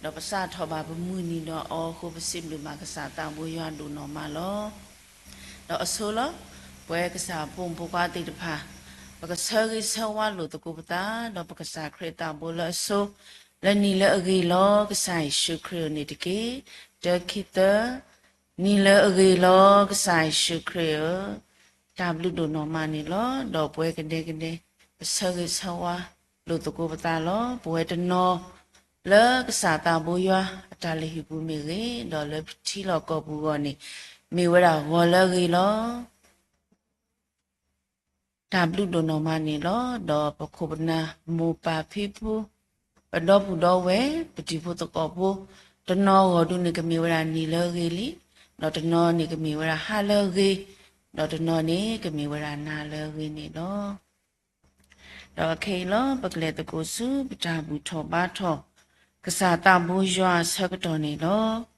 ဒီးပစးထီၣ်ဘၣ်ပမုၢ်နံၤဒီးအီၤအဃိ ပစံးဘျုးဘၣ်ကစၢ်သးဘိယွၤဒိၣ်နီၢ်မးလီၤ. ဒီးအဆိလီၤ, ပဝဲကစၢ်ဖိမုၣ်ဖိခွါသ့ၣ်တဖၣ်, ပကဆၢဂ့ၤဆၢဝါလိာ်သကိးပသး, ဒီးပကစၢ်ခရံာ်သးဘိလၢအဆိ, လၢနံၤလၢအဂ့ၤလီၤ ကစၢ်ယ့ၣ်ၡူးခရံာ်ဧၢန့ၣ်တက့ၢ်. တၢခံသၢ, နံၤလၢအဂ့ၤလီၤ ကစၢ်ယ့ၣ်ၡူးခရံာ်ဧၢ, တၢ်ဘျုးဒိၣ်နီၢ်မးန့ၣ်လီၤ. ဒီးပဝဲကဒဲကဒဲ, ပဆၢဂ့ၤဆၢဝါလိာ်သကိးပသးလီၤ. ပဝဲတနီၤလၢကစၢ်သးဘိယွၤအတၢ်လုၢ်ဟံၣ်ပူၤမ့ၢ်ဂ့ၤ, ဒီးလၢပထံလီၢ်ကီၢ်ပူၤအဂီၢ်န့ၣ်, မ့ၢ်ဝဲဒၣ်ဂီၤလၢအဂ့ၤလီၤ. တၢ်ဘျုးဒိၣ်နီၢ်မးန့ၣ်လီၤ. ဒီးပခိၣ်ပနၢ်မိၢ်ပၢ်ဖံဖု, ပဒီပုၢ်ဒီဝဲၢ်, ပတံၤဖိသကိးဖိ, တနီၤဂီၢ်ဒုန့ၣ် ကမ့ၢ်ဝဲဒၣ်နံၤလၢအဂ့ၤလံ, ဒီးတနီၤန့ၣ်ကမ့ၢ်ဝဲဒၣ်ဟါလၢအဂ့ၤ, ဒီးတနီၤန့ၣ်ကမ့ၢ်ဝဲဒၣ်နၤလၢအဂ့ၤန့ၣ်လီၤ. ဒီးခဲအံၤလီၤ ပကလဲၤသကိးဆူပတၢ်ဘူၣ်ထီၣ်ဘါထီၣ် ကစၢ်သးဘိယွၤအဆၢကတီၢ်န့ၣ်လီၤ.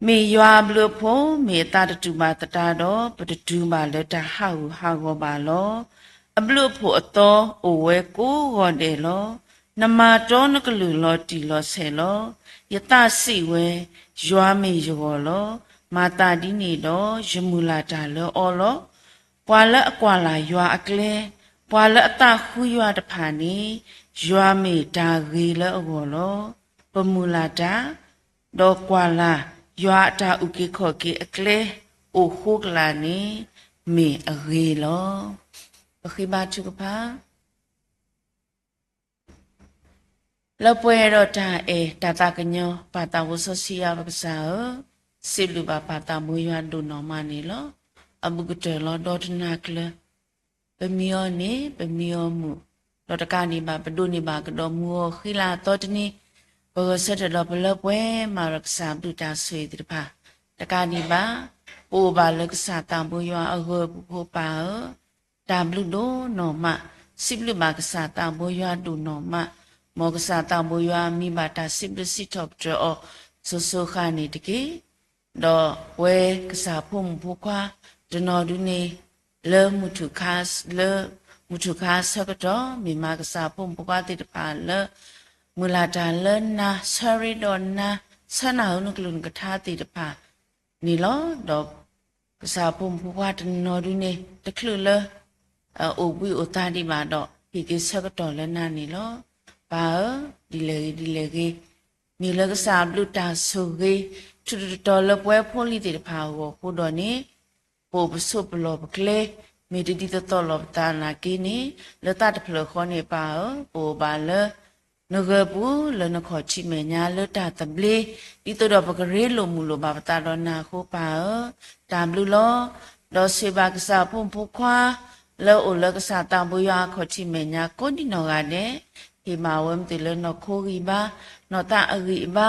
မ့ၢ်ယွၤအဘျုးအဖှိၣ် မ့ၢ်အသးတတူၢ်ဘၣ်သတးဒီး ပတတုၤဘၣ်လၢတၢ်ဟးဂူာ်ဟးဂီၤဘၣ်လီၤ. အဘျုးအဖှိၣ်အသီအိၣ်ဝဲကိးဂီၤဒဲးလီၤ. နမၤတီနကလုၢ်လီၤတံၢ်လီၤဆဲးလီၤ. ယသးစံးဝဲ, ယွၤမ့ၢ်ယဂီၢ်လီၤ. မၤသးဒ်န့ၣ်ဒီး ယမုၢ်လၢ်တၢ်လၢအီၤလီၤ. ပှၤလၢအကွၢ်လၢ်ယွၤအကျဲ, ပှၤလၢအသးဃုယွၤတဖၣ်န့ၣ်, ယွၤမ့ၢ်တၢ်ဂ့ၤလၢအဂီၢ်လီၤ. ပမုၢ်လၢ်တၢ်, ဒီးကွၢ်လၢ်ယွၤအတၢ်အုၣ်က့ၤခီၣ်က့ၤအကျဲအိၣ်ဃိကလာ်န့ၣ် မ့ၢ်အဂ့ၤလီၤ. ပဃ့ဘါထုကဖၣ် လၢပှဲၤဒီးတၢ်အဲၣ်တၢ်သးကညီၤ ပၢ်သးဘိစီဆှံယွၤ ပကစၢ်ဧၢ, စံးဘျုးဘၣ်ပၢ်သးဘိယွၤဒိၣ်နီၢ်မးန့ၣ်လီၤ. အဘူးကတၢၢ်လီၤဒီတနၤကျၢၤ ပမံအီၤန့ၣ် ပမံအီၤမုာ်, ဒီးတကးဒံးဘၣ် ပဒိးန့ၢ်ဘၣ်ကဒီးမုၢ်ဂီၤဃံလၤအသီတနံၤ, ပဂဲၤဆၢထၢၣ်ဒီးပလၢပှဲၤမးဒီးကစၢ်ဘျုးတၢ်ဆိၣ်ဂ့ၤသ့ၣ်တဖၣ်, တကးဒံးဘၣ် ပအိၣ်ဘၣ်လၢကစၢ်သးဘိယွၤအဂၢၤအပူၤဖိပၢ်ဧၢ, တၢ်ဘျုးဒိၣ်နီၢ်မး, စံးဘျုးဘၣ်ကစၢ်သးဘိယွၤဒိၣ်နီၢ်မး, မ်ကစၢ်သးဘိယွၤမံဘၣ်တၢ်စံးဘျုးစံးထီၣ်ပတြၢၤအီၤစိၤစိၤဃၣ်န့ၣ်တက့ၢ်. ဒီးပဝဲကစၢ်ဖိမုၣ်ဖိခွါ တနီၤဒုန့ၣ် လၢမုၢ်ထူၣ်ခါ, လၢမုၢ်ထူၣ်ခါဆၢကတီၢ် မ့ၢ်မးကစၢ်ဖိမုၣ်ဖိခွါသ့ၣ်တဖၣ်လၢ မုၢ်လၢ်တၢ်လၢနၤ ဆၢရ့ဒီးနၤ ဆၢနၢ်ဟူနကလုၢ်နကထါသ့ၣ်တဖၣ်န့ၣ်လီၤ. ဒီးကစၢ်ဖိမုၣ်ဖိခွါတနီၤဒုန့ၣ် တချုးလၢ အိၣ်ဘှံးအိၣ်သါဒံးဘၣ်ဒီး ဟ့ၣ်က့ၤဆၢကတီၢ်လၢနၤန့ၣ်လီၤ. ပၢ်ဧၢ, ဒ်လဲၣ်ဂ့ၤဒ်လဲၣ်ဂ့ၤ, မ့ၢ်လၢကစၢ်ဘျုးတၢ်ဆိၣ်ဂ့ၤ ထူးထူးတီၤတီၤလၢပဝဲဖိလံၤသ့ၣ်တဖၣ်အဂီၢ်အဃိဒီးန့ၣ်, ပအိၣ်ပဆိးပလီၢ်ပကျဲ မ့ၢ်တဒ်သိးသိးလိာ်ပသးနာ်က့န့ၣ်, လၢသးတဖျၢၣ်ဃီန့ၣ် ပၢ်ဧၢ, ပအိၣ်ဘၣ်လၢ နဂၢၤပူၤလၢနခီၣ်ထံးမဲာ်ညါလၢတၢ်သဘျ့, ဒ်သိးဒီးပကရ့လိာ်မုာ်လိာ်ဘၣ်ပသးဒီးနၤအဃိ ပၢ်ဧၢ, တၢ်ဘျုးလီၤ. ဒီးဆိၣ်ဂ့ၤဘၣ်ကစၢ်ဖိမုၣ်ဖိခွါ လၢအအိၣ်လၢကစၢ်သးဘိယွၤအခီၣ်ထံးမဲာ်ညါကိးဒံနီၢ်ဂၤဒဲး, ဟ့ၣ်ဘၣ်ဝဲမ့ၢ်တုၤလၢနီၢ်ခိဂံၢ်ဘါ, နီၢ်သးအဂံၢ်အဘါ,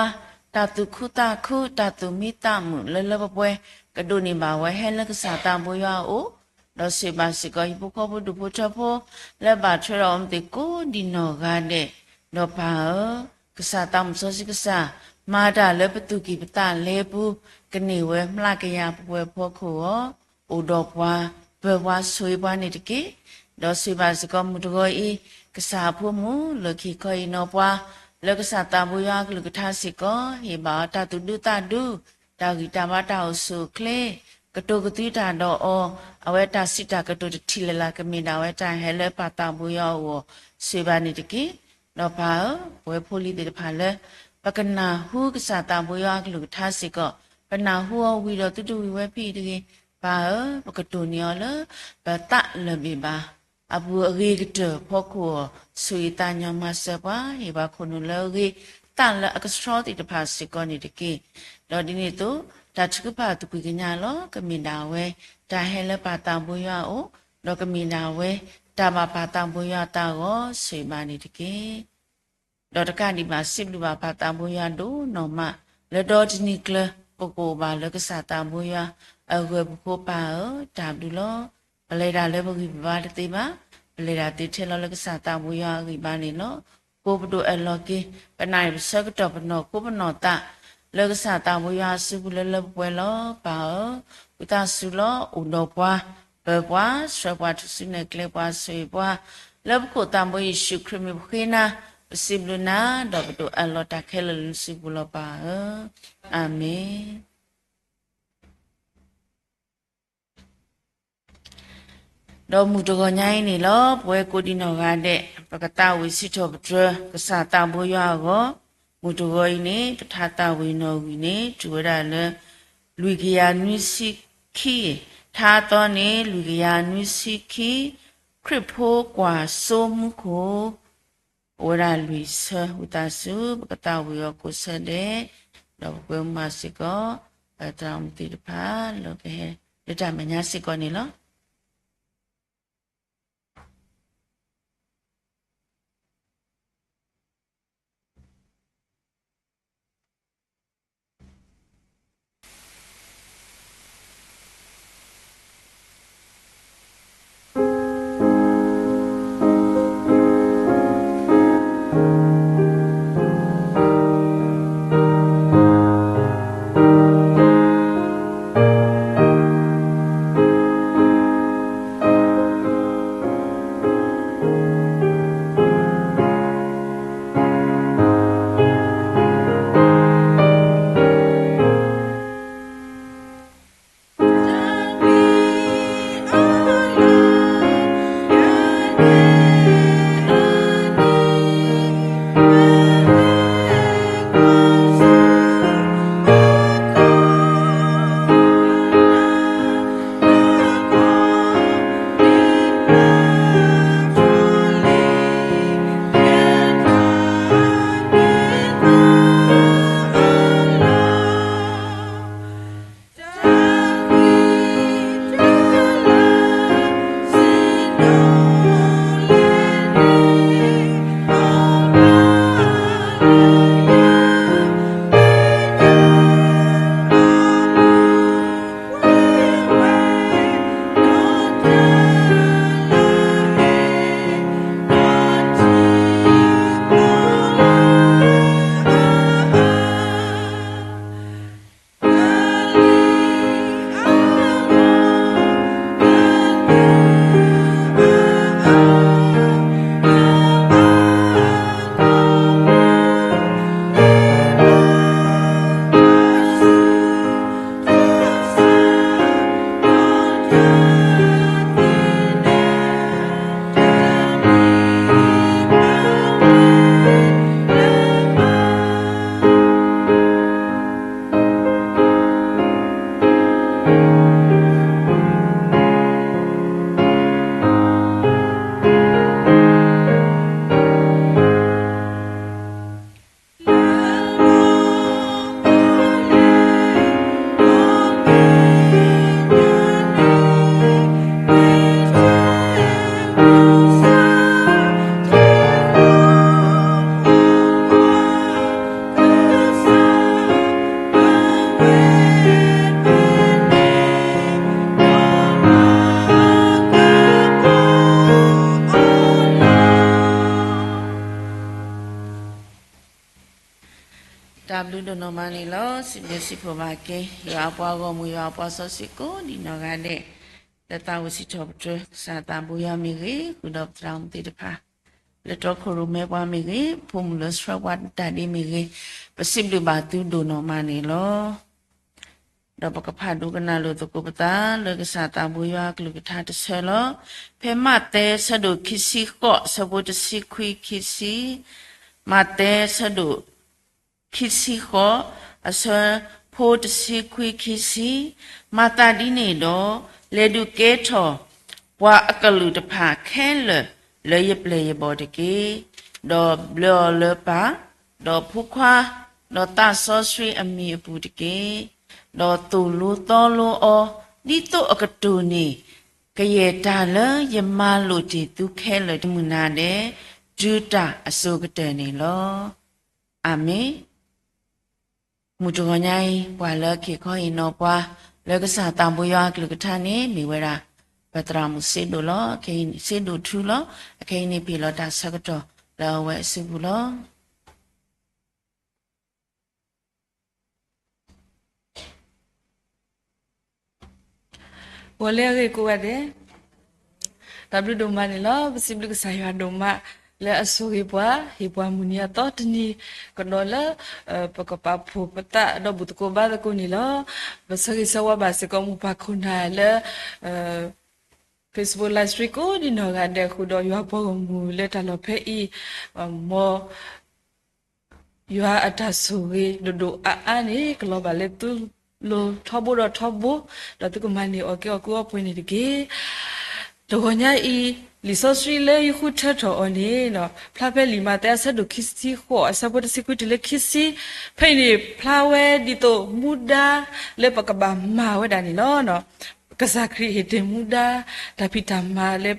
တၢ်သူၣ်ခုသးခု, တၢ်သူၣ်မံသးမုာ်လၢလၢပှဲၤပှဲၤ, ကဒိးန့ၢ်ဘၣ်ဝဲဟဲလၢကစၢ်သးဘိယွၤအအိၣ်, ဒီးဆိၣ်ဂ့ၤဘၣ်စ့ၢ်ကီး ဟံၣ်ဖိဃီဖိဒူၣ်ဖိထၢဖိ လၢဘၣ်ထွဲဒီးအီၤမ့ၢ်သ့ၣ်ကိးဒံနီၢ်ဂၤဒဲး, ဒီးပၢ်ဧၢ, ကစၢ်သးစီဆှံကစၢ်, မၤတၢ်လၢပသူၣ်ကံၢ်ပသးလဲပူၤ, ကန့ၢ်ဝဲမျးကယၤပှဲၤပှဲၤဖီခိၣ်အီၤ, အိၣ်ဒီးပှၤ, ပၢၤပှၤဆိၣ်ဂ့ၤပှၤန့ၣ်တက့ၢ်. ဒီးဆိၣ်ဂ့ၤဘၣ်စ့ၢ်ကီးမုၢ်တဂီၤအံၤ, ကစၢ်အဖိမုၣ်လၢခံခီအံၤနီၢ်ပှၤ, လၢကစၢ်သးဘိယွၤအကလုၢ်ကထါစ့ၢ်ကီး, ဟ့ၣ်ဘၣ်အီၤတၢ်သူၣ်ဒူသးဒူ, တၢ်ဂံၢ်တၢ်ဘါတၢ်အိၣ်ဆူၣ်အိၣ်ချ့, ကတိၤကသွံတၢ်ဒီးအီၤ, အဝဲတၢ်စံးတၢ်ကတိၤတထံၣ်လၢ်လၢ် ကမ့ၢ်ဒၣ်ဝဲတၢ်ဟဲလၢပၢ်သးဘိယွၤအအိၣ်, ဆိၣ်ဂ့ၤဘၣ်န့ၣ်တက့ၢ်. ဒီးပၢ်ဧၢ, ပဝဲဖိလံၤသ့ၣ်တဖၣ်လၢ ပကနၢ်ဟူကစၢ်သးဘိယွၤအကလုၢ်ကထါစ့ၢ်ကီး, ပနၢ်ဟူအီၤဝံၤဒီးသုတဝံၤဝဲဖဲအံၤတဂ့ၤ, ပၢ်ဧၢ, ပကတိၢ်န့ၢ်အီၤလၢ ပသးလၢာ်ဘ့ၣ်ဘၣ် အပူၤအဂ့ၤကတၢၢ်ဖီခိၣ်အီၤ, ဆိၣ်ဂ့ၤသးညီမၤစၢၤပှၤ, ဟ့ၣ်ပှၤခိၣ်နူာ်လၢအဂ့ၤ, သးလၢအကဆှီသ့ၣ်တဖၣ်စ့ၢ်ကီးန့ၣ်တက့ၢ်. ဒီးဒ်န့ၣ်အသိး, တၢ်ထုကဖၣ်သကွံာ်ကညးလီၤ, ကမ့ၢ်ဒၣ်ဝဲ တၢ်ဟဲလၢပၢ်သးဘိယွၤအအိၣ်, ဒီးကမ့ၢ်ဒၣ်ဝဲ တၢ်ဘၣ်ပၢ်သးဘိယွၤအသးအဂီၢ်, ဆိၣ်ဂ့ၤဘၣ်န့ၣ်တက့ၢ်. ဒီးတကးဒံးဘၣ် စံးဘျုးဘၣ်ပၢ်သးဘိယွၤဒိၣ်နီၢ်မး, လၢဒီတနံၤကျၢၤ ပကအိၣ်ဘၣ်လၢကစၢ်သးဘိယွၤအဂၢၤပူၤဖိ ပၢ်ဧၢ, တၢ်ဘျုးလီၤ. ပလဲၤဒၣ်လၢပဂံၢ်ပဘါတသ့ဘၣ်, ပလဲၤဒၣ်သ့ထဲလီၤလၢကစၢ်သးဘိယွၤအဂံၢ်ဘါန့ၣ်လီၤ. ကိးပဒိၣ်အၢၣ်လီၤက့ၤ ပနၢ်အံၤပဆၢကတီၢ်ပနီၢ်ခိပနီၢ်သး လၢကစၢ်သးဘိယွၤအစုပူၤလၢလၢပှဲၤပှဲၤလီၤ. ပၢ်ဧၢ, ဝံသးစူၤလီၤ အိၣ်ဒီးပှၤ, ပၢၤပှၤ, ဆှၢပှၤထူၣ်စုနဲၣ်ကျဲပှၤ ဆိၣ်ဂ့ၤပှၤ, လၢပခိၣ်သးဘိယ့ၣ်ၡူးခရံာ်မံၤပဃ့နၤ, ပစံးဘျုးနၤ ဒီးပဒိၣ်အၢၣ်လီၤတၢ်ခဲလၢာ်လၢနစုပူၤလီၤပၢ်ဧၢ, အၤမ့ၣ်. ဒီးမုၢ်တဂီၤညါအံၤန့ၣ်လီၤ ပဝဲကိးဒံနီၢ်ဂၤဒဲး ပကသးဝံၣ်စံးထီၣ်ပတြၢၤ ကစၢ်သးဘိယွၤအဂီၢ်, မုၢ်တဂီၤအံၤန့ၣ် ပထါသးဝံၣ်နီၣ်ဂံၢ်န့ၣ် တုၤဝဲဒၣ်လၢ လွံၢ်ကယၤနွံဆံခံ, ထါအသီန့ၣ် လွံၢ်ကယၤနွံဆံခံ, ခရံာ်ဖိကွၢ်စိမူခိၣ် အိၣ်ဝဲဒၣ်လွံၢ်ဆၢ ဝံသးစူၤ ပကသးဝံၣ်အီၤကိးဆၢဒဲး, ဒီးပကွဲမုာ်ဘၣ်စ့ၢ်ကီး သရၣ်မုၣ်သ့ၣ်တဖၣ် လၢကဟဲ လၢတၢ်မဲာ်ညါစ့ၢ်ကီးန့ၣ်လီၤ. တၢ်ဘျုးဒိၣ်နီၢ်မးန့ၣ်လီၤ. စံးဘျုးစံးဖှိၣ်ဘၣ်က့ၤ ယွၤအပှၤဂီၢ်မုၢ် ယွၤအပှၤစီဆှံကိးဒံနီၢ်ဂၤဒဲး လၢသးဝံၣ်စံးထီၣ်ပတြၢၤ ကစၢ်သးဘိယွၤမ့ၢ်ဂ့ၤ, ဃုာ်ဒီးပသရၣ်မုၣ်သ့ၣ်တဖၣ် လၢတီခိၣ်ရိၣ်မဲပှၤမ့ၢ်ဂ့ၤ, ဖိမုၣ်လၢဆှၢပှၤတၢ်ဒ့မ့ၢ်ဂ့ၤ, ပစံးဘျုးဘၣ်သုဒိၣ်နီၢ်မးန့ၣ်လီၤ. ဒီးပကဖးဒိကနၣ်လိာ်သကိးပသး လၢကစၢ်သးဘိယွၤအကလုၢ်ကထါတဆၢလီၤ. ဖဲမးသဲဆၢဒိၣ်ခံဆံဃိး အဆၢဖိတဆံခွံခံဆံ, မးသဲဆၢဒိၣ် ခံဆံဃိး အဆၢဖိတဆံခွံခံဆံ, မၤသးဒ်န့ၣ်ဒီး လဲၤဒုးကဲထီၣ် ပှၤအကလုာ်တဖၣ်ခဲလၢာ်လၢယပျဲၢ်ယဘီၣ်တက့ၢ်. ဒီးဘျၢအီၤလၢပၢ်, ဒီးဖိခွါ, ဒီးသးစီဆှံအမံၤအပူၤတက့ၢ်. ဒီးသိၣ်လိသီလိအီၤ ဒ်သိးအကတိၢ်န့ၢ် ကယဲၢ်တၢ်လၢယမၤလိာ်တ့ၢ်သုခဲလၢာ်တမုၢ်နၤဒဲး တုၤတၢ်အစိၤကတၢၢ်န့ၣ်လီၤ. အၤမ့ၣ်. မုၢ်တဂီၤညါအံၤ ပှၤလၢအက့ၤခီဟ့ၣ်နီၤပှၤ လၢကစၢ်သးဘိယွၤအကလုၢ်ကထါန့ၣ် မ့ၢ်ဝဲဒၣ် ပသရၣ်မုၣ်စ့ဒိၣ်လီၤ, စ့ဒိၣ်ထူလီၤ. အခဲအံၤန့ၣ် ပဟ့ၣ်လီၤတၢ်ဆၢကတီၢ်လၢအဝဲအစုပူၤလီၤ. ဂီၤလၢအဂ့ၤကိးဂၤဒဲး, တၢ်ဘျုးဒိၣ်မးန့ၣ်လီၤ. ပစံးဘျုးကစၢ်ယွၤဒိၣ်မး လၢအဆိၣ်ဂ့ၤပှၤ ဟ့ၣ်ပှၤမုၢ်နံၤအသီတနံၤကဒီးလၢ ပကပာ်ဖှိၣ်ပသးဒီးဘူၣ်သကိးဘါသကိးန့ၣ်လီၤ. ပဆၢဂ့ၤဆၢဝါဘၣ်စ့ၢ်ကီးမိၢ်ပၢ်ခိၣ်နၢ်လၢ Facebook live stream ကိးဒံနီၢ်ဂၤဒဲးဃုာ်ဒီးယွၤပှၤဂီၢ်မုၢ်လၢတၢ်လီၢ်ဖဲအံၤ, မ်ယွၤအတၢ်ဆိၣ်ဂ့ၤဒိၣ်ဒိၣ်အါအါန့ၣ် ကလီၤဘၣ်လၢသုလိၤထီဘိဒီးထီဘိ, ဒီးသုကမၤန့ၢ်အီၣ်ကဲအီၣ်ကုအီပှဲၤန့ၣ်တက့ၢ်. တဂီၤညါအံၤ လံာ်စီဆှံလၢယဃုထၢထီၣ်အီၤန့ၣ် ဖျါဖဲလံာ်မးသဲအဆၢဒိၣ်ခံဆံဃိး အဆၢဖိတဆံခွံတုၤလၢခံဆံ, ဖဲအံၤန့ၣ် ဖျါဝဲဒ်သိးမူဒါလၢပကဘၣ်မၤဝဲဒၣ်န့ၣ်လီၤ. ကစၢ်ခရံာ်ဟ့ၣ်တ့ၢ်မူဒါ, တၢ်ဖံးတၢ်မၤလၢ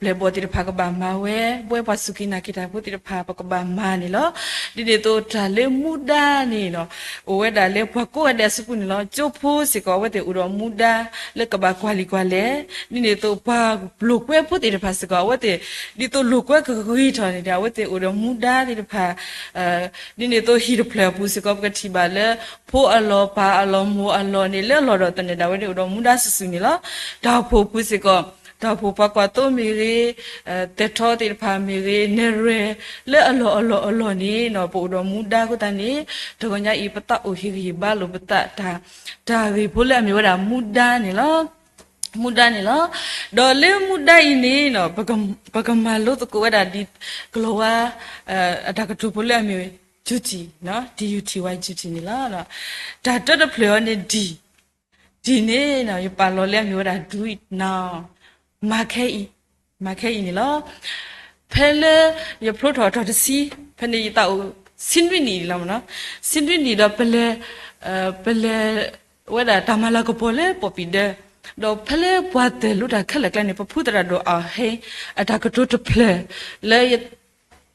ပျဲၢ်ဘီၣ်သ့ၣ်တဖၣ်ကဘၣ်မၤဝဲ, ပဝဲပှၤစူၢ်က့ၤနာ်က့ၤတၢ်ဖိသ့ၣ်တဖၣ် ပကဘၣ်မၤန့ၣ်လီၤ. ဒ်န့ၣ်အသိးတၢ်လၢမူဒါန့ၣ်လီၤ, အိၣ်ဝဲဒၣ်လၢပှၤကိးဂၤဒဲးအစုပူၤန့ၣ်လီၤ. ကၠိဖိစ့ၢ်ကီး အဝဲသ့ၣ်အိၣ်ဒီးမူဒါလၢကဘၣ်ကွၢ်လံာ်ကွၢ်လဲၢ်, ဒ်န့ၣ်အသိးပှၤလိာ်ကွဲဖိသ့ၣ်တဖၣ်စ့ၢ်ကီး အဝဲသ့ၣ် ဒ်သိးလိာ်ကွဲကဂ့ၤထီၣ်န့ၣ်ဒီး အဝဲသ့ၣ်အိၣ်ဒီးမူဒါသ့ၣ်တဖၣ် ဒ်န့ၣ်အသိးဟံၣ်တဖျၢၣ်အပူၤစ့ၢ်ကီး ပကထံၣ်ဘၣ်လၢ ဖိအလီၢ် ပၢ်အလီၢ် မိၢ်အလီၢ်န့ၣ် လၢအလီၢ်ဒီးသန့ၤဒၣ်ဝဲန့ၣ် အိၣ်ဒီးမူဒါစုာ်စုာ်န့ၣ်လီၤ. တၢ်အိၣ်ဖှိၣ်အပူၤစ့ၢ်ကီး တၢ်အိၣ်ဖှိၣ်ပှၤကွၢ်သိမ့ၢ်ဂ့ၤ, သဲးထီသ့ၣ်တဖၣ်မ့ၢ်ဂ့ၤ, နဲၣ်ရွဲၣ် လၢအလီၢ်အလီၢ်အလီၢ်န့ၣ် ပအိၣ်ဒီးမူဒါအဃိသတးန့ၣ် တဂီၤညါအံၤ ပသးအိၣ်ဟ့ၣ်ဂံၢ်ဟ့ၣ်ဘါလိာ်ပသး တၢ်ဂ့ၢ်ဖိလၢအမ့ၢ်ဝဲဒၣ်မူဒါန့ၣ်လီၤ. မူဒါန့ၣ်လီၤ. ဒီးလၢမူဒါအံၤန့ၣ် ပကမၤလိသကိးဝဲဒၣ်ဒ် ကလီၤဝါ အတၢ်ကတိၤဖိလၢအမ့ၢ် duty, duty, duty န့ၣ်လီၤ. တၢ်တၢတဖျၢၣ်အီၤန့ၣ် D, D န့ၣ် ယပာ်လီၤလၢအမ့ၢ်ဝဲဒၣ် do it now, မၤခဲအံၤ, မၤခဲအံၤန့ၣ်လီၤ. ဖဲလၢယဖျိထီၣ်အတီၢ်တဆံ, ဖဲန့ၣ်ယသးအိၣ်ဆံနွံနံၣ်လီၤ. ဆံနွံနံၣ်ဒီးပလဲၤ, ပလဲၤဝဲဒၣ်တၢ်မၤလၤကပီၤလၢပီၣ်ပံၣ်ဒၢ, ဒီးဖဲလၢပှၤသ့ၣ်လိတၢ်ခဲလၢာ်ကျါန့ၣ် ပဖုသရၣ်ဒိၣ်အဟဲ အတၢ်ကတိၤတဖျၢၣ်လၢ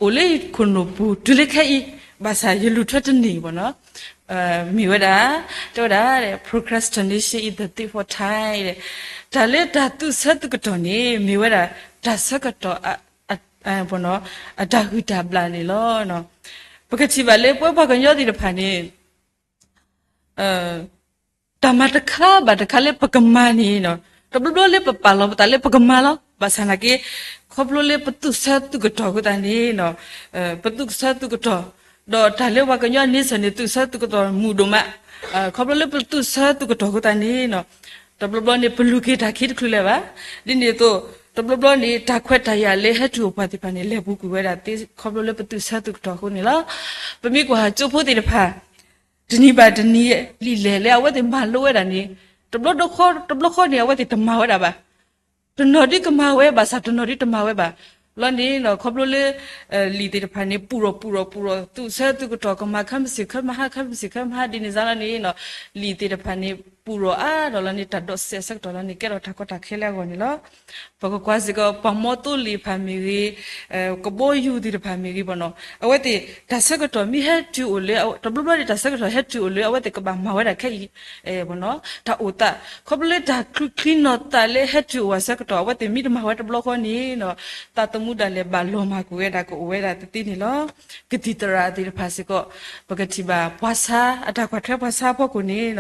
အိၣ်လၢယခိၣ်နူာ်ပူၤ တုၤလၢခဲအံၤ, ဘၣ်ဆၣ်ယလူၤထွဲတန့ၢ်ဘၣ်နီၤ, မ့ၢ်ဝဲဒၣ်, တဲဝဲဒၣ်, procrastination is the thief of time, တၢ်လၢတၢ်သူၣ်ဆၢသုးကတီၢ်န့ၣ် မ့ၢ်ဝဲဒၣ် တၢ်ဆၢကတီၢ် အတၢ်ဂံၢ်တၢ်ဘျၣ်န့ၣ်လီၤ. ပကထံၣ်ဘၣ်လၢပဝဲပှၤကညီသ့ၣ်တဖၣ်န့ၣ် တၢ်မၤတခါဘၣ်တခါလၢပကမၤန့ၣ်, တဘျီဘျီလၢပပာ်လီၤပသးလၢပကမၤလီၤ. ဘၣ်ဆၣ်နာ်က့, ခီဖျိလၢပသူၣ်ဆၢသုးကတီၢ်အဃိသတးန့ၣ်, ပသူၣ်ဆၢသုးကတီၢ်, ဒီးတၢ်လၢပှၤကညီန့ဆၢၣ်န့ၣ် သူၣ်ဆၢသုးကတီၢ်မုာ်ဒိၣ်မး, ခီဖျိလၢပသူၣ်ဆၢသုးကတီၢ်အဃိသတးန့ၣ်, တဘျီဘျီန့ၣ် ပလူၤက့ၤတၢ်ခံတချုးလၢၤဘၣ်. ဒ်န့ၣ်အသိး, တဘျီဘျီန့ၣ် တၢ်ခွဲးတၢ်ယာ်လၢဟဲတုၤအိၣ်ပှၤသ့ၣ်တဖၣ်န့ၣ် လဲၤပူၤကွံာ်ဝဲဒၣ်သ့ ခီဖျိလၢပသူၣ်ဆၢသုးကတီၢ်အဃိန့ၣ်လီၤ. ပမ့ၢ်ကွၢ်ကၠိဖိသ့ၣ်တဖၣ် တနံၤဘၣ်တနံၤ လံာ်လဲၢ်လၢအဝဲသ့ၣ်မၤလိဝဲဒၣ်န့ၣ်, တဘျီတခီ, တဘျီဃီန့ၣ် အဝဲသ့ၣ်တမၤဝဲဒၣ်ဘၣ်. တနီၤဒ်ကမၤဝဲ ဘၣ်ဆၣ်တနီၤဒ်တမၤဝဲဘၣ်. လီၤန့ၣ် ခီဖျိလၢ လံာ်သ့ၣ်တဖၣ်န့ၣ် ပူၤရီၣ်ပူၤရီၣ်ပူၤရီၣ် သူၣ်ဆၢသုးကတီၢ် ကမၤခဲမုၢ်ဆ့ၣ်ခဲမုၢ်ဟါ ခဲမုၢ်ဆ့ၣ်ခဲမုၢ်ဟါ ဒ်န့ၣ်စ့ၢ်လီၤန့ၣ်, လံာ်သ့ၣ်တဖၣ်န့ၣ် ပူၤရီၣ်အါဒီးလီၤန့ၣ် တၢ်ဒိးစဲးဆၢကတီၢ်လီၤန့ၣ် ကဲထီၣ်တၢ်ကီတၢ်ခဲလၢအဂီၢ်န့ၣ်လီၤ. ပကကွၢ်စ့ၢ်ကီး ပှၤမီသိလ့ၣ်တဖၣ်မ့ၢ်ဂ့ၤ, ကဘီယူၤသ့ၣ်တဖၣ်မ့ၢ်ဂ့ၤဘၣ်နီၤ, အဝဲသ့ၣ် တၢ်ဆၢကတီၢ်မ့ၢ်ဟဲတုၤအိၣ်လၢ တဘျီဘျီန့ၣ် တၢ်ဆၢကတီၢ်ဟဲတုၤအိၣ်လၢ အဝဲသ့ၣ်ကဘၣ်မၤဝဲဒၣ်ခဲအံၤ, တၢ်အိၣ်သး, ခီဖျိလၢတၢ်ချုးချံနီၤသးလၢဟဲတုၤအိၣ်အဆၢကတီၢ် အဝဲသ့ၣ်မ့ၢ်တမၤဝဲတဘျီဃီန့ၣ်, သးသမူဒၣ်လဲာ်ဘၣ်လီၤမၢ်ကွံာ်ဝဲဒၣ်ကအိၣ်ဝဲဒၣ်တသ့န့ၣ်လီၤ. ကသံၣ်သရၣ်သ့ၣ်တဖၣ်စ့ၢ်ကီး, ပကထံၣ်ဘၣ်ပှၤဆါ အတၢ်ကွၢ်ထွဲပှၤဆါအဖီခိၣ်န့ၣ်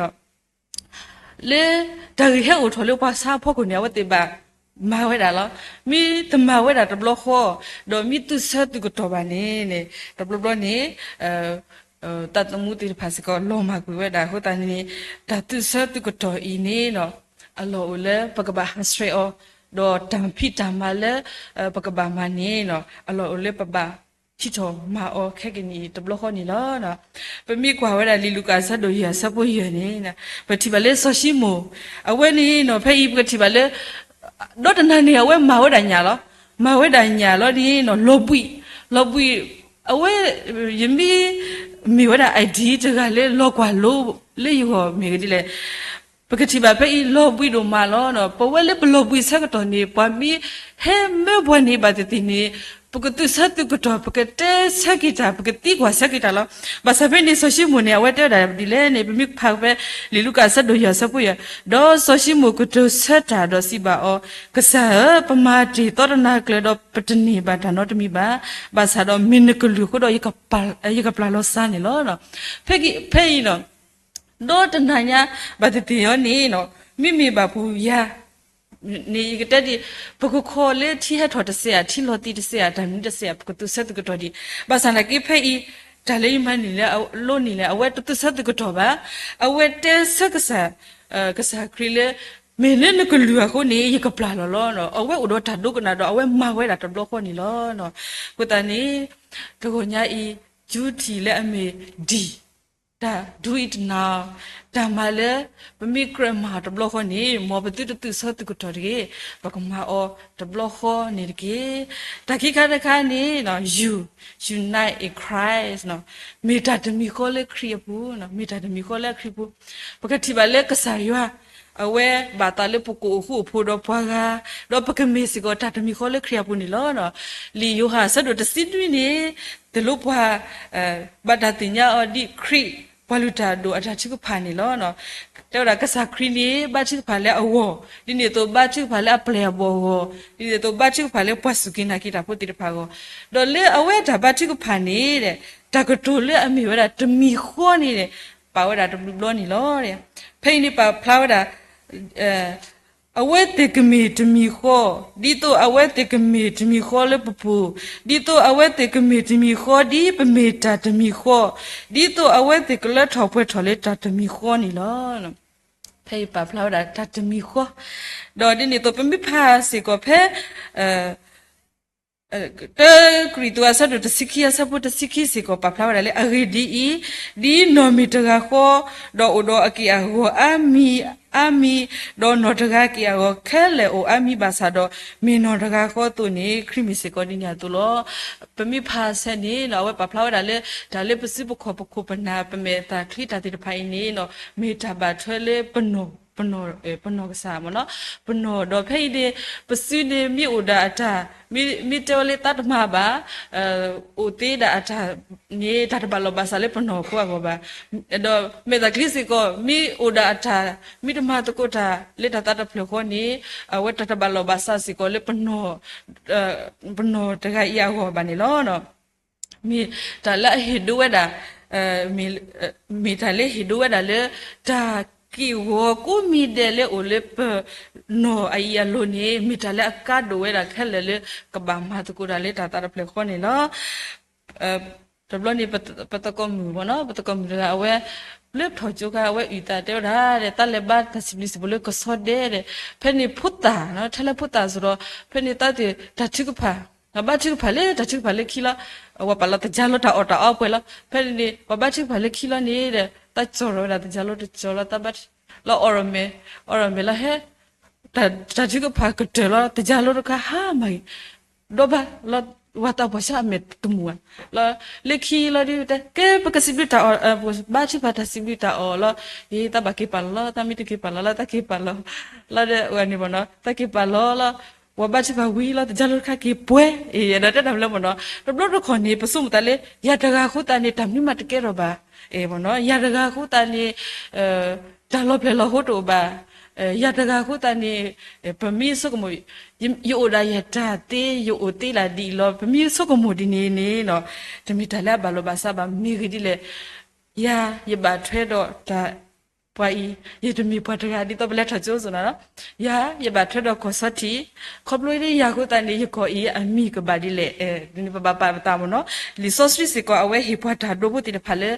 လၢတၢ်ဂ့ၢ်ဟဲအိၣ်ထီၣ်လၢပှၤဆါအဖီခိၣ်န့ၣ် အဝဲသ့ၣ်ဘၣ်မၤဝဲဒၣ်လီၤ. မ့ၢ်တမၤဝဲဒၣ်တဘျီဃီ, ဒီးမ့ၢ်သူၣ်ဆၢသုးကတီၢ်ဘၣ်န့ၣ်, တဘျီဘျီန့ၣ် သးသမူသ့ၣ်တဖၣ်စ့ၢ်ကီး လီၤမၢ်ကွံာ်ဝဲဒၣ်အဃိသတးန့ၣ်, တၢ်သူၣ်ဆၢသုးကတီၢ်အံၤန့ၣ် အလီၢ်အိၣ်လၢပကဘၣ်ဟးဆှဲးအီၤ, ဒီးတၢ်ဖံးတၢ်မၤလၢ ပကဘၣ်မၤန့ၣ် အလီၢ်အိၣ်လၢပဘၣ်ဟံးထီၣ်မၤအီၤခဲကနံၣ်အံၤတဘျီဃီန့ၣ်လီၤ. ပမ့ၢ်ကွၢ်ဝဲဒၣ်လံာ်လူၤကၣ်အဆၢဒိၣ်ယဲၢ်အဆၢဖိယဲၢ်န့ၣ်, ပထံၣ်ဘၣ်လၢစီၤၡံမိၣ်, အဝဲန့ၣ်နီၤ ဖဲအံၤပကထံၣ်ဘၣ်လၢ ဒီတနၤန့ၣ် အဝဲမၤဝဲဒၣ်ညၣ်လီၤ. မၤဝဲဒၣ်ညၣ်လီၤန့ၣ်နီၤ လီၤဘှံး, လီၤဘှံး, အဝဲ ယမ့ၢ် မ့ၢ်ဝဲဒၣ် idea တဂၤလၢလီၤကွၢ်လိ လၢယဂီၢ်မ့ၢ်ဂ့ၤဒ်လဲၣ်. ပကထံၣ်ဘၣ်ဖဲအံၤလီၤဘှံးဒိၣ်မးလီၤ. ပဝဲလၢပလီၤဘှံးဆၢကတီၢ်န့ၣ် ပှၤမ့ၢ်ဟဲမၢပှၤန့ၣ်ဘၣ်သ့ၣ်သ့ၣ်န့ၣ် ပကသုးဆၢသုးကတီၢ် ပကတဲဆၢက့ၤတၢ် ပကသံကွၢ်ဆၢက့ၤတၢ်လီၤ. ဘၣ်ဆၣ်ဖဲန့ၣ် စီၤၡံမိၣ်န့ၣ် အဝဲတဲဝဲဒၣ်ဒ်လဲၣ်န့ၣ် ပမ့ၢ်ဖးဖဲလံာ်လူၤကၣ်အဆၢဒိၣ်ယဲၢ်အဆၢဖိယဲၢ်, ဒီးစီၤၡံမိၣ်ကတိၤဆၢတၢ်ဒီးစံးဘၣ်အီၤ, ကစၢ်ဧၢ, ပမၤတ့ၢ်သီတနၤကျၢၤဒီးပတန့ၢ်ဘၣ်တၢ်နီတမံၤဘၣ်. ဘၣ်ဆၣ်ဒီးမ့ၢ်နကလုၢ်အဃိဒီး ယကပျၢ်လီၤစၢ်န့ၣ်လီၤ. ဖဲအံၤ, ဖဲအံၤ ဒီးတနၤညါဘၣ်သ့ၣ်သ့ၣ်အီၤန့ၣ် မ့မ့ၢ်ဘၣ်ပူၤယၤန့ၣ် ယကတဲဒ် ပကခီလၢထံဟဲထီၣ်တစဲးဧါ, ထံလီၤသံတစဲးဧါ, တၢ်မနုၤတစဲးဧါ, ပကသုးဆၢသုးကတီၢ်ဒံး. ဘၣ်ဆၣ်သနာ်က့ဖဲအံၤ တၢ်လၢယမၤန့ၢ်လၢအလိန့ၣ်လဲၣ်, အဝဲတသုးဆၢသုးကတီၢ်ဘၣ်. အဝဲတဲဆၢကစၢ်, ကစၢ်ခရံာ်လၢ မ့ၢ်လၢနကလုၢ်အဃိန့ၣ် ယကပျၢ်လီၤလီၤ. အဝဲအိၣ်ဒီးတၢ်ဒိကနၣ်ဒီး အဝဲမၤဝဲဒၣ်တဘျီဃီန့ၣ်လီၤ. အဃိသတးန့ၣ် တဂီၤညါအံၤ ယူထံၣ်လၢအမ့ၢ်ဒံၣ် တၢ်ဒုးအံၤတနၤ, တၢ်မၤလၢ ပမ့ၢ်ကြၢးမၤအီၤတဘျီဃီန့ၣ် မ်ပသုတသုးဆၢသုးကတီၢ်တဂ့ၤ, ပကမၤအီၤတဘျီဃီန့ၣ်တက့ၢ်. တၢ်ခံခါတခါန့ၣ် you unite in Christ မ့ၢ်တၢ်တမံၤဃီလၢခရံာ်အပူၤ, မ့ၢ်တၢ်တမံၤဃီလၢခရံာ်ပူၤ. ပကထံၣ်ဘၣ်လၢကစၢ်ယွၤ အဝဲဘၣ်သးလၢပကအိၣ်ဃူအိၣ်ဖိးဒီးပှၤဂၤ, ဒီးပကမ့ၢ်စ့ၢ်ကီးတၢ်တမံၤဃီလၢခရံာ်အပူၤန့ၣ်လီၤ. လံာ်ယိၤဟၣ်အဆၢဒိၣ်တဆံနွံန့ၣ် သိၣ်လိပှၤ ဘၣ်တၢ်သ့ၣ်ညါအီၤဒ်ခရံာ်ပှၤလုၢ်တၢ်ဒိၣ်အတၢ်ထုကဖၣ်န့ၣ်လီၤ. တဲဝဲဒၣ်ကစၢ်ခရံာ်န့ၣ် ဘါထုကဖၣ်လၢအဂီၢ်, ဒ်န့ၣ်အသိးဘါထုကဖၣ်လၢအပျဲၢ်အဘီၣ်အဂီၢ်, ဒ်န့ၣ်အသိးဘါထုကဖၣ်လၢပှၤစူၢ်က့ၤနာ်က့ၤတၢ်ဖိသ့ၣ်တဖၣ်အဂီၢ်, ဒီးလၢအဝဲတၢ်ဘါထုကဖၣ်န့ၣ် တၢ်ကတိၤလၢအမ့ၢ်ဝဲဒၣ်တမံၤဃီန့ၣ် ပာ်ဝဲဒၣ်တဘျီဘျီန့ၣ်လီၤ. ဖဲအံၤန့ၣ်ပာ်ဖျါဝဲဒၣ် အဝဲသ့ၣ်ကမ့ၢ်တမံၤဃီ, ဒ်သိးအဝဲသ့ၣ်ကမ့ၢ်တမံၤဃီလၢပပူၤ, ဒ်သိးအဝဲသ့ၣ်ကမ့ၢ်တမံၤဃီ ဒ်ပမ့ၢ်တၢ်တမံၤဃီ, ဒ်သိးအဝဲသ့ၣ်ကလၢထီၣ်ပှဲၤထီၣ်လၢတၢ်တမံၤဃီန့ၣ်လီၤ. ဖဲအံၤပာ်ဖျါဝဲဒၣ်တၢ်တမံၤဃီ, ဒီးဒ်န့ၣ်အသိးပမ့ၢ်ဖးစ့ၢ်ကီးဖဲ တၢကရံၣ်သူးအဆၢဒိၣ်တဆံခံအဆၢဖိတဆံခံစ့ၢ်ကီး ပာ်ဖျါဝဲဒၣ်လၢအဂ့ၢ်ဒ်အံၤ, ဒ်နီၢ်မ့ၢ်တဂၤဃီ, ဒီးအိၣ်ဒီးအက့ၢ်အဂီၤအါမံၤအါမံၤ, ဒီးနီၢ်တဂၤက့ၢ်အဂီၤခဲလၢာ်အိၣ်အါမံၤဘၣ်ဆၣ်ဒီး, မ့ၢ်နီၢ်တဂၤဃီအသိးန့ၣ် ခရံာ်မ့ၢ်စ့ၢ်ကီးဒ်န့ၣ်အသိးလီၤ. ပမ့ၢ်ဖးဆၢန့ၣ် အဝဲပာ်ဖျါဝဲဒၣ်လၢ တၢ်လၢပစုပခီၣ်ပခိၣ်ပနၢ်ပမဲာ်သၣ်ချံတၢ်သ့ၣ်တဖၣ်အံၤန့ၣ် မ့ၢ်တၢ်ဘၣ်ထွဲလၢပနီၢ်, ပနီၢ်ကစၢ်မ့ၢ်နီၤ, ပနီၢ်ဒီးဖဲအံၤန့ၣ် ပစုန့ၣ်မ့ၢ်အိၣ်ဒၣ်အတၢ်, မ့ၢ်တဲဝဲလၢသးတမၤဘၣ်, အိၣ်သ့ဒၣ်အတၢ်န့ၣ် တၢ်တဘၣ်လီၢ်ဘၣ်စးလၢပနီၢ်ဖိအဂီၢ်ဘၣ်. ဒီးမဲာ်သၣ်ချံစ့ၢ်ကီး မ့ၢ်အိၣ်ဒၣ်အတၢ်, မ့ၢ်တမၤသကိးတၢ်လၢတၢ်သးတဖျၢၣ်ဃီန့ၣ် အဝဲတၢ်တဘၣ်လီၢ်ဘၣ်စးစ့ၢ်ကီးလၢ ပနီၢ်တဂၤအံၤအဂီၢ်ဘၣ်န့ၣ်လီၤ. မ့ၢ်တၢ်လၢအဟ့ၣ်ဒိဝဲဒၣ်, မ့ၢ်တၢ်လၢဟ့ၣ်ဒိဝဲဒၣ်လၢ တၢ်က့ၢ်ဂီၤကိးမံၤဒဲးလၢအိၣ်လၢပနီၢ်အအံၤအလိၤန့ၣ် မ့ၢ်တၢ်လၢအကါဒိၣ်ဝဲဒၣ်ခဲလၢာ်လၢ ကဘၣ်မၤသကိးတၢ်လၢတၢ်သးတဖျၢၣ်ဃီန့ၣ်လီၤ. တဘျီန့ၣ် ပသကိးမုၣ်မ့ၢ်နီၤ, ပသကိးမုၣ်တဂၤအဝဲ လၢပထီၣ်ကၠိခါ အဝဲအုၣ်သးတဲဝဲဒၣ်ဒီး သးလဲၤဘါတၢ်စံးဘျုးစံးဖှိၣ်လၢကဆီဒဲဒီး ဖဲန့ၣ်ဖိသၣ်, ထဲလၢဖိသၣ်စ့ၢ်ဒီး ဖဲန့ၣ်သးသ့ၣ်တၢ်ထုကဖၣ်, ဘါထုကဖၣ်လၢတၢ်ထုကဖၣ်လၢခံလီၤ. ပှၤပာ်လီၤသကြားလို့ တၢ်အီၣ်တၢ်အီပှဲၤလီၤ. ဖဲန့ၣ်န့ၣ် ပှၤဘါထုကဖၣ်လၢခံလီၤန့ၣ်ဒီး သးကၠီၣ်ထီၣ်ဝဲဒၣ် သကြားလို့ တကၠီၣ်လီၤ သးဘါ လီၤအီၣ်ဒီးမဲာ်, အီၣ်ဒီးမဲာ်လီၤဟဲ တၢ်ထုကဖၣ်ကတၢၢ်လီၤ သကြားလို့တခါဟါမၢ်ဂ့ၤ, ဒီးဘၣ်လီၤ ဝၤသးပှၢ်ဆါအမဲာ်တမုာ်ဧါ, လီၤ လၢခံလီၤဒ်တဲ ကဲ ပကစံးဘျုးတၢ်အီၣ်, ဘါထုကဖၣ်တၢ်စံးဘျုးတၢ်အီၣ်လီၤ. အ့ သးဘၣ်က့ၤပာ်လီၤလီၤ, သးမ့ၢ်တက့ၤပာ်လီၤလီၤ သးက့ၤပာ်လီၤ, လီၤဒီးဝဲန့ၣ်မ့ၢ်နီၤ သးက့ၤပာ်လီၤလီၤ. ဝၤဘါထုကဖၣ်ဝံၤလီၤ သကြားလို့တခါက့ၤပှဲၤ, အ့ ဒီးတဲတၢ်ဖဲလဲၣ်မ့ၢ်နီၤ တဘျီတခီၣ်န့ၣ် ပဆိကမိၣ်သးလၢ ယၤတဂၤအဃိသတးန့ၣ် တၢ်မနုၤမးတကဲထီၣ်ဘၣ်, မ့ၢ်နီၤ ယၤတဂၤအဃိသတးန့ၣ် တၢ်လီၤပျဲၢ်လီၤဟိတအိၣ်ဘၣ်, ယၤတဂၤအဃိသတးန့ၣ် ပမ့ၢ်ဆိကမိၣ် ယအိၣ်ဒၣ်ယတၢ်သ့ ယအိၣ်သ့ဒၣ်ဒ်အံၤလီၤ ပမ့ၢ်ဆိကမိၣ်ဒ်န့ၣ်န့ၣ် တမ့ၢ်တၢ်လၢအဘၣ်လီၤဘၣ်စးဘၣ် မ့ၢ်ဂ့ၢ်ဒ်လဲၣ်. ယၤ ယဘၣ်ထွဲဒီးတၢ် ပှၤအံၤ ယတမ့ၢ်ပှၤတဂၤဒ်သိးပလဲၤထီၣ်ကၠိစ့ၢ်နီၤ, ယၤ ယဘၣ်ထွဲဒီးကီၢ်ဆီထံး, ခီဖျိလၢယၤအဃိသတးန့ၣ် ယကီၢ်အံၤအမံၤကဘၣ်ဒ်လဲၣ်, ဒ်န့ၣ်ပဘၣ်ပာ်ပသးမ့ၢ်နီၤ. လံာ်စီဆှံစ့ၢ်ကီး အဝဲဟ့ၣ်ပှၤတၢ်ဒိဖိသ့ၣ်တဖၣ်လၢ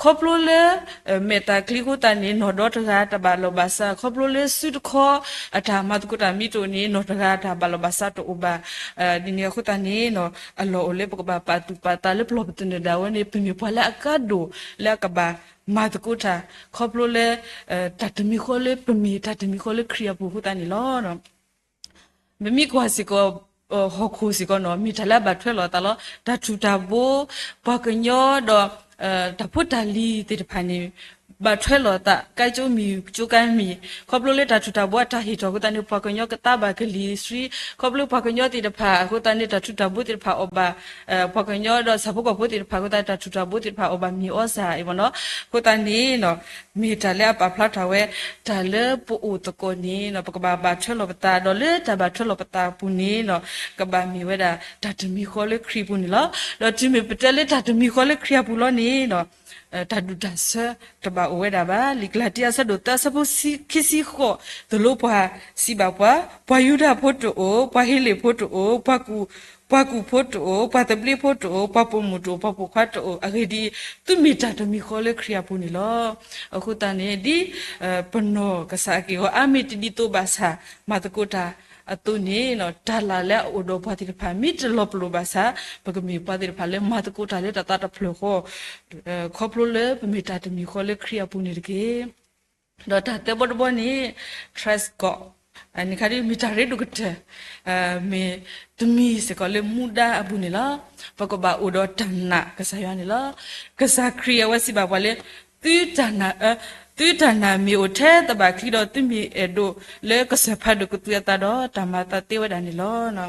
ခီဖျိလၢ မဲာ်သၣ်ချံအဃိသတးန့ၣ် နီၢ်ဒီတဂၤတၢ်ဘၣ်လီၤဘၣ်စး, ခီဖျိလၢစုတခီ အတၢ်မၤသကိးတၢ်မ့ၢ်တအိၣ်န့ၣ် နီၢ်တဂၤတၢ်ဘၣ်လီၤဘၣ်စးတအိၣ်ဘၣ်. ဒ်န့ၣ်အဃိသတးန့ၣ် အလီၢ်အိၣ်လၢပကဘၣ်ပာ်သူၣ်ပာ်သးလၢပလီၢ်ပသနၢၣ်ဒၣ်ဝဲန့ၣ် ပမ့ၢ်ပှၤလၢအကါဒိၣ်လၢအကဘၣ်မၤသကိးတၢ် ခီဖျိလၢ တၢ်တမံၤဃီလၢပမ့ၢ်တၢ်တမံၤဃီလၢခရံာ်အပူၤအဃိသတးန့ၣ်လီၤ. ပမ့ၢ်ကွၢ်စ့ၢ်ကီး ဟီၣ်ခိၣ်စ့ၢ်ကီးနီၤ မ့ၢ်တၢ်လၢအဘၣ်ထွဲလိာ်အသးလီၤ. တၢ်ထူၣ်တၢ်ဘိ ပှၤကညီဒီး တၢ်ဖိတၢ်လံၤသ့ၣ်တဖၣ်န့ၣ် ဘၣ်ထွဲလိာ်သး ကၢကၠိမံၤကၠိကါမံၤ ခီဖျိလၢတၢ်ထူၣ်တၢ်ဘှီအတၢ်ဟ့ၣ်ထီၣ်အဃိသတးန့ၣ် ပှၤကညီကသါဘၣ်ကလံၤဆှံ ခီဖျိပှၤကညီသ့ၣ်တဖၣ်အဃိသတးန့ၣ် တၢ်ထူၣ်တၢ်ဘှီသ့ၣ်တဖၣ်အီၣ်ဘၣ် ပှၤကညီဒီးဆၣ်ဖိကီၢ်ဖိသ့ၣ်တဖၣ်အဃိသတး တၢ်ထူၣ်တၢ်ဘှီသ့ၣ်တဖၣ်အီၣ်ဘၣ်မ့ၤအီစၢ်အံၤမ့ၢ်နီၤ အဃိသတးန့ၣ် မ့ၢ်တၢ်လၢအပာ်ဖျါထီၣ်ဝဲ တၢ်လၢပအိၣ်သကိးန့ၣ် ပကဘၣ်ဘၣ်ထွဲလိာ်ပသး ဒီးလၢတၢ်ဘၣ်ထွဲလိာ်ပသးအပူၤန့ၣ် ကဘၣ်မ့ၢ်ဝဲဒၣ် တၢ်တမံၤဃီလၢခရံာ်အပူၤန့ၣ်လီၤ. ဒီးတုၤမ့ၢ်ပတဲလၢတၢ်တမံၤဃီလၢခရံာ်အပူၤလီၤန့ၣ် တၢ်ဒူၣ်တၢ်ဆၢတဘၣ်အိၣ်ဝဲဒၣ်ဘၣ်. လံာ်ကလၤတံ အဆၢဒိၣ်သၢ အဆၢဖိခံဆံဃိး သိၣ်လိပှၤစံးဘၣ်ပှၤ, ပှၤယူဒၤဖိတအိၣ်, ပှၤဟ့လ့ၣ်ဖိတအိၣ်, ပှၤကူၣ်ဖိတအိၣ်, ပှၤသဘျ့ဖိတအိၣ်, ပှၤပိာ်မုၣ်တအိၣ်, ပှၤပိာ်ခွါတအိၣ်, အဂ့ၢ်ဒ်အံၤ, သုမ့ၢ်တၢ်တမံၤဃီလၢခရံာ်အပူၤန့ၣ်လီၤ. အဃိသတးန့ၣ် ဒ်ပနီၢ်ကစၢ်အက့ၢ်အဂီၤ အါမ့ၢ်တဒ်သိးဘၣ်ဆၣ် မၤသကိးတၢ်အသိးန့ၣ် တၢ်လၢ်လၢအအိၣ်ဒီးပှၤသ့ၣ်တဖၣ် မ့ၢ်တလီၤပလိာ်ဘၣ်ဆၣ် ပကမ့ၢ်ပှၤသ့ၣ်တဖၣ်လၢမၤသကိးတၢ်လၢတၢ်သးတဖျၢၣ်ဃီ ခီဖျိလၢပမ့ၢ်တၢ်တမံၤဃီလၢခရံာ်အပူၤန့ၣ်တက့ၢ်. ဒီးတၢ်သၢဘီတဘီန့ၣ် trust God န့ၣ်ခါဒ်မ့ၢ်တၢ်ရ့ဒိၣ်ကတၢၢ် မ့ၢ်တမံၤစ့ၢ်ကီးလၢမူဒါအပူၤန့ၣ်လီၤ. ပကဘၣ်အိၣ်ဒီးတၢ်နာ်ကစၢ်ယွၤန့ၣ်လီၤ. ကစၢ်ခရံာ်အဝဲစံးဘၣ်ပှၤလၢ သုတၢ်နာ် သုတၢ်နာ်မ့ၢ်အိၣ်ထဲသဘၣ်ချံဒီး သုမ့ၢ်အဲၣ်ဒိးလၢကစၢၢ်ဖးဒိၣ်ကသူအသးဒီး တၢ်မၤသးသ့ဝဲဒၣ်န့ၣ်လီၤ.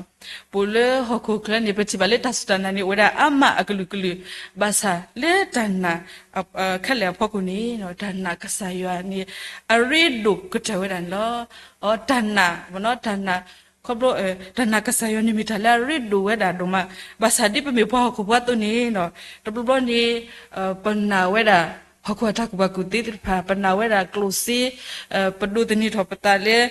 ပအိၣ်လၢဟီၣ်ခိၣ်ချၢန့ၣ် ပထံၣ်ဘၣ်လၢတၢ်စူၢ်တၢ်နာ်န့ၣ် အိၣ်ဝဲဒၣ်အါမးအကလုာ်ကလုာ် ဘၣ်ဆၣ်လၢတၢ်နာ် ခဲလၢာ်အဖီခိၣ်န့ၣ် တၢ်နာ်ကစၢ်ယွၤန့ၣ် အရ့ဒိၣ်ကတၢၢ်ဝဲဒၣ်န့ၣ်လီၤ. အတၢ်နာ် တၢ်နာ် ခီဖျိ တၢ်နာ်ကစၢ်ယွၤန့ၣ်မ့ၢ်တၢ်လၢအရ့ဒိၣ်ဝဲဒၣ်ဒိၣ်မး, ဘၣ်ဆၣ်ဒ်ပမ့ၢ်ပှၤဟီၣ်ခိၣ်ဖိအသိးန့ၣ် တဘျီဘျီန့ၣ် ပနာ်ဝဲဒၣ် ဟီၣ်ခိၣ်အတၢ်ကူၣ်ဘၣ်ကူၣ်သ့သ့ၣ်တဖၣ်, ပနာ်ဝဲဒၣ်ကျိၣ်စ့, ပဒိးသန့ၤထီၣ်ပသးလၢ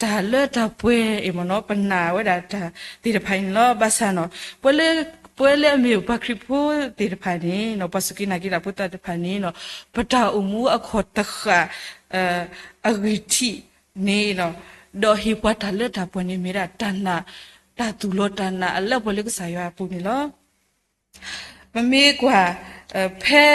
တၢ်လၢတၢ်ပှဲၤအံၤမ့ၢ်နီၤ, ပနာ်ဝဲဒၣ်တၢ်သ့ၣ်တဖၣ်အံၤန့ၣ်လီၤ. ဘၣ်ဆၣ်နီၤ ပဝဲလၢ ပဝဲလၢအမ့ၢ်ပှၤခရံာ်ဖိသ့ၣ်တဖၣ်န့ၣ် ပှၤစူၢ်က့ၤနာ်က့ၤတၢ်ဖိသ့ၣ်တဖၣ်န့ၣ် ပတၢ်အိၣ်မူအခီၣ်တဃာ် အဂံၢ်ထံးန့ၣ် ဒီးဟ့ၣ်ပှၤတၢ်လၢတၢ်ပှဲၤန့ၣ် မ့ၢ်ဒၣ်တၢ်နာ်, တၢ်သူၣ်လီၤတၢ်နာ်အလၢအပှဲၤလၢကစၢ်ယွၤအပူၤန့ၣ်လီၤ. ပမ့ၢ်ကွၢ် ဖဲ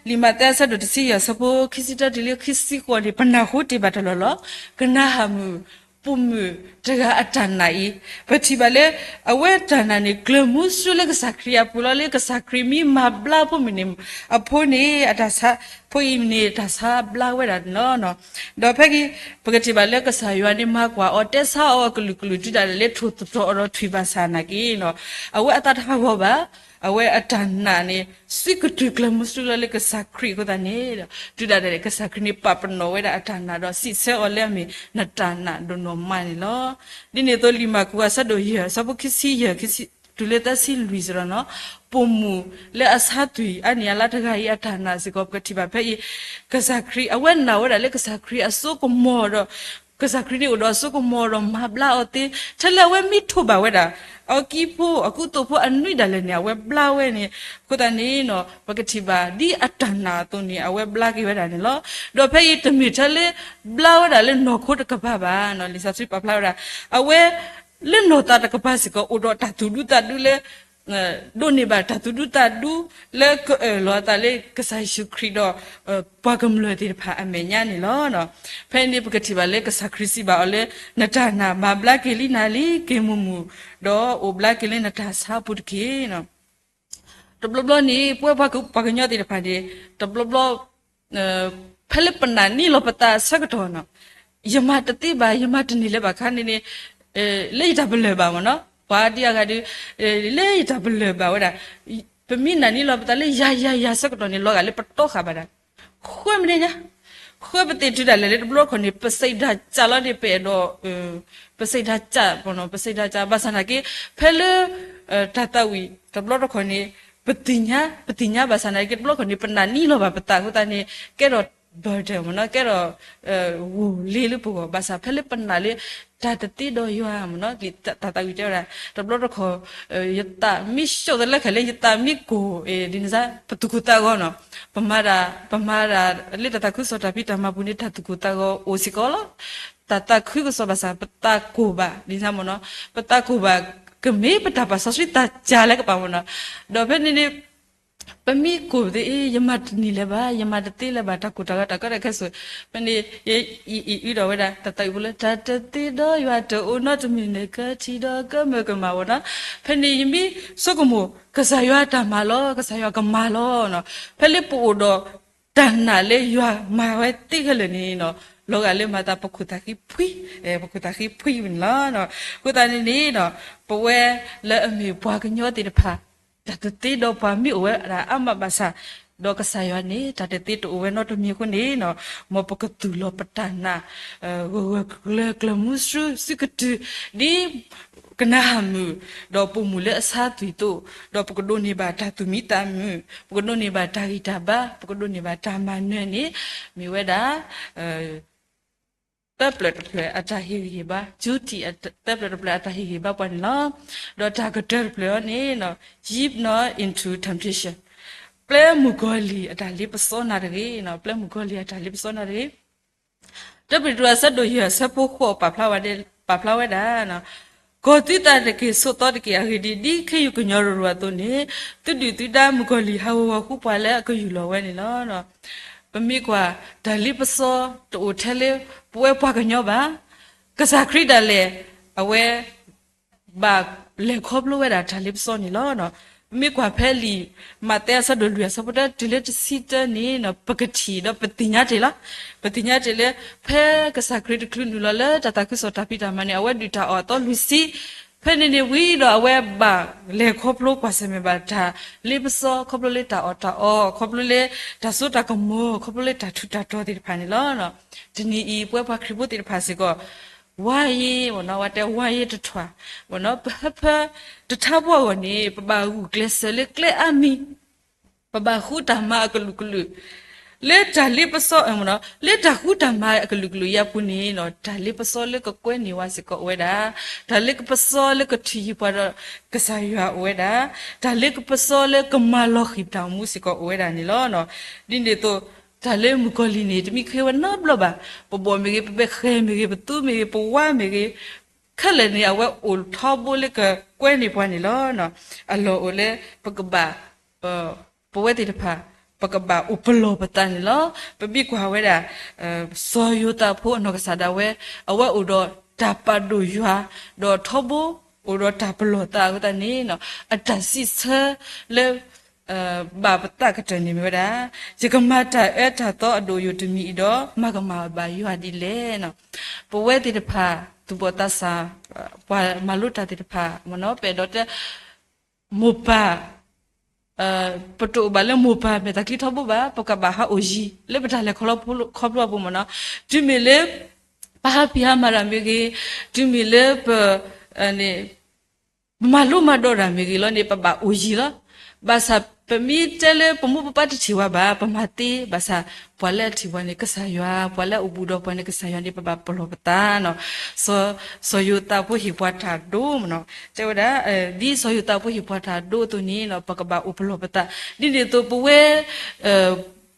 လံာ်မးသဲအဆၢဒိၣ်တဆံယဲၢ် အဆၢဖိခံဆံတၢတုၤလၢခံဆံဃိးန့ၣ် ပနၢ်ဟူတ့ၢ်ဘၣ်တၢ်လီၢ်လီၤ. ကနၤအၣ်မုၣ် ပိာ်မုၣ်တဂၤအတၢ်နာ်အံၤ ပထံၣ်ဘၣ်လၢ အဝဲတၢ်နာ်န့ၣ် ကျၢၤမူဆူလၢကစၢ်ခရံာ်အပူၤလီၤ. လၢကစၢ်ခရံာ်မ့ၢ်မၤဘျါဖိမုၣ်န့ၣ် အဖိန့ၣ် အတၢ်ဆါ ဖိအံၤန့ၣ် တၢ်ဆါဘျါဝဲဒၣ်န့ၣ်လီၤ. ဒီးဖဲအံၤ ပကထံၣ်ဘၣ်လၢကစၢ်ယွၤန့ၣ် မၤကွၢ်အီၤ တဲဆါအီၤအကလုာ်ကလုာ် တုၤဒၣ်လဲာ်လၢထိၣ်သတြီၤအီၤဒီးထွံၣ်ဘၣ်ဆၣ်နာ်က့နီၤ အဝဲအသးတဟးဂီၤဘၣ်. အဝဲအတၢ်နာ်န့ၣ် စံးကတုၤကျၢၤမူဆူလီၤလၢကစၢ်ခရံာ်အဃိသတးန့ၣ် တုၤဒၣ်လဲာ်ကစၢ်ခရံာ်န့ၣ် ပာ်ပနီၣ်ဝဲဒၣ်အတၢ်နာ်ဒီးစံးဆၢအီၤလၢအမ့ၢ် နတၢ်နာ်ဒိၣ်နီၢ်မးန့ၣ်လီၤ. ဒ်န့ၣ်အသိး လံာ်မၢ်ကူးအဆၢဒိၣ်ယဲၢ် အဆၢဖိခံဆံယဲၢ် တုၤလၢသၢဆံလွံၢ်စ့ၢ်ကီးနီၤ ပိာ်မုၣ်လၢအဆါသွံၣ်အါနံၣ်အါလါတဂၤအံၤအတၢ်နာ်စ့ၢ်ကီး ပကထံၣ်ဘၣ်ဖဲအံၤ ကစၢ်ခရံာ် အဝဲနာ်ဝဲဒၣ်လၢကစၢ်ခရံာ်အစိကမီၤဒီး ကစၢ်ခရံာ်န့ၣ်အိၣ်ဒီးအစိကမီၤဒီးမၤဘျါအီၤသ့ ထဲလၢအဝဲမ့ၢ်ထိးဘၣ်ဝဲဒၣ် အီကံဖိ အကူသိးဖိအနွံဒၣ်လဲာ်န့ၣ် အဝဲဘျါဝဲန့ၣ် အဃိသတးန့ၣ်နီၤ ပကထံၣ်ဘၣ်ဒ်အတၢ်နာ်အသိးန့ၣ် အဝဲဘျါက့ၤဝဲဒၣ်န့ၣ်လီၤ. ဒီးဖဲအံၤတမ့ၢ်ထဲလၢ ဘျါဝဲဒၣ်လၢနီၢ်ခိတကပၤဘၣ်နီၤ လံာ်စီဆှံပာ်ဖျါဝဲဒၣ် အဝဲ လၢနီၢ်သးတကပၤစ့ၢ်ကီး အိၣ်ဒီးတၢ်သူၣ်ဒူသးဒူလၢ ဒိးန့ၢ်ဘၣ်တၢ်သူၣ်ဒူသးဒူ လၢကအၢၣ်လီၤအသးလၢကစၢ်ယ့ၣ်ၡူးခရံာ်ဒီး ပှၤကမျၢၢ်သ့ၣ်တဖၣ်အမဲာ်ညါန့ၣ်လီၤ. ဖဲန့ၣ်ပကထံၣ်ဘၣ်လၢကစၢ်ခရံာ်စံးဘၣ်အီၤလၢ နတၢ်နာ်မၤဘျါက့ၤလံနၤလံ က့ၤမုာ်မုာ် ဒီးအိၣ်ဘျါက့ၤလၢနတၢ်ဆါအပူၤတက့ၢ်. တဘျီဘျီန့ၣ် ပဝဲပှၤကညီသ့ၣ်တဖၣ်န့ၣ် တဘျီဘျီ ဖဲလၢပနာ်န့ၢ်လီၤပသးအဆၢကတီၢ်နီၤ ယမၤတသ့ဘၣ် ယမၤတန့ၢ်လၢၤဘၣ်ခါန့ၣ်န့ၣ် လၢယတၢ်ပလၢၢ်ဘၣ်မ့ၢ်နီၤ ပှၤဒ်အဂၤဒီး လၢယတၢ်ပလၢၢ်ဘၣ်ဝဲဒၣ် ပမ့ၢ်နာ်န့ၢ်လီၤပသးလၢယၤယၤယၤဆၢကတီၢ်န့ၣ် လီၤဂာ်လၢပတီဃာ်ဘၣ်ဒၣ် ဃၢမ့ၢ်န့ၣ်ညါ ဃၢပသ့ၣ်တုၤဒၣ်လဲာ်လၢတဘျီတခီၣ်န့ၣ် ပစံးဒၣ်စၢ်လီၤန့ၣ် ပအဲၣ်ဒိး ပစံးဒၣ်စၢ် ပစံးဒၣ်စၢ် ဘၣ်ဆၣ်နာ်က့ ဖဲလၢ တၢ်သးဝံၣ် တဘျီတခီၣ်န့ၣ် ပသ့ၣ်ညါ ပသ့ၣ်ညါဘၣ်ဆၣ်နာ်က့ တဘျီတခီၣ်န့ၣ် ပနာ်န့ၢ်လီၤဘၣ်ပသးအဃိသတးန့ၣ် ကဲထီၣ် burden မ့ၢ်နီၤ ကဲထီၣ် ဂီၢ်လ့လၢပဂီၢ် ဘၣ်ဆၣ်ဖဲလၢပနာ်လၢ တၢ်တသ့ဒီးယွၤမ့ၢ်နီၤ တၢ်သးဝံၣ်တဲဝဲဒၣ် တဘျီတခီၣ် ယသးမ့ၢ်ဆှိးသလဲခဲလၢ ယသးမ့ၢ်ကိၢ် ဒ်န့ၣ်စ့ၢ် ပသူၣ်ကိၢ်သးဂီၤနီၤ ပမၤတၢ် ပမၤတၢ်လၢတၢ်သးခုကစီၣ်တၢ်ဖံးတၢ်မၤပူၤန့ၣ် တၢ်သူၣ်ကိၢ်သးဂီၤအိၣ်စ့ၢ်ကီးလီၤ တၢ်သးခုကစီၣ်ဘၣ်ဆၣ် ပသးကိၢ်ဘၣ် ဒ်န့ၣ်မ့ၢ်နီၤ ပသးကိၢ်ဘၣ် ကမ့ၢ်ပတၢ်ပာ်စီဆှံသးစၢ်လၢကပၤမ့ၢ်နီၤ ဒီးဖဲန့ၣ်န့ၣ် ပမ့ၢ်ကိၢ်သ့ၣ်အံၤ ယမၤတန့ၢ်လၢၤဘၣ် ယမၤတသ့လၢၤဘၣ် တၢ်ကိၢ်တၢ်ဂီၤတၢ်ကီတၢ်ခဲစိၤ ဖဲန့ၣ် ယအံၤအံၤအုဒီးဝဲဒၣ် တၢ်သးဝံၣ်ဖိလၢ တၢ်တသ့ဒီးယွၤတအိၣ်နီတမံၤန့ၣ် ကထံၣ်ဒီးကမၢကမၣ်ဝဲနီၤ ဖဲန့ၣ်ယမ့ၢ်ဆိကမိၣ် ကစၢ်ယွၤတၢ်မၤလီၤ ကစၢ်ယွၤကမၤလီၤနီၤ ဖဲလၢပအိၣ်ဒီး တၢ်နာ်လၢယွၤမၤဝဲသ့ခဲလၢာ်န့ၣ်နီၤ, လီၤဂာ်လၢမၤသးပခိၣ်သးဃံဖှံ, ပခိၣ်သးဃံဖှံန့ၣ်လီၤ. အဃိသတးန့ၣ်န့ၣ်နီၤ, ပဝဲလၢအမ့ၢ်ပှၤကညီသ့ၣ်တဖၣ်, တၢ်တသ့ဒီးပှၤမ့ၢ်အိၣ်ဝဲဒၣ်အါမးဘၣ်ဆၣ်, ဒီးကစၢ်ယွၤန့ၣ် တၢ်တသ့တအိၣ်ဝဲနီတမံၤအဃိန့ၣ်နီၤ, မ်ပကသူၣ်လီၤပတၢ်နာ် ဂၢၢ်ဂၢၢ်ကျၢၤကျၢၤ မူဆူစုကတုၤ ဒ်ကနၤအၣ်မုၣ်, ဒီးပိာ်မုၣ်လၢအဆါသွံၣ်သိး, ဒီးပကဒိးန့ၢ်ဘၣ်တၢ်သူၣ်မံသးမုာ်, ပကဒိးန့ၢ်ဘၣ်တၢ်ဂံၢ်တၢ်ဘါ, ပကဒိးန့ၢ်ဘၣ်တၢ်မၤနၢၤန့ၣ်, မ့ၢ်ဝဲဒၣ် သၢပျၢၤတဖျၢၣ်အတၢ်ဟ့ၣ်ဂံၢ်ဟ့ၣ်ဘါ, ကၠူထံၣ် သၢပျၢၤတဖျၢၣ်အတၢ်ဟ့ၣ်ဂံၢ်ဟ့ၣ်ဘါပှၤန့ၣ်လီၤ. ဒီးတၢ်ကတၢၢ်တဖျၢၣ်အံၤန့ၣ်နီၤ, yield not into temptation, ပျဲမုၣ်ကီၤလံၢ်အတၢ်လ့ပစီနၤတဂ့ၤ, ပျဲမုၣ်ကီၤလံၢ်အတၢ်လ့ပစီနၤတဂ့ၤ. တၢပ့းတရူး အဆၢဒိၣ်ယဲၢ် အဆၢဖိဃိး ပာ်ဖျါဝဲဒၣ်, ကီၤသုသးတက့ၢ်, ဆိးသီတက့ၢ်. အဂ့ၢ်ဒ်အံၤ, ဒ်ခ့ယုၢ်ကညီၤရရူၢ်အသိးန့ၣ်, သုဒုၣ်သုဒါမုၣ်ကီၤလံၢ်ဟးဂီၤဂီၤဃုပှၤလၢအကယူၢ်လီၤဝဲန့ၣ်လီၤ. ပမ့ၢ်ကွၢ် တၢ်လ့ပစီတအိၣ်ထဲလၢပဝဲပှၤကညီဘၣ်. ကစၢ်ခရံာ်ဒၣ်လဲာ် အဝဲ ဘၣ်လဲၤခီဖျိဝဲဒၣ်တၢ်လ့ပစီန့ၣ်လီၤ. ပမ့ၢ်ကွၢ်ဖဲလံာ်မးသဲ အဆၢဒိၣ်လွံၢ် အဆၢဖိတၢ တုၤလၢတဆံတၢန့ၣ် ပကထံၣ်ဒီးပသ့ၣ်ညါတ့ၢ်လီၤ. ပသ့ၣ်ညါတ့ၢ်လၢ ဖဲကစၢ်ခရံာ်တချုးနုာ်လီၤလၢတၢ်သးခုကစီၣ်တၢ်ဖံးတၢ်မၤန့ၣ် အဝဲဒုၣ်တၢ်အီၣ်အသီလွံၢ်ဆံ, ဖဲန့ၣ်န့ၣ်ဝံၤဒီး အဝဲဘၣ်လဲၤခီဖျိကွၢ်ဆၢၣ်မဲာ်ဘၣ်တၢ်လ့ပစီ ခီဖျိလၢတၢ်အီၣ်တၢ်အီ, ခီဖျိလၢတၢ်စိတၢ်ကမီၤ, ခီဖျိလၢတၢ်ထူးတၢ်တီၤသ့ၣ်တဖၣ်န့ၣ်လီၤ. တနံၤအံၤ ပဝဲပှၤခရံာ်ဖိသ့ၣ်တဖၣ်စ့ၢ်ကီး ဝါယ့ၤ, ဝဲတဲဝါယ့ၤတထွၣ်, ပဟၢဖၢ တထါဖိအဂီၢ်န့ၣ် ပဘၣ်ဂုာ်ကျဲးစၢးလၢကျဲအါမံၤ, ပဘၣ်ဃုတၢ်မၤအကလုာ်ကလုာ်, လၢတၢ်လ့ပစီ, လၢတၢ်ဃုတၢ်မၤအကလုာ်ကလုာ်အံၤအပူၤန့ၣ် တၢ်လ့ပစီလၢကကွဲန့ၢ်ဝဲစ့ၢ်ကီးအိၣ်ဝဲဒၣ်, တၢ်လ့ပစီလၢကထုးယံၤပှၤဒီးကစၢ်ယွၤအိၣ်ဝဲဒၣ်, တၢ်လ့ပစီလၢကမၤလီၤဃံၤတၢ်အိၣ်မူစ့ၢ်ကီးအိၣ်ဝဲဒၣ်န့ၣ်လီၤ. ဒ်န့ၣ်အသိး တၢ်လၢမုၣ်ကီၤလံၢ်န့ၣ် တမ့ၢ်ဃ့ဝဲနီတဘျီဘၣ်. ပဘီၣ်မ့ၢ်ဂ့ၤ, ပဘဲၣ်ဃဲၤမ့ၢ်ဂ့ၤ, ပသူမ့ၢ်ဂ့ၤ, ပဝါမ့ၢ်ဂ့ၤ, ခဲလၢာ်န့ၣ် အဝဲအိၣ်ထီဘိလၢကကွဲန့ၢ်ပှၤန့ၣ်လီၤ. အလီၢ်အိၣ်လၢ ပကဘၣ် ပဝဲသ့ၣ်တဖၣ် ပကဘၣ်အိၣ်ပလီၢ်ပသးန့ၣ်လီၤ. ပမ့ၢ်ကွၢ်ဝဲဒၣ် စီၤယိၤသးဖိအနီၢ်ကစၢ်ဒၣ်ဝဲ, အဝဲအိၣ်ဒီးတၢ်ပာ်ဒိၣ်ယွၤ, ဒီးထီဘိအိၣ်ဒီးတၢ်ပလီၢ်သးအဃိသတးန့ၣ် အတၢ်စံးဆၢလၢ ဘၣ်ပသးကတၢၢ်န့ၣ်မ့ၢ်ဝဲဒၣ်, ယကမၤတၢ်အၢတၢ်သီအဒိၣ်ယိာ်တမံၤအံၤဒီး မၤကမၣ်ဘၣ်ယွၤဒ်လဲၣ်. ပဝဲသ့ၣ်တဖၣ် သူၣ်ဘီၣ်သးစၢ် ပှၤမၤလိတၢ်သ့ၣ်တဖၣ် ပအဲၣ်ဒိးတဲ မိၢ်ပၢ် ပတအိၣ်ဘၣ်လၢမိၢ်ပၢ်မဲာ်သးချံထီဘိဘၣ်, ပကဘၣ်ဟးအိၣ်ယံၤ လၢပတၢ်လဲၤခီဖျိအပူၤမ့ၢ်နီၤ. တုၤမ့ၢ်လၢ ပဟးဖံးဟးမၤတၢ်မ့ၢ်ဂ့ၤ, တုၤမ့ၢ်လၢပ ပမၤလိမၤဒိးတၢ်မ့ၢ်ဂ့ၤလီၤန့ၣ် ပဘၣ်အိၣ်ယံၤလီၤ. ဘၣ်ဆၣ်ပမ့ၢ်တဲလၢပမိၢ်ပပၢ်တထံၣ်ဝဲဘၣ် ပမၤသ့, ဘၣ်ဆၣ်ပှၤလၢအထံၣ်ပှၤန့ၣ် ကစၢ်ယွၤ, ပှၤလၢအအိၣ်ဘူးဒီးပှၤန့ၣ် ကစၢ်ယွၤန့ၣ် ပဘၣ်ပလီၢ်ပသးနီၤ. စီၤယိၤသးဖိဟ့ၣ်ပှၤတၢ်ဒိမ့ၢ်နီၤ, တဲဝဲဒၣ် ဒ်စီၤယိၤသးဖိဟ့ၣ်ပှၤတၢ်ဒိအသိးန့ၣ် ပကဘၣ်အိၣ်ပလီၢ်ပသး, ဒ်န့ၣ်အသိးပဝဲ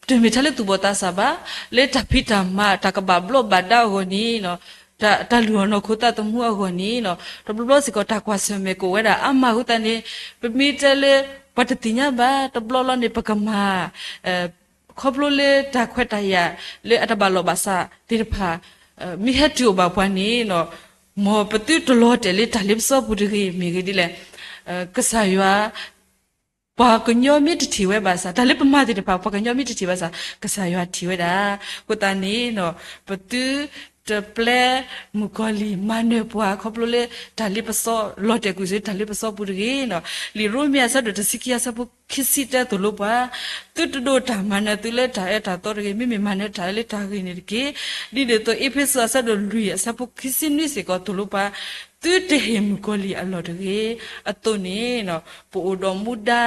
တမ့ၢ်ထဲလၢသူၣ်ဘီၣ်သးစၢ်ဘၣ်, လၢတၢ်ဖံးတၢ်မၤ တၢ်ကဘၣ်ဘျီးဘၣ်ဒါအဂီၢ်န့ၣ် တၢ်လုၢ်အီၣ်နီၢ်ခိသးသမူအဂီၢ်န့ၣ် တဘျီဘျီစ့ၢ်ကီး တၢ်ကွၢ်ဆၢၣ်မဲာ်ကအိၣ်ဝဲဒၣ်အါမးအဃိသတးန့ၣ် ပမ့ၢ်တဲလၢ ပှၤတသ့ၣ်ညါဘၣ် တဘျီလီၤန့ၣ် ပကမၤ ခီဖျိလၢတၢ်ခွဲးတၢ်ယာ်လၢအတဘၣ်လီၢ်ဘၣ်စးသ့ၣ်တဖၣ် မ့ၢ်ဟဲတုၤအိၣ်ဘၣ်ပှၤန့ၣ် မ်ပသုတလီၤတဲာ်လၢတၢ်လ့ပစီပူၤတဂ့ၤ မ့ၢ်ဂ့ၤဒ်လဲၣ်. ကစၢ်ယွၤ ပှၤကညီမ့ၢ်တထံၣ်ဝဲဘၣ်ဆၣ် တၢ်လၢပမၤသ့ၣ်တဖၣ် ပှၤကညီမ့ၢ်တထံၣ်ဘၣ်ဆၣ် ကစၢ်ယွၤထံၣ်ဝဲဒၣ်. အဃိသတးန့ၣ် ပသုတပျဲမုၣ်ကီၤလံၢ်မၤနၢၤပှၤ ခီဖျိလၢတၢ်လ့ပစီ လီၤတဲာ်ကွံာ်ဆူတၢ်လ့ပစီပူၤတဂ့ၤ. လံာ်ရိမ့ၤအဆၢဒိၣ်တဆံခံအဆၢဖိခံဆံတၢသိၣ်လိပှၤ, သုတဒိးတၢ်မၤနၢၤသုလၢတၢ်အၢတၢ်သီတဂ့ၤ, မ့မ့ၢ်မၤနၢၤတၢ်လၢတၢ်ဂ့ၤန့ၣ်တက့ၢ်. ဒ်န့ၣ်အသိး အ့းဖ့းစူးအဆၢဒိၣ်လွံၢ်အဆၢဖိခံဆံနွံစ့ၢ်ကီးသိၣ်လိပှၤ, သုတဟ့ၣ်မုၣ်ကီၤလံၢ်အလီၢ်တဂ့ၤ. အသိးန့ၣ် ပအိၣ်ဒီးမူဒါ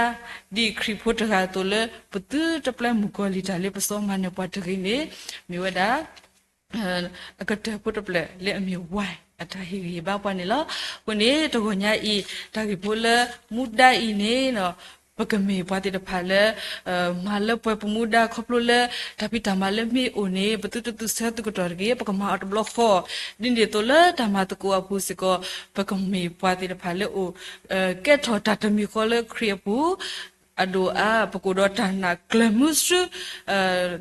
ဒ်ခရံာ်ဖိတဂၤအသိးလၢ ပသုတပျဲမုၣ်ကီၤလံၢ်တၢ်လ့ပစီမၤနၢၤပှၤတဂ့ၤန့ၣ် မ့ၢ်ဝဲဒၣ် အကတၢၢ်ဖိတဖျၢၣ်လၢအမ့ၢ်ဝါ အတၢ်ဟ့ၣ်ဂံၢ်ဟ့ၣ်ဘါပှၤန့ၣ်လီၤ. အဃိန့ၣ် တဂီၤညါအံၤ တၢ်ဂ့ၢ်ဖိလၢမူဒါအံၤန့ၣ် ပကမ့ၢ်ပှၤသ့ၣ်တဖၣ်လၢ မၤလၢပှဲၤပမူဒါ ခီဖျိလၢတၢ်ဖံးတၢ်မၤလၢမ့ၢ်အိၣ်န့ၣ် ပသုတသူၣ်ဆၢသုးကတီၢ်တဂ့ၤ, ပကမၤအီၤတဘျီဃီ, ဒ်န့ၣ်အသိးလၢတၢ်မၤသကိးအပူၤစ့ၢ်ကီး ပကမ့ၢ်ပှၤသ့ၣ်တဖၣ်လၢအိၣ် ကဲထီၣ်တၢ်တမံၤဃီလၢခရံာ်အပူၤ အဒိၣ်အါ ပကအိၣ်ဒီးတၢ်နာ်ကျၢၤမုဆူ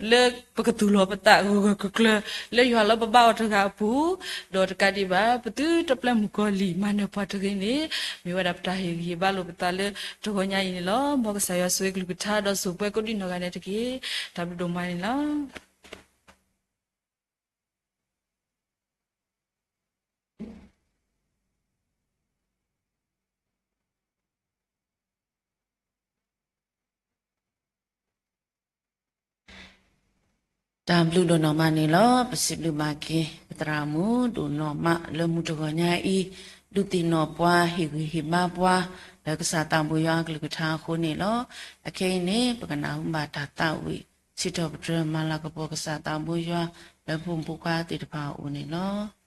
လၢပကသူၣ်လီၤပသးဂၢၢ်ဂၢၢ်ကျၢၤကျၢၤ လၢယွၤလၢပဘါအီၤတဂၤအပူၤ, ဒီးတကးဒံးဘၣ် ပသုတပျဲမုၣ်ကီၤလံၢ်မၤနၢၤပှၤတဂ့ၤန့ၣ် မ့ၢ်ဝဲဒၣ်ပတၢ်ဟ့ၣ်ဂံၢ်ဟ့ၣ်ဘါလိာ်ပသးလၢတဂီၤညါအံၤန့ၣ်လီၤ. မ်ကစၢ်ယွၤဆိၣ်ဂ့ၤကလုၢ်ကထါ ဒီးဆိၣ်ပှဲၤကိးဒံနီၢ်ဂၤဒဲးတက့ၢ်. တၢ်ဘျုးဒိၣ်မးန့ၣ်လီၤ. တၢ်ဘျုးဒိၣ်နီၢ်မးန့ၣ်လီၤ. ပစံးဘျုးဘၣ်က့ၤ ပသရၣ်မုၣ်ဒိၣ်နီၢ်မး လၢမုၢ်တဂီၤညါအံၤ ဒုးသ့ၣ်နီၣ်ပှၤ ဟ့ၣ်ဂံၢ်ဟ့ၣ်ဘါပှၤ လၢကစၢ်သးဘိယွၤအကလုၢ်ကထါအဃိန့ၣ်လီၤ. အခဲအံၤန့ၣ် ပကနၢ်ဟူဘၣ်တၢ်သးဝံၣ် စံးထီၣ်ပတြၢၤမၤလၤကပီၤကစၢ်သးဘိယွၤ လၢပဖိမုၣ်ဖိခွါသ့ၣ်တဖၣ်အအိၣ်န့ၣ်လီၤ.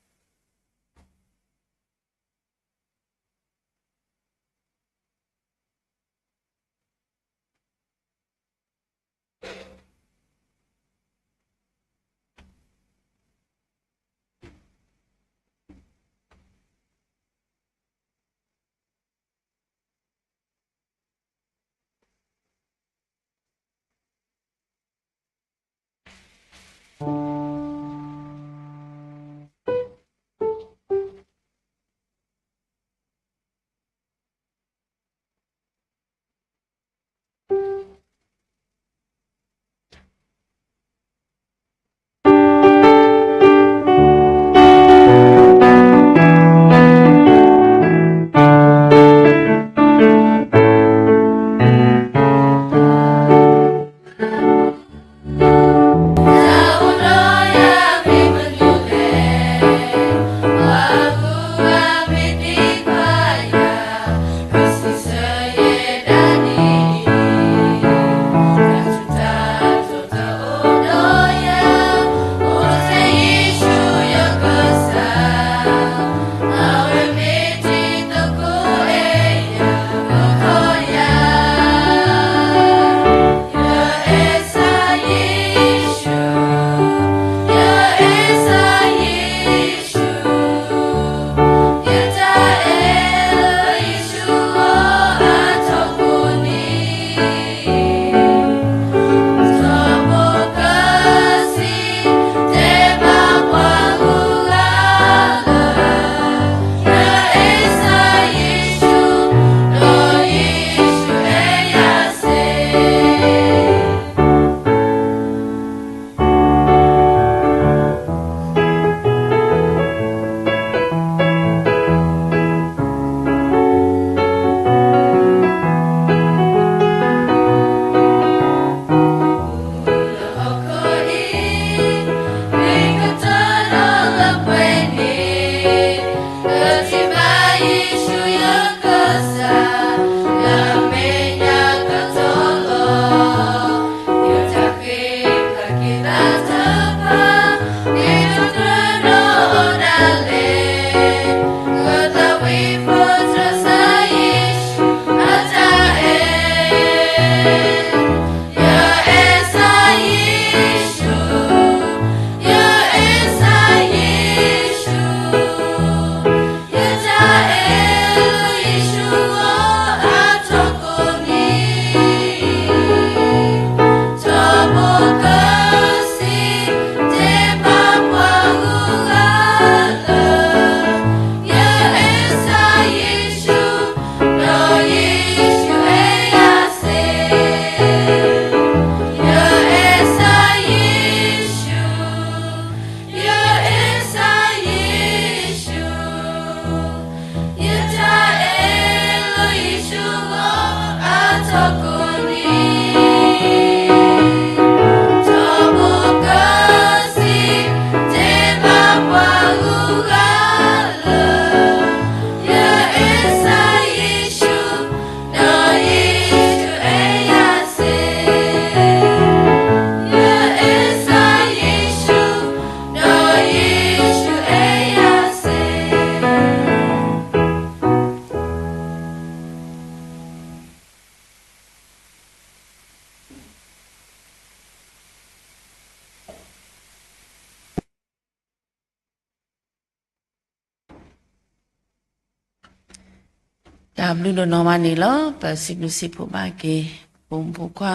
တၢ်ဘျုးဒိၣ်နီၢ်မးန့ၣ်လီၤ. ပစံးဘျုးစံးဖှိၣ်ဘၣ်က့ၤ ဖိမုၣ်ဖိခွါ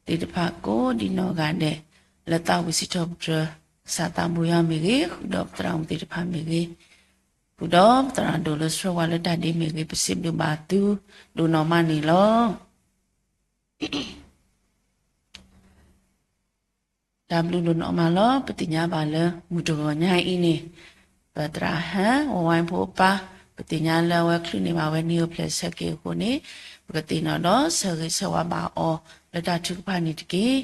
သ့ၣ်တဖၣ်ကိးဒံနီၢ်ဂၤဒဲး, လၢသးဝံၣ်စံးထီၣ်ပတြၢၤ ကစၢ်သးဘိယွၤမ့ၢ်ဂ့ၤ, ဃုာ်ဒီးပသရၣ်မုၣ်သ့ၣ်တဖၣ်မ့ၢ်ဂ့ၤ, ဃုာ်ဒီးပသရၣ်ဒိၣ်လၢဆှၢဝဲလၢတၢ်ဒ့မ့ၢ်ဂ့ၤ, ပစံးဘျုးဘၣ်သုဒိၣ်နီၢ်မးန့ၣ်လီၤ. တၢ်ဘျုးဒိၣ်နီၢ်မးလီၤ. ပသ့ၣ်ညါဘၣ်လၢမုၢ်တဂီၤညါအံၤန့ၣ်, ပသရၣ်ဟဲ ဝဝိုင်းဖိအပၢ်, ပသ့ၣ်ညါလၢအဝဲချုးန့ၢ်ဘၣ်ဝဲနံၣ်အိၣ်ဖျဲၣ်ဆၢက့ၤအဃိန့ၣ်, ပကသ့ၣ်နီၣ်ဒီးဆၢဂ့ၤဆၢဝါဘၣ်အီၤလၢတၢ်ထုကဖၣ်န့ၣ်တက့ၢ်.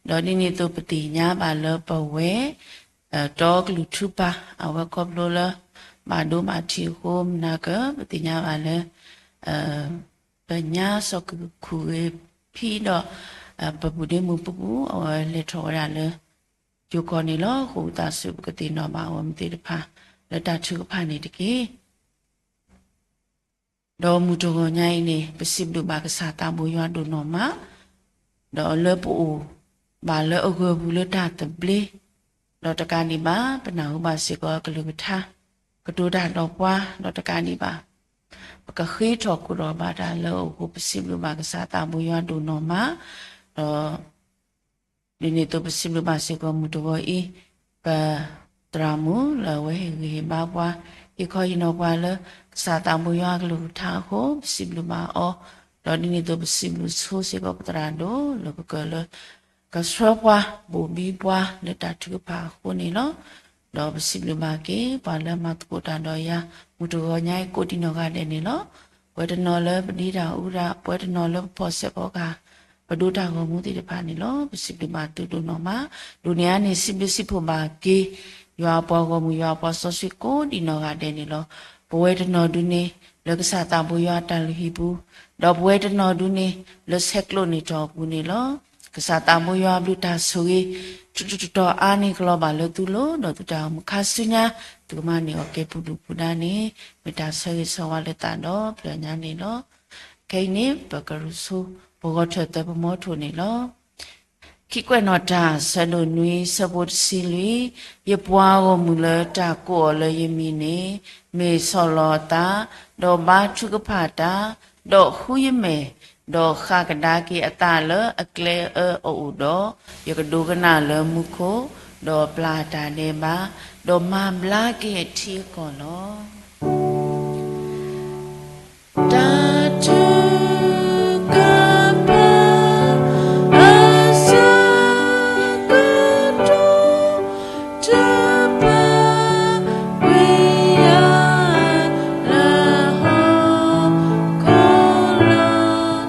ဒီးဒ်န့ၣ်အသိးပသ့ၣ်ညါဘၣ်လၢပဝဲ တီကလုာ်ထူပၢ် အဝဲခီဖျိလၢ ဘၣ်ဒိဘၣ်ထံးအဃိ မနၤက ပသ့ၣ်ညါဘၣ်လၢ ပညါစီၤကခူၣ်ဂ့ၤဖံဒီး ပပုၢ်ဒ့မုၣ်ပူပူ အဝဲလဲၤထီၣ်ဝဲဒၣ်လၢ ယိၤကီၢ်န့ၣ်လီၤ. အဃိသတးဒီး ပကသ့ၣ်နီၣ်ဘၣ်အီၤမ့ၢ်သ့ၣ်တဖၣ် လၢတၢ်ထုကဖၣ်န့ၣ်တက့ၢ်. ဒီးမုၢ်တဂီၤညါအံၤန့ၣ် ပစံးဘျုးဘၣ်ကစၢ်သးဘိယွၤဒိၣ်နီၢ်မး, ဒီးလၢပအိၣ်ဘၣ်လၢအဂၢၢ်ပူၤလၢတၢ်သဘျ့, ဒီးတကးဒံးဘၣ် ပနၢ်ဟူဘၣ်စ့ၢ်ကီးအကလုၢ်ကထါ ကတိၤတၢ်ဒီးပှၤ, ဒီးတကးဒံးဘၣ် ပကဃ့ထီၣ်ကိၢ်ထီၣ်ဘၣ်တၢ်လၢအအိၣ်အဃိ ပစံးဘျုးဘၣ်ကစၢ်သးဘိယွၤဒိၣ်နီၢ်မး, ဒီး ဒ်န့ၣ်အသိးပစံးဘျုးဘၣ်စ့ၢ်ကီးမုၢ်တဂီၤအံၤ, ပသရၣ်မုၣ်လၢအဝဲဟ့ၣ်ဂံၢ်ဟ့ၣ်ဘါပှၤ, ဟ့ၣ်ခီဟ့ၣ်နီၤပှၤလၢ ကစၢ်သးဘိယွၤအကလုၢ်ကထါအဃိ ပစံးဘျုးဘၣ်အီၤ, ဒီးဒ်န့ၣ်အသိးပစံးဘျုးဆိစ့ၢ်ကီးပသရၣ်ဒိၣ်လၢကကၢၢ်လၢ ကဆှၢပှၤဘိၣ်ဘံပှၤလၢတၢ်ထုကဖၣ်အဃိန့ၣ်လီၤ. ဒီးပစံးဘျုးဘၣ်က့ၤ ပှၤလၢမၤသကိးတၢ်ဒီးယၤ မုၢ်တဂီၤညါအံၤကိးဒံနီၢ်ဂၤဒဲးန့ၣ်လီၤ. ပဝဲတနီၤလၢပဒ့တၢ်အူတၢ်, ပဝဲတနီၤလၢပဖီၣ်ဆဲးဖီကဟၣ် ပဒိတၢ်ဂီၤမူသ့ၣ်တဖၣ်န့ၣ်လီၤ. ပစံးဘျုးဘၣ်သုဒိၣ်နီၢ်မး, ဒိၣ်န့ၢ်အါန့ၣ် စံးဘျုးစံးဖှိၣ်ဘၣ်က့ၤ ယွၤအပှၤဂီၢ်မုၢ် ယွၤအပှၤစီဆှံကိးဒံနီၢ်ဂၤဒဲးန့ၣ်လီၤ. ပဝဲတနီၤဒုန့ၣ် လၢကစၢ်သးဘိယွၤအတၢ်လုၢ်ဟံၣ်ပူၤ, ဒီးပဝဲတနီၤဒုန့ၣ် လၢဆဲးကျိးန့ၢ်တီၢ်အပူၤန့ၣ်လီၤ. ကစၢ်သးဘိယွၤအဘျုးတၢ်ဆိၣ်ဂ့ၤ ထူးထူးတီၤတီၤအါန့ၢ်ကလီၤဘၣ်လၢသုလိၤ, ဒီးသုတၢ်အိၣ်မူခါဆူညါ သုကမၤန့ၢ်အီၤကဲပူၤဒုၣ်ပူၤဒါန့ၣ် မ့ၢ်တၢ်ဆၢဂ့ၤဆၢဝါလၢသးဒီဖျၢၣ်ညါန့ၣ်လီၤ. ခဲအံၤန့ၣ် ပကရူၢ်ဆိ ပဂီၤထၢၣ်သၢပမီထိၣ်န့ၣ်လီၤ. ခံကွဲးနီၣ်တၢ် ဆၢဒိၣ်နွံ ဆၢဖိတဆံလွံၢ်, ယပှၤဂီၢ်မုၢ်လၢတၢ်ကိးအီၤလၢယမံၤန့ၣ် မ့ၢ်ဆီၣ်လီၤအသး, ဒီးဘါထုကဖၣ်တၢ်, ဒီးဃုယမဲာ်, ဒီးဃၣ်ကဒါက့ၤအသးလၢအကျဲအၢအအိၣ်ဒီး, ယကဒိကနၣ်လၢမူခိၣ်, ဒီးပျၢ်တၢ်ဒဲးဘး, ဒီးမၤဘျါက့ၤအထံအကီၢ်လီၤ. တၢ်ထုကဖၣ်အဆၢကတီၢ် ထုကဖၣ်ဝံယၤလၢ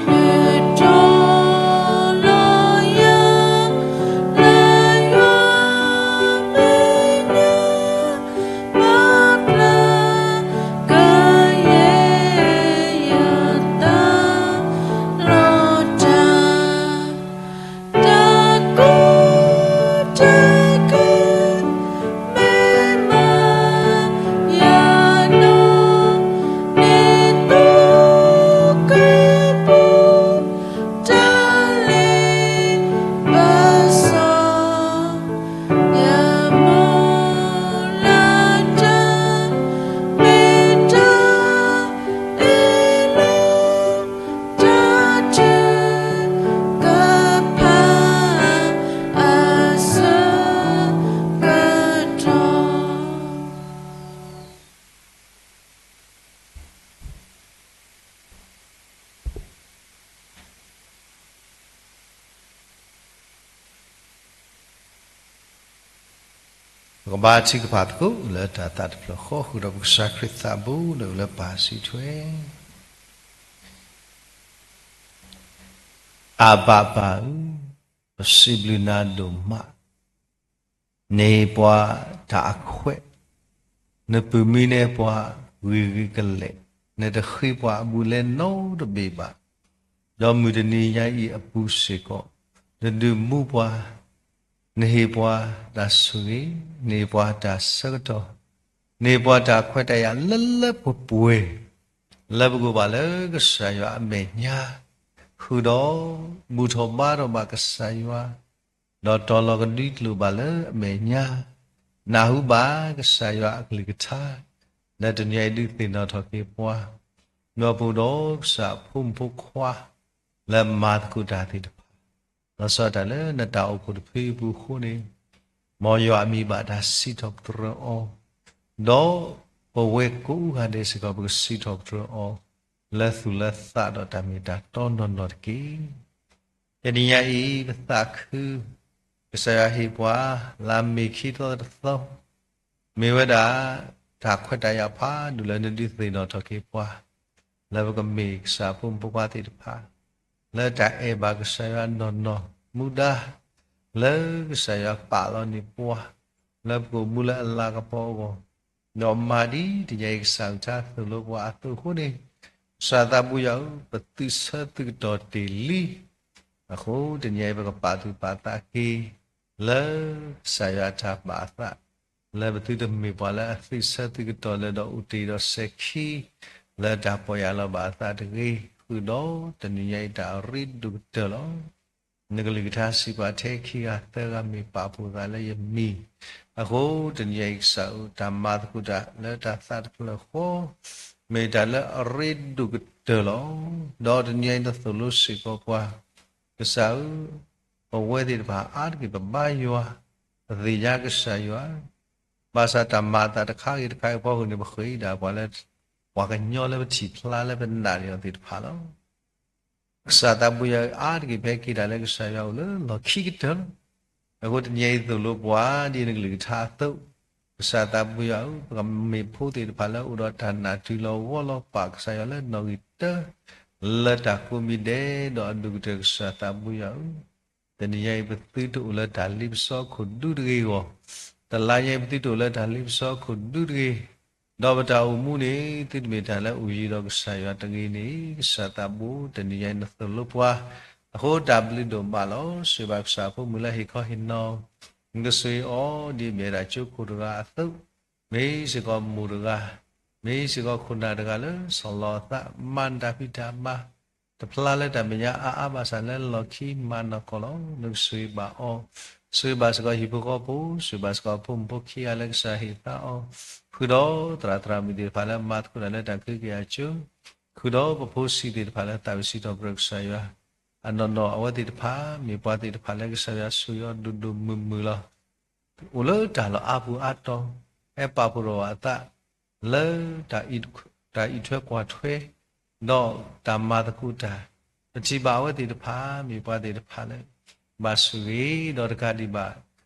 ဟီၣ်ခိၣ်လီၤ. ထုးထီၣ်လီၤယၤလၢယွၤမဲာ်ညါ ပာ်ဖျါကယဲၢ်ယသးလီၤတၢ်, တၢ်ကူၣ်တၢ်က့ၤမ့ၢ်မၤယၤနီၢ်, န့ၣ်သိကပူၤ တၢ်လ့ပစီ ယမိၢ်လၢတၢ် မ့ၢ်တၢ်အ့ၣ်လိာ် တၢ်ထုကဖၣ်အဆၢကတီၢ် ပကဘါထုကဖၣ်သကိးလၢတၢ်သးတဖျၢၣ်ဃီ ဃုာ်ဒီးပကစၢ်ခရံာ်သးဘိလၢအိၣ်လၢပၢ်စံးထွဲ, အဘၣ်ပၢ်ဧၢ, ပစံးဘျုးနၤဒိၣ်မး, နဟ့ၣ်ပှၤတၢ်အခွဲး, နပုၢ်မံနဲပှၤဂ့ၤဂ့ၤကလဲာ်, နတဃ့ပှၤအဘူးအလဲနီတဘ့ၣ်ဘၣ်. ဒီးမုၢ်တနံၤညါအံၤအပူၤစ့ၢ်ကီး, နဒုးမူပှၤ, နဟ့ၣ်ပှၤတၢ်ဆိၣ်ဂ့ၤ, နဟ့ၣ်ပှၤတၢ်ဆၢကတီၢ်, နဟ့ၣ်ပှၤတၢ်ခွဲးတၢ်ယာ်လၢလၢပှဲၤပှဲၤ, လၢပကအိၣ်ဘၣ်လၢကစၢ်ယွၤအမဲာ်ညါ, ဃုာ်ဒီးဘူၣ်ထီၣ်ဘါထီၣ်ဘၣ်ကစၢ်ယွၤ, ဒီးတီၤလီၤကဒွံကျိာ်ဘၣ်လၢအမဲာ်ညါ, နၢ်ဟူဘၣ်ကစၢ်ယွၤအကလုၢ်ကထါ, လၢတနံၤအံၤဒုးသ့ၣ်နီၣ်ထီၣ်က့ၤပှၤ, ဒီးပအိၣ်ဒီးကစၢ်အဖိမုၣ်ဖိခွါ, လၢမၤသကိးတၢ်သ့ၣ်တဖၣ်, လီၤဆီဒၣ်တၢ်လၢနတၢ်အိၣ်ဖှိၣ်တဖုအပူၤအဃိန့ၣ်, မ်ယွၤအမံၤဘၣ်တၢ်စံးထီၣ်ပတြၢၤအီၤ, ဒီးပဝဲကိးဂၤဒဲးစ့ၢ်ကီး ပကစံးထီၣ်ပတြၢၤအီၤ လၢသူၣ်လၢသးဒီးတၢ်မ့ၢ်တၢ်တီနီၢ်နီၢ်တက့ၢ်. တနံၤညါအံၤ ပသးခု, ကစၢ်ယွၤဟ့ၣ်ပှၤ လါမ့ၤခံသီတသီ, မ့ၢ်ဝဲဒၣ် တၢ်ခွဲးတၢ်ယာ်ဖးဒိၣ်လၢနဒုးသ့ၣ်နီၣ်ထီၣ်က့ၤပှၤ, လၢပကမ့ၢ်ကစၢ်ဖိမုၣ်ဖိခွါသ့ၣ်တဖၣ်, လၢတၢ်အဲၣ်ဘၣ်ကစၢ်ယွၤနီၢ်နီၢ်မူဒါ, လၢကစၢ်ယွၤပာ်လီၤန့ၢ်ပှၤ, လၢပကအိၣ်မူလၢအလၤကပီၤအဂီၢ်, ဒီးမၤဒ်တနံၤညါအံၤကစၢ်အကလုၢ်ကထါသိၣ်လိပှၤအသိးအဃိန့ၣ်, ကစၢ်သးဘိယွၤဧၢ, ပသုးဆၢသုးကတီၢ်တ့ၢ်လံ. အဃိတနံၤညါအံၤ ပကပာ်သူၣ်ပာ်သးက့ၤ လၢကစၢ်ယွၤအတၢ်ဘၣ်အသး, လၢပသုတမ့ၢ်ပှၤလၢအသုးဆၢသုးကတီၢ်လၢၤဒီးအိၣ်တ့ၢ်ဒီးစဲၤခံ လၢတၢ်ပီၢ်ယၢ်လီၤဘၣ်အသးတဂ့ၤ, ဃုာ်ဒီးတနံၤညါအံၤတၢ်အရ့ဒိၣ်ကတၢၢ်လီၤ. နကလုၢ်ကထါစံးပှၤ ထဲခံဂၤသၢဂၤမ့ၢ်ပာ်ဖှိၣ်သးလၢယမံၤ, အဃိတနံၤညါအံၤကစၢ်ဧၢ, တၢ်မၤသကိးတၢ်လၢတၢ်သးတဖျၢၣ်ဃီ, မ့ၢ်တၢ်လၢအရ့ဒိၣ်ကတၢၢ်လီၤ. ဒီးတနံၤညါအံၤနသိၣ်လိစ့ၢ်ကီးပှၤ, ကစၢ်ဧၢ, ပဝဲသ့ၣ်တဖၣ်အါတက့ၢ်ပဘါယွၤ, ပသ့ၣ်ညါကစၢ်ယွၤ, ဘၣ်ဆၣ်တၢ်မၤအသးတခါဂ့ၤတခါဂ့ၤအဖီခိၣ်န့ၣ် ပဃ့ဒၣ်ပှၤလၢ ပှၤကညီလၢပထံၣ်ဖျါလၢပနာ်န့ၢ်အီၤသ့ၣ်တဖၣ်လီၤ. ကစၢ်သးဘိယွၤအါတက့ၢ် ပဟဲက့ၤတၢ်လၢကစၢ်ယွၤအိၣ်လၢလီၢ်ခံကတၢၢ်လီၤ. အဃိတနံၤအံၤသိၣ်လိပှၤဒ်နကလုၢ်ကထါအသိး, ကစၢ်သးဘိယွၤဧၢ, ပကမ့ၢ်ဖိသ့ၣ်တဖၣ်လၢအိၣ်ဒီးတၢ်နာ်တုၤလီၤဝီလီၤပာ်ကစၢ်ယွၤလၢနီၣ်ဂံၢ်တၢ, လၢတၢ်ကိးမံၤဒဲးဒီးအဒိၣ်ကတၢၢ်ကစၢ်သးဘိယွၤဧၢ, တနံၤညါအံၤ ပသုတအိၣ်လၢတၢ်လ့ပစီခိၣ်ဒူတဂ့ၤအဂီၢ်, တလါညါအံၤ ပသုတအိၣ်လၢတၢ်လ့ပစီခိၣ်ဒူတဂ့ၤ, ဒီးပတၢ်အိၣ်မူန့ၣ် သုတမ့ၢ်တၢ်လၢအိၣ်ယံၤဒီးကစၢ်ယွၤတဂ့ၤန့ၣ် ကစၢ်သးဘိ တနံၤညါအံၤနသိၣ်လိပှၤ, အဃိတၢ်ဘျုးဒိၣ်မးလီၤ. ဆိၣ်ဂ့ၤဘၣ်ကစၢ်အဖိမုၣ်လၢဟ့ၣ်ခီဟ့ၣ်နီၤ, နကဆိၣ်ဂ့ၤအီၤဒ်အမ့ၢ်ဝဲဒၣ်ကၠိခိၣ်တဂၤအသိး, မ့ၢ်စ့ၢ်ကီးမိၢ်တဂၤ, မ့ၢ်စ့ၢ်ကီးခိၣ်နၢ်တဂၤလၢစီၢ်လီၤအသး မၤနတၢ်ဖံးတၢ်မၤ တဖျါလၢတၢ်မဲာ်ညါအါအါဘၣ်ဆၣ်လၢလီၢ်ခံမၤနီၢ်ကီၢ်လီၤ. နကဆိၣ်ဂ့ၤဘၣ်အီၤ, ဆိၣ်ဂ့ၤဘၣ်စ့ၢ်ကီးဟံၣ်ဖိဃီဖိ, ဆိၣ်ဂ့ၤဘၣ်စ့ၢ်ကီးဖိမုၣ်ဖိခံဂၤလၢကစၢ်ဟ့ၣ်သါအီၤ, ဃုာ်ဒီးသရၣ်သရၣ်မုၣ်သ့ၣ်တဖၣ်လၢမၤသကိးတၢ်လၢတၢ်ကဟုကယာ်ကၠိ, ဃုာ်ဒီးပဖိဆံးသ့ၣ်တဖၣ်လၢသးဝံၣ်စံးထီၣ်ပတြၢၤကစၢ်ယွၤ, အနီၢ်နီၢ်အဝဲသ့ၣ်တဖၣ် မ့ၢ်ပှၤသ့ၣ်တဖၣ်လၢကစၢ်ယွၤဆိၣ်ဂ့ၤအီၤဒိၣ်ဒိၣ်မုၢ်မုၢ်လီၤ. အိၣ်လၢတၢ်လီၢ်အါပူၤအါတီၤ, ဟဲပာ်ဖှိၣ်ထီၣ်အသး လၢ တၢ်အံးထွဲကွၢ်ထွဲ ဒီးတၢ်မၤသကိးတၢ်, ပထံၣ်ဘၣ်အဝဲသ့ၣ်တဖၣ် မ့ၢ်ပှၤသ့ၣ်တဖၣ်လၢ ဘၣ်ဆိၣ်ဂ့ၤဒီးတကးဒံးဘၣ်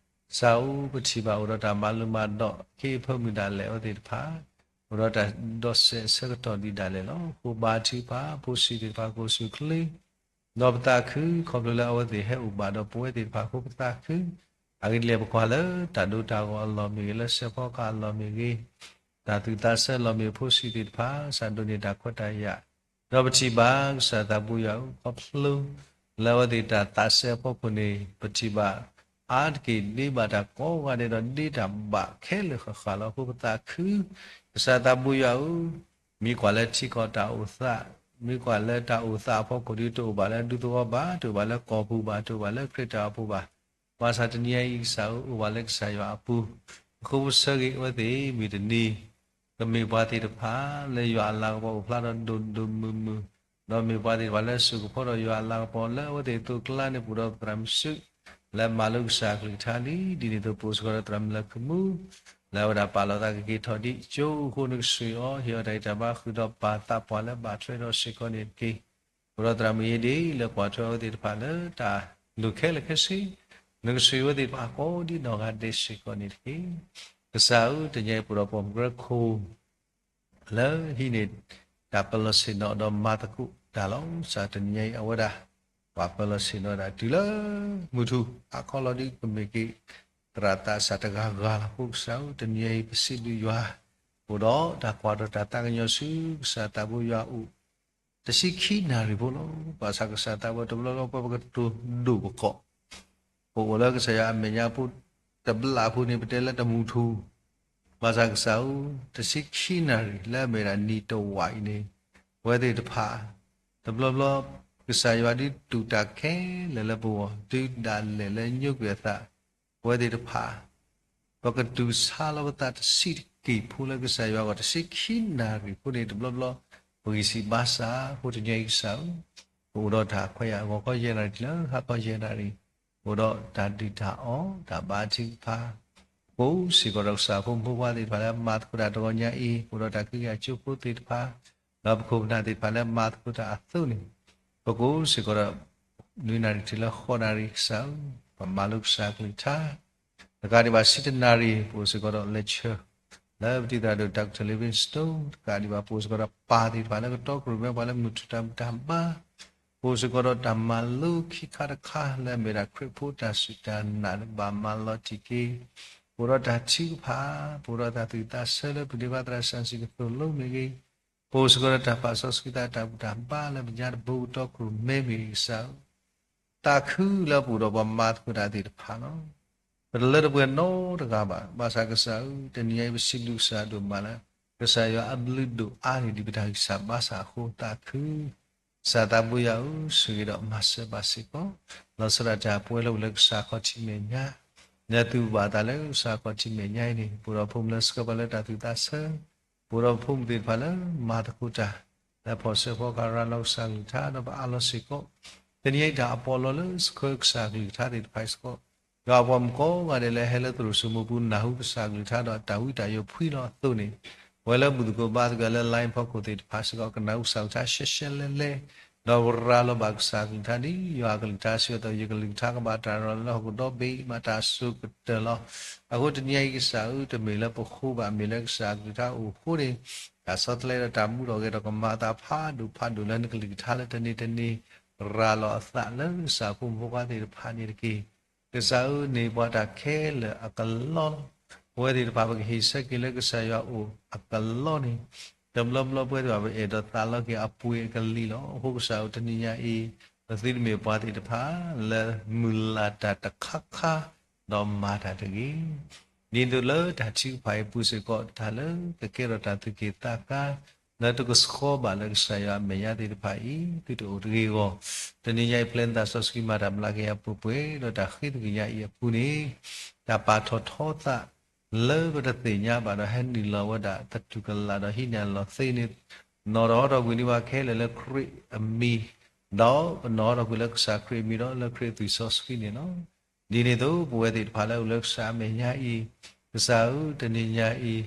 ကစၢ်ဧၢ ပထံၣ်ဘၣ်အိၣ်ဒီးတၢ်မၤလိမၤဒိး အခ့အဖၢမုၢ်ဒၣ်လဲာ်အဝဲသ့ၣ်တဖၣ် အိၣ်ဒီးတၢ်ဒီးစဲးအဆၢကတီၢ်ဒံးဒၣ်လဲာ်လီၤ. ဃိဘါထုကဖၣ် ဖိဆံးသ့ၣ်တဖၣ်ကိးဆူၣ်ချ့ ဒီးပသးခု ခီဖျိလၢအဝဲသ့ၣ်ဟဲအိၣ်ဘၣ်ဒီးပဝဲသ့ၣ်တဖၣ်အဃိ ပသးခု, အဂ့ၢ်ဒ်လဲၣ် ပကွၢ်လၢတၢ်ဒိတၢ်ဂီၤအလီၢ်မ့ၢ်ဂ့ၤ, လၢစဲးဖီကဟၣ်အလီၢ်မ့ၢ်ဂ့ၤ, တၢ်သူၣ်သးဆၢအလီၢ်မ့ၢ်ဂ့ၤ ဖိဆံးသ့ၣ်တဖၣ် စၢ်ဒိးန့ၢ်တၢ်ခွဲးတၢ်ယာ်, ဒီးပထံၣ်ဘၣ်ကစၢ်သးဘိယွၤဧၢ ခီဖျိလၢအဝဲသ့ၣ်တၢ်သးစဲအဖီခိၣ်န့ၣ် ပထံၣ်ဘၣ် အါတက့ၢ်ဒ့ဘၣ်တၢ်ကိးဂၤဒဲးဒီးဒ့တၢ်ဘၣ်ခဲလၢာ်ဃၣ်ဃၣ်လီၤ. အဃိပသးခု ကစၢ်သးဘိယွၤဧၢ, မ့ၢ်ကွၢ်လၢထံကီၢ်တၢ်အိၣ်သး, မ့ၢ်ကွၢ်လၢတၢ်အိၣ်သးအဖီခိၣ်ဒ်တအိၣ်ဘၣ်လၢဒူသဝီဘၣ်, တအိၣ်ဘၣ်လၢကီၢ်ပူၤဘၣ်, တအိၣ်ဘၣ်လၢခရံာ်တၢ်အိၣ်ဖှိၣ်ဘၣ်, ဘၣ်ဆၣ်တနံၤအံၤကစၢ်ဧၢ အိၣ်ဘၣ်လၢကစၢ်ယွၤအပူၤ, အဃိပဆၢဂ့ၤအဝဲသ့ၣ်မုၢ်တနံၤ ကမ့ၢ်ပှၤသ့ၣ်တဖၣ်လၢယွၤအလၤကပီၤအိၣ်ဖျါဒီးဒိၣ်ဒိၣ်မုၢ်မုၢ်, ဒီးမ့ၢ်ပှၤသ့ၣ်တဖၣ်လၢစိာ်ကဖီဒီးယွၤအလၤကပီၤလၢအဝဲသ့ၣ်အသိးအကျါန့ၣ် ပအိၣ်ဒီးပသရၣ်မုၣ်စု လၢမၤလိကစၢ်အကလုၢ်ကထါလံ ဒ်န့ၣ်အသိးပအိၣ်စ့ၢ်ကီးဒီးသရၣ်မုၣ်လၢခံမူ လၢအဝဲဒၣ်ပာ်လီၤသးကက့ၤထီၣ်ဒံးကၠိအဃိ နကဆိၣ်ဂ့ၤအီၤ ဟ့ၣ်အီၤတၢ်ဂံၢ်တၢ်ဘါ ဃုာ်ဒီးပာ်သးပှၢ်လၢဘၣ်ထွဲဒီးစ့ၢ်ကီးန့ၣ်တက့ၢ်. ပအိၣ်ဒီးသရၣ်မုၣ်အံၤဒ်လၢကွၢ်ထွဲအဝဲသ့ၣ်တဖၣ်လၢတၢ်လိၣ်ခဲလၢာ်ခဲဆ့, နကဆိၣ်ဂ့ၤအဝဲသ့ၣ်တဖၣ်ကိးဒ်နီၢ်ဂၤဒဲးစ့ၢ်ကီးန့ၣ်တက့ၢ်. ကစၢ်ဧၢ တနံၤအံၤပအိၣ်ဒီးပိာ်မုၣ်ကရၢခိၣ် လၢဟံးန့ၢ်တၢ်ပၢၤလီၢ်ဆ့ၣ်နီၤဒီးမၤသကိးတၢ်လီၤ. ကစၢ်တနံၤအံၤအဝဲဒၣ် ပှၤပၢၤလီၢ်ဆ့ၣ်နီၤဒၣ်တုၤလၢမုၢ်ထူၣ် အခီလီၤဒုးကမ့ၢ်က့ၤ သရၣ်သးစၢ်တဂၤဂၤလီၤ. အဃိကစၢ်ဧၢ တနံၤအံၤပစံးဘျုးယွၤ အိၣ်ဒီးတၢ်ကွၢ်ထီၣ်တၢ်သးကညီၤဆူကစၢ်သးဘိယွၤအအိၣ် တဆံခံနၣ်ရံၣ်ဖိလီၤ. ဘၣ်ဆၣ်ကစၢ်သးဘိတဘျီဘျီပကတိၤဒိၣ်ပကီၢ် ပအိၣ်လၢကစၢ်ယွၤအမဲာ်ညါဖိတဘျီအဖိန့ၣ် ပတဲလၢတမုၢ်ထူၣ်, ဘၣ်ဆၣ်ကစၢ်ဧၢ တဆံခံနၣ်ရံၣ်လၢအမ့ၢ်ဒၣ်နံၤတဝာ်အံၤန့ၣ် ပဝဲသ့ၣ်တဖၣ် တဘျီဘျီ ကစၢ်ယွၤဒုးတူၢ်တၢ်ခဲလၢာ်လၢပဂီၢ် ဒုးဒၣ်လဲာ်လၢညိကွံာ်အသး ပဝဲသ့ၣ်တဖၣ် ပကတူၢ်ဆါလီၤပသးတဆံးတက့ၢ်ဖိလၢကစၢ်ယွၤအဂီၢ် တဆံခံနၣ်ရံၣ်ဖိန့ၣ် တဘျီဘျီ ပဂံၢ်စၢ်ဘါစၢ်ဖိတနံၤအံၤကစၢ်ဧၢ အိၣ်ဒီးတၢ်ခွဲးယာ်ဂီၤခီယဲၢ်နၣ်ရံၣ်တုၤလၢဟါခီယဲၢ်နၣ်ရံၣ်, အိၣ်ဒီးတၢ်ဒုၣ်တၢ်အီၣ်တၢ်ဘါထုကဖၣ်, ပကိးစ့ၢ်ကီးဒီးကစၢ်ဖိမုၣ်ဖိခွါသ့ၣ်တဖၣ်လၢမၤသကိးတၢ်တဂီၤညါအံၤ, အိၣ်ဒီးတၢ်ကဟုကယာ်ကၠိဖိသ့ၣ်တဖၣ်, ဒီးပခိၣ်ပနၢ်သ့ၣ်တဖၣ်လၢမၤသကိးတၢ်အသိးန့ၣ်, ပကိးစ့ၢ်ကီးဒီး နွံနၣ်ရံၣ်တုၤလၢဃိးနၣ်ရံၣ်ကစၢ်ဧၢ, ပမၤလိကစၢ်ကလုၢ်ကထါ တကးဒံးဘၣ်ဆံတနၣ်ရံၣ် ပအိၣ်စ့ၢ်ကီးဒီး lecture လၢပတံၤသရၣ်ဒိၣ် Doctor Livingstone တကးဒံးဘၣ် ပအိၣ်စ့ၢ်ကီးဒီးပၢ်သ့ၣ်တဖၣ်လၢကတီခိၣ်ရိၣ်မဲပှၤလၢမုၢ်ထူၣ်တၢ်ဘူၣ်တၢ်ဘါ, ပအိၣ်စ့ၢ်ကီးဒီးတၢ်မၤလိခံခါတခါလၢအမ့ၢ်ဒၣ်ခရံာ်ဖိတၢ်စူၢ်တၢ်နာ်ဘၣ်မၤလီၤတံၢ်က့ၤ, ပအိၣ်ဒီးတၢ်ထုကဖၣ်, ပအိၣ်ဒီးတၢ်သူၣ်ကသးဆၢလၢပဒ့ခွါသရၣ်စံးစံးကသိၣ်လိမ့ၢ်ဂ့ၤ, ပအိၣ်စ့ၢ်ကီးဒီးတၢ်ပာ်စီဆှံသးတၢ်ဘူၣ်တၢ်ဘါလၢပညါတဘိကတီခိၣ်ရိၣ်မဲမ့ၢ်ဂ့ၤကစၢ်ဧၢ သးခုလၢပအိၣ်ဒီးပှၤမၤသကိးတၢ်သ့ၣ်တဖၣ်လီၤ. ပတလၢတပှဲၤနီတဂၤဘၣ်. ဘၣ်ဆၣ်ကစၢ်ဧၢ, တနံၤညါအံၤပစံးဘျုးကစၢ်ဒိၣ်မးလၢ ကစၢ်ယွၤအဘျုးဒိၣ်အါန့ၢ်ဒံးပတၢ်ဂံၢ်စၢ်ဘါစၢ်အဃိသးခု. ကစၢ်သးဘိယွၤဧၢ, ဆိၣ်ဂ့ၤဒီးမၤစၢၤဘၣ်စ့ၢ်ကီး လီၤဆီဒၣ်တၢ်ပဝဲလၢအိၣ်လၢကစၢ်ခီၣ်ထံးမဲာ်ညါ, နသူၣ်ဘၣ်သးလၢကစၢ်ခီၣ်ထံးမဲာ်ညါအံၤန့ၣ်, ပအိၣ်ဒီးဖိမုၣ်လၢဆှၢပှၤလၢတၢ်သူၣ်သးဆၢ ပအိၣ်ဒီးဖိမုၣ်သ့ၣ်တဖၣ်လၢမၤသကိးတၢ် လၢဖီၣ်ဆၢဖီကၤရၤလီၤကစၢ်ကလုၢ်ကထါ ဒီးပအးလီၤစ့ၢ်ကီး တနံၤညါအံၤတၢ်အပီးလီလၢဆှၢကစၢ်ကလုၢ်ကထါသ့ၣ်တဖၣ်အံၤစ့ၢ်ကီး, ဒီးအပှၤမုၣ်ကိးဂၤဒဲးလၢဟဲလၢသရိာ်စိမိပူၤနၢ်ဟူကစၢ်ကလုၢ်ကထါဒီးတၢ်ဝံတၢ်ယိးဖှံလီၤအသိးန့ၣ်, ပဝဲလၢဘူၣ်သကိးဘါသကိးလၢ line ဖီခိၣ်သ့ၣ်တဖၣ်စ့ၢ်ကီး ကနၢ်ဟူကစၢ်ကလုၢ်ကထါရှဲရှဲလဲလဲ ဒီးပရၤလီၤဘၣ်ကစၢ်ကလုၢ်ကထါဒ်ယွၤအကလုၢ်ကထါစံးအသိး ယကလုၢ်ကထါကဘၣ်တၢ်ရၤလီၤလၢဟီၣ်ခိၣ်ဒီဘ့ၣ် ဘၣ်တၢ်စိာ်ကတၢၢ်လီၤ. အဃိတနံၤညါအံၤကစၢ်ဧၢ, တမ့ၢ်လၢပဃိဘၣ် မ့ၢ်လၢကစၢ်ကလုၢ်ကထါအိၣ်အဃိန့ၣ်, တၢ်ဆီတလဲဒီးတၢ်မူထီၣ်ဂဲၤထီၣ်ကမၤအသးဖးဒိၣ်ဖးဒိၣ်လၢနကလုၢ်ကထါလၢတနံၤတနံၤ ရၤလီၤအသးလၢကစၢ်ဖိမုၣ်ဖိခွါသ့ၣ်တဖၣ်န့ၣ်တက့ၢ်. ကစၢ်ဧၢ, န့ၢ်ပှၤတၢ်ခဲလၢာ်အကလီလီၤ. ပဝဲသ့ၣ်တဖၣ်ပကဟ့ၣ်ဆၢက့ၤလၢကစၢ်ယွၤအအိၣ်အကလီန့ၣ်, တဘျီဘျီပဝဲသ့ၣ်တဖၣ်ပအဲၣ်ဒိးသးလီက့ၤအပှ့ၤအကလံၤလီၤ. အဃိကစၢ်ဧၢ, တနံၤညါအံၤ ပသုတမ့ၢ်ပှၤသ့ၣ်တဖၣ် လၢမုၢ်လၢ်တၢ်တခါခါ ဒီးမၤတၢ်တဂ့ၤ ဒ်သိးလၢတၢ်ထုကဖၣ်အံၤအပူၤစ့ၢ်ကီး တၢ်လၢကကဲထီၣ်တၢ်သူၣ်က့ၣ်သးကါ လၢတကဆှီဘၣ်လၢကစၢ်ယွၤအမဲာ်ညါသ့ၣ်တဖၣ်အံၤ သုတအိၣ်တဂ့ၤအဂီၢ်, တနံၤညါအံၤ ဖဲလၢနသးစီဆှံမၤတၢ်မျးကယၤပှဲၤပှဲၤ ဒီးတၢ်ဃ့သကွံာ်ညါအံၤအပူၤန့ၣ်, တၢ်ပာ်ထီၣ်ထီသး လၢပတသ့ၣ်ညါဘၣ်ဒီးဟဲနုာ်လီၤဝဲဒၣ်သတူၢ်ကလာ်ဒီးဟံးန့ၢ်အလီၢ်သ့န့ၣ်, နီၣ်ထီၣ်ဟီထီၣ်ကွံာ်န့ၢ်ပှၤခဲလၢာ်လၢခရံာ်အမံၤ, ဒီးပနီၣ်ထီၣ်ဟီထီၣ်ကွံာ်လၢကစၢ်ခရံာ်အမံၤဒီးလၢခရံာ်အသွံၣ်စီဆှံန့ၣ်လီၤ. ဒ်န့ၣ်အသိး ပဝဲသ့ၣ်တဖၣ်လၢအိၣ်လၢကစၢ်အမဲာ်ညါအံၤ, ကစၢ်ဧၢ, တနံၤညါအံၤ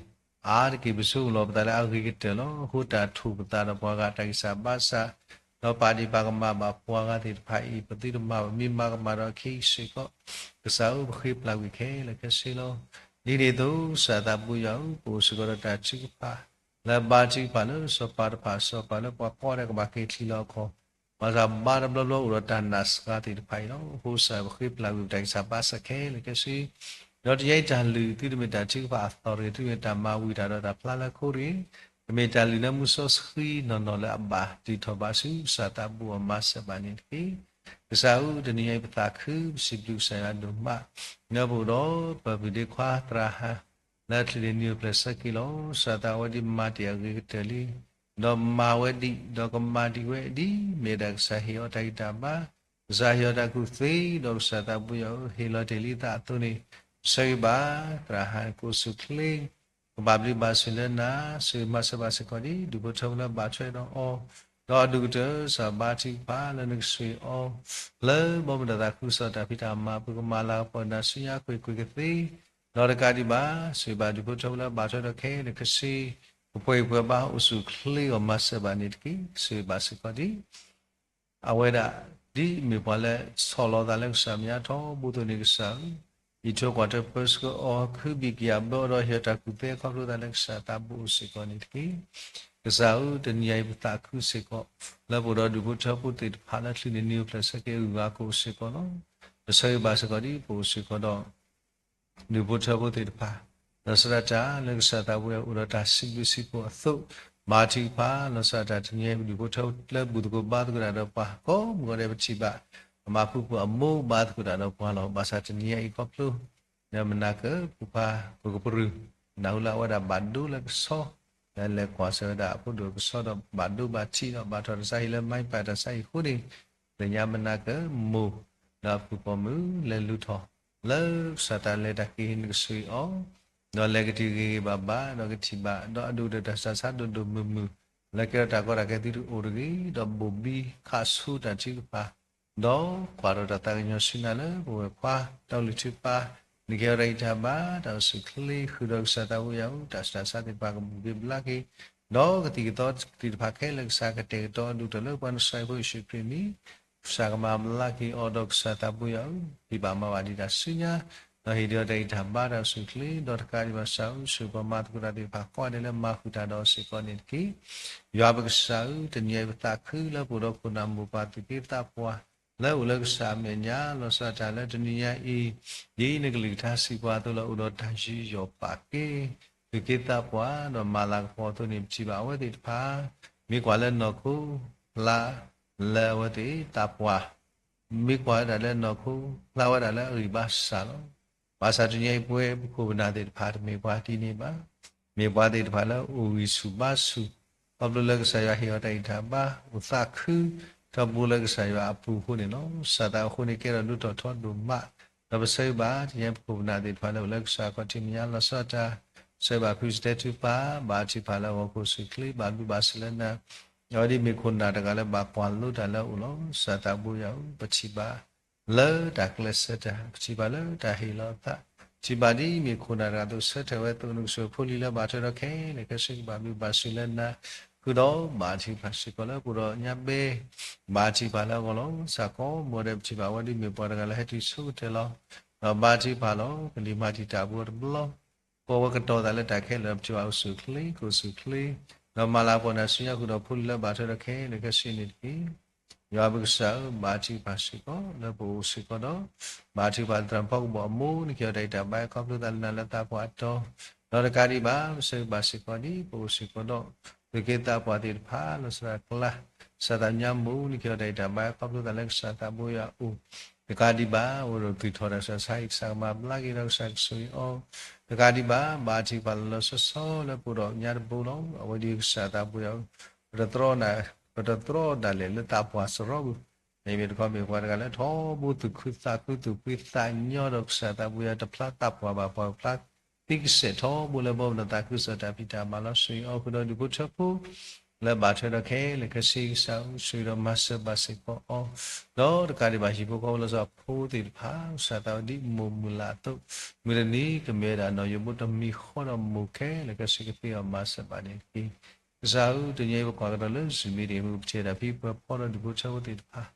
အါတက့ၢ်ပဆိကမိၣ်လီၤပသးလၢအဂ့ၤကတၢၢ်လီၤ. အဃိတၢ်ထိၣ်ပသးဒီးပှၤဂၤတၢ်ဂံၢ်စၢ်ဘါစၢ်, ဒီးပာ်ဒံးပာ်ကမၣ်ဘၣ်ပှၤဂၤသ့ၣ်တဖၣ်အံၤ ပသုတမၤဘၣ် မ့ၢ်မၤကမၣ်ဒီးခဲအံၤစ့ၢ်ကီး, ကစၢ်ဧၢ, ပဃ့ပျၢ်ကွံာ်ခဲလၢာ်ခဲဆ့လီၤ. ဒ်န့ၣ်အသိး ကစၢ်သးဘိယွၤဧၢ, ပအိၣ်စ့ၢ်ကီးဒီးတၢ်ထုကဖၣ် လၢဘါထုကဖၣ်လၢစီၤပၤတဖၣ် စီၤပၤလၢပှၤကိးဂၤဒဲးကဘၣ်က့ၤချံးလီၤအခီၣ်, ဘၣ်ဆၣ်ဘါတဘျီဘျီအိၣ်ဒီးတၢ်နာ်စှၤသ့ၣ်တဖၣ်အံၤလီၤ. အဃိကစၢ်ဧၢ, ပဃ့ပျၢ်ကွံာ်ပတၢ်ဂံၢ်စၢ်ဘါစၢ်ခဲလၢာ်ခဲဆ့, ဒီးတနံၤညါအံၤတၢ်လုၢ် သုတမ့ၢ်တၢ်ထုကဖၣ်အသီတဂ့ၤ, သုမ့ၢ်တၢ်မၤဝံၤတၢ်ဒီးတၢ်ဖျါလၢအဃိတဂ့ၤ, ကမ့ၢ်တၢ်လုၢ်လၢမူစီဆှံနီၢ်နီၢ်လၢအဘၣ်တုၤထီၣ်ဘးဆူကစၢ်သးဘိအမၤစၢၤဘၣ်န့ၣ်တက့ၢ်. ကစၢ်ဧၢ, တနံၤညါအံၤပသးခု ပစံးဘျုးကစၢ်ယွၤဒိၣ်မး, လၢပအိၣ်ဒီးပပုၢ်ဒ့ခွါသရၣ်ဟၣ် လၢချုးန့ၢ်နံၤအိၣ်ဖျဲၣ်ဆၢက့ၤလီၤ. ကစၢ်သးဝဲဒ်မၤတ့ၢ်အဂ့ၤကတၢၢ်လံ, ဒီးမၤဝဲဒံး, ဒီးကမၤဒံးဝဲဒ် မ့ၢ်ဒၣ်ကစၢ်ဟ့ၣ်အီၤတၢ်ဂံၢ်တၢ်ဘါ, ကစၢ်ဟ့ၣ်အီၤတၢ်ကူၣ်သ့, ဒီးကစၢ်သးဘိယွၤဧၢ, ဟ့ၣ်လီၤတ့ၢ်လံသးအသိးန့ၣ်, ဆၢဂ့ၤဘၣ် သရၣ်ဟၣ်ကိးဆူၣ်ချ့ ကဘၣ်ဘျုးဘၣ်ဆိၣ်လၢနၤ, ဆိၣ်ဂ့ၤမၤစၢၤဘၣ်စ့ၢ်ကီးဒ် ဒူၣ်ဖိထၢဖိလၢဘၣ်ထွဲဒီးအီၤ, ဒီးအဒူၣ်ကတၢၢ် ကစၢ်ဘါထုကဖၣ်လၢနကဆိၣ်ဂ့ၤအီၤ, လၢဘီမုၢ်ဒီးသးခုကစီၣ်တၢ်ဖံးတၢ်မၤအပူၤ ကမၤလၤကပီၤနၤဆူညါကွ့ၢ်ကွ့ၢ်ကသ့, ဒီးတကးဒံးဘၣ် ဆိၣ်ဂ့ၤဘၣ်ဒူၣ်ဖိထၢဖိလၢဘၣ်ထွဲဒီးခဲအံၤန့ၣ်ခဲဆ့, ကပှဲၤဂံၢ်ပှဲၤဘါအိၣ်ဆူၣ်အိၣ်ချ့အီၤမၤစၢၤဘၣ်န့ၣ်တက့ၢ်. ဆိၣ်ဂ့ၤဘၣ်စ့ၢ်ကီးဒ် အဝဲဒၣ် ဒ်မ့ၢ်ပှၤလၢဆီၣ်လီၤသးလၢကစၢ်မဲာ်ညါထီဘိအသိးန့ၣ် ကစၢ်ဧၢ, အံးထွဲကွၢ်ထွဲပၢဆှၢအီၤ ခုဘံၣ်ကယာ်ဘၢအီၤဒီးဟ့ၣ်အီၤတၢ်ကူၣ်သ့အခီဖျိသးလၢကစၢ်သးဘိအိၣ်စ့ၢ်ကီးန့ၣ်တက့ၢ်. ကစၢ်ဧၢ, တနံၤညါအံၤပသးခုစ့ၢ်ကီး လၢပအိၣ်ဒီးဒူၣ်ဖိထၢဖိသ့ၣ်တဖၣ်လၢချုးန့ၢ်နံၤအိၣ်ဖျဲၣ်ဆၢက့ၤအဂုၤအဂၤကိးစ့ၢ်ကီးလီၤ. ပဆၢဂ့ၤဘၣ်စ့ၢ်ကီးဒ်ပအိၣ်စ့ၢ်ကီးဒီး ဒူၣ်ဖိထၢဖိသ့ၣ်တဖၣ်, လီၤဆီဒၣ်တၢ်လၢကစၢ်သးဘိယွၤအိၣ်ဒီးတၢ်စံးဘျုးစံးဖှိၣ်အသိး, ဘါထုကဖၣ် လီၤဆီဒၣ်တၢ်တနံၤညါအံၤပဒူၣ်ဖိထၢဖိလၢဘူၣ်သကိးဘါသကိးတၢ်ဒီးပှၤကိးမုၢ်ဂီၤဒဲး ပထံၣ်ဘၣ် အမၤဖုၣ်ဖုၣ်အမိၢ်ဘါသကိးတၢ်ဒီးပှၤလီၤ. ဘၣ်ဆၣ်တနံၤညါအံၤခီဖျိ လၢမနၤကၢ ပူၤဖး ပကပြူၤ နၢ်ဟူလၢအဝဲဒၣ်ဘၣ်ဒိလၢကဆီ လၢလဲၤကွၢ်ဆၢဝဲဒၣ်အဖိဒိၣ်ကဆီဒီးဘၣ်ဒိဘၣ်ထံးဒီးဘၣ်ထီၣ်တၢ်ဆါဟံၣ်လၢ မါပၢ် တၢ်ဆါဟံၣ်အဃိန့ၣ်, သ့ၣ်ညါမနၤကၢ မိၢ် ဒီးအဖုၣ်ပိာ်မုၣ်လဲၤလူၤထီၣ် လၢကစၢ်တၢ်လဲၤတၢ်က့ၤ နကဆိၣ်ဂ့ၤအီၤ, ဒီးလဲၤကတံၤဂ့ၤဂ့ၤဘၣ်ဘၣ် ဒီးကထံၣ်ဘၣ် ဒီးအဒိၣ်ကတၢၢ်တၢ်ဆါဆါဒိၣ်ဒိၣ်မုၢ်မုၢ် လၢကဲထီၣ်တၢ်ကီတၢ်ခဲသုတအိၣ်တဂ့ၤ, ဒီးဘိၣ်ဘံခးဆူတၢ်ထုကဖၣ်, ဒီးကွၢ်ထီၣ်တၢ်သးကညီၤဆူနၤလၢပဝဲၢ်ခွါ တၢ်အိၣ်လုၢ်ထုကဖၣ်, နကဟ့ၣ်အီၤတၢ်ဂံၢ်တၢ်ဘါ, တၢ်အိၣ်ဆူၣ်အိၣ်ချ့ဃုာ်ဒီးကစၢ်သးဘိယွၤအအိၣ်, တၢ်ဆူးတၢ်ဆါသ့ၣ်တဖၣ်ကဘိၣ်က့ၤဘျါက့ၤ, ဒီးကသံၣ်ကသီသ့ၣ်တဖၣ်ခဲလၢာ်ကစၢ်ကတဲာ်ကတီၤအဒိၣ်ကတၢၢ်လၢပှၤနကစၢ်အဖိယ့ၣ်ၡူးခရံာ်အမံၤ, ကစၢ်ကမၤဘျါက့ၤအီၤဒီးကစၢ်သးဘိယွၤအအိၣ်, ဟ့ၣ်ဘၣ်မၤဘၣ်ဒံးတၢ်ဆူညါ, ဒီးဟ့ၣ်ဒုးအီၤတၢ်ဂံၢ်တၢ်ဘါတၢ်အိၣ်ဆူၣ်အိၣ်ချ့, ဒီးတကးဒံးဘၣ်ကစၢ်အိၣ်ဆူၣ်ပှၤမၤသကိးတၢ်သ့ၣ်တဖၣ်ကိးဂၤဒဲးလၢမၤဃုာ်တၢ်ဒီးအီၤစ့ၢ်ကီးန့ၣ်တက့ၢ်. ယွၤပကစၢ်ဧၢ, တနံၤအံၤပသးခုလၢပအိၣ်ဒီးခိၣ်နၢ်မိၢ်ပၢ်သူၣ်က့သးပှၢ် လၢအိၣ်လၢကစၢ်အမဲာ်ညါ, လီၤဆီဒၣ်တၢ်လၢတနံၤညါအံၤ, ဒ်နကလုၢ်ကထါစံးပှၤအသိးလၢ အိၣ်ဒီးတၢ်ယူးယီၣ်ပာ်ကဲ သူၣ်က့သးပှၢ် ဒီးမၤလၤကပီၤအသိးန့ၣ် ပထံၣ်ဘၣ်အဝဲသ့ၣ်တဖၣ် မ့ၢ်ကွၢ်လၢနီၢ်ခိ ဖျါလၢအဝဲသ့ၣ်သးပှၢ်, မ့ၢ်ကွၢ်ဝဲဒၣ်လၢနီၢ်ခိ ဖျါဝဲဒၣ်လၢအဂံၢ်ဘါစၢ်လီၤ. ဘၣ်ဆၣ်တနံၤအံၤပဝဲပခိၣ်ပနၢ်သ့ၣ်တဖၣ်တမ့ၢ်ပှၤဒ်န့ၣ်ဘၣ်. မ့ၢ်ပှၤသ့ၣ်တဖၣ်လၢအိၣ်ဂံၢ်ဆူၣ်ဘါဆူၣ်, ခီဖျိလၢကစၢ်ယွၤဟ့ၣ်အီၤတၢ်ဂံၢ်တၢ်ဘါ, အိၣ်သးခု ထီဘိလၢကစၢ်ယွၤအပူၤအဃိန့ၣ်လီၤ. စၢ်သးအဃိန့ၣ်ကဲထီၣ်ဒိၣ်ထီၣ်ထီဒိၣ်မး, ဒီးပဆၢဂ့ၤဘၣ်တနံၤအံၤပခိၣ်ပနၢ်သ့ၣ်တဖၣ်လၢအိၣ်လၢကစၢ်ခီၣ်ထံးမဲာ်ညါ လီၤဆီဒၣ်တၢ်, ဆၢဂ့ၤဘၣ်ဖုစတဲထူပၢ်, ဘၣ်ထံးဖးလၢအဂီၢ် ကအိၣ်ဆူၣ်အိၣ်ချ့ ဘၣ်ဘျုးဘၣ်ဆိၣ်လၢနၤ, အဝဲဒ်မ့ၢ်ခိၣ်နၢ်တဂၤလၢဘၣ်ကွၢ်လိတၢ်လၢအအိၣ်လီၤ. စၢ်သးဘိယွၤဧၢ, ပထံၣ်ဘၣ်လၢတၢ်ကျဲးစၢးတၢ်, ပထံၣ်ဘၣ်လၢတၢ်ဟ့ၣ်လီၤအသး, ပထံၣ်ဘၣ်ဒ်မ့ၢ်ခိၣ်နၢ်တဂၤအသိး ဆၢထၢၣ်ဝဲအသိး နကစၢ်ဖိလံၤလၢဘၣ်ထွဲဒီးခဲလၢာ်ခဲဆ့ ကဘၣ်ဘျုးဘၣ်ဆိၣ်လၢနၤ, ဃုာ်ဒီးဘၣ်ထံးဖးစ့ၢ်ကီးလၢပအိၣ်ဒီးညါဘဲ, ဘၣ်ထံးဖးလၢအဂီၢ်လီၤ. စၢ်ကိးမူဒဲး ပထံၣ်ဘၣ်အဝဲဒ်မ့ၢ်ပှၤတဂၤလၢဟဲတုၤဆၢကတၢၢ်လီၤ. ဒီးဘၣ်ထံးဖးလီၤ ကလံၤမၤတံာ်တာ်ဖိတဘျီ ကိးဝဲကတီၤသးလၢတၢ်ခဲလၢာ် ပထံၣ်ဘၣ်အိၣ်ဆူၣ်အိၣ်ချ့ ကအိၣ်ဆူၣ်အိၣ်ချ့, ဒီးမၤလၤကပီၤနၤဆူညါ ဃုာ်ဒီးဖိလံၤလၢဘၣ်ထွဲဒီးခဲလၢာ်ခဲဆ့န့ၣ်တက့ၢ်. ယွၤပကစၢ်ဧၢ, ဘၣ်ထံးဖးစ့ၢ်ကီး လၢပအိၣ်စ့ၢ်ကီးဒီး, ဘၣ်ထံးဖးလၢသရၣ်ဖီကဘီၣ်အမိၢ် နကဟ့ၣ်အီၤတၢ်ဂံၢ်တၢ်ဘါ ခီဖျိသးလၢနၤလၢသးပှၢ်အတီၤ, ဒီးတကးဒံးဘၣ် ပဆၢဂ့ၤဘၣ်စ့ၢ်ကီးဒ်ပအိၣ်စ့ၢ်ကီးဒီး သူၣ်က့သးပှၢ်သ့ၣ်တဖၣ် လီၤဆီဒၣ်တၢ်ကျါ, ကစၢ်သးကညီမိၢ် နကဟ့ၣ်အီၤတၢ်ဂံၢ်တၢ်ဘါ ခီဖျိသးလၢကစၢ်သးဘိယွၤအအိၣ်, တကးဒံးဘၣ် အိၣ်ဒီးသူၣ်ထီၣ်တၢ်ဆူးတၢ်ဆါအံၤ ကစၢ်ကမၤဘျါက့ၤဒီးကစၢ်ကဆိၣ်ဂ့ၤအီၤ, တကးဒံးဘၣ် ဘၣ်ထံးဖးလီၤလီၤဆီဆီလၢပအိၣ်ဒီးညါတဘိလီၤ. အဝဲဒ်ကစၢ်သးဘိယွၤဧၢ, ပတတြီဒၣ်လဲာ်လၢသးပှၢ်စရီပူၤ, မ့မ့ၢ်တခီမ့ၢ်ပှၤတဂၤလၢထီဘိသူၣ်ခုသးခု သူၣ်ဖှံသးညီဒီးကစၢ်သးဘိယွၤတဖျါသးပှၢ်ဘၣ် ပှၤဖျါသံကစဲးထီဘိလၢဘီမုၢ်ဒီးသးခုကစီၣ်တၢ်ဖံးတၢ်မၤလီၤ ဆိၣ်ဂ့ၤအီၤဃုာ်ဒီးဒူၣ်ဖိထၢဖိ လၢဘၣ်ထွဲဒီးခဲလၢာ်ခဲဆ့ ကစၢ်အိၣ်ဆိၣ်ဂ့ၤဒီးမၤစၢၤဘၣ်စ့ၢ်ကီးအီၤ, ဒီးတကးဒံးဘၣ်ဟံၣ်ဖိဃီဖိလီၤဆီအဖိသ့ၣ်တဖၣ် ကစၢ်သးဝဲဒ်မိၢ်မုၢ်လၢ်အသိး, မုၢ်တနံၤကမ့ၢ်ဝဲဒၣ်နီၢ်ယိးဘိတမံၤဃီဒီးမိၢ်ခဲလၢာ်ခဲဆ့ကသ့အီၤမၤစၢၤဘၣ်န့ၣ်တက့ၢ်. ကစၢ်ဧၢ, တနံၤအံၤပကွၢ်ကဒီးလၢ Zoom meeting မ့ၢ်ပထံၣ်ဝဲဒၣ်ဖံပှဲၤဖီဒီးဒူၣ်ဖိထၢဖိသ့ၣ်တဖၣ်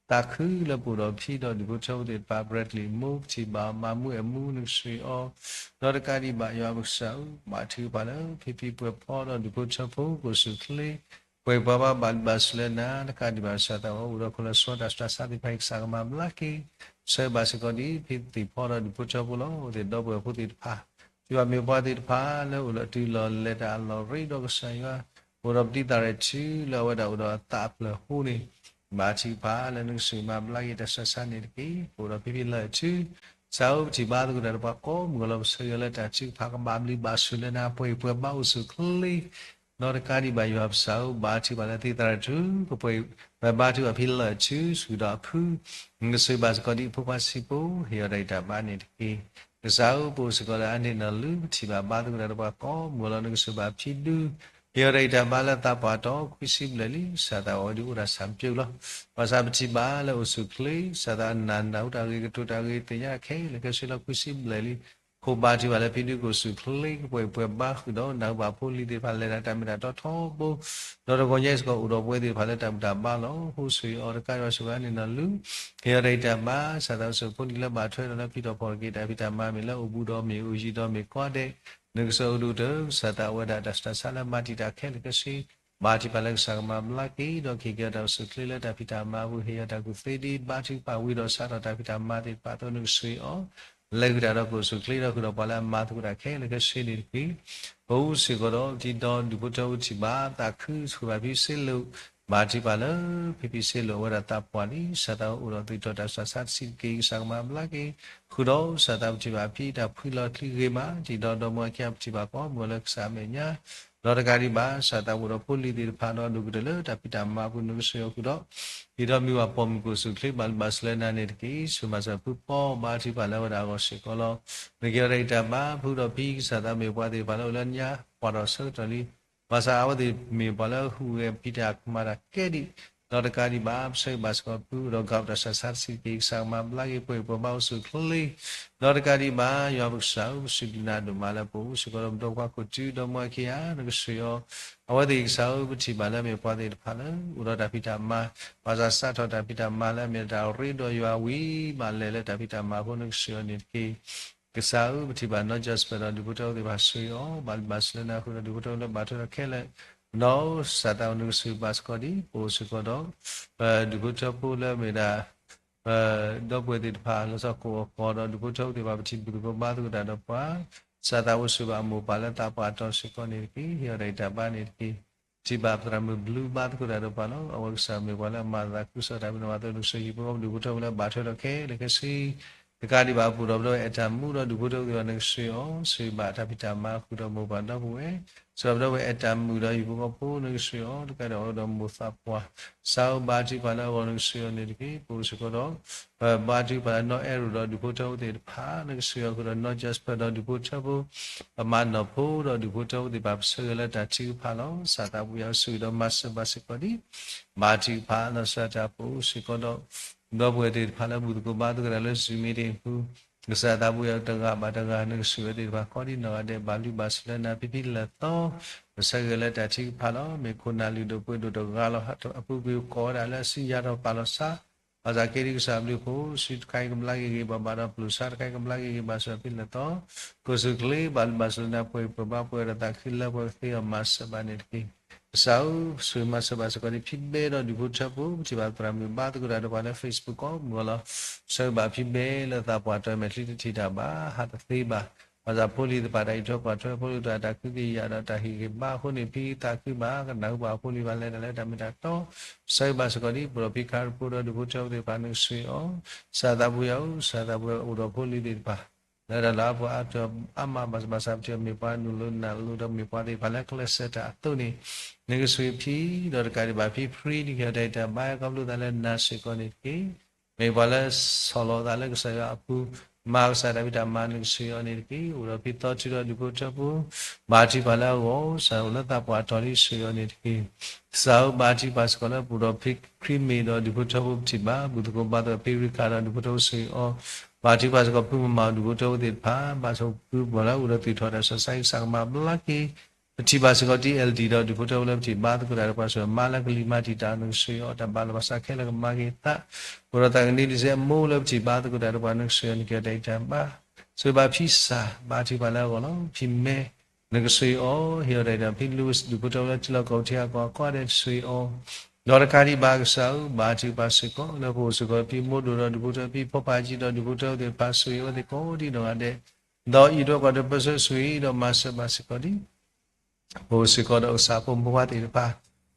သးခုလၢပအိၣ်ဒီးဖံဒီးဒူၣ်ဖိထၢဖိသ့ၣ်တဖၣ် Bradley မိၢ် ပထံၣ်ဘၣ်မၤမူအဲၣ်မူ နကဆိၣ်ဂ့ၤအီၤ, ဒီးတကးဒံးဘၣ်ယွၤပကစၢ်ဧၢ, ဘၣ်ထုကဖၣ်လၢဖံဖံပှဲၤဖီဒီးဒူၣ်ဖိထၢဖိ ကအိၣ်ဆူၣ်အိၣ်ချ့, ပှဲၤပှဲၤဘါဘၣ်ဘျုးဘၣ်ဆိၣ်လၢနၤ, တကးဒံးဘၣ်ကစၢ်သးဝဲအိၣ်ဒီးခိၣ်လၢဆှီတၢ်ဆူးတၢ်ဆါသ့ၣ်တဖၣ်အံၤ ကစၢ်ကမၤဘျါက့ၤ, ဆၢဘၣ်စ့ၢ်ကီးဒ်ဖံသ့ၣ်ဖီဒီးဒူၣ်ဖိထၢဖိလီၤ. အဝဲသ့ၣ်ဒီပုၢ်ဝဲၢ်ဖိသ့ၣ်တဖၣ် ယွၤမ့ၢ်ပှၤသ့ၣ်တဖၣ်လၢအိၣ်လၢတုၤလီၤလဲၤတၢ်အလီၢ်ရ့ဒီးကစၢ်ယွၤ, အိၣ်ဒီးပတံၢ်သးရဲၣ်ထုလၢအဝဲဒၣ်အိၣ်ဒီးအသးအဖျၢၣ်အဃိန့ၣ်, ဘၣ်ထုကဖၣ်လၢနကဆိၣ်ဂ့ၤမၤဘျါက့ၤတၢ်ဆူးတၢ်ဆါန့ၣ်တက့ၢ်. ပအိၣ်ဒီးဖံဖံလၢာ်အထု, ကစၢ်ဧၢပထံၣ်ဘၣ်သကိးတၢ်ဒီးပှၤကိးမုၢ်ဂီၤလီၤ ပဆၢဂ့ၤလၢတၢ်ထုကဖၣ်ကဘၣ်ဘျုးဘၣ်ဆိၣ်လၢနၤ ပှဲၤပှဲၤဘါအိၣ်ဆူၣ်အိၣ်ချ့ ဒီးတကးဒံးဘၣ်ယွၤပကစၢ်ဧၢ, ဘၣ်ထုကဖၣ်လၢတံၢ်သးရဲၣ်ထု ကပှဲၤပှဲၤဘါထုကဖၣ်ဖံလၢာ်အထု ဆူၣ်ဒီးအဖု, နကဆိၣ်ဂ့ၤဘၣ်စ့ၢ်ကီးဒ်အဖိခွါဆံးဖိ ဟ့ၣ်အီၤတၢ်ဂံၢ်တၢ်ဘါန့ၣ်တက့ၢ်. ကစၢ်ဧၢပအိၣ်စ့ၢ်ကီးလၢအန့ၢ်နီၢ်လုၢ် ပထံၣ်ဘၣ်ဘါသကိးတၢ်ဒီးပှၤကိးမုၢ်ဂီၤလီၤ နကဆိၣ်ဂ့ၤဘၣ်ဖံဒု ဟ့ၣ်အီၤတၢ်ဂံၢ်တၢ်ဘါလၢသးပှၢ်တီၤခွံဆံဘျဲၣ်လံ ကစၢ်သးဝဲဒၣ်အိၣ်ဒၣ်ဆၣ်မပျိလီၤ. ဘၣ်ဆၣ်ပထံၣ်ဘၣ်လၢအိၣ်ဆူၣ်အိၣ်ချ့ ကစၢ်သးနၢ်နၢ်ဟူတၢ်ဂ့ၤကတိၤတၢ်ဂ့ၤသ့ၣ်ညါခဲလၢာ်ခဲဆ့လီၤ ခွံဆံဘျဲၣ်လံ. ခိၣ်ဘၣ်ထုကဖၣ်လၢဖံဒုကအိၣ်ဆူၣ်အိၣ်ချ့ ကပှဲၤပှဲၤဘါဃုာ်ဒီးနၢ်ဟူဘၣ်ဖိလံၤသ့ၣ်တဖၣ်လဲၤတၢ်တၢ်မ့ၢ်တၢ်တီထီဘိ, ဒီးတဂီၤညါအံၤစ့ၢ်ကီးအိၣ်ဒီးပဝဲသ့ၣ်တဖၣ်လၢတၢ်ဘူၣ်တၢ်ဘါလီၤ. အိၣ်ဆိၣ်ဂ့ၤအီၤတကးဒံးဘၣ်ဆိၣ်ဂ့ၤအန့ၢ်နီၢ်လုၢ်, ဟ့ၣ်အီၤတၢ်ဂံၢ်တၢ်ဘါ ကစၢ်သးအိၣ်ဆူၣ်ဖိလံၤလၢဘၣ်ထွဲဒီးလၢဖံဒီးဖီၣ်တက့ၢ် တၢ်ဖံးတၢ်မၤမ့ၢ်လၢအိၣ်ဘူးဒီးမ့ၢ်အိၣ်ယံၤဒီးမ့ၢ်ကွၢ်ဒဲး, နကစၢ်အိၣ်ဒိၣ်ကတၢၢ် ကစၢ်သးဝဲဒၣ်တၢ်ဆူးတၢ်ဆါလၢမၤတံာ်တာ်ခဲလၢာ်ခဲဆ့ ဘၣ်ထုကဖၣ်လၢကစၢ်ကမၤဘျါက့ၤ ဒီးကဟ့ၣ်က့ၤအီၤတၢ်အိၣ်ဆူၣ်အိၣ်ချ့လၢတၢ်ဖံးတၢ်မၤအပူၤ ဟ့ၣ်အီၤတၢ်ကူၣ်သ့ဒ်ဘါထုကဖၣ်ဝံၤဒီးစးထီၣ်တၢ်ဖံးတၢ်မၤသ့ၣ်တဖၣ်အသိး နကဆိၣ်ဂ့ၤအီၤ လဲၤဃုာ်တၢ်ဒီးကအိၣ်ဆူၣ်အိၣ်ချ့ဒီးဃုာ်ဒီးပှၤလၢအမၤသကိးတၢ်ခဲလၢာ်ခဲဆ့န့ၣ်တက့ၢ်. ပအိၣ်စ့ၢ်ကီးဒီးပထံၣ်ဒီးဒူၣ်ဖိထၢဖိထံၣ်ဘၣ် သးခုဆိၣ်ဂ့ၤဘၣ်ဖံစ့လိာ်, ဘၣ်ထုကဖၣ်လၢဖံဖံစ့လိာ်အဝဲဒၣ်သးပှၢ်လံ ကစၢ်သးအိၣ်ဒီးသူၣ်ထီၣ်တၢ်ဆူးတၢ်ဆါတဆံးတက့ၢ် ကစၢ်ကမၤဘျါက့ၤ, ဃုာ်ဒီးကစၢ်သးပထံၣ်ဘၣ်ဖံတၢ်ဖှံလီၤချံဂ့ၤမး တံၤဒီးဒီမါအခံပထံၣ်ဘၣ်ကိးမုၢ်ဂီၤလၢကစၢ်အမဲာ်ညါ ဒီးတကးဒံးဘၣ် ကစၢ်သးအိၣ်ဒီးဖိလံၤသ့ၣ်တဖၣ်ဒီးအဒိၣ်ကတၢၢ်လၢတၢ်ဖံးတၢ်မၤအပူၤ နကဆိၣ်ဂ့ၤအီၤဃုာ်ဒီး ဒ်ဒီးမုၢ်ဝၤပိာ်မုၣ်ကအိၣ်ဆူၣ်အိၣ်ချ့ဘၣ်ဘျုးဘၣ်ဆိၣ်လၢနၤန့ၣ်တက့ၢ်. ဆိၣ်မၤစၢၤဖုဖီဘါထုကဖၣ်လၢအဝဲဒၣ်အဂီၢ်စ့ၢ်ကီးလီၤ. နကဟ့ၣ်အီၤတၢ်ဂံၢ်တၢ်ဘါ ဖုဒီးဖံကစၢ်သးမ့ၢ်ပှၤသ့ၣ်တဖၣ်လၢအိၣ်လၢညါပှၢ်ဒီးဆၢကတီၢ်လံ ဘၣ်ဆၣ်အဝဲသ့ၣ်မ့ၢ်ပှၤလၢဟူးဂဲၤဖံးတၢ်ကမၣ်တၢ်ကဲဒံး, ဒီးတကးဒံးဘၣ် ပဆၢဂ့ၤဘၣ်စ့ၢ်ကီး ပပုၢ်ဒီး ကီး ပတၢ်ဆူးတၢ်ဆါတဆံးတက့ၢ် ကစၢ်ကမၤဘျါက့ၤ ပှၤပှၤဘၣ်အိၣ်ဆူၣ်အိၣ်ချ့ ဒီးတကးဒံးဘၣ် ယွၤပကစၢ်ဧၢ ပစူၢ်က့ၤနာ်ဒိၣ်မးလၢပအိၣ်စ့ၢ်ကီးဒီး ပဒီပုၢ်ဝဲၢ်ခိၣ်တုၤဒီးမုၢ်အခံဂၤ နကဆှၢအီၤ, အဝဲသ့ၣ်ကစၢ်ဧၢ ပထံၣ်ဘၣ်လၢမ့ၢ်ပှၤသ့ၣ်တဖၣ်လၢ အိၣ်ဒီးတၢ်ဖံးတၢ်မၤ, ဘၣ်ဆၣ်စးထီၣ်တၢ်ဖံးတၢ်မၤလၢအမ့ၢ်တၢ်ရ့ဒီးယွၤဝံၤ မၤလဲၢ်လၢတၢ်ဖံးတၢ်မၤအဃိ နကဆှၢအီၤန့ၣ်တက့ၢ်. ကစၢ်ဧၢ ပထံၣ်ဘၣ်နီၢ် Jasper ဒီးဒူၣ်ဖိထၢဖိသ့ၣ်တဖၣ် ဆှၢအီၤ, ဘၣ်လံဘၣ်ဆၢလၢနၤဃုာ်ဒီး ဒူၣ်ဖိထၢဖိလၢဘၣ်ထွဲဒီးခဲလၢာ်, ဒီးစၢ်သးအိၣ် နကဆှၢဘၣ်စ့ၢ်ကီးဒံး ပအိၣ်စ့ၢ်ကီးဒီး ဒူၣ်ဖိထၢဖိလၢမ့ၢ်ဒၣ် ဒီပုၢ်ဝဲၢ်သ့ၣ်တဖၣ် လီၤဆီကိၣ်အကီၢ်ဒီး ဒူၣ်ဖိထၢဖိသ့ၣ်တဖၣ် ပထံၣ်ဘၣ်သကိးဘါသကိးတၢ်ဒီးပှၤ, စၢ်သးအိၣ် ဆှၢဘၣ်အမိၢ်ပၢ်လၢသးပှၢ်တီၤစ့ၢ်ကီးန့ၣ်တက့ၢ်. ဟ့ၣ်အီၤတၢ်ဂံၢ်တၢ်ဘါန့ၣ်တက့ၢ်. ပထံၣ်ဘၣ်သရၣ်မုၣ်ဘျုးဘါသကိးတၢ်ဒီးပှၤလီၤ. အဝဲကစၢ်မ့ၢ်ပှၤလၢအမၤသးခုကစီၣ်တၢ်မ့ၢ်တၢ်တီအသိး နကဆှၢဟံၣ်ဖိဃီဖိဒူၣ်ဖိထၢဖိလၢဘၣ်ထွဲဒီးခဲလၢာ်ခဲဆ့ တကးဒံးဘၣ် ပအိၣ်ဒီးပဒီပုၢ်ဝဲၢ်အဲၣ်တၢ်မူဒီးဒူၣ်ဖိထၢဖိသ့ၣ်တဖၣ် နကဆှၢအီၤ, ဆှၢဘၣ်တၢ်ဖံးတၢ်မၤဃုာ်ဒီးမိၢ်ပၢ်ဒီပုၢ်ဝဲၢ်, စၢ်ဒီးပဒီပုၢ်ဝဲၢ်အဲၣ်တၢ်မုာ်ဒီးဟံၣ်ဖိဃီဖိ နကဆှၢအီၤ, တကးဒံးဘၣ် အိၣ်ဒီးမိၢ်သးပှၢ် စၢ်ဧၢ ဘါထုကဖၣ်လၢအဂီၢ် နကဆှၢအီၤန့ၣ်တက့ၢ်. ပအိၣ်စ့ၢ်ကီးဒီး ဘါထုကဖၣ်လၢနီၢ်အဲၣ်ရိၣ်ဒီးဒူၣ်ဖိထၢဖိသ့ၣ်တဖၣ် နကဆှၢအီၤဃုာ်ဒီးနီၢ် Jasper ဒီးဒူၣ်ဖိထၢဖိ အမါနီၢ်ဖိဒီးဒူၣ်ဖိထၢဖိသ့ၣ်တဖၣ် ပဆၢဂ့ၤလၢတၢ်ထုကဖၣ်လီၤ. စၢ်သးပူၤယၤ ဆှၢဒီးမၤစၢၤဘၣ်စ့ၢ်ကီးဒံး ဘါထုကဖၣ် လီၤဆီဒၣ်တၢ် ပအိၣ်စ့ၢ်ကီးဒီး ဒီပုၢ်ဝဲၢ်သ့ၣ်တဖၣ်လၢဘူၣ်သကိးဘါသကိးတၢ်လၢ Zoom meeting အပူၤ, ကစၢ်သးပူၤယၤ တဂၤဘၣ်တဂၤ နကဆှၢဝဲသ့ၣ်တဖၣ် ကိးဒံးနီၢ်ဂၤဒဲး ဘၣ်လုၢ်ဘၣ်စၢၤလၢနၤ ဖံဖံလၢာ်သီ, ပဆၢဂ့ၤလၢတၢ်ထုကဖၣ်လီၤ. မ့ၢ်ခိၣ်နၢ်လုၢ်ဒိၣ်ပှ့ၤဒိၣ်တဂၤလီၤ. အပူၤကွံာ်ကိးဝဲဒၣ်လၢအစုညါထီၣ်ပာ်လီၤစါ ဘၣ်ဆၣ်က့ၤဒံးကစၢ်ဘျုးအဃိ စုတခါအံၤကဘျါက့ၤဂ့ၤဘၣ်ဘၣ်ဒီး ပျိာ်စါတခါအံၤကဘျါက့ၤဂ့ၤဘၣ်စၢၤဖံလၢာ်သီ, ကိးဆူၣ်ချ့ ဘၣ်လုၢ်ဘၣ်စၢၤလၢနၤ ပှဲၤပှဲၤဘၣ်ပှဲၤဒီးသးခုလၢပှဲၤကသ့အီၤ မၤစၢၤဘၣ်န့ၣ်တက့ၢ်. ကစၢ်ဧၢ ဆိၣ်ဂ့ၤမၤစၢၤဘၣ်စ့ၢ်ကီးဒံး ဖံဘဲဒီးဒူၣ်ဖိထၢဖိ ပထံၣ်ဘၣ်သရၣ်မုၣ်ဘါသကိးတၢ်ဒီးပှၤလၢ Facebook ကိးမုၢ်ဂီၤလီၤ. ဆၢဂ့ၤဘၣ်ဖံဘဲလၢသးပှၢ်တီၤမဲာ်ချံတထံၣ်တၢ်ဘၣ် ဟးတသ့ဘၣ်. ဘၣ်ဆၣ်ဖိလံၤသ့ၣ်တဖၣ် တၢ်အံးထွဲကွၢ်ထွဲ ဖိလံၤသ့ၣ်တဖၣ်တၢ်ကဟုကယာ်ဒီးတၢ်ဟ့ၣ်ဂံၢ်ဘါအဃိန့ၣ် ဖံသးခုဘၣ် ကနၢ်ဟူဘၣ်ဖိလံၤဘၣ်လဲၤတၢ်လၢတၢ်မ့ၢ်တၢ်တီ ဆၢဂ့ၤဘၣ်စ့ၢ်ကီးဒံး ပဒီးဖံခါရံဖိဒီးဒူၣ်ဖိထၢဖိသ့ၣ်တဖၣ် နကဆှၢအီၤ, စၢ်သးပူၤယၤဧၢ စၢ်သးပူၤယၤ အိၣ်ဒီးဖိလံၤသ့ၣ်တဖၣ် လၢတၢ်လၢအပှၤအါထီၣ်အါမး ဘၣ်ဆၣ်ဘၣ်ဆၣ်ပထံၣ်မ့ၢ်ပှၤနုာ်လီၤနုာ်လီၤဒီးမ့ၢ်ပှၤသ့ၣ်တဖၣ်လၢကျဲးစၢးတၢ်အသိးန့ၣ် နကဆှၢဖံဒီးတကးဒံးဘၣ်ဖံဖရံ နကဟ့ၣ်အီၤတၢ်ဂံၢ်တၢ်ဘါ ခီဖျိသးလၢနၤစ့ၢ်ကီးန့ၣ်တက့ၢ်. မ့ၢ်ပှၤလၢဆီၣ်လီၤသးလၢကစၢ်ယွၤအပူၤ မၤကစၢ်တၢ်ဖံးတၢ်မၤ နကဆှၢအီၤန့ၣ်တက့ၢ်. အိၣ်ဒီးဖံသီထုဒီးဒူၣ်ဖိထၢဖိ ဘါထုကဖၣ်လၢအဂီၢ် စၢ်အိၣ်လၢသးပှၢ်တီၤလံ ဆှၢအီၤန့ၣ်တက့ၢ်. ကစၢ်ဧၢ ဘါထုကဖၣ်စ့ၢ်ကီးလၢပအိၣ်ဒီးဖံခရံမ့ၢ်ဒီးဒူၣ်ဖိထၢဖိ ပထံၣ်ဘၣ် ဘူၣ်သကိးဘါသကိးဖံရံခၣ်ဒီးဒူၣ်ဖိထၢဖိ ဆှၢအီၤ, ဘါထုကဖၣ်စ့ၢ်ကီးဖုမၤမၤဒူၣ်ဖိထၢဖိသ့ၣ်တဖၣ် ဘၣ်ဆၣ်ဖုပှၤလၢအိၣ်ဒီးသူၣ်ထီၣ်တၢ်ဆူးတၢ်ဆါ ကစၢ်ကမၤဘျါက့ၤ ပထံၣ်ဘၣ်စ့ၢ်ကီး TLD ဒီးဒူၣ်ဖိထၢဖိလၢပထံၣ်ဘါသကိးတၢ်ဒီးပှၤစ့ၢ်ကီး မၤလၢကလံၤမၤတံာ်တာ် နကဆှၢအီၤ တၢ်ဘၣ်လီၤဘၣ်စးခဲလၢာ်ကမၤက့ၤသး, အိၣ်ဒီးသးကန့ၢ်ဒံးစဲအမိၢ်လၢပထံၣ်ဘါသကိးတၢ်ဒီးပှၤ နကဆှၢအီၤ နကဟ့ၣ်အီၤတၢ်ဂံၢ်တၢ်ဘါ ဆိၣ်ဂ့ၤဘၣ်ဖံစၢ် ဘါထုကဖၣ်လၢအဂီၢ်လီၤ. ဖံမဲ နကဆှၢအီၤ ဟ့ၣ်အီၤတၢ်ဂံၢ်တၢ်ဘါ ဖံလူးဝ့ၣ် ဒူၣ်ဖိထၢဖိလၢထံလီၢ်ကီၢ်ပူၤထံဂၤကီၢ်ဂၤကိးဂၤဒဲး နကဆှၢအီၤ ဒီးတကးဒံးဘၣ်ကစၢ်ဧၢ ဘါထုကဖၣ်စ့ၢ်ကီး လၢပအိၣ်စ့ၢ်ကီး ဖံမိၢ်ဒိၣ်ဒီးဒူၣ်ဖိထၢ ဖံဖီပာ်ကံဒီးဒူၣ်ဖိထၢသ့ၣ်တဖၣ် ဆှၢအီၤဝဲသ့ၣ်ကိးဒံးနီၢ်ဂၤဒဲး ဒီးအံးထွဲကွၢ်ထွဲပၢဆှၢ ဆှၢဒီးမၤစၢၤဘၣ်စ့ၢ်ကီးဒံး ပအိၣ်စ့ၢ်ကီးဒီးကစၢ်ဖိမုၣ်ဖိခွါသ့ၣ်တဖၣ်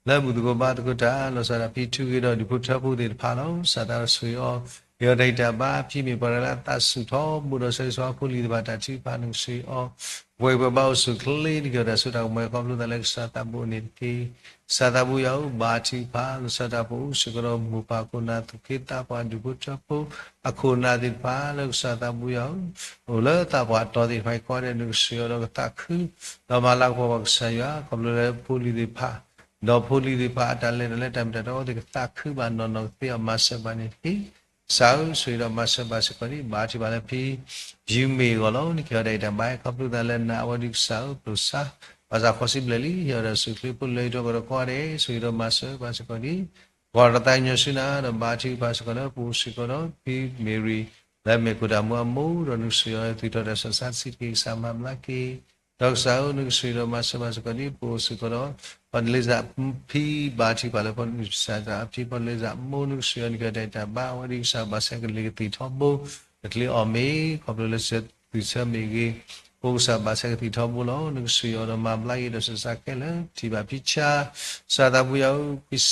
လၢဘူၣ်သကိးဘါသကိးတၢ် လီၤဆီဒၣ်တၢ်ဖံထူဂ့ၤဒီးဒူၣ်ဖိထၢဖိသ့ၣ်တဖၣ်လီၤ. စၢ်သးဆှၢအီၤ ဟ့ၣ်အီၤတၢ်ဂံၢ်တၢ်ဘါ ဖံမ့ၢ်ပှၤတဂၤလၢအသးဆူၣ်ထီဘိဒီးဆၢဂ့ၤဆၢဝါဖိလံၤသ့ၣ်တဖၣ် တၢ်ထုကဖၣ် နကဆှၢအီၤ ပှဲၤပှဲၤဘၣ်အိၣ်ဆူၣ်ချ့ နကဟ့ၣ်အီၤတၢ်စိတၢ်ကမီၤ ခီဖျိသးလၢကစၢ်သးဘိန့ၣ်တက့ၢ်. ကစၢ်သးဘိယွၤဧၢ ဘါထုကဖၣ် လီၤဆီဒၣ်တၢ် ပအိၣ်စ့ၢ်ကီးဒီးမိၢ်ပၢ်ခိၣ်နၢ်သူၣ်က့သးပှၢ်ဒူၣ်ဖိထၢဖိ အခိၣ်အနၢ်သ့ၣ်တဖၣ်လၢကစၢ်သးဘိယွၤဧၢ အိၣ်လၢသးပှၢ်တီၤသ့ၣ်တဖၣ်အံၤကိးဂၤဒဲး နကဆှၢအီၤဒီးကသးခု ဒီးမၤလၤကပီၤပှၤကစၢ်ယွၤ ခီဖျိလၢဖိလံၤသ့ၣ်တဖၣ် ဒီးဖိလံၤသ့ၣ်တဖၣ်အတၢ်လဲၤတၢ်လၢတၢ်မ့ၢ်တၢ်တီအဝဲသ့ၣ် ကသးခုဘၣ်နီၢ်နီၢ်ကသ့အီၤ မၤစၢၤဘၣ်န့ၣ်တက့ၢ်. ကစၢ်ဧၢ ဆိၣ်ဂ့ၤဒီးမၤစၢၤဘၣ်စ့ၢ်ကီးဒံး ဘါထုကဖၣ်လၢဖံ ယူမ့ၢ်အဂီၢ်လီၤ. နကဟ့ၣ်အီၤတၢ်ဂံၢ်တၢ်ဘါ ခီဖျိသးလၢနၤ အဝဲဒုးကစၢ်ဧၢ ပျိာ်စၢ် ဘၣ်ဆၣ်ဃိးဆံဘျဲၣ်လံ ဟ့ၣ်အီၤဒီးဆူၣ်ချ့ ဖိလၢအံးထွဲကွၢ်ထွဲကိးဂၤဒဲး ဆိၣ်ဂ့ၤဒီးမၤစၢၤဘၣ်စ့ၢ်ကီးဒံး ပှၤတသးကညီၤဆူနၤ ဒီးဘါထုကဖၣ်စ့ၢ်ကီးလၢပအိၣ်စ့ၢ်ကီးဒီး ဖံမ့ၤရံ လၢမ့ၢ်ခိၣ်တၢ်မူအမိၢ် ဒီးနကဆှၢအီၤ သုးထီၣ်တၢ်ဆူးတၢ်ဆါတဆံးတက့ၢ် ကစၢ်မၤဘျါက့ၤ ဒီးကစၢ်ဧၢ နကဆှၢဒီးမၤစၢၤဘၣ်စ့ၢ်ကီးဒံး ပအိၣ်စ့ၢ်ကီးဒီး ပှၤတလ့စၢ်ဖံ ဘါထုကဖၣ်လၢပှၤတလ့စၢ်ဖံ ပှၤတလ့စၢ်အမိၢ် နကဆှၢအီၤ နကဟ့ၣ်အီၤတၢ်ဂံၢ်တၢ်ဘါ အဝဲဒုးကစၢ်ဘၣ်ဆၢကလံၤကသံၣ်ထီဘိ ကချ့အီၣ်မ့ၤ ခီဖျိလၢသုးဆၢမ့ၢ်ဂ့ၤ ပအိၣ်ကစၢ်ဘၣ်ဆၢကသံၣ်ထီဘိလီၤ. နကဆှၢအီၤဒီးမၤဘျါက့ၤဒီးဆူးတၢ်ဆါခဲလၢာ် ပထံၣ်ဘၣ်ဖံဆါ ကစၢ်သးဘိယွၤဧၢ ခွ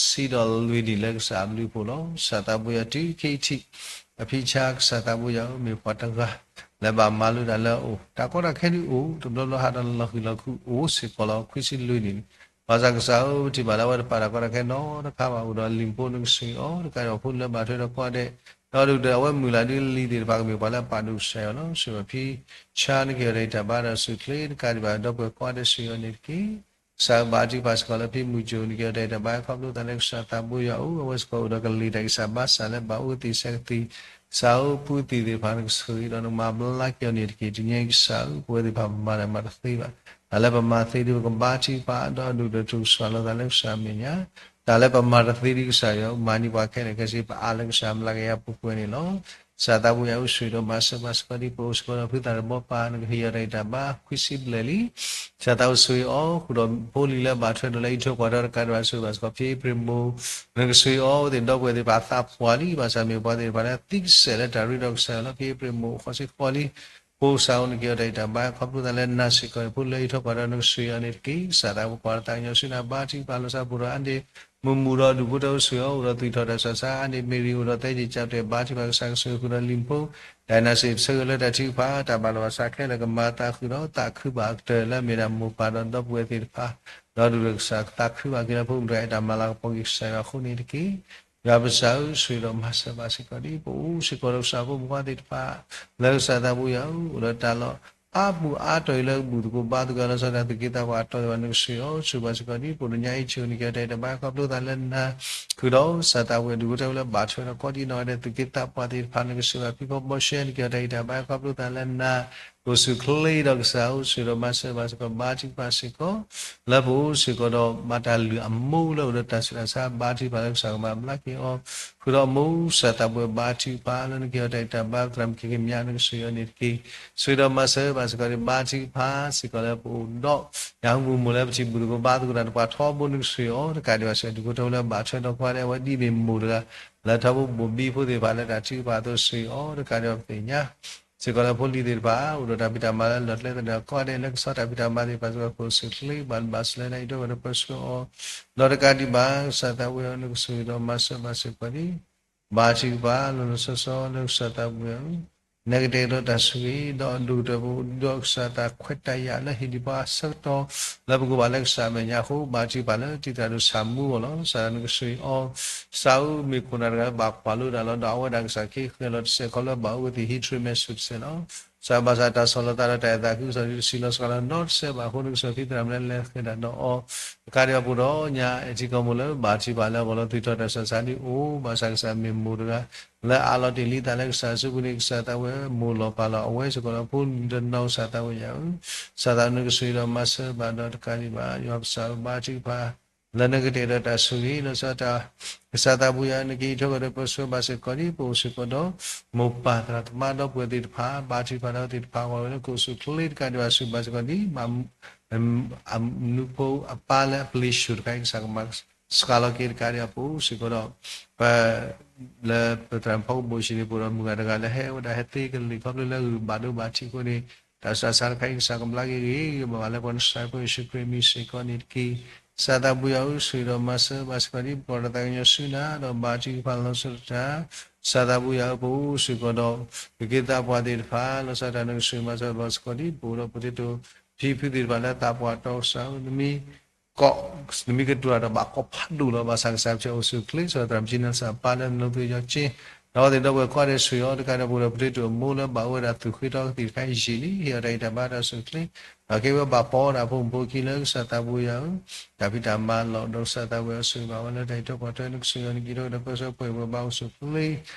ံဆံဒီးလွံၢ်နံၣ်လၢကစၢ်အဘျုးအဖှိၣ်လီၤ. ကစၢ်သးဘိယွၤ တုၤခဲအံၤထံး အဖံဆါ ကစၢ်သးဘိယွၤဧၢ မ့ၢ်ပှၤတဂၤ လၢဘၣ်မၤလိတၢ်လၢအအိၣ် တၢ်ကီတၢ်ခဲဒုးအိၣ် တဘျီဘျီဟးဒီးလီၤဃံၤလီၤခုၣ်အိၣ်စ့ၢ်ကီးလီၤ. ခွံဆံလွံၢ်နံၣ် ဘၣ်ဆၣ်ကစၢ်ဧၢ ပထံၣ်ဘၣ်လၢအဝဲတပာ်တၢ်ကီတၢ်ခဲနီတခါဘၣ် အိၣ်ဒီးအလံၤဖိ နကဆှၢအီၤ တကးဒီးဖိလၢဘၣ်ထွဲဒီးကိးဂၤဒဲး ဒီးဒုးဒီးအဝဲမုၢ်လၢ်ဒုးလံၤသ့ၣ်တဖၣ်ကမ့ၢ်ပှၤလၢအပာ်ဒိၣ်ကစၢ်ယွၤလီၤ. ဆိၣ်ဂ့ၤဘၣ်ဖံဆါ နကဟ့ၣ်အီၤတၢ်ဂံၢ်တၢ်ဘါဒီးဆူၣ်ချ့ တကးဒံးဘၣ်ဒီပုၢ်ဝဲၢ်ကိးဂၤဒဲး ဆှၢအီၤန့ၣ်တက့ၢ်. ကစၢ်ဧၢ ဘါထုကဖၣ်စ့ၢ်ကီးလၢဖံမုၢ်ကၠိနက့ၤအီၤတၢ်အံၤတၢ်ဘါ ခီဖျိသးလၢကစၢ်သးဘိယွၤဧၢ, အဝဲစ့ၢ်ကီးအိၣ်ဒီးကလံၤတၢ်ဂံၢ်စၢ်ဘါစၢ်လၢဘၣ်အိၣ်သ့ၣ်ဆဲးကသံၣ်, ကစၢ်ဧၢ ပုၢ်သ့ၣ်တဖၣ် နကဆိၣ်ဂ့ၤဒီးနကမၤဘျါက့ၤအီၤန့ၣ်တက့ၢ်. တနံၤအံၤကစၢ်ဧၢ ပဝဲသ့ၣ်တဖၣ်ပမၤတၢ်မၤတသ့ဘၣ်, တၢ်လၢပမၤသ့ဒ်ပကဘါထုကဖၣ်ဒီးအဒိၣ်ကတၢၢ်ထူၣ်ကစၢ်လီၤသးလၢကစၢ်အမဲာ်ညါ, တၢ်လၢပမၤတသ့ဒ်ကစၢ်ယွၤ မၤန့ၢ်ပှၤခဲလၢာ်ခဲဆ့ ပအးလၢကစၢ်အမျးကယၤပူၤကွံာ်န့ၣ်လီၤ. ကစၢ်သးဘိယွၤဧၢ ဆိၣ်ဂ့ၤဒီးမၤစၢၤဘၣ်စ့ၢ်ကီးဒ်ပအိၣ်စ့ၢ်ကီးဒီးဖုသၣ်တဘီပၢ် နကဟ့ၣ်အီၤတၢ်ဂံၢ်တၢ်ဘါခွံဆံဘျဲၣ်လံ. ကစၢ်သးဘိဆိၣ်ဂ့ၤအီၤ ဃုာ်ဒီးဖိလံၤလၢဘၣ်ထွဲဒီးလၢအံးထွဲကွၢ်ထွဲတကးဒံးဘၣ် ဆိၣ်ဂ့ၤဘၣ်စ့ၢ်ကီးဖံအ့ဖြ့ၣ်မိၢ်, နကဆိၣ်ဂ့ၤအီၤ အဝဲသ့ၣ်ဒီပုၢ်ဝဲၢ်သ့ၣ်တဖၣ်အသးပှၢ်လံ ဘၣ်ဆၣ်မ့ၢ်ပှၤသ့ၣ်တဖၣ်လၢသံကစဲးလၢတၢ်ရ့ဒီးကစၢ်ယွၤလီၤ. ဖံအ့ဖြ့ၣ်မိၢ်အဃီစ့ၢ်ကီးလံ ဖိကစၢ်ဧၢ နက့ၤအီၤတၢ်အံးတၢ်ဘါ ခီဖျိသးလၢနၤစ့ၢ်ကီး ဖိလၢအံးထွဲကွၢ်ထွဲဒီးနကဆိၣ်ဂ့ၤအီၤန့ၣ်တက့ၢ်. ကစၢ်သးဘိကွၢ်လီၤသးကညီၤဆူနၤ ဘါထုကဖၣ်လီၤဆီ ပအိၣ်ဒီးအါဒ့ၣ်မုၢ်မုၢ်ဒီးဒူၣ်ဖိထၢဖိဆိၣ်ဂ့ၤအီၤ အိၣ်ဒီးသွံၣ်ထီၣ်တၢ်ဆးဆါ အါဒ့ၣ်မ့ၢ်ရံၣ် အိၣ်ဒီးသဲက့ၤကၢ်တဲာ် ဘါထုကဖၣ်ကစၢ်ကဆိၣ်ဂ့ၤဃုာ်ဒီးလံာ်ဖိ ဒိးနၤစ့ၣ် ပဆၢဂ့ၤလၢတၢ်ထုကဖၣ် တၢ်ဘၣ်လီၤဘၣ်စးခဲလၢာ် ကမၤသးဃုာ်ဒီးသးခုဘၣ်အကတၢၢ်လၢအမ့ၢ်ဒၣ်မိၢ်ပၢ်ဒီးဒီပုၢ်ဝဲၢ်သ့ၣ်တဖၣ် ဒီးဒုၣ်ဒါကစၢ်သးခုဘၣ်က့ၤလၢဖိမုၣ်တဂၤအံၤတၢ်မၤလၤကပီၤက့ၤကစၢ်ယွၤအဃိန့ၣ်တက့ၢ်. ယွၤပစၢ်ဧၢ ဆိၣ်ဂ့ၤဒီးမၤစၢၤဘၣ်စ့ၢ်ကီးဒ်ပအိၣ်စ့ၢ်ကီးဒီးကစၢ်ဖိမုၣ်ဖိသ့ၣ်တဖၣ် လၢကစၢ်သးဘိယွၤဧၢ အိၣ်ဒီးတၢ်လီၢ်အါပူၤအါတီၢ်အံၤလၢကဘူၣ်သကိးဘါသကိး လီၤဆီဒၣ်တၢ် သုးက့သးပှၢ်အတီၢ်သ့ၣ်တဖၣ် နကဆိၣ်ဂ့ၤအီၤ ဆိၣ်ဂ့ၤဘၣ်စ့ၢ်ကီးဒ်ပအိၣ် တနံၤအံၤ ဆိၣ်ဂ့ၤနက့ၤအီၤတၢ်အံးတၢ်ဘါ ခီဖျိသးလၢနၤ ဃုာ်ဒီးကစၢ်သးဘိယွၤဒူၣ်ဖိထၢဖိလၢဘၣ်ထွဲဒီးကိးဒံနီၢ်ဂၤဒဲး သုးက့သးပှၢ်သ့ၣ်တဖၣ် နကဆိၣ်ဂ့ၤဘၣ်ဖံဖီဘီရှဲ နက့ၤအီၤတၢ်အံးတၢ်ဘါ ခီဖျိသးလၢနၤ ကအိၣ်ဆူၣ်ချ့ဒီးကစၢ်ဧၢ ဆိၣ်ဂ့ၤဒီးမၤစၢၤဘၣ်စ့ၢ်ကီး ဘါထုကဖၣ်စ့ၢ်ကီး လၢပအိၣ်စ့ၢ်ကီးဒီး ဘၣ်တၢ်လုၢ်အမိၢ်လၢအိၣ်ဒီးတၢ်ဆူးတၢ်ဆါ ဘါထုကဖၣ်လၢကစၢ်ကမၤဘျါက့ၤအီၤ ဃုာ်ဒီးအမိၢ် ကစၢ်သးဘိယွၤ ဘါထုကဖၣ်လၢနက့ၤအီၤတၢ်အံးတၢ်ဘါ သရၣ်မုၣ်ခံက့ၤမၠးနကဆိၣ်ဂ့ၤအီၤန့ၣ်တက့ၢ်. ဆိၣ်ဂ့ၤဒီးမၤစၢၤဘၣ်စ့ၢ်ကီးန့ၣ် ဘါထုကဖၣ်စ့ၢ်ကီးလၢပအိၣ်ဒီး ယဟူမုၢ်မိၢ်လၢပထံၣ်ဘူၣ်သကိးဘါသကိးတၢ်တပှၤထီဘိ နကဆိၣ်ဂ့ၤအီၤ တကးဒံးဘၣ်စ့ၢ်ကီး ဒူၣ်ဖိထၢဖိလၢဘၣ်ထွဲဒီးကွၢ်ဒဲး အဝဲဒ်မ့ၢ်မိၢ်တဂၤ လၢထီဘိဘိၣ်ဘံဖိသ့ၣ်တဖၣ်လၢတၢ်ထုကဖၣ်အသိး ဆိၣ်ဂ့ၤအီၤ တကးဒံးဘၣ်ပသ့ၣ်ညါ စ့ၢ်ကီးလၢဖိလံၤသ့ၣ်တဖၣ် အိၣ်ဒီးတၢ်ဖံးတၢ်မၤလၢလီၢ်ကျဲသနၢၣ် ကိးဂၤဒဲးလၢကဆီတၢ်ဖံးတၢ်မၤသ့ၣ်တဖၣ်စ့ၢ်ကီး ကအိၣ်ဆူၣ်ချ့ ဘၣ်ဘၣ်စၢၤလၢတၢ်အံးထွဲကွၢ်ထွဲဒီးပၢဆှၢအီၤ ဒီးတကးဒံးဘၣ် ကစၢ်သးဘိယွၤဧၢ နကဆိၣ်ဂ့ၤဒီးမၤစၢၤဘၣ်စ့ၢ်ကီးန့ၣ် ဘါထုကဖၣ်လီၤလီၤဆီဆီလၢကစၢ်သးဘိယွၤဧၢ နကတဲာ်ကတီၤတၢ်ဆိၣ်ဂ့ၤ ဒီးအဒိၣ်ကတၢၢ်ပအိၣ်ဒီးကစၢ်သးခွဲးတၢ်ယာ်လၢဟ့ၣ်ဒံးပှၤအဆၢကတီၢ် လၢပကအိၣ်ဘၣ်လၢကစၢ်အမဲာ်ညါအဃိ ဘါထုကဖၣ်လၢတံၤသရၣ်ဒိၣ်ဆၣ်မူအီၤလီၤ. ကစၢ်နကဆိၣ်ဂ့ၤအီၤ ကစၢ်ဧၢမ့ၢ်ခိၣ်နၢ်တဂၤလၢဘၣ်ကွၢ်လိတၢ်လီၤ ဒီးအဝဲဒၣ်ကစၢ်ခ့ဃဲၤလီၤတစဲးခီဖျိဘၣ်အိၣ်ဝဲသ့ၣ်ဟံးထြ့မဲာ်ဆူၣ်တစဲးလီၤ. ကစၢ်ဘၣ်ဆၣ်တၢ်ဆီၣ်လီၤသးဒီးတၢ်အဲၣ်သးခုကစီၣ်ဒ်တဆံးလီၤစှၤလီၤနီတစဲးဘၣ်အဃိ နကစၢ်ဖံသရၣ်မုၣ်လၢလဲၤဃဲၤတၢ်ဒီးအီၤ တကးဒံးဘၣ်ပအိၣ်ဒီးညါအဲၣ်ထံကီၢ်မိၢ်လၢဘါထုကဖၣ်လၢအဂီၢ်လၢသွံၣ်ထီၣ်တၢ်ဆူးတၢ်ဆါဒ်အိၣ် ဘၣ်ဆၣ်ကစၢ်မ့ၢ်မိၢ်တဂၤ လၢအးလီၤတ့ၢ်လံသးလၢကစၢ်အစုပူၤန့ၣ် ကစၢ်သးဝဲမိၢ်လီၤပၢ်လီၤအဝဲစ့ၢ်ကီးဒီးဖိလံၤတနီၤ ကစၢ်သးဝဲယွၤဧၢ ကစၢ်သးနကဆိၣ်ဂ့ၤဒီးမၤစၢၤဘၣ်ဒီးတကးဒံးဘၣ် ယွၤပစၢ်ဧၢ ဘါထုကဖၣ် လၢနကတဲာ်ကတီၤတၢ်ဆိၣ်ဂ့ၤလီၤဆီတၢ် ကစၢ်သးဘိယွၤ နက့ၤအံးထွဲကွၢ်ထွဲဒီးပၢဆှၢဘၣ်စ့ၢ်ကီးဒ်ပအိၣ်စ့ၢ်ကီးဒီး မိၢ်ပၢ်သရၣ်သမါဒီပုၢ်ဝဲၢ်သ့ၣ်တဖၣ် ဘါထုကဖၣ်ဒီးသ့ၣ်တဖၣ်အဂီၢ်ဝဲလၢကအိၣ်ဆူၣ်ချ့တကးဒံးဘၣ် ဆိၣ်ဂ့ၤဘၣ်စ့ၢ်ကီးဒ် မနုၤဖိအပၢ်လၢအပျ့ၤဆူၣ်တခါအံၤ ကစၢ်ကမၤစှၤလီၤက့ၤတကးဒံးဘၣ်ပအိၣ်စ့ၢ်ကီးဒီး ပ လၢပသရၣ်မုၣ်ဖီကဘိၣ်အဟံၣ်န့ၣ် ပအိၣ်ဒီးမုၢ်ဂၤတဂၤလၢဟဲဝဲဒၣ်ဟဲသ့ကလံၤခီဖျိလၢဂုၢ်ဘၣ်ဒိဘၣ်ထံးအဃိန့ၣ် တၢ်ဆူးတၢ်ဆါတခါအံၤ ကစၢ်ကဘျါက့ၤဂ့ၤဂ့ၤဘၣ်ဘၣ်လၢပှၤနစၢ်ဖိယ့ၣ်ၡူးခရံာ်အမံၤစ့ၢ်ကီးန့ၣ်တက့ၢ်. ကစၢ်သးဘိယွၤဧၢ ဆိၣ်ဂ့ၤဒီးမၤစၢၤဘၣ်စ့ၢ်ကီးဒ်ပကိးဒီးသးကညီၤဆူနၤ ဒီးဘါထုကဖၣ်လီၤဆီတၢ် ကစၢ်သးဘိယွၤဧၢ ပအိၣ်စ့ၢ်ကီးဒီး သုးက့သးပှၢ်သ့ၣ်တဖၣ် လီၤဆီဒၣ်တၢ်နကဆိၣ်ဂ့ၤမၤစၢၤဘၣ်စ့ၢ်ကီးဒ်ပအိၣ်ဒီး potato ဖံဖုသ့ၣ်တဖၣ်လၢသးပှၢ်တီကစၢ်ဧၢ နမံၤ ကီး နမံၤကတြူၢ်ဒီးဘၣ်ကီးဖးဒိၣ်လီၤ ဘၣ်ဆၣ်ကစၢ်ဖဲအိၣ်ဆူၣ်ချ့ ဆီၣ်သရၣ်မုၣ်ကၠံနၢ်စၢ်ပၢ်လၢနလိၤသ့ၣ်ယီၤက့ ဒီးအဝဲသ့ၣ်ဒီပုၢ်ဝဲၢ်ကိးဂၤဒဲးဆိၣ်ဂ့ၤအီၤ တကးဒံးဘၣ်ပအိၣ်ဒီး potato အမိၢ်လၢဘၣ်အိၣ်ဝဲဒၣ်သူၣ်ဃ့ထီၣ်ကသံၣ်တခါအံၤယံာ်လံ ဟ့ၣ်အီၤတၢ်ဂံၢ်တၢ်ဘါတၢ်အိၣ်ဆူၣ်ချ့ ဒီးက့ၤဝဲဘၣ်ဖှီၣ်ဒၣ်ဖိမုၣ်ဖိခံလၢကစၢ်သးဘိယွၤဧၢ တၢ်ဖံးတၢ်မၤလီၤဒီးကစၢ်သးဘိယွၤဆိၣ်ဂ့ၤဘၣ်ဝဲလၢတၢ်အံးထွဲကွၢ်ထွဲ နကဆိၣ်ဂ့ၤအီၤနက့ၤထီၣ်ဒီးပၢဆှၢပှဲၤဝဲဘၣ်အိၣ်ဆူၣ်ချ့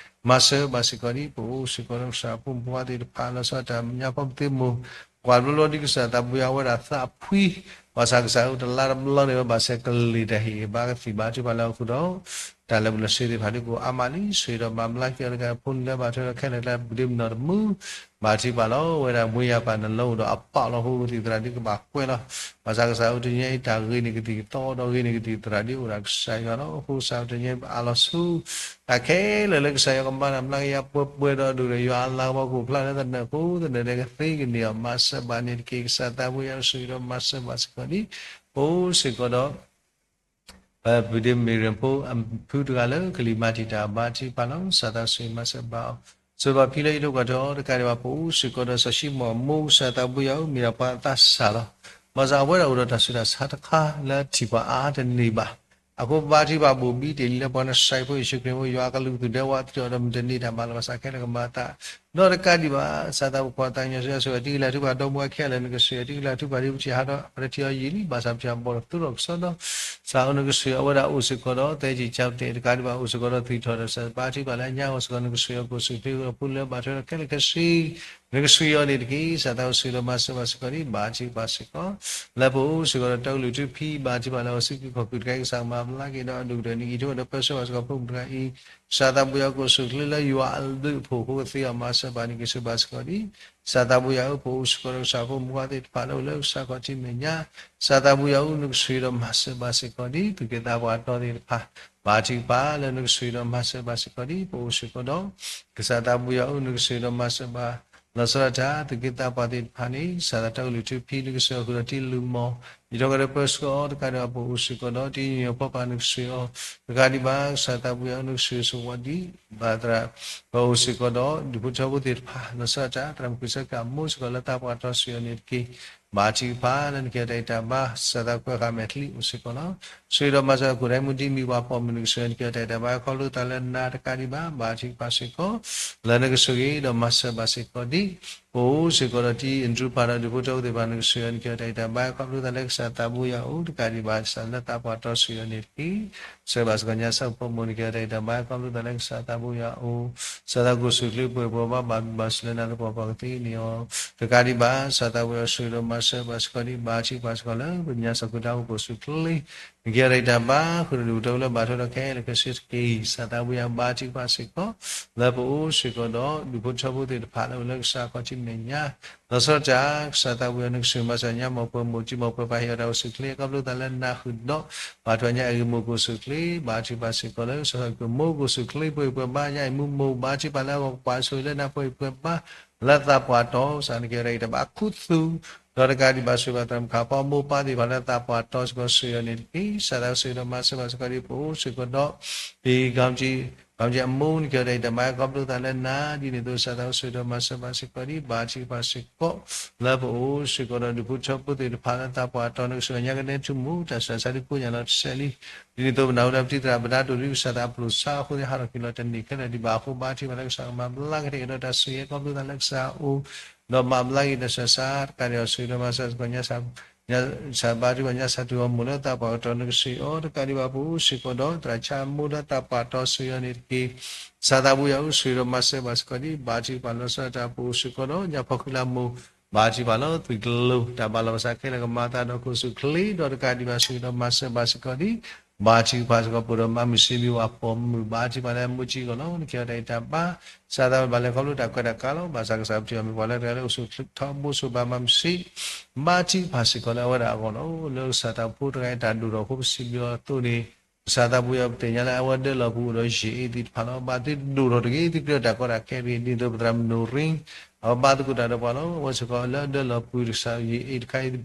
မၤစၢၤဘၣ်စ့ၢ်ကီးဒ်ပအိၣ်စ့ၢ်ကီးဒီးကစၢ်ဖိမုၣ်ဖိခွါသ့ၣ်တဖၣ် လီၤဆီဒၣ်တၢ်ညါဖီပသ့မိၢ် ကွၢ်ဘျီဘျီဒ်ကစၢ်သးဘိယွၤဝဲဒၣ်သးဖှံ ဘၣ်ဆၣ်ကစၢ်ဧၢ တလါတဘျီန့ၣ်ဝဲဘၣ်ဆဲးကလံၤတၢ်ဟ့ၣ်ဂံၢ်ဘါကသံၣ်ဘါထုကဖၣ်လၢအဃိဒီး တၢ်လၢပျၢၤဆှၢသ့ၣ်တဖၣ်ဒ်ကအိၣ်အါမးလံ ဆိၣ်ဂ့ၤဒီးမၤဘျါက့ၤအီၤတကး ဖိလံၤလၢဘၣ်ထွဲဒီးခဲလၢာ်တၢ်ပူၤဒ့မုၢ်နီၢ်တမုၢ် ဘါထုကဖၣ်လီၤ ဝဲဒၣ်မွေးရာပါ နလၢအိၣ်ဒီးအပၢ်လီၤ ဖိကသံၣ်သရၣ်ဒ်ကဘၣ်ကွဲးလီၤ ဘၣ်ဆၣ်ကစၢ်ဧၢ တနံၤအံၤတၢ်ဂ့ၤန့ၢ်ကသံၣ်ကသီဒီးဂ့ၤန့ၢ်ကသံၣ်သရၣ်ဒ်အိၣ်ဒၣ်ကစၢ်ယွၤလီၤ အဃိကစၢ်ဧၢ တနံၤအံၤပအးလီၤဆူ တၢ်ခဲလၢာ်လၢကစၢ်ယွၤကမၤတၢ်မျးကယၤပှဲၤပှဲၤဒီးဒိၣ်ဒီးယွၤအလၤကပီၤကအိၣ်ဖျါလၢသနၢၣ်ကိးသနၢၣ်ဒဲးကသ့ကန့ၢ်အီၤ မၤစၢၤဘၣ်န့ၣ်တက့ၢ် ကစၢ်သးဘိယွၤဆိၣ်ဂ့ၤဒီးမၤစၢၤဘၣ်စ့ၢ်ကီးဒ် ပအိၣ်စ့ၢ်ကီးဒီး ပပုၢ်ဒ့မုၣ်မ့ၢ်ရ့ၣ်ဖိအဖုတဂၤလၢကလံၤမၤတံာ်တာ်ဘါထုကဖၣ်လီၤ ကစၢ်သးဆိၣ်ဂ့ၤမၤစၢၤဘၣ်အီၤ ဆိၣ်ဂ့ၤဘၣ်ဖံလၢအံးထွဲကွၢ်ထွဲအီၤ တကးဒံးဘၣ်ပအိၣ်စ့ၢ်ကီးဒီးစီၤၡံမိၣ်အမိၢ် ကစၢ်သးဘိယွၤဧၢ မ့ၢ်ဒၣ်ပှၤအသးစၢ်လီၤ ဘၣ်ဆၣ်အဝဲဒၣ်အိၣ်ဒီးတၢ်ဆူးတၢ်ဆါတခါလၢအထံၣ်ပှၤအါတန့ၢ်ဘၣ် အဃိဘါထုကဖၣ်ဘိၣ်ဘံတ့ၢ်လံလၢပှၤနစၢ်ဖိယ့ၣ်ၡူးခရံာ်အမိၢ် ယွၤအကလုၢ်ကသူၣ်ဒဲဝးသံအီၤဒီးမုၢ်တနံၤတၢ်မၤလီၤ ဘၣ်ဆၣ်ခဲလၢာ်ကမၤအသး ဒီးတကးဒံးဘၣ် ကစၢ်သးပှၢ်တၢ်ကညီၤဆၢယွၤဆိၣ်ဂ့ၤ တံၤကလၢၤထုကဖၣ်ဒီမါဝၤခဲလၢာ် နကဆိၣ်ဂ့ၤတံၤကလၢၤထုကဖၣ်ဒ်ပထံၣ်ဟးထီၣ် ပတထံၣ်အီၤယံာ်လံ ဘၣ်ဆၣ်ပထံၣ်အီၤဘီၣ်ဒီးသူၣ်ထီၣ်ကစီဒီ ကစၢ်အိၣ်နကဆိၣ်ဂ့ၤအဝဲဒၣ်အိၣ်စ့ၢ်ကီးဒီး သဲကံၢ်ဆၢပတဲာ် တကးဒံးဘၣ်အိၣ်စ့ၢ်ကီးဒီး သွံၣ်ထီၣ်ဒီး ကစၢ်ဘါထုကဖၣ်လၢညါအီၤစ့ၢ်ကီး နကဆိၣ်ဂ့ၤအီၤ ကအိၣ်ဆူၣ်ချ့အဖိလၢဘၣ်ထွဲဒီးခဲလၢာ်ခဲဆ့ နကဆိၣ်ဂ့ၤအီၤန့ၣ်တက့ၢ်. ကစၢ်သးအိၣ်ဆိၣ်ဂ့ၤဒီးမၤစၢၤဘၣ်စ့ၢ်ကီးဒံး ဘါထုကဖၣ်စ့ၢ်ကီး လၢပအိၣ်စ့ၢ်ကီးဒီးတၢ်ကလုၢ်ထူဖံ ဘါထုကဖၣ်လၢအဝဲစ့ၢ်ကီး ကီၢ်ကုၢ်တခါအံၤ ကစၢ်မၤဘျါက့ၤဒီးအဒိၣ်ကတၢၢ်န့ၣ် အံးထွဲဒီးပၢဆှၢဘၣ်စ့ၢ်ကီးဖိမုၣ်တဂၤအံၤ ကစၢ်သးဘိယွၤအိၣ်စူၣ်ချ့လၢယွၤအဘျုးအဖှိၣ်အဃိ ကသ့အီၤမၤစၢၤဘၣ်န့ၣ် ကဆိၣ်ဂ့ၤဘၣ်စ့ၢ်ကီးဒံး ကစၢ်သးဘိယွၤအိၣ် ပအိၣ်စ့ၢ်ကီးဒီးကစၢ်ဖိမုၣ်ဖိသ့ၣ်တဖၣ်လၢအိၣ်လၢကစၢ်ခီၣ်ထံးမဲာ်ညါ ကစၢ်သးဘိယွၤအိၣ် နကဆိၣ်ဂ့ၤဒီးမၤစၢၤဘၣ်စ့ၢ်ကီးဒံး သူၣ်က့သးပှၢ်တီသ့ၣ်တဖၣ် ဘါထုကဖၣ်လၢနကဆိၣ်ဂ့ၤဒီးမၤစၢၤဘၣ်စ့ၢ်ကီးဒံး ပအိၣ်စ့ၢ်ကီးဒီး ကစၢ်သးဘိယွၤအိၣ် နကဆိၣ်ဂ့ၤဒီးမၤစၢၤဘၣ် လီၤဆီဒၣ်တၢ် သူၣ်က့သးပှၢ်သ့ၣ်တဖၣ်န့ၣ် ကစၢ်သးတၢ်ကလုၢ်ထူဖံ နကဆိၣ်ဂ့ၤအီၤဃုာ်ဒီးတံၤလုၢ်မီၢ် ယံၤထီၣ်ကဒီးပၢဆှၢအီၤ တကးဒံးဘၣ်ပအိၣ်စ့ၢ်ကီးဒီး တံၤညီညီဖီပာ် နကဆိၣ်ဂ့ၤအီၤ တကးဒံးဘၣ် ကစၢ်သးဘိယွၤအိၣ် နကဆိၣ်ဂ့ၤဆိၣ်ဝါဒံး ဘၣ်သရၣ် ပအိၣ်စ့ၢ်ကီးဒီး ဒူၣ်ဖိထၢဖိသ့ၣ်တဖၣ် လီၤဆီဒၣ်တၢ် သရၣ်မုၣ်ကစၢ်ကမိၢ်စ့ၢ်ကီးလၢသးပှၢ်တီ ဆိၣ်ဂ့ၤအီၤန့ၣ်တက့ၢ်. ဘါထုကဖၣ်လၢနကဲတၢ်အံၤတၢ်ဘါ ကစၢ်သးကွဲးဃာ်မဲာ်ချံအိၣ်စ့ၢ်ကီးလီၤ. ဆိၣ်ဂ့ၤဒီးမၤစၢၤ ကိၣ်ဒဲမူဒံမံၤပှၤပိာ်မုၣ် နကဆိၣ်ဂ့ၤအီၤ နကဲတၢ်အံၤတၢ်ဘါ ခီဖျိသးလၢနၤတကးဒံးဘၣ် ဘါထုကဖၣ်စ့ၢ်ကီး လၢနကဆိၣ်ဂ့ၤဒီးမၤစၢၤဘၣ်စ့ၢ်ကီးဒံး ပအိၣ်စ့ၢ်ကီးဒီးတံၤအဒြူပၤဒီး ဒူၣ်ဖိထၢဖိသ့ၣ်တဖၣ် နကဆိၣ်ဂ့ၤအီၤ နကဲတၢ်အံၤတၢ်ဘါ ခီဖျိသးလၢကစၢ်သးဘိယွၤအိၣ် တကးဒံးဘၣ် ကစၢ်လၢသးပှၢ်တီ ဆိၣ်ဂ့ၤအီၤန့ၣ်တက့ၢ်. ဆိၣ်ဂ့ၤဘၣ်စ့ၢ်ကီးညါ ကစၢ်ဖိမုၣ် နကဲတၢ်အံၤတၢ်ဘါ ခီဖျိသးလၢကစၢ်သးဘိယွၤအိၣ် ကစၢ်သးကအိၣ်ဆူၣ်ချ့ပှဲၤပှဲၤဘၣ် ဘၣ်ဘျုးဘၣ်ဆိၣ်လၢနၤသပှၢ်ပှၢ်ကသ့န့ၣ်အီၤ တကးဒံးဘၣ် ကစၢ်သးဘိယွၤဆိၣ်ဂ့ၤဒီးမၤစၢၤဘၣ်စ့ၢ်ကီးဒံး ဘါထုကဖၣ်စ့ၢ်ကီးလၢ ပမဲာ်ညါ ကစၢ်ခိၣ်တၢ်အိၣ်ဖှိၣ်ဆူၣ်ချ့ နကဲတၢ်အံၤတၢ်ဘါ ဃုာ်ဒီးဒူၣ်ဖိထၢဖိလၢဘၣ်ထွဲဒီးခဲလၢာ်ခဲဆ့တက့ၢ်. ကစၢ်သးဘိယွၤဘါထုကဖၣ်စ့ၢ်ကီး လၢပအိၣ်စ့ၢ်ကီးဒီး ဒူၣ်ဖိထၢဖိသ့ၣ်တဖၣ်လၢအိၣ်လၢကစၢ်ခီၣ်ထံးမဲာ်ညါ လီၤဆီဒၣ်တၢ် ကစၢ်သးဘိယွၤ နကဆိၣ်ဂ့ၤမၤစၢၤညါ မ်ပှၤမိၢ်တံၤ မ်ပှၤပၢ်ဟ့ၣ်အီၤတၢ်အိၣ်ဆူၣ်ချ့ ခီဖျိသးလၢနၤဃုာ်ဒီး ဘၣ်ထွဲညါအဂ့ၢ်မိၢ်ကအိၣ်ဆူၣ်ချ့ ဘါထုကဖၣ်စ့ၢ်ကီးလၢ ကစၢ်သးကမိၢ်ကအိၣ်ဆူၣ်ချ့ ပှဲၤပှဲၤဘၣ် ညါအံၤမူမိၢ် ဘါထုကဖၣ်လၢအဂီၢ်ကပၤဆိၣ်ဂ့ၤလၢနၤပှဲၤပှဲၤဘၣ် လၢသးပှၢ်တီ ကစၢ်နကဲတၢ်အံၤတၢ်ဘါခူသူၣ် ဒီးတကးဒံးဘၣ်ဆိၣ်ဂ့ၤဘၣ်သရၣ်မုၣ်ခါပီမိၢ်ပၢ်သ့ၣ်တဖၣ်လၢသးပှၢ်တီစ့ၢ်ကီး ဆိၣ်ဂ့ၤအီၤန့ၣ်တက့ၢ်. ကစၢ်သးဆိၣ်ဂ့ၤဒီးမၤစၢၤဘၣ်စ့ၢ်ကီးဒံး ပအိၣ်စ့ၢ်ကီးဒီး ပ ကီမတံအမိၢ် နကဲတၢ်အံၤတၢ်ဘါ ခီဖျိသးလၢနၤ ဒ်န့ၣ်အသိး ကစၢ်သးဆိၣ်ဂ့ၤဒီးမၤစၢၤဘၣ်စ့ၢ်ကီးဒံး ဘါထုကဖၣ်စ့ၢ်ကီး လၢပအိၣ်စ့ၢ်ကီးဒီး ဒူၣ်ဖိထၢဖိသ့ၣ်တဖၣ်လၢသးပှၢ်တီ နကဆိၣ်ဂ့ၤညါကနဲထူမိၢ် တၢ်ဆူးတၢ်ဆါဒ်ကိးညါလီၤတဆဲးလံ. ဒ်န့ၣ်အသိးပနၢ်ဟူဒီးပတံၤသရၣ်ပဒါတိၢ်ဒံး ကစၢ်သးအပျိၢ်ဆါအဃိသ့ၣ် ဟးထီၣ်က့ၤလီၤတန့ၢ်ခဲလၢာ်ဒံးဘၣ်အဃိ ဘါထုကဖၣ်လၢကစၢ်ကမၤဘျါက့ၤ တၢ်ဆိၣ်ဂ့ၤခီဖျိသးလၢကစၢ်အအိၣ် ဒီးမၤဘျါက့ၤတၢ်ဆူးတၢ်ဆါ တကးဒံးဘၣ်ဆိၣ်ဂ့ၤဒီးမၤစၢၤစ့ၢ်ကီးညါ ကစၢ်ဘါထုကဖၣ်ညါ ကစၢ်တူၢ်အီၤမိၢ်လၢသးပှၢ်ကတီၢ် နကဆိၣ်ဂ့ၤအီၤ တကးဒံးဘၣ်ပအိၣ်စ့ၢ်ကီးဒီး သရၣ်ဆါအမိၢ်လၢသးပှၢ်တီ ဆိၣ်ဂ့ၤအီၤန့ၣ်တက့ၢ်. ကစၢ်သးဘိယွၤအိၣ် ဆိၣ်ဂ့ၤဒီးမၤစၢၤဘၣ်စ့ၢ်ကီးဒံး ဘါထုကဖၣ်လီၤဆီဒၣ်တၢ် ပအိၣ်စ့ၢ်ကီးဒီး ညါဖီခိၣ်လၢမိၢ် ဘါထုကဖၣ်လီၤသွံၣ်ကလိၤ တၢ်ဘၣ်လီၤပသးခဲလၢာ်ကမၤသးဒီးကအိၣ်ဆူၣ်ချ့ ဒီးတကးဒံးဘၣ်ဆိၣ်ဂ့ၤဒီးမၤစၢၤဘၣ်စ့ၢ်ကီးဒံး ဘါထုကဖၣ်စ့ၢ်ကီး ပဒီးမါမုၢ်စ့မံဝၤပိာ်မုၣ် ဘါထုကဖၣ်လၢအမူကံကီၢ်လီၤ နကဲတၢ်အံၤတၢ်ဘါ ကစၢ်သးဘၣ်လဲၤခီဖျိတၢ်ခွဲးတၢ်ကါလီၤ ဘၣ်ဆၣ်ကစၢ်ပထံၣ်အီၤမ့ၢ်ပှၤလၢတဂၤလၢအိၣ်ဆူၣ်ချ့ထီဘိဆိၣ်ဘၣ်မၤမုၢ်စ့ ဘါထုကဖၣ်စ့ၢ်ကီးလၢအဝဲဒၣ်အဂီၢ်လီၤ. လၢကစၢ်သးဖိတဂၤအံၤတၢ်ဒိၣ်ထီၣ်အဃိ ပစံးဘျုးအီၤအသိးန့ၣ် ကစၢ်သးဘိယွၤပသ့ၣ်ညါလၢအဝဲဒၣ်လီၤပူၤအိၣ်ဒီးယ့ၣ်အ့ၣ်သ့ၣ်တဖၣ်လီၤ. ဘၣ်သုဒိၣ်ထီၣ်တဂ့ၤ သုကြၢးတၢ်ကီတၢ်ခဲတဂ့ၤ ဒ်သိးပသရၣ်မုၣ်နိၣ်ရ့ အဝဲဘါသကိးတၢ်ဒီးပှၤလီၤ. အဝဲစ့ၢ်ကီးလၢအဒၢလီၤပူၤ ကစၢ်ယ့ၣ်အ့ၣ်တခါအံၤ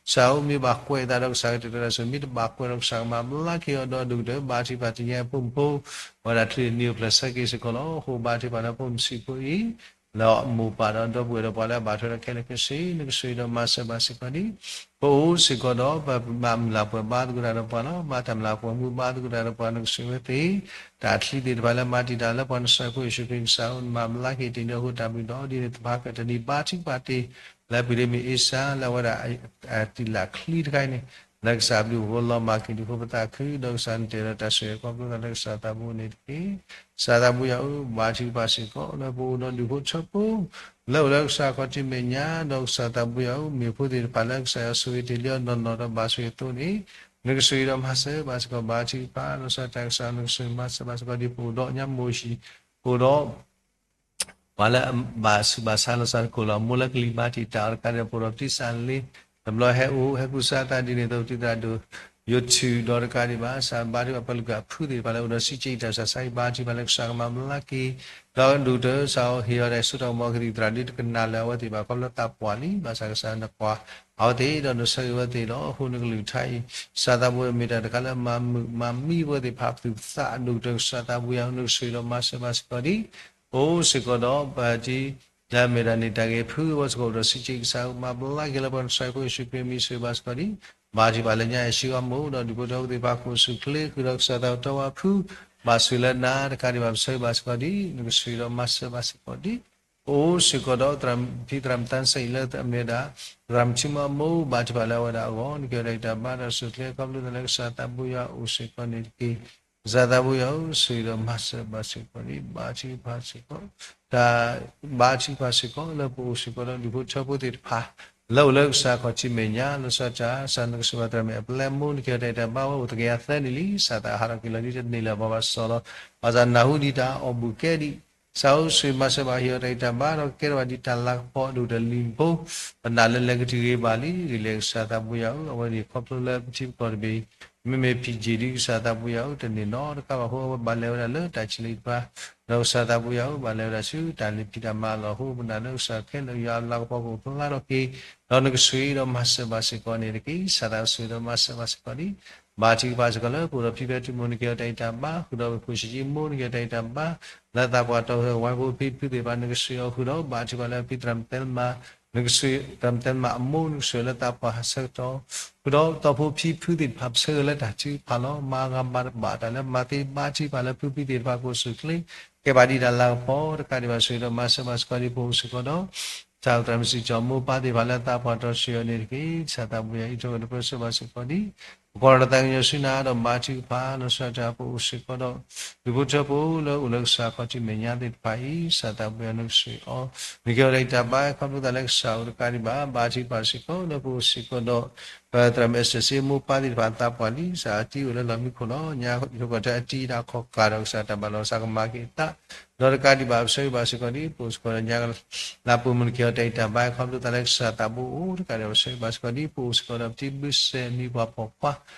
ကစၢ်အိၣ်မ့ၢ်ဘၣ်ကွဲးအသးဒီးကစၢ်ကတဲာ်ကတီၤတၢ်ဆိၣ်ဂ့ၤ မ့ၢ်တဘၣ်ကွဲးဒီးကစၢ်ကမၤဘျါက့ၤအီၤဒီးအဒိၣ်ကတၢၢ် ဘါထုကဖၣ်တ့ၢ်ညါအဖိမုၣ်ဖိ အဝဲဒၣ်ချုးန့ၢ်အိၣ်ဖျဲၣ်ဆၢက့ၤစ့ၢ်ကီးလီၤ. အဃိဘါထုကဖၣ်လၢဖိမုၣ်ဆံးဖိအံၤ လၢအမိၢ်ပၢ်ဒီးဒီပုၢ်ဝဲၢ်ဒီးပှၤလၢအဘၣ်ထွဲဒီးခဲလၢာ်ခဲဆ့ နကဆိၣ်ဂ့ၤဒီးမၤစၢၤဘၣ်စ့ၢ်ကီးဒံး ပအိၣ်စ့ၢ်ကီးဒီး ပဘၣ်မုၢ်လၢ်ပှဲၤဘါသကိးတၢ်ဒီးပှၤလီၤ. ဘါတၢ်မုၢ်လၢ်ပှဲၤမူဘါသကိးတၢ်ဒီးပှၤ နကဆိၣ်ဂ့ၤဝဲသ့ၣ် တၢ်ချံသ့ၣ်တဖၣ်လၢမၤတံာ်တာ်လၢပှၤ နကစၢ်ယ့ၣ်ၡူးခရံာ်ကစၢ်အိၣ် နမၤဘျါက့ၤတ့ၢ်လၢအဃိတၢ်ဘျုးဒီးဒ်န့ၣ် သ့ၣ်တဖၣ်ကတၢၢ်ဒံး ဘါထုကဖၣ်တ့ၢ် လၢပှၤဒ်မ့ၢ်အ့စၢ် လၢအဝဲဒၣ် တံာ်လၢ်ချံတခါအံၤန့ၣ် လၢကစၢ်ဘျုးအဃိလီၤမၢ်က့ၤဒံးအဃိ ပသးခုဒီးကစၢ်နတဲာ်ဒီးတၢ်ဆိၣ်ဂ့ၤခီဖျိသးလၢကစၢ်သးဘိန့ၣ်တက့ၢ်. ကစၢ်သးဘိယွၤအိၣ် ဘါထုကဖၣ်စ့ၢ်ကီး လၢပအိၣ်ဒီးဒူၣ်ဖိထၢဖိ လၢအိၣ်လၢကစၢ်ခီၣ်ထံးမဲာ်ညါ ဒီးကစၢ်သးဘိယွၤအိၣ် မ့ၢ်ဖိသ့ၣ်တဖၣ်လၢကစၢ်ယွၤဆိၣ်ဂ့ၤတ့ၢ်လံအီၤနီၢ်နီၢ်ဒီးဘၣ်ဆိၣ်ဂ့ၤအသိးန့ၣ် နကဆိၣ်ဂ့ၤဒီးမၤစၢၤဘၣ်စ့ၢ်ကီး ဘါထုကဖၣ် လီၤဆီဒၣ်တၢ်ကစၢ် နကဆိၣ်ဂ့ၤမၤစၢၤဘၣ်စ့ၢ်ကီး ဒ်ပအိၣ်ဒီးညါမိၢ်ဆံး ပအိၣ်ဒီး ပှၤလၢအဘၣ်ဆူးဘၣ်ဆါလီၤစၢ်တကိၢ်လီၤ မိၢ်လၢကလံၤဘါတံာ်တာ်အီၤတကးဒံး ပအိၣ်ဒီးပတံၢ်စၢ်လ့ တဘျီဟဲအိၣ်ဟဲကူစါသးဒ်န့ၣ်အသိး ပတံၢ်သရၣ်ဒိၣ် ယိၤထူၣ်ဒီးတကးဒံးဘၣ် ကစၢ်ဘါထုကဖၣ်ပှၤလုၢ်ကၢ်ဖုသ့ၣ်တဖၣ်လၢအိၣ်ဒီးစံးက့တၢ်ဆူးတၢ်ဆါအံၤ ဘါထုကဖၣ်လၢကစၢ်ကမၤဘျါက့ၤ ဒီးဒိၣ်ကတၢၢ်ကစၢ်ဟ့ၣ်အီၤတၢ်စိတၢ်ကမီၤ ကသံၣ်သရၣ်ဒ်တကနၣ်လၢအဝဲသ့ၣ်ဘၣ် ခီဖျိလၢသးပှၢ်လံ ဘၣ်ဆၣ်ကစၢ်နကွၢ် အဝဲသ့ၣ်ဒီးနဆၢဂ့ၤဝဲသ့ၣ်လီၤ. အဃိနကလုၢ်ကထါအံၤ ကစၢ်သးဘိမ့ၢ်တၢ်တခါလၢမၤမုာ်မၤမံအဝဲသ့ၣ် ဖးသူၣ်ဖးသး ဒိၣ်ကတၢၢ်ကစၢ်သးဘိယွၤ နကဆိၣ်ဂ့ၤဒီးမၤစၢၤဘၣ်စ့ၢ်ကီးဒံး အိၣ်စ့ၢ်ကီးဒီးပတံၢ် လၢအမ့ၢ်ဒၣ်န့ၣ် တၢ်ဂ့ၤဖုအဝဲစ့ၢ်ကီးအိၣ်ဒီးစံးက့ကစၢ် မၤဘျါက့ၤလၢပှၤ နကစၢ်ယ့ၣ်ၡူးခရံာ်မံၤဆိၣ်ဂ့ၤဘၣ်စ့ၢ်ကီးဒံး ဘါထုကဖၣ်လၢညါအံၤ ဆှၢအမိၢ်ဒီးဒူၣ်ဖိထၢဖိသ့ၣ်တဖၣ် ကအိၣ်ဆူၣ်ချ့ဃုာ်ဒီးကစၢ်သးကတီၢ်ဝါဖု ဘၣ်ဆိၣ်လၢနၤတကးဒံးဘၣ် ပဆၢဂ့ၤဘၣ်စ့ၢ်ကီးဒံး နကဆိၣ်ဂ့ၤဒီးမၤစၢၤဘၣ်စ့ၢ်ကီးဒံး ပအိၣ်စ့ၢ်ကီးဒီး ဖံသရၣ်မုၣ်သးစဲအံၤလၢအမ့ၢ်ဝဲဒၣ် သရၣ်မုၣ်ထံမီအမိၢ် ဘါထုကဖၣ်လၢအဝဲဒၣ်အဂီၢ် နကဲထီၣ်တၢ်ဂံၢ်တၢ်ဘါ ဒီးစူၢ်ချ့ ခီဖျိသးလၢကစၢ်သးဘိယွၤအိၣ်စ့ၢ်ကီးန့ၣ်တက့ၢ်. ကစၢ်သးဘိယွၤဧၢ, ဆိၣ်ဂ့ၤဒီးမၤစၢၤဘၣ်စ့ၢ်ကီးန့ၣ် ဘါထုကဖၣ်စ့ၢ်ကီး တၢ်ဘါထုကဖၣ်စ့ၢ်ကီး လၢပအိၣ်စ့ၢ်ကီးဒီးဒူၣ်ဖိထၢဖိသ့ၣ်တဖၣ် လၢအိၣ်လၢကစၢ်ခီၣ်ထံးမဲာ်ညါ လီၤဆီဒၣ်တၢ် ကစၢ်နကစၢ်ဘၣ်သရၣ်မုၣ်အပျဲၢ်မိၢ် နကဲထီၣ်တၢ်ဂံၢ်တၢ်ဘါဝဲအိၣ်သကယၤသၢနံၣ်လံ ကစၢ်သးဟးထီၣ်က့ၤလီၤဒ်တန့ၢ်လၢၤဘၣ်ဘၣ်စီလီၤ. ဘၣ်ဆၣ်နၢ်ဟူဒံးတၢ်အီၣ်ဘူၣ်ကဲဒံး ကစၢ်ဧၢ ဆိၣ်ဂ့ၤမၤစၢၤဘၣ် ဟ့ၣ်အီၤတၢ်ဂံၢ်တၢ်ဘါ ဒီးကကဲထီၣ်ဘၣ်ဒ်တၢ်လၤကပီၤအဒိၣ်တၢ်လံၤဖိ ပနာ်လၢလဲၤကတုၤဂ့ၤဘၣ်လံ ဂ့ၤလံကစၢ်သးဘိယွၤဧၢ, အဝဲန့ၣ်ခီဖျိလၢပထံပကီၢ်တဘ့ၣ် မ့မ့ၢ်ဖံးယံာ်ဒ်ကစၢ်သးဘိယွၤဧၢ တန့ၢ်နီတခါဘၣ်အဃိ အဝဲဘၣ်လဲၤဝဲဒၣ်လၢတၢ်ဆံးလံတဖၣ် ဒီးကစၢ်သးဘိယွၤဧၢ ဘၣ်လဲၤဝဲဒၣ်ဆူတၢ်လၢဖံးတၢ်မၤအလီၢ်အဃိ ပနာ်လၢကစၢ်ခဲလၢာ်ယွၤအလၤကပီၤကအိၣ်ဖျါထီၣ်က့ၤ ဒီးနကဆိၣ်ဂ့ၤဒီးမၤစၢၤဘၣ်စ့ၢ်ကီးန့ၣ်တက့ၢ်. ကစၢ်သးဆိၣ်ဂ့ၤဒီးမၤစၢၤဘၣ်စ့ၢ်ကီးန့ၣ် ဘါထုကဖၣ်စ့ၢ်ကီးလၢပအိၣ်ဒီးဖံဖဲထုမူ နကဲထီၣ်တၢ်ဂံၢ်တၢ်ဘါ ဃုာ်ဒီးပဖိဆံးကံမိၢ် နကဲထီၣ်တၢ်ဂံၢ်တၢ်ဘါ လၢသးပှၢ်တီၤ ဝဲဖိဖံဖုသ့ၣ်တဖၣ် နကဆိၣ်ဂ့ၤအီၤ ဃုာ်ဒီးဘါထုကဖၣ်လၢဖံသရၣ်မုၣ်သဲလမၤ နကဆိၣ်ဂ့ၤ သရၣ်မုၣ်သဲလမၤအမိၢ် နကဆိၣ်ဂ့ၤလၢသးပှၢ်ဆၢကတီၢ် ဃုာ်ဒီးတီဖိဖံဖုသ့ၣ်တဖၣ် ပဆၢဂ့ၤလၢတၢ်ထုကဖၣ်လီၤ. မၤဂ့ၤမၤဘၣ်တၢ်လၢမၤသ့ဘါထုကဖၣ်လၢဖုဖံသ့ၣ်တဖၣ် ကအိၣ်ဆူၣ်ချ့ ကဲဘၣ်ဒ်တၢ်လၤကပီၤ တကးဒံးဘၣ် ဆိၣ်ဂ့ၤဒီးမၤစၢၤဘၣ်စ့ၢ်ကီးဒ်ပအိၣ်စ့ၢ်ကီးဒီး ကစၢ်သရၣ်မုၣ်စံးကၠီၤမိၢ်ပၢ်သ့ၣ်တဖၣ်လၢသးပှၢ်တီၤ ဆိၣ်ဂ့ၤအီၤန့ၣ်တက့ၢ်. ကစၢ်သးဘိယွၤအံးထွဲဒီးပၢဆှၢဘၣ်စ့ၢ်ကီးဒ် ပကွၢ်ဒီးသးကညီၤဆူနၤဒီးဘါထုကဖၣ် လီၤဆီဒၣ်တၢ်ပအိၣ်စ့ၢ်ကီးဒီး ဒူၣ်ဖိထၢဖိလၢအိၣ်လၢကစၢ်ခီၣ်ထံးမဲာ်ညါသ့ၣ်တဖၣ်အံၤ ကစၢ်သးဘိယွၤနကဆိၣ်ဂ့ၤအီၤ နကဲထီၣ်တၢ်ဂံၢ်တၢ်ဘါ ခီဖျိသးလၢကစၢ်ဧိၤတကးဒံးဘၣ် ဘါထုကဖၣ်စ့ၢ်ကီးလၢပအိၣ်စ့ၢ်ကီးဒီး ပသရၣ်မုၣ်အ့စတၢၢ်စ့မိၢ်ပၢ်သ့ၣ်တဖၣ်သးပှၢ်လံ ကစၢ်အတံၤအိၣ်လၢလီၢ်မံခိၣ်လီၤ. ညါယထီၣ်ကီၢ်တၢ်အတံၤတၢ်ခီၣ်ကၢ်ဒီးကစၢ်တၢ်ဘၣ်လီၤ ကစၢ်ကမၤက့ၤအသး ဒီးတကးဒံးဘၣ် ပဆၢဂ့ၤဘၣ်စ့ၢ်ကီးဒ် ပအိၣ်စ့ၢ်ကီးဒီးညါ လၢပူၤမုၢ်နကဲထီၣ်တၢ်ဂံၢ်တၢ်ဘါ ခီဖျိသးလၢကစၢ်သးဘိအိၣ်တကးဒံး ပဆၢဂ့ၤဘၣ်စ့ၢ်ကီးဒ် ပအိၣ်စ့ၢ်ကီးဒီးပတံၤဘုစဲးမံၤပှၤပိာ်ခွါ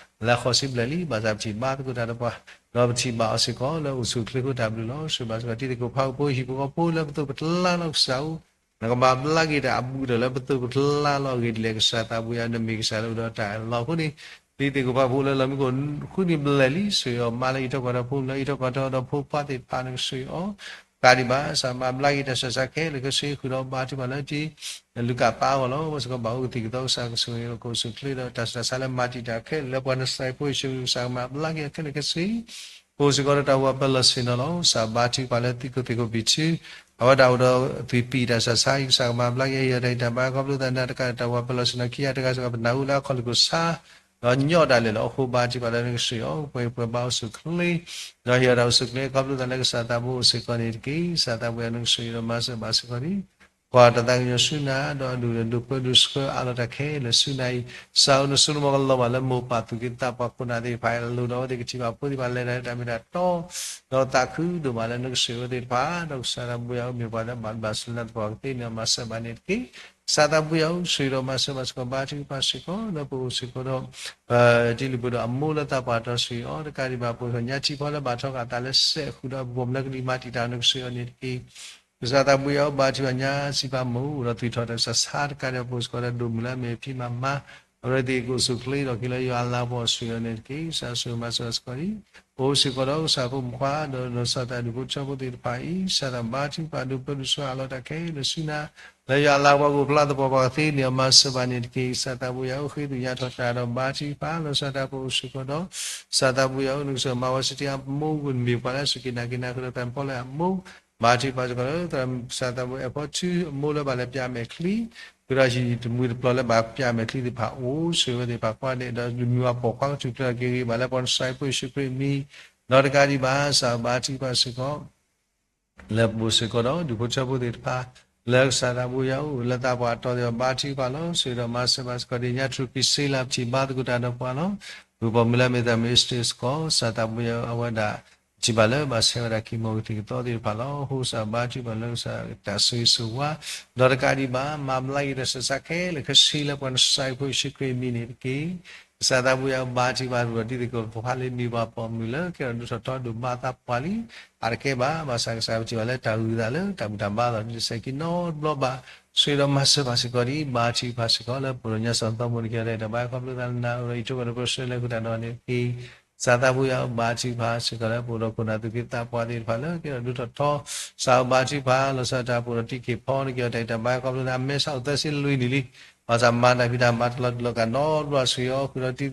လၢဃိးဆံဘျဲၣ်လံ ဘၣ်ဆၣ်ပထံၣ်ဘါသကိးတၢ်ဒီးပှၤ ဒီးပထံၣ်ဘၣ်အီၤစ့ၢ်ကီးလၢအိၣ်ဆူၣ်အိၣ်ချ့အဃိတၢ်ဘျုးလီၤ. ဆိၣ်ဂ့ၤဘၣ်စ့ၢ်ကီးတံၤသကိးဖးကဖိ ဟံၣ်ဖိဃီဖိလၢပသိးပတလါလီၤကစၢ်ဧိၤ နကဘၣ်ဘျါက့ၤတၢ်အဘူးဒီးလၢပသိးပတလါလီၤ အဂ့ၢ်ဒ်လဲၣ်ကစၢ်သးဘိယွၤ နမ့ၢ်ကစၢ်လၢအိၣ်ဒီးတၢ်အလီၢ်အဃိန့ၣ် တံၤသကိးဖးကဖိလၢလီၢ်မံခိၣ်ဃုနံၣ်ဘျဲၣ်လံ ဆိၣ်ဂ့ၤအီၤမၤလၢအံးထီၣ်ကွၢ်ဒီးဖိလၢအံးထီၣ်ကွၢ်ထီဒီးဖိခွါသ့ၣ်တဖၣ် နကဆိၣ်ဂ့ၤအီၤ တကးဒံးဘၣ် ကစၢ်မၤဘျါက့ၤတၢ်ဆူးတၢ်ဆါခဲလၢာ်ခဲဆ့ ဃုာ်ဒီးဘါထုကဖၣ်လၢတံၤ လူၤကၣ်ပၢ်အဂီၢ်လီၤ. ပှၤစ့ၢ်ကီးဘၣ်အိၣ်ကသံၣ်ကသီ ကစၢ်ကဆိၣ်ဂ့ၤအီၤ ကအိၣ်ဆူၣ်အိၣ်ချ့ဒီးတၢ်ဆူးတၢ်ဆါလၢမၤတံာ်တာ်ခဲလၢာ်လၢပှၤနစဲးဖိယ့ၣ်ၡူး ကစၢ်ကမၤဘျါက့ၤအီၤခဲလၢာ်ခဲဆ့ ပအိၣ်စ့ၢ်ကီးဒီးတၢ်ဝးပၢၤလီၢ်ဆ့ၣ်နီၤလီၤ. ကစၢ်ဘါထုကဖၣ်လၢသံခိၣ်သ့ၣ်ခိၣ်ဘံၣ်ထု အဝဲဒၣ်အိၣ်ဒီးသွံၣ်ပံၣ်တၢ်ဆူးတၢ်ဆါအံၤ ကစၢ်ကမၤဘျါက့ၤအီၤ ဟ့ၣ်အီၤတၢ်ဂံၢ်တၢ်ဘါ ခီဖျိသးန့ၣ်တကး တၢ်ဝးပၢၤလီၢ်ဆ့ၣ်နီၤခံဂၤတဂၤစ့ၢ်ကီး ပနၢ်ဟူလၢအခီၣ်လ့ၢ်ခိၣ်ဆါ ဒီးညီတၢ်လဲာ်လီၤ. အဃိဘါထုကဖၣ်လၢနကဆိၣ်ဂ့ၤအီၤ ပှဲၤပှဲၤဘါအိၣ်ဆူၣ်အိၣ်ချ့ ဒီးဟ့ၣ်အီၤတၢ်အိၣ်ဆူၣ်အိၣ်ချ့ ခီဖျိသးလၢကစၢ်သးဘိအိၣ်စ့ၢ်ကီးန့ၣ်တက့ၢ်. ကစၢ်သးဘိယွၤ နကဆိၣ်ဂ့ၤဒီးမၤစၢၤဘၣ်စ့ၢ်ကီးန့ၣ် ကွၢ်တၢ်သးကညီၤဆူနၤ ဒီးအဒိၣ်ဒီးဒိၣ်ပၢဒိၣ်ဆှၢအါလီၤတၢ်ခဲလၢာ်ဆူနၤအံၤ ကစၢ်ဧၢ နဆိကမိၣ်ကလီၤဘၣ်လၢမိၢ်ပၢ်သူၣ်က့သးပှၢ်ခိၣ်နၢ်သ့ၣ်တဖၣ်အလိၤ ဒီးအဝဲသ့ၣ်ကထံၣ်ဘၣ်ဖိသ့ၣ်တဖၣ်လဲၤတၢ်တၢ်မ့ၢ်တၢ်တီ ဒီးသးခုဒိၣ်မးလၢနကဆိၣ်ဂ့ၤအဝဲသ့ၣ်တဖၣ် ဒီးကစၢ်သးဘိယွၤဧၢ မ့ၢ်ပှၤလၢဘၣ်ဘျးစၢၤလၢသပှၢ်ကသ့န့ၣ် မၤစၢၤဘၣ်န့ၣ်တက့ၢ်. ကစၢ်သးဘိယွၤဧၢ ဆိၣ်ဂ့ၤဒီးမၤစၢၤဘၣ်စ့ၢ်ကီး ဘါထုကဖၣ်စ့ၢ်ကီး လၢပအိၣ်စ့ၢ်ကီးဒီး တံၤလုၢ်ပှ့ၤဒီးအမိၢ်လၢသးပှၢ်တီၤ ဆိၣ်ဂ့ၤအီၤ တကးဒံးဘၣ် ပအိၣ်စ့ၢ်ကီးညါထံဖီလၢဘၣ်ထီၣ်ဃာ်သးလၢစဲးဃုာ်ဒီးပပိာ်မုၣ်လၢကလံၤမၤတံာ်တာ် နကဆိၣ်ဂ့ၤအီၤန့ၣ်တက့ၢ်. ကစၢ်သးဘိယွၤဧၢ ဘါထုကဖၣ်ညါစံးပာ်မိၢ် အိၣ်ဒီးသွံၣ်ထီၣ်တၢ်ဆူးတၢ်ဆါ တကးဒံးဘၣ် ပအိၣ်စ့ၢ်ကီးဒီးဒိၣ်မုၢ်လၢအမ့ၢ်ဖံမၤမါ အဝဲသ့ၣ်ကအိၣ်ဆူၣ်အိၣ်ချ့ဒီးက့ၤလၢယွၤအလၤကပီၤ ဆိၣ်ဂ့ၤအီၤန့ၣ်တက့ၢ်. ကစၢ်ဆိၣ်ဂ့ၤမၤစၢၤစ့ၢ်ကီးန့ၣ် ပအိၣ်စ့ၢ်ကီးဒီးကစၢ်ဖိမုၣ်ခွါ ဒီးလီၤဆီဒၣ်တၢ်ဒူၣ်ဖိထၢဖိသ့ၣ်တဖၣ်အံၤ ကစၢ်သးဘိယွၤဘါထုကဖၣ်ဒိၣ်ပၢဒိၣ်ဆှၢအါလီၤတၢ်ခဲလၢာ်ဆူနၤ လၢယွၤအလၤကပီၤကအိၣ်ဖျါသပှၢ်ပှၢ်ကသ့န့ၣ် မၤစၢၤဘၣ်န့ၣ်တက့ၢ်. ကစၢ်သးဘိယွၤဧၢ ဃ့သူၣ်ညါထီၣ်တၢ်ဒီးဘါထုကဖၣ် လီၤဆီဒၣ်တၢ်ပအိၣ်စ့ၢ်ကီးဒီး ကစၢ်သးဘိယွၤဧၢ နကစၢ်မၤဝဲစ့ၢ်ကီးအမိၢ် မ့ၢ်ပှၤလၢအစူၢ်က့ၤနာ်က့ၤနၤ ဃုာ်ဒီးသးဖီလၢအမိၢ် ဘါထုကဖၣ်စ့ၢ်ကီးလၢ ကစၢ်သးဘိယွၤ အဲၣ်ဖီထူအမိၢ်လၢဘၣ်လဲၤပၠးမဲာ်ချံ ဃုာ်ဒီးဟံၣ်တမှံၤတပျီၤလၢဘၣ်ပၠးမဲာ်ချံသ့ၣ်တဖၣ် အိၣ်ဆိၣ်ဂ့ၤဝဲသ့ၣ်တဖၣ် ကွၢ်ဒဲးဒီးမုၢ်ဝါပိာ်ခွါကထူၣ်ဖျဲးထီၣ်က့ၤဂ့ၤဘၣ်လၢပှၤနစဲးဖိယ့ၣ်ၡူးခရံာ်အမံၤ ဒီးတကးဒံးဘၣ် ကစၢ်ဘါထုကဖၣ်စ့ၢ်ကီး လၢပအိၣ်စ့ၢ်ကီးဒီးဒူၣ်ဖိထၢဖိသ့ၣ်တဖၣ် လၢကစၢ်သးဘိယွၤအိၣ် လၢသးပှၢ်အတီၤသ့ၣ်တဖၣ် ဘါထုကဖၣ်လီၤ. ဆိၣ်ဂ့ၤဒီးမၤစၢၤဘၣ်စ့ၢ်ကီး ဒ်ညါတြူာ်ကံၢ်စ့လး ပထံၣ်ဘါသကိးတၢ်ဒီးပှၤလီၤ. ဂုၢ်ပိာ်မုၣ်လၢအမ့ၢ်သးမ့ၢ်အ့စတၢၢ်စ့ၢ်ကီး ကစၢ်သးဘိယွၤ အဝဲဒၣ် ထံၣ်ဘၣ်လၢဘၣ်ဆဲးဝဲဒၣ်ကံၢ်မီၢ်ကသံၣ်ကသီသ့ၣ်တဖၣ်လီၤ. အဃိကစၢ်ဘါထုကဖၣ်လၢကစၢ်တၢ်ဆိၣ်ဂ့ၤဆိၣ်ဝါ ဒီးတကးဒံးဘၣ် မၤဘျါက့ၤတၢ်ဆူးတၢ်ဆါခဲလၢာ်ခဲဆ့လၢပှၤနစဲးဖိ ယ့ၣ်ၡူးခရံာ်အမံၤန့ၣ်တက့ၢ်. ကစၢ်သးဘိယွၤ ဘါထုကဖၣ်ဒီးတံၤသကိးဖိခွါလၢမ့ၢ်ပှၤပိာ်မုၣ်လၢကဲထီၣ်ဒိၣ်ထီၣ်ထီဒိၣ်ဘၣ်သးပှၢ်လံ အါတကဲဘၣ် ဘၣ်ဆၣ်ကစၢ်ပထံၣ်ဘၣ်လၢတၢ်ဂုၤသးလၢတၢ်ဘူၣ်တၢ်ဘါလီၤ ဒ်တစဲးခံနီတဘျီဘၣ်. ဆိၣ်ဂ့ၤဒီးမၤစၢၤဘၣ်စ့ၢ်ကီးဒ် ဘါထုကဖၣ်စ့ၢ်ကီး လၢပဒိၣ်ညါစီၤသီမိၣ် နကဲထီၣ်တၢ်ဂံၢ်တၢ်ဘါ ခီဖျိသးနၤ အိၣ်ဒီးအံးထွဲကွၢ်ဒီးပၢဆှၢလဲၤဃုာ်တၢ်ဒီးန့ၣ်တက့ၢ်. ကစၢ်သးဘိယွၤ ဘါထုကဖၣ်စ့ၢ်ကီးလၢပအိၣ်ဒီးခိၣ်နၢ်သူၣ်က့သးပှၢ်သ့ၣ်တဖၣ်လၢကဲထီၣ်ဒိၣ်ထီၣ်ထီ ကစၢ်ဘါထုကဖၣ် လီၤဆီဒၣ်တၢ်ပအိၣ်ဒီးတံၤက့ၢ်ဖီ နကဲထီၣ်တၢ်ဂံၢ်တၢ်ဘါ ခီဖျိသးအမဲာ်ဆှးအိၣ်သၢဆံလွံၢ်နံၣ်လံ ဘၣ်ဆၣ်မၤတၢ်ဖံးတၢ်မၤတၢ်လီၤတူာ်လီၤကာ်နီတဘျီ ဆှၢအီၤဃုာ်ဒီး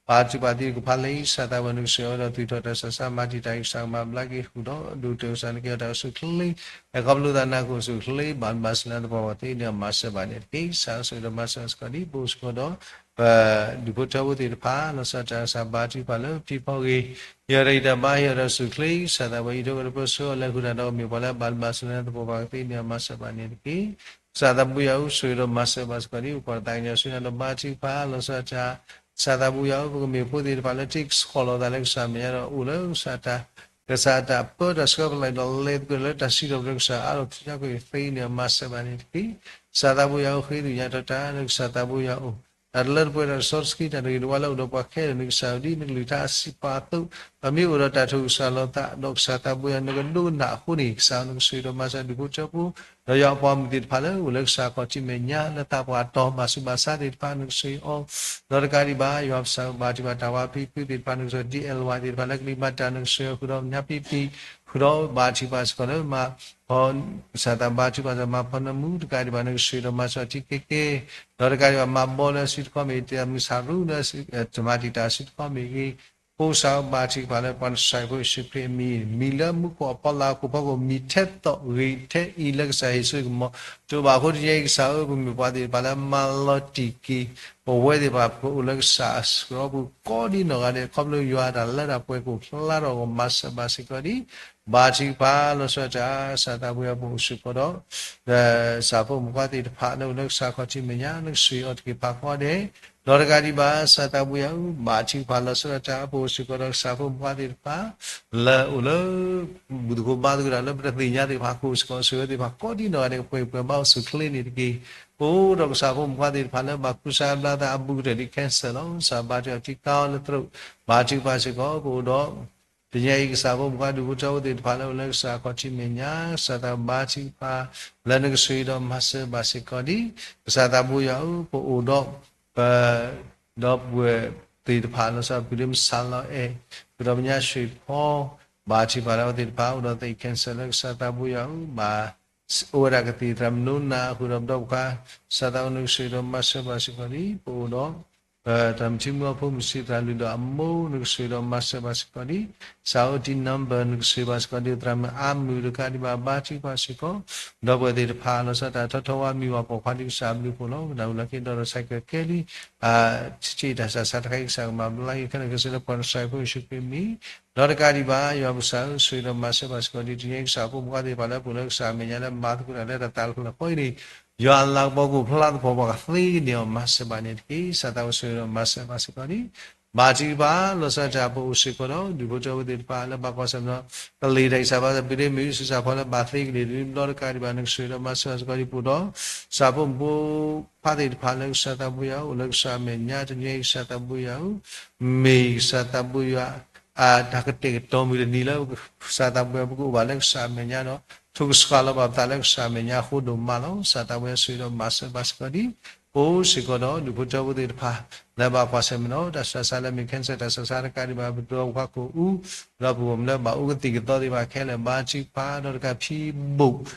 ပှၤထံပှၤသံတကဖၣ်လၢ ကစၢ်သးဝံၣ်နကဆှၢအီၤဒီး သုးထီၣ်တၢ်ဆးဆါ မၤတံာ်တာ်အံၤ ကစၢ်ကမၤဘျါက့ၤဃုာ်ဒီး ဒိၣ်တုာ်ကစၢ်နကအဲၣ်တၢ်အိၣ်ဆူၣ်ချ့ အခီဖျိသးနၢ်ကအိၣ်ဆူၣ်ချ့ ဘၣ်မၤစၢၤနၤသပှၢ်ပှၢ်သ့န့ၣ် မၤစၢၤဘၣ်န့ၣ်တက့ၢ်. ကစၢ်အိၣ်ဆူၣ်ဒီးမၤစၢၤစ့ၢ်ကီးဒံး ပအိၣ်စ့ၢ်ကီးဒီး ပဒူၣ်ဖိထၢဖိသ့ၣ်တဖၣ် လီၤဆီဒၣ်တၢ်ကစၢ်ဘါထုကဖၣ်လၢပထံပကီၢ်ဂ့ၤ ဟ့ၣ်အီၤတၢ်ဂံၢ်တၢ်ဘါ ဟ့ၣ်အီၤတၢ်အိၣ်ဆူၣ်ချ့ ကစၢ်သးဝံၣ်အံၤ ဒိၣ်ကဒီးပၢဆှၢအီၤလၢဃုာ်တၢ်ဒီးမ့ၢ်ပှၤလၢဘၣ်မၤစၢၤနၤသပှၢ်ပှၢ်ကသ့န့ၣ် မၤစၢၤဘၣ်န့ၣ်တက့ၢ်. ကစၢ်သးဘိယွၤအိၣ်ဆူၣ်ဒီး မၤစၢၤဘၣ်စ့ၢ်ကီးဒံး ပကွၢ်တၢ်သးကညီၤဆူနၤဒီးဘါထုကဖၣ် လီၤဆီဒၣ်တၢ် ကစၢ်သးဘိယွၤအိၣ် ပကမ့ၢ်ဖိသ့ၣ်တဖၣ်လၢထံၣ်ဆှီၣ်လီၤသးလၢကစၢ်မဲာ်ညါဒီး အိၣ်လၢကစၢ်တၢ် ကစၢ်တၢ်ပၢတၢ်ဆှၢပလၢ်ဒီးလဲၤသကိးလၢတၢ်စံးထီၣ်ပတြၢၤကစၢ်အါထီၣ်ထံကီၢ်သ့န့ၣ် မၤစၢၤဘၣ်န့ၣ်တက့ၢ်. ကစၢ်သးဘိယွၤအိၣ်ဃ့ဒုးညါထီၣ်တၢ်လၢကစၢ်သးဘိယွၤအိၣ် တၢ်တလၢတပှဲၤတၢ်တစီတဆှံ တၢ်တဂ့ၤတဝါလၢအိၣ်ဒီးပှၤခဲလၢာ်န့ၣ် ကစၢ်ဒ်နကလုၢ်ကထါအစံးပာ်အသိး ပမ့ၢ်အိၣ်ဒီးတၢ်ထိၣ်ကစၢ်လီၤသး ဒီးကစၢ်သးဘိယွၤနကဒိကနၣ်အဃိန့ၣ် ကစၢ်နကဆှၢဒီးမၤစၢၤဒူၣ်ဖိထၢဖိ ဒီးယွၤအပှၤမုၣ်သ့ၣ်တဖၣ်လၢအိၣ်လၢကစၢ်ခီၣ်ထံးမဲာ်ညါ လၢသးပှၢ်တီၤဘၣ်ဆူးဘၣ်ဆါသ့ၣ်တဖၣ်နကဆှၢအီၤ ဒီးတကးဒံးဘၣ် ယွၤပစၢ်ဘါထုကဖၣ်တၢ်ဝါဖံဖုသ့ၣ်တဖၣ်နကဆှၢ ဒီး အဲလ်ဝါ သ့ၣ်တဖၣ်လၢကလံၤမၤတၢ်နကဆှၢဃုာ်ဒီးညါဖံဖံ ဃုာ်ဒီးဘါထုကဖၣ်စ့ၢ်ကီးလၢမၤ ဖီ ကစၢ်သးဘါထုကဖၣ်စ့ၢ်ကီး မၤဖီနမူ တကးဒံးဘၣ်နကဆှၢဒီးမၤစၢၤထံကဲကဲ ဒီးတကးဒံးဘၣ်မၤဘီလၢအစုတခီမ့ၢ်ဂ့ၤ တၢ်မုၢ်ဆါရူလၢ တမၤတံာ်တာ်အစုတခီမ့ၢ်ဂ့ၤ ဖိကစၢ်ဘါထုကဖၣ်လၢပှၤနစၢ်ဖိယ့ၣ်ၡူးခရံာ်အမံၤ မံၤလၢမူခိၣ်အဖီလာ်ဟီၣ်ခိၣ်ဖီခိၣ် မံၤထဲသိးဂ့ၤထဲအံၤလၢကစၢ်ယ့ၣ်ၡူးကမီၤ တအိၣ်ဘၣ်အဃိတနံၤအံၤကစၢ်ဧၢ ပမ့ၢ်ပှၤသ့ၣ်တဖၣ်လၢမၤလီၤတံၢ်က့ၤ ပဝဲသ့ၣ်တဖၣ်ပကအိၣ်လၢကစၢ်အဆှၢပူၤကိးဒ်နီၢ်ဂၤဒဲး ခီဖျိယွၤအတၢ်လၢတၢ်ပှဲၤကအိၣ်ဖျါထီၣ်အဂီၢ် မၤစၢၤဘၣ်စ့ၢ်ကီးဒံး ဘါထုကဖၣ်လီၤဆီဒၣ်တၢ် ကစၢ်သးဘိယွၤပအိၣ်စ့ၢ်ကီးဒီး ကစၢ်ဖိမုၣ်ဖိခွါသ့ၣ်တဖၣ်လၢအိၣ်လၢကစၢ်ခီၣ်ထံးမဲာ်ညါ နကဆှၢအီၤတက့ၢ်ဖးဖီဒဲး ဒီးတကးဒံးဘၣ် ကစၢ်သးဘိယွၤဧၢ ဘါထုကဖၣ်လီၤဆီဒၣ်တၢ် ပအိၣ်စ့ၢ်ကီးဒီးကစၢ်ဖိမုၣ်ဖိခွါသ့ၣ်တဖၣ် လၢအိၣ်လၢ ဘူၣ်သကိးဘါသကိးတၢ်လၢပတသ့ၣ်ညါသ့ၣ်တဖၣ် ကအိၣ်စ့ၢ်ကီးဆှၢဝဲသ့ၣ်တဖၣ် ကိးဒ်နီၢ်ဂၤဒဲး ကပှဲၤပှဲၤဘၣ်အိၣ်ဆူၣ်ချ့န့ၣ်တက့ၢ်. ပအိၣ်ဒီးကစၢ်ဖိမုၣ်ဖိခွါသ့ၣ်တဖၣ်လၢဘၣ်ဃုစါဘျါသးအဘူးကတၢၢ်ဒ် cancer လီၤ. ကစၢ်ဘါထုကဖၣ်ထံကါအီၤလၢသရိာ် ဘါထုကဖၣ်စ့ၢ်ကီး ပအိၣ်ဒီး တနံၤအံၤ ကစၢ်ဖိမုၣ်ဖိခွါဒူၣ်ဖိထၢဖိသ့ၣ်တဖၣ်လၢအိၣ်လၢကစၢ် ခီၣ်ထံးမဲာ်ညါ ကစၢ်သးဘါထုကဖၣ် လၢနကဆှၢဒီးမၤစၢၤဘၣ်စ့ၢ်ကီးဒံး ကစၢ်သးဘိယွၤဧၢ ပအိၣ်ဒီး ပ ဒီပုၢ်ဝဲၢ်သ့ၣ်တဖၣ် လီၤဆီဒၣ်တၢ် ပုၢ်ဒ့မုၣ်စၢ်လီၤအဲၣ် ဃုာ်ဒီးပညါဆှံဖီ ဘါထုကဖၣ်လၢအဝဲသ့ၣ်တဖၣ် အိၣ်ဒီးသ့ၣ် cancer လၢကစၢ်သးဘိယွၤဧၢ ဘၣ် အိၣ်ဝဲဒၣ်ကသံၣ်သရၣ်မုၢ်နိနၢ် ဃုာ်ဒီးပဒီပုၢ်ဝဲၢ်ခွါ ကစၢ်သးဘိယွၤ နကဆှၢဒီးမၤစၢၤဘၣ်စ့ၢ်ကီးဒံး ပအိၣ်ဒီး သရၣ်မုၣ်ထံမုၢ်အဖိမုၣ်ဆံး သရၣ်လုၢ်ဒီးအမိၢ် နကဆှၢဒီးမၤစၢၤဘၣ်စ့ၢ်ကီးဒံး ကစၢ်အိၣ်တံၢ် number နကဆှၢဘၣ်စ့ၢ်ကီးဒံး သရၣ်မုၣ်အါမုၢ် တကးဒံးဘၣ် ဘါထုကဖၣ်စ့ၢ်ကီး ဒီပုၢ်ဝဲၢ်သ့ၣ်တဖၣ် လီၤဆီဒၣ်တၢ်ထီထီဝါ မံၤဝဲပိာ်ခွါဒ်ကစၢ်အဘျုးအဖှိၣ်လီၤ. ကနၣ်ဝံၤလီၢ်ခံဒီး တၢ်ဆါကဲလံ အ ဆံးတၢ်ဆါဆါတခါအံၤ ကစၢ်ကမၤဘျါက့ၤခဲလၢာ်ခဲဆ့လၢပှၤနစၢ်ဖိယ့ၣ်ၡူးခရံာ်အမံၤ ဒီးတကးဒံးဘၣ် ယွၤပကစၢ်ဧၢ ဆှၢဒီးမၤစၢၤဘၣ်စ့ၢ်ကီးဒံး တနံၤအံၤ ကစၢ်ဖိမုၣ်ဖိခွါသ့ၣ်တဖၣ်လၢပအိၣ်လၢကစၢ်အမဲာ်ညါလၢမၤသကိးတၢ်လၢတၢ်သးလၢဃီအံၤန့ၣ် ယွၤအလၤကပီၤကအိၣ်ဖျါသပှၢ်ပှၢ်ကသ့န့ၢ်အီၤ မၤစၢၤဘၣ်န့ၣ်တက့ၢ်. ကစၢ်သးဘိယွၤ ဆှၢဒီးမၤစၢၤဘၣ်စ့ၢ်ကီးဒံး ဘါထုကဖၣ် လီၤဆီဒၣ်တၢ် ပအိၣ်စ့ၢ်ကီးဒီး ဒူၣ်ဖိထၢဖိသ့ၣ်တဖၣ်လၢဘၣ်ကွၢ်ဆၢၣ်မဲာ်ဒီး ကလံၤတၢ်အံၣ်စၢ်ဘါစၢ် ပုၢ်ဒ့မုၣ်အံၤ ဆူးစၢ်ဖီလၢဘၣ်သ့ကလံၤတဘျီ တကးဒံးဘၣ် နကဆှၢဒီးမၤစၢၤဘၣ်စ့ၢ်ကီးဒံး ပအိၣ်ဒီး ကစၢ်ဖိမုၣ်ဖိခွါသ့ၣ်တဖၣ်လၢကစၢ်သးဘိယွၤ အိၣ်လၢကစၢ်အမဲာ်ညါ တနံၤအံၤ ကစၢ်သးဘိယွၤဧၢ မ့ၢ်ကစၢ်သးဘိယွၤ အတၢ်ကတဲာ်ကတီၤမုၢ်တနံၤလၢ ကစၢ်သးဘိယွၤ ပကအိၣ်ဘၣ်လၢကစၢ်အမဲာ်ညါဒီး ထိၣ်ကဆှီလီၤဘၣ်ပသးလၢကစၢ်အမဲာ်ညါအဃိဒိၣ်မးလီၤ. ကစၢ်သးဘိယွၤ ဆှၢဒီးမၤစၢၤဘၣ်စ့ၢ်ကီးဒံး ပအိၣ်စ့ၢ်ကီးဒီး ဒူၣ်ဖိထၢဖိသ့ၣ်တဖၣ် လၢဘၣ်ကွၢ်ဆၢၣ်မဲာ်ဒီး တၢ်ဆါဆါလၢမ့ၢ် cancer တၢ်ဆါဆါတကးဒံးဘၣ် ပဒီပုၢ်ဝဲၢ်ခွါကိးအူ ဒီးပဝဲၢ်မုၣ်လၢဘၣ်အိၣ်ကသံၣ်ကသီသ့ၣ်တဖၣ်ခဲလၢာ် ဘါထုကဖၣ်ဒီးတကးဖံးဘူး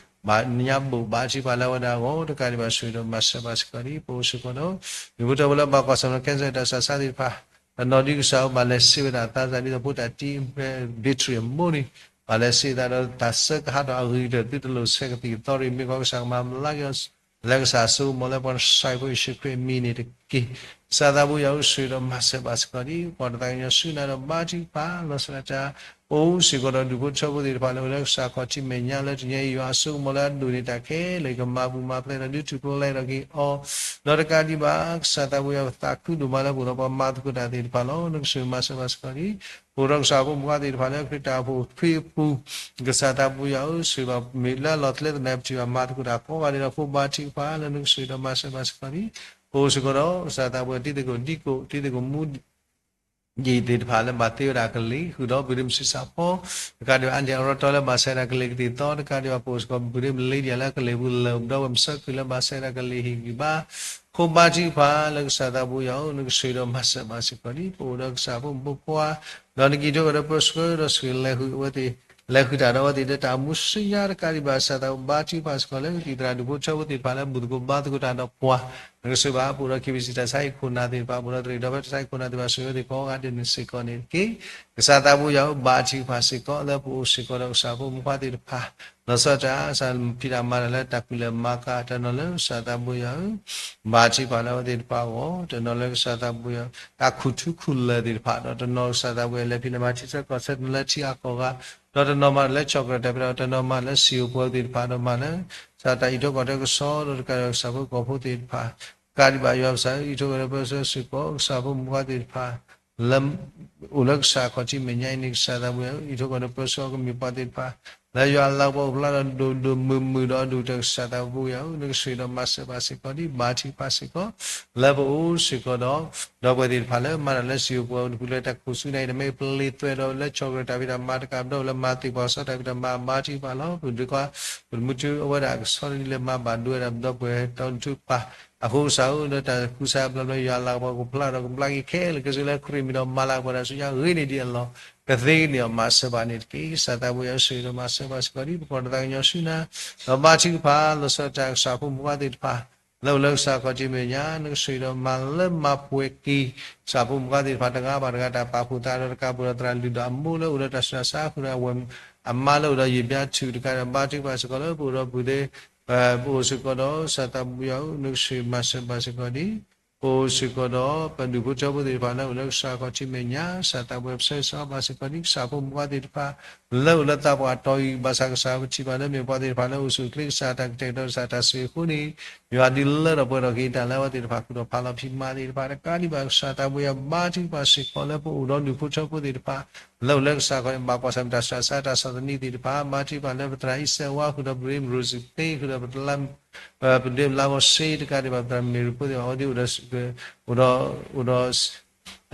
ဘၣ်ညါဘူး ဘါထုကဖၣ်လၢအဝဲဒၣ်အဂီၢ် တကးဒံးဘၣ် ဆှၢဒီးမၤစၢၤဘၣ်စ့ၢ်ကီးဒံး ပအိၣ်စ့ၢ်ကီးဒီး ဒူၣ်ဖိထၢဖိလၢဘၣ်ကွၢ်ဆၢၣ်မဲာ်ဒီး cancer တၢ်ဆါဆါသ့ၣ်တဖၣ် တနီၤဒ်ကစၢ်ဧၢ ဘၣ်လဲၤစ့ဝဲဒၣ်သးစၢ်ဒ်သိးဖိတၢ်တံ battery အမိၢ်န့ၣ် ဘၣ်လဲၤစ့သးဒီးတၢ်ဆၢကဟးထီၣ်အဂ့ၤကတၢၢ် သုတလိၣ်ဆဲးကသံၣ်ကသီရံၣ် မ့ၢ်ကီးကစၢ်ကမၤဘျါက့ၤအီၤ လၢကစၢ်အစိကမီၤလၢပှၤနစၢ်ဖိယ့ၣ်ၡူးခရံာ်အမံၤန့ၣ်တက့ၢ်. ကစၢ်သးဘိယွၤ ဆှၢဒီးမၤစၢၤဘၣ်စ့ၢ်ကီးဒံး ပှၤတသးကညီၤဆူနၤဒီးဘါထုကဖၣ် လီၤဆီဒၣ်တၢ် ပအိၣ်စ့ၢ်ကီးဒီး ဒူၣ်ဖိထၢဖိသ့ၣ်တဖၣ်လၢအိၣ်လၢကစၢ်ခီၣ်ထံးမဲာ်ညါ လၢတနံၤအံၤ ယွၤအစိကမီၤလၢအဒိၣ်န့ၢ်တၢ်ခဲလၢာ် ကမၤပူၤမၤဖျဲးဒီး ဒုးထူၣ်ဖျဲးထီၣ်က့ၤအီၤ ဒီးတကးဒံးဘၣ် ကစၢ်သးဘိယွၤ ပသးခုဒိၣ်မးလၢပအိၣ်ဒီးပှၤမၤသကိးတၢ်သ့ၣ်တဖၣ်လီၤ. နကဆှၢမၤစၢၤဘၣ်စ့ၢ်ကီးဒံး ပအိၣ်ဒီးကစၢ်ဖိမုၣ်ဖိခွါသ့ၣ်တဖၣ်လၢခရံာ်တၢ်အိၣ်ဖှိၣ်ဖံးအပူၤ ကစၢ်သးဘိယွၤဧၢ ဆှၢဘၣ်မ့ၢ်လၢအလီၢ်ကျဲသနၢၣ်ပထံၣ်ဘၣ်မၤသကိးတၢ်ကိးဂၤဒဲးဒီး ဖိဘါထုကဖၣ်လၢနကဆှၢဒီးမၤစၢၤဘၣ်စ့ၢ်ကီးဒံး ပအိၣ်စ့ၢ်ကီးဒီး ကစၢ်သးဘိယွၤ တံၤသကိးဒံကိး တံၤသကိးမူ ယံာ်သ့ၣ်တဖၣ်လၢဘၣ်သ့ဝဲဒၣ်ကလံၤ ဃုာ်ဒီးပုၢ်ဒ့မုၣ်ဆံးစၢ်ဖီ တကးဒံးဘၣ်အါန့ၢ်အရီတီလၢဘၣ်စဲဒၣ်ကလံၤကသ့ၣ်သီ တကးဒံးဘၣ်ပအိၣ်စ့ၢ်ကီး ပုၢ်ဒ့မုၣ်လ့ဒံယၤလၢကလံၤပူၤလၢာ် ဒီးဝဲၢ်မုၢ်ဆၢခုၣ်လၢဘၣ်စဲဒၣ်ကလံၤဟ့ၣ်ဂံၢ်ဘါ ဖိဘါထုကဖၣ်လၢကစၢ်သးဘိယွၤဧၢ နကဆှၢဒီးမၤစၢၤဘၣ်စ့ၢ်ကီးဒံး ပအိၣ်ဒီးကစၢ်ဖိမုၣ်ဖိခွါ ဒီးနကံၢ်ထီၣ်ကဒီးပၢဆှၢဒီးဆှၢလဲၤဃုာ်အဝဲသ့ၣ် လဲၤဃုာ်တၢ်ဒီးအဝဲသ့ၣ်လၢတၢ်အိၣ်မူဆူညါတကးဒံးဘၣ် ကစၢ်သးဘိယွၤဘါထုကဖၣ်စ့ၢ်ကီးလၢ ကသံၣ်သရၣ်ဒူၣ်ဖိထၢဖိသ့ၣ်တဖၣ်လၢ ဘူၣ်သကိးဘါသကိးတၢ်ဒီးပှၤ, နကစၢ်ဘၣ်ပအိၣ်ဒီး KBC တၢ်ဆါဟံၣ်ခိၣ်နၢ်သ့ၣ်တဖၣ်, ပအိၣ်ဒီးတရံးဒီးဖဲတၢ်ဆါဟံၣ်ခိၣ်နၢ်သ့ၣ်တဖၣ် ဆိၣ်ဂ့ၤဝဲသ့ၣ်ကိးဂၤဒဲးန့ၣ်စ့ၢ်ကီးန့ၣ်တက့ၢ်. ကစၢ်သးဘိယွၤဧၢ ဘါထုကဖၣ်စ့ၢ်ကီးလၢပအိၣ်စ့ၢ်ကီးဒီးကစၢ်ဖိမုၣ်ခွါသ့ၣ်တဖၣ် လီၤဆီဒၣ်တၢ် ကစၢ်ဖံးတၢ်မၤတၢ်လၢတၢ်ဖံးလၢမၤကၤ တနီၤလၢကစၢ်သးဘိယွၤဧၢ ဘါထုကဖၣ်လၢအဝဲသ့ၣ်တဖၣ်အဂီၢ်, တနီၤလၢကစၢ်သးဘိယွၤ တၢ်ခူၣ်ထူခူၣ်လၢာ်သ့ၣ်တဖၣ်ဒီး တနီၤကစၢ်သးဘိယွၤ လဲၤဖံးလဲၤမၤထံဆၢကီၢ်ဆၢ တနီၤလၢထံဂၤကီၢ်ဂၤ, ဒီးတနီၤမၤတၢ်လၢကၠီၣ်ကရၢၢ်တၢ်ဖံးတၢ်မၤ, တနီၤမၤလၢစံာ်ဧိၤပှဲၤဧိၤသ့ၣ်တဖၣ်, ဒီးမၤလၢ ကစၢ်တၢ်အံးထွဲကွၢ်ထွဲကစီဒီးတကးဒီးကစၢ်ဖိကီၢ်ဖိသ့ၣ်တဖၣ် တကးဒံးဘၣ် ယွၤကစၢ်အံးထွဲကွၢ်ထွဲပၢဆှၢစ့ၢ်ကီး ကစၢ်ဖိမုၣ်ခွါသ့ၣ်တဖၣ် လၢ အိၣ်လၢကစၢ်ခီၣ်ထံးမဲာ်ညါအံၤန့ၣ် ကစၢ်သးဘိယွၤဧၢ အံးထွဲကွၢ်ထွဲပၢဆှၢအီၤ ကမ့ၢ်ပှၤသ့ၣ်တဖၣ် လၢယွၤအလၤကပီၤအိၣ်ဖျါဒီးဒိၣ်ဒိၣ်မုၢ်မုၢ်ဒီးအဒိၣ်ကတၢၢ် ကစၢ်သးဘိယွၤဧၢ နကဆိၣ်ဂ့ၤဒီးမၤစၢၤဘၣ်စ့ၢ်ကီးဒ် ဘါထုကဖၣ်စ့ၢ်ကီး လၢပအိၣ်စ့ၢ်ကီးဒီး ဒီပုၢ်ဝဲၢ်သ့ၣ်တဖၣ်လၢမၤတၢ်လၢစံာ်ဧိၤပှဲၤဧိၤ တပူၤလၢတၢ်ခိၣ်ဆူညါအံၤ တမ့ၢ်ပလံၤသွဲၣ်ဒီးလၢကၠီၣ်ကရၢၢ်တၢ်ဖံးတၢ်မၤတကး ဒီးလၢမၤသ့ၣ်ပှၤစီတၢ်ဖံးတၢ်မၤ ဘါထုကဖၣ်လီၤ. ပဒုးခွါ ပတမူထူအဝဲဒၣ်ကဆီတနံၤလၢမၤဘၣ်ဒိဝဲဒၣ်ပဒီပုၢ်ဝဲၢ် တီနုၣ်ထူပၢ် အဃိကစၢ်ဧၢ လၢတၢ်ကူစါအဘျီဘျီ ယွၤအလၤကပီၤကဖျါဒီး ကဘျါက့ၤခဲလၢာ်ခဲဆ့လၢခရံာ်မံၤဒီး မၤလၤကပီၤတၢ်ဆူညါဂ့ၤန့ၢ်ဒံးအလီၢ် ကသ့န့ၢ်အီၤ မၤစၢၤဘၣ်န့ၣ်တက့ၢ်. ကစၢ်သးဘိယွၤဧၢ ဆိၣ်ဂ့ၤဒီးမၤစၢၤဘၣ်စ့ၢ်ကီးဒ် ပကွၢ်တၢ်သးကညီၤဆူနၤ ဒီးဘါထုကဖၣ် လီၤဆီဒၣ်တၢ်ကစၢ်ဖိမုၣ်ခွါသ့ၣ်တဖၣ် လၢအိၣ်လၢကစၢ်ခီၣ်ထံးမဲာ်ညါ နကဆိၣ်ဂ့ၤဒီးမၤလၢမၤပှဲၤက့ၤ ကစၢ်ဖိမုၣ်ခွါသ့ၣ်တဖၣ် တဂၤဘၣ်တဂၤ တၢ်ပာ်ဖှိၣ်သးဒီးတကးဘၣ်ဒီးသရၣ်လုၢ်ဒီးအမိၢ်လၢအိၣ်လၢတၢ်ဆူးတၢ်ဆါ ဃုာ်ဒီးအဝဲၢ် အမါလၢအိၣ်ဒီးယံာ်ဘျါထူၣ်တကးဒီး ဘါထုကဖၣ်စ့ၢ်ကီးလၢပအိၣ်ဒီးပုၢ်သ့ၣ် ပအိၣ်စ့ၢ်ကီးဒီး ကစၢ်သးဘိယွၤဧၢ နကဆိၣ်ဂ့ၤမၤစၢၤဘၣ်စ့ၢ်ကီးဒ် ပအိၣ်စ့ၢ်ကီးဒီးပဒူၣ်ဖိထၢဖိသ့ၣ်တဖၣ်လၢအိၣ်လၢကစၢ်ခီၣ်ထံးမဲာ်ညါ ကစၢ်သးဘိယွၤ ပဆၢဂ့ၤဆၢဝါဘၣ်စ့ၢ်ကီးဒ် ကစၢ်ဖိမုၣ်ခွါသ့ၣ်တဖၣ် လၢအိၣ်လၢသးပှၢ်တီၤအံၤ ဘၣ်ဆၣ်ကစၢ်ပထံၣ်ဘၣ်လၢမ့ၢ်ပှၤသ့ၣ်တဖၣ်လၢအိၣ်ဆူၣ်အိၣ်ချ့ ကစၢ်တၢ်ကတဲာ်ကတီၤကစၢ်တၢ်ဆိၣ်ဂ့ၤအဃိန့ၣ် ယွၤဒုးလၢထီၣ်ပှဲၤထီၣ်က့ၤတၢ်လၢအဝဲသ့ၣ်တဖၣ် ဃုာ်ဒီးဖးလီၤဖံးမၤသ့ၣ်တဖၣ် တကးဒံးဘၣ် ကစၢ်သးဘိယွၤ ဘါထုကဖၣ်စ့ၢ်ကီးလၢပအိၣ်ဒီးဒူၣ်ဖိထၢဖိသ့ၣ်တဖၣ် လၢအိၣ်လၢကစၢ်ခီၣ်ထံး ဘၣ်ကွၢ်ဆၢၣ်မဲာ်တၢ်ဆူးတၢ်ဆါ တၢ်ဆီၣ်သနံးသ့ၣ်တဖၣ် ဘါထုကဖၣ်လၢပသရၣ်အံၤစဲးဝါ ဃုာ်ဒီးပရ့မရိစူးသ့ ဃုာ်ဒီးပတလါ ပဒ့မလါဂီၤစ့ တကးဒံးဘၣ် ပသရၣ်မ့ၢ်ရူဖိသ့ၣ်တဖၣ် အဝဲသ့ၣ်အိၣ်ဒီး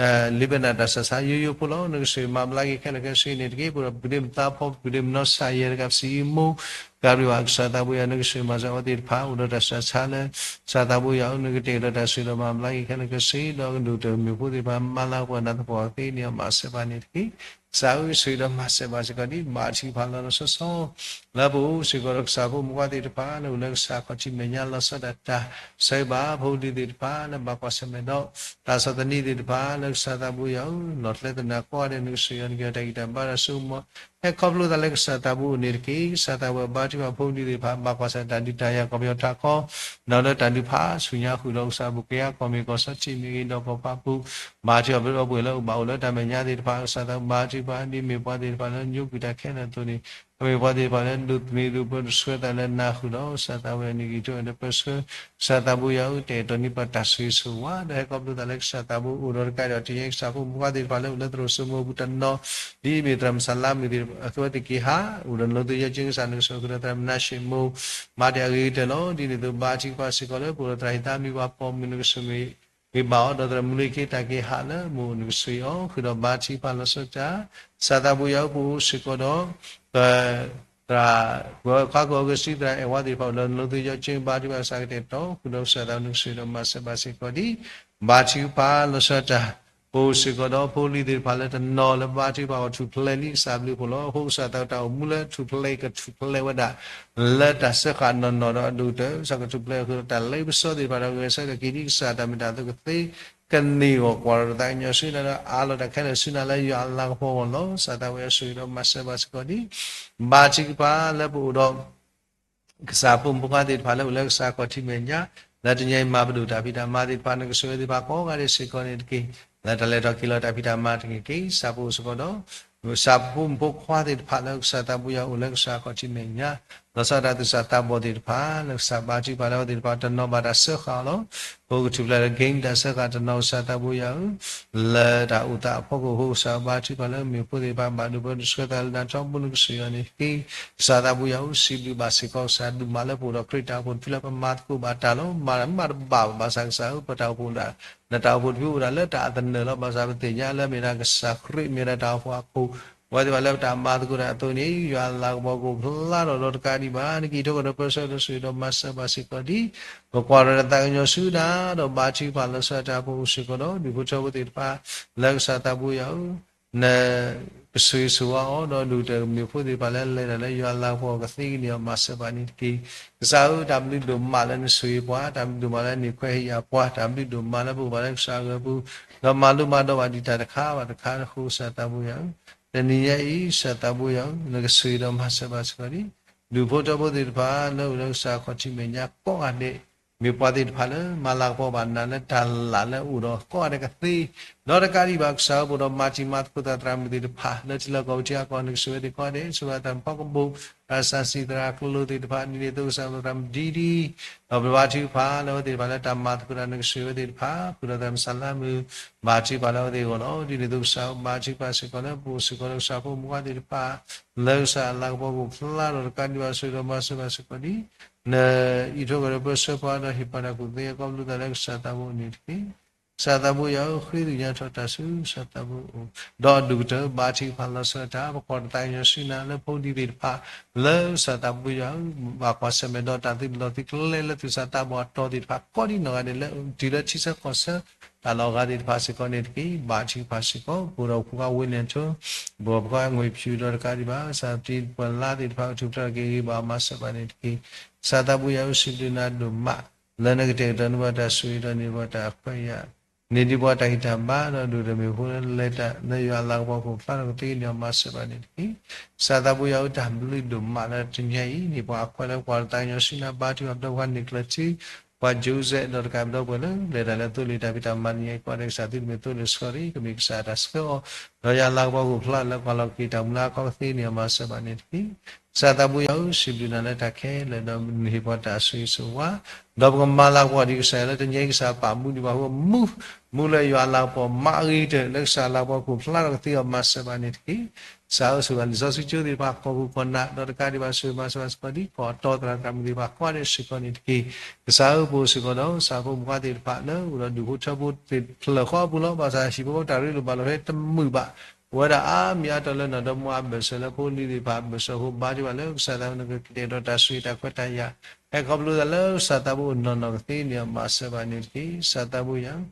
အိၣ်ဒီး လ့ပနၢ်တၢ်ဆူးတၢ်ဆါယိယိဖိလီၤ. နကဆိၣ်ဂ့ၤမၤဘျါက့ၤခဲလၢာ်ခဲဆ့န့ၣ်တက့ၢ်. ပဒီးပဒ့မသါဖီ ပဒ့မနီၢ်ဆၣ်ယဲၢ်တကး ပစံးအံၤမိၢ် တကးဒံးဘၣ် ကစၢ်သးဘိယွၤ နကဆိၣ်ဂ့ၤမၤစၢၤအဝဲသ့ၣ်တဖၣ် အိၣ်ဒီးတၢ်ဆူးတၢ်ဆါလၢ ကစၢ်သးဘိယွၤဧၢ နကတဲာ်ကတီၤတၢ်ဆိၣ်ဂ့ၤဒီးမၤဘျါက့ၤခဲလၢာ်ခဲဆ့ ဒီးကဒိၣ်ကတၢၢ်မ့ၢ်ဖိသ့ၣ်တဖၣ် မၤလၤကပီၤနၢ်သပှၢ်ကသ့န့ၣ် မၤစၢၤဘၣ်န့ၣ်တက့ၢ်. ကစၢ်ဧၢ ဆိၣ်ဂ့ၤဒီးမၤစၢၤဘၣ်စ့ၢ်ကီးဒ် ဘါထုကဖၣ်လီၤလီၤဆီဆီ လၢပအိၣ်စ့ၢ်ကီးဒီးကစၢ်ဖိမုၣ်ခွါသ့ၣ်တဖၣ် လၢအိၣ်လၢကစၢ်ခီၣ်ထံးမဲာ်ညါ လီၤဆီဒၣ်တၢ် ဆၢဂ့ၤဘၣ်ဖိလံၤသ့ၣ်တဖၣ် လၢဘၣ်ကွၢ်ဆၢၣ်မဲာ်ဒီး တၢ်ဆီၣ်သနံးသ့ၣ်တဖၣ် လၢကစၢ်သးဘိယွၤဧၢ လီၤကျဲသနၢၣ်ကိးဂၤဒဲး နကဆိၣ်ဂ့ၤအီၤ နက့ၤအီၤတၢ်ဂံၢ်တၢ်ဘါတၢ်ဆိကမိၣ် ဟဲခီဖျိသးလၢကစၢ်သးဘိအိၣ်န့ၣ်တက့ၢ်. ကစၢ်သးဘိယွၤ ဘါထုကဖၣ်ဖိလံၤသ့ၣ်တဖၣ် ဘၣ်ကွၢ်ဆၢၣ်တၢ်ဒုးတၢ်ယၤကီၢ်ပယီၤထးခီ ဒီးလၢတၢ်ဒုးဖးဆူညါဃုာ်ဒီးကစၢ် ပကယၤကီၢ်မ့ၢ်ကီၢ်စီထံးမ့ၢ်ဂ့ၤ ဒီးကီၢ်ဖးပူၤ ဘါထုကဖၣ်ပဒီပုၢ်ဝဲၢ်လၢအိၣ်ဘၣ်အိၣ်လၢတၢ်မဲာ်ညါသ့ၣ်တဖၣ် ကစၢ်သးဘိယွၤ ဘါထုကဖၣ် ဒ်မ့ၢ်ပှၤသ့ၣ်တဖၣ်လၢညိကွံာ်တၢ်ခဲလၢာ်အသိးန့ၣ် ကမ့ၢ်ပှၤသ့ၣ်တဖၣ်လၢဒိးသန့ၤဒိးပၢတဆှၢသးလၢနၤဃုာ်ဒီး ကစၢ်သးဘိယွၤ နက့ၤထီၣ်ဒီးပၢဆှၢ ကစၢ်သးဘိယွၤဧၢ တဲာ်ကတီၤန့ၢ်ပှၤတၢ်ဆိၣ်ဂ့ၤဆိၣ်ဝါ ဒီးဟဲခီဖျိသးလၢကစၢ်သးဘိအိၣ်ဒီးတကးဒီး တယဲၢ်ကစၢ်ဖိမုၣ်ခွါသ့ၣ်တဖၣ်လၢအိၣ်လၢသရိာ်စိမိၤအပူၤတနီၤ ဒ်မ့ၢ်သရၣ်မုၣ်စၢ်လါမုၣ်သ့ၣ်တဖၣ် အဝဲသ့ၣ်က့ၤဟး အိၣ်ဒီးလီၤသုယဲၢ်ကၠ့ကစၢ် နကဆိၣ်ဂ့ၤဃုာ်ဒီးသရၣ်မုၣ်နါၡ့ၣ်မိၤ မၤတ့ၢ်အဂ့ၤကတၢၢ်လီၤ. ဒ်န့ၣ်အသိး ဘါထုကဖၣ်စ့ၢ်ကီးလၢပအိၣ်ဒီးသရၣ်ဟံးသါမံၤပှၤပိာ်မုၣ် နကဆိၣ်ဂ့ၤ ဂ့ၤဘၣ်အီၤ ဒီးသရၣ်မုၣ်လၢခံတၢ်က့ၤဟးလၢမုၢ်အိၣ် နကဆိၣ်ဂ့ၤအီၤ ဃုာ်ဒီးဘါထုကဖၣ်လီၤဆီဒၣ်တၢ် ကစၢ်သးဘိယွၤဧၢ ပအိၣ်စ့ၢ်ကီးဒီး သရၣ် ပှၤခါကီၢ်အဂ့ၢ်စံး သရၣ်အဲၣ်ဝါသ့ၣ်တဖၣ် အိၣ်လၢလီၤသုယဲၢ်ကၠ့ ဘါထုကဖၣ်ကစၢ်ကတဲာ်ကတီၤ ဃုာ်ဒီးကစၢ်သးဘိ နကဆိၣ်ဂ့ၤဒီးမၤစၢၤဘၣ်စ့ၢ်ကီးဒ် ဘါထုကဖၣ်လီၤဆီဒၣ်တၢ် ပအိၣ်စ့ၢ်ကီးဒီးဖိလံၤသ့ၣ်တဖၣ်လၢတနီၤလၢဘါထုကဖၣ်အီၤထူၣ်ဖျဲးလံ ကစၢ်ဘျုးဖှိၣ်လီၤ. အဃိကစၢ်သးဘိတၢ်အိၣ်မူလၢထူၣ်ဖျဲးကထူၣ်ဖျဲးဝဲဒၣ် လၢတၢ်စၢဃာ်နီၢ်နီၢ်ဒီးအဒိၣ်ကတၢၢ် ကစၢ်ကထူၣ်ဖျဲးဃုာ်ဒီးတၢ်လ့ပစီသ့ၣ်တဖၣ်ဒီးဂဲၤဆၢထၢၣ်က့ၤဒ်ကစၢ်တၢ်မ့ၢ်တၢ်တီကသ့ ကန့ၢ်အီၤကွၢ်ဒီးတၢ်သးကညီၤဆူနၤဒီးအးလီၤတၢ်ခဲလၢာ်ဆူနၤလၢယွၤအလၤကပီၤအဂီၢ်လီၤ. ကစၢ်သးဘိယွၤဆိၣ်ဂ့ၤဒီးမၤစၢၤဘၣ်စ့ၢ်ကီးဒ် ဘါထုကဖၣ်လၢပအိၣ်ဒီး ကစၢ်ဖိမုၣ်ဖိခွါသ့ၣ်တဖၣ်လၢအိၣ်လၢကစၢ်ခီၣ်ထံးမဲာ်ညါ လၢတနံၤအံၤမၤပဒိၣ်တၢ်ဖံးတၢ်မၤသ့ၣ်တဖၣ် နကဆိၣ်ဂ့ၤသ့ၣ်တဖၣ်ကိးဂၤဒဲးစ့ၢ်ကီးန့ၣ်တက့ၢ်. လၢတၢ်လဲၤထီၣ်က့ၤလီၤတၢ်ဖံးတၢ်မၤတက့ၢ်. ကစၢ်ဖိအိၣ်စ့ၢ်ကီးဒီး ကစၢ်ဖိမုၣ်ဖိခွါသ့ၣ်တဖၣ်လၢကစၢ်သးဘိယွၤအိၣ်လၢကစၢ်ခီၣ်ထံးမဲာ်ညါ လီၤဆီဒၣ်တၢ်သူၣ်စၢ်သးဘီၣ်သ့ၣ်တဖၣ် လၢကစၢ်ဘါထုကဖၣ်လၢအဝဲသ့ၣ်တဖၣ်တနီၤဘၣ်တၢ်စၢဃာ်အီၤလီၤ. ပကထူၣ်ဖျဲးလၢ game တၢ်စၢဃာ်တနီၤ ကစၢ်သးဘိယွၤဧၢ လၢတၢ်အိၣ်သးအဖီခိၣ်အဃိ ကစၢ်ဘါထုကဖၣ်လၢမ့ၢ်ဖိသ့ၣ်တဖၣ် ဘၣ်ဒိဘၢတဆှၢသးလၢနၤထီဘိ နကဆိၣ်ဂ့ၤအီၤန့ၣ်တက့ၢ်. ကစၢ်သးဘိယွၤဧၢ စံးဘျုးဘၣ်စ့ၢ်ကီး ကစၢ်ဒုးမၤလၢပအိၣ်ဒီးခရံာ်တၢ်အိၣ်ဖှိၣ်တဖုလၢပမၤသကိးဘၣ်တၢ်လီၤ. မၤမၤတဘၣ်ဘၣ်ဆၣ်ကစၢ်ဧၢ ပတၢ်အိၣ်ဖှိၣ်ဒၣ် နတၢ်အိၣ်ဖှိၣ်တဖုအိၣ်ဒၣ်လၢတၢ်အသနၢၣ်လီၤ. ဘၣ်ဆၣ်ပသ့ၣ်ညါလၢမ့ၢ်ဒၣ်ကစၢ်ခရံာ်မ့ၢ်ဒၣ်တၢ်အိၣ်ဖှိၣ်အခိၣ် ပဝဲသ့ၣ်တဖၣ်လၢပတၢ်မၤသကိးတၢ်အသိးန့ၣ် ယွၤအလၤကပီၤကအိၣ်ဖျါထီၣ်ဒီးတကးဒံးဘၣ် နက့ၤထီၣ်ကဒီးပၢဆှၢဒီးဆိၣ်ဂ့ၤဒီးမၤစၢၤဘၣ်စ့ၢ်ကီးဒ် ပကွၢ်ဒီးတၢ်သးကညီၤဆူနၤ ဒီးဘါထုကဖၣ်လီၤဆီဒၣ်တၢ် ပအိၣ်စ့ၢ်ကီးဒီး ဒူၣ်ဖိထၢဖိသ့ၣ်တဖၣ် လၢကစၢ်သးဘိယွၤဧၢ န ကဆိၣ်ဂ့ၤဆိၣ်ဝါအီၤ ဒီးဒိၣ်ကတၢၢ်မ့ၢ်ဖိသ့ၣ်တဖၣ်လၢလဲၤတၢ်လၢယွၤလၤကပီၤကသ့ကန့ၢ်အီၤမၤစၢၤဘၣ်န့ၣ်တက့ၢ်. ကစၢ်ဧၢ, တၢ်ဘျုးဒိၣ်မးလၢနဆိၣ်ဂ့ၤပှၤ, တၢ်ဘျုးဒိၣ်မးလၢနဟ့ၣ်ခွဲးဟ့ၣ်ယာ်ပှၤ, တၢ်ဘျုးဒိၣ်မးလၢပအိၣ်ဘၣ်လၢကစၢ်အဂီၢ်ပူၤ, ဒီးမၤလိမၤဒိးဘၣ်ဒံးတၢ်တခါဘၣ်တခါအဃိ ကစၢ်သးဘိယွၤဧၢ, တနံၤညါအံၤ ကစၢ်သးဘိယွၤဧၢ, နကဆိၣ်ဂ့ၤဒီးမၤစၢၤဘၣ်စ့ၢ်ကီးဒံး ဒူၣ်ဖိထၢဖိသ့ၣ်တဖၣ် လၢအိၣ်လၢကစၢ်ခီၣ်ထံးမဲာ်ညါကိးဂၤဒဲး, မ့ၢ်ပှၤသ့ၣ်တဖၣ်လၢမၤလၤကပီၤဘၣ်နၤလၢတၢ်လၢ်လၢအိၣ်ဒီးကိးဂၤဒဲးကသ့, ဒီးတကးဒံးဘၣ် ကစၢ်ဧၢ ပအိၣ်ဒီးမၤတံၤမၤသကိးသရၣ်မုၣ်သ့ၣ်တဖၣ် လၢထံလီၢ်ကီၢ်ပူၤထံအကီၢ် နကဆိၣ်ဂ့ၤဝဲသ့ၣ်ကိးဂၤဒဲး, ဆိၣ်ဂ့ၤသရၣ်ဖီကဘိၣ်, သရၣ်စံၣ်သရၣ်ကျိၤသ့ၣ်တဖၣ် ဒ်န့ၣ်အသိးကစၢ်မၤသရၣ်မုၣ်ဒ်ဒ် ဒီးပဘါထုကဖၣ်လၢအဝဲသ့ၣ်တဖၣ်လၢတၢ်မၤသကိးတၢ် နကဆိၣ်ဂ့ၤဝဲသ့ၣ်တဖၣ်, ဃုာ်ဒီးသရၣ်မုၣ်စလါမုၣ်, ဘါထုကဖၣ်လၢအဝဲသ့ၣ်အဂီၢ်လီၤ. ဒ်န့ၣ်အသိးကစၢ်ဘါထုကဖၣ်စ့ၢ်ကီးလၢပအိၣ်စ့ၢ်ကီးလၢကစၢ်ဖိမုၣ်ခွါသ့ၣ်တဖၣ် လၢကစၢ်အလၤကပီၤကအိၣ်ဖျါထီၣ်တကးဒံးဘၣ် ဆိၣ်ဂ့ၤဒီးမၤစၢၤဘၣ်စ့ၢ်ကီးဒ် နအံးထွဲကွၢ်ထွဲပၢဆှၢပှၤဒီးဟ့ၣ်ပှၤတၢ်ကူၣ်သ့အကီၢ်ဘျုးသးလၢကစၢ်သးဘိန့ၣ်တက့ၢ်. ကစၢ်သးဘိယွၤဧၢ, ဃ့ကညးထီၣ်တၢ်ဆူကစၢ်သးဘိအအိၣ်, ဒီးအဒိၣ်ကတၢၢ် ဘါထုကဖၣ်လီၤဆီဒၣ်တၢ် ပကွၢ်တၢ်သးကညီၤဆူနၤလၢဖိဒံသ့ၣ်တဖၣ် လၢကစၢ်သးဘိယွၤဧၢ, ဘၣ်ကွၢ်ဆၢၣ်မဲာ်ဒီးတၢ်သုးလီၢ်သုးကျဲလၢသုးစၢ်သးဘီၣ်အတီၤသ့ၣ်တဖၣ် ကိးဒံနီၢ်ဂၤဒဲးလၢ တုၤလၢထံဆၢကီၢ်ဆၢ တၢ်လီၢ်အဂၤသ့ၣ်တဖၣ်စ့ၢ်ကီးန့ၣ်တက့ၢ်. ဘါထုကဖၣ်စ့ၢ်ကီး ပအိၣ်ဒီးဖိခွါဝ့ၢ်လ့ၣ်ထိ, ပအိၣ်ဒီးဖိခွါငွေဖြူဒီးတကးဒံးဘၣ် ကစၢ်တံၤပှၤလါသ့ၣ်တဖၣ် ကထူၣ်ဖျဲးထီၣ်က့ၤဂ့ၤဘၣ်အမၤစၢၤဘၣ်န့ၣ်တက့ၢ်. ကစၢ်သးဘိယွၤဧၢ, စံးဘျုးနၤဒိၣ်မး လၢနကတဲာ်ကတီၤန့ၢ်ပှၤတၢ်ဆိၣ်ဂ့ၤဒီးန့ၢ်ပှၤတၢ်ခွဲးယာ်, န့ၢ်ဒံးပှၤတၢ်ဂံၢ်တၢ်ဘါဒီးဒိၣ်ဒီးမ့ၢ်ဖိလၢလဲၤတၢ် လၢယွၤအလၤကပီၤကအိၣ်ဖျါထီၣ်ကသ့န့ၢ်အီၤမၤစၢၤဘၣ်န့ၣ်တက့ၢ်. ကစၢ်သးဘိယွၤဧၢ, တၢ်ဘျုးဒိၣ်မးလၢတနံၤညါအံၤ န့ၢ်ပှၤအခွဲးလၢပကွၢ်တၢ်သးကညီၤဆူနၤ ဘါထုကဖၣ်ပဒီပုၢ်ဝဲၢ်န့ၢ်ကျၢၤထံ ပှၤ Joseph ဒီးတကးပဒီပုၢ်ဝဲၢ်လၢ လဲၤတၢ်လၢသိလ့ၣ်တၢ်ဖံးတၢ်မၤတနံၤညါအံၤ ကိးဂၤဒဲးကစၢ်သုတမ့ၢ်သိလ့ၣ်ဆှီရံၣ် ကမ့ၢ်ကစၢ်အတၢ်ဆှၢအီၤ ဒီးယွၤအလၤကပီၤကအိၣ်ဖျါလၢပှၤလီၢ်က့ၤတၢ်မူလၢအခီကသ့န့ၢ်အီၤမၤစၢၤဘၣ်န့ၣ်တက့ၢ်. ကစၢ်သးဘိယွၤဧၢ, စံးဘျုးနၤလၢတၢ်ခဲလၢာ်ဒီးနဟ့ၣ်ပှၤတၢ်ဆိၣ်ဂ့ၤဆိၣ်ဝါ ဒီးပကမၤလၤကပီၤဒ်ကစၢ်ယွၤလၢတနံၤညါအံၤ ကစၢ်ပာ်မူဒံးဘၣ်အဃိ မူ မူလၢယွၤအလၤကပီၤမၤအဂ့ၤကတၢၢ် လၢကစၢ်အလၤကပီၤကအိၣ်ဖျါထီၣ်ကသ့အီၤမၤစၢၤဘၣ်န့ၣ်တက့ၢ်. ကစၢ်ဧၢ, ဆိၣ်ဂ့ၤလံာ်စီဆှံကၠိသ့ၣ်တဖၣ် ကီၢ်ပူၤကီၢ်နၢ် ဒီးတကးဒံးဘၣ် ဆိၣ်ဂ့ၤမၤစၢၤဘၣ်စ့ၢ်ကီးဒ်ကီၢ်အတီသရၣ်သရၣ်မုၣ်သ့ၣ်တဖၣ်ကိးဂၤဒဲးစ့ၢ်ကီးန့ၣ်တက့ၢ်. ကစၢ်ဧၢ, ပအိၣ်စ့ၢ်ကီးဒီး ကစၢ်ဖိမုၣ်ခွါသ့ၣ်တဖၣ် လၢအိၣ်ဒီးဒူၣ်ဖိထၢဖိသ့ၣ်တဖၣ်လၢာ်ဃီအပူၤလီၤ. ဘၣ်ဆၣ်ဟံၣ်ဖိဃီဖိတၢ်ရ့လိာ်ဘၣ်လိာ်ဖဲတမုာ်ဘၣ် အိၣ်ဝဲဒၣ်အါမံၤအါတီၤလၢနီၢ်ဒီမါအဘၢၣ်စၢၤလၢဖိလံၤသ့ၣ်တဖၣ်အဘၢၣ်စၢၤအဃိ ဘါထုကဖၣ်လၢကစၢ်သးဘိ နကကတဲာ်ကတီၤတၢ်ဆိၣ်ဂ့ၤတၢ်ခွဲးတၢ်ယာ် ဟဲခီဖျိသးလၢကစၢ်သးဘိအိၣ်နီၢ်နီၢ်ကသ့န့ၢ်အီၤမၤစၢၤဘၣ်န့ၣ်တက့ၢ်. ကစၢ်သးဘိယွၤဧၢ,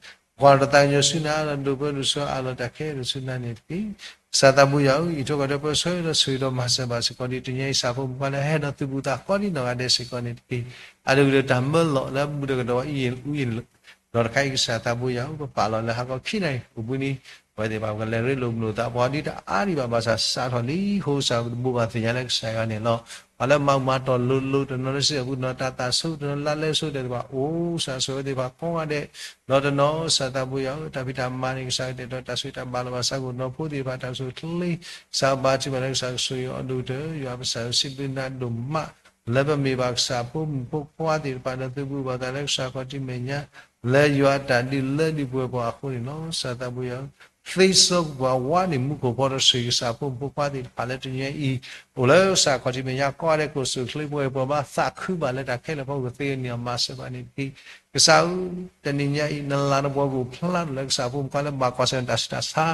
ကွၢ်တၢ်သးကညီၤဆူနၤ ဒီးဒိးပၢဒိးဆှၢအးလီၤတၢ်ခဲလၢာ်ဆူနၤန့ၣ်တက့ၢ်. ကစၢ်သးဘိယွၤဧၢ, အံးထွဲကွၢ်ထွဲပၢဆှၢဒီးဆိၣ်ဂ့ၤဒီးမၤစၢၤဘၣ်စ့ၢ်ကီးဒ်တနံၤညါအံၤ ကစၢ်ဖိမုၣ်ခွါလၢဟဲဒီးသုးဘူးသးကိးဒံနီၢ်ဂၤဒဲးစ့ၢ်ကီးန့ၣ်တက့ၢ်. အဒိၣ်ကတၢၢ်တၢ်မၢလီၤလၢမူဒီးကဒီးအံၤအံၤ ဒီးတခါအံၤကစၢ်သးဘိယွၤဧၢ, ပပာ်လီၤလၢဟါခီခံနၣ်ရံၣ် ပူၤနံၤ ပဝဲသ့ၣ်တဖၣ်ပကလဲၤရ့လိာ်မုာ်လိာ်သး ပှၤဒ်တအါဒံးဘၣ်ဘၣ်ဆၣ်စးထီၣ်လံ အဃိကစၢ်ပတဘိးဘၣ်သ့ၣ်ညါလၢကစၢ်ယွၤန့ၣ်လီၤ. ပှၤလၢမၤမၤတီၢ်လိၤလိၤ တနီၤလၢစံၣ်အပူၤ တနီၤတၢ်သးဆိ တနီၤလၢလါလဲဆိဒဲးသ့ၣ်တဖၣ် အိၣ်ကစၢ်ဆိၣ်ဂ့ၤဝဲသ့ၣ်တဖၣ်ကိးဂၤဒဲး ဒီးတနီၤကစၢ်သးဘိယွၤဧၢ, တၢ်ဖံးတၢ်မၤန့ၣ် ကစၢ်ကတဲာ်ကတီၤတၢ်ဆိၣ်ဂ့ၤတၢ်ဘၣ်လိာ်ဘၣ်စး ကအိၣ်နီၢ်ဖိသ့ၣ်တဖၣ် တၢ်ဆိၣ်ဂ့ၤချ့ ကစၢ်ဘါထုကဖၣ်လၢကစၢ်ကဆိၣ်ဂ့ၤအီၤဒိၣ်ကတၢၢ် ယွၤပစၢ်ဧၢ စံးဘျုးနၤဒိၣ်မး လၢပမ့ၢ်ဘၣ်ကစၢ်ဖိမုၣ်ဖိခွါသ့ၣ်တဖၣ် ဒီးသုးဘူးဘၣ်သးလၢကစၢ်ခီၣ်ထံးမဲာ်ညါ လၢယွၤအတၢ်ဒုးလၢဒုးပှဲၤပှၤအဃိန့ၣ်လီၤ. ကစၢ်သးဘိယွၤဧၢ, သ့စီကွၢ်ဝါန့ၣ်မူခိၣ်ဖီတၢ်ဆိၣ်ဂ့ၤကစၢ်ဖိမုၣ်ဖိခွါသ့ၣ်တဖၣ်လၢတနံၤညါအံၤ အိၣ်လၢကစၢ်ခီၣ်ထံးမဲာ်ညါကိးဂၤဒဲး ကအိၣ်ဆိၣ်ချ့ပှဲၤပှဲၤဘၣ် သးခုဘၣ်လၢတၢ်ခဲလၢာ်အဖီခိၣ်ကသ့န့ၢ်အီၤမၤစၢၤဘၣ်န့ၣ်တက့ၢ်. ကစၢ်ဧၢ, တနံၤညါအံၤ နလၤကပီၤကအိၣ်ဖျါထီၣ်လၢကစၢ်ဖိမုၣ်ခွါလၢဘၣ်ကွၢ်ဆၢၣ်မဲာ်တၢ်ဆူးတၢ်ဆါ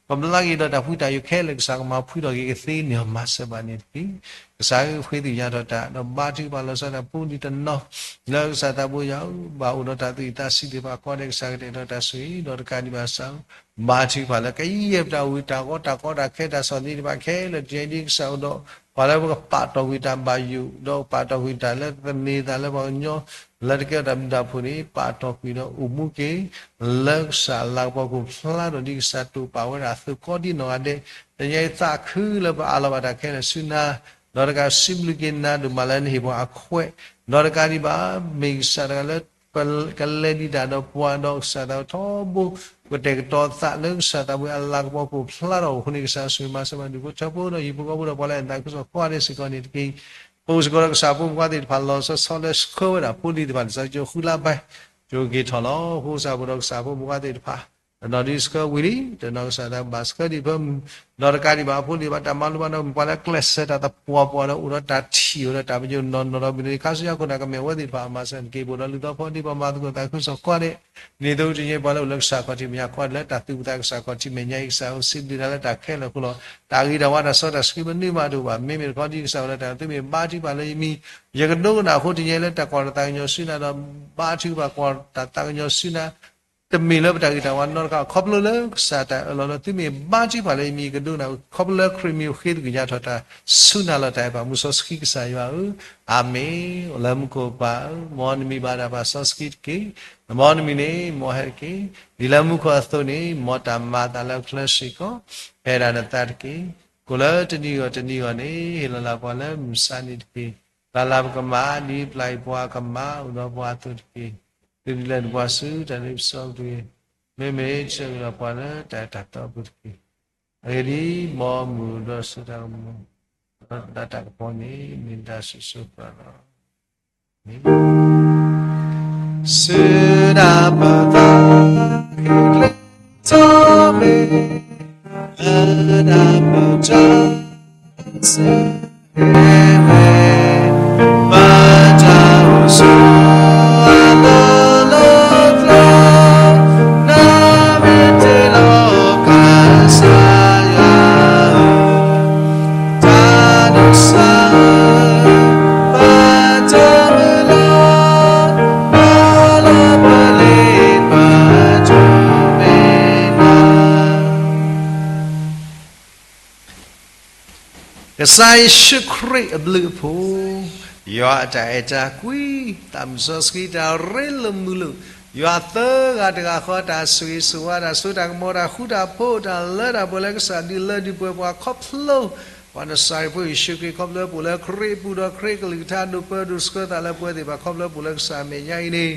ကဘျါက့ၤဒီးတၢ်ဖှံတၢ်ယိာ်ခဲလၢာ် ကစၢ်ကမၤဖှံထီၣ်က့ၤကသ့န့ၢ်အီၤမၤစၢၤဘၣ်န့ၣ်တက့ၢ်. ကစၢ်ဧၢ, ဃ့သ့ၣ်ညါထီၣ်တၢ် ဒီးဘါထုကဖၣ်လီၤဆီဒၣ်တၢ်ဖိလံၤတနီၤ လၢကစၢ်သးဘိယွၤဧၢ, ဘၣ်အိၣ်ဒီးတၢ်သူၣ်အုးသးအုးသ့ၣ်တဖၣ်ကိးဂၤဒဲး ကစၢ်ကတဲာ်ကတီၤတၢ်ဆိၣ်ဂ့ၤ ဒီးတကးဒံးဘၣ်ကစၢ်ဧၢ, ဘါထုကဖၣ်လၢကယဲၢ်ပတၢ်အိၣ်ဝံၤ တၢ်ဂီၤတၢ်ကီတၢ်ခဲတၢ်ဆီၣ်သနံးတဖၣ်ခဲလၢာ် တနံၤညါအံၤဒ်ကစၢ်အိၣ်ဒီး ပှၤလၢပကပာ်တီၢ်ကွံာ်တၢ်ဘၣ်ယိၣ် ဒီးပာ်တီၢ်ကွံာ်တၢ်လၢသန့ၤသးလၢပှၤကညီ လၢတကဲထီၣ်တၢ်ဘျုးတၢ်ဖှိၣ်န့ၣ် ပာ်တီၢ်ကွံာ်ဒီးအိၣ်မူက့ၤ လၢကစၢ်အလၤကပီၤကအိၣ်ဖျါထီၣ်ဒ်ကစၢ်တိာ်ပာ်ဝဲဒၣ်အသိးကိးဒံနီၢ်ဂၤဒဲး တနံၤညါအံၤသးခုလၢပအးလီၤဘၣ်တၢ်ခဲလၢာ်ဆူနၤ ဒီးတကးစံးဘျုးက့ၤနၤဒိၣ်မးလၢနဟ့ၣ်ပှၤအခွဲး ဒီးတကးဒံးဘၣ် မ့ၢ်ကစၢ်တဂၤလၢ ကလဲၤဒံးတၢ်ဒီးပှၤဒီးကစၢ်သးထီဘိ ပကတဲာ်ကတီၤသးလၢကစၢ်သးဘိအလၤကပီၤကအိၣ်ဖျါထီၣ်အဃိန့ၣ် ကစၢ်ဆိၣ်ဂ့ၤမၤစၢၤဘၣ်ဒူၣ်ဖိထၢဖိဒီးဟံၣ်ဖိဃီဖိဒီးပှၤလၢအသးခုကစီၣ်ကိးဂၤဒဲးစ့ၢ်ကီးန့ၣ်တက့ၢ်. ပအိၣ်စ့ၢ်ကီးဒီးကစၢ်ဖိမုၣ်ခွါသ့ၣ်တဖၣ်လီၤဆီဆီလၢဆှၢဝဲဒၣ်ဖိလံၤသ့ၣ်တဖၣ် လံာ်စီဆှံကၠိဃုလါဘဲ ကၠိက့ၤထီၣ်လီၤ. အဃိကစၢ်ပအိၣ်ဒီးကစၢ်ဖိမုၣ်ခွါသ့ၣ်တဖၣ် တနီၤဒ်ဆှၢဝံၤလံ တနီၤကစၢ်သးဘၣ်ဆှၢဒံးဖၢမုၢ် ဒီးတကးဒံးဘၣ်အဖိလံၤဘၣ်တၢ်မၤလိဘၣ်ဒီး ပှၤလၢကျဲးစၢးတၢ်သပှၢ်ပှၢ်ဒီးအိၣ်ဒီးတၢ်ထံၣ်အိၣ်ဒီးတၢ်ပညိၣ်နီၢ်နီၢ်ဒီးမုၢ်နံၤခါဆူညါခိၣ်နၢ်ကမဲာ်ဝဲသ့ၣ်တဖၣ်အမၤစၢၤတက့ၢ်. ပအိၣ်ဒီးလုၢ်သီဖီဒံးပှၤမၤသကိးသးခုကစီၣ်ကိးဂၤဒဲး ဒ်သိးတနံၤညါအံၤပှၤလၢအိၣ်လၢကစၢ်ခီၣ်ထံးမဲာ်ညါကိးဂၤဒဲးလၢတၢ်သူၣ်အုးသးအုးကစၢ်ခီၣ်ထံးမဲာ်ညါအံၤ ကစၢ်ဧၢ စံးဘျုးနၤလၢတၢ်ခဲလၢာ်အဃိလီၤ. တၢ်ဂ့ၤတၢ်ဝါတၢ်စီတၢ်ဆှံမနုၤမးတအိၣ်ဘၣ်. မ့မ့ၢ်တခီဒ်ကစၢ်ဝဲလၢတၢ်သုမ့ၢ်ဘါထုကဖၣ်လၢယမံၤ ယကဒိကနၣ်အဃိတနံၤညါအံၤလၢတၢ်ကွၢ်တၢ်သးကညီၤဆူနၤဒီး ဘါထုကဖၣ်ကွၢ်တၢ်သးကညီၤဆူနၤ တမ့ၢ်လၢပတၢ်ဂ့ၤတၢ်ဝါနီတခါ, ခီဖျိလၢကစၢ်တၢ်အၢၣ်လီၤလၢသုမ့ၢ်ဘါထုကဖၣ်လၢယမံၤကဒိကနၣ်, ခီဖျိလၢခရံာ်မံၤအိၣ်ဃ့သကွံာ်ညါထီၣ်တၢ်ဆူနၤလီၤတၢ်အဲၣ်ပာ်မူစီဆှံကစၢ်ယွၤဧၢ, အၤမ့ၣ်. အိၣ်လၢမူခိၣ်ပၢ်ဧၢ, မ်နမံၤဘၣ်တၢ်ပာ်စီဆှံတက့ၢ်. မ်နမံၤန့ၣ်မ်ဟဲတက့ၢ်. ဒ်လၢမူခိၣ်အသိးန့ၣ်, မ်တၢ်မၤအသးလၢချၢစ့ၢ်ကီး, ပအဲၣ်ဒိးနသးတက့ၢ်. ကိၣ်လၢတနံၤဂီၢ်တနံၤဂီၢ်န့ၣ်, ဟ့ၣ်လီၤလၢပှၤလၢမုၢ်ဆါနံၤတက့ၢ်. ပျၢ်လၢပကမၣ်, ဒ်ပျၢ်အံၤပှၤကမၣ်အိၣ်ဒီးပှၤအသိးတက့ၢ်. သုတလဲၤနပှၤဆူတၢ်ဒ်ပစီက့ၢ်, မ့မ့ၢ်ဆၢကဒီးပှၤလၢတၢ်တၢ်သီပူၤတက့ၢ်. အဂ့ၢ်ဒ်အံၤ, မ်မုၢ်ဒီးဆူတၢ်ကမူ, ဒီးတၢ်တၢ်ကပီၤန့ၣ် မ့ၢ်တၢ်ဆိၣ်ဂ့ၤပှၤလီၤ. မ့ၢ် ဆူနၢ်ပၢၢ်သး, ဟ့ၣ်ကျဲထီၣ်မ့ၢ်, လၢနၢ်ပၢၢ်တၢ်စံး ဝဲ, ဘၣ်တၢ်အိၣ်ဆိးအလီၢ်လၢကျဲ, နမ့ၢ်တ့လီၤကစၢ်ယွၤဧၢ, တၢ်ဒိးစၢ်, ဘၣ်တၢ်မုၢ်လၢ်, ဘၣ်လၢပလ့ပတိမ့ၢ်နၤ ကစၢ်ယ့ၣ်ၡူးခရံာ်အဘျုးအဖှိၣ်, ယွၤအတၢ်အဲၣ်တၢ်ကွံ, သးမုၢ်စီဆှံတၢ်ရ့လိာ်မုာ်လိာ်, ယွၤသၢဂၤတဂၤဃီတၢ်ဆိၣ်ဂ့ၤဆိၣ်ဝါ, တၢ်စိတၢ်ကမီၤ, တၢ်ဃူတၢ်ဖိး, တၢ်လၢတၢ်ပှဲၤလၢကစၢ်ဒုးလၢဒုးပှဲၤပှၤခီဖျိ ပှၤနစၤရ့းဖိယ့ၣ်ၡူးခရံာ်, ခီဖျိပအိၣ်လၢခရံာ်အပူၤဒီးခရံာ်ကလုၢ်ကထါဒိးပၢဒိးဆှၢသးလၢပဝဲသ့ၣ်တဖၣ်ခီဖျိပအိၣ်လၢကစၢ်အမဲာ်ညါအံၤန့ၣ်,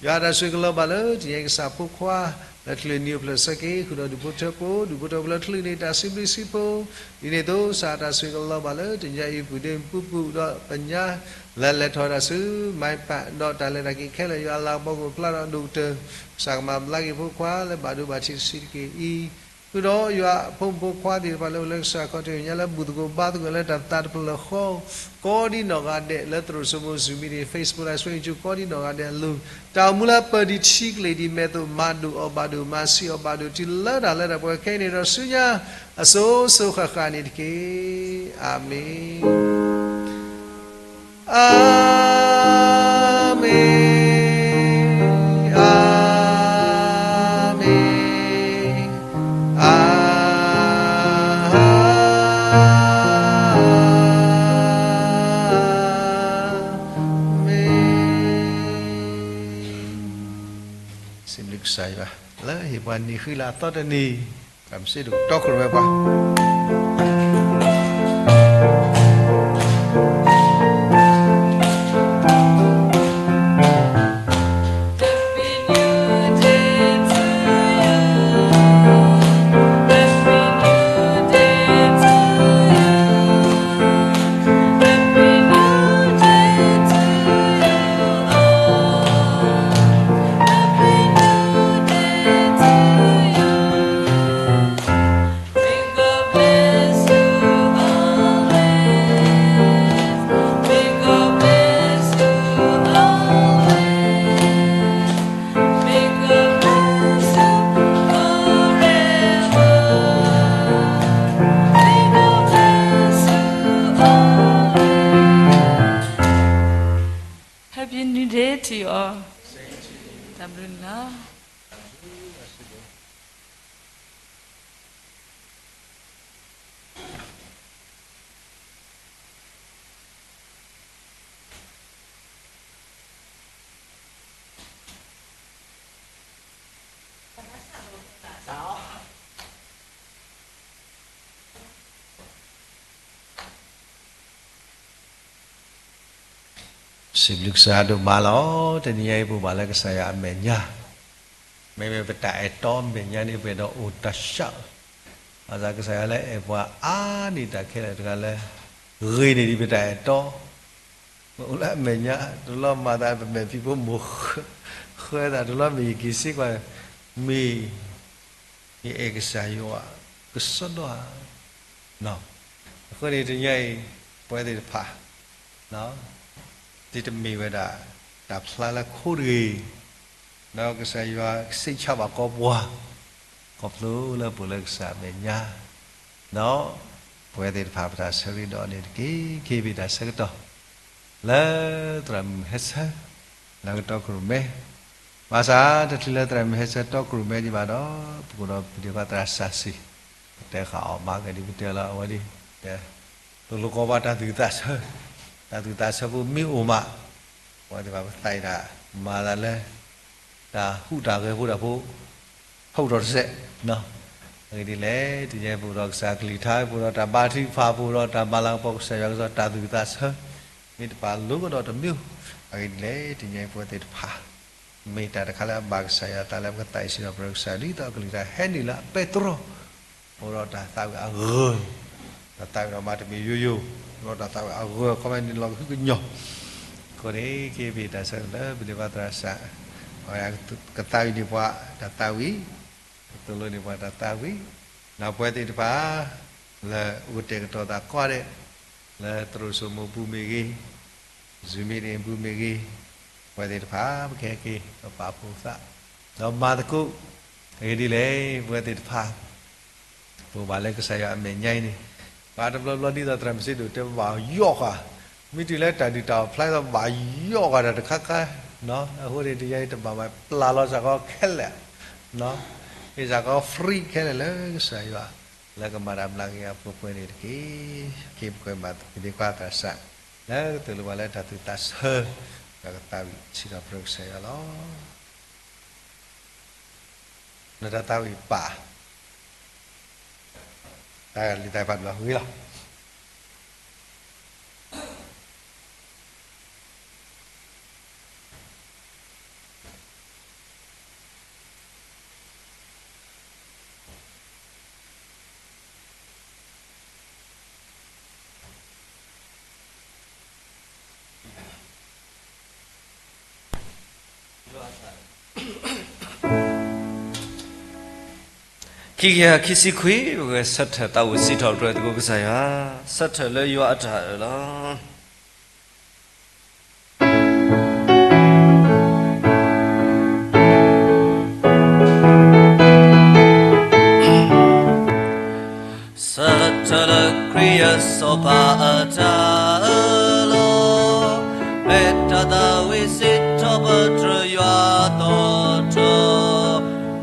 ယွၤတၢ်ဆိၣ်ဂ့ၤကလီၤဘၣ်လၢတနံၤအံၤကစၢ်ဖိခွါ လၢချုးနံၤအိၣ်ဖျဲၣ်ဆၢက့ၤ ဃုာ်ဒီးဒူၣ်ဖိထၢဖိ, ဒူၣ်ဖိထၢဖိလၢချုးန့ၣ် တၢ်စံးဘျုးစံးဖှိၣ်, ဒ်န့ၣ်အသိး ကစၢ်တၢ်ဆိၣ်ဂ့ၤကလီၤဘၣ်လၢတနံၤအံၤပူၤဒ့ပူၤပူၤဒီးပညါ လၢလဲၤထီၣ်တၢ်ဆူ မၤပာ်ဒီးတၢ်လဲၤတၢ်က့ၤခဲလၢာ် ယွၤလၤကပီၤကအိၣ်ဖျါဒီးဒိၣ်ကတၢၢ်, ကစၢ်ကမၤဘျါက့ၤဖိခွါလၢဘၣ်ဒိဘၣ်ထံးတဆံးတက့ၢ်အံၤ, ဃုာ်ဒီးယွၤအဖိမုၣ်ဖိခွါသ့ၣ်တဖၣ်လၢအိၣ်လၢကစၢ်ခီၣ်ထံးညါလၢဘူၣ်သကိးဘါသကိးလၢတၢ်သးတဖျၢၣ်ဃီ ကိးဒံနီၢ်ဂၤဒဲးလၢသရိာ်စိမိၤ Zoom meeting, Facebook Live Stream, ကိးဒံနီၢ်ဂၤဒဲးအလိၤ, တၢ်အိၣ်မူလၢပၢၤဒံးထံကလ့ၢ်ဒံးမဲာ်သိး မၤဒိၣ်အီၤဘၣ်ဒိၣ် မၤဆံးအီၤဘၣ်ဒိၣ် တုၤလၢတၢ်လၢတၢ်ပှဲၤခဲအံၤန့ၣ်ဒီးဆူညါ အစိၤစိၤဃၣ်ဃၣ်န့ၣ်တက့ၢ်. အၤမ့ၣ်. အၤမ့ၣ်, အၤမ့ၣ်, အၤမ့ၣ်. စံးဘျုးကစၢ်ယွၤ လၢဟ့ၣ်ပှၤနံၤဃံလၤအသီတနံၤ, ပမ့ၢ်စံးဒိၣ်ကတီခိၣ်ရိၣ်မဲပှၤ Happy New Day to you all. တၢ်ဘျုးနၤလီၤ. စံးဘျုးကစၢ်ဒိၣ်မးလီၤ. တနံၤအံၤပဘၣ်လၢကစၢ်ယွၤအမဲာ်ညါ, မ့မ့ၢ်ပတၢ်အဲၣ်တီအမဲာ်ညါန့ၣ် ပအဲၣ်ဒိးအိၣ်တၢ်ဆၢ, ဘၣ်ဆၣ်ကစၢ်ယွၤလၢအဲၣ်ပှၤအါန့ၢ်တၢ်ခဲလၢာ်တဂၤလၢ ဂ့ၤန့ၢ်ဒံးပတၢ်အဲၣ်တီ မ့ၢ်အိၣ်လၢအမဲာ်ညါ, တလီၤမၤသးပမဲာ်ဖံးဖိမုၣ်ဃၢသး, တလီၤမ့ၢ်ယက့ၤစ့ၢ်ကီး, မ့ၢ်ယအဲၣ်ကစၢ်ယွၤကစီဒီဧါ. အဃိန့ၣ်တနံၤအံၤ ပဝဲသ့ၣ်တဖၣ် ဒ်တမ့ၢ်ဝဲဒၣ် တၢ်ဖျါလၢခိတဂ့ၤ, ဒီးကစၢ်ယွၤကစံးဆၢဘၣ်ကိးပှၤ ခီဖျိလၢပအိၣ်လၢကစၢ်အမဲာ်ညါ, ဒီးပဝဲသ့ၣ်တဖၣ်ပတၢ်ဆၢဂ့ၤဒီးန့ၣ်တက့ၢ်. ခ့ဘ့ၣ်တၢ်ဆၢကတီၢ် လၢသရၣ်မုၣ်ဟဲဆၢ လၢကတီၢ်ခိၣ်ရိၣ်မဲ ဘၣ်ဆၣ် တချုးလၢသရၣ်မုၣ်ဟဲဆၢတီကရူၢ်မဲဒံးဘၣ်ဒီး ပကအိၣ်ဒီးပဒ့ခွါသရၣ်စးစံၤ, ပတဲဃာ်အီၤမၤကဒံးပတဲလီၤအဝဲဒ်, တဲ, လိၤလိၤကီဘၣ်တၢ်သူၣ်သးဆၢ, တၢ်သူၣ်သးဆၢဖိမ့ၢ်အိၣ်မး, ပဝဲသ့ၣ်တဖၣ်ပသးအံၤဒၣ် မၤသးလၢ တၢ်ဟူးတၢ်ဂဲၤဖိတၢ်ဖိ ဖးအိၣ်ထီၣ်တစဲး, အဂ့ၢ်ဒ်လဲၣ် တနံၤအံၤပအိၣ်ဒီးကစၢ်ကလုၢ်ကထါ ပအိၣ်ဒီးတၢ်ဘါထုကဖၣ် ပအိၣ်ဒီးတၢ်မၤလၤကပီၤကစၢ်ယွၤကစီၣ် တၢ်သူၣ်သးဆၢ မ့ၢ်တပာ်လိၤကဒီးတမံၤ, အဂ့ၢ်ဒ်လဲၣ် တနံၤအံၤပဝဲသ့ၣ်တဖၣ် မ့ၢ်တၢ်တခါလၢအဘၣ်ကစၢ်ယွၤအသးလၢပကသးဝံၣ်စံးထီၣ်ပတြၢၤကစၢ် ဒ်သိးအကလုၢ်ကထါဟဲနုာ်လၢအပဲတြီ အိၣ်ဒီးတၢ်သးဝံၣ်အဂၢၢ်, တၢ်သးဝံၣ်ဒီးမၤတမံၤယိယိ, အိၣ်ဒီးတၢ်သးဝံၣ်အဂၢၢ် ခီမ့ၢ်န့ၣ်လီၤကဟုကညီၢ်, အဃိန့ၣ် က့ၤပ့ၤတၢ်ဆၢလၢပဒ့ခွါသရၣ်စး, အဝဲကသးဝံၣ်န့ၢ်ပှၤတၢ်သးဝံၣ်, ကသိၣ်လိန့ၢ်ပှၤတၢ်သးဝံၣ်, ဒီးပဝဲသ့ၣ်တဖၣ် လၢအိၣ်ကတဲာ်ကတီၤသးကိးဂၤဒဲး, လၢသရိာ်စိမိၢ်ပူၤမ့ၢ်ဂ့ၤ, Zoom meeting ပူၤမ့ၢ်ဂ့ၤ, ပဝဲသ့ၣ်တဖၣ် ပကဟဲက့ၤပပာ်ဖှိၣ်သး, ဒီးမၤသကိး, အဂ့ၢ်ဒ်လဲၣ် ပဝဲသ့ၣ်တဖၣ် ပအိၣ်ဘၣ်လၢကစၢ်ယွၤအမဲာ်ညါအံၤန့ၣ်, ပှၤတဘျီဘျီဒ်သိးသရၣ်မုၣ်စံးဒိၣ်တဲဘၣ်ယီၢ်ဃာ်, မ့ၢ်တုၤလၢတၢ်ဒုၣ်တၢ်အီၣ်ဖျါအသးဘၣ်ယီၢ်ဃာ်တၢ်တခါခါ, အဃိန့ၣ် တနံၤအံၤတဘၣ်မၤပျၢ်လီၤစ့ၢ်ကီးခဲလၢာ်, မ့ၢ်စ့ၢ်ကီး free ခဲလၢာ်လၢကစၢ်ယွၤ လၢကမၤတၢ်မျးကယၤအပှဲၤပှဲၤန့ၣ်တက့ၢ်. က့ၤပကမၤပဒ့ခွါသရၣ်စး လၢကသိၣ်လိပှၤလၢတၢ်သူၣ်သးဆၢ, ဒီးကသးဝံၣ်စံးထီၣ်ပတြၢၤကစၢ်ယွၤလီၤ. နတၢ်သးဝံၣ်ပာ် တၢ်လံာ်တၢ်ပာ်ဘျီဂ့ၤလီၤ. ခံကယၤခံဆံခွံ, ပကဆၢထၢၣ်သးဝံၣ်စံးထီၣ်ပတြၢၤသကိးကစၢ်ယွၤ, ဆၢထၢၣ်လၢယွၤအတၢ်အၢၣ်လီၤ. ဆၢထၢၣ်လၢခရံာ်အစီၤပၤအတၢ်အၢၣ်လီၤ, မ့ၢ်တၢ်သးဝံၣ်စံးထီၣ်ပတြၢၤယွၤသီထီၣ်,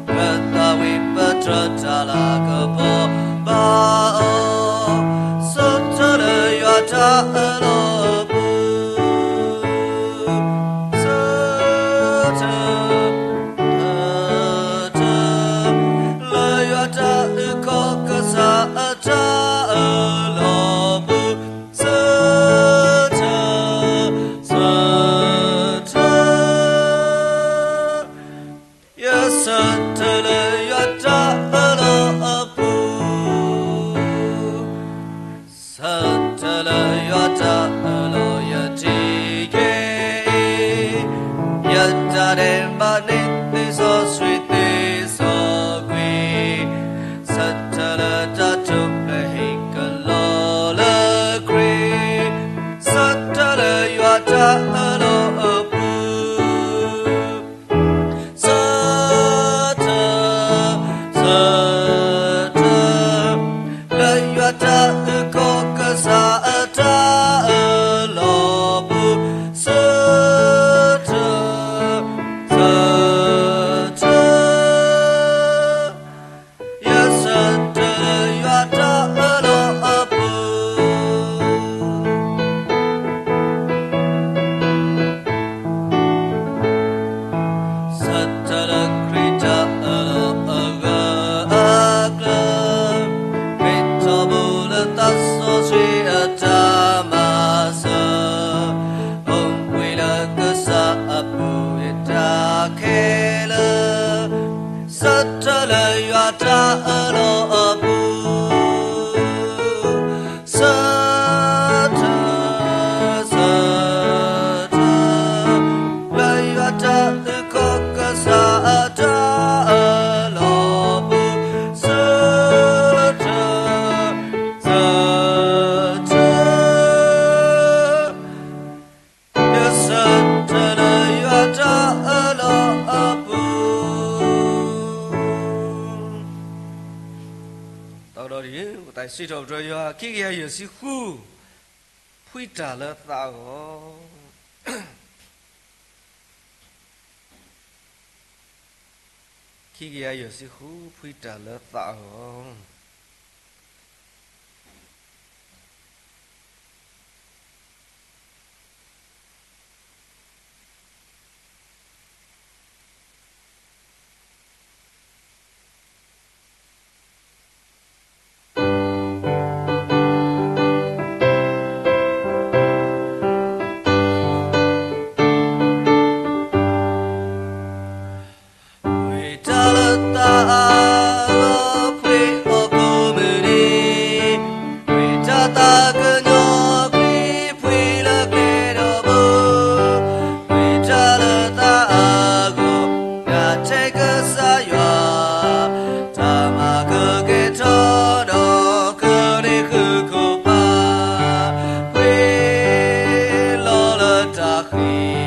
ကသးဝံၣ်ပတြၢၤတၢ်လၤကပီၤဘၣ်အီၤ, ဆၢထၢၣ်လၢယွၤတၢ်အၢၣ်လီၤအပူၤ, ဆၢထၢၣ် လၢယွၤတၢ်အုၣ်ကီၤကစၢ်အတၢ်အၢၣ်လီၤပူၤ, ဆၢထၢၣ်, ဆၢထၢၣ်, ယဆၢထၢၣ်လၢယွၤတၢ်အၢၣ်လီၤအပူၤ, ဆၢထၢၣ်လၢယွၤတၢ်အၢၣ်လီၤယထံၣ်က့ၤ, ယတၢ်ဒဲးဘးန့ၣ်သ့စီဆှံသ့စီကွံာ်, ဆၢထၢၣ်လၢတၢ်ထူၣ်ဖျဲးဟ့ၣ်ကလီလၢခရံာ်, ဆၢထၢၣ်လၢယွၤတၢ်အၢၣ်လီၤအပူၤ ဆၢထၢၣ်, ဆၢထၢၣ်, လၢယွၤတၢ်အုၣ်ကီၤကစၢ်အတၢ်အၢၣ်လီၤပူၤ, ဆၢထၢၣ်, ဆၢထၢၣ်, ယဆၢထၢၣ်လၢယွၤတၢ်အၢၣ်လီၤအပူၤ ဆၢထၢၣ်လၢခရံာ်တၢ်အၢၣ်လီၤအဂၢၢ်အကျၢၤ, ခရံာ်ထီဘိလၢသးစီဆှံအတၢ်မၤစၢၤ, အိၣ်ဘှံးလၢကစၢ်အပူၤယတၢ်ခဲလၢာ်, ဆၢထၢၣ်လၢယွၤတၢ်အၢၣ်လီၤအပူၤ ဆၢထၢၣ်, ဆၢထၢၣ်, လၢယွၤတၢ်အုၣ်ကီၤကစၢ်အတၢ်အၢၣ်လီၤပူၤ, ဆၢထၢၣ်, ဆၢထၢၣ်, ယဆၢထၢၣ်လၢယွၤတၢ်အၢၣ်လီၤအပူၤ တၢ်ကဒီးတယုၢ် ပသးစံးထီၣ်ပတြၢၤယွၤ ခံကယၤယဲၢ်ဆံဃု, ဖှံတၢ်လၢသးအဂီၢ်. ခံကယၤယဲၢ်ဆံဃု, ဖှံတၢ်လၢသးအဂီၢ်. ဝံတၢ်လၢသးအဂီၢ် ဖှံအိၣ်ကိးမုၢ်နံၤ, ဝံတၢ်သးကညီၤ ချံဖှံလၢကျဲဒီးဘိ, ဝံတၢ်လၢသးအဂီၢ် မၤထဲကစၢ်ယွၤ တၢ်မၤကကဲထီၣ်ဒီး ကန့ၢ်ဃုာ်ခိၣ်ဖး, ပှ့ၤလီၤလၢတၢ်ဃံလ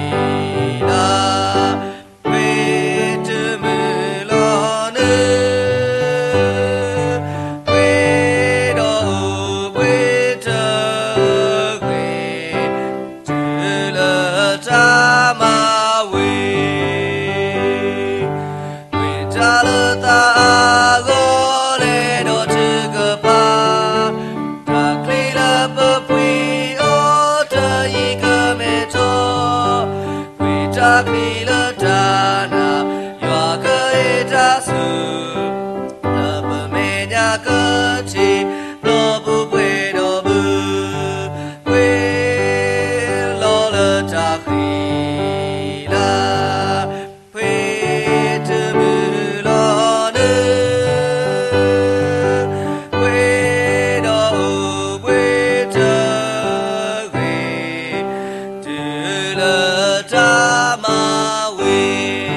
ၤ, ပှ့ၤတမုာ်လီၤနုၤ, ပှ့ၤဒီးအိၣ်ပှ့ၤတဂ့ၤ, တုၤလၢတၢ်မၤဝံၤ ဝံတၢ်လၢသးအဂီၢ် လဲၤဒီးထုကဖၣ်, တၢ်ချံလၢပပှ့ၤအီၤ တယံာ်ကမဲထီၣ်, ဝံတၢ်ချံလၢတၢ်နာ် ယွၤကအ့ၣ်တၢ်ဆူၣ်, လၢပမဲာ်ညါကထံၣ် ဘျီပူၤပှဲၤဒီးဘု, ပှ့ၤလီၤလၢတၢ်ဃံလၤ, ပှ့ၤတမုာ်လီၤနုၤ, ပှ့ၤဒီးအိၣ်ပှ့ၤတဂ့ၤ, တုၤလၢတၢ်မၤဝံၤ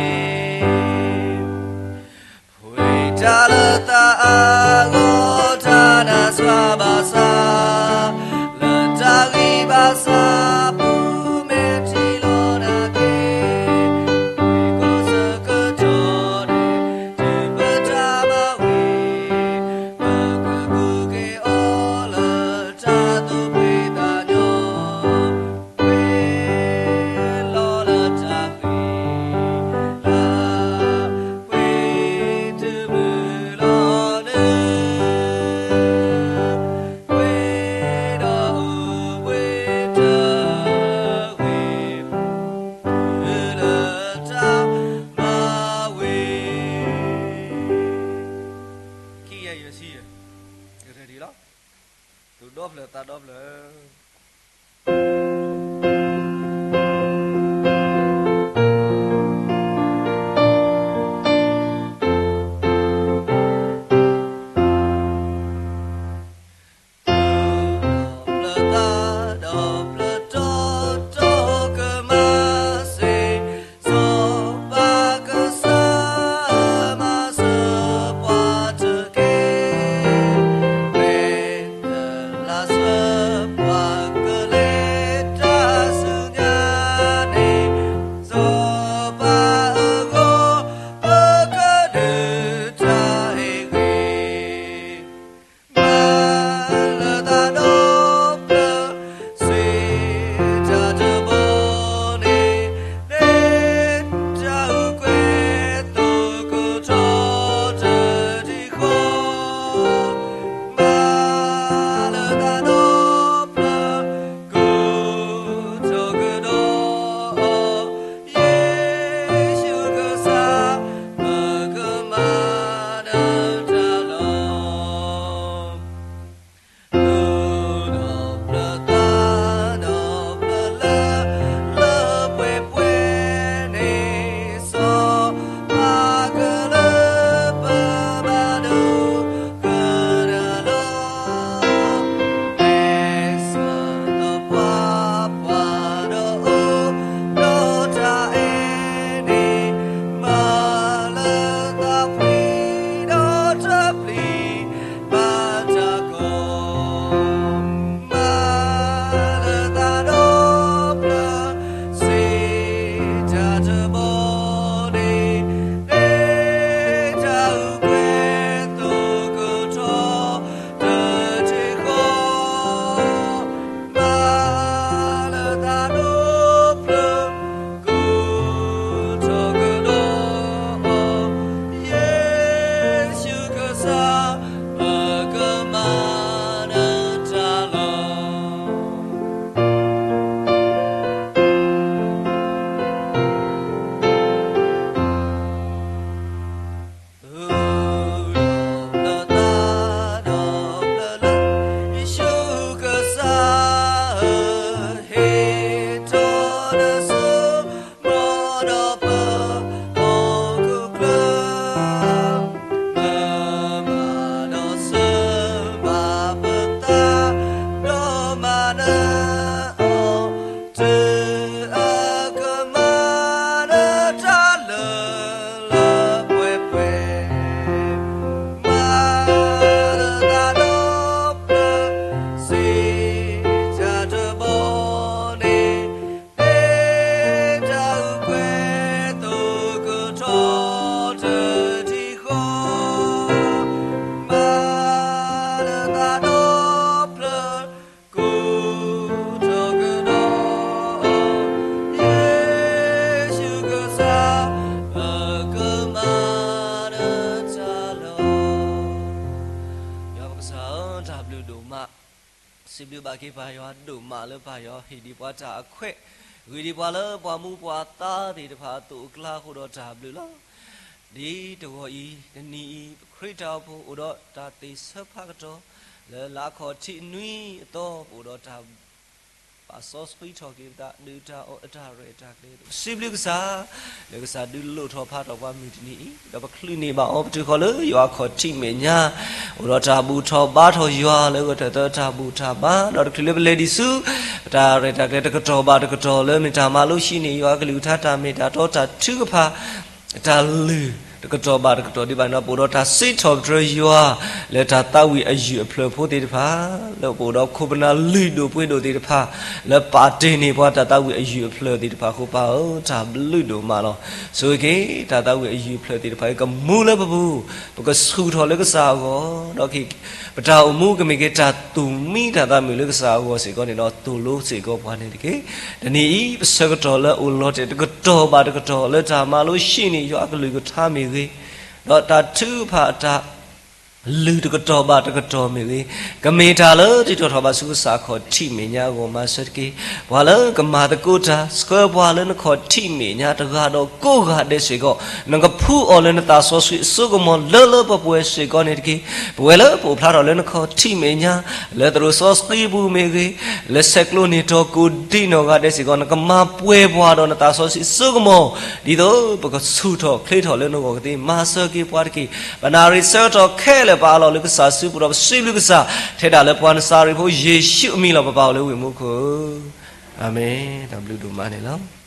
ဝံတၢ်လၢသးအဂီၢ် တၢ်နာ်စွါဘၣ်ဆၣ်, လၢတၢ်ဂံၢ်ဘါစၢ် ပူၤမဲာ်ထံလီၤနာ်က့, ဝံကိးဆၢကတီၢ်ဒဲး တုၤပတၢ်မၤဝံၤ, ပကကူးက့ၤအီၤလၢတၢ်သူၣ်ဖှံသးညီ ပှ့ၤလီၤလၢတၢ်ဃံလၤ, ပှ့ၤတမုာ်လီၤနုၤ, ပှ့ၤဒီးအိၣ်ပှ့ၤတဂ့ၤ, တုၤလၢတၢ်မၤဝံၤ ခံကယၤယဲၢ်ဆံယဲၢ်, ready လီၤ, သူၣ်ဒီဖျၢၣ်သးဒီဖျၢၣ်. စံးဘျုးဘၣ်က့ၤပၢ်ယွၤဒိၣ်မးလၢပၢ်ယွၤဟ့ၣ်ဒံးပှၤတၢ်အခွဲး, ဂ့ၢ်ဒံးပှၤလၢပှၤမူပှၤသါသ့ၣ်တဖၣ်အသိးအကျါအဃိဒီးတၢ်ဘျုးလီၤ. ဒ်တဂီၤအံၤ တနံၤအံၤ ပခရံာ်တၢ်အိၣ်ဖှိၣ်အိၣ်ဒီးတၢ်သ့ၣ်ဆၢဖးကတီၢ် လၢလါခီၣ်ထံးနွံအသီ ပအိၣ်ဒီးတၢ် ဘၣ်စီဆှံထီၣ်က့ၤပသး ဒုးတၢ်အီၣ်အတၢ်ရဲၣ်အတၢ်ကျဲၤ ပစံးဘျုးကစၢ် လၢကစၢ်ဒုးလိၣ်ထီၣ်ဖးထီၣ်ပှၤမုၢ်တနံၤအံၤ ဒီးပချုးန့ၢ်ဘၣ်အီၤပတုၤဃီၤလၢယွၤအခီၣ်ထံးမဲာ်ညါ အိၣ်ဒီးတၢ်ဘူၣ်ထီၣ်ဘါထီၣ်ယွၤလၢဂီၢ်ထၢၣ်သၢတၢ်ဘူၣ်တၢ်ဘါ ဒီးတချုးလၢပလဲၤဒံးဆူ ပတၢ်ရဲၣ်တၢ်ကျဲၤတကတီၢ်ဘၣ်တကတီၢ်လၢမ့ၢ်တၢ်မၤလိဟံးန့ၢ်ယွၤအကလုၢ်ကထါတၢ်မ့ၢ်တၢ်တီတၢ်ထုကဖၣ် တၢ်လုၢ်တကတီၢ်ဘၣ်တကတီၢ်ဒံးဘၣ်န့ၣ်ဒီး ပအိၣ်ဒီးတၢ်စံးထီၣ်ပတြၢၤယွၤ လၢတၢ်သးဝံၣ်အယုၢ်အဖျၢၣ်ဖိသ့ၣ်တဖၣ် လၢပအိၣ်ဒီးခိၣ်ပနၢ်လုၢ်ဒိၣ်ပှ့ၤဒိၣ်သ့ၣ်တဖၣ် လၢပာ်တ့ၢ်န့ၢ်ပှၤတၢ်သးဝံၣ်အယုၢ်အဖျၢၣ်သ့ၣ်တဖၣ်အဃိပၢ်ဧၢ တၢ်ဘျုးဒိၣ်မးလီၤ. ဆိၣ်ဂ့ၤက့ၤ တၢ်သးဝံၣ်အယုၢ်အဖျၢၣ်သ့ၣ်တဖၣ် ကမူလၢပပူၤ ပကဆူၣ်ထီၣ်လၢကစၢ်အဂီၢ် ဒီး ပတၢ်အိၣ်မူကမ့ၢ်က့ၤတၢ်သူၣ်မံတၢ်သးမုာ်လၢကစၢ်အဂီၢ်စ့ၢ်ကီးန့ၣ်ဒီး သိၣ်လိစ့ၢ်ကီးပှၤန့ၣ်တက့ၢ်. တနံၤအံၤ ပဆၢကတီၢ်လၢအိၣ်လီၤတဲာ်တကတီၢ်ဘၣ်တကတီၢ် လၢတၢ်မၤလိဟံးန့ၢ်ယွၤအကလုၢ်ကထါမ့ၢ်ဂ့ၤ, ဒီးတၢ်ထုကဖၣ်အတၢ်လုၢ်တကတီၢ်ဘၣ်တကတီၢ်မ့ၢ်ဂ့ၤ, ကမ့ၢ်တၢ်လၢတံၤတီၣ်ထီၣ်ဘၣ်ဆူကစၢ်အခီၣ်ထံးမဲာ်ညါအဂီၢ်မၤစၢၤတက့ၢ်. ပှၤလၢကမၤသကိးတၢ် ဆှၢပှၤလၢနခီၣ်ထံးမဲာ်ညါတဂၤဒီးကိးဂၤဒဲးစ့ၢ်ကီး နကဖှူအီၤလၢနသးစီဆှံအစိကမီၤလၢလၢပှဲၤပှဲၤစ့ၢ်ကီးန့ၣ်တက့ၢ်. ပဝဲလၢပအိၣ်ဖျါထီၣ်လၢနခီၣ်ထံးမဲာ်ညါ လၢသရိာ်စီဆှံပူၤမ့ၢ်ဂ့ၤ, လၢဆဲးကျိးန့ၢ်တီၤကိးဒံနီၢ်ဂၤဒဲးစ့ၢ်ကီး နကမၤပှဲၤပှၤဒီးနသးစီဆှံအစိကမီၤ ဒ်သိးပကဆူၣ်ထီၣ်ချ့ထီၣ်လၢနဂီၢ်ကသ့ မၤစၢၤက့ၤပှၤတက့ၢ်. ပနၣ်ရံၣ်ဆၢကတီၢ်ခဲလၢာ်ပအးလီၤလၢကစၢ်စုပူၤဒီးပစံးဘျုးကစၢ် ထဲဒၣ်လၢပှၤနစၤရ့းဖိယ့ၣ်ၡူးအမံၤလီၤ ပပၢ်အိၣ်လၢဝ့ၢ်မူခိၣ်ဧၢ, အၤမ့ၣ်. တၢ်ဘျုးဒိၣ်မးန့ၣ်လီၤ.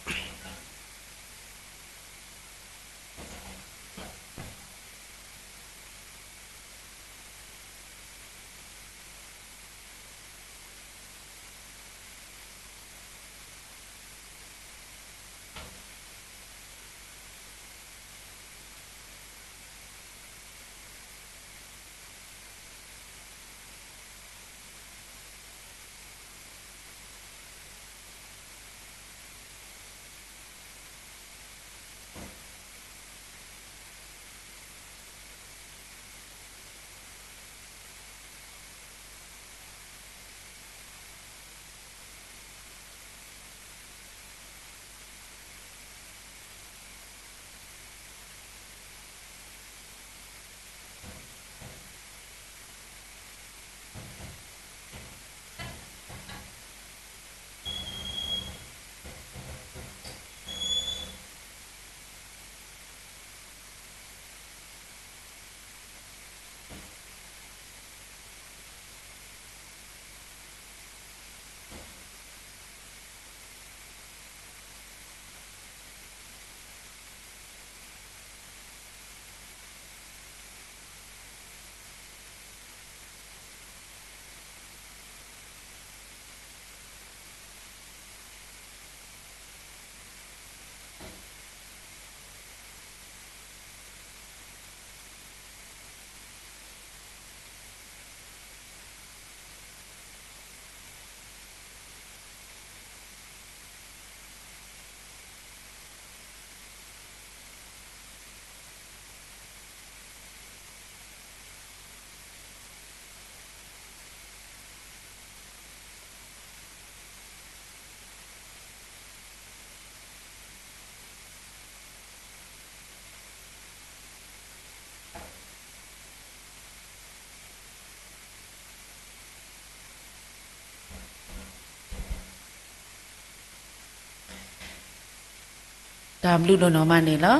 တၢ်ဘျုးဒိၣ်နီၢ်မးန့ၣ်လီၤ.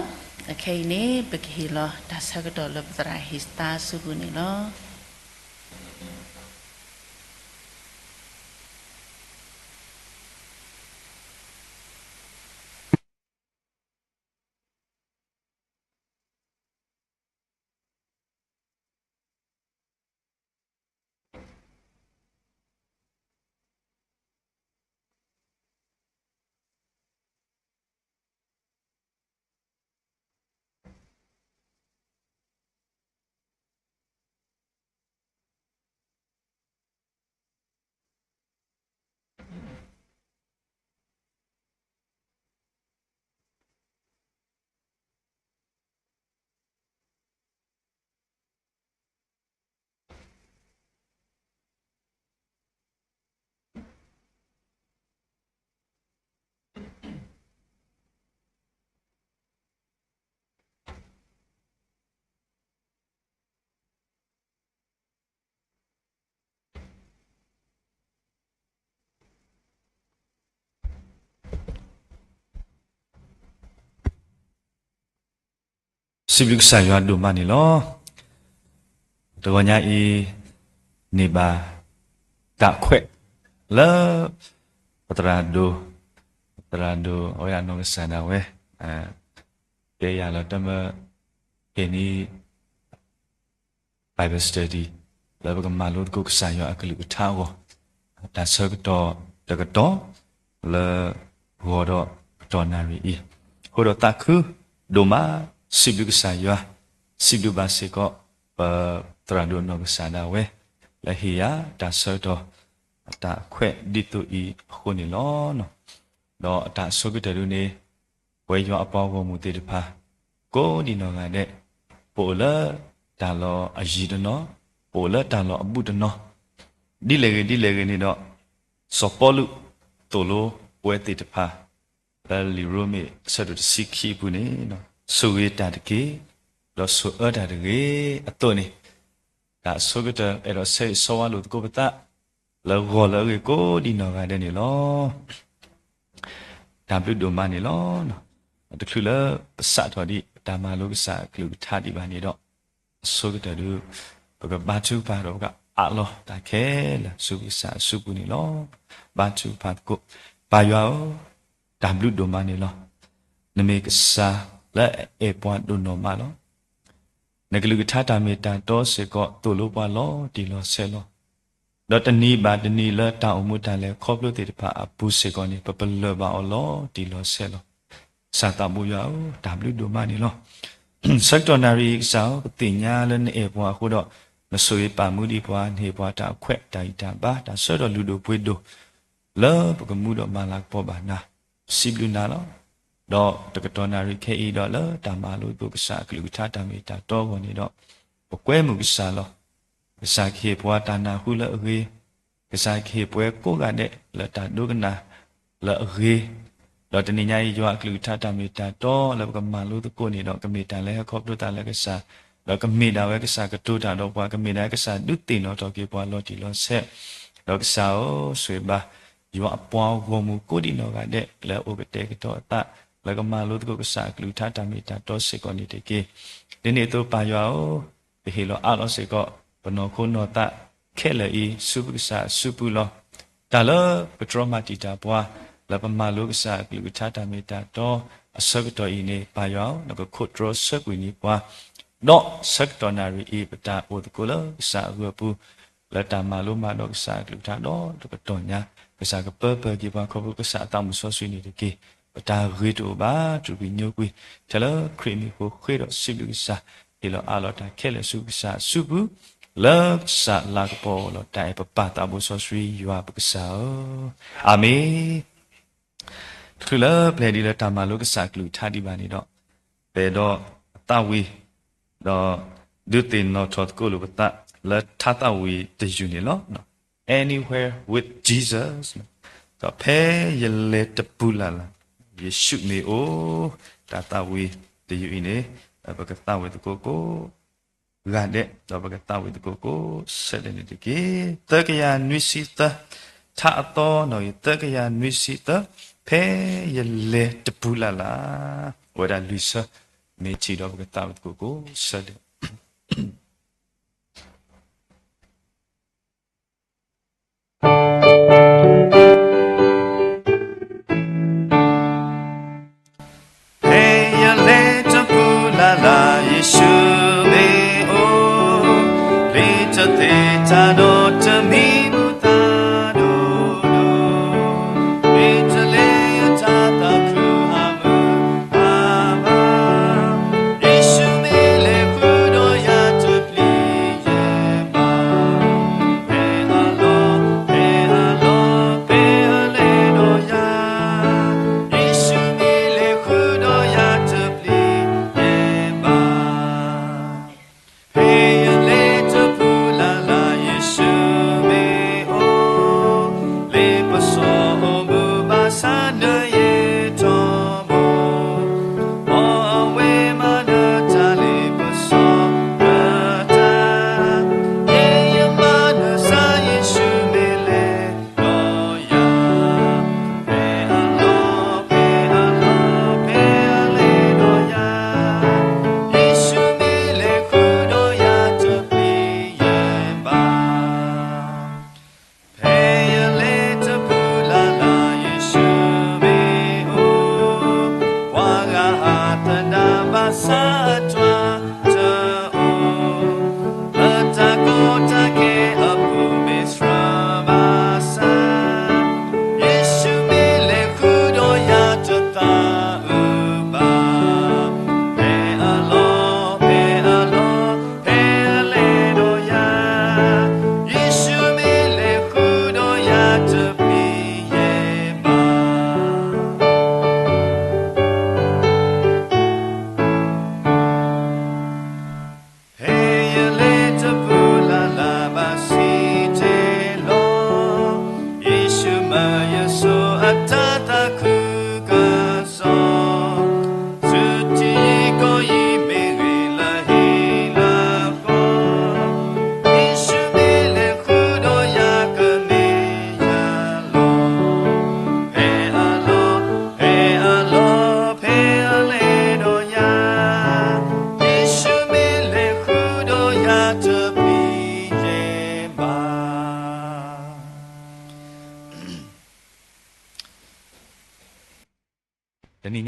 အခဲအံၤန့ၣ် ပကဟ့ၣ်လီၤတၢ်ဆၢကတီၢ်လၢပသရၣ်ဟ့ၣ်သါစုပူၤန့ၣ်လီၤ. စံးဘျုးကစၢ်ယွၤဒိၣ်မးန့ၣ်လီၤ. တဂီၤညါအံၤ န့ၢ်ဘၣ်တၢ်ခွဲးလၢ ပသရၣ်ဒိၣ်, ပသရၣ်ဒိၣ် အဝဲအနီၢ်ကစၢ်ဒၣ်ဝဲ တဲယၤလီၤတမၢ ကဲန့ၣ် Bible study လၢပကမၤလိသကိးကစၢ်ယွၤအကလုၢ်ကထါအဂီၢ်, တၢ်ဆၢကတီၢ်တကတီၢ် လၢဂီၤဒီးကတီၢ်နၣ်ရံၣ်အံၤ, အဃိဒီးသးခုဒိၣ်မး စံးဘျုးကစၢ်ယွၤ, စံးဘျုးဘၣ်စ့ၢ်ကီး ပသရၣ်ဒိၣ်နီၢ်ကစၢ်ဒၣ်ဝဲ လၢဟ့ၣ်ယၤတၢ်ဆၢကတီၢ် တၢ်ခွဲးဒ်သိးအံၤအဃိန့ၣ်လီၤ. ဒီးအတၢ်ဆိကတၢၢ်ဒ်န့ၣ် ပဝဲယွၤအပှၤဂီၢ်မုၢ်သ့ၣ်တဖၣ် ကိးဒံးနီၢ်ဂၤဒဲး, ပအိၣ်လၢတၢ်လီၢ်အယံၤတနီၤ, ပအိၣ်လၢတၢ်လီၢ်အဘူးတနီၤ, ဒ်လဲၣ်ဂ့ၤဒ်လဲၣ်ဂ့ၤန့ၣ်ဒီး စီၤပီလူးသိၣ်လိပဝဲသ့ၣ်တဖၣ် လၢလံာ်ရိမ့ၤအဆၢဒိၣ်တဆံခံအပူၤန့ၣ်, ဆိၣ်ဂ့ၤတၢ်တက့ၢ်, ဒီးဆိၣ်အၢတၢ်တဂ့ၤအသိးန့ၣ်, တၢ်ဆိကတၢၢ်အဲၣ်ဒိးဆၢဂ့ၤဆၢဝါလိာ်သကိးပသး လၢဂီၤလၢအဂ့ၤကိးဒံးနီၢ်ဂၤဒဲးန့ၣ်လီၤ. တၢ်ဘျုးဒိၣ်မးန့ၣ်လီၤ. တချုးလၢပစးထီၣ်ဒံးတၢ်မၤလိကစၢ်အကလုၢ်ကထါဒံးဘၣ်န့ၣ်ဒီး, အဆိကတၢၢ်ဒုး ပကဘါထုကဖၣ်ဒီးပကအးလီၤတၢ်ခဲလၢာ်ဆူကစၢ်အစုပူၤန့ၣ်လီၤ. ဘါထုကဖၣ်သကိး, ပၢ်ယွၤဧၢ, တၢ်ဘျုးဒိၣ်မးန့ၣ်လီၤ. နမ့ၢ်ကစၢ်လၢအအဲၣ်ပှၤဒိၣ်နီၢ်မးလီၤ. နကလုၢ်ကထါတၢ်မ့ၢ်တၢ်တီစ့ၢ်ကီး သိၣ်လိပှၤလီၤတံၢ်လီၤဆဲးလီၤ. ဒီးတနံၤဘၣ်တနံၤလၢတၢ်အိၣ်မူတၢ်လဲၤခီဖျိသ့ၣ်တဖၣ်အပူၤစ့ၢ်ကီးန့ၣ် ပပလၢၢ်ဘၣ်အီၤလီၤတံၢ်လီၤဆဲးလီၤ. ကစၢ်သးဘိယွၤဧၢ, တၢ်ဘျုးဒိၣ်မးန့ၣ်လီၤ. ဆၢကတီၢ်နၣ်ရံၣ်အံၤကစၢ်ဧၢ, ပသ့ၣ်ညါလၢနအဲၣ်ပှၤအဃိဒီး, နဆိၣ်ဂ့ၤပာ်မူဒံးပှၤ, နဟ့ၣ်ပှၤတၢ်ခွဲးတၢ်ဂံၢ်တၢ်ဘါ, တၢ်ဆၢကတီၢ်လုၢ်ဒိၣ်ပှ့ၤဒိၣ် လၢပကမူဒီးမၤလၤကပီၤဘၣ်နၤ, ပစံးဘျုးနၤလီၤ. ဒီးတကတီၢ်နၣ်ရံၣ်ခဲအံၤဒီးလၢတၢ်မၤလိသကိးကစၢ်အကလုၢ်ကထါတၢ်မ့ၢ်တၢ်တီအဂီၢ်န့ၣ်ဒီး, ပကွဲမုာ်ကစၢ်လီၤ. ကစၢ်ကဟ့ၣ်ပှၤတၢ်နၢ်ဟူလၢအဂ့ၤ, ကစၢ်ကဟ့ၣ်ပှၤကိးဂၤဒဲးလၢတၢ်ဒိကနၣ်လၢအဂ့ၤ, ဒီးတနံၤညါအံၤယွၤအကလုၢ်ကထါတၢ်မ့ၢ်တၢ်တီလၢပကမၤလိသကိးန့ၣ်ဒီး ကမ့ၢ်တၢ်လၢဟဲခီဖျိသးလၢကစၢ်, ဒီးကမ့ၢ်ဒၣ်ဝဲကစၢ်ကတိၤတၢ်ဒီးပှၤ, ကမ့ၢ်ဒၣ်ကစၢ်ဒုးသ့ၣ်နီၣ်ထီၣ်က့ၤပှၤလီၤတံၢ်လီၤဆဲး, ဒီးကစၢ်ဧၢ, ဆိၣ်ဂ့ၤဘၣ် ယွၤအပှၤဂီၢ်မုၢ်ကိးဒံးနီၢ်ဂၤဒဲး လၢအအိၣ်ကတဲာ်ကတီၤအသး လၢကမၤလိသကိးကစၢ်အကလုၢ်ကထါတၢ်မ့ၢ်တၢ်တီစ့ၢ်ကီးန့ၣ်တက့ၢ်. ဒ်န့ၣ်အသိးပၢ်ယွၤဧၢ, ပဟ့ၣ်လီၤအးလီၤစ့ၢ်ကီး ပနီၢ်ခိနီၢ်သးခဲလၢာ်အံၤ ဆူပကစၢ်အစုပူၤလီၤ. တၢ်လၢပတြီမၤတံာ်တာ်ပှၤ လၢပမၤလိကစၢ်အကလုၢ်ကထါတၢ်မ့ၢ်တၢ်တီ အဆၢကတီၢ်အံၤန့ၣ် ပၢ်ယွၤဧၢ, နကခိးတြီဆၢကွံာ်န့ၢ်ပှၤ ဒီးဆၢကတီၢ်နၣ်ရံၣ်အံၤ ပတၢ်အိၣ်သကိးလၢကစၢ်အဂီၢ်အပူၤ, လၢတၢ်မၤလိမၤဒိးကစၢ်အကလုၢ်ကထါဒီးတကတီၢ်ညါ, ကစၢ်ကပၢပၢၢ်က့ၤပှၤခီဖျိကစၢ်အသးမုၢ်စီဆှံန့ၣ်တက့ၢ်. ပတၢ်ဂ့ၤတအိၣ်ဘၣ် တူၢ်ကွံာ်ညိကွံာ် ထဲလၢခရံာ်မံၤဃိးဃ့ဒီးစံးဘျုးကစၢ်, ဟ့ၣ်လီၤအးလီၤတၢ်ခဲလၢာ်ဆူကစၢ်အစုပူၤ, လၢကစၢ်လၤကပီၤအီၤလီၤ. တၢ်အဲၣ်ပပၢ်သးဘိစီဆှံယွၤပကစၢ်ဧၢ, အၤမ့ၣ်. တချုးလၢပျဲၢ်ဒံးလၢတၢ်မၤလိကစၢ်အကလုၢ်ကထါဒံးဘၣ်န့ၣ်ဒီး, ပအဲၣ်ဒိးအသးဝံၤ, ဒီးဒုးသ့ၣ်နီၣ်ထီၣ်သကိးလိာ်ပသး လၢထါသးဝံၤတယုၢ်န့ၣ်လီၤ. Anywhere with Jesus, ဒီးဖဲယလဲၤတပူၤလၢ်လၢ် ယ့ၣ်ၡူးမ့ၢ်အိၣ်, တၢ်သးဝံၤတယုၢ်အံၤန့ၣ် ပကသးဝံၤသကိးကိးဂၤဒဲး, ဒီးပကသးဝံၤသကိးကိးဆၢဒဲးန့ၣ်တက့ၢ်. သၢကယၤနွံဆံသၢ, ထါအသီနီၣ်ဂံၢ်သၢကယၤနွံဆံသၢ, ဖဲယလဲၤတပူၤလၢ်လၢ်, အဝဲဒၣ်လွံၢ်ဆၢ, မ့ၢ်ထံၣ်ဒီးပကသးဝံၤသကိးကိးဆၢဒဲး. ဖဲယလဲၤတပူၤလၢ်လၢ် ယ့ၣ်ၡူးမ့ၢ်အိၣ်, ပျံၤတသ့တၢ်ဒီးတမံၤမူသးဒိၣ်ဒိၣ်, မ့ၢ်တလဲၤအတၢ်သးခုဟးမုာ်အါဘၣ်, ယ့ၣ်ၡူးမ့ၢ်လဲၤဃုာ်ဒီးယၤတပျံၤယဲၢ်ဘၣ်. ဖဲအလီၢ်, ဖဲအလီၢ်, ဖဲအလဲၤဒီးယၤ, ယ့ၣ်ၡူးမ့ၢ်လဲၤဃုာ်ဒီးယၤတပျံၤယဲၢ်ဘၣ်. ဖဲယလဲၤတပူၤလၢ်လၢ် ယ့ၣ်ၡူးမ့ၢ်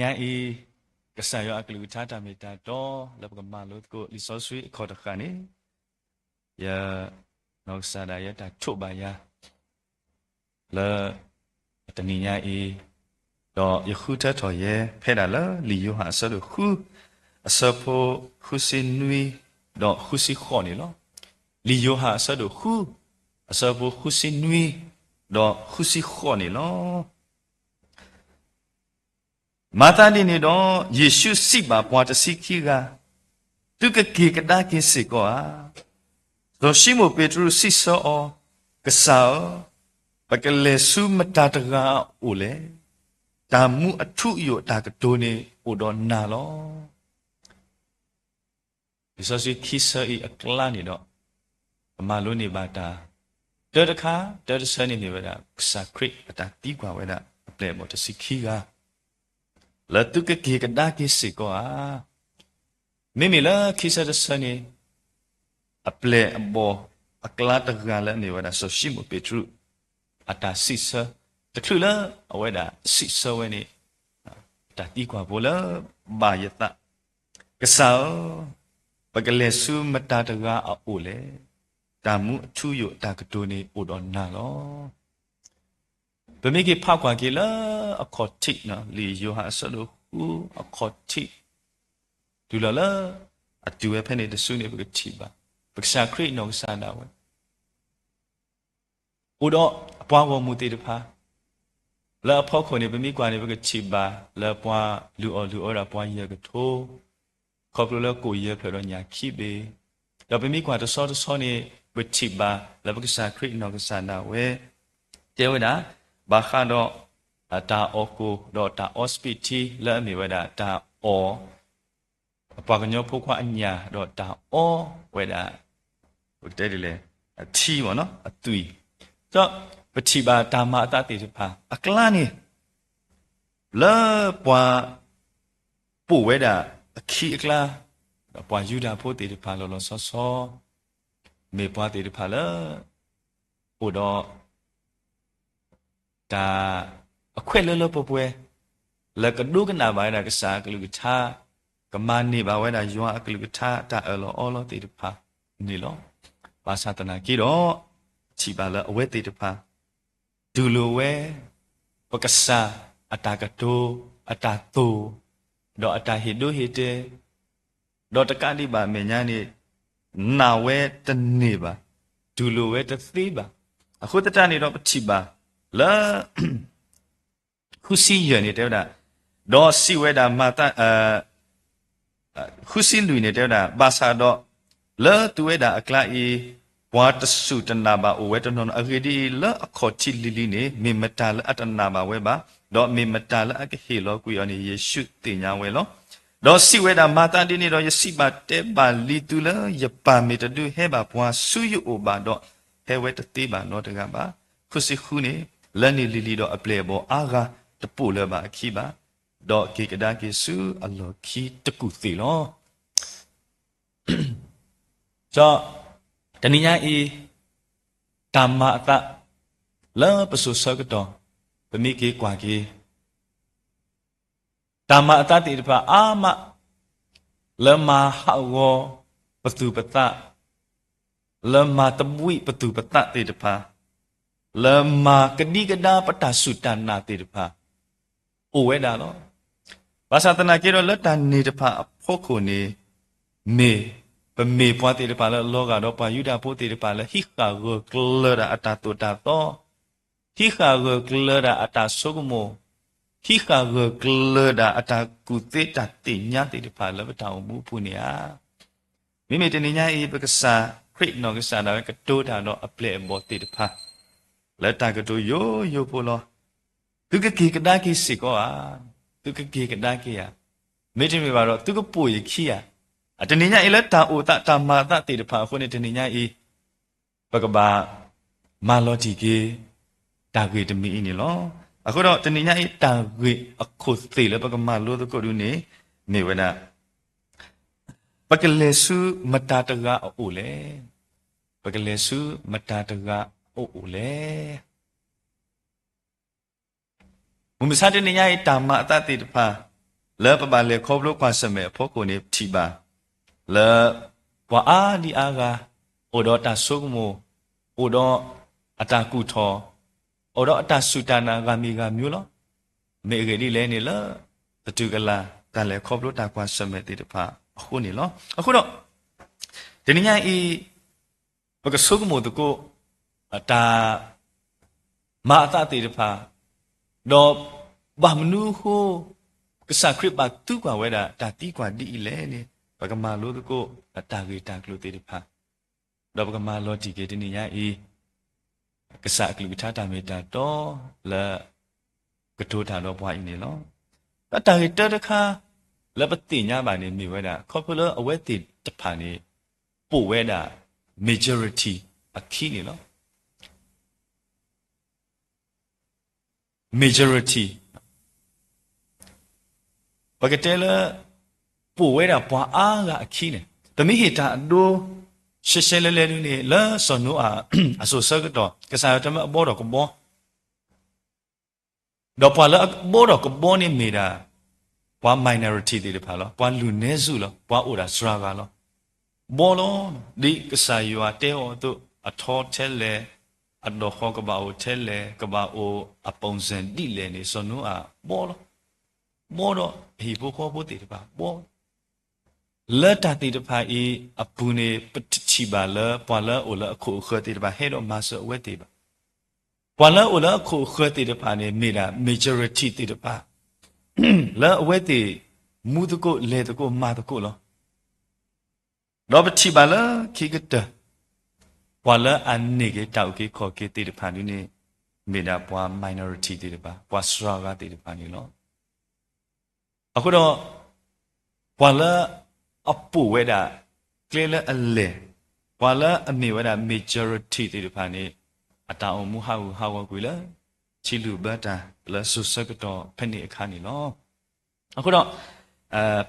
ညါအံၤ, ကစၢ်ယွၤအကလုၢ်ကထါတၢ်မ့ၢ်တၢ်တီလၢပကမၤလိသကိးလံာ်စီဆှံအခီၣ်တဃၣ်န့ၣ်, ယ, နီၢ်ကစၢ်ဒၣ်ယဲတၢ်ထိးဘၣ်ယၤ လၢတနံၤညါအံၤ, ဒီးယဃုထၢထီၣ်ယဲဖဲဒၣ်လၢလံာ်ယိၤဟၣ်အဆၢဒိၣ်ဃု, အဆၢဖိဃုဆံနွံ, ဒီးဃုဆံဃိးန့ၣ်လီၤ. လံာ်ယိၤဟၣ်အဆၢဒိၣ်ဃု, အဆၢဖိဃုဆံနွံ, ဒီးဃုဆံဃိးန့ၣ်လီၤ. မၤသးဒ်န့ၣ်ဒီး, ယ့ၣ်ၡူးစံးဘၣ်ပှၤတဆံခံဂၤ, သုကက့ၤကဒါက့ၤစ့ၢ်ကီးဧါ. စီၤၡံမိၣ်ပ့းတရူးစံးဆၢအီၤ, ကစၢ်ဧၢ, ပကလဲၤဆူမတၤတဂၤအအိၣ်လဲၣ်. တၢ်မူအထူအယိာ်အတၢ်ကတိၤန့ၣ်အိၣ်ဒီးနၤလီၤ. လံာ်စီဆှံခံဆၢအံၤအကျါန့ၣ်ဒီး, ပမၤလိန့ၢ်ဘၣ်တၢ်, တၢတခါ, တၢတဆၢန့ၣ်မ့ၢ်ဝဲဒၣ် ကစၢ်ခရံာ်အတၢ်သံကွၢ်ဝဲဒၣ်အပျဲၢ်အဘီၣ်တဆံခံဂၤ, လၢသုကက့ၤကဒါက့ၤစ့ၢ်ကီးဧါ. မ့မ့ၢ်လၢခံဆၢတဆၢန့ၣ်, အပျဲၢ်အဘီၣ်အကျါတဂၤလၢအမ့ၢ်ဝဲဒၣ်စီၤၡံမိၣ်ပ့းတရူး, အတၢ်စံးဆၢ, တချုးလၢအဝဲဒၣ်စံးဆၢဝဲန့ၣ်, တၢ်သံကွၢ်ဖိလၢဘၣ်ယသး, ကစၢ်ဧၢ, ပကလဲၤဆူမတၤတဂၤအအိၣ်လဲၣ်. တၢ်မူအထူအယိာ်အတၢ်ကတိၤန့ၣ်အိၣ်ဒီးနၤလီၤ. ပမ့ၢ်က့ၤဖးကွၢ်က့ၤလၢအခီၣ်ထံး, လံာ်ယိၤဟၣ်အဆၢဒိၣ်ဃုအခီၣ်ထံး, တုၤလီၤလၢအတုၤဝဲဖဲန့ၣ်တစုန့ၣ် ပကထံၣ်ဘၣ် ပကစၢ်ခရံာ်နီၢ်ကစၢ်ဒၣ်ဝဲ အိၣ်ဒီးအပှၤဂီၢ်မုၢ်သ့ၣ်တဖၣ်, လၢအဖီခိၣ်န့ၣ် ပမ့ၢ်ကွၢ်န့ၣ် ပကထံၣ်ဘၣ်လၢပှၤလုၢ်အီၣ်လုၢ်အီဒၣ်ပှၤယဲၢ်ကထိ, ခီဖျိလၢကိၣ်ယဲၢ်ဖျၢၣ်ဒီးညၣ်ခံဘ့ၣ်, ဒီးပမ့ၢ်ကွၢ်တဆီတဆီန့ၣ် ပထံၣ်ဘၣ်လၢပကစၢ်ခရံာ်နီၢ်ကစၢ်ဒၣ်ဝဲ တဲဝဲဒၣ်, ဘၣ်ဃးဒီး တၢ်အီၣ်ကိၣ်ဒီးတၢ်အီစပံးထံ လၢအမ့ၢ်ဝဲဒၣ်တၢ်အီၣ် အပှၤကညီဖိခွါအညၣ် ဒီးတၢ်အီဝဲဒၣ် ပကတဲဒ်လဲၣ်, အထံမ့ၢ်နီၤ အသွံၣ်, ဒီးပထံၣ်ဘၣ်တၢ်မၤအသးသ့ၣ်တဖၣ်အကျါန့ၣ် လၢပှၤပိာ်ဝဲဒၣ်အခံအကျါ, ဒီးပှၤယူဒၤဖိသ့ၣ်တဖၣ်လီၤလီၤဆီဆီ, မ့ၢ်ပှၤသ့ၣ်တဖၣ်လၢ အိၣ်ဒီး တၢ်အခွဲးလၢလၢပှဲၤပှဲၤ, လၢကဒိကနၣ်ဘၣ်ဝဲဒၣ်ကစၢ်အကလုၢ်ကထါ, ကမၤန့ၢ်ဘၣ်ဝဲဒၣ်ယွၤအကလုၢ်ကထါတၢ်အၢၣ်လီၤအီလီၤသ့ၣ်တဖၣ်န့ၣ်လီၤ. ဘၣ်ဆၣ်သနာ်က့ဒီး, ထံၣ်ဘၣ်လၢအဝဲသ့ၣ်တဖၣ် တူၢ်လိာ်ဝဲ ပကစၢ်အတၢ်ကတိၤ, အတၢ်သိၣ်, ဒီးအတၢ်ဟ့ၣ်ဒိဟ့ၣ်တဲ, ဒီးတကးဒံးဘၣ်မဲာ်ညါန့ၣ် နာ်ဝဲတန့ၢ်ဘၣ်, တူၢ်လိာ်ဝဲတသ့ဘၣ်. အဃိသတးန့ၣ်ဒီးပထံၣ်ဘၣ်လၢ ဃုဆံယဲၢ်န့ၣ်တဲဝဲဒၣ်, ဒီးစံးဝဲဒၣ်မၤသး, ဃုဆံလွံၢ်န့ၣ်တဲဝဲဒၣ်, ဘၣ်ဆၣ်ဒီး လၢသုဝဲဒၣ်အကျါအံၤ, ပှၤတစူၢ်တနာ်ဘၣ်အိၣ်ဝဲတနီၤနီၤ, အဂ့ၢ်ဒ်အံၤ, လၢအခီၣ်ထံးလံၤလံၤန့ၣ် မ့ၢ်မတၤလၢအတနာ်ဘၣ်ဝဲဘၣ်, ဒီးမ့ၢ်မတၤလၢအကဟ့ၣ်လီၤကွံာ်အီၤန့ၣ် ယ့ၣ်ၡူးသ့ၣ်ညါဝဲလီၤ. ဒီးစံးဝဲဒၣ်, မၤသးဒ်န့ၣ်ဒီး ယစံးဘၣ်တဲဘၣ်လံသုလၢ ယပၢ်မ့ၢ်တဒုးဟဲဘၣ်ပှၤဆူယအိၣ်ဘၣ်ဒီး, ဟဲဝဲတသ့ဘၣ်နီတဂၤဘၣ်. ဃုဆံဃုန့ၣ်, လၢန့ၣ်လံၤလံၤဒီးအပျဲၢ်အဘီၣ်အါဂၤတပိာ်လၢၤဘၣ်အခံဘၣ်, ဒီးက့ၤကဒါက့ၤဆူအလီၢ်ခံတကူၣ်သ့ၣ်လီၤ. ဒီးတနံၤညါအံၤ, တၢ်မၤအသး လၢပစိၤဆၢကတီၢ် ပမ့ၢ်က့ၤကွၢ်က့ၤ တၢ်မၤအသးသ့ၣ်တဖၣ်အါမး လၢမၤဟးဂီၤပသူၣ်ပသး, လၢမၤသဘှံးပသူၣ်ပသးသ့ၣ်တဖၣ်, လၢမၤကဒံကဒါပတၢ်စူၢ်တၢ်နာ်သ့ၣ်တဖၣ် အိၣ်ဝဲဒၣ်လီၤ. ဘၣ်ဆၣ်သနာ်က့ဒီး လၢတၢ်န့ၣ်တဖၣ်အဖီခိၣ်န့ၣ်, မ့ၢ်ပမ့ၢ်ပှၤသ့ၣ်တဖၣ်လၢအလီၤဂာ်ဒီးပှၤယူဒၤဖိသ့ၣ်တဖၣ်လၢဟံးဃာ်ဂၢၢ်ကျၢၤဒၣ်အတၢ်သိၣ်တၢ်သီ, ဟံးဃာ်ဂၢၢ်ကျၢၤဒၣ်အတၢ်ဆိကမိၣ်, ဟံးဃာ်ဂၢၢ်ကျၢၤဒၣ်အတၢ်ကူၣ်သ့တၢ်သ့ၣ်ညါသ့ၣ်တဖၣ်လၢပတၢ်အိၣ်မူအပူၤန့ၣ်ဧါ. မ့မ့ၢ်တနံၤညါအံၤ ပကစၢ်ခရံာ်နီၢ်ကစၢ်ဒၣ်ဝဲကတိၤတၢ်ဒီးအပျဲၢ်အဘီၣ်သ့ၣ်တဖၣ် လၢတၢ်ကတိၤယိယိဖိလီၤ. သုကက့ၤကဒါက့ၤစ့ၢ်ကီးဧါ. သုကက့ၤကဒါက့ၤဧါ. မ့တမ့ၢ်ဘၣ်ဒီး သုကပိာ်ယခံဧါ. အတနံၤညါအံၤလၢတၢ်အိၣ်သးတၢ်မၤအသးသ့ၣ်တဖၣ်အဃိန့ၣ် တနံၤညါအံၤ ပကဘၣ်မၤလီၤတံၢ်က့ၤ တၢ်ဂ့ၢ်တမံၤအံၤန့ၣ်လီၤ. အဃိဒီးတနံၤညါအံၤ တၢ်ဂ့ၢ်အခိၣ်သ့ၣ်လၢပကမၤလိသကိးဒုန့ၣ် မ့ၢ်ဝဲဒၣ် ပကလဲၤဆူမတၤတဂၤအအိၣ်လဲၣ်. ပကလဲၤဆူမတၤတဂၤအအိၣ်လဲၣ်. မုၢ်မဆါတနံၤညါအံၤ တၢ်မၤအသးသ့ၣ်တဖၣ် လၢပဘၣ်လဲၤခီဖျိကွၢ်ဆၢၣ်မဲာ်အဖီခိၣ်န့ၣ် ပထံၣ်ဘၣ် လၢ ပှၤအါဒံအါဂၤ အိၣ်ဒီးတၢ်ဆိကမိၣ်, အိၣ်ဒီးအတၢ်ကူၣ်ထီၣ်, အိၣ်ဒီးအတၢ်စူၢ်တၢ်နာ်ဂၤမံၤဂၤမံၤလီၤ. မ့ၢ်အဂ့ၢ်ဒ်လဲၣ်န့ၣ်လၢ သတူၢ်ကလာ် တၢ်လဲၤခီဖျိတၢ်ကွၢ်ဆၢၣ်မဲာ်သ့ၣ်တဖၣ်အဃိန့ၣ်လီၤ. အဃိဒီး တနံၤညါအံၤ ပကဆိကမိၣ်သကိး တၢ် မၤအသးသ့ၣ်တဖၣ်, ဒီးဘၣ်မနုၤအဃိ ကစၢ်ခရံာ်ဘၣ်သံကွၢ်ဝဲဒၣ်တၢ်သံကွၢ်ဒ်အံၤလဲၣ်န့ၣ် ပကမၤလိသကိးတၢ်ဂ့ၢ်တၢ်ကျိၤသ့ၣ်တဖၣ်, ဒီးပကမၤလီၤတံၢ်က့ၤတနံၤညါအံၤ ကစၢ်အကလုၢ်ကထါတၢ်မ့ၢ်တၢ်တီလၢ ကတိၤတၢ်ဒီးပှၤအံၤန့ၣ်လီၤ. ဒီးတၢ်ဂ့ၢ်တၢတခါ လၢပသ့ၣ်ညါဘၣ်န့ၣ်မ့ၢ်ဝဲဒၣ် ခီဖျိလၢအဝဲသ့ၣ်တဖၣ်န့ၣ် ပိာ်ဝဲဒၣ် majority အခံန့ၣ်လီၤ. majority ပကတဲလၢ ပိာ်ဝဲဒၣ်ပှၤအါဂၤအခံန့ၣ် ပမ့ၢ်ဟ့ၣ်တၢ်အဒိ ရှဲရှဲလဲလဲဒုန့ၣ် လၢစီၤနိအၤအစိၤဆၢကတီၢ် ကစၢ်ယွၤတမၢအဘီဒီးကဘီ ဒီးပှၤလၢအဘီဒီးကဘီန့ၣ်မ့ၢ်ဒၣ် ပှၤ minority သ့ၣ်တဖၣ်လီၤ. ပှၤလူၤနဲၣ်စူၣ်လီၤ. ပှၤအိၣ်ဒၣ်စှၤဂၤလီၤ. ဘီလီၤ. ဒ်ကစၢ်ယွၤတဲအီၤအသိး အထီထဲလဲၣ်, အဒီၣ်ဃီကဘၣ်အိၣ်ထဲလဲၣ်, ကဘၣ်အိၣ်အ ပုံစံ ဒ်လဲၣ်န့ၣ် စီၤနိအၤဘီလီၤ. ဘီဒီးအဟံၣ်ဖိဃီဖိသ့ၣ်တဖၣ် ဘီ လၢတၢ်သ့ၣ်တဖၣ်အံၤအပူၤန့ၣ် ပတထံၣ်ဘၣ်လၢပှၤလၢအအိၣ်လၢအခိၣ်အဃၢၤသ့ၣ်တဖၣ် ဟဲဒီးမၤစၢၤအဝဲသ့ၣ်ဘၣ်. ပှၤလၢအအိၣ်လၢအခိၣ်အဃၢၤသ့ၣ်တဖၣ်န့ၣ် မ့ၢ်ဒၣ် majority သ့ၣ်တဖၣ် လၢအဝဲသ့ၣ် မူသကိး လဲၤသကိး မၤသကိးလီၤ. ဒီးပထံၣ်ဘၣ်လၢခံကတၢၢ် ပှၤလၢအန့ၢ်က့ၤတၢ်အုၣ်က့ၤခီၣ်က့ၤသ့ၣ်တဖၣ်ဒ်န့ၣ် မ့ၢ်ဒၣ်ပှၤ minority သ့ၣ်တဖၣ် ပှၤစှၤဂၤသ့ၣ်တဖၣ်န့ၣ်လီၤ. အဃိဒီး ပှၤလၢအပိာ်ဝဲဒၣ် ကျဲလၢအလဲၢ်, ပှၤလၢအမ့ၢ်ဝဲဒၣ် majority သ့ၣ်တဖၣ်န့ၣ် အတၢ်အိၣ်မူဟးဂူာ်ဟးဂီၤကွံာ်လၢ ထံလုၢ်ဘၢတၢ်လၢစိၤဆၢကတီၢ်ဖဲန့ၣ်အခါန့ၣ်လီၤ. အဃိဒီး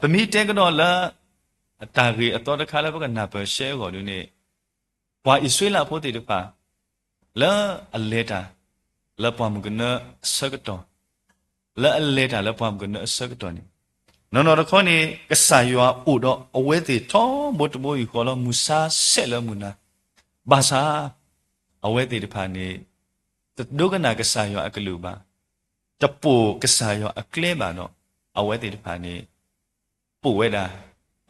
ပမ့ၢ်တဲကဒီးလၢ တၢ်ဂ့ၢ်အသီတခါလၢပကနၢ်ပၢၢ်ရှဲအဂီၢ်ဒ်န့ၣ် ပှၤအံၣ်စရ့လးဖိသ့ၣ်တဖၣ် လၢအလဲၤတၢ် လၢပှၢ်မုၢ်ကနၢအဆၢကတီၢ်, လၢအလဲၤတၢ်လၢပှၢ်မုၢ်ကနၢအဆၢကတီၢ်န့ၣ် နီၢ်နီၢ်တခီန့ၣ် ကစၢ်ယွၤအိၣ်ဒီးအဝဲသ့ၣ်ထီဘိတဘိယူၢ်ဃီလီၤ မုၢ်ဆါဆဲးလၢမုၢ်နၤ, ဘၣ်ဆၣ် အဝဲသ့ၣ်တဖၣ်န့ၣ် တဒိကနၣ်ကစၢ်ယွၤအကလုၢ်ဘၣ်, တပိာ်ကစၢ်ယွၤအကျဲဘၣ်ဒီး အဝဲသ့ၣ်တဖၣ်န့ၣ် ပိာ်ဝဲဒၣ်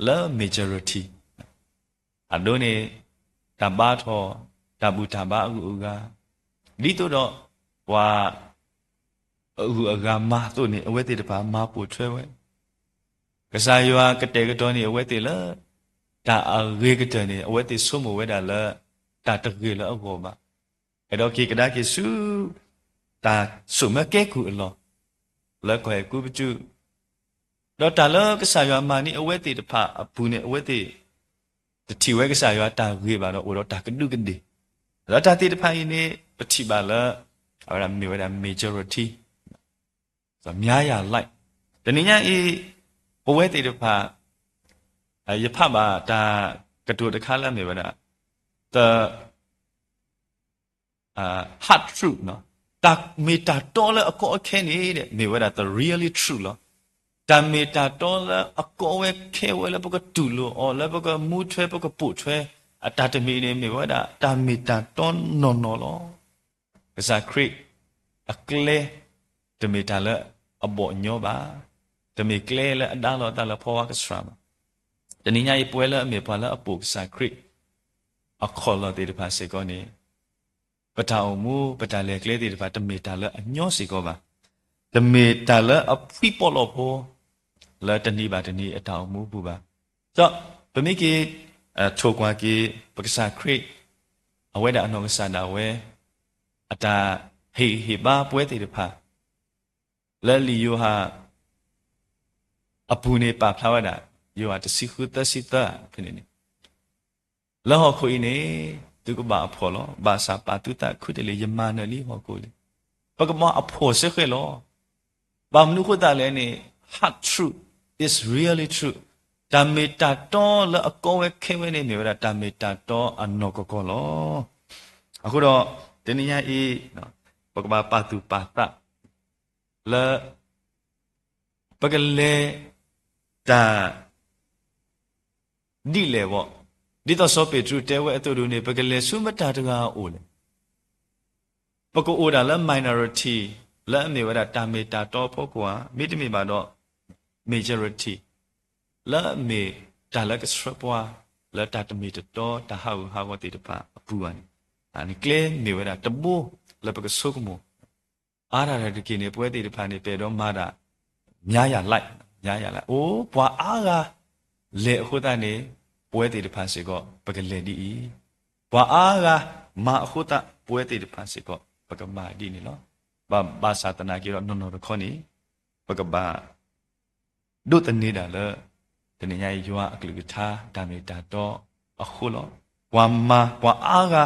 လၢ majority အဒိန့ၣ် တၢ်ဘါထီၣ် တၢ်ဘူၣ်တၢ်ဘါအဂုၤအဂၤ, ဒ်သိးဒီး ပှၤ အဂုၤအဂၤမၤအသိးန့ၣ် အဝဲသ့ၣ်တဖၣ်မၤပိာ်ထွဲဝဲ, ကစၢ်ယွၤကတဲာ်ကတီၤန့ၢ်အဝဲသ့ၣ်လၢ တၢ်အဂ့ၤကတၢၢ်န့ၣ် အဝဲသ့ၣ်ဆိကမိၣ်ဝဲဒၣ်လၢ တၢ်တဂ့ၤလၢအဂီၢ်ဘၣ်, အဲၣ်ဒိးက့ၤကဒါက့ၤဆူ တၢ်ဆိၣ်မၢကဲကုၢ်အလီၢ် လၢကီၢ်အဲၤကူပတူး, ဒီးတၢ်လၢကစၢ်ယွၤမၤန့ၢ်အဝဲသ့ၣ်တဖၣ်အပူၤန့ၣ် အဝဲသ့ၣ် တထံၣ်ဝဲကစၢ်ယွၤတၢ်ဂ့ၤဘၣ်ဒီး အိၣ်ဒီးတၢ်ကဒူးကဒ့ၢ်, ဒီးတၢ်သ့ၣ်တဖၣ်အံၤန့ၣ် ပထံၣ်ဘၣ်လၢ အဝဲဒၣ်မ့ၢ်ဝဲဒၣ် majority များရာလိုက်, တနံၤညါအံၤ ပဝဲသ့ၣ်တဖၣ် ယဖးဘၣ်တၢ်ကတိၤတခါလၢအမ့ၢ်ဝဲဒၣ် the hard truth တၢ်မ့ၢ်တၢ်တီလၢအကီအခဲန့ၣ် မ့ၢ်ဝဲဒၣ် the really truth လီၤ. တၢ်မ့ၢ်တၢ်တီလၢအကီဝဲခဲဝဲလၢပကတူၢ်လိာ်အီၤ လၢပကမူထွဲ ပကပိာ်ထွဲ အတၢ်တမံၤန့ၣ် မ့ၢ်ဝဲဒၣ် တၢ်မ့ၢ်တၢ်တီနီၢ်နီၢ်လီၤ. ကစၢ်ခရံာ်အကျဲ တမ့ၢ်တၢ်လၢအဘီၣ်ညီဘၣ်, တမ့ၢ်ကျဲလၢအဒါလီၤအသးလၢဖီဝါကစှၤဘၣ်. တနံၤညါအံၤ ပဝဲလၢအမ့ၢ်ပှၤလၢအပိာ်ကစၢ်ခရံာ် အခီၣ်လီၢ်သ့ၣ်တဖၣ်စ့ၢ်ကီးန့ၣ် ပတၢ်အိၣ်မူ ပတၢ်လဲၤကျဲသ့ၣ်တဖၣ် တမ့ၢ်တၢ်လၢအညီစ့ၢ်ကီးဘၣ်, တမ့ၢ်တၢ်လၢအဖှံပီၣ်လီၢ်ဖိ လၢတနံၤဘၣ်တနံၤအတၢ်အိၣ်မူအပူၤဘၣ်. ဒီးပမ့ၢ်က့ၤ ထိၣ်ကွၢ်က့ၤ ပကစၢ်ခရံာ် အဝဲဒၣ်အနီၢ်ကစၢ်ဒၣ်ဝဲ အတၢ်ဟ့ၣ်ဂံၢ်ဟ့ၣ်ဘါပဝဲသ့ၣ်တဖၣ် လၢလံာ်ယိၤဟၣ် အပူၤန့ၣ် ပာ်ဖျါဝဲဒၣ် ယိၤဟၣ်တဆံဃုသၢဆံသၢ ဖဲန့ၣ်န့ၣ် လၢဟီၣ်ခိၣ်အံၤန့ၣ် သုကဘၣ်အဖှီၣ်လီၤ. ဘၣ်ဆၣ်ပာ်သုသးခုတလ့ၢ် ယမၤနၢၤလံဟီၣ်ခိၣ်လံ. ပကဘၣ်အဖှီၣ်စ့ၢ်ကီးလီၤ. ဘၣ်မနုၤအဃိသတးလဲၣ်န့ၣ် hard truth is really true. တၢ်မ့ၢ်တၢ်တီလၢအကီဝဲခဲဝဲန့ၣ် မ့ၢ်ဝဲဒၣ်တၢ်မ့ၢ်တၢ်တီအနီၢ်ကီၢ်ကီၢ်လီၤ. အဃိဒီး တနံၤညါအံၤ ပကဘၣ်ပာ်သူၣ်ပာ်သး လၢ ပကလဲၤ တၢ် ဒ်လဲၣ်ဘၣ်, ဒ်သိးစီၤပ့းတရူးတဲဝဲအသိးဒ်န့ၣ် ပကလဲၤဆူမတၤတဂၤအအိၣ်လဲၣ်. ပကအိၣ်ဒၣ်လၢ minority လၢအမ့ၢ်ဝဲဒၣ်တၢ်မ့ၢ်တၢ်တီအဖီခိၣ်ဧါ, မ့တမ့ၢ်ဘၣ်ဒီး majority လၢအမ့ၢ်တၢ်လၢကဆှၢပှၤ လၢတၢ်တမ့ၢ်တတီ တၢ်ဟးဂူာ်ဟးဂီၤသ့ၣ်တဖၣ်အပူၤဘၣ်န့ၣ်, အန့ၣ်ကျဲမ့ၢ်ဝဲဒၣ်တဘိလၢပကဆိကမိၣ် အါတက့ၢ်န့ၣ် ပဝဲသ့ၣ်တဖၣ်န့ၣ် ပအဲၣ်ဒိးမၤတၢ် များရာလိုက်, များရာလိုက်, အိၣ် ပှၤအါဂၤလဲၤအဃိသတးန့ၣ် ပဝဲသ့ၣ်တဖၣ်စ့ၢ်ကီး ပကလဲၤဒ်အံၤ, ပှၤအါဂၤမၤအဃိသတး ပဝဲသ့ၣ်တဖၣ်စ့ၢ်ကီး ပကမၤဒ်န့ၣ်လီၤ. ဘၣ်ဆၣ်သနာ်က့ဒီး နီၢ်နီၢ်တခီန့ၣ် ပကဘၣ် ဒိးသန့ၤဒၣ်လၢ တနံၤညါအံၤ ယွၤအကလုၢ်ကထါ တၢ်မ့ၢ်တၢ်တီအဃိလီၤ. ပှၤမၤ ပှၤအါဂၤ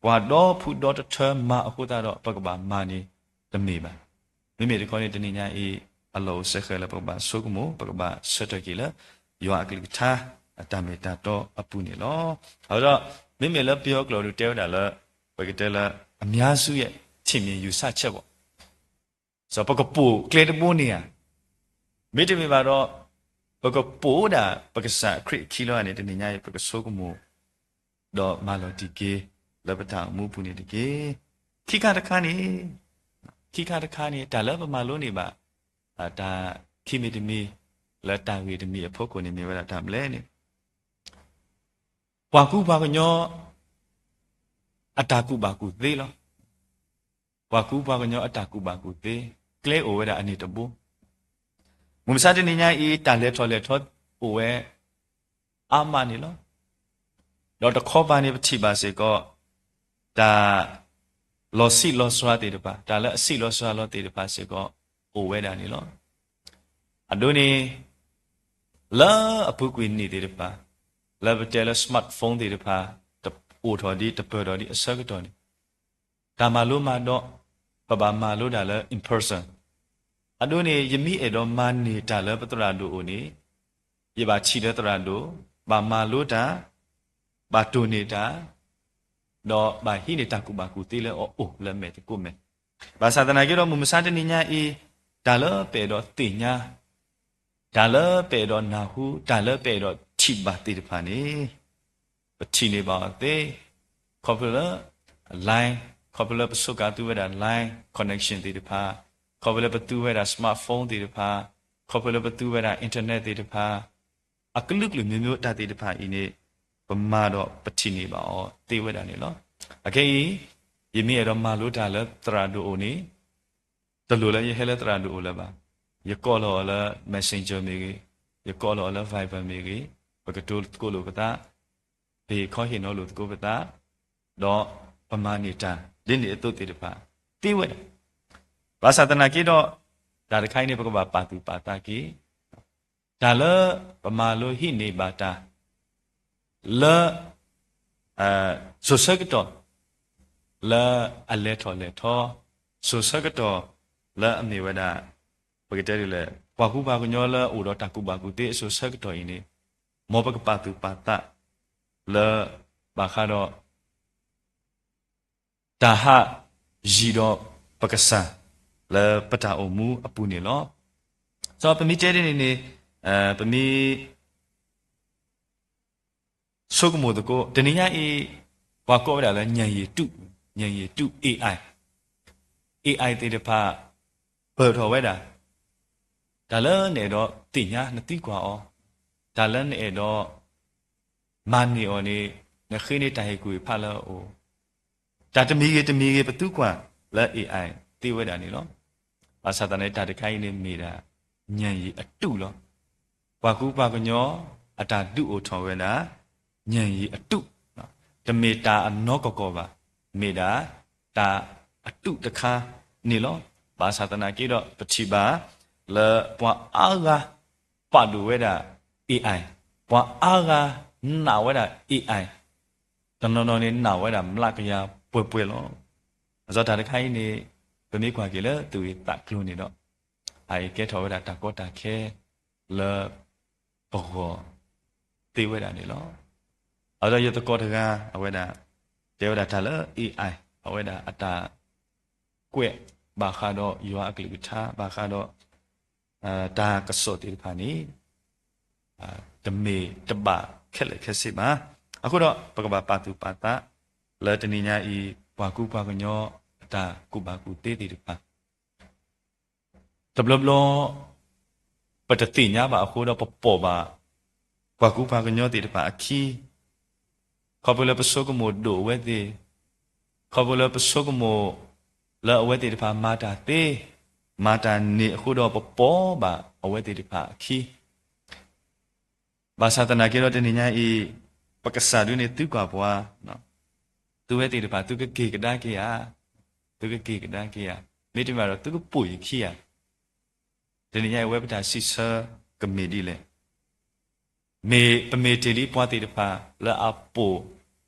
ပှၤဒီဖုဒီတထၢမၤအဃိသတးဒီး ပကဘၣ်မၤန့ၣ်တမ့ၢ်ဘၣ်. မ့မ့ၢ်တခီန့ၣ် တနံၤညါအံၤ အလီၢ်အိၣ်စဲဃဲၤလၢပကဘၣ်ဆိကမိၣ် ပကဘၣ်ဆၢထၢၣ်က့ၤလၢ ယွၤအကလုၢ်ကထါ အတၢ်မ့ၢ်တၢ်တီအပူၤန့ၣ်လီၤ. အဃိဒီး မ့မ့ၢ်လၢပယီၤကျိာ်ဒုးတဲဝဲဒၣ်လၢ ပကတဲလၢ အများစုရဲ့ ထင်မြင်ယူဆချက်ပေါ့ စီၤပကပိာ်ကျဲတဘိန့ၣ်ဧါ, မ့တမ့ၢ်ဘၣ်ဒီး ပကပိာ်ဒၣ်ပကစၢ်ခရံာ်အခံလီၤန့ၣ် တနံၤညါအံၤ ပကဆိကမိၣ် ဒီးမၤလီၤတံၢ်က့ၤ လၢပတၢ်အိၣ်မူအပူၤန့ၣ်တက့ၢ်. ခံခါတခါန့ၣ်, ခံခါတခါန့ၣ် တၢ်လၢပမၤလိန့ၢ်ဘၣ် တၢ်ခံမံၤတမံၤ လၢတၢ်ဂ့ၢ်တမံၤအဖီခိၣ်န့ၣ် မ့ၢ်ဝဲဒၣ်တၢ်ဘျဲၣ်န့ၣ် ပှၤကူပှၤကညီ အတၢ်ကူၣ်ဘၣ်ကူၣ်သ့လီၤ. ပှၤကူပှၤကညီအတၢ်ကူၣ်ဘၣ်ကူၣ်သ့ ကျဲအိၣ်ဝဲဒၣ်အန့ၣ်တဘိ. မုၢ်မဆါတနံၤညါအံၤ တၢ်လဲၤထီၣ်လဲၤထီအိၣ်ဝဲအါမးန့ၣ်လီၤ. ဒီးတခီပၤန့ၣ် ပထံၣ်ဘၣ်စ့ၢ်ကီး တၢ်လီၤဆံးလီၤစှၤသ့ၣ်တဖၣ်, တၢ်လၢအဆံးလီၤစှၤလီၤသ့ၣ်တဖၣ်စ့ၢ်ကီး အိၣ်ဝဲဒၣ်န့ၣ်လီၤ. အဒိန့ၣ် လၢအပူၤကွံာ်နံၣ်သ့ၣ်တဖၣ်, လၢပတဲလၢ smartphone သ့ၣ်တဖၣ် တအိၣ်ထီၣ်ဒံး တပၢၢ်ထီၣ်ဒံးအဆၢကတီၢ်န့ၣ် တၢ်မၤလိမၤဒိး ပဘၣ်မၤလိတၢ်လၢ in person. အဒိန့ၣ် ယမ့ၢ်အဲၣ်ဒိးမၤန့ၢ်တၢ်လၢပသရၣ်ဒိၣ်အိၣ်န့ၣ် ယဘၣ်ထံၣ်လၢသရၣ်ဒိၣ်, ဘၣ်မၤလိတၢ်, ဘၣ်တိၢ်န့ၢ်တၢ်, ဒီးဘၣ်ဟံးန့ၢ်တၢ်ကူၣ်ဘၣ်ကူၣ်သ့လၢအအိၣ်လၢမဲာ်သကိးမဲာ်. ဘၣ်ဆၣ်သနာ်က့ဒီး မုၢ်မဆါတနံၤညါအံၤ တၢ်လၢပအဲၣ်ဒိးသ့ၣ်ညါ တၢ်လၢပအဲၣ်ဒိးနၢ်ဟူ, တၢ်လၢပအဲၣ်ဒိးထံၣ်ဘၣ်သ့ၣ်တဖၣ်န့ၣ် ပထံၣ်န့ၢ်ဘၣ်အီၤသ့, ခီဖျိလၢ line, ခီဖျိလၢပစူးကါသူဝဲဒၣ် line connection သ့ၣ်တဖၣ်, ခီဖျိလၢပသူဝဲဒၣ် smartphone သ့ၣ်တဖၣ်, ခီဖျိလၢပသူဝဲဒၣ် internet သ့ၣ်တဖၣ်, အကလုာ်ကလုာ်မ့ၢ်မ့ၢ်တၢ်သ့ၣ်တဖၣ်အံၤန့ၣ် ပမၤဒီးပထံၣ်န့ၢ်ဘၣ်အီၤသ့ဝဲဒၣ်န့ၣ်လီၤ. အခဲအံၤ ယမ့ၢ်အဲၣ်ဒိးမၤလိတၢ်လၢသရၣ်ဒိၣ်အိၣ်န့ၣ် တလိၣ်လၢယဟဲလၢသရၣ်ဒိၣ်အိၣ်လၢၤဘၣ်. ယကိးလီၤအီၤလၢ messenger မ့ၢ်ဂ့ၤ, ယကိးလီၤအီၤလၢ Viber မ့ၢ်ဂ့ၤ, ပကတိၤသကိးလိာ်ပသး, ပဟ့ၣ်ခီဟ့ၣ်နီၤလိာ်သကိးပသး, ဒီးပမၤန့ၢ်တၢ် ဒ်န့ၣ်အသိးသ့ၣ်တဖၣ် သ့ဝဲဒၣ်. ဘၣ်ဆၣ်သနာ်က့ဒီး တၢ်တခါအံၤန့ၣ် ပကဘၣ်ပာ်သူၣ်ပာ်သးက့ၤ တၢ်လၢပမၤလိဟံးန့ၢ်ဘၣ်တၢ် လၢ စိၤဆၢကတီၢ် လၢအလဲၤထီၣ်လဲၤထီ, စိၤဆၢကတီၢ် လၢအမ့ၢ်ဝဲဒၣ် ပကတဲဒ်လဲၣ် ပှၤကူပှၤကညီလၢအိၣ်ဒီးတၢ်ကူၣ်ဘၣ်ကူၣ်သ့အစိၤဆၢကတီၢ်အံၤန့ၣ် မ်ပကပာ်သူၣ်ပာ်သး လၢ ဘၣ်ဃးဒီး တၢ်ဟးယံၤဒီးပကစၢ် လၢပတၢ်အိၣ်မူအပူၤန့ၣ်လီၤ. ဒီးပမ့ၢ်တဲဒ်န့ၣ်န့ၣ် ပမ့ၢ် ဆိကမိၣ်သကိး တနံၤညါအံၤ ပှၤကိးဝဲဒၣ်လၢ ဉာဏ်ရည်တု, ဉာဏ်ရည်တု AI, AI သ့ၣ်တဖၣ် ပၢၢ်ထီၣ်ဝဲဒၣ် တၢ်လၢနအဲၣ်ဒိးသ့ၣ်ညါနသံကွၢ်အီၤ, တၢ်လၢနအဲၣ်ဒိး မၤန့ၢ်အီၤန့ၣ် နဃ့န့ၢ်တၢ်ဟ့ၣ်ကူၣ်ဟ့ၣ်ဖးလၢအအိၣ်, တၢ်တမံၤဂ့ၤတမံၤဂ့ၤ ပသံကွၢ်လၢ AI သ့ဝဲဒၣ်န့ၣ်လီၤ. ဘၣ်ဆၣ်သနာ်က့ တၢ်တခါအံၤန့ၣ်မ့ၢ်ဒၣ် ဉာဏ်ရည်အတုလီၤ. ပှၤကူပှၤကညီ အတၢ်ဒုးအိၣ်ထီၣ်ဝဲဒၣ် ဉာဏ်ရည်အတု, တမ့ၢ်တၢ်အနီၢ်ကီၢ်ကီၢ်ဘၣ်, မ့ၢ်ဒၣ်တၢ်အတုတခါန့ၣ်လီၤ. ဘၣ်ဆၣ်သနာ်က့ဒီး ပထံၣ်ဘၣ်လၢပှၤအါဂၤ ပာ်ဒိၣ်ဝဲဒၣ် AI, ပှၤအါဂၤနာ်ဝဲဒၣ် AI, တနီၤနီၤန့ၣ်နာ်ဝဲဒၣ်မျးကယၤပှဲၤပှဲၤလီၤ. အဃိတၢ်တခါအံၤန့ၣ် ပမ့ၢ်ကွၢ်က့ၤလၢသူၣ်ဂ့ၢ်သးကျိၤန့ၣ်ဒီး အအံၤကဲထီၣ်ဝဲဒၣ်တၢ်ကီတၢ်ခဲလၢပဂီၢ်သ့ဝဲဒၣ်န့ၣ်လီၤ. အဃိဒီးယသကိးတဂၤ အဝဲဒၣ် တဲဝဲဒၣ်တၢ်လၢ AI အဝဲဒၣ်အတၢ်ကွဲးဘၣ်ဃးဒီးယွၤအကလုၢ်ကထါ ဘၣ်ဃးဒီး တၢ်ကစီၣ်သ့ၣ်တဖၣ်န့ၣ် တမ့ၢ်တဘၣ်ခဲလၢာ်ခဲဆ့ဘၣ်. အဃိဒီး ပကဘၣ်ပာ်သူၣ်ပာ်သး လၢတနံၤညါအံၤ ပှၤကူပှၤကညီအတၢ်ကူၣ်ဘၣ်ကူၣ်သ့သ့ၣ်တဖၣ် တဘျီဘျီ ပတသ့ၣ်ညါဘၣ်အဃိဒီး ပပိာ်ဘၣ် ပှၤကူပှၤကညီသ့ၣ်တဖၣ်အခံ, ခီဖျိလၢပဆိကမိၣ်ဒိၣ်အဝဲသ့ၣ်, ခီဖျိလၢပဆိကမိၣ် လၢအဝဲသ့ၣ်တဖၣ်မၤတၢ်သ့, မၤတၢ်န့ၢ်အဃိဒီး ပပိာ်ဘၣ်အဝဲသ့ၣ်တဖၣ်အခံ ဘၣ်ဆၣ်သနာ်က့ဒီးတနံၤညါအံၤ ပကစၢ်ဒုန့ၣ်သုကွၢ်ပှၤ, သုဝဲသ့ၣ်တဖၣ် သုကက့ၤကဒါက့ၤဧါ, သုကက့ၤကဒါက့ၤဧါ, မ့တမ့ၢ်ဘၣ်ဒီးသုကပိာ်ယခံဧါ. တနံၤညါအံၤ အဝဲပတၢ်စံးဆၢကမ့ၢ်ဒ်လဲၣ်. မ့ၢ်ပမ့ၢ်တ့ၢ်လံပှၤသ့ၣ်တဖၣ် လၢအပိာ်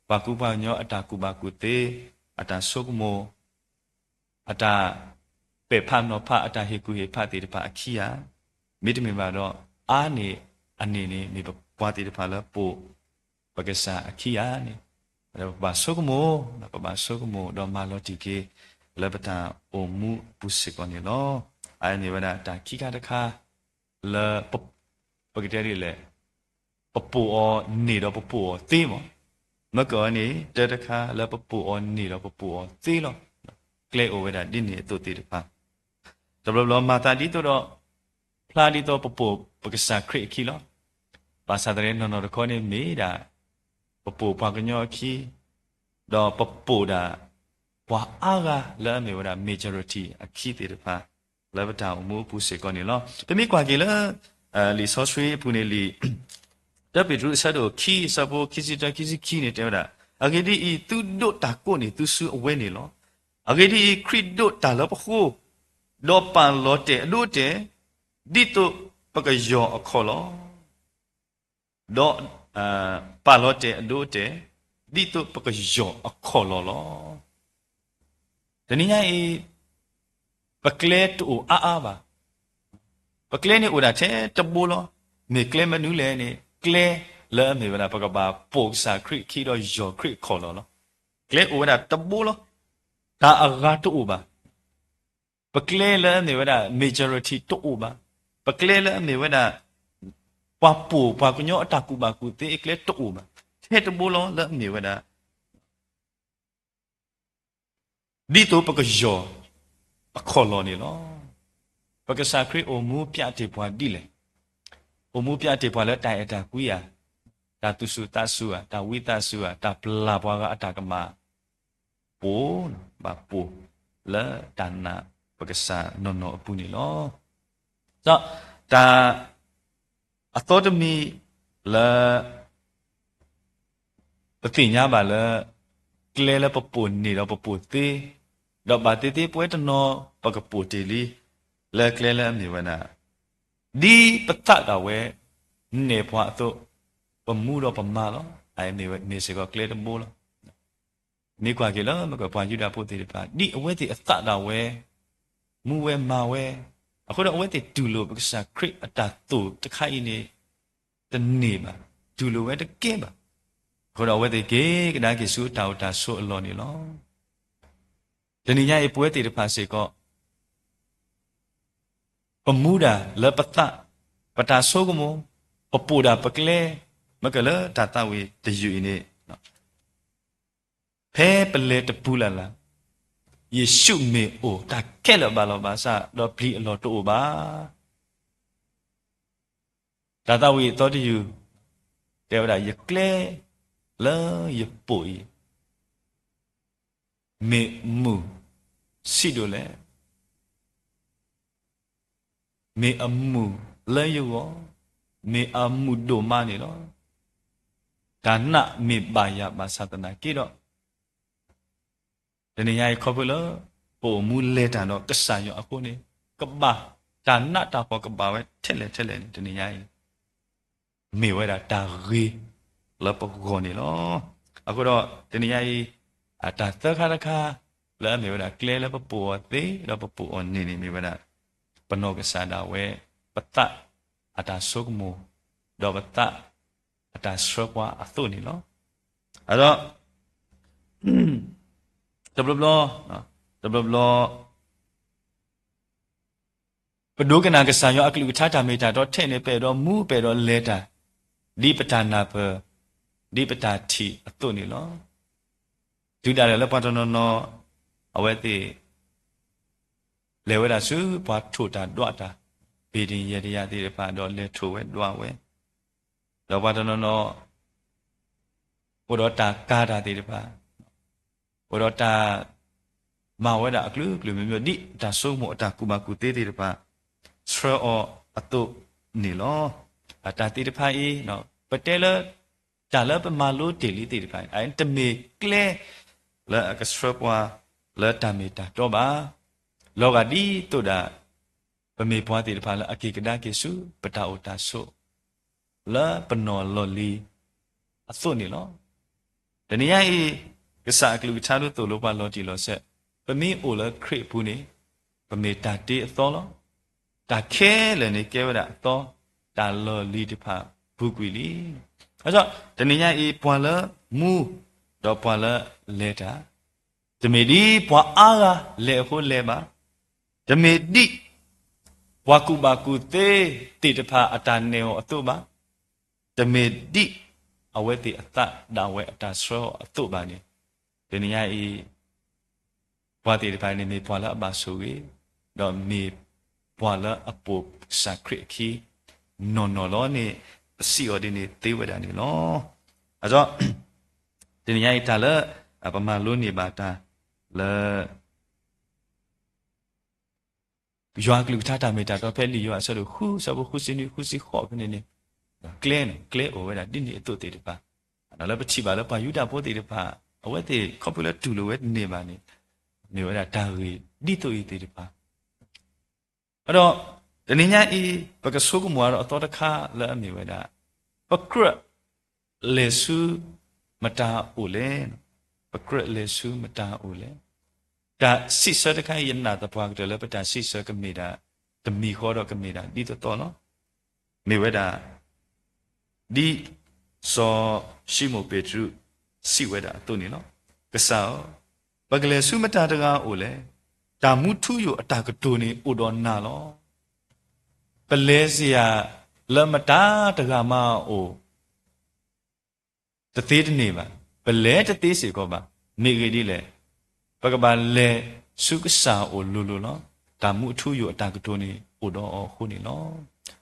ပှၤကူပှၤကညီအတၢ်ကူၣ်ဘၣ်ကူၣ်သ့, အတၢ်ဆိကမိၣ်, အတၢ်ပဲာ်ဖးနီၤဖး, အတၢ်ဟ့ၣ်ကူၣ်ဟ့ၣ်ဖးသ့ၣ်တဖၣ်အခံဧါ. မ့တမ့ၢ်ဘၣ်ဒီး အါန့ၢ်အန့ၣ်န့ၣ် မ့ၢ်ပပှၤသ့ၣ်တဖၣ်လၢပိာ်ပကစၢ်အခံဧါန့ၣ်, ပဘၣ်ဆိကမိၣ်, ပဘၣ်ဆိကမိၣ်ဒီးမၤလီၤတံၢ်က့ၤ လၢပတၢ်အိၣ်မူအပူၤစ့ၢ်ကီးန့ၣ်လီၤ. အအံၤမ့ၢ်ဝဲဒၣ်တၢ်ခံခါတခါ လၢ ပကတဲဒ်လဲၣ်, ပပိာ်အီၤန့ၢ်ဒီးပပိာ်အီၤသ့မး, မ့ၢ်ကီးန့ၣ် တၢတခါလၢပပိာ်အီၤန့ၢ်ဒီးပပိာ်အီၤသ့လီၤ. ကျဲအိၣ်ဝဲဒၣ်ဒ်န့ၣ်အသိးသ့ၣ်တဖၣ် တဘျီဘျီမၤသးဒ်သိးဒီး ဖျါဒ်သိးပပိာ်ပကစၢ်ခရံာ်အခံလီၤ. ဘၣ်ဆၣ်သနာ်က့နီၢ်နီၢ်တခီန့ၣ်မ့ၢ်ဒၣ် ပပိာ်ပှၤကညီအခံ, ဒီးပပိာ်ဒၣ် ပှၤအါဂၤလၢအမ့ၢ်ဝဲဒၣ် majority အခံသ့ၣ်တဖၣ် လၢပတၢ်အိၣ်မူအပူၤစ့ၢ်ကီးန့ၣ်လီၤ. ပမ့ၢ်ကွၢ်က့ၤလၢ လံာ်စီဆှံအပူၤန့ၣ်လံာ် တၢပ့းတရူးအဆၢဒိၣ်ခံ အဆၢဖိခံဆံတၢ ခံဆံခံန့ၣ်တဲဝဲဒၣ်, အဂ့ၢ်ဒ်အံၤ, သုဒိးတၢ်ကိးန့ၢ်သုစုအဝဲန့ၣ်လီၤ. အဂ့ၢ်ဒ်အံၤ, ခရံာ်ဒိးတၢ်လၢပဃိ, ဒီးပာ်လီၤတဲာ်အဒိအတဲာ်, ဒ်သိးပကယီၤအခီၣ်လီၤ. ဒီး ပာ်လီၤတဲာ်အဒိအတဲာ်, ဒ်သိးပကယီၤအခီၣ်လီၤလီၤ. တနံၤညါအံၤ ပကျဲတအိၣ်အါအါဘၣ်. ပကျဲန့ၣ်အိၣ်ဒၣ်ထဲတဘိလီၤ. မ့ၢ်ကျဲမနုၤလဲၣ်န့ၣ် ကျဲလၢအမ့ၢ်ဝဲဒၣ် ပကဘၣ်ပိာ်ကစၢ်ခရံာ်အခံဒီးယီၤခရံာ်အခီၣ်လီၤလီၤ. ကျဲအိၣ်ဝဲဒၣ်တဘိလီၤ. တၢ်အဂၤတအိၣ်ဘၣ်. ပကျဲလၢအမ့ၢ်ဝဲဒၣ် majority တအိၣ်ဘၣ်. ပကျဲလၢအမ့ၢ်ဝဲဒၣ် ပှၤပိာ်ပှၤကညီအတၢ်ကူၣ်ဘၣ်ကူၣ်သ့အကျဲတအိၣ်ဘၣ်. ထဲတဘိလီၤလၢအမ့ၢ်ဝဲဒၣ် ဒ်သိးပကယီၤအခီၣ်လီၤန့ၣ်လီၤ. ပကစၢ်ခရံာ်အိၣ်မူပျးတ့ၢ်ပှၤဒ်လဲၣ်. အိၣ်မူပျးတ့ၢ်ပှၤလၢတၢ်အဲၣ်တၢ်ကွံဧါ, တၢ်သူၣ်စူၤသးစူၤဧါ, တၢ်ဝံသးစူၤဧါ, တၢ်ပျၢ်ပှၤဂၤအတၢ်ကမၣ်, ပိာ်, ဘၣ်ပိာ်လၢတၢ်နာ်ပကစၢ်နီၢ်နီၢ်အပူၤန့ၣ်လီၤ. ဒီးတၢ် အသီတမံၤလၢ ပသ့ၣ်ညါဘၣ်လၢ ကျဲလၢပပိာ်န့ၢ်ဒီးပပိာ်သ့, ဒီးဘၣ်သ့ၣ်သ့ၣ်ပဝဲတနီၤ ပကပိာ်တ့ၢ်လံ လၢကျဲလၢအမ့ၢ်ဝဲဒၣ် ဒ်ပသးဒၣ်ဝဲ နဲၣ်ပှၤအသိး, ပမူဒီးပမၤလီၤ. အမ့ၢ်စ့ၢ်ကီးကျဲတဘိလီၤ. မ့ၢ်ကွၢ်က့ၤလၢ မ့ၢ်ကပှၤယူဒၤဖိသ့ၣ်တဖၣ် ဒ်အဝဲသ့ၣ်အသးဒၣ်ဝဲ မူဝဲမၤဝဲ, အဃိဒီးအဝဲသ့ၣ်တူၢ်လိာ်ပကစၢ်ခရံာ်အတၢ်သိၣ်တခါအံၤန့ၣ် တန့ၢ်ဘၣ်, တူၢ်လိာ်ဝဲတကဲဘၣ်. အဃိဒီးအဝဲသ့ၣ်က့ၤကဒါက့ၤဆူအတၢ်အိၣ်တၢ်ဆိးအလီၢ်န့ၣ်လီၤ. တနံၤညါအံၤပဝဲသ့ၣ်တဖၣ်စ့ၢ်ကီး ပမူဒၣ်လၢပသး, ပတၢ်ဆိကမိၣ်, ပပိာ်ဒၣ်ပကျဲ, မ့ၢ်ကလၢတၢ်သးဝံၣ်တယုၢ်အံၤန့ၣ် ဖဲပလဲၤတပူၤလၢ်လၢ်, ယ့ၣ်ၡူးမ့ၢ်အိၣ်တၢ်ခဲလၢာ်ဘၣ်လီၤဘၣ်စး, ဒီးပျံၤအလီၢ်တအိၣ်ဘၣ်. တၢ်သးဝံၣ်အသီတယုၢ် တဲဝဲဒၣ် ယကျဲလၢယပိာ်အံၤ မ့ၢ်မုၢ်ဆံးဒိၣ်လဲၣ်, မ့ၢ်အမုၢ်လၢယဂီၢ်, မ့ၢ်အမုၢ်ဒိၣ်မးန့ၣ်လီၤ. တၢ်နာ်မ့ၢ်ဘၣ်ယၤဘၣ်ဆၣ်သနာ်က့ဒီး တနံၤညါအံၤခီဖျိလၢ ပအိၣ်မူလဲၤတၢ်ဒီးကစၢ်ယွၤအဃိန့ၣ် ကဘၣ်တၢ်နးတၢ်ဖှီၣ်ကဘၣ်ဝဲထဲလဲၣ်ထဲလဲၣ်န့ၣ် တနံၤညါအံၤ မ့ၢ်ဝဲဒၣ်တၢ်ဂ့ၤလၢပဂီၢ်န့ၣ်လီၤ. အဃိဒီးတနံၤညါအံၤ အတၢ်သၢခါတခါ လၢအမ့ၢ်ဝဲဒၣ်ကျဲလၢပပိာ်အီၤသ့ ဒီးပပိာ်အီၤန့ၢ်န့ၣ် မ့ၢ်ဝဲဒၣ် ပနီၢ်ကစၢ်ဒၣ်ဝဲ ပသးအတၢ်ဆိကမိၣ် ဒီးပသးအတၢ်ဆှၢပှၤအသိးန့ၣ်လီၤ. အဒီး တဘျီဘျီ တဘျီဘျီ ပဒိကနၣ်ကစၢ်ယွၤအကလုၢ်ကထါတၢ်မ့ၢ်တၢ်တီထဲန့ၣ် ပအဲၣ်ဒိးမူ ပအဲၣ်ဒိးလဲၤတၢ် ဒ်ပတၢ်နၢ်ပၢၢ်, ဒ်ပတၢ်ထံၣ်အသိးန့ၣ်လီၤ. တုၤဒၣ်လဲာ်လၢပှၤတနီၤနီၤ အဝဲသ့ၣ် လဲၤဝဲဒၣ်ဆူပှၤထိၣ်တၢ်ဒွးတၢ် building ယဲၢ်တယၤသ့ၣ်တဖၣ် ဒီးလဲၤထိၣ်ဝဲဒွးဝဲ, ဒီးပှၤတနီၤနီၤ အိၣ်ဒီးတၢ်ကၤတၢ်သ့ၣ်တဖၣ်, အိၣ်ဒီးတၢ်မၤဝဲဒၣ်အကလုာ်ကလုာ်မံၤမံၤ ဒ်တၢ်ဆိကမိၣ်အတၢ်ကူၣ်ဘၣ်ကူၣ်သ့သ့ၣ်တဖၣ် ဆှၢအီၤအသိးန့ၣ်လီၤ. အတၢ်သ့ၣ်တဖၣ်အံၤ ပတဲလၢ တၢ်လၢပမၤလိတ့ၢ်လံသ့ၣ်တဖၣ် တမ့ၢ်ကျဲလၢအကဆှၢပှၤလၢတၢ်မ့ၢ်တၢ်တီဘၣ်. လီၤဂာ်ဒ်သိးဒၣ် ပမ့ၢ်ပှၤသ့ၣ်တဖၣ်လၢအက့ၤကဒါက့ၤဆူ ပတၢ်အိၣ်တၢ်ဆိး လၢပနီၢ်လီၢ်လံၤအသိးန့ၣ်လီၤ. တနံၤညါအံၤ ကစၢ်အကလုၢ်ကထါဒ်သိးလိပှၤလီၤတံၢ်လီၤဆဲး, ပမ့ၢ်အိၣ်လၢခရံာ်အပူၤန့ၣ် ပမ့ၢ်တၢ်တ့အသီလီၤ. တၢ်ခဲလၢာ်န့ၣ်ကဲဝဲဒၣ်အသီ, တၢ်လီၢ်လံၤတဖၣ်ပူၤကွံာ်လံ. အဃိ တနံၤညါအံၤ ပှၤလၢမူ ဒီးပှၤလၢလဲၤတၢ် တမ့ၢ်ဒ်ပှၤအါဂၤလဲၤအဃိလဲၤဘၣ်. တမ့ၢ်ဒ်ပှၤကူၣ်ဘၣ်ကူၣ်သ့သ့ၣ်တဖၣ်အတၢ်နဲၣ်အီၤအသိးဘၣ်. တမ့ၢ်ဒ်အဝဲသ့ၣ်အသးဒၣ်ဝဲအတၢ်ဆှၢအီၤအသိးဘၣ်န့ၣ်, တနံၤညါအံၤ ပှၤသ့ၣ်တဖၣ်န့ၣ်မ့ၢ်ပှၤလၢအဘၣ်ဆိၣ်ဂ့ၤ, ဒီးမ့ၢ်ပှၤလၢအပိာ်ကစၢ်ခရံာ်အခံ နီၢ်နီၢ်လီၤန့ၣ် ပစံးအီၤဒ်န့ၣ်သ့ဝဲဒၣ်န့ၣ်လီၤ. အဃိ တနံၤညါအံၤတၢ်လၢ ပမၤလိန့ၢ်ဘၣ်တၢ်လၢ ယွၤအကလုၢ်ကထါတၢ်မ့ၢ်တၢ်တီဖဲလံာ်ယိၤဟၣ်အဆၢဒိၣ်ဃု အဆၢဖိဃုဆံနွံ ဃုဆံဃိးဖဲန့ၣ်န့ၣ် ကျဲန့ၣ် ကျဲအိၣ်ဝဲဒၣ်ဒ်န့ၣ်အသိးသ့ၣ်တဖၣ်, လၢပထံၣ်ဘၣ်လၢပှၤယူဒၤဖိသ့ၣ်တဖၣ် အဝဲသ့ၣ်ခီဖျိလၢတူၢ်လိာ်ဝဲတန့ၢ်ဘၣ်န့ၣ် မ့ၢ်ဝဲဒၣ်တၢ်ဂ့ၢ်ဒ်သိးအံၤသ့ၣ်တဖၣ် ဒီး တနံၤညါအံၤ ပကဆိကမိၣ်အါဒီးအသီတခါလၢအမ့ၢ်ဝဲဒၣ် ပကြၢးလဲၤဆူမတၤအိၣ်လဲၣ်, ပကြၢးလဲၤဆူမတၤအိၣ်လဲၣ်. တၢ်စံးဆၢတခါအံၤ ယနာ်သပှၢ်ကတၢၢ်လၢပတၢ်စံးဆၢကမ့ၢ်ဒၣ် တမံၤဃီဒီးကမ့ၢ်ဒၣ်ဒ်သိးသိးလီၤ. မ့ၢ်ဝဲဒၣ် ဒ်စီၤၡံမိၣ်ပ့းတရူးစံးဝဲဒၣ်အသိးန့ၣ်လီၤ. ကစၢ်ဧၢ, ပကလဲၤဆူမတၤတဂၤအအိၣ်လဲၣ်. တၢ်မူထူယိာ်အတၢ်ကတိၤန့ၣ်အိၣ်ဒီးနၤလီၤ. ပလဲၤစ့ၢ်ယၤလၢမတၤတဂၤမၤအအိၣ် တသ့တန့ၢ်ဘၣ်, ပလဲၤတသ့စ့ၢ်ကီးဘၣ်. မ့ၢ်အဂ့ၢ်ဒ်လဲၣ်, ပကဘၣ်လဲၤဆူကစၢ်အအိၣ်လိၤလိၤလီၤ. တၢ်မူအထူအယိာ်အတၢ်ကတိၤန့ၣ် အိၣ်ဒီးအီၤအဃိန့ၣ်လီၤ.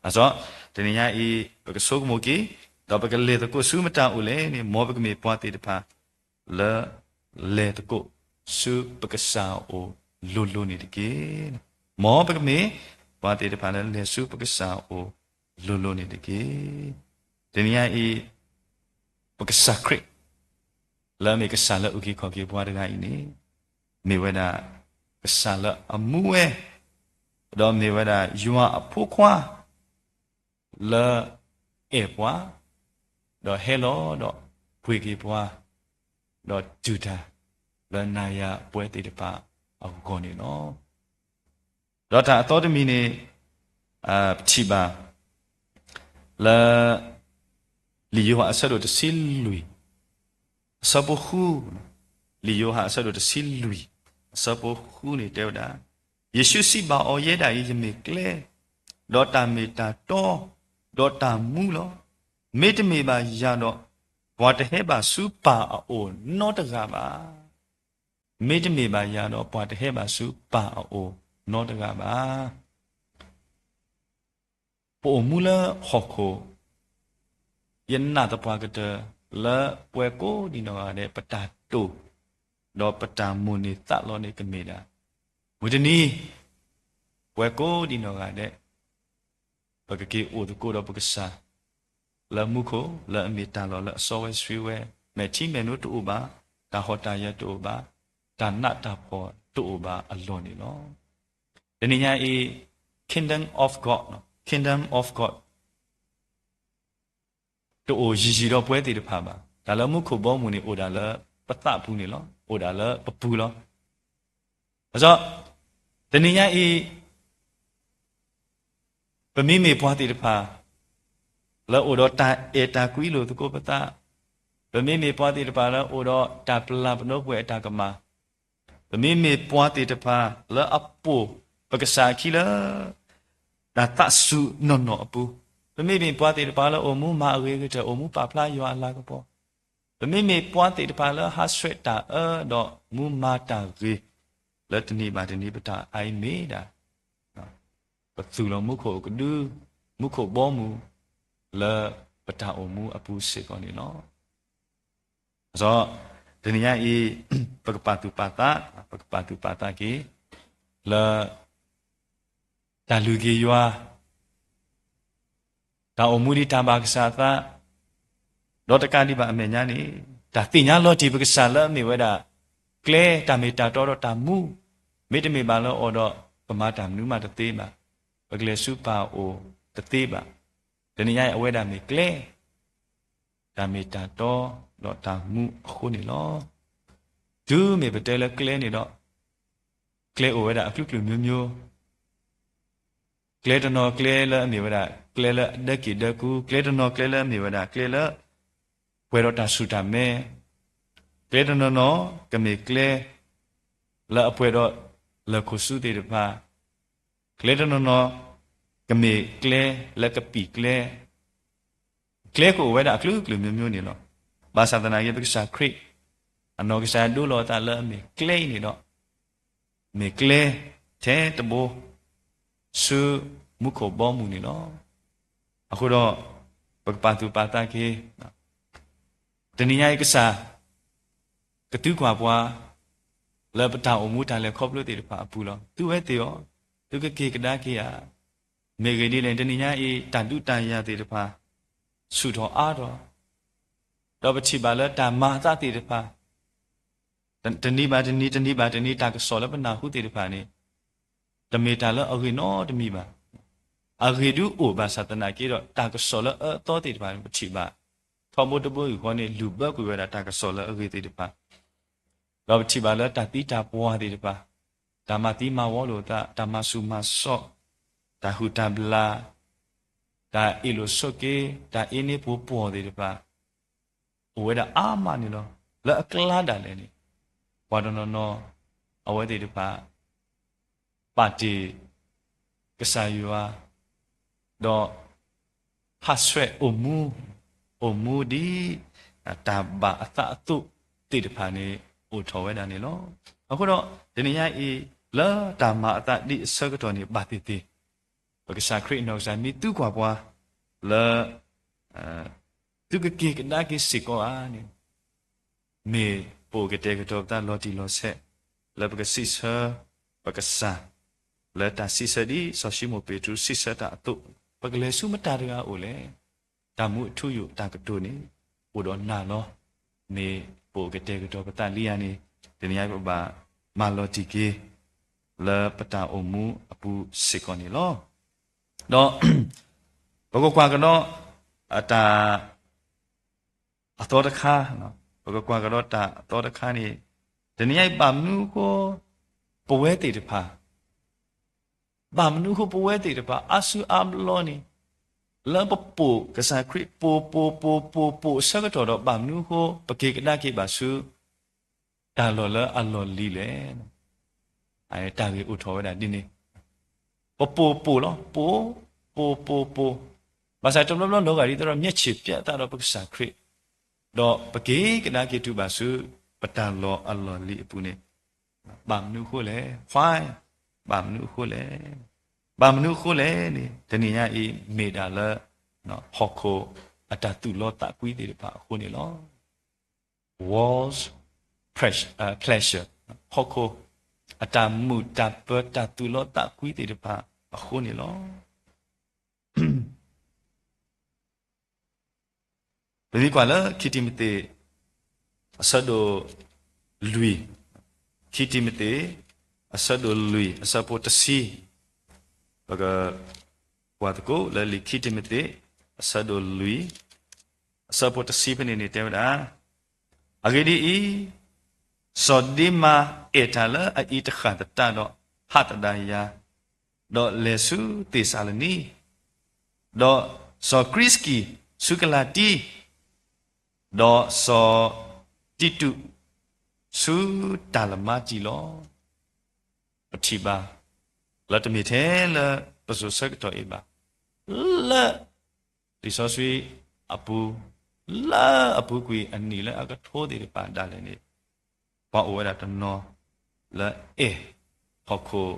အဃိ တနံၤညါအံၤ ပကဆိကမိၣ်က့ၤ, ဒီးပကလဲၤသကိးဆူမတၤအိၣ်လဲၣ်န့ၣ် မ်ပကမ့ၢ်ပှၤသ့ၣ်တဖၣ် လၢ လဲၤသကိးဆူပကစၢ်အအိၣ်လိၤလိၤန့ၣ်တက့ၢ်. မ်ပကမ့ၢ်ပှၤသ့ၣ်တဖၣ်လၢလဲၤဆူပကစၢ်အအိၣ်လိၤလိၤန့ၣ်တက့ၢ်. တနံၤညါအံၤ ပကစၢ်ခရံာ် လၢအမ့ၢ်ကစၢ်လၢအုၣ်က့ၤခီၣ်က့ၤပှၤတဂၤအံၤန့ၣ် မ့ၢ်ဝဲဒၣ် ကစၢ်လၢအမူဝဲ ဒီးမ့ၢ်ဝဲဒၣ်ယွၤအဖိခွါ လၢအဲၣ်ပှၤ ဒီးဟဲလီၤဒီးပှ့ၤက့ၤပှၤ ဒီးတူၢ်တၢ်လၢနၤယၤပဝဲသ့ၣ်တဖၣ်အဂီၢ်န့ၣ်လီၤ. ဒီးတၢ်အသီတမံၤန့ၣ် ပထံၣ်ဘၣ် လၢ လံာ်ယိၤဟၣ်အဆၢဒိၣ်တဆံလွံၢ် အဆၢဖိဃု, လံာ်ယိၤဟၣ်အဆၢဒိၣ်တဆံလွံၢ် အဆၢဖိဃုန့ၣ်တဲဝဲဒၣ်, ယ့ၣ်ၡူးစံးဘၣ်အီၤ, ယဲဒၣ်အံၤ ယမ့ၢ်ကျဲ, ဒီးတၢ်မ့ၢ်တၢ်တီ, ဒီးတၢ်မူလီၤ. မ့တမ့ၢ်ဘၣ်ယၤဒီး ပှၤတဟဲဘၣ်ဆူပၢ်အအိၣ်နီတဂၤဘၣ်. မ့တမ့ၢ်ဘၣ်ယၤဒီး ပှၤတဟဲဘၣ်ဆူပၢ်အအိၣ်နီတဂၤဘၣ်. ပအိၣ်မူလၢဟီၣ်ခိၣ် ယနာ်သပှၢ်ကတၢၢ်လၢပဝဲကိးဒံနီၢ်ဂၤဒဲး ပတၢ်တိာ် ဒီးပတၢ်မိၣ်န့ၢ်သးလီန့ၣ်ကမ့ၢ်ဒၣ် မုၢ်တနံၤ ပဝဲကိးဒံနီၢ်ဂၤဒဲး ပကက့ၤအိၣ်သကိးဒီးပကစၢ် လၢမူခိၣ် လၢအမ့ၢ်တၢ်လီၢ်လၢအစီဝဲဆှံဝဲ, မဲာ်ထံမဲာ်နိတအိၣ်ဘၣ်, တၢ်ဟီၣ်တၢ်ယၢၤတအိၣ်ဘၣ်, တၢ်နးတၢ်ဖှီၣ်တအိၣ်ဘၣ်အလီၢ်န့ၣ်လီၤ. တနံၤညါအံၤ Kingdom of God, Kingdom of God တအိၣ်ယံၤယံၤဒီးပဝဲသ့ၣ်တဖၣ်ဘၣ်. တၢ်လၢမူခိၣ်ဘီမုၢ်န့ၣ် အိၣ်ဒၣ်လၢပသးပူၤန့ၣ်လီၤ. အိၣ်ဒၣ်လၢပပူၤလီၤ. အဃိ တနံၤညါအံၤ ပမ့မ့ၢ်ပှၤသ့ၣ်တဖၣ် လၢအိၣ်ဒီးတၢ်အဲၣ်တၢ်ကွံလိာ်သကိးပသး, ပမ့မ့ၢ်ပှၤသ့ၣ်တဖၣ်လၢအိၣ်ဒီးတၢ်ပလၢ်ပနီပှဲၤအတၢ်ကမၣ်, ပမ့မ့ၢ်ပှၤသ့ၣ်တဖၣ်လၢအပိာ်ပကစၢ်အခံလၢ တၢ်သးစူၤနီၢ်နီၢ်အပူၤ ပမ့မ့ၢ်ပှၤသ့ၣ်တဖၣ်လၢအိၣ်မူမၤအဂ့ၤကတၢၢ် အိၣ်မူပာ်ဖျါယွၤအလၤကပီၤ, ပမ့မ့ၢ်ပှၤသ့ၣ်တဖၣ်လၢဟးဆှဲးတၢ်အၢဒီးမူမၤတၢ်ဂ့ၤ လၢတနံၤဘၣ်တနံၤပတၢ်အါအံၤမ့ၢ်ဒၣ် ပသူၣ်လီၤမူခိၣ်ကဒု, မူခိၣ်ဘီမုၢ် လၢပတၢ်အိၣ်မူအပူၤစ့ၢ်ကီးန့ၣ်လီၤ. ဒီးတနံၤညါအံၤ ပကပာ်သူၣ်ပာ်သး, ပကပာ်သူၣ်ပာ်သးက့ၤ လၢ တၢ်လုၢ်က့ၤယွၤ, တၢ်အိၣ်မူဒ်တၢ်ဘၣ်ကစၢ်အသး, ဒီးတကးဒံးဘၣ်အမဲာ်ညါန့ၣ် တၢ်သ့ၣ်ညါလီၤတံၢ်ပကစၢ်လၢအမ့ၢ်ဝဲဒၣ် ကျဲတၢ်မ့ၢ်တၢ်တီဒီးတၢ်မူ, မ့တမ့ၢ်ဘၣ်လၢအီၤဒီး ပမၤတၢ်မနုၤမးတသ့ဘၣ်, ပကလဲၤဆူပၢ်အအိၣ်တသ့ဘၣ်. တနံၤညါအံၤအဝဲဒၣ်မ့ၢ်ကျဲ တၢ်မ့ၢ်တၢ်တီဒီးတၢ်မူအဃိန့ၣ်လီၤ. တုၤမ့ၢ်ပတဲလၢကျဲန့ၣ်ဒီး ကျဲအိၣ်ဝဲဒၣ်အကလုာ်ကလုာ်မျိုးမျိုး, ကျဲတနီၤကျဲလၢအမ့ၢ်ဝဲဒၣ် ကျဲလၢအဒၢက့ၤဒၢကူ, ကျဲတနီၤကျဲလၢအမ့ၢ်ဝဲဒၣ် ကျဲလၢ ပှဲၤဒီးတၢ်ဆူၣ်တၢ်မဲ, ကျဲတနီၤနီၤ ကမ့ၢ်ကျဲ လၢအပှဲၤဒီးလၢၢ်ခိၣ်ဆူသ့ၣ်တဖၣ်, ကျဲတနီၤနီၤ ကမ့ၢ်ကျဲလၢကပံာ်ကျဲ ကျဲကအိၣ်ဝဲဒၣ်အကလုာ်ကလုာ်မျိုးမျိုးန့ၣ်လီၤ. ဘၣ်ဆၣ်သနာ်က့ ပကစၢ်ခရံာ် အနီၢ်ကစၢ်ဒိလီၤအသးလၢအမ့ၢ်ကျဲအံၤန့ၣ်ဒီး မ့ၢ်ကျဲထဲတဘိ ဆူမူခိၣ်ဘီမုၢ်န့ၣ်လီၤ. အဃိဒီး ပကပာ်သူၣ်ပာ်သးက့ၤ တနံၤညါအံၤကစၢ် ကသုကွၢ်ပှၤ လၢပတၢ်အိၣ်မူတၢ်လဲၤခီဖျိသ့ၣ်တဖၣ်အပူၤလီၤ. သုဝဲသ့ၣ်အီၤ သုကက့ၤကဒါက့ၤဧါ. မ့ၢ်ဂ့ၢ်ဒ်လဲၣ် တနံၤညါအံၤ တၢ်ဒုးတၢ်ယၤသ့ၣ်တဖၣ် ဆူၣ်ထီၣ်အါထီၣ် ဒီးပထံၣ်ဘၣ်လၢတၢ်မၤအသးသ့ၣ်တဖၣ် တနံၤဘၣ်တနံၤ တနံၤဘၣ်တနံၤ တၢ်ကစီၣ်လၢပနၢ်ဟူသ့ၣ်တဖၣ်န့ၣ် တမ့ၢ်တၢ်လၢအဂ့ၤနီတမံၤဘၣ်. အဂ့ၢ်ဒုးအိၣ်ဘၣ်ဆၣ်သနာ်က့ဒီး တၢ်ကစီၣ်လၢအအၢအသီသ့ၣ်တဖၣ်န့ၣ် ပထံၣ်ဘၣ် ထီဘိတဘိအံၤဃီန့ၣ် လူၤဘၢကွံာ်ဝဲဒၣ်တၢ်ကစီၣ်လၢအဂ့ၤသ့ၣ်တဖၣ် ဒီးပထံၣ်ဘၣ်လၢတၢ်သံတၢ်ပှၢ်သ့ၣ်တဖၣ်, တၢ်မၤသံမၤဝီလိာ်သး, တၢ်မၤဆူၣ်မၤစိး, တၢ်ဟုၣ်တၢ်ဘျၣ်, တၢ်အ့ၣ်လိာ်ဆိးက့, တၢ်အ့န့ၢ်ပှိၤပှီၢ်သ့ၣ်တဖၣ် အိၣ်ဝဲဒၣ်အါမးန့ၣ်လီၤ. လၢအကျါဒၣ်လဲာ်န့ၣ် ပှၤတနီၤနီၤ အဝဲသ့ၣ်တဖၣ် ပာ်တ့ၢ်ကစၢ်ယွၤ, ဒီး ဟးဆှဲးအိၣ်မူ, အိၣ်မူဒ် တၢ်ဘၣ်အသးအသိးသ့ၣ်တဖၣ်န့ၣ် အိၣ်ထီၣ်ဝဲဒၣ်န့ၣ်လီၤ. အဃိဒီး တနံၤညါအံၤ လၢတၢ်မၤအသးဒ်အဆၢကတီၢ်န့ၣ် ဘၣ်သ့ၣ်သ့ၣ် ပကစၢ်ခရံာ်အနီၢ်ကစၢ်မ့ၢ်သုကွၢ်ပှၤ လၢ သုကက့ၤကဒါက့ၤစ့ၢ်ကီးဧါန့ၣ် မ့ၢ်ပအိၣ်ကတဲာ်ကတီၤပသးလီၤတံၢ်လီၤဆဲး လၢပကစံးဆၢပကစၢ် လၢတၢ်စံးဆၢဒ်စီၤၡံမိၣ်ပ့းတရူးစံးဆၢတၢ်အသိး ပကလဲၤဆူမတၤတဂၤအအိၣ်လဲၣ်. တၢ်မူအထူအယိာ်တၢ်ကတိၤန့ၣ် အိၣ်ဒီးနၤလီၤ. မ့ၢ်ပအိၣ်ကတဲာ်ကတီၤပသးလံဧါန့ၣ် တနံၤအံၤပဘၣ်မၤလီၤတံၢ်က့ၤ လၢပတၢ်အိၣ်မူအပူၤစ့ၢ်ကီးန့ၣ်လီၤ. ဒီး ပကကွၢ်ကဒီး အတၢ် အသီတခါ, ပကကွၢ်ကဒီးတၢ်အသီတခါန့ၣ် တနံၤအံၤဘၣ်မနုၤအဃိ ပဝဲသ့ၣ်တဖၣ်, ဘၣ်မနုၤအဃိပဝဲသ့ၣ်တဖၣ် အါစုအါဘျီန့ၣ် လၢပပိာ်ကစၢ်ခရံာ် ပိာ်ပိာ်ပိာ်ပိာ်ပိာ်အဆၢကတီၢ်ဒီး ဘၣ်မနုၤအဃိ ပက့ၤကဒါက့ၤဘၣ်ဆူ တၢ်လီၢ်လၢအလီၢ်လံၤလဲၣ်. တၢ်ဂ့ၢ်အိၣ်ထီၣ်ဝဲဒၣ်ဒ်န့ၣ်, ပပိာ်ပိာ်လီၤ, ပိာ်, ပိာ်ပိာ်ပိာ်, ဘၣ်ဆၣ်တဘျီဘျီလီၤဂာ်ဒ်သိးဒီး မျက်ခြေပြသ ဒီးပကစၢ်ခရံာ်, ဒီးပက့ၤကဒါက့ၤတုၤဘၣ်ဆူ ပတၢ်လီၢ်အလီၢ်လံၤအပူၤန့ၣ်, ဘၣ်မနုၤအဃိလဲၣ်, why, ဘၣ်မနုၤအဃိလဲၣ်, ဘၣ်မနုၤအဃိလဲၣ်န့ၣ် တနံၤညါအံၤ မ့ၢ်ဒၣ်လၢ ဟီၣ်ခိၣ်အတၢ်သူၣ်လီသးကွံသ့ၣ်တဖၣ်အဃိန့ၣ်လီၤ. World's pleasure, ဟီၣ်ခိၣ် အတၢ်မုာ်တၢ်ပၢၤတၢ်သူၣ်လီသးကွံသ့ၣ်တဖၣ်အဃိန့ၣ်လီၤ. ပမ့ၢ်ကွၢ်လၢခံတံၤမသ့း အဆၢဒိၣ်လွံၢ်, ခံတံၤမသ့း အဆၢဒိၣ်လွံၢ် အဆၢဖိတဆံ, ပကကွၢ်သကိးလၢလံာ်ခံတံၤမသ့း အဆၢဒိၣ်လွံၢ် အဆၢဖိတဆံဖဲန့ၣ်န့ၣ်တဲဝဲဒၣ်, အဂ့ၢ်ဒ်အံၤ, စီၤဒ့မၤအဲၣ်တၢ်လၢအအံၤတဃၣ်သတးဒီး ဟးသဒၣ်ယၤ, ဒီးလဲၤဆူသ့းစၤလနံ, ဒီးစီၤကရံစကံၣ်ဆူကလၤတံ, ဒီးစီၤတံတူးဆူတၢ်လမါတံလီၤ. ပထံၣ်ဘၣ် လၢတမ့ၢ်ထဲလၢပစိၤဆၢကတီၢ်အံၤဘၣ်, လၢ လံာ်စီဆှံအပူၤ လၢအပူၤကွံာ်အနံၣ်လၢအကထိသ့ၣ်တဖၣ်ဒၣ်လဲာ်န့ၣ် ပှၤအိၣ်ဝဲဒၣ်တနီၤလၢအဲၣ်ဟီၣ်ခိၣ်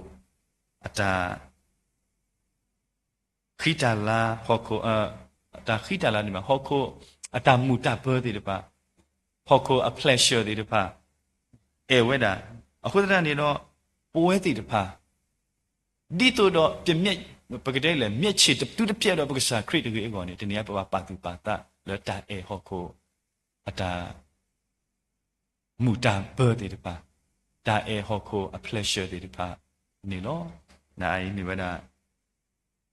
အတၢ် ဃံတၢ်လၤ ဟီၣ်ခိၣ် တၢ်ဃံတၢ်လၤန့ၣ်ဘၣ် ဟီၣ်ခိၣ်အတၢ်မုာ်တၢ်ပၢၤသ့ၣ်တဖၣ်, ဟီၣ်ခိၣ်အ pleasure သ့ၣ်တဖၣ် အဲၣ်ဝဲဒၣ်. အဃိသတးန့ၣ်ဒီး ပဝဲသ့ၣ်တဖၣ် ဒ်သိးဒီး ပကတဲလဲၣ် မျက်ခြေတတုတပျက်ဒီးပကစၢ်ခရံာ်တဂ့ၤအဂီၢ်န့ၣ် တနံၤအံၤပဘၣ်ပာ်သူၣ်ပာ်သးလၢတၢ်အဲၣ်ဟီၣ်ခိၣ်အတၢ် မုာ်တၢ်ပၢၤသ့ၣ်တဖၣ်, တၢ်အဲၣ်ဟီၣ်ခိၣ်အ pleasure သ့ၣ်တဖၣ်န့ၣ်လီၤ. နအံၤမ့ၢ်ဝဲဒၣ်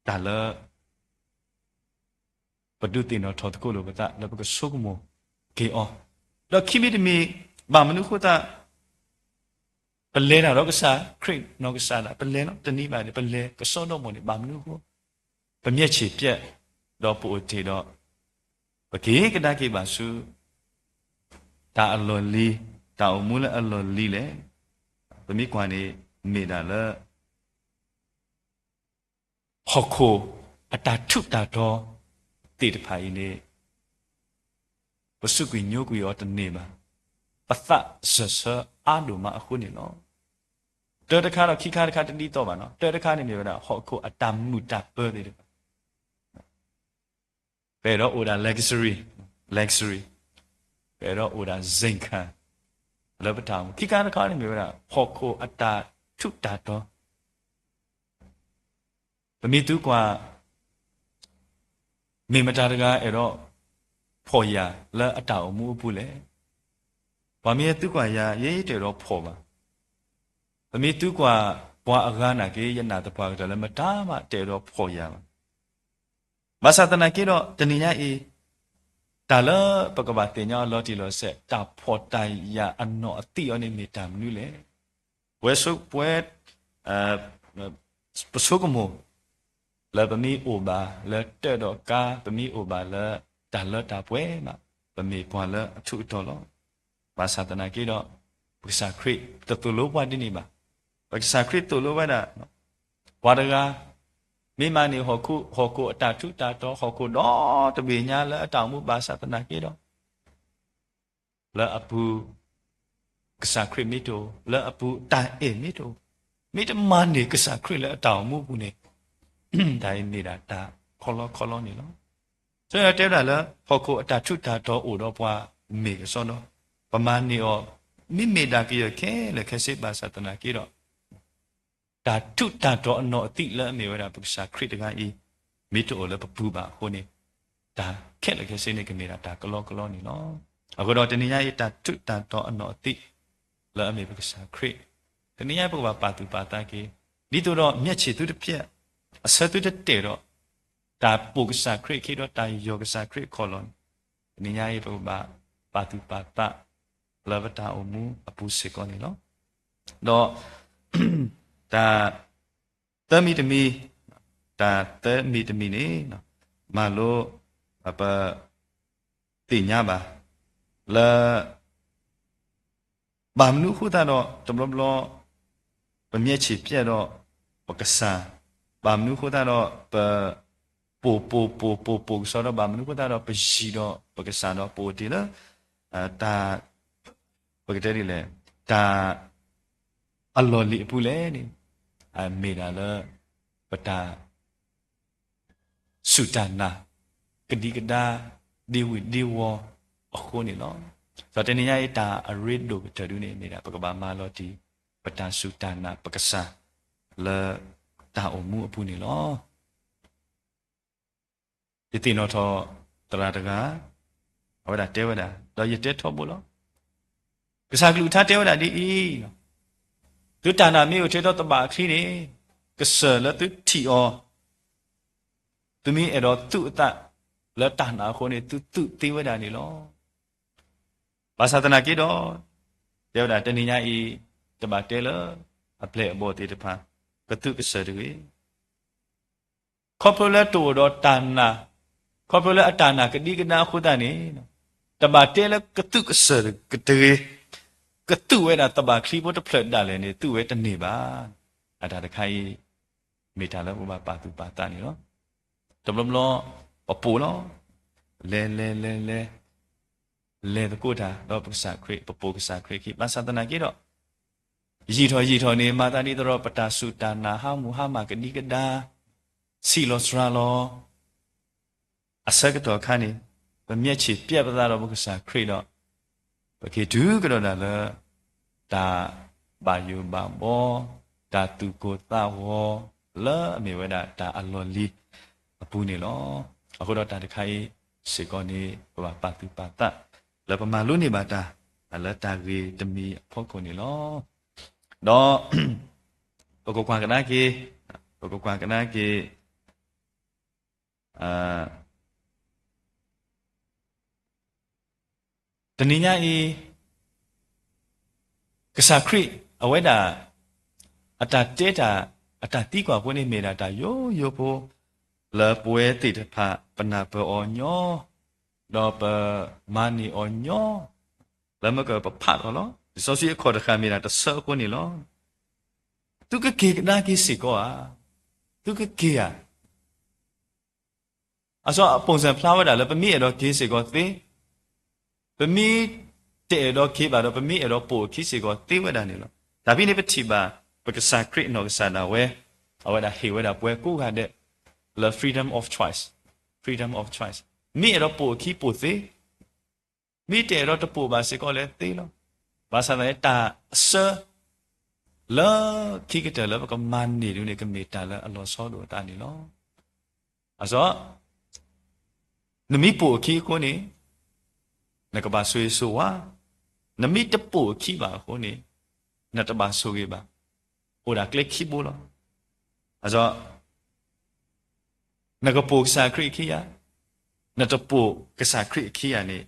တၢ်လၢ ပဒုးသ့ၣ်နီၣ်ထီၣ်သကိးလိာ်ပသးလၢပကဆိကမိၣ်က့ၤအီၤ, ဒီးခံမံၤတမံၤ ဘၣ်မနုၤအဃိသတး ပလဲၤတၢ်ဒီးကစၢ်ခရံာ်နီၢ်ကစၢ်ဒၣ် ပလဲၤလီၤ တနံၤဘၣ်န့ၣ် ပလဲၤကစီဒီမီၢ်န့ၣ် ဘၣ်မနုၤအဃိ ပမျက်ခြေပျက် ဒီးပအိၣ်တ့ၢ်ဒီး ပက့ၤကဒါက့ၤဘၣ်ဆူ တၢ်အလီၢ်လံၤ, တၢ်အိၣ်မူလၢအလီၢ်လံၤလဲၣ်. ပမ့ၢ်ကွၢ်န့ၣ် မ့ၢ်ဒၣ်လၢ ဟီၣ်ခိၣ်အတၢ်ထူးတၢ်တီၤသ့ၣ်တဖၣ်အံၤန့ၣ် ပစူးကွံာ်ညိကွံာ်အီၤတန့ၢ်ဘၣ်. ပသးစၢၢ်ဆၢအါဒိၣ်မးအဃိန့ၣ်လီၤ. တၢတခါဒီးခံခါတခါတဒ်သိးဘၣ်နီၤ, တၢတခါန့ၣ်မ့ၢ်ဝဲဒၣ် ဟီၣ်ခိၣ်အတၢ်မုာ်တၢ်ပၢၤသ့ၣ်တဖၣ် ပအဲၣ်ဒိးအိၣ်ဒၣ် luxury, luxury, ပအဲၣ်ဒိးအိၣ်ဒၣ် စ့ၣ်ခၣ် လၢပတၢ်အိၣ်မူ, ခံခါတခါန့ၣ်မ့ၢ်ဝဲဒၣ် ဟီၣ်ခိၣ်အတၢ်ထူးတၢ်တီၤ ပမ့ၢ်သုကွၢ် မ့ၢ်မတၤတဂၤအဲၣ်ဒိးဖှီၣ်ယာ်လၢအတၢ်အိၣ်မူအပူၤလဲၣ်. ပှၤမ့ၢ်သုကွၢ်ယၤ ယဲယတအဲၣ်ဒိးဖှီၣ်ဘၣ်. ပမ့ၢ်သုကွၢ်ပှၤအဂၤနာ်က့ ယနာ်သပှၢ်ကတၢၢ်လၢမတၤမးတအဲၣ်ဒိးဖှီၣ်ယာ်ဘၣ်. ဘၣ်ဆၣ်သနာ်က့ဒီး တနံၤညါအံၤ တၢ်လၢပကဘၣ်သ့ၣ်ညါအီၤလီၤတံၢ်လီၤဆဲး တၢ်ဖှီၣ်တၢ်ယာ်အနီၢ်အသံးအီၤန့ၣ်မ့ၢ်တၢ်မနုၤလဲၣ်. ပဝဲဆိ ပဝဲ ပဆိကမိၣ် လၢပမ့ၢ်အိၣ်ဘၣ်လၢတၢ်ဒီးကါ, ပမ့ၢ်အိၣ်ဘၣ်လၢတၢ်လၢတၢ်ပှဲၤမး, ပမ့ၢ်ပှၤလၢအထူးအတီၤလီၤ. ဘၣ်ဆၣ်သနာ်က့ဒီး ပကစၢ်ခရံာ်တသိၣ်လိပှၤဒ်န့ၣ်ဘၣ်. ပကစၢ်ခရံာ်သိၣ်လိဝဲဒၣ် ပှၤတဂၤ မ့ၢ်မၤန့ၢ်ဟီၣ်ခိၣ်, ဟီၣ်ခိၣ်အတၢ်ထူးတၢ်တီၤ, ဟီၣ်ခိၣ်ဒီတဘ့ၣ်ညါလၢအတၢ်အိၣ်မူဘၣ်ဆၣ်သနာ်က့ဒီး လၢအပူၤ ကစၢ်ခရံာ်မ့ၢ်တအိၣ်, လၢအပူၤတၢ်အဲၣ်မ့ၢ်တအိၣ်, မ့ၢ်တမၤန့ၢ်ကစၢ်ခရံာ်လၢအတၢ်အိၣ်မူအပူၤန့ၣ် တၢ်အံၤမ့ၢ်ဒၣ်တၢ်ခီလီခီလီန့ၣ်လီၤ. ဆိတဲဝဲဒၣ်လၢ ဟီၣ်ခိၣ်အတၢ်ထူးတၢ်တီၤအိၣ်ဒီးပှၤမ့ၢ်ကစီဒီ, ပမၤန့ၢ်အီၤ မ့မ့ၢ်ဒၣ်ကယၢၢ်ခဲလၢာ်ခဲဆ့ဘၣ်ဆၣ်သနာ်က့ဒီး တၢ်ထူးတၢ်တီၤအနီၢ်အသံးလၢအမ့ၢ်ဝဲဒၣ်ပကစၢ်ခရံာ်တဂၤအံၤ မ့ၢ်တအိၣ်လၢပပူၤဘၣ်အဃိန့ၣ် တၢ်ခဲလၢာ်ခဲဆ့န့ၣ်ကမ့ၢ်ဒၣ်တၢ်ကလီကလီန့ၣ်လီၤ. အဃိဒီးတနံၤညါအံၤ တၢ်ထူးတၢ်တီၤအနီၢ်အသံး လၢအမ့ၢ်ပကစၢ်ခရံာ် တနံၤညါအံၤပကဘၣ်ပာ်သူၣ်ပာ်သးက့ၤ ဒ်သိးဒီးမျက်ခြေသုတပျက် အဆၢသုတတဲာ်ဒီး တၢ်ပိာ်ကစၢ်ခရံာ်အခံဒီးတၢ်ယီၢ်ကစၢ်ခရံာ်အခီၣ်လီၢ်န့ၣ် တနံၤညါအံၤပကဘၣ်ပာ်သူၣ်ပာ်သး လၢပတၢ်အိၣ်မူအပူၤစ့ၢ်ကီးန့ၣ်လီၤ. ဒီး တၢ်သၢမံၤတမံၤ, တၢ်သၢမံၤတမံၤန့ၣ် မၤလိ ပသ့ၣ်ညါဘၣ် လၢ ဘၣ်မနုၤအဃိသတးဒီး တဘျီဘျီ ပမျက်ခြေပျက်ဒီးပကစၢ်, ဘၣ်မနုၤအဃိသတးဒီး ပ ပိာ်ပိာ်ပိာ်ပိာ်ပိာ်ကစီဒီး ဘၣ်မနုၤအဃိသတးဒီး ပယံၤဒီးပကစၢ်ဒီးပအိၣ်တ့ၢ်လၢ တၢ် ပကတဲဒ်လဲၣ်, တၢ်အလီၢ်လံၤအပူၤလဲၣ်န့ၣ် မ့ၢ်ဒၣ်လၢ ပတၢ် စူၢ်တၢ်နာ် ကဒံကဒါ ဒ့ဝံၤဒ့ဝီၤအဃိန့ၣ်လီၤ. ဒီးတနံၤညါအံၤ တၢ်အရ့ဒိၣ်ကတၢၢ်ဒုန့ၣ် မ့ၢ်ဒၣ်ပကဘၣ်မၤလီၤတံၢ် ပတၢ်စူၢ်တၢ်နာ်ပကစၢ် လၢတၢ်အိၣ်မူအပူၤန့ၣ်လီၤ. ယသ့ၣ်နီၣ်ထီၣ်သရၣ်တဂၤ အဝဲဒၣ်တဲဝဲဒၣ် ဒီးယတဲထီဘိလီၤ. ကစၢ်ကလုၢ်ကထါတဲဝဲဒၣ်ဒ်အံၤ, သုတၢ်နာ်မ့ၢ်အိၣ်ထဲဒီးသဘၣ်အချံန့ၣ် ကစၢၢ်လၢသုထံၣ်အီၤ သုမ့ၢ်အဲၣ်ဒိးသူၣ်အသးလၢတၢ်နာ်အဃိန့ၣ် သုသူၣ်သ့ဝဲဒၣ်န့ၣ်လီၤ. ဘၣ်ဆၣ်သနာ်က့ဒီး တဲဝဲဒၣ်တနံၤညါအံၤ တဘၣ်တဲလၢအပျဲၢ်အဘီၣ်သ့ၣ်တဖၣ် ကသူၣ်ကစၢၢ်တဂ့ၤ. ခီဖျိလၢတအိၣ်ဒီးတၢ်နာ်, ခီဖျိလၢအတၢ်နာ်ကဒံကဒါအဃိသတးန့ၣ် တဘၣ်တဲလၢကသူၣ်ကစၢၢ်တဂ့ၤ, ကသူၣ်ဝဲဒၣ်သဘၣ်ချံဖိတဖျၢၣ်ဒၣ်လဲာ်န့ၣ် သူၣ်ဝဲတန့ၢ်ဘၣ်. အတၢ်တခါအံၤ မ့ၢ်တၢ်လၢပဘၣ်ပာ်သူၣ်ပာ်သးန့ၣ်လီၤ. တဘျီဘျီ ပပိာ်လီၤ. လဲၤလဲၤလဲၤလဲၤ လဲၤသကိးတၢ်ဒီးပကစၢ်ခရံာ်, ပပိာ်ကစၢ်ခရံာ်အခံ, ဘၣ်ဆၣ်သနာ်က့ဒီး ယံာ်ထီၣ်ယံာ်ထီၣ်န့ၣ် မၤသးဒ်သိးဒီး ပတၢ်စူၢ်တၢ်နာ် ဟးမူဟါမၢ်ကဒံကဒါ, ဆံးလီၤစှၤလီၤ အဆၢကတီၢ်ခါန့ၣ် ပမျၢၢ်ဆံးပျဲပသးဒီးပကစၢ်ခရံာ်ဒီး ပက့ၤတုၤကဒီးဒၣ်လၢ တၢ်ဘၣ်ယိၣ်ဘၣ်ဘီ, တၢ်သူၣ်ကိၢ်သးဂီၤ လၢအမ့ၢ်ဝဲဒၣ်တၢ်အလီၢ်လံၤအပူၤန့ၣ်လီၤ. အဃိဒီးတၢ်တခါအံၤစ့ၢ်ကီးန့ၣ် ပဘၣ်ပာ်သူၣ်ပာ်သး လၢပမၤလိန့ၢ်ဘၣ်တၢ် လၢတၢ်ဂ့ၤတမံၤအဖီခိၣ်န့ၣ်လီၤ. ဒီး ပကကွၢ်ကဒါက့ၤ, ပကကွၢ်ကဒါက့ၤ တနံၤညါအံၤ ကစၢ်ခရံာ် အဝဲဒၣ် အတၢ်တဲတၢ် အတၢ်သံကွၢ်ဖိန့ၣ် မ့ၢ်ဒၣ်တၢ်ယိယိဖိ လၢပဝဲသ့ၣ်တဖၣ် ပနၢ်ပၢၢ်အီၤညီ, ဒီးပမၤန့ၢ်အီၤညီ, လၢမ့ၢ်ကပဖးထီၣ်လီၤ. လံာ်စီဆှံအခီၣ်တဃာ်မ့ၢ်ဒၣ်တဆၢအဃိန့ၣ်လီၤ. သုကက့ၤကဒါက့ၤစ့ၢ်ကီးဧါ. သုကက့ၤဧါ. အစီအပိၢ်စၢ်ဖျါဝဲဒၣ်လၢ ပမ့ၢ်အဲၣ်ဒိးက့ၤစ့ၢ်ကီးသ့, ပမ့ၢ်တအဲၣ်ဒိးက့ၤဘၣ်ဒီး ပမ့ၢ်အဲၣ်ဒိးပိာ်အခံစ့ၢ်ကီးသ့ဝဲဒၣ်န့ၣ်လီၤ. တၢ်ဖဲန့ၣ်ပထံၣ်ဘၣ် ပကစၢ်ခရံာ်နီၢ်ကစၢ်ဒၣ်ဝဲ အဝဲဒၣ်ဟ့ၣ်ဝဲဒၣ်ပှၤကိးဂၤဒဲး လၢ freedom of choice, freedom of choice. မ့ၢ်အဲၣ်ဒိးပိာ်အခံပိာ်သ့, မ့ၢ်တအဲၣ်ဒိးတပိာ်ဘၣ်စ့ၢ်ကီးလၢသ့လီၤ. ဘၣ်ဆၣ်သနာ်က့ တၢ်အဆၢ လၢခံကတၢၢ်လၢပကမၤန့ၢ်ဒ်န့ၣ် ကမ့ၢ်တၢ်လၢအလီၤဆီဒိၣ်အသးန့ၣ်လီၤ. အစီ နမ့ၢ်ပိာ်အခံအဃိန့ၣ် နကဘၣ်ဆိၣ်ဂ့ၤဆိၣ်ဝါ, နမ့ၢ်တပိာ်အခံဘၣ်အဃိန့ၣ် နတဘၣ်ဆိၣ်ဂ့ၤဘၣ်. အိၣ်ဒၣ်ကျဲခံဘိလီၤ. အစီ နကပိာ်ကစၢ်ခရံာ်အခံဧါ, နတပိာ်ကစၢ်ခရံာ်အခံဧါန့ၣ်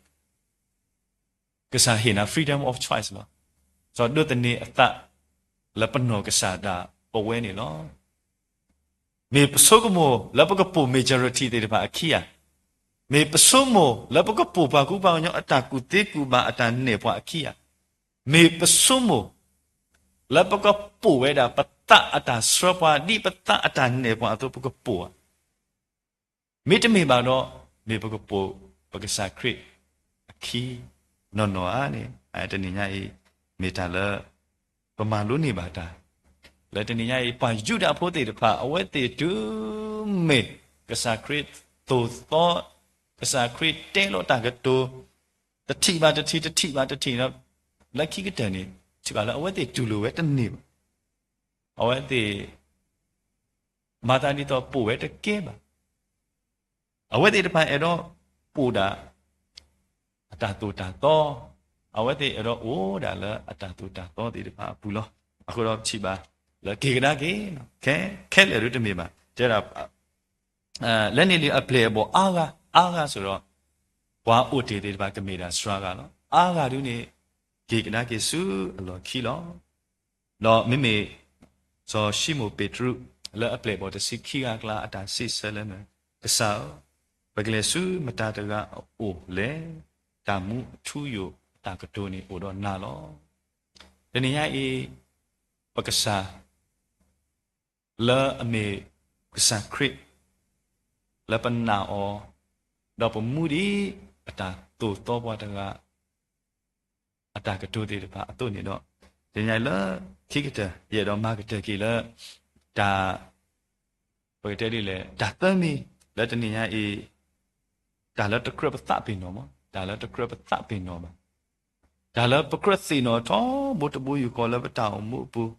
ကစၢ်ဟ့ၣ်နၤ freedom of choice လီၤ. စီၤဒိးသန့ၤအသး လၢပနီၢ်ကစၢ်ဒၣ်ပဝဲန့ၣ်လီၤ. မ့ၢ်ပဆိကမိၣ်လၢပကပိာ် majority သ့ၣ်တဖၣ်အခံဧါ, မ့ၢ်ပဆိကမိၣ်လၢပကပိာ်ပှၤကူပှၤကညီအတၢ်ကူၣ်သ့ကူၣ်ဘၣ် အတၢ်နဲၣ်ပှၤအခံဧါ, မ့ၢ်ပဆိကမိၣ်လၢပကပိာ်ဝဲဒၣ်ပသးအတၢ်ဆှၢပှၤ ဒ်ပသးအတၢ်နဲၣ်ပှၤအသိး ပကပိာ်ဧါ. မ့တမ့ၢ်ဘၣ်ဒီး မ့ၢ်ပကပိာ်ပကစၢ်ခရံာ်အခံနီၢ်နီၢ်ဧါန့ၣ် တနံၤညါအံၤ မ့ၢ်တၢ်လၢပမၤလိန့ၢ်ဘၣ်တၢ် လၢတနံၤညါအံၤ ပှၤယူဒၤဖိသ့ၣ်တဖၣ် အဝဲသ့ၣ်တုၤမ့ၢ်ကစၢ်ခရံာ်သိၣ်သီ ကစၢ်ခရံာ်တဲလီၤတၢ်ကတိၤ တထံၣ်ဘၣ်တထံၣ် တထံၣ်ဘၣ်တထံၣ်ဒီး လၢခံကတၢၢ်န့ၣ် ထံၣ်ဘၣ်လၢအဝဲသ့ၣ်တူၢ်လိာ်ဝဲတန့ၢ်ဘၣ်. အဝဲသ့ၣ် မၤသးဒ်သိးပိာ်ဝဲတကဲဘၣ်. အဝဲသ့ၣ်တဖၣ်အဲၣ်ဒိးပိာ်ဒၣ် အတၢ်သိၣ်တၢ်သီ, အဝဲသ့ၣ်အဲၣ်ဒိးအိၣ်ဒၣ်လၢအတၢ်သိၣ်တၢ်သီသ့ၣ်တဖၣ်အပူၤလီၤ. အဃိဒီးထံၣ်ဘၣ် လၢက့ၤကဒါက့ၤ ခဲ ခဲလၢာ်ဒုတမ့ၢ်ဘၣ်. တဲဒၣ် လၢန့ၣ်လံအပျဲၢ်အဘီၣ်အါဂၤ အါဂၤဆိုတော့ ပှၤအိၣ်တ့ၢ်သ့ၣ်တဖၣ်ကမ့ၢ်ဒၣ်စှၤဂၤလီၤ. အါဂၤဒုန့ၣ် က့ၤကဒါက့ၤဆူအလီၢ်ခံလီၤ. ဒီးမ့မ့ၢ် စီၤၡံမိၣ်ပ့းတရူး လၢအပျဲၢ်အဘီၣ်တဆံခံဂၤအကျါ အတၢ်စံးဆၢလၢမ့ၢ် ကစၢ်ဧၢ, ပကလဲၤဆူမတၤတဂၤအအိၣ်လဲၣ်. တၢ်မူအထူအယိာ်အတၢ်ကတိၤန့ၣ်အိၣ်ဒီးနၤလီၤ. တနံၤညါအံၤ ပကစၢ် လၢအမ့ၢ်ကစၢ်ခရံာ် လၢပနာ်အီၤ ဒီးပမူဒံးအတၢ်သိၣ်သီပှၤတဂၤ အတၢ်ကတိၤသ့ၣ်တဖၣ်အသိးန့ၣ်ဒီး တနံၤညါအံၤလၢခံကတၢၢ် ယအဲၣ်ဒိးမၤကတၢၢ်က့ၤလၢ တၢ် ပကတဲဒ်လဲၣ် တၢ်သၢမံၤ လၢတနံၤညါအံၤ တၢ်လၢတကြၢးပသးပ့ၤနီၣ်မး တၢ်လၢတကြၢးပသးပ့ၤနီၣ်ဘၣ် တၢ်လၢပကြၢးသ့ၣ်နီၣ်ထီဘိတဘိယူၢ်ဃီလၢပတၢ်အိၣ်မူအပူၤ,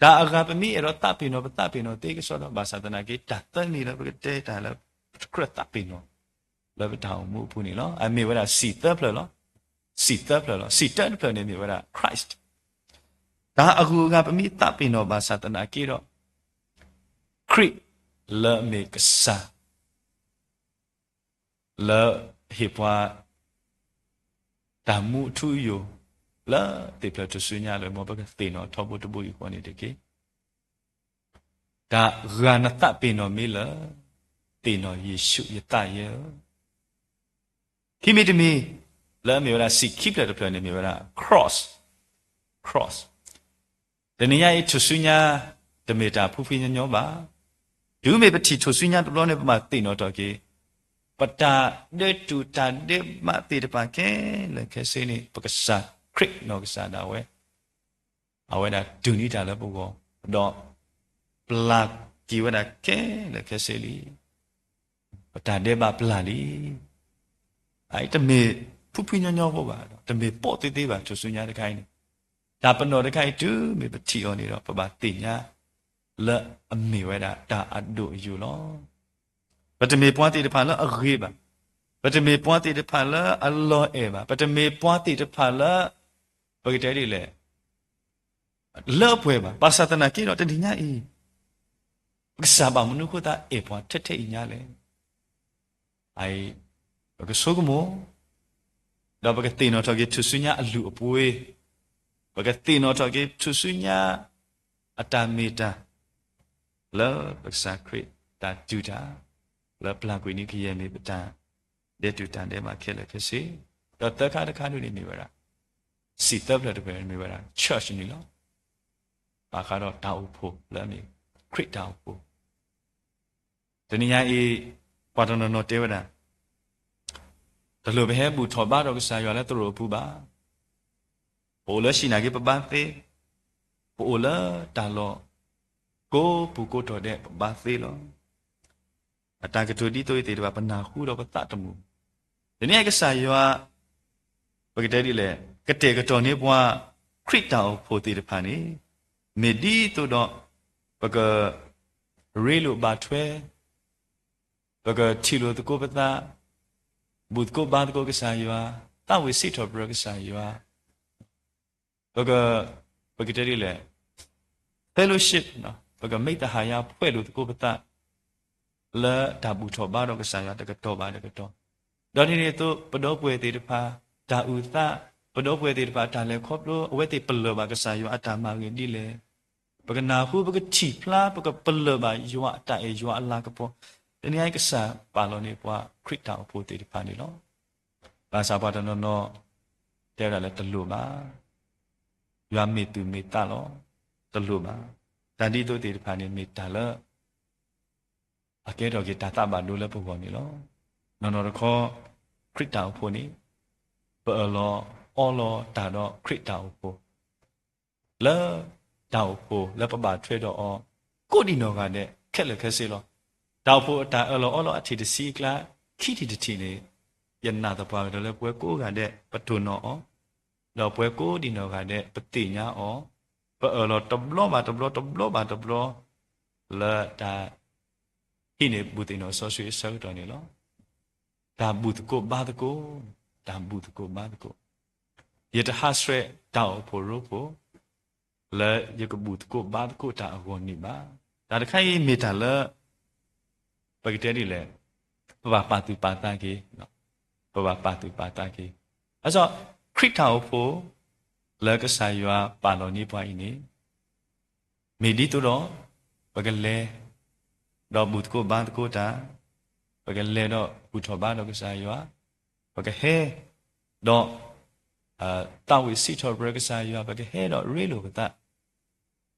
တၢ်အဂၤပမ့ၢ်အဲၣ်ဒိးသးပ့ၤနီၣ် ပသးပ့ၤနီၣ်သ့ကစီဒီ ဘၣ်ဆၣ်သနာ်က့ တၢ်သၢမံၤလၢပကတဲတၢ်လၢ ပတကြၢးသးပ့ၤနီၣ် လၢပတၢ်အိၣ်မူအပူၤန့ၣ်လီၤ. အမ့ၢ်ဝဲဒၣ်စံၣ်သၢဖျၢၣ်လီၤ. စံၣ်သၢဖျၢၣ်လီၤ. စံၣ်တၢတဖျၢၣ်န့ၣ်မ့ၢ်ဝဲဒၣ် Christ တၢ်အဂုၤအဂၤပမ့ၢ်သးပ့ၤနီၣ်ဘၣ်ဆၣ်သနာ်က့ဒီး ခရံာ်လၢအမ့ၢ်ကစၢ် လၢဟ့ၣ်ပှၤ တၢ်မူအထူအယိာ် လၢသ့ၣ်ဖျၢၣ်ထူၣ်စုညါလၢ မ်ပကသ့ၣ်နီၣ်ထီဘိတဘိယူၢ်ဃီန့ၣ်တက့ၢ်. တၢ်ဂၤနသးပ့ၤနီၣ်မ့ၢ်လၢ သ့ၣ်နီၣ်ယ့ၣ်ၡူးယသးယဲဧၢ. ခံမံၤတမံၤ လၢအမ့ၢ်ဝဲဒၣ်စံၣ်ခံဖျၢၣ်တဖျၢၣ်န့ၣ်မ့ၢ်ဝဲဒၣ် cross, cross တနံၤညါအံၤထူၣ်စုညါ တမ့ၢ်တၢ်ဖှံဖှံညီညီဘၣ်. တုၤမ့ၢ်ပထံၣ်ထူၣ်စုညါတဘျီန့ၣ် ပဘၣ်သ့ၣ်နီၣ်ထီၣ်က့ၤ ပတၢ်ဒဲးတူၢ်တၢ်ဒဲးဘးသ့ၣ်တဖၣ်ခဲလၢာ်ခဲဆ့န့ၣ် ပကစၢ်ခရံာ်နီၢ်ကစၢ်ဒၣ်ဝဲ အဝဲဒၣ်တူၢ်န့ၢ်တၢ်လၢပဂီၢ်, ဒီးပျၢ်က့ၤဝဲဒၣ်ခဲလၢာ်ခဲဆ့လံ. ပတၢ်ဒဲးဘးပျၢ်လံ. အအံၤတမ့ၢ်ဖုဖုညီညီဖိဘၣ်, တမ့ၢ်ပိာ်သ့သ့ဘၣ် ထူၣ်စုညါတခါအံၤန့ၣ်, တၢ်ပနီၣ်တခါအံၤ တုၤမ့ၢ်ပထံၣ်အီၤန့ၣ်ဒီး ပဘၣ်သ့ၣ်ညါလၢအမ့ၢ်ဝဲဒၣ်တၢ်အဒိၣ်အယိာ်လီၤ. ပတမ့ၢ်ပှၤသ့ၣ်တဖၣ်လၢအဂ့ၤဘၣ်, ပတမ့ၢ်ပှၤသ့ၣ်တဖၣ်လၢအလီၤအဲၣ်ဘၣ်, ပတမ့ၢ်ပှၤသ့ၣ်တဖၣ်လၢ ပကတဲဒ်လဲၣ် လၢအပှဲၤဘၣ်. ဘၣ်ဆၣ်သနာ်က့ဒီးတနံၤညါအံၤ ပကစၢ်ဘၣ်မနုၤအဃိသတးအဲၣ်ပှၤထဲထဲအံၤညါလဲၣ်. အအံၤ ပကဆိကမိၣ် ဒီးပကသ့ၣ်နီၣ်ထီၣ်က့ၤထူၣ်စုညါအလုၢ်အပှ့ၤ, ပကသ့ၣ်နီၣ်ထီၣ်က့ၤထူၣ်စုညါအတၢ်မ့ၢ်တၢ် လၢပကစၢ်ခရံာ်တၢ်ဒုးတၢ် လၢပျၢ်ကွံာ်န့ၢ်ကယဲၢ်မ့ၢ်ပတၢ်ဒဲးတူၢ်တၢ်ဒဲးဘးခဲလၢာ်ခဲဆ့, ဒီးသၢခါတခါဒ်န့ၣ်မ့ၢ်ဝဲဒၣ် စံၣ်သၢဖျၢၣ်တဖျၢၣ်မ့ၢ်ဝဲဒၣ် church န့ၣ်လီၤ. ဘၣ်ဃးဒီးတၢ်အိၣ်ဖှိၣ်လၢအမ့ၢ်ခရံာ်တၢ်အိၣ်ဖှိၣ် တနံၤညါအံၤ ပှၤတနီၤနီၤတဲဝဲဒၣ် တလိၣ်ပဟဲဘူၣ်ထီၣ်ဘါထီၣ်ကစၢ်ယွၤလၢသရိာ်အပူၤဘၣ်. ပအိၣ်လၢဟံၣ်နာ်က့ပဘါသ့, ပအိၣ်လၢတၢ်လီၢ်ကိးပူၤကိးတီၤဒဲး ပဘါသ့လီၤ. အတၢ်ကတိၤဒ်သိးအံၤသ့ၣ်တဖၣ် ပနၢ်ဟူဒီးပသးတမုာ်. တနံၤအံၤကစၢ်ယွၤ ပကတဲဒ်လဲၣ် ကတဲာ်ကတီၤန့ၢ်ပှၤ ခရံာ်တၢ်အိၣ်ဖှိၣ်သ့ၣ်တဖၣ်န့ၣ် မ့ၢ်ဒ်သိးဒီး ပက ရ့လိာ်ဘၣ်ထွဲ, ပကထံၣ်လိာ်သကိးပသး, ဘူၣ်သကိးဘါသကိးကစၢ်ယွၤ, သးဝံၣ်စံးထီၣ်ပတြၢၤကစၢ်ယွၤ, ပက, ပကတဲဒ်လဲၣ်, fellowship, ပကမ့ၢ်တဟါယါဖှဲးလိာ်သကိးပသး လၢတၢ်ဘူၣ်ထီၣ်ဘါထီၣ်ကစၢ်ယွၤတကတီၢ်ဘၣ်တကတီၢ်, ဒီးဒ်န့ၣ်အသိး ပဒီပုၢ်ဝဲၢ်သ့ၣ်တဖၣ် တၢ်အုၣ်သး, ပဒီပုၢ်ဝဲၢ်သ့ၣ်တဖၣ် တၢ်လဲၤခီဖျိ အဝဲသ့ၣ်ပလၢၢ်ဘၣ်ကစၢ်ယွၤအတၢ်မၤဂ့ၤဒ်လဲၣ်, ပကနၢ်ဟူ ပကထံၣ်ဖျါ ပကပလၢၢ်ဘၣ်ယွၤအတၢ်အဲၣ် ယွၤအလၤကပီၤ, တနံၤအံၤကစၢ်ပာ်လီၤန့ၢ်ပှၤခရံာ်တၢ်အိၣ်ဖှိၣ်သ့ၣ်တဖၣ်န့ၣ်လီၤ. ဘၣ်ဆၣ်ပှၤတနီၤနီၤ တဲဝဲဒၣ်လၢတလိၣ်ဘၣ်, ယွၤမ့ၢ်သူၣ်မ့ၢ်သးလီၤ, တလိၣ်ဘၣ်. တၢ်ဒ်သိးသ့ၣ်တဖၣ်န့ၣ် မ့ၢ်တၢ်လၢ အကဲထီၣ်က့ၤတၢ်သးဘၣ်ဒိလၢပဂီၢ်န့ၣ်လီၤ. နီၢ်နီၢ်တခီ ခရံာ်တၢ်အိၣ်ဖှိၣ်န့ၣ် ပအၢၣ်လီၤအီလီၤတၢ်ဒီးခရံာ်တၢ်အိၣ်ဖှိၣ် လၢတၢ်အိၣ်ဖှိၣ်လၢပဘၣ်ထွဲဒီးအီၤ ကိးဒံးနီၢ်ဂၤဒဲး ခဲလၢာ်ခဲဆ့လီၤ. တၢ်အိၣ်ဖှိၣ်အတၢ်အၢၣ်လီၤအီလီၤအထံၣ်တဆံအကျါ ခံထံၣ်တထံၣ်န့ၣ် ယနာ်သပှၢ်ကတၢၢ်လၢပဝဲကိးဂၤဒဲး ပတိၢ်နီၣ်အီၤ, ဒီးပဝဲကိးဒံးနီၢ်ဂၤဒဲး ပသ့ၣ်ညါအီၤ, ပအၢၣ်လီၤတဘျီဘၣ်တဘျီ တဘျီဘၣ်တဘျီ လၢတၢ် ဟံးန့ၢ်ဘူၣ်သ့ၣ်နီၣ်စီဆှံအဆၢကတီၢ်န့ၣ်လီၤ. တၢ်ဘူၣ်သကိးဘါသကိး, တၢ်ဘူၣ်သကိးဘါသကိး, ယတဟးဆှဲးတၢ်အိၣ်ဖှိၣ်ရိဖှိၣ် လၢယကဘူၣ်သကိးဘါသကိးတၢ်အဂီၢ်န့ၣ်ဘၣ်. တၢ်တခါအံၤမ့ၢ်တၢ်လၢ ပကတဲဒ်လဲၣ်, ပဘၣ်ပာ်သူၣ်ပာ်သးက့ၤ, ပဘၣ်ပာ်သူၣ်ပာ်သးက့ၤ. အစီ ခရံာ်တၢ်အိၣ်ဖှိၣ် လၢကစၢ်ယွၤပာ်လီၤန့ၢ်ပှၤအံၤန့ၣ် မ့ၢ်ဒ်သိးဒီး ပကလဲၤ ဒီးဘူၣ်သကိးဘါသကိးတၢ်, ပကလဲၤဒီးဘူၣ်ထီၣ်ဘါထီၣ်ကစၢ်ယွၤ, ပကဟဲ ဒီး သးဝံၣ်စံးထီၣ်ပတြၢၤကစၢ်ယွၤ, ပကဟဲဒီးရ့လိာ်ပသး,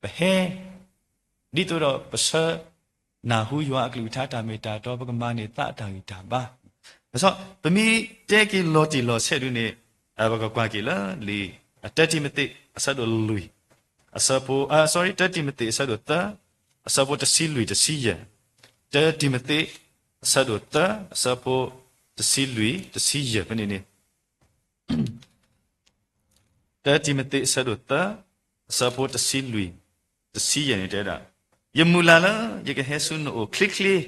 ပဟဲ ဒ်သိးဒီးပဆၢ နၢ်ဟူယွၤအကလုၢ်ကထါတၢ်မ့ၢ်တၢ်တီ, ပကမၤန့ၢ်သးအတၢ်ဂံၢ်တၢ်ဘါ. အစီ ပမ့ၢ်တဲက့ၤလီၤတံၢ်လီၤဆဲးဒုန့ၣ် ပကကွၢ်က့ၤလၢလံာ် တၢတံၤမသ့း အဆၢဒိၣ်လွံၢ်, အဆၢဖိ, အ, sorry, တၢတံၤမသ့း အဆၢဒိၣ်သၢ, အဆၢဖိတဆံလွံၢ်တဆံယဲၢ်, တၢတံၤမသ့း အဆၢဒိၣ်သၢ အဆၢဖိတဆံလွံၢ်တဆံယဲၢ်ဖဲန့ၣ်န့ၣ် တၢတံၤမသ့း အဆၢဒိၣ်သၢ အဆၢဖိတဆံလွံၢ် တဆံယဲၢ်န့ၣ်တဲဒၣ်, ယမုၢ်လၢ်လၢယကဟဲဆူနအိၣ်ချ့ချ့,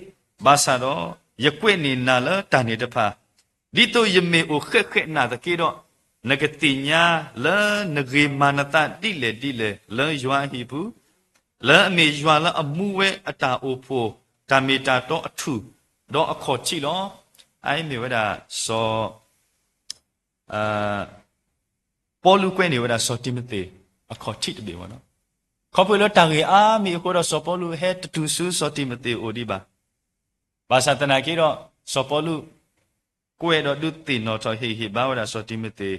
ဘၣ်ဆၣ်ဒီး ယကွဲးန့ၢ်နၤလၢတၢ်န့ၣ်တဖၣ်, ဒ်သိးယမ့ၢ်အိၣ်ဃဲးဃဲးနၤသက့ဒီး, နကသ့ၣ်ညါလၢနဂ့ၤမၤနသးဒ်လဲၣ်ဒ်လဲၣ်လၢယွၤအဟံၣ်ပူၤ, လၢအမ့ၢ်ယွၤလၢအမူဝဲအတၢ်အိၣ်ဖှိၣ် တၢ်မ့ၢ်တၢ်တီအထူၣ် ဒီးအခီၣ်ထံးလီၤ. အအံၤမ့ၢ်ဝဲဒၣ်စီၤ ပီလူးကွဲးန့ၢ်ဝဲဒၣ်စီၤတံၤမသ့း အခီၣ်ထံးတဘ့ၣ်ဘၣ်နီၤ. ခီဖျိလၢတၢ်ဂ့ၢ်အါမံၤအဃိဒီး စီၤပီလူးဟဲတတုၤဆူစီၤတံၤမသ့းအအိၣ်ဒံးဘၣ်. ဘၣ်ဆၣ်သနာ်က့ဒီး စီၤပီလူး ကွဲးဒီးဒုးသ့ၣ်နီၣ်ထီၣ်ဟ့ၣ်ဂံၢ်ဟ့ၣ်ဘါဝဲဒၣ်စီၤတံၤမသ့း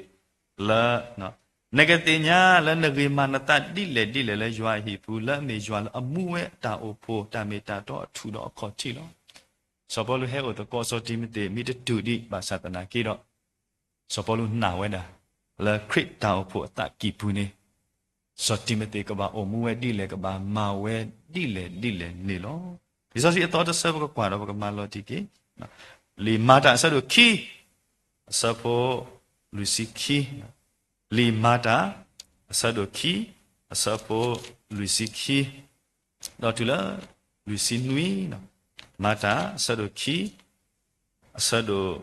လၢ နကသ့ၣ်ညါလၢနဂ့ၤမၤနသးဒ်လဲၣ်ဒ်လဲၣ်လၢယွၤအဟံၣ်ပူၤ လၢအမ့ၢ်ယွၤလၢအမူဝဲတၢ်အိၣ်ဖှိၣ် တၢ်မ့ၢ်တၢ်တီအထူၣ်ဒီးအခီၣ်ထံးလီၤ. စီၤပီလူးဟဲအိၣ်သကိးစီၤတံၤမသ့း မ့ၢ်တတူၢ်ဒံးဘၣ်ဆၣ်သနာ်က့ဒီး စီၤပီလူးနာ်ဝဲဒၣ် လၢခရံာ်တၢ်အိၣ်ဖှိၣ်အသးကံၢ်ပူၤန့ၣ် စီၤတံၤမသ့းကဘၣ်အိၣ်မူဝဲဒ်လဲၣ် ကဘၣ်မၤဝဲဒ်လဲၣ်ဒ်လဲၣ်န့ၣ်လီၤ. လံာ်စီဆှံအသီတဆၢ ပကကွၢ်ဒီးပကမၤလီၤတံၢ်က့ၤ လံာ်မၤတၢ်အဆၢဒိၣ်ခံ အဆၢဖိလွံၢ်ဆံခံ, လံာ်မၤတၢ် အဆၢဒိၣ်ခံ အဆၢဖိလွံၢ်ဆံခံ ဒီးတုၤလၢ လွံၢ်ဆံနွံ, မၤတၢ်အဆၢဒိၣ်ခံ အဆၢဒိၣ်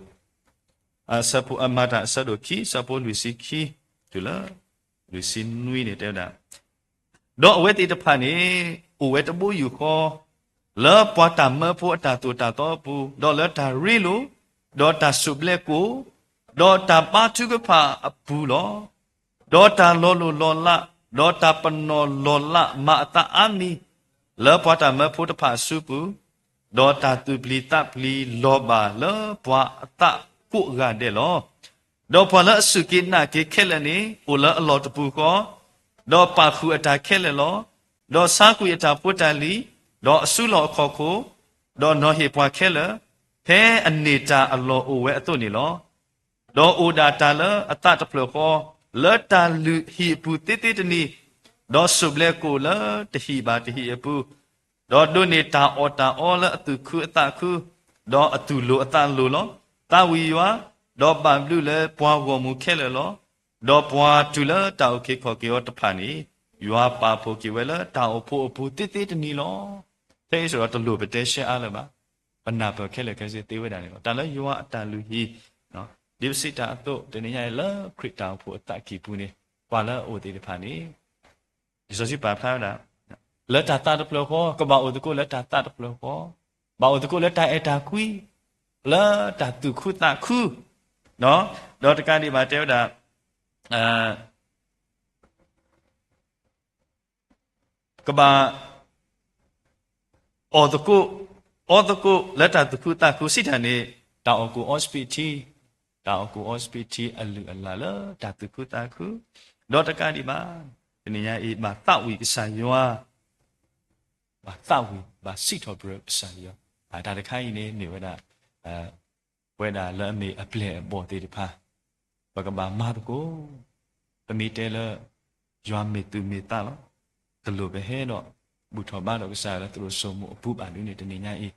အဆၢဖိ အမၤတၢ်အဆၢဒိၣ်ခံ အဆၢဖိလွံၢ်ဆံခံ တုၤလၢ လွံၢ်ဆံနွံန့ၣ်တဲဝဲဒၣ်, ဒီးအဝဲသ့ၣ်တဖၣ်န့ၣ် အိၣ်ဝဲတဘိယူၢ်ဃီ လၢပှၤတၢ်မၢဖိအတၢ်သိၣ်တၢ်သီအပူၤ, ဒီးလၢတၢ်ရ့လိာ်, ဒီးတၢ်စိၢ်ဘျဲကိၣ်, ဒီးတၢ်ဘါထုကဖၣ်အပူၤလီၤ. ဒီးတၢ်လီၤလိၢ်လီၤလး, ဒီးတၢ်ပနီၣ်လီၢ်လးမၤအသးအါမံၤ လၢပှၤတၢ်မၢဖိတဖၣ်အစုပူၤ, ဒီးတၢ်သူၣ်ပျံၤသးပျံၤလီၤဘၣ်လၢပှၤအသးကိးဂၤဒဲးလီၤ. ဒီးပှၤလၢအစူၢ်က့ၤနာ်က့ၤခဲလၢာ်န့ၣ် အိၣ်လၢအလီၢ်တပူၤဃီ, ဒီးပာ်ဃုာ်အတၢ်ခဲလၢာ်လီၤ. ဒီးဆါကွံာ်အတၢ်ဖိတၢ်လံၤ, ဒီးအစုလီၢ်အခီၣ်ခိၣ်, ဒီးနီၤဟ့ၣ်ပှၤခဲလၢာ်, ဖဲအန့ၢ်တၢ်အလီၢ်အိၣ်ဝဲအသိးန့ၣ်လီၤ. ဒီးအိၣ်ဒၣ်တၢ်လၢအသးတဖျၢၣ်ဃီ, လၢတၢ်လုၢ်ဟံၣ်အပူၤသ့သ့တနံၤ, ဒီးစိၢ်ဘျဲကိၣ်လၢတဟံၣ်ဘၣ်တဟံၣ်အပူၤ, ဒီးဒိးန့ၢ်တၢ်အီၣ်တၢ်အီလၢအသူၣ်ခုအသးခု, ဒီးအသူၣ်လိၤအသးလိၤလီၤ. သးဝံၣ်ယွၤ, ဒီးဘၣ်ဘျုးလၢပှၤဂီၢ်မုၢ်ခဲလၢာ်လီၤ. ဒီးပှၤတုၤလၢတၢ်အုၣ်က့ၤခီၣ်က့ၤအီၤတဖၣ်န့ၣ်, ယွၤပာ်ဖှိၣ်က့ၤဝဲလၢတၢ်အိၣ်ဖှိၣ်အပူၤသ့သ့တနံၤလီၤ. ဖဲအံၤစ့ၢ်ကီးတလိၣ်ပတဲရှဲအါလၢၤဘၣ်. ပနၢ်ပၢၢ်ခဲလၢာ်ခဲဆ့သ့ဝဲဒၣ်န့ၣ်လီၤ. တၢ်လၢယွၤအတၢ်လုၢ်ဟံၣ်, ဒ်ပစံးတၢ်အသိး တနံၤညါအံၤလၢခရံာ်တၢ်အိၣ်ဖှိၣ်အသးကံၢ်ပူၤန့ၣ် ပှၤလၢအအိၣ်သ့ၣ်တဖၣ်န့ၣ် လံာ်စီဆှံပာ်ဖျါဝဲဒၣ် လၢတၢ်သးတဖျၢၣ်ဃီ, ကဘၣ်အိၣ်သကိးလၢတၢ်သးတဖျၢၣ်ဃီ, ဘၣ်အိၣ်သကိးလၢတၢ်အဲၣ်တၢ်ကွံ, လၢတၢ်သူၣ်ခုသးခု, ဒီးတကးဒံးဘၣ်တဲဝဲဒၣ် ကဘၣ် အီၣ်သကိး, အီသကိးလၢတၢ်သူၣ်ခုသးခုစံးတၢ်န့ၣ်, တၢ်အီၣ်ကူၣ်အီစပံးထံ, တၢ်အီၣ်ကူၣ်အီစပံးထံအလုၢ်အလၢ်လၢတၢ်သူၣ်ခုသးခု, ဒီးတကးဒံးဘၣ် တနံၤညါအံၤ ဘၣ်သးဝံၣ်ကစၢ်ယွၤ, ဘၣ်သးဝံၣ် ဘၣ်စံးထီၣ်ပတြၢၤကစၢ်ယွၤ, တၢ်တခါအံၤန့ၣ် မ့ၢ်ဝဲဒၣ် ပဝဲဒၣ်လၢအမ့ၢ်အပျဲၢ်အဘီၣ်သ့ၣ်တဖၣ်, ပကဘၣ်မၤသကိး, ပမ့ၢ်တဲလၢ ယွၤမ့ၢ်သူၣ်မ့ၢ်သးလီၤ, တလိၣ်ပဟဲဒီး ဘူၣ်ထီၣ်ဘါထီၣ်ကစၢ်ယွၤလၢသရိာ်စိမိၤအပူၤဘၣ်ဒ်န့ၣ် တနံၤညါအံၤ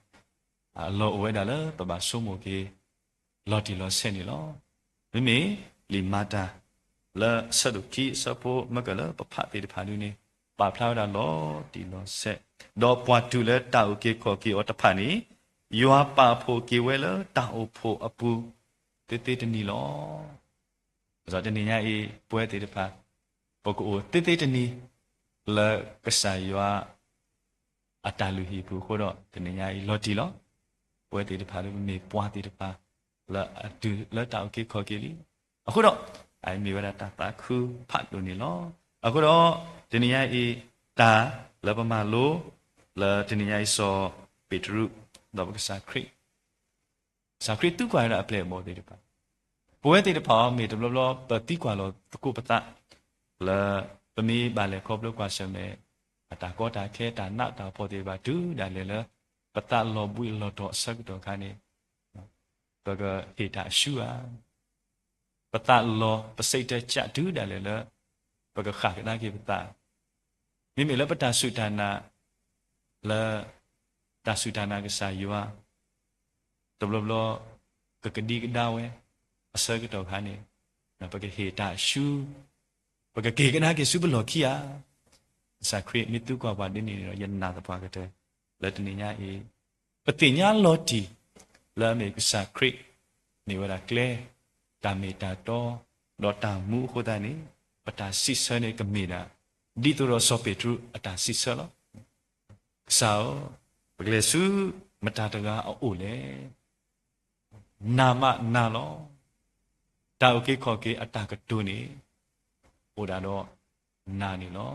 အလီၢ်အိၣ်ဝဲဒၣ်လၢပဘၣ်ဆိကမိၣ်က့ၤ လီၤတံၢ်လီၤဆဲးန့ၣ်လီၤ. မ့မ့ၢ်လံာ်မၤတၢ် လၢအဆၢဒိၣ်ခံအဆၢဖိ မ့ၢ်ကလၢပဖးသ့ၣ်တဖၣ်ဒ်န့ၣ် ပာ်ဖျါဝဲဒၣ်လီၤတံၢ်လီၤဆဲး, ဒီးပှၤတုၤလၢတၢ်အုၣ်က့ၤခီၣ်က့ၤအီၤတဖၣ်န့ၣ် ယွၤပာ်ဖှိၣ်က့ၤဝဲလၢတၢ်အိၣ်ဖှိၣ်အပူၤ သ့သ့တနံၤလီၤ. တနံၤညါအံၤ ပဝဲသ့ၣ်တဖၣ် ပကအိၣ်သ့သ့တနံၤ လၢကစၢ်ယွၤ အတၢ်လုၢ်ဟံၣ်ပူၤအဃိဒီး တနံၤညါအံၤလီၤတံၢ်လီၤ. ပဝဲသ့ၣ်တဖၣ်လၢပမ့ၢ်ပှၤသ့ၣ်တဖၣ် လၢအတုၤလၢတၢ်အုၣ်က့ၤခီၣ်က့ၤလံ. အဃိဒီး အမ့ၢ်ဝဲဒၣ်တၢ်သးခုဖးဒိၣ်န့ၣ်လီၤ. အဃိဒီး တနံၤညါအံၤ တၢ်လၢပမၤလိ လၢတနံၤညါအံၤ စီၤပ့းတရူး ဒီးပကစၢ်ခရံာ် ကစၢ်ခရံာ်သံကွၢ်ဝဲဒၣ်အပျဲၢ်အဘီၣ်သ့ၣ်တဖၣ်, ပဝဲသ့ၣ်တဖၣ်အံၤ မ့ၢ်တဘျီဘျီ ပသံကွၢ်လီၤသကိးပသး လၢပမ့ၢ်ဘၣ်လဲၤခီဖျိကွၢ်ဆၢၣ်မဲာ် အတၢ်ကီတၢ်ခဲ တၢ်နးတၢ်ဖှီၣ်သ့ၣ်တဖၣ် တုၤဒၣ်လဲာ်လၢ ပသးလီၤဘှံးလီၤတီၤအဆၢကတီၢ်အခါန့ၣ် ပကဟ့ၣ်တၢ်အရှုဧါ. ပသးလီၤ ပစိတ်ဓာတ်ကျ တုၤဒၣ်လဲာ်လၢ ပကဃၣ်ကဒါက့ၤပသး မ့မ့ၢ်လၢပတၢ်စူၢ်တၢ်နာ် လၢတၢ်စူၢ်တၢ်နာ်ကစၢ်ယွၤ တဘျီဘျီ ကကဒံကဒါဝဲ အဆၢကတီၢ်ခါန့ၣ် ပကဟ့ၣ်တၢ်အရှု ပကက့ၤကဒါက့ၤဆူပလီၢ်ခံဧါ. ကစၢ်ခရံာ်မ့ၢ်သံကွၢ်ပှၤဒ်န့ၣ်န့ၣ်ဒီး ယနာ်သပှၢ်ကတၢၢ် လၢတနံၤညါအံၤ ပသ့ၣ်ညါလီၤတံၢ် လၢအမ့ၢ်ကစၢ်ခရံာ် မ့ၢ်ဝဲဒၣ်ကျဲ တၢ်မ့ၢ်တၢ်တီ ဒီးတၢ်မူအဃိသတးန့ၣ် ပတၢ်စံးဆၢန့ၣ်ကမ့ၢ်ဒၣ် ဒ်သိးဒီးစီၤပ့းတရူးအတၢ်စံးဆၢလီၤ. ကစၢ်ဧၢ, ပကလဲၤဆူမတၤတဂၤအအိၣ်လဲၣ်. နၤမးနၤလီၤ. တၢ်အုၣ်က့ၤခီၣ်က့ၤအတၢ်ကတိၤန့ၣ် အိၣ်ဒၣ်ဒီးနၤန့ၣ်လီၤ.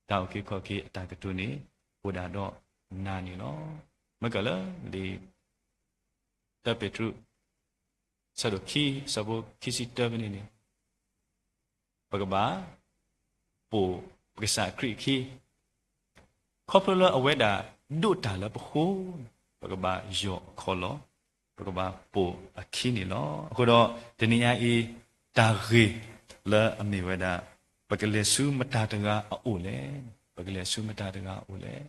တၢ်အုၣ်က့ၤခီၣ်က့ၤအတၢ်ကတိၤန့ၣ် အိၣ်ဒၣ်ဒီးနၤန့ၣ်လီၤ. မ့ၢ်ကလၢလံာ် တၢပ့းတရူး ဆၢဒိၣ်ခံ ဆၢဖိခံဆံတၢဖဲန့ၣ်န့ၣ် ပကဘၣ်ပိာ်ပကစၢ်ခရံာ်အခံ ခီဖျိလၢအဝဲဒၣ်ဒိးတၢ်လၢပဃိန့ၣ် ပကဘၣ်ယီၢ်အခီၣ်လီၢ်, ပကဘၣ်ပိာ်အခံန့ၣ်လီၤ. အဃိဒီး တနံၤညါအံၤ တၢ်ဂ့ၢ်လၢအမ့ၢ်ဝဲဒၣ် ပကလဲၤဆူမတၤတဂၤအအိၣ်လဲၣ်, ပကလဲၤဆူမတၤတဂၤအအိၣ်လဲၣ်.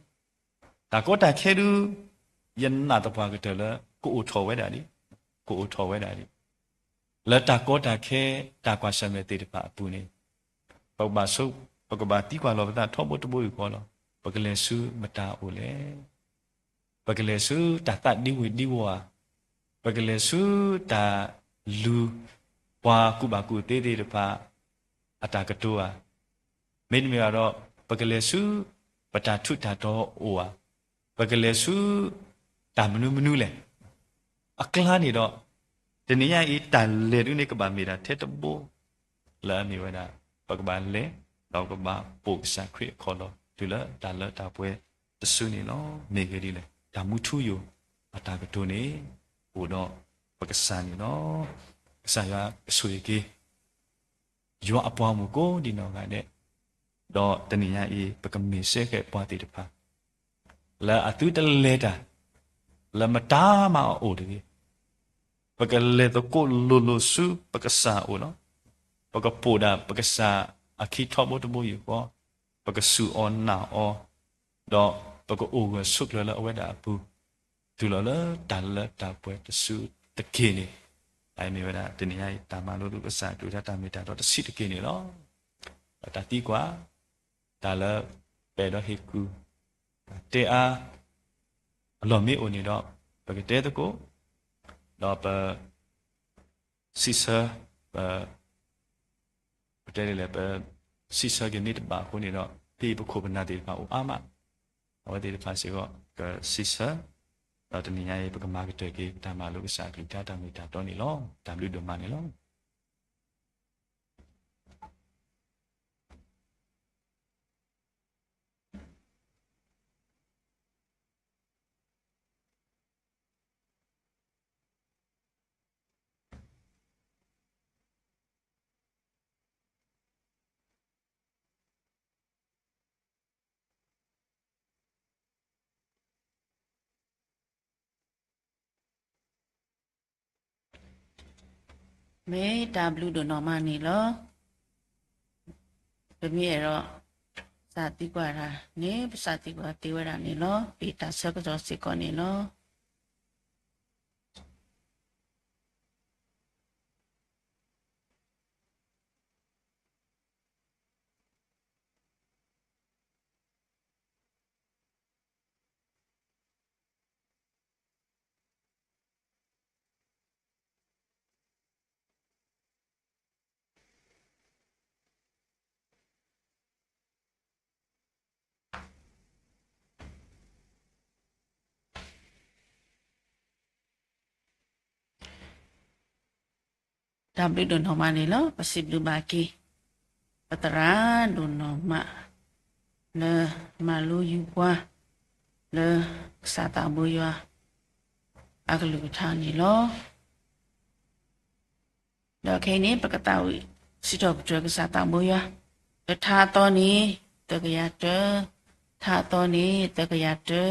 တၢ်ကီတၢ်ခဲဒုး ယနာ်သပှၢ်ကတၢၢ်လၢ ကအိၣ်ထီၣ်ဝဲဒၣ်ဒံး, ကအိၣ်ထီၣ်ဝဲဒၣ်ဒံး လၢတၢ်ကီတၢ်ခဲ တၢ်ကွၢ်ဆၢၣ်မဲာ်သ့ၣ်တဖၣ်အပူၤန့ၣ် ပကဘၣ်ဆိ, ပကဘၣ်သံကွၢ်လီၤပသးထီဘိတဘိယူၢ်ဃီလီၤ. ပကလဲၤဆူမတၤအအိၣ်လဲၣ်. ပကလဲၤဆူတၢ်သးဒံဝုၤဒံဝီၤဧါ, ပကလဲၤဆူတၢ်လူၤပှၤကူၣ်ဘၣ်ကူၣ်သ့သ့ၣ်တဖၣ် အတၢ်ကတိၤဧါ, မ့တမ့ၢ်ဘၣ်ဒီး ပကလဲၤဆူ ပတၢ်ထူးတၢ်တီၤအိၣ်ဧါ, ပကလဲၤဆူ တၢ်မနုၤမနုၤလဲၣ်. အကျါန့ၣ်ဒီး တနံၤညါအံၤ တၢ်လဲၤဒုးန့ၣ် ကဘၣ်မ့ၢ်ဒၣ်ထဲတဘိ လၢအမ့ၢ်ဝဲဒၣ် ပကဘၣ်လဲၤ ဒီးကဘၣ်ပိာ်ကစၢ်ခရံာ်အခီၣ်လီၢ် တုၤလၢတၢ်လၢတၢ်ပှဲၤတစုန့ၣ်လီၤ. မ့ၢ်ဂ့ၢ်ဒ်လဲၣ်, တၢ်မူထူယိာ်အတၢ်ကတိၤန့ၣ် အိၣ်ဒီးပကစၢ်န့ၣ်လီၤ. ကစၢ်ယွၤကဆိၣ်ဂ့ၤက့ၤ ယွၤအပှၤဂီၢ်မုၢ်ကိးဒံးနီၢ်ဂၤဒဲး, ဒီးတနံၤညါအံၤ ပကမ့ၢ်စ့ၢ်ကီးပှၤသ့ၣ်တဖၣ် လၢအသုတလဲၤတၢ် လၢမတၤမးအအိၣ်တဂ့ၤ, ပကလဲၤသကိးလိၤလိၤဆူပကစၢ်အအိၣ်လီၤ. ပကပိာ်ဒၣ်ပကစၢ်အခံထီဘိတဘိယူၢ်ဃီ, ပကစူၢ်အီၤနာ်အီၤ, ဒီးပကအိၣ်ဂၢၢ်ဆိးကျၢၤလၢအဝဲဒၣ်အပူၤ တုၤလီၤလၢတၢ်လၢတၢ်ပှဲၤတစုတက့ၢ်န့ၣ်, အမ့ၢ်ဝဲဒၣ်တနံၤညါအံၤ တၢ်မၤလိကစၢ်အကလုၢ်ကထါတၢ်မ့ၢ်တၢ်တီတဆံးတက့ၢ်န့ၣ်လီၤ. ဒီးတၢ်သံကွၢ် တၢ်လၢပအဲၣ်ဒိးဟ့ၣ်ကူၣ် တၢ်တဲအါ အလီၢ်မ့ၢ်အိၣ်န့ၣ်ဒီး ပကတဲသကိး, ဒီးပ စံးဆၢ, ပ, ပတဲဒ်လဲၣ်, ပစံးဆၢက့ၤမ့ၢ်တဘၣ်အဃိန့ၣ်ဒီး ဖဲအံၤပခိၣ်ပနၢ်သ့ၣ်တဖၣ်အိၣ်အါမး, အဝဲသ့ၣ်တဖၣ်စ့ၢ်ကီးကစံးဆၢ, ဒီးတနံၤညါအံၤ ပကမၤကတၢၢ်က့ၤ တၢ်မၤလိကစၢ်အကလုၢ်ကထါတၢ်မ့ၢ်တၢ်တီန့ၣ်လီၤ. တၢ်ဘျုးဒိၣ်မးန့ၣ်လီၤ. မ့ၢ်တၢ်ဘျုးဒိၣ်နီၢ်မးန့ၣ်လီၤ. ပမ့ၢ်အဲၣ်ဒိး စးသံကွၢ်တၢ်န့ၣ် ပစးသံကွၢ်သ့ဝဲဒၣ်န့ၣ်လီၤ. ပတၢ်ဆၢကတီၢ်စ့ၢ်ကီးန့ၣ်လီၤ. တၢ်ဘျုးဒိၣ်နီၢ်မးန့ၣ်လီၤ. ပစံးဘျုးဘၣ်က့ၤ ပသရၣ်ဒိၣ်နီၢ်မး လၢမၤလိယူၤပှၤ လၢကစၢ်သးဘိယွၤ အကလုၢ်ကထါန့ၣ်လီၤ. ဒီးခဲအံၤန့ၣ် ပကသးဝံၣ်စံးထီၣ်ပတြၢၤကစၢ်သးဘိယွၤ, လၢထါအသီန့ၣ် သၢကယၤတၢ, ထါအသီန့ၣ် သၢကယၤတၢ,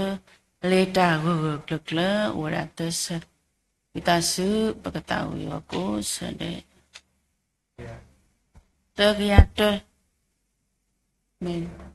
လဲၤတၢ်ဂၢၢ်ဂၢၢ်ကျၢၤကျၢၤ အိၣ်ဝဲဒၣ်သၢဆၢ, ဝံသးစူၤ ပကသးဝံၣ်အီၤကိးဆၢဒဲး, သၢကယၤတၢ, မ့ၢ်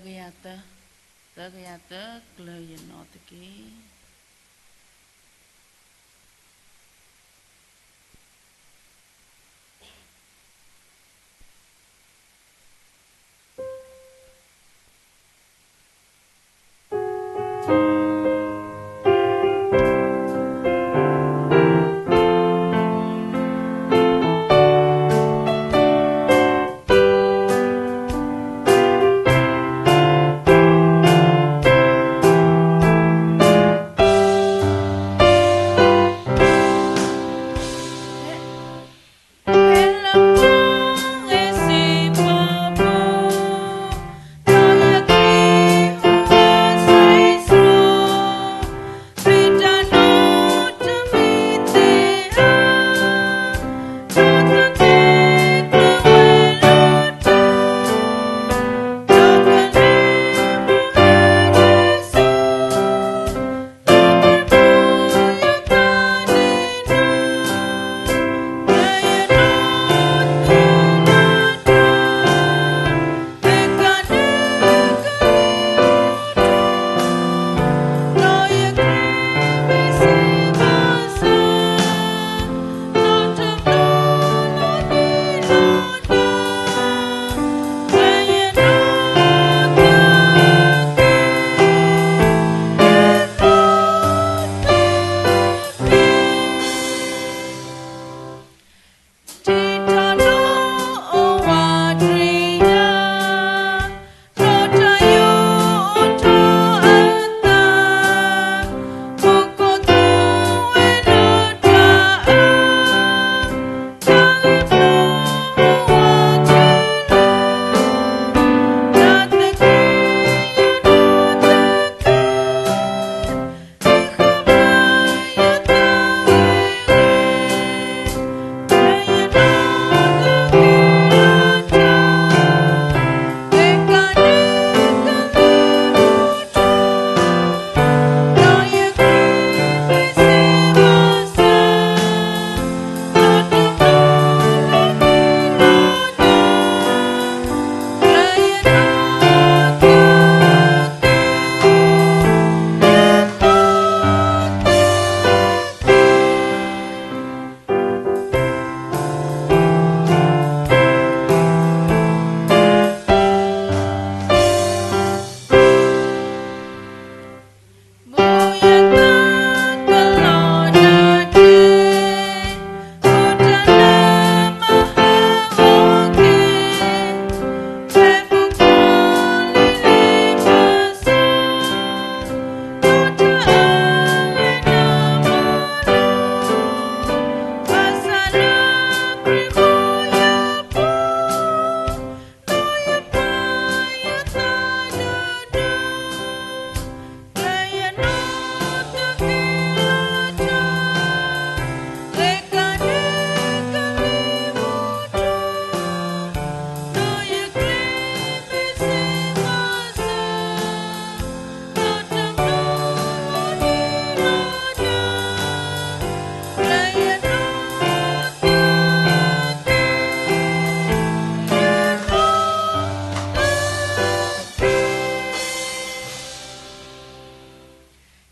ကယၤသၢ, သၢကယၤသၢ, ကျၢၤယနီၢ်သက့.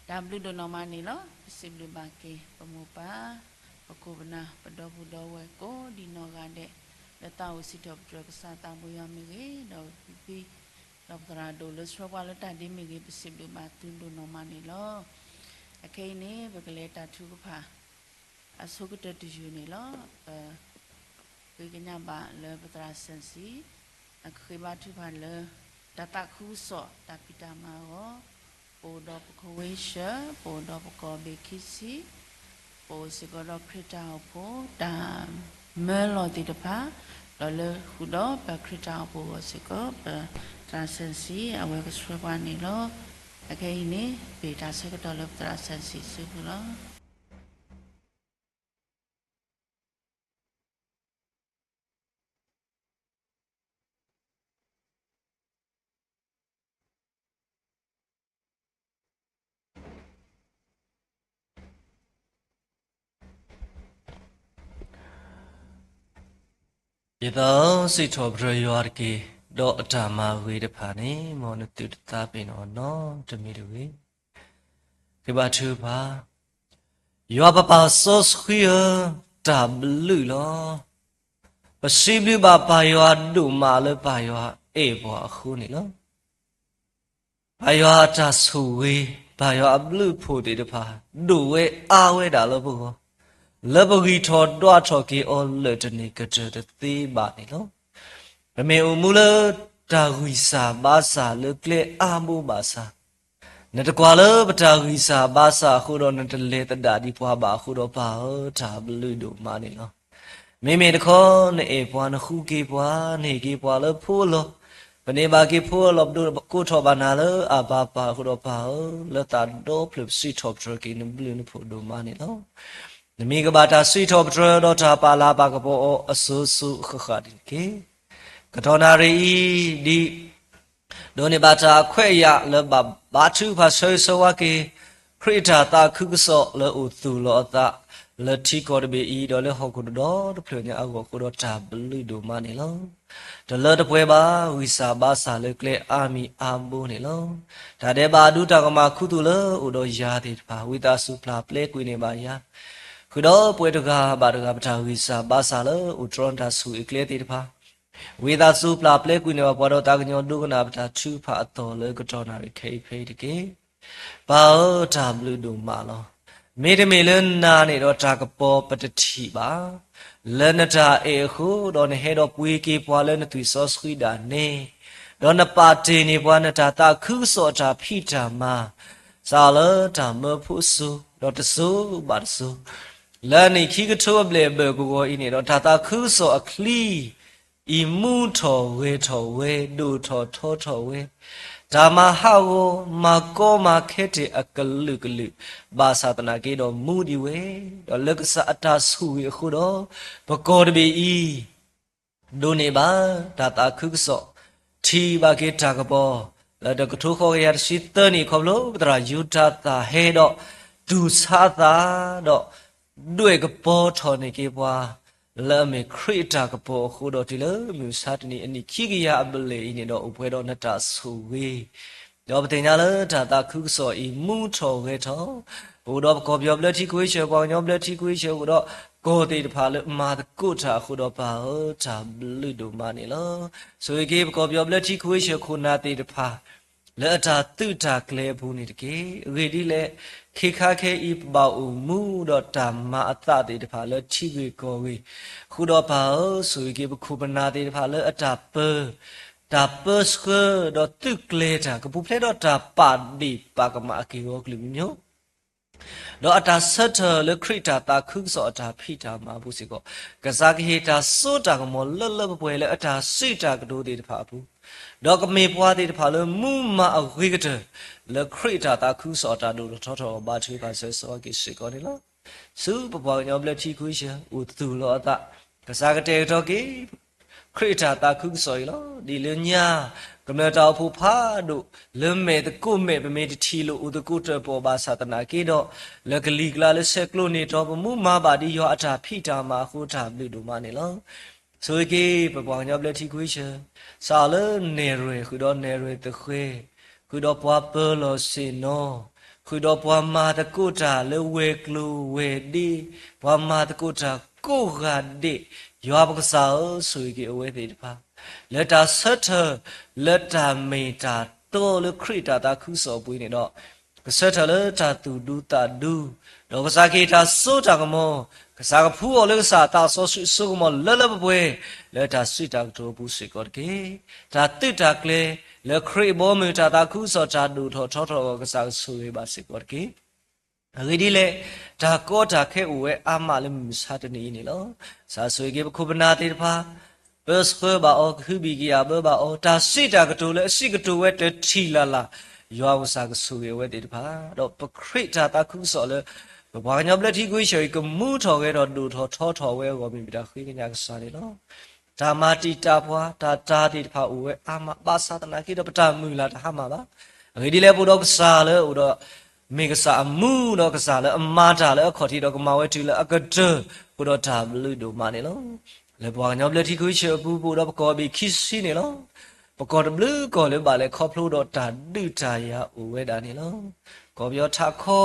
တၢ်ဘျုးဒိၣ်နီၢ်မးန့ၣ်လီၤ. ပစံးဘျုးဘၣ်က့ၤ ပမိၢ်ပၢ်, ပခိၣ်ပနၢ်, ပဒီပုၢ်ဒီဝဲၢ်ကိးဒံနီၢ်ဂၤဒဲး, လၢသးအိၣ်စံးထီၣ်ပတြၢၤကစၢ်သးဘိယွၤမ့ၢ်ဂ့ၤ, ဒီးပဖံ, ဒီးပသရၣ်ဒိၣ်လၢဆှၢပှၤလၢတၢ်ဒ့မ့ၢ်ဂ့ၤ, ပစံးဘျုးဘၣ်သုဒိၣ်နီၢ်မးန့ၣ်လီၤ. အခဲအံၤန့ၣ် ပကလဲၤတၢ်ထုကဖၣ် အဆိကတၢၢ်တယုၢ်န့ၣ်လီၤ. ပ ဃ့ကညးဘၣ်လၢပသရၣ်စၢၣ်စံၣ် အကဃ့ဘါထုကဖၣ်လၢ တၢ်သးခုကစီၣ် တၢ်ဖံးတၢ်မၤအဂီၢ်, ပအိၣ်ဒီးပကဝ့ၢ်ဆှၢ, ပအိၣ်ဒီးပကီၢ်ဘ့ၣ်ခံဆံ, ပအိၣ်စ့ၢ်ကီးဒီးခရံာ်တၢ်အိၣ်ဖှိၣ် တၢ်မၢလီၤသ့ၣ်တဖၣ်, ဒီးလၢဃုာ်ဒီးပခရံာ်တၢ်အိၣ်ဖှိၣ်အဂီၢ်စ့ၢ်ကီး ပသရၣ်စၢၣ်စံၣ် အဝဲကဆှၢပှၤန့ၣ်လီၤ. အခဲအံၤန့ၣ် ပတၢ်ဆၢကတီၢ်လၢပသရၣ်စၢၣ်စံၣ်စုပူၤလီၤ. ဒ်သိးစံးထီၣ်ပတြၢၤယွၤတက့ၢ်. ဒီးအတၢ်မၤဂ့ၤတဖၣ်န့ၣ် မ်နသုတသးပ့ၤနီၣ်နီတမံၤတဂ့ၤ. ကဘါထုကဖၣ်, ယွၤပပၢ်စီဆှံဧၢ, တၢ်ဘျုးလီၤ. ပစံးဘျုးဘၣ်ပၢ်ယွၤဒိၣ်မးလၢပၢ်ယွၤအဲၣ်ပှၤအဃိန့ၣ်လီၤ. ပၢ်ယွၤအတၢ်ဆိၣ်ဂ့ၤ, ပၢ်ယွၤအဘျုးအဖှိၣ်သ့ၣ်တဖၣ် ဒိၣ်ဝဲအါဝဲဒၣ်လၢပဂီၢ်, လၢပဂံၢ်ထီၣ်ဒွးထီၣ်က့ၤအီၤလၢာ်တန့ၢ်ကတၢၢ်တသ့ဘၣ်န့ၣ်လီၤ. ပမ့ၢ်အိၣ်မူလၢတၢ်ဂံၢ်စၢ်ဘါစၢ်လၢကျဲအါဘိဘၣ်ဆၣ်, နတကွၢ်လၢပတၢ်ဂံၢ်စၢ်ဘါစၢ်အဃိဒီး နတလဲၤသဒၣ်ဒံးပှၤဘၣ်အဃိဒီး ပၢ်ဧၢ, တၢ်ဘျုးဒိၣ်မးန့ၣ်လီၤ. မ့မ့ၢ်တခီ နအဲၣ်ပှၤ, နဃုက့ၤပှၤ, နဟ့ၣ်က့ၤပှၤလၢဖိအလီၢ်, ပန့ၢ်ဘၣ်က့ၤဖိအလီၢ်, ပဒိးကိးထီၣ်ဘၣ်နၤလၢအဘၤပၢ်အဃိဒီး ပၢ်ဧၢ, လၢသးဒီဖျၢၣ်ပစံးထီၣ်ပတြၢၤက့ၤ နဘျုးနဖှိၣ်ဒိၣ်မးန့ၣ်လီၤ. နမံၤကဘၣ်တၢ်စံးထီၣ်ပတြၢၤ ဒီးတၢ်ပာ်လၤပာ်ကပီၤအီၤအစိၤစိၤအဃၣ်ဃၣ်န့ၣ်တက့ၢ်. ကတီၢ်နၣ်ရံၣ်အံၤ ဒ် ဒိးန့ၢ်ဘၣ်တၢ်ခွဲးယာ်လၢဘၣ်ဘါထုကဖၣ်ဆၢဂ့ၤဆၢဝါက့ၤ ခရံာ်အတၢ်သးခုကစီၣ်လၢအိၣ်သူၣ်လီၤအသး လၢထံကီၢ်တဘ့ၣ်အံၤ ဒီးလၢဟီၣ်ခိၣ်တဒီတဖျၢၣ်ညါအဂီၢ်အဃိဒီး တၢ်ဘျုးဒိၣ်မးန့ၣ်လီၤ. တလၢတပှဲၤဘၣ် ဂံၢ်စၢ်ဘါစၢ်လၢကျဲအါမံၤအါဘိန့ၣ်လီၤ. တၢ်ဒဲးဘးဒူတၢ်ကမၣ်ခူသူၣ်လၢအိၣ်ဒီးယၤသ့ၣ်တဖၣ် ဝံသးစူၤပျၢ်ပျဲကွံာ်န့ၢ်ဘၣ်ယၤ ဃုာ်ဒီးပှၤတဂၤဘၣ်တဂၤ ပတၢ်ဂံၢ်စၢ်ဘါစၢ်လၢအိၣ်တြီနတၢ်ဆိၣ်ဂ့ၤအကျဲသ့ၣ်တဖၣ် ဝံသးစူၤပျၢ်ပျဲကွံာ်န့ၢ်ဘၣ်ပှၤဒီးသးကညီၤဒိကနၣ်ပတၢ်ထုကဖၣ်အသီၣ်လၢကတီၢ်နၣ်ရံၣ်ခဲအံၤဖဲအံၤတက့ၢ်. ပၢ်ဧၢ, တၢ်ဘျုးဒိၣ်မးလီၤ. မ့တမ့ၢ်လၢနၤန့ၣ်ဒီး တၢ်ကပီၤပတထံၣ်ဘၣ်. လၢနတၢ်အဲၣ်အဃိဒီး နဟဲဒီးပှ့ၤက့ၤပှၤလၢနသွံၣ်စီဆှံဒၣ်နဲ, ဒီးနပာ်တ့ၢ်န့ၢ်ပှၤနတၢ်သးခုကစီၣ်အတၢ်ဖံးတၢ်မၤ စးလၢတၢ်မၢဖိအစိၤ ဒီးတစိၤဘၣ်တစိၤ, လၢအနံၣ်ခံကထိအဘျဲၣ်အဘၢၣ်ကဝီၤအံၤန့ၣ်ဒီး တၢ်သးခုကစီၣ်အချံ အံၤမူထီၣ်ဂဲၤထီၣ်ဝဲ, ဒိၣ်ထီၣ်ထီထီၣ်ဝဲ, တၢ်မၤဟးဂီၤ မၤကီမၤခဲတ့ၢ်အကလုာ်ကလုာ်, ဘၣ်ဆၣ်သနာ်က့ဒီးမူဒံးဝဲ, ဒီးလၢကစၢ်အတၢ်ဆိၣ်ဂ့ၤအဃိဒီး ပကီၢ်တဘ့ၣ်အံၤ ဒိးန့ၢ်ဘၣ်တၢ်သးခုကစီၣ်, ထံၣ်ဘၣ်က့ၤတၢ်ကပီၤ, လၢတကထိဃီကယၤတဆံသၢနံၣ် ခီဖျိပသရၣ်ယူဒၤသၣ်ဟဲဒီး တူၢ်ဆါသးဒီး ဒွဲၣ်ကပီၤထီၣ်န့ၢ်က့ၤပှၤ လၢအမ့ၢ်ခရံာ်အတၢ်ကပီၤအဃိဒီး တုၤလၢမုၢ်မဆါတနံၤအနံၣ်ခံကယၤအဘျဲၣ်အံၤန့ၣ်ဒီး အိၣ်ပှဲၤဒီးနတၢ်ဆိၣ်ဂ့ၤ, ဒီးပသ့ၣ်ညါလၢတၢ်သးခုကစီၣ်အံၤ မူထီၣ်ဂဲၤထီၣ်, ပအိၣ်ဒီးပကီၢ်ပယီၤဘျၢထံခဝ့ၡၢၣ်, ပှၤကညီဘျၢထံခဝ့ၡၢၣ်, ပအိၣ်ဒီးကီၢ်သ့ၣ်တဖၣ်လၢမၤသကိးတၢ်အဃိဒီး ပၢ်ဧၢ, တၢ်ဘျုးဒိၣ်မးန့ၣ်လီၤ. ဆိၣ်ဂ့ၤက့ၤပကီၢ်ပယီၤဘျၢထံခဝ့ၡၢၣ်ခိၣ်နၢ်သ့ၣ်တဖၣ် လၢအတၢ်သုးတၢ်ကျဲၤအပူၤန့ၣ်တက့ၢ်. အဂ့ၢ်ဒ်လဲၣ်, ခဲခါခဲအံၤ ပဘၣ်အိၣ်မူဒီးတၢ်မၤအသးသ့ၣ်တဖၣ်လၢထံဂ့ၢ်ကီၢ်ဂ့ၢ်, ဃုာ်ဒီးပၢ်ဧၢ, ဆိၣ်ဂ့ၤက့ၤပခိၣ်ပနၢ်သ့ၣ်တဖၣ်လၢအတၢ်ပၢ, တၢ်ပၢဆှၢဒီးသုးကျဲၤတၢ် ကပူၤဖျဲးဒီးတၢ်ပာ်ဒ့ၣ်ပာ်ကမၣ်အက့ၢ်အဂီၤကလုာ်မံၤမံၤ ဒီးအတၢ်ဆၢထၢၣ်လၢခရံာ်တၢ်သးခုကစီၣ်အတၢ်ဖံးတၢ်မၤအပူၤစ့ၢ်ကီး, ကစၢ်ကဟ့ၣ်တၢ်စိတၢ်ကမီၤလၢလၢပှဲၤပှဲၤလၢအတၢ်စံးတၢ်ကတိၤသ့ၣ်တဖၣ်အပူၤ, ဒီးကမ့ၢ်ပှၤသ့ၣ်တဖၣ်လၢမူမၤအဂ့ၤကတၢၢ် လၢခရံာ်တၢ်သးခုကစီၣ်အတၢ်ဒိၣ်ထီၣ်ထီထီၣ်အဘါထုကဖၣ်ဆၢဂ့ၤဆၢဝါက့ၤစ့ၢ်ကီးန့ၣ်လီၤ. ဆူပပှၤကညီဘျၢထံခဝ့ၡၢၣ် အိၣ်သူၣ်လီၤအသး, ကစၢ်ကတဲာ်ကတီၤက့ၤ ခရံာ်အတၢ်သးခုကစီၣ်အံၤလီၤ. ဒ်လၢညါ ကမျၢၢ်တၢ်အိၣ်ဖှိၣ်ဖးဒိၣ် လၢမဲာ်သကိးမဲာ် ပမ့ၢ်တထံၣ်လိာ်အိၣ်သကိးတၢၣ်ပီၣ်ဘၣ်ဆၣ်သနာ်က့ဒီး, လၢကလံၤကျါလၢဆဲးကျိးန့ၢ်တီၤ ပမူမၤဘၣ်ဒ်ယွၤအတၢ်ဖံးတၢ်မၤအဃိ တၢ်ဘျုးဒိၣ်မးန့ၣ်လီၤ. ဆိၣ်ဂ့ၤက့ၤ ပပှၤကညီဘျၢထံခဝ့ၡၢၣ်, စးလၢနဲၣ်ရွဲၣ် ဃုာ်ဒီးနဲၣ်ရွဲၣ်သဃဲၤ, ဃုာ်ဒီးပှၤပၢၤလီၢ်ဆ့ၣ်နီၤ, ဃုာ်ဒီးပှၤမၤသကိးတၢ်လၢဝဲၤကျိၤဝဲၤဒ့, ပှၤမၤသကိးတၢ်ကိးဂၤဒဲး, ယွၤပကစၢ်ဧၢ, ဆိၣ်ဂ့ၤက့ၤအဝဲသ့ၣ်တဖၣ် လၢတၢ်ဆၢထၢၣ် လၢတၢ်မ့ၢ်တၢ်တီလၢခရံာ်တၢ်သးခုကစီၣ်အပူၤန့ၣ်ဒီး, ကဆၢထၢၣ်လၢတၢ်သူၣ်ဒူသးဒူ, ဒီးကစၢ်ကဟ့ၣ်တၢ်စိတၢ်ကမီၤ, ကစၢ်ကဖှူအီၤလၢကစၢ်အသးစီဆှံအစိကမီၤလၢလၢပှဲၤပှဲၤ, လၢတၢ်စံးတၢ်ကတိၤအပူၤစ့ၢ်ကီးတက့ၢ်. တၢ်သုးတၢ်ကျဲၤ လၢခရံာ်အဘီအမုၢ်တၢ်သးခုကစီၣ်တၢ်ဒိၣ်ထီၣ်ထီထီၣ်အဂီၢ် ကစၢ်ကဆိၣ်ဂ့ၤဘၣ်စ့ၢ်ကီးတက့ၢ်. အဂ့ၢ်ဒ်လဲၣ်, တၢ်ကီတၢ်ခဲအိၣ်ဝဲအါမးလၢမုၢ်မဆါတနံၤအံၤန့ၣ်လီၤ. ကစၢ်ဆိၣ်ဂ့ၤက့ၤပခိၣ်ပနၢ်သ့ၣ်တဖၣ်, ပၢဆှၢဘၣ်အီၤ, ကဟုဘံၣ်ကယာ်ဘၢဘၣ်အီၤ, တၢ်စံးတၢ်ကတိၤလၢအစံးကတိၤဝဲတထံၣ်လၢ်လၢ်, ယွၤကစၢ်ကဆိၣ်ဂ့ၤအဝဲသ့ၣ်တဖၣ်, ဒီးပခရံာ်တၢ်သးခုကစီၣ်လၢ ပပှၤကညီဘျၢထံခဝ့ၡၢၣ်အံၤ ကမူထီၣ်ဂဲၤထီၣ်ဒိၣ်ထီၣ်ထီထီၣ်ဝဲအဂီၢ် မ့ၢ်ပတၢ်ဃ့ကညးကစၢ်န့ၣ်လီၤ. တၢ်မၤတံာ်တာ်ပှၤ, တၢ်တာ်သ့ၣ်တဖၣ်အိၣ်ဝဲအါမး, ဘၣ်ဆၣ်သနာ်က့ဒီး ပတၢ်မုၢ်လၢ်တဟါမၢ်ဘၣ်. အဂ့ၢ်ဒ်လဲၣ်, ပအိၣ်ဒီးကစၢ်လၢအိၣ်ဒီး မ့ၢ်ကစၢ်အမူဒီးကစၢ်လၢအမၤတၢ်လၢအခီၣ်ထံးဒီးကမၤဝဲတုၤလၢအကတၢၢ်, အဃိဒီးတၢ်ဘျုးဒိၣ်မးန့ၣ်လီၤ. လၢပပှၤကညီဘျၢထံခဝ့ၡၢၣ်အပူၤ ပအိၣ်ဒီးပကီၢ်ဘ့ၣ်ခံဆံန့ၣ်လီၤ. ပကီၢ်တဘျုးကီၢ်လၢဘၣ်လဲၤခီဖျိဒီးတၢ်ဒုးတၢ်ယၤအိၣ်ဝဲဒၣ်န့ၣ်လီၤ. ကီၢ်ပယီၤထးခီ,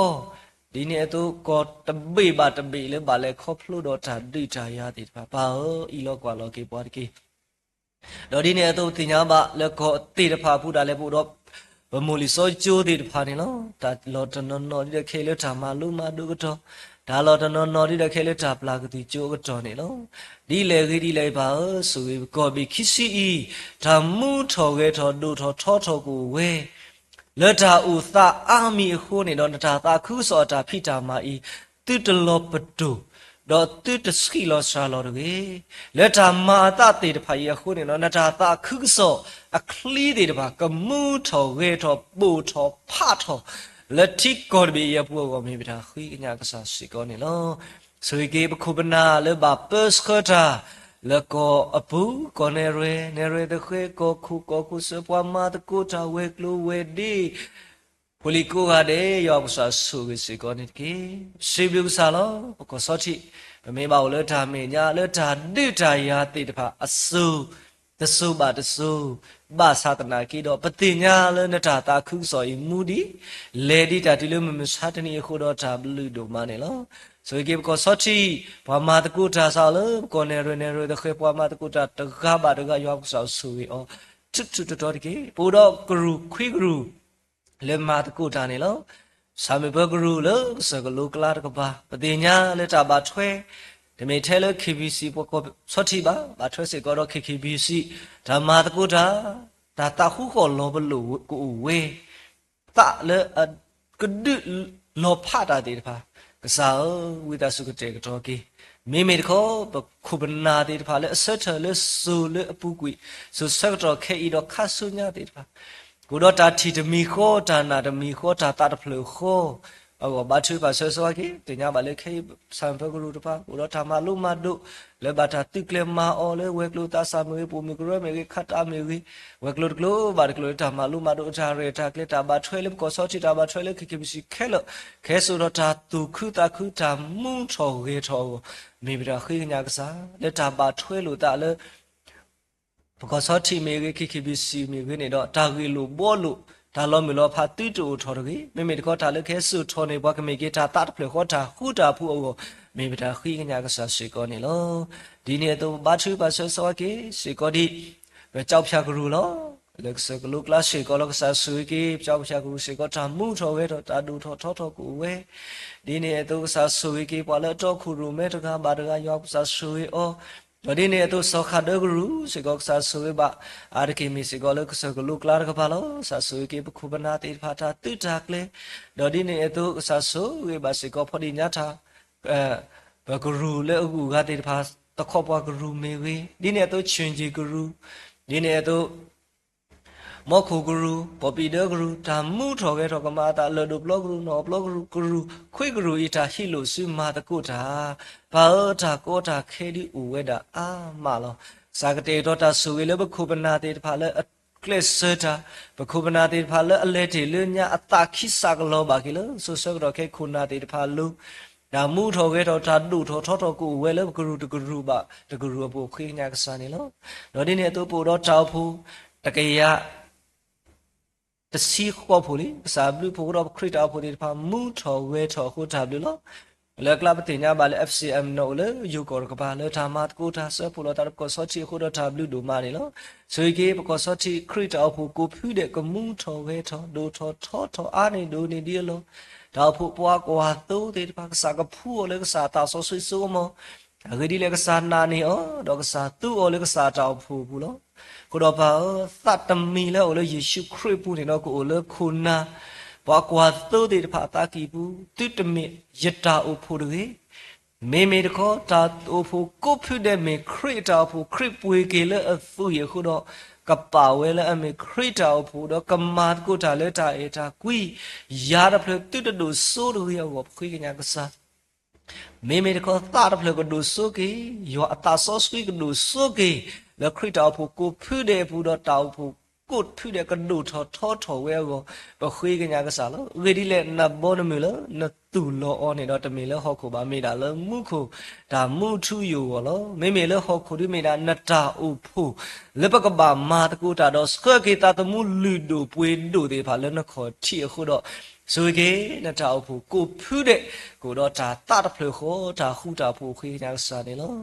ဒ်န့ၣ်အသိး ကီၢ်တဘ့ၣ်ဘၣ်တဘ့ၣ်လၢဘၣ်လဲၤခီဖျိဒီးတၢ်ဒုးတၢ်ယၤသ့ၣ်တဖၣ် ပၢ်ဧၢ, အံးလီၤကွၢ်လီၤက့ၤပှၤတက့ၢ်. ဒီးဒ်န့ၣ်အသိး ပသ့ၣ်ညါဘၣ်လၢကီၢ်သ့ၣ်တဖၣ်အပူၤဒၣ်လဲာ် ပအိၣ်ဒီး ပမိၢ်လံာ်စီကၠိသ့ၣ်တဖၣ်န့ၣ်လီၤ. တၢ်လီၢ်တနီၤနီၤဒ်ဒီးခဲအံၤလၢတၢ်မၤလိမၤဒိးအကတီၢ်, တၢ်လီၢ်တနီၤနီၤဒ်ဒီးခဲအံၤလၢတၢ်ပျၢ်ကသံၣ်ကၠိအကတီၢ်န့ၣ်လီၤ. ဒ်လဲၣ်ဂ့ၤဒ်လဲၣ်ဂ့ၤ ပၢ်ဧၢ, ဆိၣ်ဂ့ၤပကီၢ်ဘ့ၣ်ခံဆံအံၤ တၢ်မူထီၣ်ဂဲၤထီၣ်ဒိၣ်ထီၣ်ထီထီၣ်ကအိၣ်ဝဲ လၢတၢ်အိၣ်သးအါမံၤအဃိန့ၣ်ဒီး နတၢ်သးခုကစီၣ်အတၢ်ဖံးတၢ်မၤအံၤ သုတလီၤပတိၢ်, ဒီးသုတဆံးလီၤစှၤလီၤတဂ့ၤ. လၢတၢ်မၤအသးသ့ၣ်တဖၣ်အံၤအဃိန့ၣ်ဒီး နတၢ်သးခုကစီၣ်အချံသ့ၣ်တဖၣ် ကမူထီၣ်ဂဲၤထီၣ်ပိာ်ထီၣ်ဖးထီၣ် လၢထံကီၢ်တဘ့ၣ်အံၤအပူၤအဂီၢ် မ့ၢ်ပတၢ်ဃ့ကညးကစၢ်စ့ၢ်ကီးန့ၣ်လီၤ. ဆိၣ်ဂ့ၤက့ၤပခိၣ်ပနၢ်လၢဘၣ်ပၢဆှၢတၢ် လၢကီၢ်အပူၤ, ကီၢ်နဲၣ်ရွဲၣ်, နဲၣ်ရွဲၣ်သဃဲ, ကီၢ်ခိၣ်, ကီၢ်ခိၣ်စၢဖှိၣ်, မၤသကိးတၢ်, ဝဲၤကျိၤဝဲၤဒ့, ဖိလံၤကိးဂၤဒဲး ယွၤပကစၢ်ဆိၣ်ဂ့ၤစ့ၢ်ကီးန့ၣ်တက့ၢ်. စံးဘျုးကစၢ်လီၤ. ပကီၢ်ဆီထံး ပမ့ၢ်ဘၣ်အိၣ်လၢတၢ်မဲာ်ညါလၢတၢ်ဒုးတၢ်ယၤသ့ၣ်တဖၣ်အစိၤ တစိၤဘၣ်တစိၤ, ဘၣ်ဆၣ်သနာ်က့ဒီး ပသ့ၣ်ညါလၢနတၢ်သးခုကစီၣ်အံၤမူဒံး လဲၤဒံးတၢ်တုၤလၢမုၢ်မဆါတနံၤအဃိဒီး တၢ်ဘျုးဒိၣ်မးန့ၣ်လီၤ. ဆိၣ်ဂ့ၤက့ၤပကီၢ်ဆီထံး ပှၤမၤသကိးတၢ်စးအီၤလၢ ပကီၢ်နဲၣ်ရွဲၣ်, နဲၣ်ရွဲၣ်သဃဲ, ပှၤမၤသကိးတၢ်တဂၤဘၣ်တဂၤ ယွၤပကစၢ်ဆိၣ်ဂ့ၤအီၤ ထူးထူးတီၤတီၤတက့ၢ်. ပအိၣ်ဒီးကရူၢ်ခွံကရူၢ် လၢမၤသကိးတၢ်န့ၣ်လီၤ. ဆၣ်မုၢ်ပၢၤကရူၢ်လၢကစၢၢ်ကလိကျါတကပၤ, ပသ့ၣ်ညါလၢတၢ်ဘၣ်ထွဲ တမ့ၢ်ထဲလၢ KBC ပှၤကီၢ်ဆီထံးဘၣ်, ဘၣ်ထွဲစ့ၢ်ကီးဒီး KKBC တၢ်မၤသကိးတၢ်, တၢ်သးဃူဃီၣ်လီၤပလိာ်ကအိၣ်ဝဲ သးလၢအကဒုးလီၤဖးတၢ်သ့ၣ်တဖၣ်, ကစၢ်ဧၢ, ဝံသးစူၤကတဲာ်ကတီၤက့ၤ, မ့မ့ၢ်တခီ ပခိၣ်ပနၢ်သ့ၣ်တဖၣ်လၢအဆၢထၢၣ်လၢစိၤလၢအပူၤကွံာ်, စိၤဆၢကတီၢ်ခဲအံၤဒီးခါဆူညါသ့ၣ်တဖၣ်, ကအိၣ်ဒီးတၢ်ထံၣ်တမံၤဃီ, တၢ်နာ်တမံၤဃီ, တၢ်သးတဖျၢၣ်ဃီ အဂီၢ် ဘါထုကဖၣ်ဆၢဂ့ၤဆၢဝါက့ၤ, သ့ၣ်ညါဘၣ်လၢခဲအံၤ ဆၣ်မုၢ်ပၢၤကရူၢ်တဖၣ် ကအိၣ်ဒီးတၢ်မၤလိမၤဒိး လၢဘၣ်တၢ်သုးကျဲၤမၤအီၤလၢဝဲၤကျိၤသးစၢ်မ့ၢ်ဂ့ၤ, ပိာ်မုၣ်ကရၢမ့ၢ်ဂ့ၤ, ခးတၢ်မ့ၢ်ဂ့ၤ, ဝဲၤကျိၤတကျိၤဘၣ်တကျိၤလၢတၢ်မၤလိမၤဒိးအတၢ်ရဲၣ်တၢ်ကျဲၤ တၢ်ဘၣ်ထွဲလၢပကီၢ်ဆီထံး တၢ်ဘၣ်ထွဲလၢ KKBC ခဲလၢာ်, ခဲစိာ်ဒီးတၢ်သူၣ်ခုသးခု တၢ်မူထီၣ်ဂဲၤထီၣ်အဂီၢ်, မ့ၢ်ပတၢ်ဃ့ကညးကစၢ် လၢတၢ်ဘၣ်ထွဲလိာ်သးလၢ ပကီၢ်ဆီထံးမ့ၢ်ဂ့ၤ, KKBC မ့ၢ်ဂ့ၤန့ၣ်ဒီး တၢ်ဂ့ၢ်လိာ်ဘှီလိာ် တၢ်လီၤမုၢ်လီၤဖးသုတအိၣ်ထီၣ်တဂ့ၤ. မ့မ့ၢ်တခီ တၢ်လၢကဟဲစိာ်ထီၣ်န့ၢ်ပှၤ ကမ့ၢ်က့ၤတၢ်သးတဖျၢၣ်ဃီ တၢ်ဃူတၢ်ဖိးအဂီၢ်, မ့ၢ်ပတၢ်ဃ့ကညးကစၢ်စ့ၢ်ကီးန့ၣ်လီၤ. ဒ်န့ၣ်အသိး ပဘါထုကဖၣ်ဆၢဂ့ၤဆၢဝါက့ၤစ့ၢ်ကီးဒ် ပကၠီဖၠၣ်ကရူၢ်လီၤ. လၢကစၢၢ်ကလိကျါစ့ၢ်ကီးလီၤ. ကစၢ်ဆိၣ်ဂ့ၤက့ၤ ပကၠီဖၠၣ်ကရူၢ်စ့ၢ်ကီး တၢ်မူထီၣ်ဂဲၤထီၣ် တၢ်ဒိၣ်ထီၣ်ထီထီၣ်ကအိၣ်ဝဲ ဒ်န့ၣ်အသိး ကစၢ်ဆိၣ်ဂ့ၤက့ၤ ပှၤလၢအတီခိၣ်ရိၣ်မဲတဂၤဘၣ်တဂၤ ယွၤကစၢ်ဆိၣ်ဂ့ၤအီၤ, ဒီးဒ်န့ၣ်အသိး စီၤခးဒၢကရူၢ်စ့ၢ်ကီး ကစၢ်ဆိၣ်ဂ့ၤဘၣ်, အါတက့ၢ်မ့ၢ်စ့ၢ်ကီးလၢကစၢၢ်ကလိကျါတကပၤလီၤ. ကစၢ်ဆိၣ်ဂ့ၤက့ၤ ပခိၣ်ပနၢ်သ့ၣ်တဖၣ် တၢ်သုးတၢ်ကျဲၤ, ဒီးဒ်န့ၣ်အသိး ကစၢ်ဆိၣ်ဂ့ၤဘၣ်စ့ၢ်ကီး ဖီဒံၣ်ညါထၣ် ပကရူၢ်လၢအဂုၤအဂၤသ့ၣ်တဖၣ်, တခီပှၤကရူၢ်မ့ၢ်ဂ့ၤ, ဒ်န့ၣ်အသိး ဆၣ်ကၠ့ၣ်ကရူၢ်, ဒ်န့ၣ်အသိး မီခိၣ်ကရူၢ်, ပီၣ်ပံၣ်ဒၢကရူၢ်, တၢ်မူထီၣ်ဂဲၤထီၣ်ကမၤအသး လၢၢ်ဒိၣ်ပျီကရူၢ်, နီၣ်ပျီကရူၢ်, ကရူၢ်ခွံကရူၢ်အံၤ တၢ်ဟံးလိာ်စုမၤသကိးတၢ်, ပၢ်ဧၢ တၢ်ကီတၢ်ခဲဒုးအိၣ်ဝဲဒၣ်အါမးလီၤ. ကစၢ်ကတဲာ်ကတီၤတၢ်ဆိၣ်ဂ့ၤလၢပခိၣ်ပနၢ်သ့ၣ်တဖၣ် လၢအကျဲးစၢးတၢ်, ပခိၣ်ပနၢ်သ့ၣ်တဖၣ်လၢအလဲၤတ့ၢ်လၢညါ အသးခံစးကလီၤဘၣ်က့ၤလၢ စိၤဆၢကတီၢ်ခဲအံၤ ခိၣ်နၢ်သ့ၣ်တဖၣ်အလိၤ တၢ်မူထီၣ်ဂဲၤထီၣ် တၢ်ဒိၣ်ထီၣ်ထီထီၣ်ကအိၣ်ဝဲလၢ ပကရူၢ်တကရူၢ်ဘၣ်တကရူၢ်အပူၤ ဃ့ကညးကစၢ်န့ၣ်လီၤ. ဒီးဒ်န့ၣ်အသိး ပအိၣ်ဒီးတၢ်အိၣ်ဖှိၣ် တကယၤ တဆံဃိးဖိလံ, ကစၢ်ဘျုးဖှိၣ်ကဒီး ပခရံာ်တၢ်အိၣ်ဖှိၣ်သ့ၣ်တဖၣ် မူထီၣ်ဂဲၤထီၣ်အဃိ တၢ်ဘျုးလီၤ. လၢအကျါပသ့ၣ်ညါဘၣ်လၢ FCM နီၢ်အိၣ်လၢယိၤကီၢ်တကပၤ လၢတၢ်မၤသကိးတၢ် စၢဖှိၣ်လိာ်သးဒီးပကီၢ်ဆီထံးအဃိဒီး တၢ်ဘျုးဒိၣ်မးန့ၣ်လီၤ. ဆိၣ်ဂ့ၤက့ၤ ပကီၢ်ဆီထံး ခရံာ်တၢ်အိၣ်ဖှိၣ်ကိးဖုဒဲး ကမူထီၣ်ဂဲၤထီၣ် ဒိၣ်ထီၣ်ထီထီၣ် အါန့ၢ်ဒိၣ်န့ၢ်ဒ်အလီၢ်, တၢ်အိၣ်ဖှိၣ်ပှၤကွၢ်သိသ့ၣ်တဖၣ် ကစၢ်ကဖှူအီၤလၢကစၢ်အသးစီဆှံစိကမီၤ, အဂ့ၢ်ဒ်လဲၣ် ကစၢ်နာ်န့ၢ်အီၤ ဒီးကစၢ်သူအီၤလၢကစၢ်တၢ်အိၣ်ဖှိၣ်အပူၤလီၤ. အဃိဒီးပၢ်ဧၢ, သးတမံၤလၢအအိၣ်လၢယ့ၣ်ၡူးခရံာ်အပူၤန့ၣ်ဒီး ကအိၣ်လၢခိၣ်နၢ် ပှၤကွၢ်သိသ့ၣ်တဖၣ်အသးကံၢ်ပူၤ, သုတမ့ၢ်ယတၢ်အိၣ်ဖှိၣ်တဂ့ၤ. မ့မ့ၢ်တခီ တၢ်အိၣ်ဖှိၣ်ကိးဖုဒဲးမ့ၢ်ခရံာ်အတၢ်အိၣ်ဖှိၣ်, ခရံာ်ပှ့ၤက့ၤလၢအသွံၣ်အဃိဒီး ကပာ်ဝဲလၢအမ့ၢ်ခရံာ်တၢ်အိၣ်ဖှိၣ်ဒီး ကမၤသကိးတၢ်လၢတၢ်အဲၣ်တၢ်ကွံ, ယၤတဖျၢၣ်သုတဒိၣ်စိတဂ့ၤအဂီၢ် ပဃ့ကညးကစၢ် မ့မ့ၢ်တခီ သးတဖျၢၣ်ကဒိၣ်စိက့ၤ, ယွၤအသးစီဆှံကဒိၣ်စိက့ၤ လၢခရံာ်တၢ်အိၣ်ဖှိၣ်ကိးဖုဒဲးအပူၤဒီး တၢ်အိၣ်ဖှိၣ် ကိးဖုဒဲးကဒိၣ်ထီၣ်ထီထီၣ်ဝဲအဂီၢ် ပဃ့ကညးကစၢ်လီၤ. အဂ့ၢ်ဒ်လဲၣ် နဘီနမုၢ်လၢ နသူၣ်လီၤအီၤန့ၣ်ဒီး တမ့ၢ်လၢဟီၣ်ခိၣ်ဘၣ်, မ့ၢ်ဒၣ်လၢမူခိၣ် တၢ်မူထူယိာ်အဂီၢ်လီၤ. မ့မ့ၢ်လၢဟီၣ်ခိၣ်ဒ်မ့ၢ်ဒၣ် နတၢ်အိၣ်ဖှိၣ် လၢပကဘၣ်မၤသကိးတၢ်ဒီး ဆှၢက့ၤသးသမူလုၢ်ဒိၣ်ပှ့ၤဒိၣ်သ့ၣ်တဖၣ်လၢနခီၣ်ထံးအဃိဒီး ဆိၣ်ဂ့ၤက့ၤ နတၢ်အိၣ်ဖှိၣ်ကိးဖုဒဲး ကအိၣ်ဒီးတၢ်သးတဖျၢၣ်ဃီ တၢ်ဃူတၢ်ဖိးဃ့ကညးကစၢ်န့ၣ်လီၤ.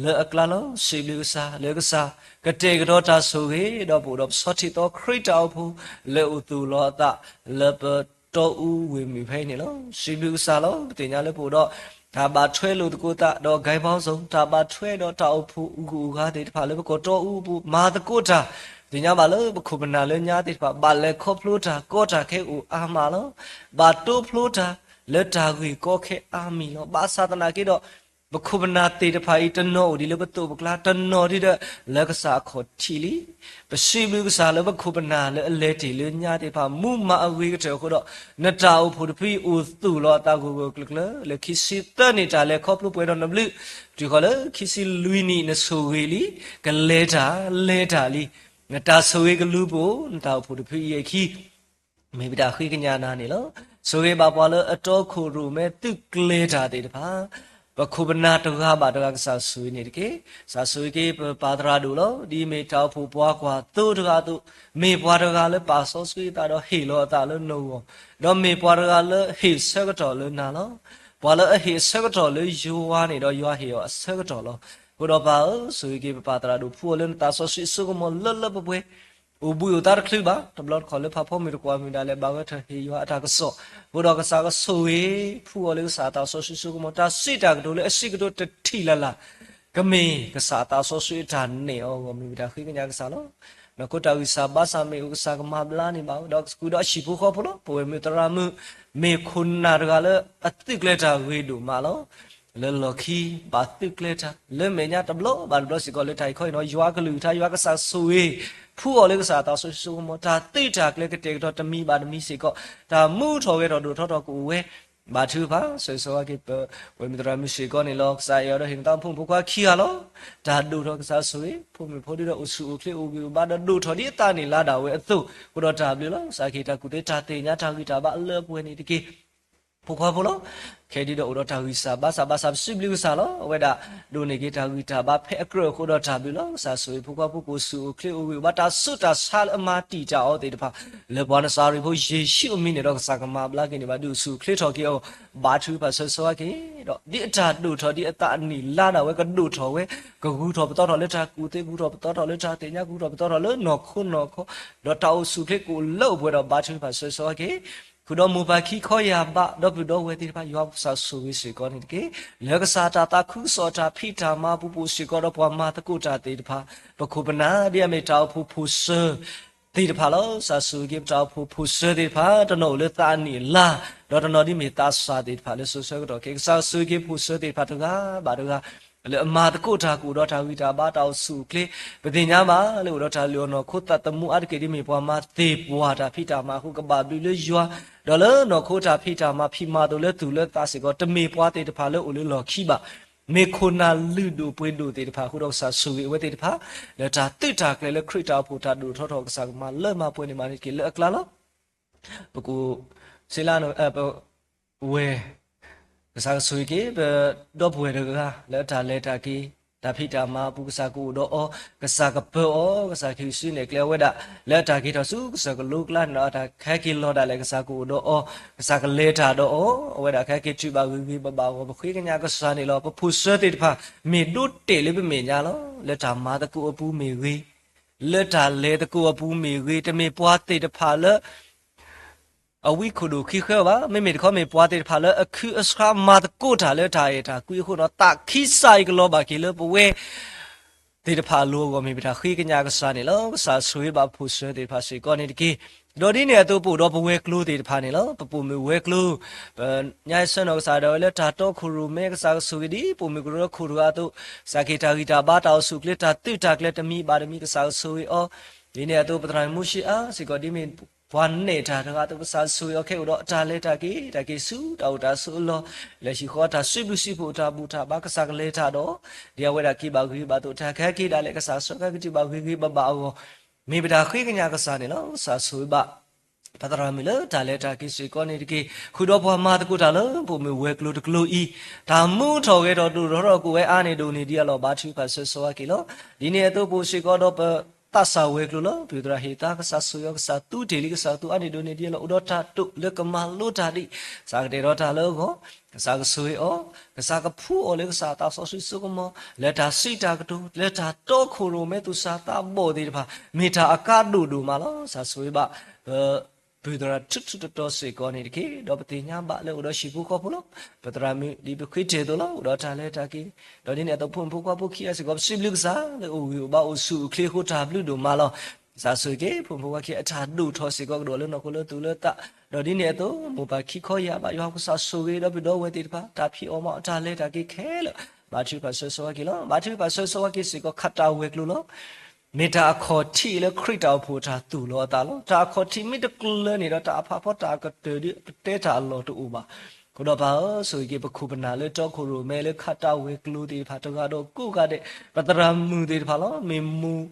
လၢအကျါလီၤ စံးဘျုးကစၢ် လၢကစၢ် ကတဲာ်ကတီၤတၢ်ဆိၣ်ဂ့ၤ ဒီးပအိၣ်ဒီးပဆီထံးသီခရံာ်တၢ်အိၣ်ဖှိၣ် လၢအိၣ်သူၣ်လီၤအသး လၢပတီအူဝ့ၢ်မုၢ်ဖဲအံၤန့ၣ်လီၤ. စံးဘျုးကစၢ်လီၤ. ပသ့ၣ်ညါလၢပအိၣ်ဒီး တၢ်ဘၣ်ထွဲလိာ်သကိးသး ဒီး ဂဲၤဘီစိ တၢ်ဘၣ်ထွဲဒီးတၢ်အိၣ်ဖှိၣ်အဂုၤအဂၤသ့ၣ်တဖၣ်လၢပကီၢ်တီအူအပူၤ မၤသကိးတၢ် သ့ၣ်ညါဘၣ်လၢပခိၣ်ပနၢ်လၢညါသ့ၣ်တဖၣ် ဘၣ်လဲၤခီဖျိတၢ်ကီတၢ်ခဲအိၣ်အါမးလီၤ. ဘၣ်တိဖျိတၢ်လၢတၢ်ဂ့ၢ်ကီခဲအါမံၤလီၤ. ဘၣ်ဆၣ်သနာ်က့ဒီး ပခိၣ်ပနၢ်သ့ၣ်တဖၣ်အံၤ တနီၤအိၣ်ဒံးလၢပသိးပကျါ တနီၤဒံးဒီးလၢကစၢ်အခီၣ်ထံးလံ. ပစံးဘျုးကစၢ်လၢပခိၣ်ပနၢ်လၢအလဲၤတ့ၢ်လၢညါသ့ၣ်တဖၣ် မူမၤအဂ့ၤကတၢၢ်အဃိဒီး နတၢ်အိၣ်ဖှိၣ်တဖုအံၤအိၣ်သူၣ်လီၤအသးဂၢၢ်ဂၢၢ်ကျၢၤကျၢၤ လၢခံဆံသၢနံၣ်တၢ်လဲၤခီဖျိပှဲၤဒီးနဘျုး တုၤဃီၤလၢခံဆံလွံၢ်နံၣ် နဆိၣ်ဂ့ၤလံ ကလဲၤတၢ်လဲၤတၢ်လံ. နတၢ်ဆိၣ်ဂ့ၤကလူၤပိာ် နတၢ်အိၣ်ဖှိၣ်တဖုအံၤအခံ မ့ၢ်ပတၢ်ဃ့ကညးနၤန့ၣ်လီၤ. ဆိၣ်ဂ့ၤဘၣ်ပှၤလၢအတီခိၣ်ရိၣ်မဲသုးကျဲၤတၢ်သ့ၣ်တဖၣ် ပခိၣ်ပနၢ်တဂၤဘၣ်တဂၤကစၢ်ဆိၣ်ဂ့ၤန့ၣ်တက့ၢ်. ကစၢ်ဆိၣ်ဂ့ၤက့ၤပပၢ်သရၣ်ဒိၣ်လီၤ. ဒ်မ့ၢ်တၢ်အိၣ်ဖှိၣ်ပှၤကွၢ်သိတဂၤအသိး မ့ၢ်ပှၤတဂၤလၢပာ်စီဆှံအသးဒီးဟ့ၣ်လီၤအသးလၢနဂီၢ်, ဒီးမ့ၢ်ပှၤတဂၤလၢဟ့ၣ်ဆၢကတီၢ်လၢနၤလီၤ. ပှၤလၢအဟ့ၣ်အဆၢကတီၢ်လၢယွၤန့ၣ်ဒီး ယွၤဟ့ၣ်အီၤအဆၢကတီၢ်လီၤ. အဃိဒီးပၢ်ဧၢ, ဆိၣ်ဂ့ၤက့ၤပပၢ်သရၣ်ဒိၣ် ဖှူအီၤလၢနသးစီဆှံအစိကမီၤလၢလၢပှဲၤပှဲၤ အိၣ်ဘှံးအိၣ်သါတချုးဘၣ်, တဘျီတခီၣ်လၢဖးဖီမုၢ်တကွၢ်မုၢ်ဒၣ်လဲာ် ဘၣ်ဝဲထီၣ်ဟ့ၣ်ယွၤအတၢ်ကစီၣ်, အဃိဒီးကစၢ်ကဆိၣ်ဂ့ၤ ဖှူအီၤလၢကစၢ်အသးစီဆှံအစိကမီၤ, တၢ်စံးတၢ်ကတိၤလၢအစံးကတိၤတထံၣ်လၢ်လၢ် ကမ့ၢ်ကစၢ်အသးစီဆှံအတၢ်နဲၣ်အီၤအဂီၢ် မ့ၢ်ဝဲတၢ်ဃ့ကညးကစၢ်လီၤ. နီၢ်ခိတၢ်ဂံၢ်စၢ်ဘါစၢ်မ့ၢ်အိၣ် ကစၢ်ကမၤဘျါန့ၢ်ဘၣ်ဝဲ, ဒီးကစၢ်ကူၣ်ဒီးအဟံၣ်ဖိဃီဖိလီၤ. ပဝဲမုၢ်သရၣ်မုၣ် မ့ၢ်ခိၣ်နၢ်တဂၤလၢအသုးကျဲၤတၢ်ဂ့ၤဒိၣ်မးလီၤ. လၢလီၢ်ခံ ဘၣ်သုးကျဲၤတၢ် လၢမဲာ်ညါတဘျီဘၣ်တဘျီစ့ၢ်ကီး လၢတၢ်အံၤခီအံၤနီၤ ယွၤကလုၢ်ကထါ ယွၤကစၢ်ဆိၣ်ဂ့ၤ ဖှူအီၤလၢကစၢ်အသးစီဆှံအစိကမီၤ, တၢ်သုးတၢ်ကျဲၤကတဲာ်ကတီၤတမံၤဘၣ်တမံၤစ့ၢ်ကီး တၢ်မူထီၣ်ဂဲၤထီၣ်ဒိၣ်ထီၣ်ထီၣ်ကအိၣ်ဝဲ, ဘါထုကဖၣ် ဆၢဂ့ၤဆၢဝါက့ၤ ပဝဲမုၢ်သရၣ်မုၣ်စ့ၢ်ကီးန့ၣ်လီၤ. ကစၢ်အဲၣ်အီၤဒီးဟ့ၣ်နသးဖိမုၣ်ဖိခွါခံဂၤလီၤ. တၢ်ဒိၣ်ထီၣ်ကစၢ်ဆိၣ်ဂ့ၤ ဖိမုၣ်ဖိဒုဒီးအိၣ်ဆူၣ်အိၣ်ချ့အိၣ်ဂံၢ်အိၣ်ဘါဒီး ဒိၣ်ထီၣ်ဒ်အသးန့ၣ်လါဒၣ်ဝဲအသိး, အဃိဒီးတၢ်ဘျုးလီၤ. ကစၢ်ကဟ့ၣ်တၢ်ကူၣ်သ့တၢ်သ့ၣ်ညါတၢ်ဂံၢ်တၢ်ဘါအလၢအပှဲၤန့ၣ်တက့ၢ်. ဖိခွါဖိလီၤ. ခဲဒုဒီးအိၣ်ဒီးတၢ်ဂံၢ်စၢ်ဘါစၢ်ဘၣ်ဆၣ် ပစံးဘျုးကစၢ်လီၤ. အဝဲဒၣ်ဒိးန့ၢ်က့ၤတၢ်ဂံၢ်တၢ်ဘါဖဲအကြၢးအဃိဒီးတၢ်ဘျုးလီၤ. ကစၢ်ဆိၣ်ဂ့ၤဖိခွါဖိကအိၣ်ဆူၣ်အိၣ်ချ့အိၣ်ဂံၢ်အိၣ်ဘါ တၢ်ဆူးတၢ်ဆါလၢအမၤတံာ်တာ်အီၤသ့ၣ်တဖၣ် လၢပှၤနစၤရ့းဖိယ့ၣ်ၡူးအမံၤန့ၣ်ဒီး ကစၢ်ကမၤဘျါက့ၤန့ၢ်ဘၣ် ဒုးအိၣ်ဆူၣ်အိၣ်ချ့ထီၣ်က့ၤအီၤ ဘါထုကဖၣ်ဆၢဂ့ၤဆၢဝါက့ၤ ဒီးဒ်အတၢ်ဒိၣ်ထီၣ်ဒ်အသးအနံၣ်လါဒၣ်ဝဲကဒိၣ်ထီၣ်ဝဲ, ကဂုၤထီၣ်ပသီထီၣ်လၢတၢ်ကူၣ်သ့ ကဂုၤထီၣ်ပသီထီၣ်လၢတၢ်သ့ၣ်ညါ ကဂုၤထီၣ်ပသီထီၣ်လၢနီၢ်ခိနီၢ်ခီ, ဒီးတၢ်အိၣ်ဆူၣ်အိၣ်ချ့ကအိၣ်လၢအိၣ်ပှဲၤဒီး ဘါထုကဖၣ်ဆၢဂ့ၤဆၢဝါက့ၤ ဃုာ်ဒီးမိၢ်ပၢ်ခံခီယၢ်ဘး ဒီပုၢ်ဒီဝဲၢ်သ့ၣ်တဖၣ် ယွၤကစၢ်ဆိၣ်ဂ့ၤစ့ၢ်ကီးန့ၣ်တက့ၢ်. လၢကစၢ်တၢ်သးခုကစီၣ်တၢ်ဖံးတၢ်မၤအပူၤစ့ၢ်ကီးဒီးပှၤမၤသကိးတၢ်သ့ၣ်တဖၣ်, ပခိၣ်ပနၢ်ဒ်အမ့ၢ်တၢ်အိၣ်ဖှိၣ်ဖိၣ်စၢၤသ့ၣ်တဖၣ်လီၤ. ကစၢ်ဆိၣ်ဂ့ၤက့ၤပတၢ်အိၣ်ဖှိၣ်ဖိၣ်စၢၤသ့ၣ်တဖၣ် တနီၤအိၣ်လၢသးအနံၣ်အလါ, ဒီးတနီၤဒ်မ့ၢ်သးစၢ်သ့ၣ်တဖၣ်လၢစိၤဆၢကတီၢ်ခဲအံၤ ကစၢ်ဆိၣ်ဂ့ၤက့ၤဖိၣ်စၢၤသ့ၣ်တဖၣ်တဂၤဘၣ်တဂၤ လၢအမၤသကိးတၢ်ကအိၣ်ဒီးတၢ်ဂံၢ်တၢ်ဘါတၢ်အိၣ်ဆူၣ်အိၣ်ချ့, ပသ့ၣ်ညါဘၣ်လၢအိၣ်ဒီးတၢ်လုၢ်အီၣ်နီၢ်ခိ သးသမူအါတက့ၢ် ဒ်မ့ၢ်ပှၤမၤသ့ၣ်ပှၢ်တၢ်ဖံးတၢ်မၤအဃိ ကဘၣ်ဘျုးလၢယွၤ, ဒီးလၢနီၢ်ခိတၢ်ဖံးတၢ်မၤဖံးမၤသိးလၢသူၣ်လၢသးစ့ၢ်ကီး တမ့ၢ်ပှၤသ့ၣ်တဖၣ်လၢအိၣ်လၢလီၢ်ခံဘၣ်, မ့ၢ်ခိၣ်နၢ်လုၢ်ဒိၣ်ပှ့ၤဒိၣ်သ့ၣ်တဖၣ်အဃိဒီး ကစၢ်ဆိၣ်ဂ့ၤအဝဲသ့ၣ်တဖၣ် လၢတၢ်သုးတၢ်ကျဲၤလၢခရံာ်တၢ်အိၣ်ဖှိၣ်တၢ်ဒိၣ်ထီၣ်ထီၣ် ကစၢ်ကမၤလၢမၤပှဲၤန့ၢ်မၤန့ၣ်တက့ၢ်. လၢအကျါလီၤ. ပကူၣ်စ့လၢ ပဝဲၢ် ကစၢ်ကဆိၣ်ဂ့ၤက့ၤ ပဒီပုၢ်ဝဲၢ်တဂၤ လၢတၢ်လဲၤတၢ်က့ၤ တၢ်ဖံးတၢ်မၤအပူၤ ကစၢ်ကအိၣ်ဒီးအီၤ, ကစၢ်ကပၢအီၤ, ကစၢ်ကဟံးစုနဲၣ်ကျဲအဝဲဒၣ် လၢအတၢ်က့ၤထီၣ်ဆူကစၢၢ်ကလိကျါန့ၣ်လီၤ. အတၢ်ခဲက့ၤလီၤဒၣ်လဲာ် ကစၢ်ကအိၣ်ဒီးအီၤ, ကစၢ်ကလဲၤတၢ်ဒီးအီၤ, အဝဲဒၣ်ခဲက့ၤတုၤဘၣ်ဂ့ၤဂ့ၤဘၣ်ဘၣ်အဂီၢ် ပဃ့ကညးကစၢ်န့ၣ်လီၤ. ပဖိၣ်စၢၤသ့ၣ်တဖၣ် မ့ၢ်ဒိးတဲာ်လၢပမဲာ်ညါလီၤ. လၢတၢ်မၤသကိးအပူၤမ့ၢ်ဂ့ၤ, လၢတၢ်လဲၤသကိးအပူၤမ့ၢ်ဂ့ၤ, တမ့ၢ်ပှၤသ့ၣ်တဖၣ်လၢ အဝံခိၣ်ဒိၣ်ခံဃဲအီၤဘၣ်. မ့မ့ၢ်တခီမ့ၢ်ပှၤသ့ၣ်တဖၣ်လၢအခုအဆှါမၤသကိးတၢ်လၢတၢ်အဲၣ်တၢ်ကွံအဃိဒီး သးခံစးအံၤကလီၤဘၣ်က့ၤလၢပဝဲသ့ၣ်တဖၣ်အလိၤအဂီၢ် မ့ၢ်ပတၢ်ဃ့ကညးကစၢ်န့ၣ်လီၤ. ကစၢ်ဆိၣ်ဂ့ၤဘၣ်ပဖိၣ်စၢၤသ့ၣ်တဖၣ်စ့ၢ်ကီးန့ၣ်တက့ၢ်. ဒီးဒ်န့ၣ်အသိး ပအိၣ်ဒီးပဝဲၤကျိၤသ့ၣ်တဖၣ်န့ၣ်လီၤ. ပပိာ်မုၣ်ဝဲၤကျိၤ ပညါဆၢနီၢ်ကစၢ်ဒၣ်ဝဲလၢတၢ်တီခိၣ်ရိၣ်မဲ ကစၢ်ကဆိၣ်ဂ့ၤဒ် ပိာ်မုၣ်ကရၢခိၣ်တဂၤအသိး, ကစၢ်ကဟ့ၣ်တၢ်ဂံၢ်တၢ်ဘါတၢ်အိၣ်ဆူၣ်အိၣ်ချ့ တၢ်သုးတၢ်ကျဲၤတမံၤဘၣ်တမံၤ ကစၢ်ကဆိၣ်ဂ့ၤအီၤ, ဒ်န့ၣ်အသိး ပသရၣ်မူၡ့အါစ့ၢ်ကီး ဒ်မ့ၢ်ပှၤနဲၣ်တၢ်တဂၤအသိး ကစၢ်ဆိၣ်ဂ့ၤအီၤ ခဲအိၣ်ဒီးတၢ်လဲၤတၢ်က့ၤ တၢ်က့ၤဆူတၢ်အိၣ်တၢ်ဆိးအလီၢ်, လဲၤဟံၣ်ဃီတၢ်စုဘျုးစုဖှိၣ်တၢ်ဘူၣ်တၢ်ဘါ ကစၢ်ကလဲၤတၢ်ဒီး ဒ်အဝဲဒၣ်က့ၤဘၣ်ဂ့ၤဘၣ်သိး တၢ်ခဲက့ၤဒၣ်လဲာ် ကစၢ်ဆှၢက့ၤကတုၤဘၣ်ဂ့ၤဂ့ၤဘၣ်ဘၣ်အဂီၢ် မ့ၢ်ပတၢ်ဃ့ကညးကစၢ်န့ၣ်လီၤ. ကစၢ်ဆိၣ်ဂ့ၤဘၣ် ပသရၣ်မုၣ်လၢတၢ်လဲၤတၢ်က့ၤစ့ၢ်ကီးန့ၣ်တက့ၢ်. ဃုာ်ဒီးပှၤမၤသကိးတၢ်လၢ ပိာ်မုၣ်ဝဲၤကျိၤတကျိၤအံၤ, တၢ်မူထီၣ်ဂဲၤထီၣ်ဒိၣ်ထီၣ်ထီၣ်ကိးဝဲအါန့ၢ်ဒိၣ်န့ၢ်ဒံးအလီၢ် ဘါထုကဖၣ်ဆၢဂ့ၤဆၢဝါက့ၤလီၤ. ဒ်န့ၣ်အသိးပအိၣ်စ့ၢ်ကီးဒီးပသးစၢ်ဝဲၤကျိၤလီၤ. ပသရၣ်ဟ့ၣ်သါ ကစၢ်ဆိၣ်ဂ့ၤအီၤ ကစၢ်သူတ့ၢ်လံ ကစၢ်သူအါန့ၢ်ဒိၣ်န့ၢ်ဒံးအလီၢ် အိၣ်ဒီးတၢ်တိာ်လၢကမၤလိတၢ်ဒံး, ကစၢ်ကတဲာ်ဒီးတၢ်လၢအဂီၢ်, ကစၢ်ကဆိၣ်ဂ့ၤအီၤ, ကစၢ်ကဖှူအီၤလၢကစၢ်သးစီဆှံစိကမီၤ, လၢတၢ်စံးတၢ်ကတိၤ, လၢတၢ်တီခိၣ်ရိၣ်မဲသူၣ်စၢ်သးဘီၣ်သ့ၣ်တဖၣ်, မ့ၢ်တၢ်အကါဒိၣ်ဒိၣ်မးလီၤ. ကစၢ်ဆိၣ်ဂ့ၤဘၣ် ပ ပုၢ်သရၣ်ထူထူတီတီစ့ၢ်ကီးန့ၣ်တက့ၢ်. ဒီးပသ့ၣ်ညါဘၣ်လၢအိၣ်ဒီးဟံၣ်ဖိဃီဖိလီၤ. ပသရၣ်မုၣ်ဒ်ပဃ့တ့ၢ်အသိးလီၤ. အိၣ်ဒီးတၢ်လဲၤတၢ်က့ၤ, ဒီးဒ်န့ၣ်အသိး ဖိမုၣ်ဖိခွါဖိခံဂၤစ့ၢ်ကီး ပစံးဘျုးကစၢ်လၢအိၣ်ဂံၢ်အိၣ်ဘါအိၣ်ဆူၣ်အိၣ်ချ့အဃိ တၢ်ဘျုးဒိၣ်မးလီၤ. ကစၢ်ဆိၣ်ဂ့ၤက့ၤ ဖိမုၣ်ဖိခွါခံဂၤအတၢ်ဒိၣ်ထီၣ်စ့ၢ်ကီး ကဒိၣ်လၢနီၢ်ခိလၢသူၣ်လၢသး, ဒီးဒ်န့ၣ်အသိး မိၢ်ပၢ်ခံခီယၢ်ဘး ယွၤကစၢ်ဆိၣ်ဂ့ၤဒီးပဒီပုၢ်ဝဲၢ်သ့ၣ်တဖၣ် တၢ်ဖံးအီၣ်မၤအီၣ် တၢ်လဲၤတၢ်က့ၤခဲလၢာ် ဘါထုကဖၣ်ဆၢဂ့ၤဆၢဝါက့ၤလီၤ. ဘါထုကဖၣ်ဆၢဂ့ၤဆၢဝါက့ၤစ့ၢ်ကီး ခးတၢ်ဝဲၤကျိၤလီၤ. မ့ၢ်တၢ်အခီၣ်ထံးလၢခရံာ်တၢ်အိၣ်ဖှိၣ်တၢ်သူၣ်လီၤအသးလီၤ. တၢ်အခီၣ်ထံးမ့ၢ်တကျၢၤန့ၣ်ဒီး တၢ်အဖးဖီတၢ်အကတၢၢ်ဒီး ကတဲတၢ်အလီၢ်တအိၣ်ဘၣ်. အဃိဒီးပၢ်ဧၢ, ဆိၣ်ဂ့ၤက့ၤပခိၣ်ပနၢ်လၢတီခိၣ်ရိၣ်မဲ လၢခးတၢ်ဝဲၤကျိၤသ့ၣ်တဖၣ်တဂၤဒီးကိးဂၤဒဲး, ပသရၣ်မုၣ်သ့ၣ်တဖၣ်လီၤ. မ့ၢ်မိၢ်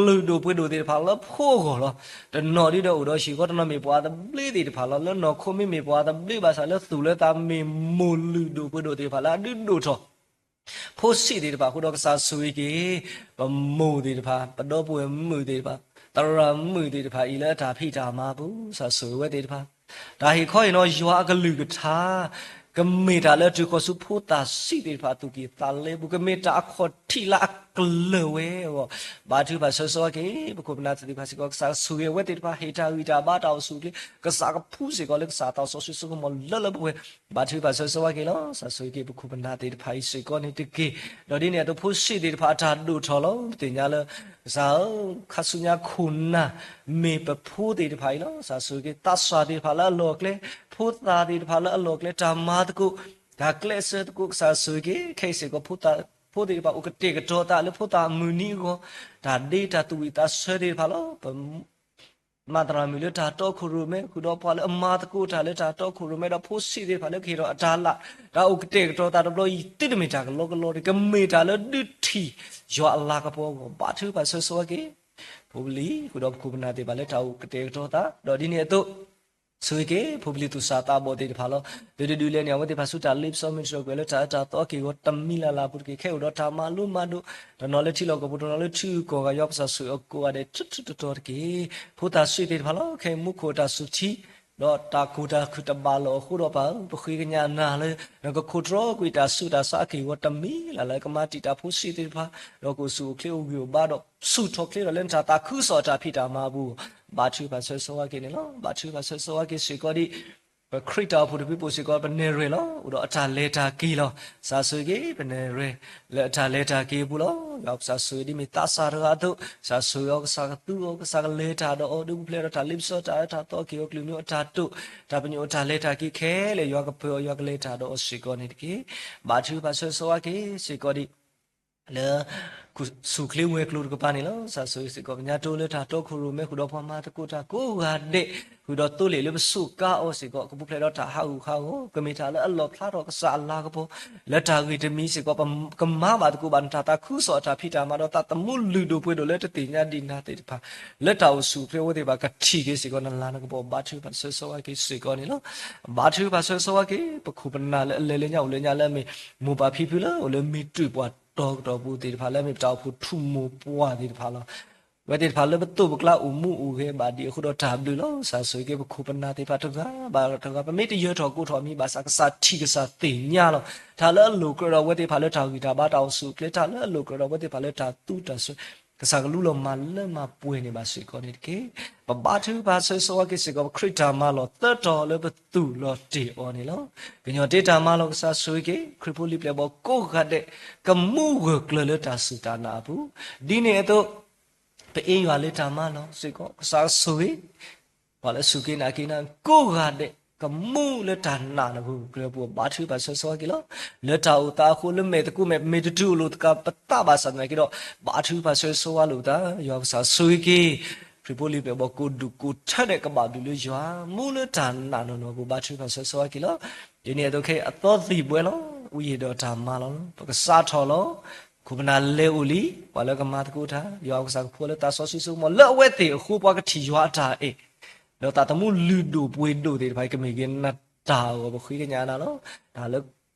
လုၢ်ဒိၣ်ပှ့ၤဒိၣ်သ့ၣ်တဖၣ်လၢဖိအဂီၢ်လီၤ. တနီၤဒ်ဒီးအိၣ်ဒီးဟံၣ်ဃီ, တနီၤမ့ၢ်ပှၤသဘျ့သ့ၣ်တဖၣ်လီၤ. လၢနီၢ်ခိမ့ၢ်မ့ၢ်ပှၤသဘျ့ဘၣ်ဆၣ် လၢသူၣ်လၢသးမ့ၢ်မိၢ်လုၢ်ဒိၣ်ပှ့ၤဒိၣ်သ့ၣ်တဖၣ်လၢအဒုးဒိၣ်ထီၣ် ဖိဆံးသ့ၣ်တဖၣ်အဃိဒီး ကစၢ်ဆိၣ်ဂ့ၤက့ၤ ပမိၢ်သ့ၣ်တဖၣ်, ပဒီပုၢ်ဝဲၢ်မုၣ်သ့ၣ်တဖၣ်, သရၣ်မုၣ်သ့ၣ်တဖၣ်အံၤ လၢအတၢ်ဖံးတၢ်မၤအပူၤ ကစၢ်ဆိၣ်ဂ့ၤဝဲသ့ၣ်တဖၣ်. တၢ်ဟ့ၣ်ခီအံၤနီၢ် ယွၤအကလုၢ်ကထါ ကမ့ၢ်တၢ်လၢအတုၤဃီၤဆူဖိသၣ်ဆံးသ့ၣ်တဖၣ် သူၣ်ကံၢ်သးလဲပူၤ, ကမ့ၢ်တၢ်အခီၣ်ထံးလၢအကျၢၤဝဲအဂီၢ်, ဘါထုကဖၣ်ဆၢဂ့ၤဆၢဝါက့ၤ ပခိၣ်ပနၢ်သ့ၣ်တဖၣ်စ့ၢ်ကီး, ကစၢ်ဆိၣ်ဂ့ၤဝဲသ့ၣ်တဖၣ် ဟ့ၣ်တၢ်ဂံၢ်တၢ်ဘါတၢ်အိၣ်ဆူၣ်အိၣ်ချ့, ကစၢ်ကဖှူစ့ၢ်ကီးလၢကစၢ်သးစီဆှံစိကမီၤလၢလၢပှဲၤပှဲၤ, ဘါထုကဖၣ်ဆၢဂ့ၤဆၢဝါက့ၤလီၤ. ကစၢ်ဆိၣ်ဂ့ၤက့ၤ ပခိၣ်ပနၢ်သ့ၣ်တဖၣ်အံၤစ့ၢ်ကီးန့ၣ်တက့ၢ်. ဒီးဒ်န့ၣ်အသိး ဖိဆံးသ့ၣ်တဖၣ်အတၢ်ဒိၣ်ထီၣ်လီၤ. ပသ့ၣ်ညါလၢ ကစၢ်ဧၢ, ခါဆူညါခိၣ်နၢ် မ့ၢ်ပဖိသ့ၣ်တဖၣ်အံၤလီၤ. ကစၢ်ဆိၣ်ဂ့ၤက့ၤ သးစၢ်သ့ၣ်တဖၣ်လၢအလီၢ်အကျဲ, ဖိသၣ်သ့ၣ်တဖၣ်လၢအလီၢ်အကျဲ, တၢ်မၤသကိး, တၢ်ကျဲးစၢးသကိး, ကစၢ်ဆိၣ်ဂ့ၤက့ၤ ခဲအံၤစ့ၢ်ကီး ဖိသ့ၣ်တဖၣ်အိၣ်ကတဲာ်ကတီၤသးလၢဖိသၣ်အမုၢ်နံၤအဂီၢ်, တၢ်ဒ့တၢ်သူၣ်ဝံၣ်သးဆၢသ့ၣ်တဖၣ်လီၤ. ပ မၤသရၣ်မုၣ်လၢတၢ်တီခိၣ်ရိၣ်မဲ, ဃုာ်ဒီးပှၤလၢအမၤသကိးတၢ်လၢတၢ်တီခိၣ်ရိၣ်မဲ, ဒီးဖိဆံးသ့ၣ်တဖၣ်လၢကဟ့ၣ်ထီၣ်အတၢ်လၢ်, တၢ်အိၣ်ကတဲာ်ကတီၤသးတဘျီအံၤ သုတမ့ၢ်တၢ်ကလီကလီတဂ့ၤ, ကမ့ၢ်တၢ်လၢဒုးထံၣ်ယွၤအလၤကပီၤအဂီၢ်, ဘါထုကဖၣ်ဆၢဂ့ၤဆၢဝါက့ၤ ဖိပလံၤ, ဃုာ်ဒီးပခိၣ်ပနၢ်သ့ၣ်တဖၣ်လၢတၢ်အိၣ်ကတဲာ်ကတီၤသး, ဒီးဒ်န့ၣ်အသိး ဆိၣ်ဂ့ၤက့ၤ ဖိပလံၤသူၣ်စၢ်သးဘီၣ်သ့ၣ်တဖၣ်လီၤ. သုတဒုးလဲန့ၢ်အဝဲသ့ၣ်တဖၣ်ဆူတၢ်လ့ပစီမုၢ်တြီၢ်ကွံာ် လၢတၢ်အၢတၢ်သီက့ၢ်ဂီၤတမံၤလၢ်လၢ်အပူၤတက့ၢ်. ခဲအိၣ်ဒီးတၢ်မၤလိမၤဒိး, တနီၤလၢထံလီၢ်ကီၢ်ပူၤ, တနီၤလၢထံဂုၤကီၢ်ဂၤ, ယွၤကစၢ်ဆိၣ်ဂ့ၤအကိးဂၤဒဲး ထူထူတီတီတက့ၢ်. ဖိသၣ်ဆံးသ့ၣ်တဖၣ်လီၤ. ခဲအံၤမူခိၣ်အတၢ်စူၤထံ ဒီးတၢ်ကိၢ်တၢ်ခုၣ်တဘၣ်လီၤအဃိဒီး ပၢ်ဧၢ, ပဃ့ကညးနၤလၢ နကခိးတြီကွံာ်တၢ်ဆူးတၢ်ဆါအက့ၢ်အဂီၤတမံၤလၢ်လၢ်, ကမၤတံာ်တာ်ဖိဆံးသ့ၣ်တဖၣ်, ဒီးကအိၣ်ဆူၣ်အိၣ်ချ့အိၣ်ဂံၢ်အိၣ်ဘါဒီး ဆူၣ်ထီၣ်ချ့ထီၣ်လၢနတၢ်သးခုကစီၣ်အတၢ်ဖံးတၢ်မၤအပူၤ, ဘါထုကဖၣ်ဆၢဂ့ၤဆၢဝါက့ၤန့ၣ်လီၤ. ဘါထုကဖၣ်ဆၢဂ့ၤဆၢဝါက့ၤစ့ၢ်ကီးဒ် ပခရံာ်တၢ်အိၣ်ဖှိၣ်တဖုပအိၣ်စ့ၢ်ကီး ပနဲၣ်ရွဲၣ်လီၤ. အိၣ်ဒီးအတၢ်လဲၤတၢ်က့ၤလီၤ. ကစၢ်ဆိၣ်ဂ့ၤက့ၤ ပနဲၣ်ရွဲၣ် လၢအတၢ်လဲၤတၢ်က့ၤအပူၤလီၤ. ယွၤကစၢ်ဆိၣ်ဂ့ၤဒ်မ့ၢ်သးစၢ်တဂၤအသိး, ကစၢ်ဆိၣ်ဂ့ၤအီၤ, ကစၢ်ကသူအီၤ, ကစၢ်ကလဲၤတၢ်ဒီးအီၤ, ဒုးပူၤဖျဲးဒီးတၢ်လ့ပစီတၢ်အၢတၢ်သီက့ၢ်ဂီၤ ကလုာ်မံၤအတၢ်တိာ်, တၢ်ပညိၣ်အတၢ်လဲၤတၢ်က့ၤခဲလၢာ် ယွၤကပၢၤအီၤ ယွၤကလဲၤတၢ်ဒီးအီၤစ့ၢ်ကီးန့ၣ်တက့ၢ်. ဘါထုကဖၣ်ဆၢဂ့ၤဆၢဝါက့ၤစ့ၢ်ကီးဒ် လၢ ဆူၣ်ချ့ဝဲၤကျိၤတကပၤန့ၣ်လီၤ. ကစၢ်ဆိၣ်ဂ့ၤစ့ၢ်ကီး ကညးတိလၢတၢ်တီခိၣ်ရိၣ်မဲ ဃုာ်ဒီးပှၤမၤသကိးတၢ်ကိးဂၤဒဲး, ဃုာ်ဒီးသိလ့ၣ်လၢပစူးကါအီၤစ့ၢ်ကီး ကပူၤဖျဲးဒီးတၢ်ဟးဂူာ်ဟးဂီၤ, ကမ့ၢ်တၢ်လၢအလီၣ်ဖျါထီၣ်ကစၢ်အလၤကပီၤ, လၢတၢ်ဂ့ၢ်တမံၤစ့ၢ်ကီး ပကမၤဘၣ်သကိးဘၣ်နတၢ်သးခုကစီၣ်အတၢ်ဖံးတၢ်မၤဒီး သးသမူလုၢ်ဒိၣ်ပှ့ၤဒိၣ်လၢတသ့ၣ်ညါဒံးနၤသ့ၣ်တဖၣ်, လၢတၢ်အိၣ်ဆူၣ်အိၣ်ချ့အဝဲသ့ၣ်တဖၣ် ကထံၣ်က့ၤစ့ၢ်ကီးနလၤနကပီၤ ဘါထုကဖၣ်ဆၢဂ့ၤဆၢဝါက့ၤစ့ၢ်ကီးန့ၣ်လီၤ. ဘါထုကဖၣ်ဆၢဂ့ၤဆၢဝါက့ၤ ပခိၣ်ပနၢ်လၢအလဲၤလၢညါအိၣ်လၢညါလၢအမ့ၢ် မိၢ်ပၢ်ဖံဖုလၢအိၣ်လၢမ့ၢ်တၢ်ပှၤတီၤကတီၤပူၤသ့ၣ်တဖၣ် လၢအမ့ၢ်ပတၢ်အိၣ်ဖှိၣ်ထူၣ်မိၢ်ပှၢ်သ့ၣ်တဖၣ်လီၤ. အဝဲသ့ၣ်တဖၣ်လၢပသိးပကျါအိၣ်မူအိၣ်ဂဲၤဘၣ်ဒံးအဃိဒီးတၢ်ဘျုးလီၤ. ကစၢ်ဆိၣ်ဂ့ၤက့ၤပခိၣ်ပနၢ်သ့ၣ်တဖၣ်တဂၤဘၣ်တဂၤ ပမ့ၢ်တယၢၤထီၣ်ကိးထီၣ်မံၤဘၣ်ဆၣ် ကစၢ်ထံၣ်ကစၢ်သ့ၣ်ညါလီၤ. တၢ်လၢအလိၣ်ကြၢးဒီးအဝဲသ့ၣ်တဖၣ်လၢတၢ်ဂံၢ်တၢ်ဘါတၢ်အိၣ်ဆူၣ်အိၣ်ချ့ တၢ်လၢအလိၣ်ကြၢးဒီးအဝဲသ့ၣ်တဖၣ်လၢတၢ်သူတၢ်စွဲ ကစၢ်ကလူလီၤမၤလၢမၤပှဲၤန့ၢ်ဘၣ်စ့ၢ်ကီးန့ၣ်တက့ၢ်. ပဘါထုကဖၣ်ဆၢဂ့ၤဆၢဝါက့ၤစ့ၢ်ကီး ပခရံာ်တၢ်မၤလီၢ်သၢတီၤလၢပသူၣ်လီၤတ့ၢ်အီၤန့ၣ်လီၤ. ကညီၤတ့တၢ်မၤလီၢ် ကစၢ်ဆိၣ်ဂ့ၤက့ၤ ခရံာ်ဖိလံၤပျဲၢ်ဘီၣ်ကိးဂၤဒဲး ကမူဂၢၢ်ကျၢၤလၢတၢ်စူၢ်တၢ်နာ်အပူၤ, ဒ်န့ၣ်အသိး ပအ့ယွၤလၢတၢ်မၤလီၢ်စ့ၢ်ကီး ကစၢ်ကဆိၣ်ဂ့ၤ ပှၤလၢအစူၢ်က့ၤနာ်က့ၤနၤကိးဂၤဒဲး ကမူလၢတၢ်နာ်န့ၣ်ဂၢၢ်ကျၢၤအပူၤ ဘါထုကဖၣ်ဆၢဂ့ၤဆၢဝါက့ၤလီၤ. လၢတၢ်အိၣ်သးအဃိ လၢမဲာ်သကိးမဲာ် မ့ၢ်တတုၤအိၣ်လိာ်သးပသးဘၣ်ဆၣ်သနာ်က့ဒီး ဘါထုကဖၣ်ဆၢဂ့ၤဆၢဝါလိာ်ပသး ယွၤကစၢ်ဆိၣ်ဂ့ၤက့ၤ ခရံာ်ဖိလံၤပျဲၢ်ဘီၣ်ကိးဒူၣ်ကိးထၢဒဲး ကဘၣ်ဘျုးလၢယွၤ မူလၢတၢ်နာ်နီၢ်နီၢ်အပူၤ ဘါထုကဖၣ်ဆၢဂ့ၤဆၢဝါက့ၤလီၤ. ဒ်န့ၣ်အသိးခဲအံၤအသီသံၣ်ဘှဲလီၤ ဝံယံာ်ဒီးတၢ်မၤလီၤ ပကစးထီၣ်လီၤ. ခိၣ်ပနၢ်လဲၤအိၣ်လံ, ပှၤလၢကမၤသကိးတၢ်, ယွၤကစၢ်ကဖီလၢသးစီဆှံစိကမီၤ လၢအဝဲသ့ၣ်အဃိ ပှၤကထံၣ်ယွၤအတၢ်အဲၣ်, ဒီးသးသမူလုၢ်ဒိၣ်ပှ့ၤဒိၣ်သ့ၣ်တဖၣ် ကမ့ၢ်က့ၤနတၢ်အဂီၢ် ပဃ့ကညးနၤလီၤ. တၢ်လၢ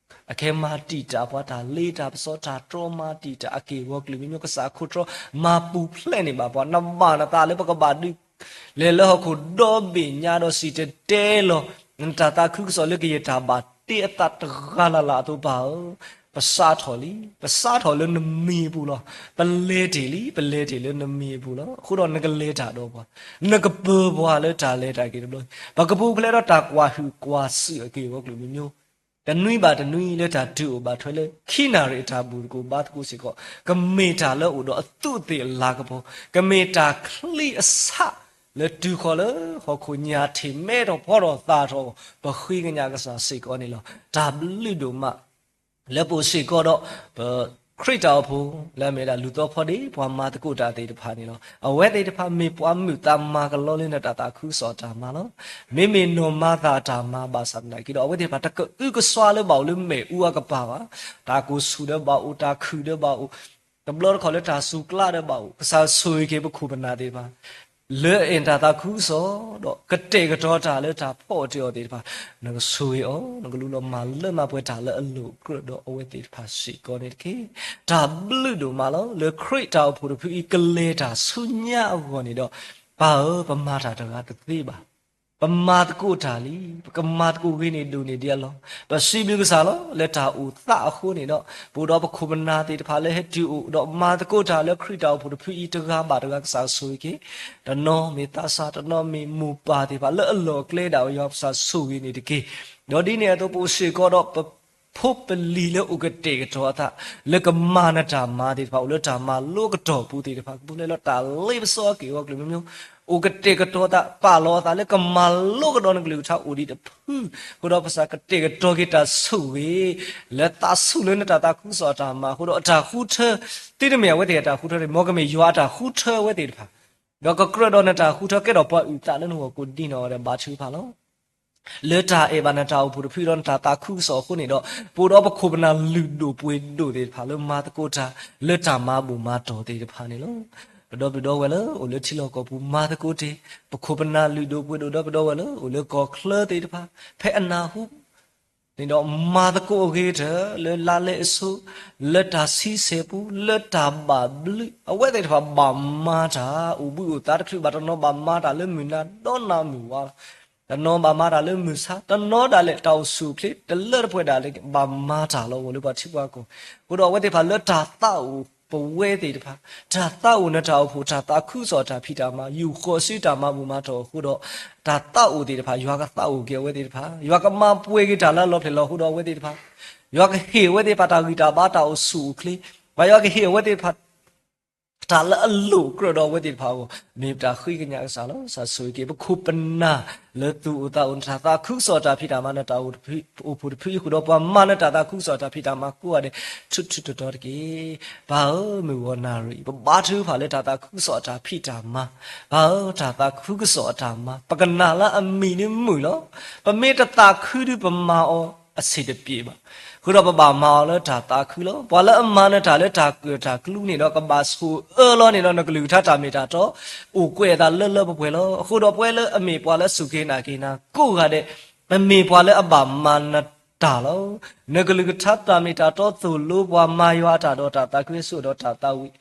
အခဲမၤတံာ်တာ်ပှၤ တၢ်လ့တၢ်ပစီ တၢ်တြီမၤတံာ်တာ် အက့ၢ်အဂီၤကလုာ်မံၤမံၤ ကစၢ်ခိၣ်တြီ မၤပူၤဖျဲးန့ၢ်ဘၣ်ပှၤ, နဘၣ်နသးလၢပကဘၣ်ဒုး လဲၤလၢဟီၣ်ခိၣ်ဒီဘ့ၣ်ညါဒီးစံၣ်တဲၤတဲလီၤ နတၢ်သးခုကစီၣ်လၢကယဲၢ်တၢ်ဘၣ်တ့အသးတဂၤလၢ်လၢ်အသိး ပၢ်ဧၢ, ပစးထီၣ်လံ, ပစးထီၣ်လၢနမံၤအပူၤလီၤ. ပလဲၤတ့ၢ်လံ, ပလဲၤတ့ၢ်လၢနမံၤအပူၤလီၤ. အဃိဒီးနကလဲၤတၢ်ဒီးပှၤ, နကပၢၤပှၤလၢတၢ်လဲၤတၢ်က့ၤတဘျီ, ပကပူၤဖျဲးဒီးတၢ်ကွၢ်ဟုၣ်ကွၢ်စူၣ်အက့ၢ်အဂီၤကလုာ်မံၤမံၤ တနွံဘၣ်တနွံလၢတၢ်တုၤအိၣ်ဘၣ်ထွဲလၢ ခံနၣ်ရံၣ်အတၢ်ဘူၣ်သကိးဘါသကိးစ့ၢ်ကီး, ကမ့ၢ်တၢ်လၢအိၣ်ဒီးအသူးအသ့ၣ်အလၤကပီၤ, ကမ့ၢ်တၢ်ချံအဆၣ်လၢတုၤဃီၤလၢဟီၣ်ခိၣ်ညၣ်ထံၣ်မဲထီၣ်ဖီထီၣ်သၣ်ထီၣ်, ပဃ့ကညးကစၢ်စ့ၢ်ကီးန့ၣ်လီၤ. တၢ်ဘျုးဒိၣ်မး လၢပအိၣ်စ့ၢ်ကီးဒီး ပခရံာ်တၢ်အိၣ်ဖှိၣ် လၢအမ့ၢ်ဒၣ်လူၤသီဖီဒ့ ပှၤမၤသကိးတၢ်သ့ၣ်တဖၣ်န့ၣ်လီၤ. အဝဲသ့ၣ်တဖၣ်မ့ၢ်ပှၤမုာ်သးမၤကလီလၢနတၢ်သးခုကစီၣ်အတၢ်မၤလီၤ. မ့မ့ၢ်နီၢ်မၤသးအတၢ်မၤဘၣ်ဆၣ်သနာ်က့ဒီး အဝဲသ့ၣ်တဖၣ်တကအုကစွါလၢဘၣ်အိၣ်လၢမ့ၣ်အူအကပၤဘၣ်. တၢ်ကိၢ်ဆူၣ်ဒီးဘၣ်အိၣ်, တၢ်ခုၣ်ဒီးဘၣ်အိၣ်, တဘျီတခီၣ်လၢတၢ်စူၤကျါဒီးဘၣ်အိၣ်, ကစၢ်ဆိၣ်ဂ့ၤက့ၤပခိၣ်ပနၢ်သ့ၣ်တဖၣ် လၢအဲၣ်တၢ်သးခုကစီၣ်, ဒီးကတဲာ်ကတီၤတၢ်လၢတၢ်ဖီၣ်အီၤတ့ၢ်အီၤသ့ၣ်တဖၣ်, နကဆိၣ်ဂ့ၤအီၤ, နကလူလီၤမၤလၢမၤပှဲၤတၢ်လၢအလိၣ်ကြၢးဒီးအဝဲသ့ၣ်တဖၣ်စ့ၢ်ကီးန့ၣ်တက့ၢ်. တၢ်ဘျုးဒိၣ်မးလီၤ. လၢခရံာ်တၢ်အိၣ်ဖှိၣ်တဖုအံၤ ကလဲၤတၢ်ဆူညါအဂီၢ်န့ၣ်ဒီး, ပၢ်ဧၢ, ပမၤတၢ်တဂၤတသ့ဘၣ်. ပမၤသကိးတၢ်လံ, ပကမၤသကိးဂ့ၤန့ၢ်ဒိၣ်န့ၢ်ဒဲးလီၤ. ပစံးဘျုးကစၢ်လီၤ. လၢတၢ်အိၣ်သးအဃိန့ၣ်ဒီး, ပအိၣ်ဒီးပခိၣ်ပနၢ်သ့ၣ်တဖၣ်လၢဟဲတုၤအိၣ်ဒီးမၤသကိးတၢ်လၢခရံာ်တၢ်အိၣ်ဖှိၣ်တဖုအံၤ တဂၤဘၣ်တဂၤ ကစၢ်ဆိၣ်ဂ့ၤက့ၤ, တနီၤမ့ၢ်သးစၢ်, တနီၤမ့ၢ်မိၢ်ပၢ်သ့ၣ်တဖၣ် လၢအလီၢ်အကျဲဒၣ်ဝဲ ယွၤကစၢ်ဆိၣ်ဂ့ၤန့ၢ်တက့ၢ်. ဒီးဒ်န့ၣ်အသိး ပအိၣ်စ့ၢ်ကီးဒီးပဖိပလံၤလၢအိၣ်ကတဲာ်ကတီၤအသး လၢကမၤနတၢ်မၤသ့ၣ်တဖၣ် အိၣ်လၢတၢ်မၤလိကတီၢ်ပူၤသ့ၣ်တဖၣ် ကပူၤဖျဲးလၢတၢ်လ့ပစီအက့ၢ်အဂီၤကလုာ်မံၤမံၤ အိၣ်ကတဲာ်ကတီၤသး ပာ်လီၤအသးလၢကမၤလိကဒီးနကလုၢ်ကထါအိၣ်ဒံးတဖု, အဃိဒီးပစံးကတဲာ်ကတီၤက့ၤတၢ်ဆိၣ်ဂ့ၤ လၢသးဆူၣ်လၢနတၢ်သးခုကစီၣ်အတၢ်မၤအဃိဒီး အတၢ်ဃုထၢ, သုတမ့ၢ်အဝဲသ့ၣ်အတၢ်ဃုထၢတဂ့ၤ, မ်ကမ့ၢ်ယွၤအတၢ်ဃုထၢအဝဲသ့ၣ်တဖၣ်, ဒီးကကြၢးဒီးနတၢ်ဃုထၢကဲထီၣ်ပှၤအုၣ်သးလၢနဂီၢ်ကိးဒံနီၢ်ဂၤဒဲး ဘါထုကဖၣ်လီၤ. လၢတၢ်အဲၣ်ဘၣ်နတၢ်အိၣ်ဖှိၣ်တဖုဒီးနတၢ်သးခုကစီၣ်အဃိန့ၣ်ဒီး, ပအိၣ်ဒီးပခိၣ်ပနၢ်လုၢ်ဒိၣ်ပှ့ၤဒိၣ်သ့ၣ်တဖၣ် လၢမၤသကိးတၢ် လၢတၢ်မၤဘူၣ်မၤတီၢ်သ့ၣ်တဖၣ်န့ၣ်လီၤ. ပဒီပုၢ်ဒီဝဲၢ်လၢအိၣ်လၢထံလီၢ်ကီၢ်ပူၤ မၤသကိးတ့ၢ်, ပခိၣ်ပနၢ်လုၢ်ဒိၣ်ပှ့ၤဒိၣ် ဒီပုၢ်ဒီဝဲၢ်လၢအိၣ်လၢကီၢ်ချၢသ့ၣ်တဖၣ် ဖဲအနၢ်ဟူ န့ၣ်ဒီးမၤသကိးအဂ့ၤကတၢၢ် လၢလါလဲအဆိ, လၢတၢ်ဆံဆဲးပူၤ, လၢတၢ်ဘၣ်ဘျုး, အဝဲသ့ၣ်တဖၣ်ဘၣ်မၤတၢ် အိၣ်ဘှံးအိၣ်သါတချုးဘၣ်, တနီၤဘၣ်မၤတၢ်လၢမုၢ်နၤဒီးနၤမုၢ်ဝါလီၤ. တနီၤဘၣ်မၤတၢ်လၢမုၢ်ဆါ, တနီၤဒၣ်လဲာ်တၢ်အိၣ်ဆူၣ်အိၣ်ချ့ တလၢတပှဲၤဒၣ်လဲာ် ဘၣ်မၤတၢ်လီၤ ဂီၤလၢပှၤထံပှၤကီၢ်. အဃိဒီးအဝဲသ့ၣ်တဖၣ်လၢတၢ်သးအိၣ်ပဝဲသ့ၣ်တဖၣ်, တၢ်သးအိၣ်နတၢ်အိၣ်ဖှိၣ် တၢ်သးခုကစီၣ်တၢ်ဖံးတၢ်မၤ ယူာ်ဃီၤဆူတၢ်မၤဘူၣ်မၤတီၢ်အဃိဒီး, တၢ်သးအိၣ်သ့ၣ်တဖၣ် ယွၤကသးအိၣ်က့ၤအဝဲသ့ၣ်တဖၣ်, ယွၤကမၤပှဲၤက့ၤတၢ်လၢအလီၤဖျဲၣ်လီၤဟိဒီးအဝဲသ့ၣ်တဖၣ်, ယွၤကဟ့ၣ်အဝဲသ့ၣ်တဖၣ်တၢ်ဂံၢ်တၢ်ဘါတၢ်အိၣ်ဆူၣ်အိၣ်ချ့, ပှၤယွၤကဟ့ၣ်အဝဲသ့ၣ်တဖၣ် တၢ်လၢအလိၣ်ကြၢးဒီးအဝဲသ့ၣ်တဖၣ်အဂီၢ် မ့ၢ်ပတၢ်ဃ့ကညးကစၢ်လီၤ. ကစၢ်ဆိၣ်ဂ့ၤက့ၤ ပခိၣ်ပနၢ်လၢသူၣ်အိၣ်သးအိၣ် နတၢ်သးခုကစီၣ်တၢ်ဖံးတၢ်မၤ နတၢ်အိၣ်ဖှိၣ်တဖုအံၤဃုာ်ဒီး ပှၤမၤနတၢ်သးခုကစီၣ်တၢ်ဖံးတၢ်မၤကိးဂၤဒဲး ထူးထူးတီၤတီၤတက့ၢ်. ပၢ်ဧၢ, မုၢ်ဂီၤနၣ်ရံၣ် ပဘါထုကဖၣ်လၢတၢ်သးခုကစီၣ်အတၢ်ဖံးတၢ်မၤ, ပၢ်ဧၢ, တၢ်သးခုကစီၣ်အတၢ်မၤ ပကနၣ်လၢအမံၤဒ်မုာ်လီၤ. ပမ့ၢ်တသးခုဒီးပမၤအီၤအဆံးတပျ့ၤဘၣ်. ဃုာ်ဒီးပဘၣ်မၤအီၤလၢတၢ်သးခုလီၤ. ပှၤလၢအမၤနတၢ်လၢတၢ်ကၢၣ်တၢ်ကျူန့ၣ်ဒီး ကဘၣ်ဆိၣ်အၢလီၤန့ၣ်ဒီး နကလုၢ်ကထါတၢ်မ့ၢ်တၢ်တီ အိၣ်ကွဲးအသးလၢလၢပှဲၤပှဲၤလီၤ. အဃိဒီးပဝဲလၢအမ့ၢ်ပှၤလၢအစူၢ်က့ၤနာ်က့ၤနၤကိးဂၤဒဲး ပမ့ၢ်ပှၤလၢအဘၣ်မၤနတၢ်လီၤ. နကလုၢ်ကထါတၢ်မ့ၢ်တၢ်တီသိၣ်လိပှၤ မၤယွၤအတၢ်ဒီးတၢ်သးခု ဟဲစိာ်ဒီးတၢ်သးဝံၣ်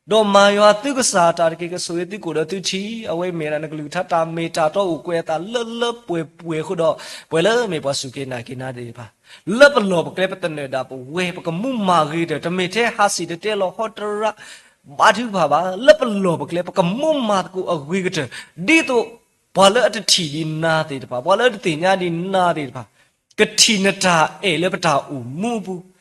ဒီးမၤယွၤသုကစၢ်အတၢ်တက့ၢ် ကဆိၣ်ဂ့ၤသုကိၣ်ဒီးသုထံ, အဝဲမ့ၢ်ဒၣ်နကလုၢ်ကထါတၢ်မ့ၢ်တၢ်တီအိၣ်ကွဲးအသးလၢလၢပှဲၤပှဲၤအဃိဒီး ပှၤလၢအမ့ၢ်ပှၤစူၢ်က့ၤနာ်က့ၤနၤသ့ၣ်တဖၣ် လၢပလီၢ်ပကျဲပသနၢၣ်ဒၣ်ပဝဲ ပကမူမၤဂ့ၤကတၢၢ် တမ့ၢ်ထဲဟးစံၣ်တဲၤတဲလီၤဟီတရၣ် ဘါထုကဖၣ်ဘၣ် လၢပလီၢ်ပကျဲ ပကမူမၤသကိးအဂ့ၤကတၢၢ် ဒ်သိးပှၤလၢအတထံၣ်ဒံးနၤသ့ၣ်တဖၣ် ပှၤလၢအတသ့ၣ်ညါဒံးနၤသ့ၣ်တဖၣ် ကထံၣ်နတၢ်အဲၣ်လၢပတၢ်အိၣ်မူအပူၤ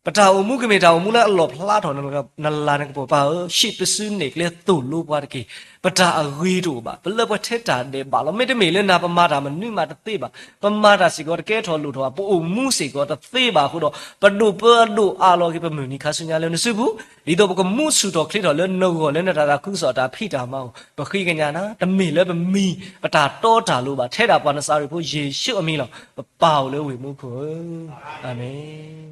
ပတၢ်အိၣ်မူကမ့ၢ်တၢ်အိၣ်မူလၢအလီၢ်ဖျါထီၣ်နလၤနကပီၤ ပၢ်ဧၢ, ဟံးပစုနဲၣ်ကျဲသိၣ်လိပှၤတက့ၢ်. ပတၢ်အဂ့ၤတအိၣ်ဘၣ်. ပလၢပှဲၤထဲတၢ်ဒဲးဘးလီၤ. မ့တမ့ၢ်လၢနၤပမၤတၢ်မနုၤမးတသ့ဘၣ်. ပမၤတၢ်စ့ၢ်ကီးတကဲထီၣ်လိၣ်ထီၣ်ဘၣ်. ပအိၣ်မူစ့ၢ်ကီးတသ့ဘၣ်အဃိဒီး ပဒိၣ်ပၢအဒိၣ်အါလီၤက့ၤပမုၢ်နံၤခါဆူညါလၢနစုပူၤ, ဒ်သိးပကမူဆူၣ်ထီၣ်ချ့ထီၣ်လၢနဂီၢ်လၢနတၢ်သးခုကစီၣ်တၢ်ဖံးတၢ်မၤအဂီၢ် ပဃ့ကညးနၤ, တမ့ၢ်လၢပမံၤ ပတၢ်တီတၢ်လိၤဘၣ်. ထဲဒၣ်ပှၤနစၤရ့းဖိယ့ၣ်ၡူးအမံၤလီၤ. ပပၢ်အိၣ်လၢဝ့ၢ်မူခိၣ်ဧၢ, အၤမ့ၣ်.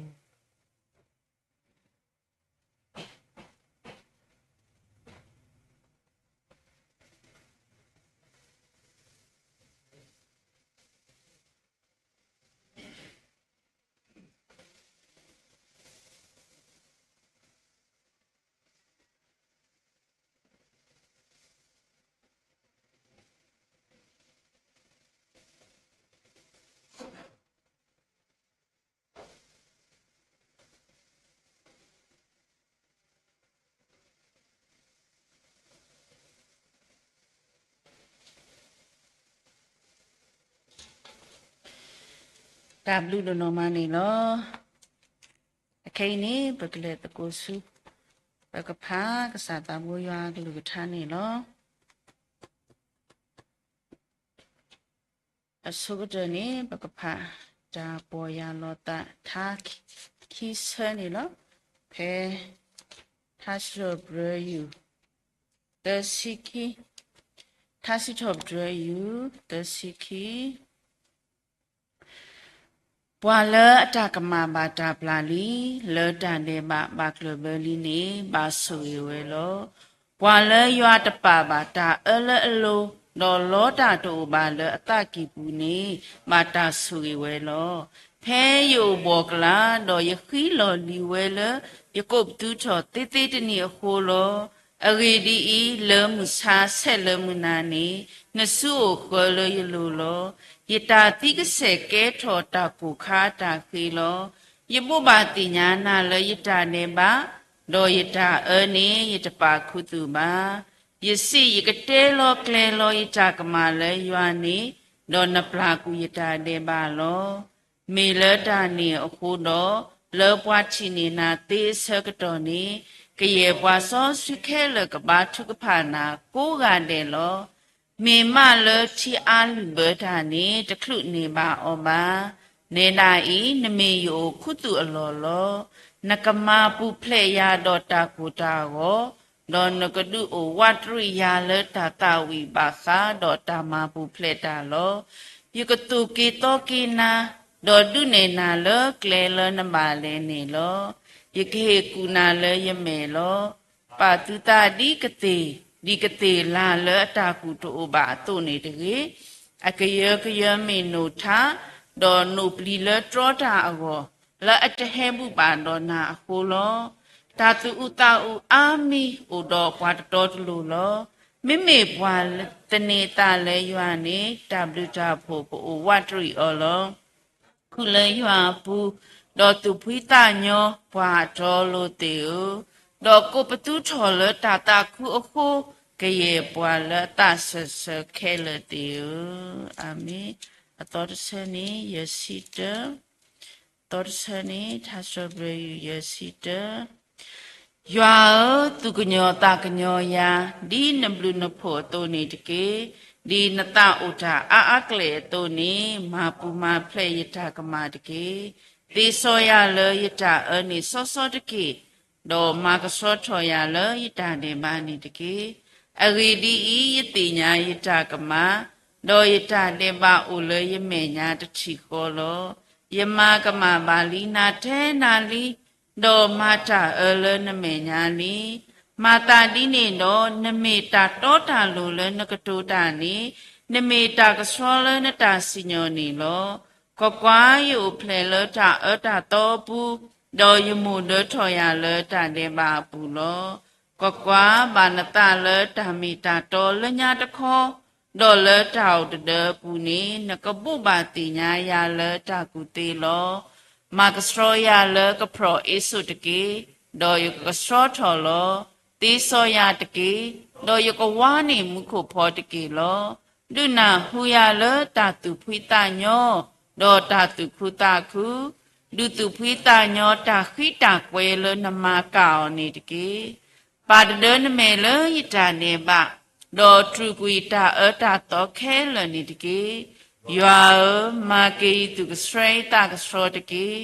တၢ်ဘျုးဒိၣ်နီၢ်မးန့ၣ်လီၤ. အခဲအံၤန့ၣ် ပကလဲၤသကိးဆူ ပကဖးကစၢ်သးဘိယွၤအကလုၢ်ကထါန့ၣ်လီၤ. အဆိကတၢၢ်န့ၣ် ပကဖးတၢ်ပီၢ်ယၢ်လီၤသးထါခံဆၢန့ၣ်လီၤ. ဖဲ ထါစံးထီၣ်ပတြၢၤယုၢ် သၢဆံခံ, ထါစံးထီၣ်ပတြၢၤယုၢ် သၢဆံခံ ပှၤလၢအတၢ်ကမၣ်ဘၣ်တၢ်ပျၢ်လံ, လၢတၢ်ဒဲးဘးဘၣ်ကျၢၢ်ဘၢလံန့ၣ် ဘၣ်ဆိၣ်ဂ့ၤဝဲလီၤ. ပှၤလၢယွၤတပာ်ဘၣ်တၢ်အၢလၢအလိၤ, ဒီးလီတၢ်တအိၣ်ဘၣ်လၢအသးကံၢ်ပူၤန့ၣ် ဘၣ်တၢ်ဆိၣ်ဂ့ၤဝဲလီၤ. ဖဲယအိၣ်ဘှီၣ်ကလာ်, ဒီးယဃံလီၤလံၤဝဲလၢ ယကိးပသူထီၣ်သ့သ့တနံၣ်အဃိလီၤ. အဂ့ၢ်ဒ်အံၤ, လၢမုၢ်ဆါဆဲးလၢမုၢ်နၤန့ၣ် နစုအိၣ်ဃၢလၢယလိၤလီၤ. ယတၢ်သံကစဲာ်ကဲထီၣ်တၢ်ကိၢ်ခါတၢ်ဃ့လီၤ. ယဘိးဘၣ်သ့ၣ်ညါနၤလၢယတၢ်ဒဲးဘး, ဒီးယတၢ်အၢန့ၣ် ယတပာ်ခူသူၣ်ဘၣ်. ယစံးယကတဲလီၤကျဲၤလီၤယတၢ်ကမၣ်လၢယွၤန့ၣ်, ဒီးနပျၢ်ကွံာ်ယတၢ်ဒဲးဘးလီၤ. မ့ၢ်လၢတၢ်န့ၣ်အဃိဒီး, လၢပှၤထံၣ်န့ၢ်နၤသ့အဆၢကတီၢ်န့ၣ်, ကယဲၢ်ပှၤစီဆှံခဲလၢာ်ကဘါထုကဖၣ်နၤကိးဂၤဒဲးလီၤ. မ့ၢ်မးလၢထံအါလုၢ်ဘၢတၢ်န့ၣ် တချုးန့ၢ်ဘၣ်အီၤဘၣ်. နဲဒၣ်အံၤ နမ့ၢ်ယအိၣ်ခူသူၣ်အလီၢ်လီၤ. နကမၤပူၤဖျဲးယၤဒီးတၢ်ကိၢ်တၢ်ဂီၤ, ဒီးနကဒုးအိၣ်ဝးတရံးယၤလၢတၢ်သးဝံၣ်ဘၣ်ဃးဒီးတၢ်မၤပူၤဖျဲးတၢ်လီၤ. ယကသိၣ်က့ၤသီက့ၤနၤ, ဒီးဒုးနဲၣ်နၤလၢကျဲလၢနဘၣ်လဲၤန့ၣ်လီၤ. ယကဟ့ၣ်ကူၣ်နၤလၢယမဲာ်လီၤ. ပာ်သုသးဒ်ကသ့ၣ်, ဒ်ကသ့ၣ်လၤလၢအတၢ်ကူၣ်တအိၣ်ဘၣ်အသိးန့ၣ်တဂ့ၤ. အကယၢကယၢမ့ၢ်နိၣ်ထါ, ဒီးနိၣ်ပျံၤလၢတြီတၢ်အဂီၢ်, လၢအတဟဲဘူၣ်ဘၣ်ဒီးနၤအဃိလီၤ. တၢ်သူၣ်အုးသးအုးအါမံၤအိၣ်ဒီးပှၤတတီတလိၤလီၤ. မ့မ့ၢ်ပှၤသန့ၤသးလၢယွၤန့ၣ်, တၢ်ဘျုးတၢ်ဖှိၣ်ကအိၣ်ဝးတရံးအီၤလီၤ. ဃုလၢယွၤအပူၤ, ဒီးသူၣ်ဖှံသးညီပှၤအတီအလိၤသ့ၣ်ဧၢ, ဒီးကိးပသူထီၣ်လၢတၢ်သးခုအဃိ, ကယဲၢ်ပှၤလၢအသးစၢၢ်ဆၢခဲလၢာ်သ့ၣ်ဧၢ. အၤမ့ၣ်. အသီတဆၢန့ၣ် ယဲၢ်ဆံတၢ, အသီတဆၢန့ၣ် ထါစံးထီၣ်ပတြၢၤယုၢ် ယဲၢ်ဆံတၢ ယွၤဧၢ, သူၣ်ကညီၤသးကညီၤယၤ, ဒ်နဘျုးနဖှိၣ်အသိးန့ၣ်တက့ၢ်. ဒ်နသးအိၣ်တၢ်အါအါကလဲာ်အသိးန့ၣ်, မၤပူၤမၤဖျဲးယတၢ်ကမၣ်တက့ၢ်. သ့စီယၤလၢယတၢ်အၢန့ၣ်စီစီတက့ၢ်. ဒီးမၤကဆှီထီၣ်ယၤလၢယတၢ်ဒဲးဘးန့ၣ်တက့ၢ်. အဂ့ၢ်ဒ်အံၤ, ယသ့ၣ်ညါယတၢ်ကမၣ်, ဒီးယတၢ်ဒဲးဘးအိၣ်လၢယမဲာ်ညါတထံၣ်ဃီလီၤ. ယမၤကမၣ်ဘၣ်လံနၤထဲနၤလံ, ဒီးမၤတၢ်အၢလၢနမဲာ်ညါလံ. မၤသးဒ်န့ၣ်ဒီး, နမ့ၢ်တၢ်တီတၢ်လိၤလၢနကတိၤတၢ်န့ၣ်, နမ့ၢ်တၢ်ကဆှီလၢနတၢ်စံၣ်ညီၣ်န့ၣ်လီၤ. ကွၢ်ကွၢ်, ယအိၣ်ဖျဲၣ်လၢတၢ်အၢတၢ်သီအပူၤ, ဒီးယမိၢ်ဒၢထီၣ်ယၤလၢတၢ်ဒဲးဘးအပူၤလီၤ. ကွၢ်ကွၢ်, ဘၣ်နသးလၢတၢ်မ့ၢ်တၢ်တီလၢညါတခီ, ဒီးလၢတၢ်အိၣ်တဒၢအပူၤန့ၣ်, နကဘိးဘၣ်သ့ၣ်ညါယၤလၢတၢ်ကူၣ်သ့လီၤ. မၤကဆှီယၤလၢကဖျီၣ်အ့စိာ်တက့ၢ်, ဒီးယကကဆှီထီၣ်လီၤ. သ့စီယၤတက့ၢ်, ဒီးယကဝါန့ၢ်မူခိၣ်ဖီတက့ၢ်လီၤ. ဒုးနၢ်ဟူယၤလၢတၢ်သူၣ်ဖှံသးညီ, ဒီးတၢ်သူၣ်ခုသးခု, ဒုးသူၣ်ဖှံသးညီတၢ်ဃံတၢ်ကွဲလၢနမၤကၢ်အီၤန့ၣ်တက့ၢ်. ပာ်တဒၢနမဲာ်လၢယတၢ်ဒဲးဘး, ဒီးတြူာ်ကွံာ်ယတၢ်အၢတၢ်သီခဲလၢာ်န့ၣ်တက့ၢ်. ယွၤဧၢ, မၤက့ၤယသူၣ်ကဆှီယသးကဆှီတက့ၢ်.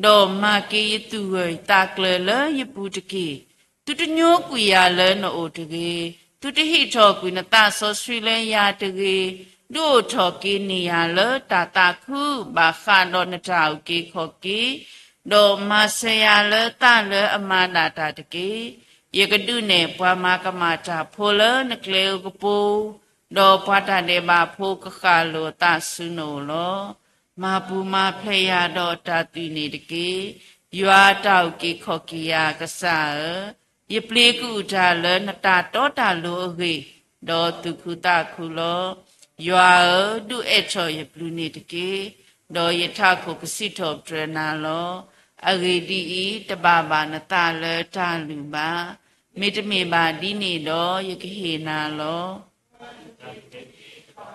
ဒီးမၤက့ၤယသူၣ်ဂၢၢ်ယသးကျၢၤလၢယပူၤတက့ၢ်. သုတညိကွံာ်ယၤလၢနအိၣ်တဂ့ၤ. သုတဟံးထီၣ်ကွံာ်နသးစီဆှံလၢယၤတဂ့ၤ. ဒုးအိၣ်ထီၣ်က့ၤန့ၢ်ယၤလၢတၢ်သးခု ဘၣ်ဃးဒီးနတၢ်အုၣ်က့ၤခီၣ်က့ၤ, ဒီးမၤစၢၤယၤလၢသးလၢအမၤဒၣ်တၢ်တက့ၢ်. ယကဒုးနဲၣ်ပှၤမၤကမၣ်တၢ်ဖိလၢနကျဲဧိၤကပိၤ, ဒီးပှၤတၢ်ဒဲးဘးဖိကဃၣ်လိာ်အသးဆူနအိၣ်လီၤ. မၤပူၤမၤဖျဲးယၤဒီးတၢ်သွံၣ်န့ၣ်တက့ၢ်. ယွၤတၢ်အုၣ်က့ၤခီၣ်က့ၤယၤကစၢ်ဧၢ, ယပျ့ၤကအုၣ်တၢ်လၢနတၢ်တီတၢ်လိၤအဂ့ၢ်, ဒီးသူၣ်ခုသးခုလီၤ. ယွၤဧၢ, ဒုးအဲၣ်ထီၣ်ယပျုၤန့ၣ်တက့ၢ်. ဒီးယထးခိၣ်ကစံးထီၣ်ပတြၢၤနၤလီၤ. အဂ့ၢ်ဒ်အံၤ, တဘၣ်ဘၣ်နသးလၢတၢ်လုၢ်ဘၣ်. မ့တမ့ၢ်ဘၣ်ဒ်န့ၣ်ဒီး, ယကဟ့ၣ်နၤလီၤ.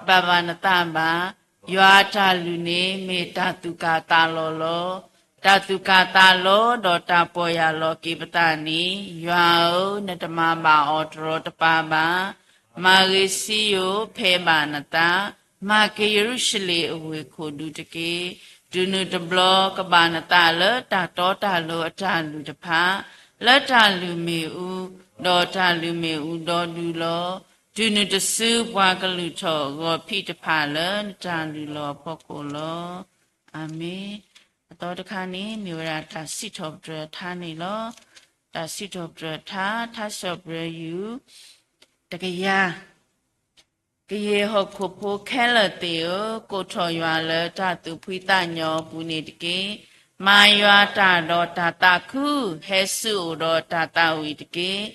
ဘၣ်ဘၣ်နသးဘၣ်. ယွၤအတၢ်လုၢ်န့ၣ် မ့ၢ်တၢ်သူၣ်ကၢ်သးလီၤလီၤ. တၢ်သူၣ်ကၢ်သးလီၤ ဒီးတၢ်ပီၢ်ယၢ်လီၤက့ၤပသးန့ၣ်, ယွၤဧၢ, နတမၤဘၣ်အီၤတရီတပါဘၣ်. မၤဂ့ၤစံယိၣ်, ဖဲးဘၣ်နသး, မၤက့ၤယရူၤၡလ့ၣ်အဝ့ၢ်ခိၣ်ဒူတက့ၢ်. တုၤနုၤတဘျီ ကဘၣ်နသးလၢတၢ်တီတၢ်လိၤအတၢ်လုၢ်တဖၣ်, လၢတၢ်လုၢ်မ့ၣ်အူ, ဒီးတၢ်လုၢ်မ့ၣ်အူဒီဒူလီၤ. တုၤနုၤတစု ပှၤကလုၢ်ထီၣ်ဂီၤဖံးတဖၣ်လၢနတၢ်လုၢ်လီၤအဖီခိၣ်လီၤ. အၤမ့ၣ်. အသီတခါန့ၣ် မ့ၢ်ဝဲဒၣ်တၢ်စံးထီၣ်ပတြၢၤထါန့ၣ်လီၤ. တၢ်စံးထီၣ်ပတြၢၤထါ, ထါစံးထီၣ်ပတြၢၤယုၢ် တကယၤ. ကယဲၢ်ဟီၣ်ခိၣ်ဖိခဲလၢာ်သ့ၣ်ဧၢ, ကိးထီၣ်ယွၤလၢတၢ်သူၣ်ဖှံသးညီအပူၤန့ၣ်တက့ၢ်. မၤယွၤတၢ်ဒီးတၢ်သးခု, ဟဲဆူအအိၣ်ဒီးတၢ်သးဝံၣ်တက့ၢ်.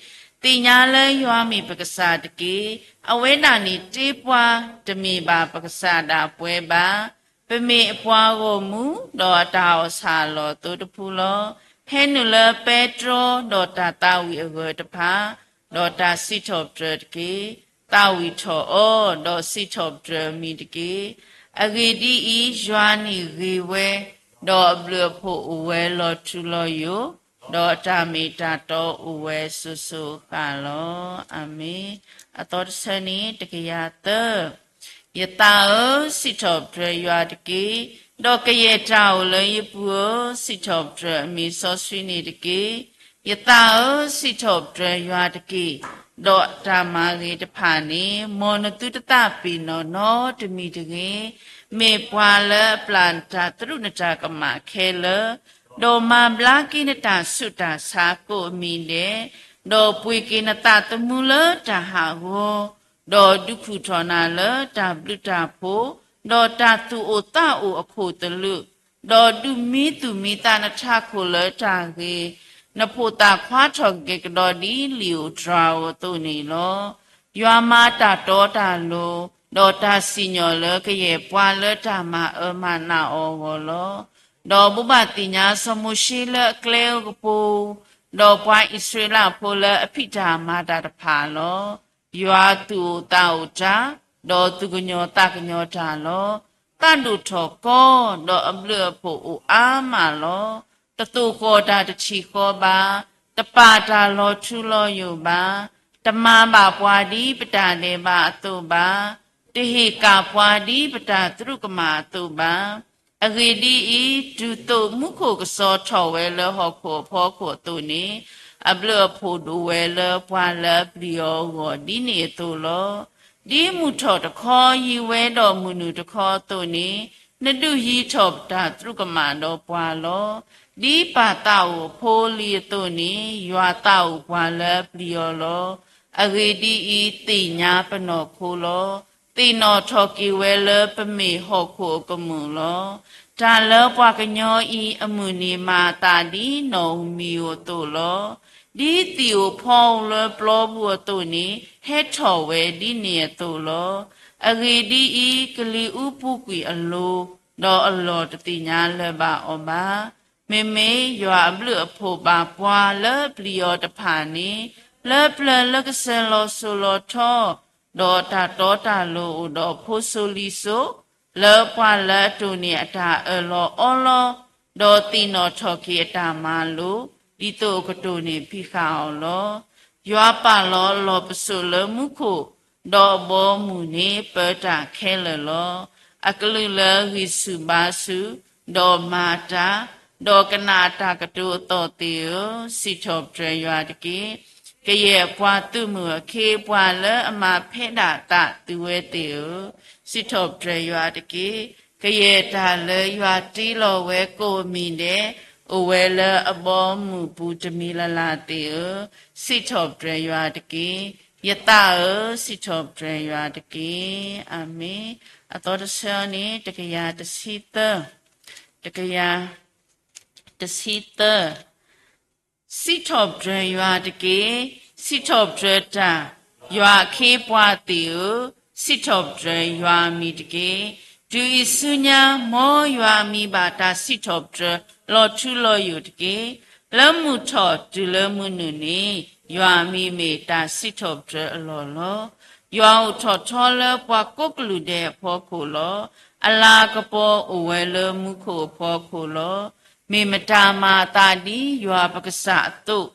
သ့ၣ်ညါလၢယွၤမ့ၢ်ပကစၢ်တက့ၢ်. အဝဲဒၣ်န့ၣ်တ့ပှၤ, တမ့ၢ်ဘၣ်ပကစၢ်ဒၣ်ပှဲၤဘၣ်. ပမ့ၢ်အပှၤဂီၢ်မုၢ်, ဒီးအတၢ်အီၣ်ဆၣ်အလီၢ်အသိတဖုလီၤ. ဟဲနုာ်လၢပဲတြီ, ဒီးတၢ်သးဝံၣ်အဂၢၢ်တဖၣ်, ဒီးတၢ်စံးထီၣ်ပတြၢၤတက့ၢ်. သးဝံၣ်ထီၣ်အီၤ, ဒီးစံးထီၣ်ပတြၢၤအမံၤတက့ၢ်. အဂ့ၢ်ဒ်အံၤ, ယွၤန့ၣ်ဂ့ၤဝဲ, ဒီးအဘျုးအဖှိၣ်အိၣ်ဝဲလီၤထူလီၤယိာ်, ဒီးအတၢ်မ့ၢ်တၢ်တီအိၣ်ဝဲစိၤစိၤအဃၣ်လီၤ. အၤမ့ၣ်. အသီတဆၢန့ၣ် တကယၤသၢ. ယသးဧၢ, စံးထီၣ်ပတြၢၤယွၤတက့ၢ်. ဒီးကယဲၢ်တၢ်အိၣ်လၢယပူၤဧၢ, စံးထီၣ်ပတြၢၤအမံၤစီဆှံန့ၣ်တက့ၢ်. ယသးဧၢ, စံးထီၣ်ပတြၢၤယွၤတက့ၢ်. ဒီးတၢ်မၤဂ့ၤတဖၣ်န့ၣ် မ်နသုတသးပ့ၤနီၣ်နီတမံၤတဂ့ၤ. မ့ၢ်ပှၤလၢအပျၢ်နတၢ်သရူးနတၢ်ကမၣ်ခဲလၢာ်, ဒီးမၤဘျါက့ၤနတၢ်ဆူးတၢ်ဆါကိးအမံၤဒဲး, ဒီးပှ့ၤက့ၤနသးသမူလၢတၢ်ဟးဂီၤ, ဒီးဒုးခူၣ်ထီၣ်နၤလၢတၢ်ဘျုးတၢ်ဖှိၣ်, ဒီးတၢ်သူၣ်အိၣ်သးအိၣ်အခိၣ်သလုး, ဒီးဒုးမံသူၣ်မံသးနထးခိၣ်လၢတၢ်ဂ့ၤ, နဖိသၣ်ခွါထီၣ်က့ၤကဒီးဒ်လံာ်ဧိၤတြၤဧိၤအသိးန့ၣ်လီၤ. ယွၤမၤတၢ်တီတၢ်လိၤ, ဒီးတၢ်စံၣ်ညီၣ်လၢကယဲၢ်ပှၤလၢတၢ်မၤအၢမၤနးအီၤအဂီၢ်လီၤ. ဒီးဘိးဘၣ်သ့ၣ်ညါစီၤမိၤၡ့လၢအကျဲအကပူၤ, ဒီးပှၤအံၣ်စရ့လးဖိလၢအဖံးတၢ်မၤတၢ်တဖၣ်လီၤ. ယွၤသူၣ်အိၣ်သးအိၣ်တၢ်, ဒီးသူၣ်ကညီၤသးကညီၤတၢ်လီၤ. သးဒိၣ်ထီၣ်ကီ, ဒီးအဘျုးအဖှိၣ်အိၣ်အါမးလီၤ. တသိၣ်ဃီၣ်တၢ်တထံၣ်ဃီဘၣ်, တပာ်တၢ်လီၤထူလီၤယိာ်ဘၣ်, တမၤဘၣ်ပှၤဒ်ပတၢ်ဒဲးဘးအသိးဘၣ်, တဟ့ၣ်ကၣ်ပှၤဒ်ပတၢ်သရူးကမၣ်အသိးဘၣ်. အဂ့ၢ်ဒ်အံၤ, တုၤသိးမူခိၣ်ကစီၤထီၣ်ဝဲလၢဟီၣ်ခိၣ်အဖီခိၣ်အသိးန့ၣ်, အဘျုးအဖှိၣ်ဒိၣ်ဝဲလၢပှၤလၢအပျံၤအီၤအဂီၢ်ဒ်န့ၣ်အသိးလီၤ. ဒ်မုၢ်ထီၣ်တခီ ယံၤဝဲဒီးမုၢ်နုာ်တခီအသိးန့ၣ်, နဒုးယံၤထီၣ်ပတၢ်သရူးကမၣ်ဒီးပှၤလီၤ. ဒ်ပၢ်သးအိၣ်အဖိအလံၤအသိးန့ၣ်, ယွၤသးအိၣ်ပှၤလၢအပျံၤအီၤလီၤ. အဂ့ၢ်ဒ်အံၤ, သ့ၣ်ညါပနီၢ်ခိလီၤ. သ့ၣ်နီၣ်ထီၣ်က့ၤဝဲလၢပမ့ၢ်ဟီၣ်ခိၣ်အကမူၣ်လီၤ. တၢ်လၢပှၤကညီအံၤအမုၢ်န့ၣ်မၤအသးဒ်နီၣ်ဧိၤမံၤဧိၤအသိးလီၤ. ဒ်သံၣ်ဧိၤဖီဧိၤလၢပျီပူၤအသိးန့ၣ်, ဟဲထီၣ်ဝဲဒ်န့ၣ်အသိးလီၤ. အဂ့ၢ်ဒ်အံၤ, ကလံၤအူပူၤကွံာ်အလိၤ, ဒီးအလီၢ်တသ့ၣ်ညါလၢၤဘၣ်အီၤဘၣ်. မ့မ့ၢ်ယွၤအဘျုးအဖှိၣ်ဘၣ်ပှၤလၢအပျံၤအီၤတဖၣ်န့ၣ်, လၢပျၢၤလၢကစၢၢ်လီၤစိၤလီၤထီ, ဒီးတၢ်တီတၢ်လိၤအိၣ်ဒီးဖိစိၤလံၤစိၤ, လၢပှၤလၢအတိၢ်န့ၢ်အတၢ်အၢၣ်လီၤအီလီၤ, ဒီးသ့ၣ်နီၣ်ထီၣ်က့ၤအတၢ်မၤလိာ်, ဒ်သိးအကတိၢ်န့ၢ်ဖံးဃာ်အီၤလီၤ. ယွၤပာ်လီၤအလီၢ်ပစိာ်လၢမူခိၣ်, ဒီးအဘီအမုၢ်န့ၣ်ပၢတၢ်ခဲလၢာ်လီၤ. အကလုာ်လၢအဂံၢ်ဆူၣ်ဘါဆူၣ်, ဒီးမၤတၢ်, ဒီးကနၣ်အတၢ်ကတိၤအသီၣ်သ့ၣ်ဧၢ, စံးထီၣ်ပတြၢၤယွၤတက့ၢ်. ကယဲၢ်ပှၤသုးမုၢ်အခ့အပှၤလၢအမၤဖဲဒၣ်အသးသုဝဲသ့ၣ်ဧၢ, စံးထီၣ်ပတြၢၤယွၤတက့ၢ်. ကယဲၢ်တၢ်လၢယွၤတ့လီၤဝဲကိးမံၤဒဲး, အိၣ်ဝဲလၢအဘီအမုၢ်ပူၤတမံၤလၢ်လၢ်သ့ၣ်ဧၢ, စံးထီၣ်ပတြၢၤယွၤတက့ၢ်. ယသးဧၢ, စံးထီၣ်ပတြၢၤယွၤတက့ၢ်. အၤမ့ၣ်. အသီတဆၢန့ၣ် တကယၤတဆံသၢ, တကယၤတဆံသၢ. စံးထီၣ်ပတြၢၤယွၤတက့ၢ်. စံးထီၣ်ပတြၢၤတၢ်, ယွၤအခ့အပှၤသ့ၣ်ဧၢ, စံးထီၣ်ပတြၢၤယွၤအမံၤတက့ၢ်. တုၤအံၤဆူညါ မ်ယွၤအမံၤဘၣ်တၢ်စံးထီၣ်ပတြၢၤလီၤထူလီၤယိာ်တက့ၢ်. လၢမုၢ်ထီၣ်တုၤလၢမုၢ်နုာ်န့ၣ်, ယွၤအမံၤမ့ၢ်တၢ်စံးထီၣ်ပတြၢၤအလီၢ်လီၤ. ယွၤအိၣ်ထီၣ်ထီလၢပှၤကိးကလုာ်ဒဲးအဖီခိၣ်လီၤ. အလၤကပီၤအိၣ်ဝဲလၢမူခိၣ်အဖီခိၣ်လီၤ. မ့ၢ်မတၤမၤအသးဒ်ယွၤပကစၢ်အသိး,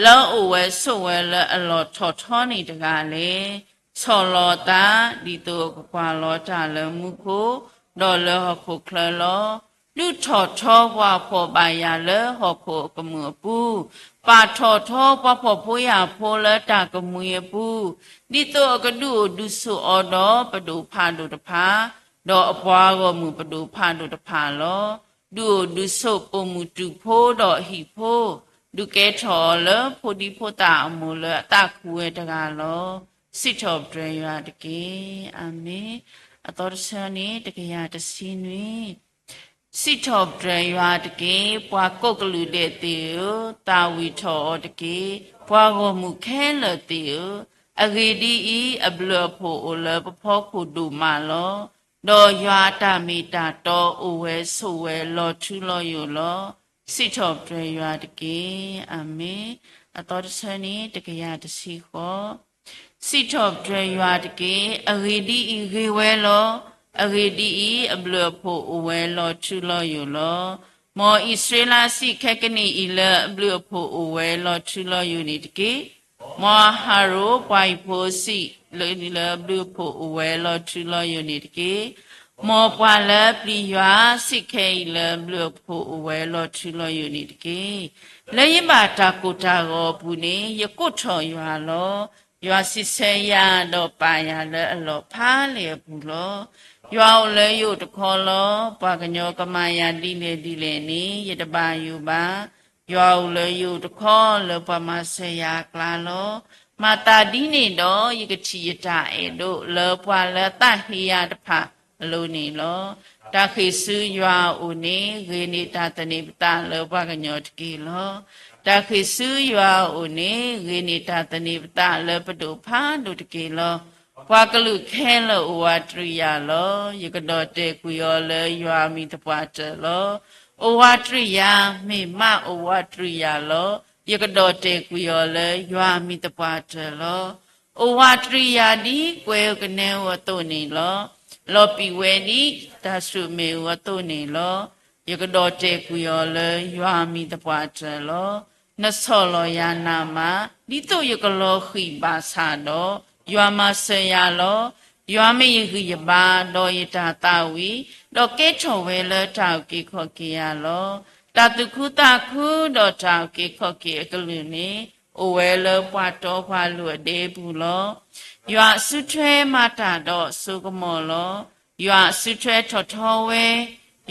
လၢအအိၣ်ဝဲဆိးဝဲလၢအလီၢ်ထီၣ်ထီန့ၣ်တဂၤလဲၣ်. ဆီၣ်လီၤအသး ဒ်သိးအကကွၢ်လီၤတၢ်လၢမူခိၣ်, ဒီးလၢဟီၣ်ခိၣ်ချၢလီၤ. ဒုးထီၣ်ထီပှၤဖှီၣ်ဘၣ်ယာ်လၢဟီၣ်ခိၣ်အကမူၣ်အပူၤ, ပာ်ထီၣ်ထီပှၤဖှီၣ်ဖိယာ်ဖိလၢတၢ်ကမှံအပူၤ, ဒ်သိးအကဒုးအိၣ်ဒုးဆိးအီၤဒီးပဒိၣ်ဖးဒိၣ်တဖၣ်, ဒီးအပှၤဂီၢ်မုၢ်ပဒိၣ်ဖးဒိၣ်တဖၣ်လီၤ. ဒုးအိၣ်ဒုးဆိးပိာ်မုၣ်တူာ်ဖိဒီးအဟံၣ်ဖိ, ဒုးကဲထီၣ်အီၤလၢဖိဒံဖိသၣ်အမိၢ်လၢအသးခုဝဲတဂၤလီၤ. စံးထီၣ်ပတြၢၤယွၤတက့ၢ်. အၤမ့ၣ်. အသီတဆၢန့ၣ် တကယၤတဆံနွံ. စံးထီၣ်ပတြၢၤယွၤတက့ၢ်. ပှၤကိးကလုာ်ဒဲးသ့ၣ်ဧၢ, သးဝံၣ်ထီၣ်အီၤတက့ၢ်. ပှၤဂီၢ်မုၢ်ခဲလၢာ်သ့ၣ်ဧၢ, အဂ့ၢ်ဒ်အံၤ, အဘျုးအဖှိၣ်အိၣ်လၢပဖီခိၣ်ဒိၣ်မးလီၤ. ဒီးယွၤအတၢ်မ့ၢ်တၢ်တီအိၣ်ဝဲဆိးဝဲလီၤထူလီၤယိာ်လီၤ. စံးထီၣ်ပတြၢၤယွၤတက့ၢ်. အၤမ့ၣ်. အသီတဆၢန့ၣ် တကယၤတဆံဃိး. စံးထီၣ်ပတြၢၤယွၤတက့ၢ်. အဂ့ၢ်ဒ်အံၤ, ဂ့ၤဝဲလီၤ. အဂ့ၢ်ဒ်အံၤ, အဘျုးအဖှိၣ်အိၣ်ဝဲလီၤထူလီၤယိာ်လီၤ. မ်အံၣ်စရ့လးစံၣ်ခဲကနံၣ်အံၤလၢအဘျုးအဖှိၣ်အိၣ်ဝဲလီၤထူလီၤယိာ်န့ၣ်တက့ၢ်. မ်အဟရိၣ်ပှၤဟံၣ်ဖိစံၣ်လၢအဘျုးအဖှိၣ်အိၣ်ဝဲလီၤထူလီၤယိာ်န့ၣ်တက့ၢ်. မ်ပှၤလၢပျံၤယွၤစံၣ်ခဲအံၤလၢအဘျုးအဖှိၣ်အိၣ်ဝဲလီၤထူလီၤယိာ်န့ၣ်တက့ၢ်. လၢယဘၣ်တၢ်ကိၢ်တၢ်ဂီၤအပူၤန့ၣ် ယကိးထီၣ်ယွၤလီၤ. ယွၤစံးဆၢယၤဒီးပာ်ယၤလၢအလီၢ်ဖးလဲၢ်အပူၤလီၤ. ယွၤအိၣ်လၢယအိၣ်တခီလီၤ. ပှၤကညီကမၤယၤဒ်လဲၣ်ဒ်လဲၣ်န့ၣ် ယတဘၣ်ယိၣ်ဘၣ်. ယွၤအိၣ်လၢယအိၣ်တခီလၢပှၤမၤစၢၤယၤအကျါလီၤ. မၤသးဒ်န့ၣ်ဒီး ယကထံၣ်ယတၢ်အဲၣ်ဒိးလၢပှၤလၢအသးဟ့ယၤတဖၣ်အလိၤန့ၣ်လီၤ. တၢ်ဃ့ၢ်ဆူယွၤအအိၣ်န့ၣ် ဂ့ၤန့ၢ်တၢ်သန့ၤပသးလၢပှၤကညီတက့ၢ်လီၤ. တၢ်ဃ့ၢ်ဆူယွၤအအိၣ်န့ၣ် ဂ့ၤန့ၢ်တၢ်သန့ၤပသးလၢပဒိၣ်ဖးဒိၣ်တက့ၢ်လီၤ. ပှၤကလုာ်ခဲလၢာ်အိၣ်ဝးတရံးယၤလီၤ. ယကဒီၣ်တဲာ်ကွံာ်အီၤလၢယွၤအမံၤသပှၢ်တၢၢ်လီၤ. အိၣ်ဝးတရံးယၤ, မ့ၢ်မးအိၣ်ဝးတရံးယၤလီၤ. ယကဒီၣ်တဲာ်ကွံာ်အီၤလၢယွၤအမံၤသပှၢ်တၢၢ်လီၤ. အိၣ်ဝးတရံးယၤဒ်ကွဲၤဧိၤကနဲဧိၤအသိးန့ၣ်လီၤ. လီၤပံာ်ဝဲဒ်တၢ်ဆူၣ်မဲာ်ဧိၤအသိးန့ၣ်လီၤ. ယကဒီၣ်တဲာ်ကွံာ်အီၤလၢယွၤအမံၤသပှၢ်တၢၢ်လီၤ. နဆီၣ်လီၤယၤနးမး, ဒ်သိးယကလီၤဃံၢ်ဘၣ်ဆၣ်ဒီး, ယွၤမၤစၢၤယၤလီၤ. ယွၤမ့ၢ်ယဂံၢ်ယဘါ, ဒီးယတၢ်သးဝံၣ်, ဒီးကဲထီၣ်ဝဲလၢတၢ်အုၣ်က့ၤခီၣ်က့ၤယၤလီၤ. တၢ်သူၣ်ခုသးခုဒီးတၢ်အုၣ်က့ၤခီၣ်က့ၤအကလုာ်န့ၣ်, အိၣ်ဝဲလၢပှၤတီပှၤလိၤအဒဲပူၤလီၤ. ယွၤအစုထွဲမၤတၢ်ဒီးအစိကမီၤလီၤ. ယွၤအစုထွဲထီၣ်ထီဝဲ,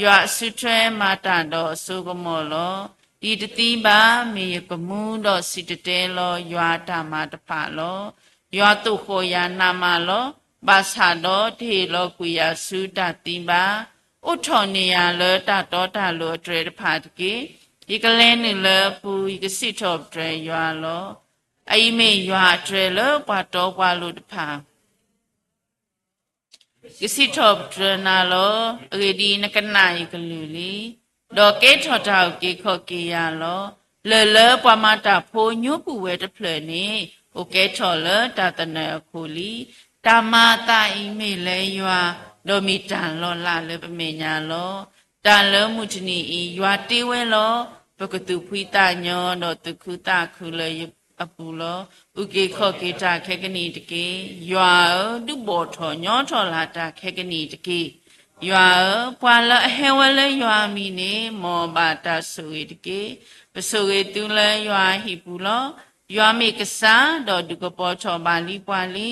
ယွၤအစုထွဲမၤတၢ်ဒီးအစိကမီၤလီၤ. ဒ်တသံဘၣ်, မ့ၢ်ယကမူဒီးစံၣ်တဲၤတဲလီၤယွၤအတၢ်မၤတဖၣ်လီၤ. ယွၤသိၣ်ဃီၣ်ယၤနးမးလီၤ. ဘၣ်ဆၣ်ဒီးတဟ့ၣ်လီၤကွံာ်ယၤဆူတၢ်သံဘၣ်. အိးထီၣ်န့ၢ်ယၤလၢတၢ်တီတၢ်လိၤအတြဲၤတဖၣ်တက့ၢ်. ယကလဲၤနုာ်လၢအပူၤ, ယကစံးထီၣ်ပတြၢၤယွၤလီၤ. အအံၤမ့ၢ်ယွၤအတြဲၤလၢပှၤတီပှၤလိၤတဖၣ် ကစံးထီၣ်ပတြၢၤနၤလီၤ. အဂ့ၢ်ဒ်အံၤ, နကနၣ်ယကလုၢ်လံ, ဒီးကဲထီၣ်တၢ်အုၣ်က့ၤခီၣ်က့ၤယၤလီၤ. လၢၢ်လၢပှၤမၤတၢ်ဖိညိကွံာ်ဝဲတဖျၢၣ်န့ၣ်, အိၣ်ကဲထီၣ်လၢတၢ်သနၢၣ်အခိၣ်လံ. တၢ်မၤအသးအံၤမ့ၢ်လၢယွၤ, ဒီးမ့ၢ်တၢ်လီၤလးလၢပမဲာ်ညါလီၤ. တၢ်လၢမုၢ်တနံၤအံၤယွၤတ့ဝဲလီၤ. ပကသူၣ်ဖှံသးညီဒီးသူၣ်ခုသးခုလၢယွၤအပူၤလီၤ. အုၣ်က့ၤခီၣ်က့ၤတၢ်ခဲကနံၣ်တက့ၢ်. ယွၤဧၢ, ဒုးဘီၣ်ထီၣ်ညီထီၣ်လၢ်တၢ်ခဲကနံၣ်တက့ၢ်. ယွၤဧၢ, ပှၤလၢအဟဲဝဲလၢယွၤအမံၤန့ၣ်, မ်အဘၣ်တၢ်ဆိၣ်ဂ့ၤတက့ၢ်. ပဆိၣ်ဂ့ၤသုလၢယွၤအဟံၣ်ပူၤလီၤ. ယွၤမ့ၢ်ကစၢ်, ဒီးဒုးကပီၤထီၣ်ဘၣ်လံပှၤလံ.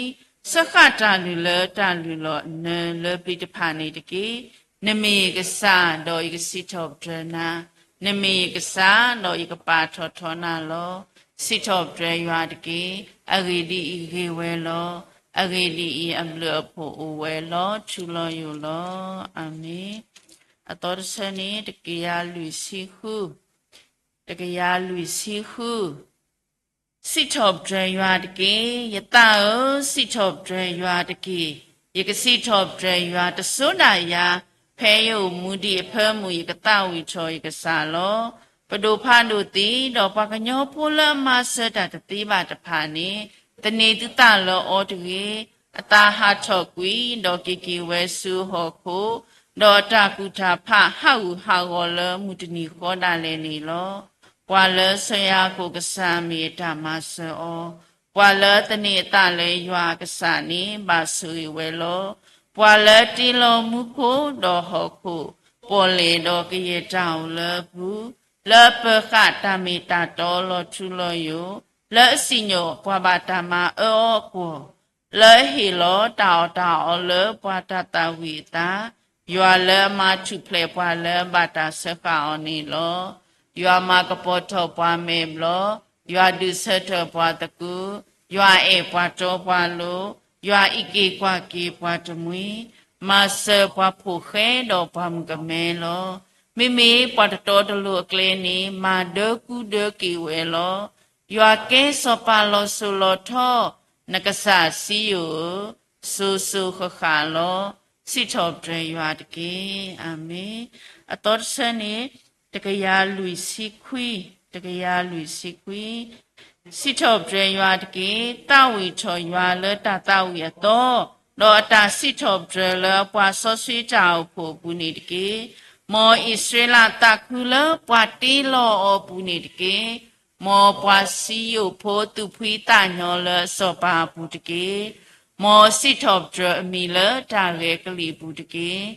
စၢဃာ်တၢ်လုၢ်လၢတၢ်လုၢ်လီၢ်အနၢၤလၢပျံၤတဖၣ်န့ၣ်တက့ၢ်. နမ့ၢ်ယကစၢ်, ဒီးယကစံးထီၣ်ပတြၢၤနၤ. နမ့ၢ်ယကစၢ်, ဒီးယကပာ်ထီၣ်ထီနၤလီၤ. စံးထီၣ်ပတြၢၤယွၤတက့ၢ်. အဂ့ၢ်ဒ်အံၤ, ဂ့ၤဝဲလီၤ. အဂ့ၢ်ဒ်အံၤ, အဘျုးအဖှိၣ်အိၣ်ဝဲလီၤထူလီၤယိာ်လီၤ. အၤမ့ၣ်. အသီတဆၢန့ၣ် တကယၤလွံၢ်ဆံဃု, တကယၤလွံၢ်ဆံဃု. စံးထီၣ်ပတြၢၤယွၤတက့ၢ်. ယသးဧၢ, စံးထီၣ်ပတြၢၤယွၤတက့ၢ်. ယကစံးထီၣ်ပတြၢၤယွၤတစိၤဒၣ်ယၤ, ဖဲယအိၣ်မူဒံးအဖၢမုၢ် ယကသးဝံၣ်ထီၣ်ယကစၢ်လီၤ. ပဒိၣ်ဖးဒိၣ်သ့ၣ်, ဒီးပှၤကညီဖိလၢအမၤစၢၤတၢ်တသ့ဘၣ်တဖၣ်န့ၣ်, သန့ၤသုသးလၢအီၤတဂ့ၤ. အသးဟးထီၣ်ကွံာ်, ဒီးက့ၤက့ၤဝဲဆူဟီၣ်ခိၣ်, ဒီးအတၢ်ကူၣ်တၢ်ဖးဟးဂူာ်ဟးဂီၤလၢမုၢ်တနံၤဃီဒၣ်လဲာ်န့ၣ်လီၤ. ပှၤလၢစီၤယၤကိာ်ကစၢ်မ့ၢ်အတၢ်မၤစၢၤအီၤ, ပှၤလၢသန့ၤအသးလၢယွၤအကစၢ်န့ၣ် ဘၣ်ဆိၣ်ဂ့ၤဝဲလီၤ. ပှၤလၢတ့လီၤမူခိၣ်ဒီးဟီၣ်ခိၣ်, ပီၣ်လဲၣ်ဒီးကယဲၢ်တၢ်အိၣ်လၢအပူၤ, လၢအပၢၤဃာ်တၢ်မ့ၢ်တၢ်တီလီၤထူလီၤယိာ်, လၢအစံၣ်ညီၣ်ပှၤဘၣ်တၢ်မၤအၢအီၤအကွီၢ်, လၢအဟ့ၣ်လီၤတၢ်အီၣ်တၢ်အီလၢပှၤတၢ်သၣ်ဝံၤအသး, ယွၤလၢအမၤထူၣ်ဖျဲးပှၤလၢအဘၣ်တၢ်စၢဃာ်အီၤန့ၣ်လီၤ. ယွၤမၤကပီၤထီၣ်ပှၤမဲာ်ဘျီၣ်, ယွၤဒုးဆၢထၢၣ်ပှၤသကု, ယွၤအဲၣ်ပှၤတီပှၤလိၤ, ယွၤအံးက့ၤကွၢ်က့ၤပှၤတမှံၤ, မၤစၢၤပှၤဖိၣ်ဃဲဒီးပှၤမုၣ်ကမဲလီၤ. မ့မ့ၢ်ပှၤတတီတလိၤအကျဲန့ၣ် မၤဒၢကူဒၢက့ၤဝဲလီၤ. ယွၤကဲစီၤပၤလီၤစိၤလီၤထီ, နကစၢ်စံယိၣ်ဧၢ, စိၤစိၤဃၣ်ဃၣ်လီၤ. စံးထီၣ်ပတြၢၤယွၤတက့ၢ်. အၤမ့ၣ်. အသီတဆၢန့ၣ် တကယၤလွံၢ်ဆံခွံ, တကယၤလွံၢ်ဆံခွံ. စံးထီၣ်ပတြၢၤယွၤတက့ၢ်. သးဝံၣ်ထီၣ်ယွၤလၢတၢ်သးဝံၣ်အသီ, ဒီးအတၢ်စံးထီၣ်ပတြၢၤလၢအပှၤစီဆှံတၢ်အိၣ်ဖှိၣ်အပူၤန့ၣ်တက့ၢ်. မ်အံၣ်စရ့လးသးခုလၢပှၤတ့လီၤအီၤအပူၤန့ၣ်တက့ၢ်. မ်ပှၤစံယိၣ်ဖိသူၣ်ဖှံသးညီလၢအစီၤပၤအပူၤတက့ၢ်. မ်စံးထီၣ်ပတြၢၤအမံၤလၢတၢ်ဂဲၤကလံၣ်အပူၤတက့ၢ်.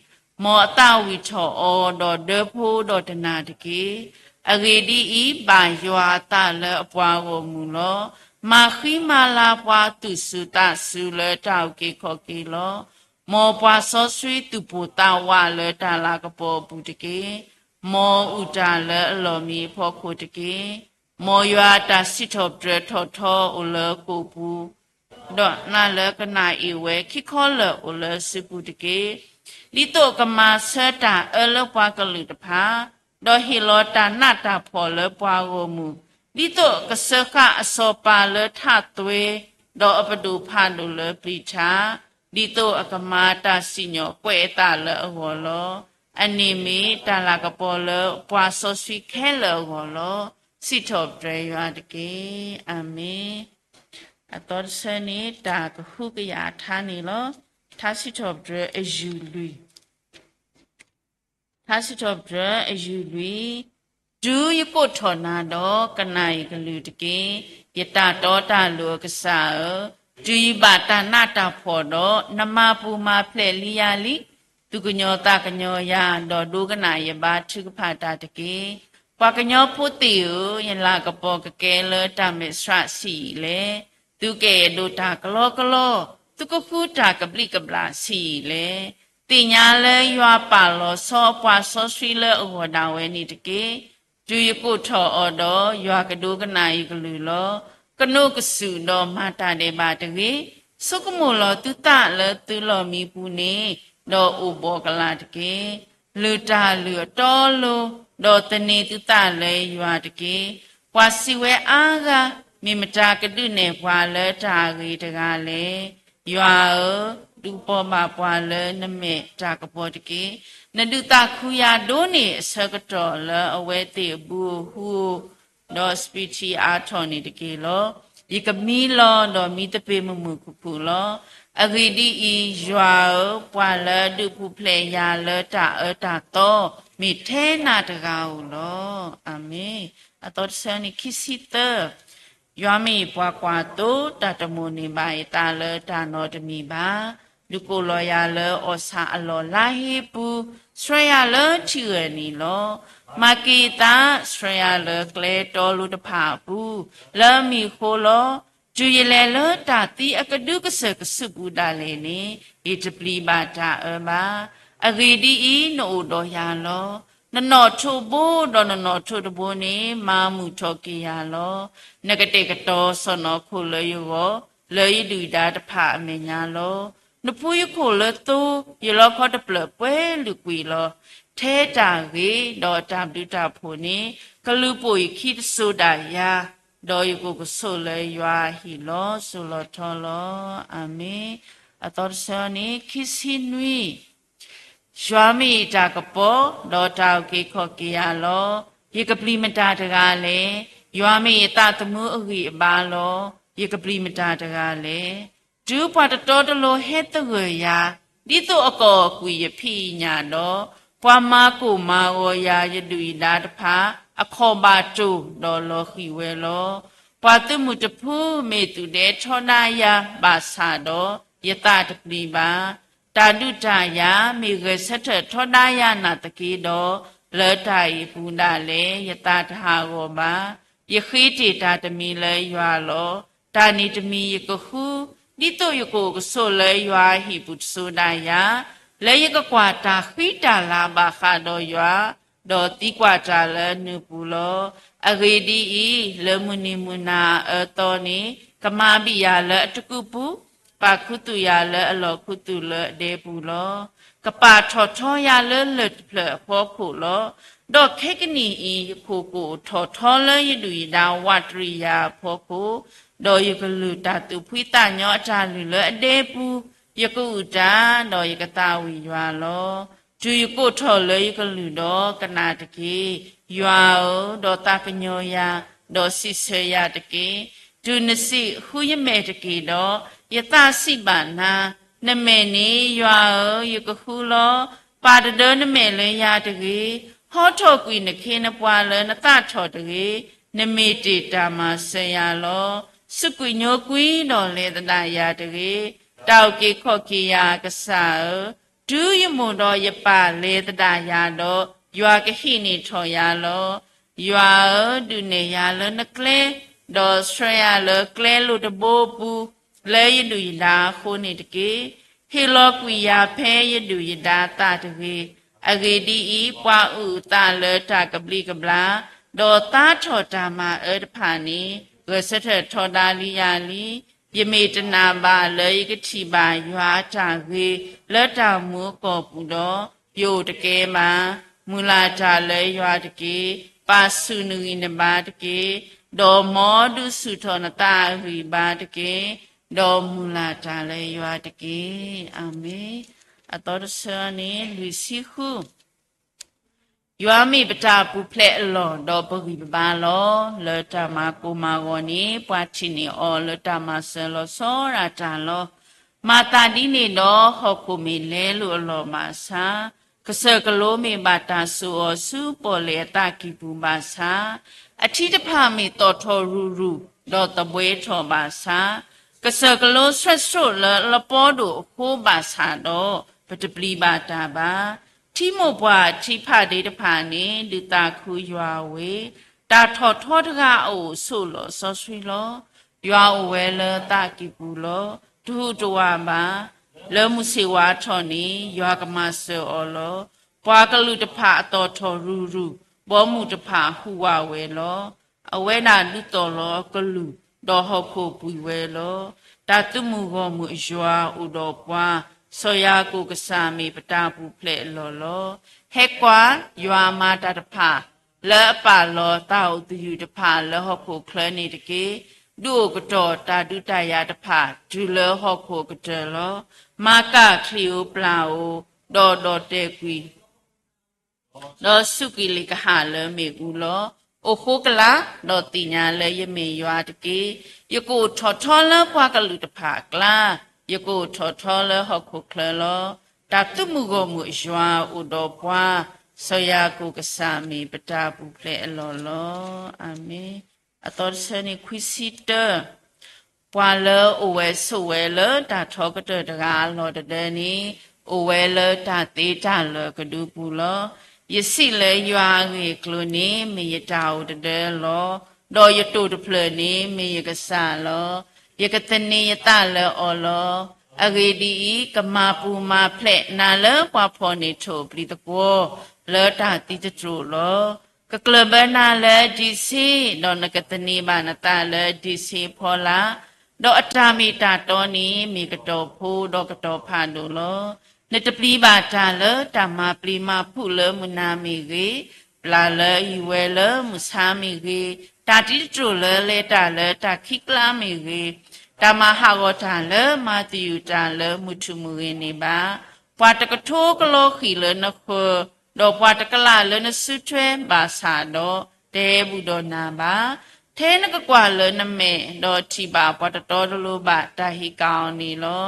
မ်အသးဝံၣ်ထီၣ်အီၤဒီးဒၢဖိဒီးတနၢ်တက့ၢ်. အဂ့ၢ်ဒ်အံၤ, ဘၣ်ယွၤအသးလၢအပှၤဂီၢ်မုၢ်လီၤ. မၤဃံမၤလၤပှၤသူၣ်စူၤသးစူၤလၢတၢ်အုၣ်က့ၤခီၣ်က့ၤလီၤ. မ်ပှၤစီဆှံသူၣ်ပိၢ်သးဝးလၢတၢ်လၤကပီၤအပူၤတက့ၢ်. မ်အုၣ်တၢ်လၢအလီၢ်မံအဖီခိၣ်တက့ၢ်. မ်ယွၤအတၢ်စံးထီၣ်ပတြၢၤထီၣ်ထီအိၣ်လၢအကိာ်ပူၤ, ဒီးနးလၢကနၣ်အ့ၣ်ဝဲခံခီလၢာ်အိၣ်လၢအစုပူၤတက့ၢ်. ဒ်သိးအကမၤဆၢတၢ်အၢလၢပှၤကလုာ်တဖၣ်, ဒီးဟ့ၣ်လီၤတၢ်နးတၢ်ဖှီၣ်လၢပှၤဂီၢ်မုၢ်, ဒ်သိးအကစၢဃာ်အစီၤပၤလၢထးသွဲ, ဒီးအပဒိၣ်ဖးဒိၣ်လၢပျံၤထါ, ဒ်သိးအကမၤတၢ်စံၣ်ညီၣ်ကွဲးအသးလၢအဂီၢ်လီၤ. အန့ၣ်မ့ၢ်တၢ်လၤကပီၤလၢပှၤစီဆှံခဲလၢာ်အဂီၢ်လီၤ. စံးထီၣ်ပတြၢၤယွၤတက့ၢ်. အၤမ့ၣ်. အသီတဆၢန့ၣ် တၢ်ကဟုကယာ်အထါန့ၣ်လီၤ. ထါစံးထီၣ်ပတြၢၤအယူၢ်လွံၢ် ထါစံးထီၣ်ပတြၢၤအယူၢ်လွံၢ်. တုၤယကိးထီၣ်နၤဒီး ကနၣ်ယကလုၢ်တက့ၢ်. ယတၢ်တီတၢ်လိၤအကစၢ်ဧၢ, တုၤယဘၣ်တၢ်နးတၢ်ဖှီၣ်ဒီး နမၤပူၤမၤဖျဲးလံယၤလံ. သူၣ်ကညီၤသးကညီၤယၤ, ဒီးဒိကနၣ်ယဘါထုကဖၣ်တၢ်တက့ၢ်. ပှၤကညီဖိသ့ၣ်ဧၢ, ယလၤကပီၤကကဲလၢတၢ်မဲာ်ဆှးဆံးအံၤလဲၣ်. သုကအဲၣ်ဒိးတၢ်ကလီကလီ, သုကဃုတၢ်ကဘျံးကဘျၣ်ဆံးအံၤလဲၣ်. သ့ၣ်ညါလၢယွၤပာ်လီၤဆီအပှၤစီဆှံလၢအဂီၢ်ဒၣ်ဝဲန့ၣ်တက့ၢ်. တုၤယကိးထီၣ်အီၤဒီး ယွၤကဒိကနၣ်ယကလုၢ်လီၤ. ကနိးကစုာ်ဒီးမၤတၢ်ဒဲးဘးတဂ့ၤ. ဆိကမိၣ်လီၤသုသးလၢသုလီၢ်မံပူၤန့ၣ်, ဒီးအိၣ်ဘှီၣ်ကလာ်တက့ၢ်. လုၢ်တၢ်လုၢ်အတီအလိၤ, ဒီးသန့ၤသုသးလၢယွၤတက့ၢ်. ပှၤစံးဝဲအါဂၤ, မ့ၢ်မတၤကဒုးနဲၣ်ပှၤလၢတၢ်အဂ့ၤတဂၤလဲၣ်. ယွၤဧၢ, ဒုးပီၢ်ဘၣ်ပှၤလၢနမဲာ်တၢ်ကပီၤတက့ၢ်. နဒုးသးခုယၤဒိၣ်န့ၢ်အဆၢကတီၢ်လၢအဝဲသ့ၣ်အဘုဧိၤဟုဧိၤ, ဒီးစပံးထံအါထီၣ်န့ၣ်တက့ၢ်လီၤ. ယကမံလီၤဒီးမံသပ့ၤမုာ်မုာ်ခုၣ်ခုၣ်လီၤ. အဂ့ၢ်ဒ်အံၤ, ယွၤဧၢ, ပှၤလၢအဒုးပူၤဖျဲးယၤလၢတၢ်အၢတၢ်သီ, မ့ၢ်ထဲနၤတဂၤဧိၤလီၤ. အၤမ့ၣ်. အသီတဆၢန့ၣ် ခံဆံသၢ ယွၤမ့ၢ်ယပှၤကွၢ်သိ, တၢ်တမိၣ်န့ၢ်ဘၣ်ယသးလၢတၢ်နီတမံၤဘၣ်. ဒုးကိးလီၤယၤလၢအီၣ်ဆၣ်အလီၢ်လါဟ့ပူၤ, ဆှၢယၤလၢထံဂၢၢ်နံၤလီၤ. မၤက့ၤယသး, ဆှၢယၤလၢကျဲတီလိၤတဖၣ်အပူၤ, လၢအမံၤဃိလီၤ. တုၤယလဲၤလၢတၢ်သံအကဒုကစၢၢ်ကစုပူၤဒၣ်လဲာ်န့ၣ်, ယတပျံၤဘၣ်တၢ်အၢဘၣ်. အဂ့ၢ်ဒ်အံၤ, နအိၣ်ဒီးယၤလီၤ. နနီၣ်ထိးဘိဒီးနနီၣ်ထိးတဘိန့ၣ် မၤမုာ်ထီၣ်က့ၤယၤလီၤ. နကတဲာ်ကတီၤစီၢ်နီၤခိၣ်လၢယဂီၢ်, လၢယဒုၣ်ဒါတဖၣ်အမဲာ်ညါလီၤ. နဖှူယခိၣ်လၢသိ, ယလီခီတဖျၢၣ်ပှဲၤလုာ်ကွံာ်လီၤ. ထဲတၢ်ဂ့ၤဒီးတၢ်ဘျုးတၢ်ဖှိၣ်န့ၣ်, ကလူၤပိာ်ယခံတစိၤဒၣ်ယၤ, ဒီးယကအိၣ်ကဆိးလၢယွၤအဟံၣ်လီၤ. စိၤလီၤထီလီၤ. အၤမ့ၣ်. အသီတဆၢန့ၣ် ခံဆံနွံ ယွၤမ့ၢ်ယတၢ်ကပီၤ, ဒီးတၢ်အုၣ်က့ၤခီၣ်က့ၤယၤလီၤ. ယကပျံၤမတၤတဂၤလဲၣ်. ယွၤမ့ၢ်ယသးသမူအဂံၢ်အဘါလီၤ. ယကပျံၤမတၤတဂၤလဲၣ်. တုၤပှၤတတီတလိၤဟဲသဂၢၢ်ယၤ, ဒ်သိးအကအီၣ်ကွံာ်ယဖံးယညၣ်ဒီး, ပှၤမၤကိၢ်မၤဂီၤယၤယဒုၣ်ယဒါတဖၣ် အခီၣ်ဘၣ်တိၢ်ဒီးလီၤဃံၤဝဲလီၤ. ပှၤသုးမုၢ်တဖုမ့ၢ်သူၣ်ဒဲထီဒါယၤဘၣ်ဆၣ်ဒီး, ယသးတပျံၤဘၣ်. တၢ်ဒုးတၢ်ယၤမ့ၢ်ဂဲၤဆၢထၢၣ်ထီဒါယၤနာ်သက့ဒီး, လၢတၢ်အံၤအပူၤဒၣ်လဲာ် ယသးတဟးဂီၤဘၣ်. ယဃ့တ့ၢ်တၢ်တမံၤလၢယွၤလီၤ. တၢ်န့ၣ်တမံၤယကဃု, ဒ်သိးယကအိၣ်ကဆိးလၢယွၤအဟံၣ်ပူၤတစိၤဒၣ်ယၤ, လၢယကကွၢ်တၢ်ဃံတၢ်လၤဘၣ်ဃးဒီးယွၤ, ဒီးသံကွၢ်တၢ်လၢနၢၤပူၤလီၤ. အဂ့ၢ်ဒ်အံၤ, လၢမုၢ်နံၤမုၢ်နၤအအၢသီန့ၣ်, ကမၤဘံၣ်ယၤလၢအတကူၣ်ပူၤ, ပာ်ခူသူၣ်ယၤလၢအလီၢ်ခူသူၣ်လၢအဒဲပူၤလီၤ. ကပာ်ထီၣ်ထီယၤလၢလၢၢ်တဖျၢၣ်အဖီခိၣ်လီၤ. ဒီးခဲကနံၣ်အံၤ, ယခိၣ်ကအိၣ်ထီၣ်ထီလၢယဒုၣ်ယဒါဝးတရံးယၤအဖီခိၣ်, ဒီးယကလုၢ်တၢ်သူၣ်ဖှံသးညီအတၢ်လုၢ်လၢအဒဲပူၤ, ယကအုၣ်တၢ်, ဒီးယကသးဝံၣ်ယွၤလီၤ. တုၤယကိးထီၣ်လၢယကလုၢ်ဒီးကနၣ်တက့ၢ်. ယွၤဧၢ, ဒီးသးကညီၤယၤ, ဒီးစံးဆၢယၤတက့ၢ်. တုၤနစံးဃုယမဲာ်တက့ၢ်ဒီး, ယသးစံးဘၣ်နၤ, နမဲာ်န့ၣ်, ယွၤဧၢ, ယကဃုလီၤ. ပာ်တဒၢနမဲာ်လၢယၤတဂ့ၤ. ဟီထီၣ်ကွံာ်နခ့နပှၤလၢနသးထီၣ်တဂ့ၤ. နမ့ၢ်တ့ၢ်တၢ်မၤစၢၤယၤလီၤ. စူးကွံာ်ညိကွံာ်ဒီးလဲၤသဒၣ်ယၤတဂ့ၤ. တၢ်အုၣ်က့ၤခီၣ်က့ၤယၤအကစၢ်ဧၢ, တုၤယမိၢ်ဒီးယပၢ်လဲၤသဒၣ်ယၤဒီး, ယွၤကဟံးန့ၢ်ထီၣ်ယၤလီၤ. ယွၤဧၢ, ဒုးနဲၣ်ယၤလၢနကျဲ, ဒီးဆှၢယၤလၢကျဲလိာ်တဘိအပူၤ, လၢယဒုၣ်ယဒါအဃိန့ၣ်တက့ၢ်. ဟ့ၣ်လီၤကွံာ်ယၤဖဲယဒုၣ်ယဒါသးတဂ့ၤ. အဂ့ၢ်ဒ်အံၤ, ပှၤအုၣ်အသးလၢတၢ်ကဘျံးကဘျၣ်, ဒီးသါထီၣ်တၢ်မၤအၢတဖၣ်န့ၣ်, ဂဲၤဆၢထၢၣ်ထီဒါလံယၤလံ. ယမ့ၢ်တနာ်ဘၣ်လၢယကထံၣ်ဘၣ်ယွၤအတၢ်ဂ့ၤလၢတၢ်အိၣ်မူအကီၢ်ပူၤဒီး, ယအိၣ်တကဲဘၣ်. မုၢ်လၢ်တၢ်လၢယွၤတက့ၢ်. ပာ်ဆူၣ်နဂံၢ်နဘါတက့ၢ်. ဒီးမ်ဒုးဆူၣ်ထီၣ်နသးအဂံၢ်ဘါတက့ၢ်. ဒီးမုၢ်လၢ်တၢ်လၢယွၤတက့ၢ်. အၤမ့ၣ်. အသီတဆၢန့ၣ် လွံၢ်ဆံဃု ယွၤမ့ၢ်ပတၢ်ပူၤဖျဲးအလီၢ်ဒီးပဂံၢ်ပဘါလီၤ. လၢတၢ်မၤကိၢ်မၤဂီၤန့ၣ် ပှၤထံၣ်န့ၢ်အီၤလၢတၢ်မၤစၢၤလီၤဆီဒၣ်တၢ်လီၤ. မၤသးဒ်န့ၣ်ဒီး ဟီၣ်ခိၣ်မ့ၢ်လဲလိာ်အလီၢ်ဘၣ်ဆၣ်, ကစၢၢ်ကလိမ့ၢ်ဘၣ်တၢ်စိာ်အီၤဆူပီၣ်လဲၣ်အသးကံၢ်ပူၤဘၣ်ဆၣ်, အထံတဖၣ်မ့ၢ်သီၣ်ထီၣ်ရူၤရူၤ, ဒီးသဘှဲထီၣ်ဘၣ်ဆၣ်, ကစၢၢ်ကလိဆှဲးဆှိၣ်လၢလပီဒိၣ်အဃိဘၣ်ဆၣ်ဒီး, ပတပျံၤဘၣ်တၢ်ဘၣ်. ထံမိၢ်ပှၢ်ထံဖးဒ့တဖၣ်န့ၣ် ဒုးသးခုယွၤဝ့ၢ်, တၢ်ထီၣ်ထီတဂၤအအိၣ်ဆိးလီၤစီဆှံလီၤ. ယွၤအိၣ်ဝဲလၢသးကံၢ်ပူၤလီၤ. တဟူးတဝးဘၣ်. လၢမုၢ်ဆ့ၣ်ဝါထီၣ်န့ၣ် ယွၤကမၤစၢၤအီၤလီၤ. ပှၤကလုာ်တဖၣ်အသီၣ်ထီၣ်ရူၤရူၤ, ဘီမုၢ်တဖၣ်ဟူးဝးဝဲလီၤ. အဝဲဒၣ်ဒုးသီၣ်လီၤအကလုၢ်, ဒီးဟီၣ်ခိၣ်ပှံၤဝဲလီၤ. တၢ်သုးမုၢ်ဂီၢ်မုၢ်အယွၤအိၣ်ဒီးပှၤ, စီၤယၤကိာ်ကစၢ်မ့ၢ်ပတၢ်ပူၤဖျဲးအလီၢ်လီၤ. ဟဲကွၢ်, ယွၤမၤတၢ်တဖၣ်, လၢအပာ်လီၤသးအိၣ်သယုၢ်တဖၣ်လၢဟီၣ်ခိၣ်ချၢန့ၣ်တက့ၢ်. ဒုးအိၣ်ကတီၢ်တၢ်ဒုးတၢ်ယၤတဖၣ်တုၤလၢဟီၣ်ခိၣ်အကတၢၢ်လီၤ. မၤကၢ်ချံၣ်ဧိၤပျၢ်ဧိၤ, ဒီးဒီၣ်တဲာ်ကွံာ် ဒီးစူးကွံာ်လံာ်ကဟၣ်လၢမ့ၣ်အူလီၤ. အိၣ်ဃိကလာ်, ဒီးသ့ၣ်ညါလၢယမ့ၢ်ယွၤတက့ၢ်. ယကအိၣ်ထီၣ်ထီလၢပှၤကလုာ်တဖၣ်အကျါ, ယကအိၣ်ထီၣ်ထီလၢဟီၣ်ခိၣ်ချၢလီၤ. တၢ်သုးမုၢ်ဂီၢ်မုၢ်အယွၤအိၣ်ဒီးပှၤ, စီၤယၤကိာ်ကစၢ်မ့ၢ်ပတၢ်ပူၤဖျဲးအလီၢ်လီၤ. အၤမ့ၣ်. အသီတဆၢန့ၣ် ခွံဆံတၢ ပှၤလၢအအိၣ်ဝဲဆိးဝဲလၢတၢ်ထီကတၢၢ်တဂၤအလီၢ်တဒၢန့ၣ်, အိၣ်ဝဲလၢတၢ်သ့တၢ်လၢာ်အကဒုပူၤလီၤ. ယစံးလၢယွၤအဂ့ၢ်အကျိၤန့ၣ် မ့ၢ်ယတၢ်အိၣ်တဒၢလီၤ. ဒီးယတိၢ်တဖျၢၣ်န့ၣ်မ့ၢ်ယကစၢ်လီၤ. ယကသန့ၤယသးလၢအီၤလီၤ. အဂ့ၢ်ဒ်အံၤ, ကမၤပူၤမၤဖျဲးနၤလၢပှၤဖီၣ်န့ၢ်ထိၣ်အပျံၤသကွီၤ, လၢတၢ်သံတတြိာ်လီၤ. ကကျၢၢ်ဘၢနၤလၢဒံးဆ့, ဒီးနကသန့ၤဘၣ်နသးလၢဒံးဆ့အဖီလာ်, ဒီးအတၢ်မ့ၢ်တၢ်တီန့ၣ် မ့ၢ်ကတီၤဖိဒီးကတီၤဖးဒိၣ်လီၤ. နတပျံၤဘၣ်တၢ်လၢတၢ်မၤပျံၤမၤဖုးလၢမုၢ်နၤမ့ၢ်ဂ့ၤ, ပျၢ်လၢအယူၤဝဲလၢမုၢ်ဆါမ့ၢ်ဂ့ၤ, တၢ်တံၤတတြိာ်လၢလဲၤတၢ်လၢတၢ်ခံးကျါမ့ၢ်ဂ့ၤ, တၢ်မၤဟးဂီၤတၢ်လၢမၤသယုၢ်တၢ်လၢမုၢ်ထူၣ်မုၢ်ဂ့ၤန့ၣ်ဘၣ်. ပှၤတကထိကလီၤဃံၣ်လၢနဃၢၤ, ဒီးပှၤတကလးလၢနစုထွဲဘၣ်ဆၣ်ဒီး, တဟဲဘူၣ်ဒီးနၤဘၣ်. ထဲနကကွၢ်လၢနမဲာ်, ဒီးထံၣ်ဘၣ်ပှၤတတီတလိၤဘၣ်တၢ်ဟ့ၣ်ကၣ်အီၤန့ၣ်လီၤ.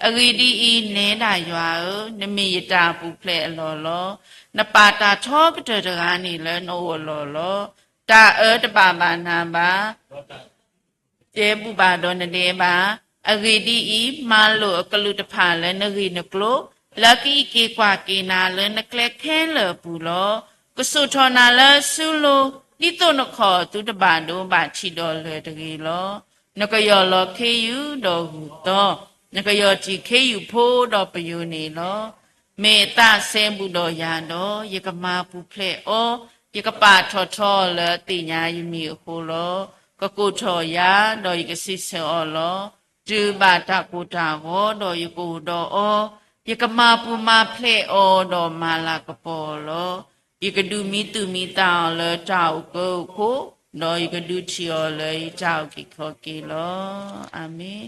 အဂ့ၢ်ဒ်အံၤ, နဲဒၣ်ယွၤဧၢ, နမ့ၢ်ယတၢ်ပူၤဖျဲးအလီၢ်လီၤ. နပာ်တၢ်ထီကတၢၢ်တဂၤန့ၣ်လၢနအိၣ်အလီၢ်လီၤ. တၢ်အၢတဘၣ်ဘၣ်နၤဘၣ်, တဲဘူၣ်ဘၣ်ဒီးနဒဲးဘၣ်. အဂ့ၢ်ဒ်အံၤ, မၤလိာ်အကလုၢ်တဖၣ်လၢနဂ့ၢ်နကျိၤ, လၢကအံးက့ၤကွၢ်က့ၤနၤလၢနကျဲခဲလၢာ်အပူၤလီၤ. ကစိာ်ထီၣ်နၤလၢအစုလိၤ, ဒ်သိးနခီၣ်အသုတဘၣ်ဒိဘၣ်ထံးဒီးလၢၤတဂ့ၤလီၤ. နကယီၢ်လီၤခ့ယုၢ်ဒီးဂုၢ်သီ, နကယီၢ်ထံၣ်ခ့ယုၢ်ဖိဒီးပယိၤန့ၣ်လီၤ. မ့ၢ်အသးစဲဘူးဒီးယၤဒီး, ယကမၤပူၤဖျဲးအီၤ, ယကပာ်ထီၣ်ထီအီၤလၢအသ့ၣ်ညါယမံၤအဃိလီၤ. ကကိးထီၣ်ယၤ, ဒီးယကစံးဆၢအီၤလီၤ. တုၤဘၣ်တၢ်ကိၢ်တၢ်ဂီၤဒီးယကအိၣ်ဒီးအီၤ, ယကမၤပူၤမၤဖျဲးအီၤဒီးမၤလၤကပီၤအီၤလီၤ. ယကဒုးမံသူၣ်မံသးအီၤလၢတၢ်အိၣ်ကၢအိၣ်ခိၣ်, ဒီးယကဒုးထံၣ်အီၤလၢယတၢ်အုၣ်က့ၤခီၣ်က့ၤလီၤ. အၤမ့ၣ်.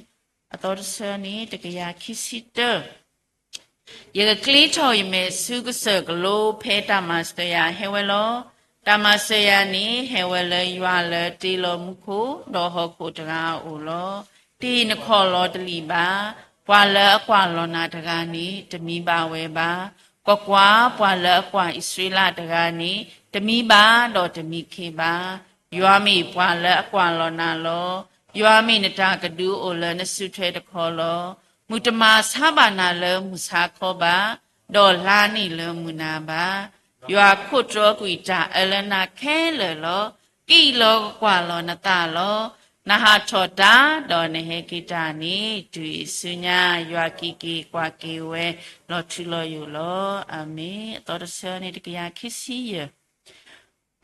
အသီတဆၢန့ၣ် တကယၤခံဆံတၢ. ယကကျ့ထီၣ်ယမဲာ်ဆူကစၢၢ်ကလိ ဖဲတၢ်မၤစၢၤယၤဟဲဝဲလီၤ. တၢ်မၤစၢၤယၤန့ၣ် ဟဲဝဲလၢယွၤလၢတ့လီၤမူခိၣ်ဒီးဟီၣ်ခိၣ်တဂၤအအိၣ်လီၤ. တၢ်နခီၣ်လီၤတလံာ်ဘၣ်. ပှၤလၢအကွၢ်လီၤနၤတဂၤန့ၣ် တမံဘၣ်ဝဲဘၣ်. ကွၢ်ကွၢ်, ပှၤလၢအကွၢ်အံၣ်စရ့လးတဂၤန့ၣ် တမံဘၣ်ဒီးတမံခ့ဘၣ်. ယွၤမ့ၢ်ပှၤလၢအကွၢ်လီၤနၤလီၤ. ယွၤမ့ၢ်နတၢ်ကဒုအိၣ်လၢနစုထွဲတခီလီၤ. မုၢ်တမၤဆါဘၣ်နၤလၢမုၢ်ဆါခီဘၣ်, ဒီးလါန့ၣ်လၢမုၢ်နၤဘၣ်. ယွၤခိးတြီကွံာ်တၢ်အၢလၢနၤခဲလၢာ်လီၤ. ကံၣ်လီၤကကွၢ်လီၤနသးလီၤ. နဟးထီၣ်တၢ်ဒီးနဟဲက့ၤတၢ်န့ၣ် တုၤအံၤဆူညါ ယွၤကံၣ်က့ၤကွၢ်က့ၤဝဲလီၤထူလီၤယိာ်လီၤ. အၤမ့ၣ်. အသီတဆၢန့ၣ် တကယၤခံဆံယဲၢ်.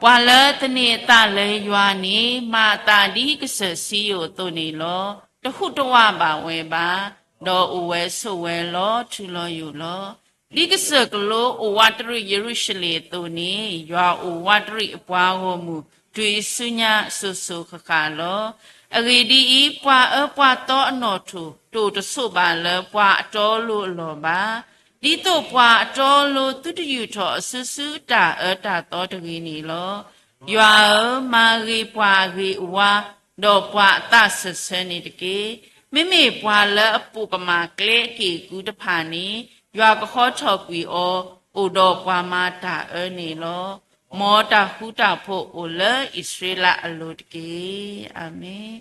ပှၤလၢသန့ၤအသးလၢယွၤန့ၣ် မၤအသးဒ်ကစၢၢ်စံယိၣ်အသိးန့ၣ်လီၤ. တဟူးတဝးဘၣ်ဝဲဘၣ်, ဒီးအိၣ်ဝဲဆိးဝဲလီၤထူလီၤယိာ်လီၤ. ဒ်ကစၢၢ်ကလိအိၣ်ဝးတရံးယရူၤၡလ့ၣ်အသိးန့ၣ်, ယွၤအိၣ်ဝးတရံးအပှၤဂီၢ်မုၢ် တုၤအံၤဆူညါအစိၤစိၤဃၣ်ဃၣ်လီၤ. အဂ့ၢ်ဒ်အံၤ, ပှၤအၢပှၤသီအနီၣ်ထိၣ် တအိၣ်တဆိးဘၣ်လၢပှၤအတီအလိၤအလီၢ်ဘၣ်. ဒ်သိးပှၤအတီအလိၤသုတယူာ်ထီၣ်အစုဆူတၢ်အၢတၢ်သီတဂ့ၤန့ၣ်လီၤ. ယွၤဧၢ, မၤဂ့ၤပှၤအဂ့ၤအဝါ, ဒီးပှၤအသးစၢၢ်ဆၢန့ၣ်တက့ၢ်. မ့မ့ၢ်ပှၤလၢအပိာ်ကမၣ်ကျဲအက့ၢ်အကူတဖၣ်န့ၣ်, ယွၤကဟီထီၣ်ကွံာ်အီၤ, အိၣ်ဒီးပှၤမၤတၢ်အၢန့ၣ်လီၤ. မ်တၢ်ဃူတၢ်ဖိးအိၣ်လၢအံၣ်စရ့လးအလိၤတက့ၢ်. အၤမ့ၣ်.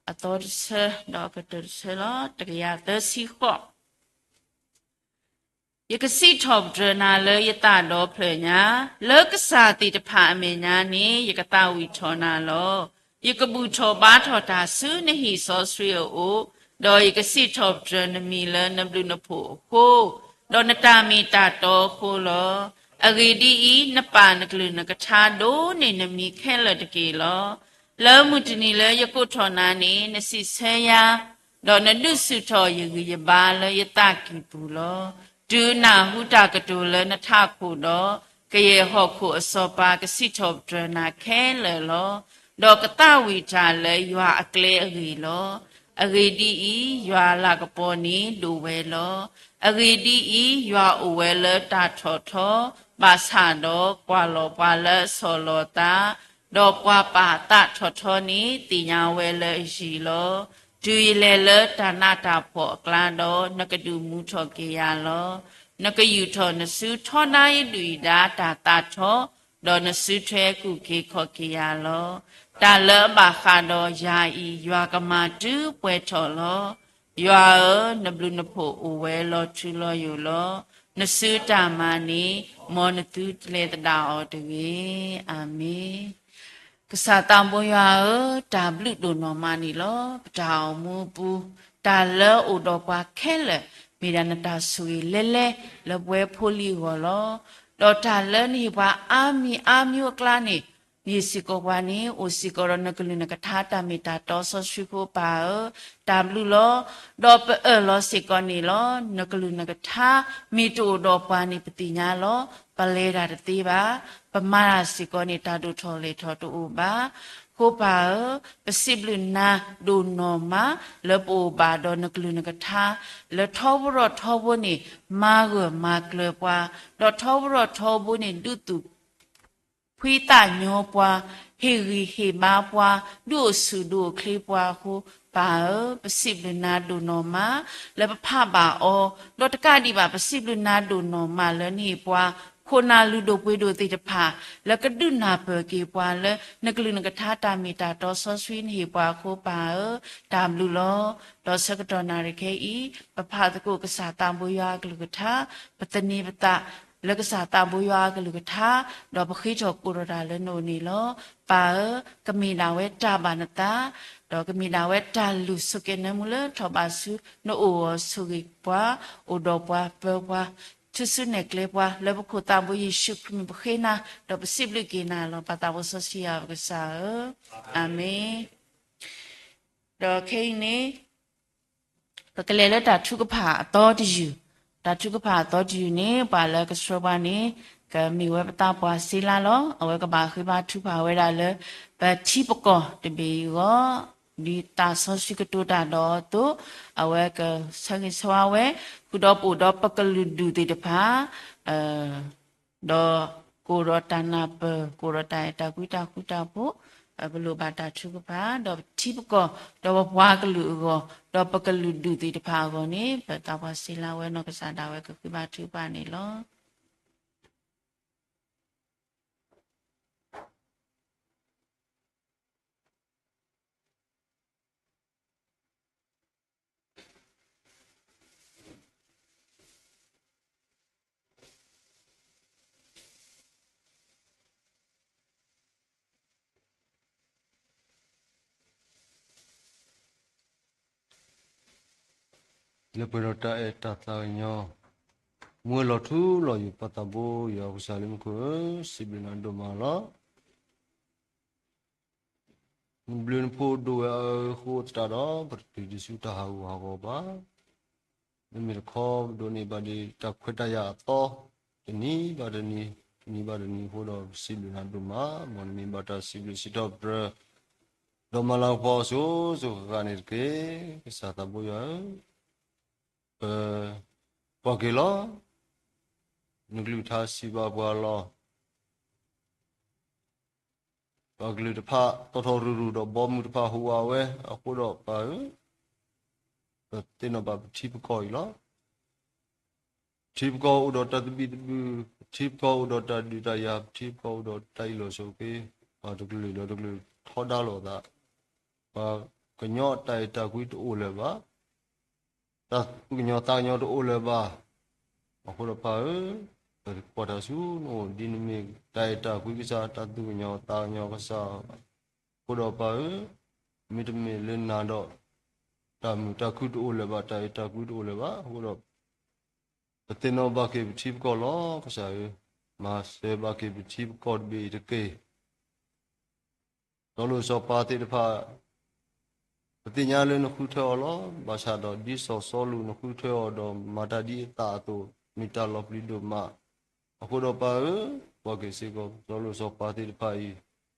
အသီတဆၢ, ဒီးအကတၢၢ်တဆၢလီၤ. တကယၤသၢဆံဃိး. ယကစံးထီၣ်ပတြၢၤနၤလၢယသးဒီဖျၢၣ်ညါ, လၢကစၢ်သ့ၣ်တဖၣ်အမဲာ်ညါန့ၣ် ယကသးဝံၣ်ထီၣ်နၤလီၤ. ယကဘူၣ်ထီၣ်ဘါထီၣ်တၢ်ဆူနဟံၣ်စီဆှံအအိၣ်, ဒီးယကစံးထီၣ်ပတြၢၤနမံၤလၢနဘျုးနဖှိၣ်အဃိ, ဒီးနတၢ်မ့ၢ်တၢ်တီအဃိလီၤ. အဂ့ၢ်ဒ်အံၤ, နပာ်နကလုၢ်နကထါဒိးန့ၢ်နမံၤခဲလၢာ်တက့ၢ်လီၤ. လၢမုၢ်တနံၤလၢယကိးထီၣ်နၤန့ၣ် နစံးဆၢယၤ, ဒီးနဒုးဆူၣ်ထီၣ်ယဂံၢ်ယဘါလၢယသးကံၢ်ပူၤလီၤ. တုၤနၢ်ဟူတၢ်ကတိၤလၢနထးခိၣ်ဒီး, ကယဲၢ်ဟီၣ်ခိၣ်အစီၤပၤကစံးထီၣ်ပတြၢၤနၤခဲလၢာ်လီၤ. ဒီးကသးဝံၣ်တၢ်လၢယွၤအကျဲအဂ့ၢ်လီၤ. အဂ့ၢ်ဒ်အံၤ, ယွၤအလၤကပီၤန့ၣ်ဒိၣ်ဝဲလီၤ. အဂ့ၢ်ဒ်အံၤ, ယွၤအိၣ်ဝဲလၢတၢ်ထီၣ်ထီ, ဘၣ်ဆၣ်ဒီးကွၢ်လီၤပှၤလၢအဆီၣ်လီၤသး, ဒီးပှၤပာ်အသးထီၣ်ထီန့ၣ် သ့ၣ်ညါဝဲလၢအယံၤလီၤ. တုၤယလဲၤလၢတၢ်နးတၢ်ဖှီၣ်အကျါဒီး, နကဒုးမူထီၣ်က့ၤယၤလီၤ. နကယူာ်ထီၣ်နစုထီဒါယဒုၣ်ယဒါတၢ်သးထီ, ဒီးနစုထွဲကူၣ်က့ၤခီၣ်က့ၤယၤလီၤ. တၢ်လၢအဘၣ်ဃးဒီးယၤအံၤ, ယွၤကမၤတုၤပှဲၤထီၣ်လီၤ. ယွၤဧၢ, နဘျုးနဖှိၣ်အိၣ်ဝဲလီၤထူလီၤယိာ်လီၤ. နစုတၢ်မၤန့ၣ်, မ်နသုတလဲၤသဒၣ်အီၤတဂ့ၤ. အၤမ့ၣ်. ကစၢ်သးဘိယွၤဧၢ, တၢ်ဘျုးဒိၣ်နီၢ်မးန့ၣ်လီၤ. ပတၢ်အိၣ်မူအပူၤ, တၢ်လၢအိၣ်ဒီးပှၤခဲလၢာ်, မ့ၢ်ဒၣ်နတၢ်ဆိၣ်ဂ့ၤလဲၤလဲၤလၢပဝဲဖိလံၤအဂီၢ်လီၤ. ဒီးတၢ်လၢနဟ့ၣ်ပှၤအါမံၤအါမံၤအကျါန့ၣ်, မ့ၢ်စ့ၢ်ကီးပှၤန့ၣ် အိၣ်စ့ၢ်ကီးဒီးနကလုၢ်နကထါတၢ်မ့ၢ်တၢ်တီစီဆှံဖိပၢ်ဧၢ, တၢ်ဘျုးလီၤ. ဒီးပအၢၣ်လီၤစ့ၢ်ကီးန့ၣ်လီၤ. နကလုၢ်နကထါမ့ၢ်တအိၣ်ဒီးပှၤန့ၣ် ပသ့ၣ်ညါလီၤ. ပလဲၤတၢ်တသ့ဘၣ်. ပမၤတၢ်စ့ၢ်ကီးန့ၣ် တၢ်ဒိၣ်ထီၣ်လဲၢ်ထီၣ်တအိၣ်ဘၣ်. ဃိပၢ်ဧၢ, ပစံးဘျုးနၤဒိၣ်နီၢ်မး လၢပအိၣ်ဘၣ်ဒီးနကလုၢ်နကထါ, လၢထီဘိထီဘိန့ၣ် မၤဂၢၢ်မၤကျၢၤပှၤ, ဒီးထီဘိထီဘိန့ၣ် ဒုးသူၣ် ဖှံသးညီပှၤ, ဟ့ၣ်ဂံၢ်ဟ့ၣ်ဘါပှၤ, ဒုးအိၣ်ဆူၣ်ဒုးအိၣ်ချ့ပှၤအဃိ, ပၢ်ဧၢ, ပစံးဘျုးနၤဒိၣ်နီၢ်မး လၢပဖးဘၣ်အီၤ, ဒီးတကးဒံးဘၣ် ပစံးဘျုးနၤဒိၣ်နီၢ်မးလၢနဟ့ၣ်ပှၤ ခိၣ်နၢ်လုၢ်ဒိၣ်ပှ့ၤဒိၣ်သ့ၣ်တဖၣ် လၢကဒုးနၢ်ပၢၢ်က့ၤပှၤလၢ နကလုၢ်နကထါတၢ်မ့ၢ်တၢ်တီစီဆှံနဟ့ၣ်ပှၤအဃိ ပၢ်ဧၢ, တၢ်ဘျုးလီၤ. ဒီးဆၢကတီၢ်နၣ်ရံၣ်ခဲအံၤ ပဖးသကိးကစၢ်သးဘိယွၤအကလုၢ်ကထါ, ပသန့ၤပသး လၢကစၢ်သးဘိယွၤအကလုၢ်ကထါ, ဒီးပဃ့ထီၣ်ကိးထီၣ်တၢ်လၢနအိၣ်န့ၣ်လီၤ. ပၢ်ဧၢ, ကမ့ၢ်ဒၣ်ဝဲတၢ်ဘၣ်နသး, ဒီးကမ့ၢ်ဒၣ်ဝဲတၢ်လုၢ်ဆိးက့နၢမူလၢထီၣ်ဘးဆူနအိၣ်အီၤဆိၣ်ဂ့ၤပှၤ, အိၣ်ဒီးပှၤပၢပှၤ, ထုးစုနဲၣ်ကျဲပှၤ လၢပခိၣ်သးဘိယ့ၣ်ၡူးခရံာ်မံၤပဃ့နၤ, ဒီးပစံးဘျုးက့ၤနၤလီၤ. ပၢ်သးဘိစီဆှံယွၤပကစၢ်ဧၢ, အၤမ့ၣ်. ဒီးခဲအံၤန့ၣ် ပကလဲၤလၢတၢ်ထုကဖၣ်အသီတယုၢ်, တၢ်ထုကဖၣ်အသီတယုၢ်န့ၣ် ပှၤလၢကဆှၢပှၤန့ၣ် ကမ့ၢ်ဝဲပသးပှၢ်စ့လါလီၤ. အဝဲကဘၣ်ဃ့ဘါထုကဖၣ်ဝဲဒၣ်လၢ ပထံပကီၢ်တဘ့ၣ်အံၤအဂီၢ်, ဒ်သးစီဆှံကတိၤတၢ်ဒီးအသိး, အဝဲကဆၢဂ့ၤဆၢဝါဝဲ ဃုာ်ဒီးပအိၣ်ဒီးပကလုာ်ဒူၣ်သ့ၣ်တဖၣ် ဒီးကအိၣ်ဒီးတၢ်နၢ်ပၢၢ်, ကအိၣ်ဒီးတၢ်အဲၣ်တၢ်ကွံတၢ်ဃူတၢ်ဖိး, ပလိၣ်ဘၣ်တၢ်ထုကဖၣ်, ဒီးပထံပကီၢ်, ဒီးပပှၤကလုာ်အဂီၢ်, ဒီးပကလုာ်ဒူၣ်သ့ၣ်တဖၣ်အဂီၢ်န့ၣ် ပသးပှၢ်စ့လါဝဲနီၢ်ကစၢ်ဒၣ်ဝဲကဃ့ဘါထုကဖၣ်န့ၣ်လီၤ. လၢပှဲၤဒီးတၢ်အဲၣ်တၢ်သးကညီၤ, မူဝဲလီၤထူလီၤယိာ်ပၢ်သးဘိယွၤကစၢ်လၢမူခိၣ်ဧၢ, စံးဘျုးနၤဒိၣ်မးလီၤ. နဘျုးနဖှိၣ်ဒိၣ်ဝဲအဃိသတးဒီး ပတတုၤဒံးဆူတၢ်ဟးဂူာ်ဟးဂီၤဘၣ်. မ့မ့ၢ်တခီ ပဒိးန့ၢ်ဘၣ်ဒံးတၢ်ခွဲးတၢ်ယာ်အသီ တနံၤဘၣ်တနံၤ, တနံၤဘၣ်တနံၤအဃိဒီး ပစံးဘျုးနၤဒိၣ်မး, မ်နမံၤဘၣ်တၢ်စံးဘျုးစံးထီၣ်ပတြၢၤ ဒီးမၤလၤကပီၤအစိၤစိၤဃၣ်ဃၣ်န့ၣ်တက့ၢ်. ကစၢ်သးဘိယွၤဧၢ, ပကွၢ်က့ၤလီၤ. နကလုၢ်ကထါစံးဘၣ်ပှၤလီၤ. ပှၤကလုာ်တဖၣ် တီထီၣ်ရူၤရူၤဒီးဘီမုၢ်တဖၣ်ဟူးဝးဝဲ, အဃိဒီးပၢ်ဧၢ, ပသ့ၣ်နီၣ်ဘၣ်ပထံပကီၢ်အံၤလီၤ. ပထံပကီၢ်အိၣ်ဒီးတၢ်သဘံၣ်သဘုၣ်, ပထံပကီၢ်အိၣ်ဒီးတၢ်ဒုးတၢ်ယၤ, ပထံပကီၢ်အိၣ်ဒီးတၢ်အ့ၣ်လိာ်ဆိးက့, ပှၤတကလုာ်ဒီးတကလုာ်ထီဒါလိာ်အသး, ပှၤကညီအတၢ်အဲၣ်တၢ်ကွံတအိၣ်လၢၤဘၣ်. တၢ်သူၣ်ကညီၤသးကညီၤတအိၣ်လၢၤဘၣ်. အဃိဒီးပၢ်ဧၢ, ပကွၢ်တၢ်ဆူနအိၣ် ဒ်နမ့ၢ်တၢ်အဲၣ်တၢ်ကွံကစၢ်, တၢ်သူၣ်ကညီၤသးကညီၤကစၢ်. အဃိဒီးပၢ်ဧၢ, မ့တမ့ၢ်လၢနၤဒီး တၢ်မုာ်တၢ်ခုၣ်တအိၣ်လၢၤဘၣ်, တၢ်အဲၣ်တၢ်ကွံတအိၣ်လၢၤဘၣ်. အဃိဒီး ပသ့ၣ်နီၣ်ဘၣ်က့ၤပထံပကီၢ်လီၤ. ကစၢ်ဧၢ, မၤစၢၤဘၣ်က့ၤပထံပကီၢ်တဘ့ၣ်အံၤတက့ၢ်. စီၤလိၣ်စီၤပၤသ့ၣ်တဖၣ်, ပသ့ၣ်ညါလၢနဃုထၢအီၤလီၤ. ဘၣ်ဆၣ်ဒီးဒ်စီၤစီလူးနဃုထၢအီၤဒီး မၤတၢ်ဒ်အသးအသိး, မ့ၢ်တၢ်လီၤပျံၤဒိၣ်မး. အဃိဒီးပၢ်ဧၢ, ကွၢ်က့ၤစ့ၢ်ကီး စီၤလိၣ်စီၤပၤသ့ၣ်တဖၣ်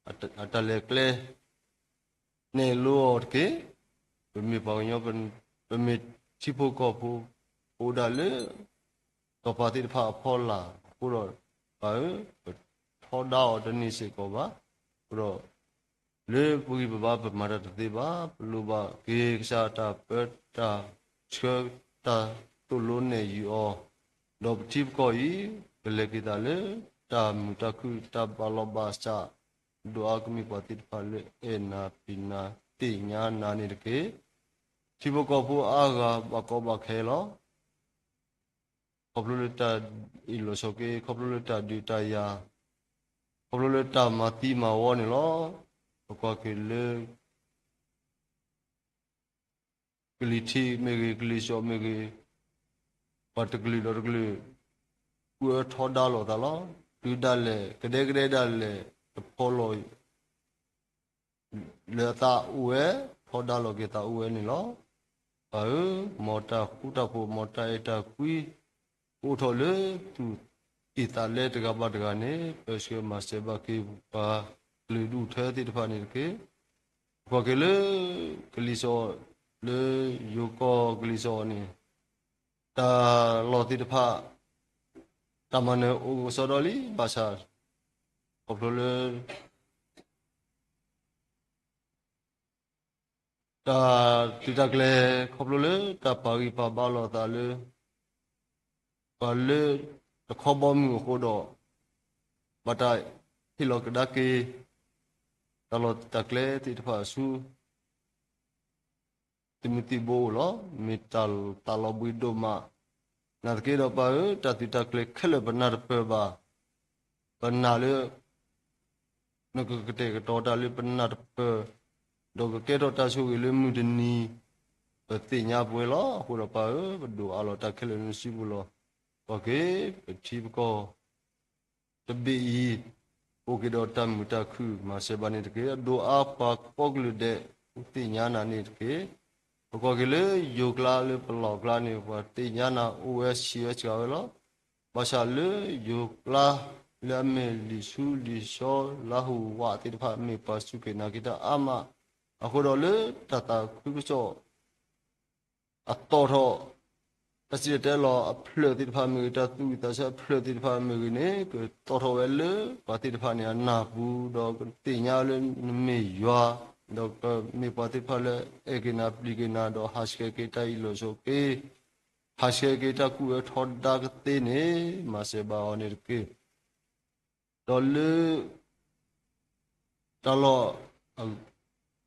အံၤ အတၢ်လဲၤကျဲ နဲၣ်လိအီၤတက့ၢ်. ပမ့ၢ်ပှၤကညီ, ပမ့ၢ်ထံဖိကီၢ်ဖိ, ပအိၣ်ဒၣ်လၢ စီၤပၤသ့ၣ်တဖၣ်အဖီလာ်အဃိဒီး ပၢ်ဧၢ, ပထီဒါအီၤတန့ၢ်စ့ၢ်ကီးဘၣ်. အဃိဒီး လၢပဂံၢ်ပဘါပမၤတၢ်တသ့ဘၣ်, ပလိၣ်ဘၣ်က့ၤကစၢ်တၢ်ပၢတၢ်ဆှၢတၢ်သိၣ်လိနဲၣ်ယုာ်အီၤ, ဒီးပထံပကီၢ်အံၤ ကလဲၤက့ၤသးလၢ တၢ်မုာ်တၢ်ခုၣ်တၢ်ဘၣ်လီၤဘၣ်စး, ဒိၣ်အါကမ့ၢ်ပှၤသ့ၣ်တဖၣ်လၢအဲၣ်နၤပျံၤနၤသ့ၣ်ညါနၤန့ၣ်တက့ၢ်. ထံဖိကီၢ်ဖိအါဂၤဘၣ်ကီဘၣ်ခဲလီၤ. ခီဖျိလၢတၢ်အ့ၣ်လိာ်ဆိးက့, ခီဖျိလၢတၢ်ဒုးတၢ်ယၤ, ခီဖျိလၢတၢ်မၤသံမၤဝီန့ၣ်လီၤ. ပကွၢ်က့ၤလၢ ကလံၤထံးမ့ၢ်ဂ့ၤ, ကလံၤစိးမ့ၢ်ဂ့ၤ, ပှၤတကလုာ်ဒီးတကလုာ် အုၣ်အၢထီဒါလိာ်သးလီၤ. တုၤဒၣ်လဲာ် ကဒဲကဒဲဒၣ်လဲာ် တဖီလီၤ လၢအသးအိၣ်ဝဲ, ထီဒါလိာ်က့ၤသးအိၣ်ဝဲန့ၣ်လီၤ. ပၢ်ဧၢ, မ်တၢ်ဃူတၢ်ဖိး, မ်တၢ်အဲၣ်တၢ်ကွံ ကအိၣ်ထီၣ်လၢသူၣ်ကံၢ်သးလဲတဂၤဘၣ်တဂၤန့ၣ် ပၢဆှၢမၤစၢၤဘၣ်က့ၤပှၤကလုာ်ဒူၣ်ထၢသ့ၣ်တဖၣ်န့ၣ်တက့ၢ်. ပကွၢ်က့ၤလၢ ကလံၤစိး, လၢယိၤကီၢ်ကလံၤစိးန့ၣ် တၢ်လီၢ်သ့ၣ်တဖၣ် တၢ်မၤနၢၤအိၣ်ကစီဒီလံ, ဘၣ်ဆၣ် ခီဖျိလၢ တၢ်သုးတၢ်ကျဲၤ ခီဖျိလၢတၢ်ပာ်ဂံၢ်ပာ်ဘါလိာ်သးလၢ ပှၤလၢတခီဘီမုၢ်အဃိဒီး ဘၣ်တၢ်ဟ့ၣ်လီၤကဒါက့ၤ တၢ်လီၢ်တၢ်ကျဲသ့ၣ်တဖၣ်ဆူ သုးမုၢ်သံၣ်ဘိအိၣ်လီၤ. မ့ၢ်တၢ်သးလီၤဘှံးဒိၣ်မး, နာ်သက့ဒီးပၢ်ဧၢ, တၢ်သုးတၢ်ကျဲၤခဲလၢာ်ပနၢ်တပၢၢ်ဘၣ်. ပနာ်လၢ နကကတဲာ်ကတီၤတၢ်လၢပနၢ်တပၢၢ်, ဒီးကကဲထီၣ်တၢ်ဆိၣ်ဂ့ၤလၢမုၢ်တနံၤ, ပသ့ၣ်ညါပဝဲလီၤ. အဃိဒီးပၢ်ဧၢ, ပဒိၣ်အါလီၤတၢ်ခဲလၢာ်လၢနစုပူၤလီၤ. ကွၢ်က့ၤ ပထံပကီၢ်တဘ့ၣ်အံၤ, အိၣ်က့ၤဒီးတၢ်မုာ်တၢ်ခုၣ် မၤစၢၤဘၣ်န့ၣ်တက့ၢ်. အဒိၣ်အါပှၤကိးကလုာ်ဒဲး သ့ၣ်ညါနၤန့ၣ်တက့ၢ်. ပကွၢ်က့ၤလၢယိၤကျါလၢပလီၢ်ကျါန့ၣ် ပှၤသ့ၣ်ညါနၤအိၣ်ဝဲဆံးဝဲစှၤဝဲလီၤ. ဘၣ်ဆၣ်လၢယိၤကျါ လၢအမ့ၢ်လံာ်ဆူလံာ်ဆှီ လါဟူးဝးသ့ၣ်တဖၣ် မ့ၢ်ပှၤစူၢ်က့ၤနာ်က့ၤတၢ်အါမး, အဃိဒီးလၢတၢ်သးခုကစီၣ် အသီၣ်ထီၣ် တၢ်စံၣ်တဲၤတဲလီၤအဖျၢၣ်သ့ၣ်တဖၣ်မ့ၢ်ဂ့ၤ, တၢ်သူၣ်ဝံၣ်သးဆၢအဖျၢၣ်သ့ၣ်တဖၣ်မ့ၢ်ဂ့ၤန့ၣ် ကသီၣ်ထီၣ်ဝဲလၢပှၤသ့ၣ်တဖၣ်န့ၣ်အနၢ်ပူၤ, ဒီးကသ့ၣ်ညါလၢနမ့ၢ်ယွၤ, ဒီးကမ့ၢ်ပှၤသ့ၣ်တဖၣ်လၢအအဲၣ်က့ၤနၤပျံၤက့ၤနၤ, ဒီးဟးဆှဲးက့ၤတၢ်အ့ၣ်လိာ်ဆိးက့, ဟးဆှဲးက့ၤတၢ်ကူၣ်အၢထီဒါကသ့န့ၣ် မၤစၢၤဘၣ်အီၤန့ၣ်တက့ၢ်. ဒီးလၢ တၢ်လီၢ် ဒ်အမ့ၢ်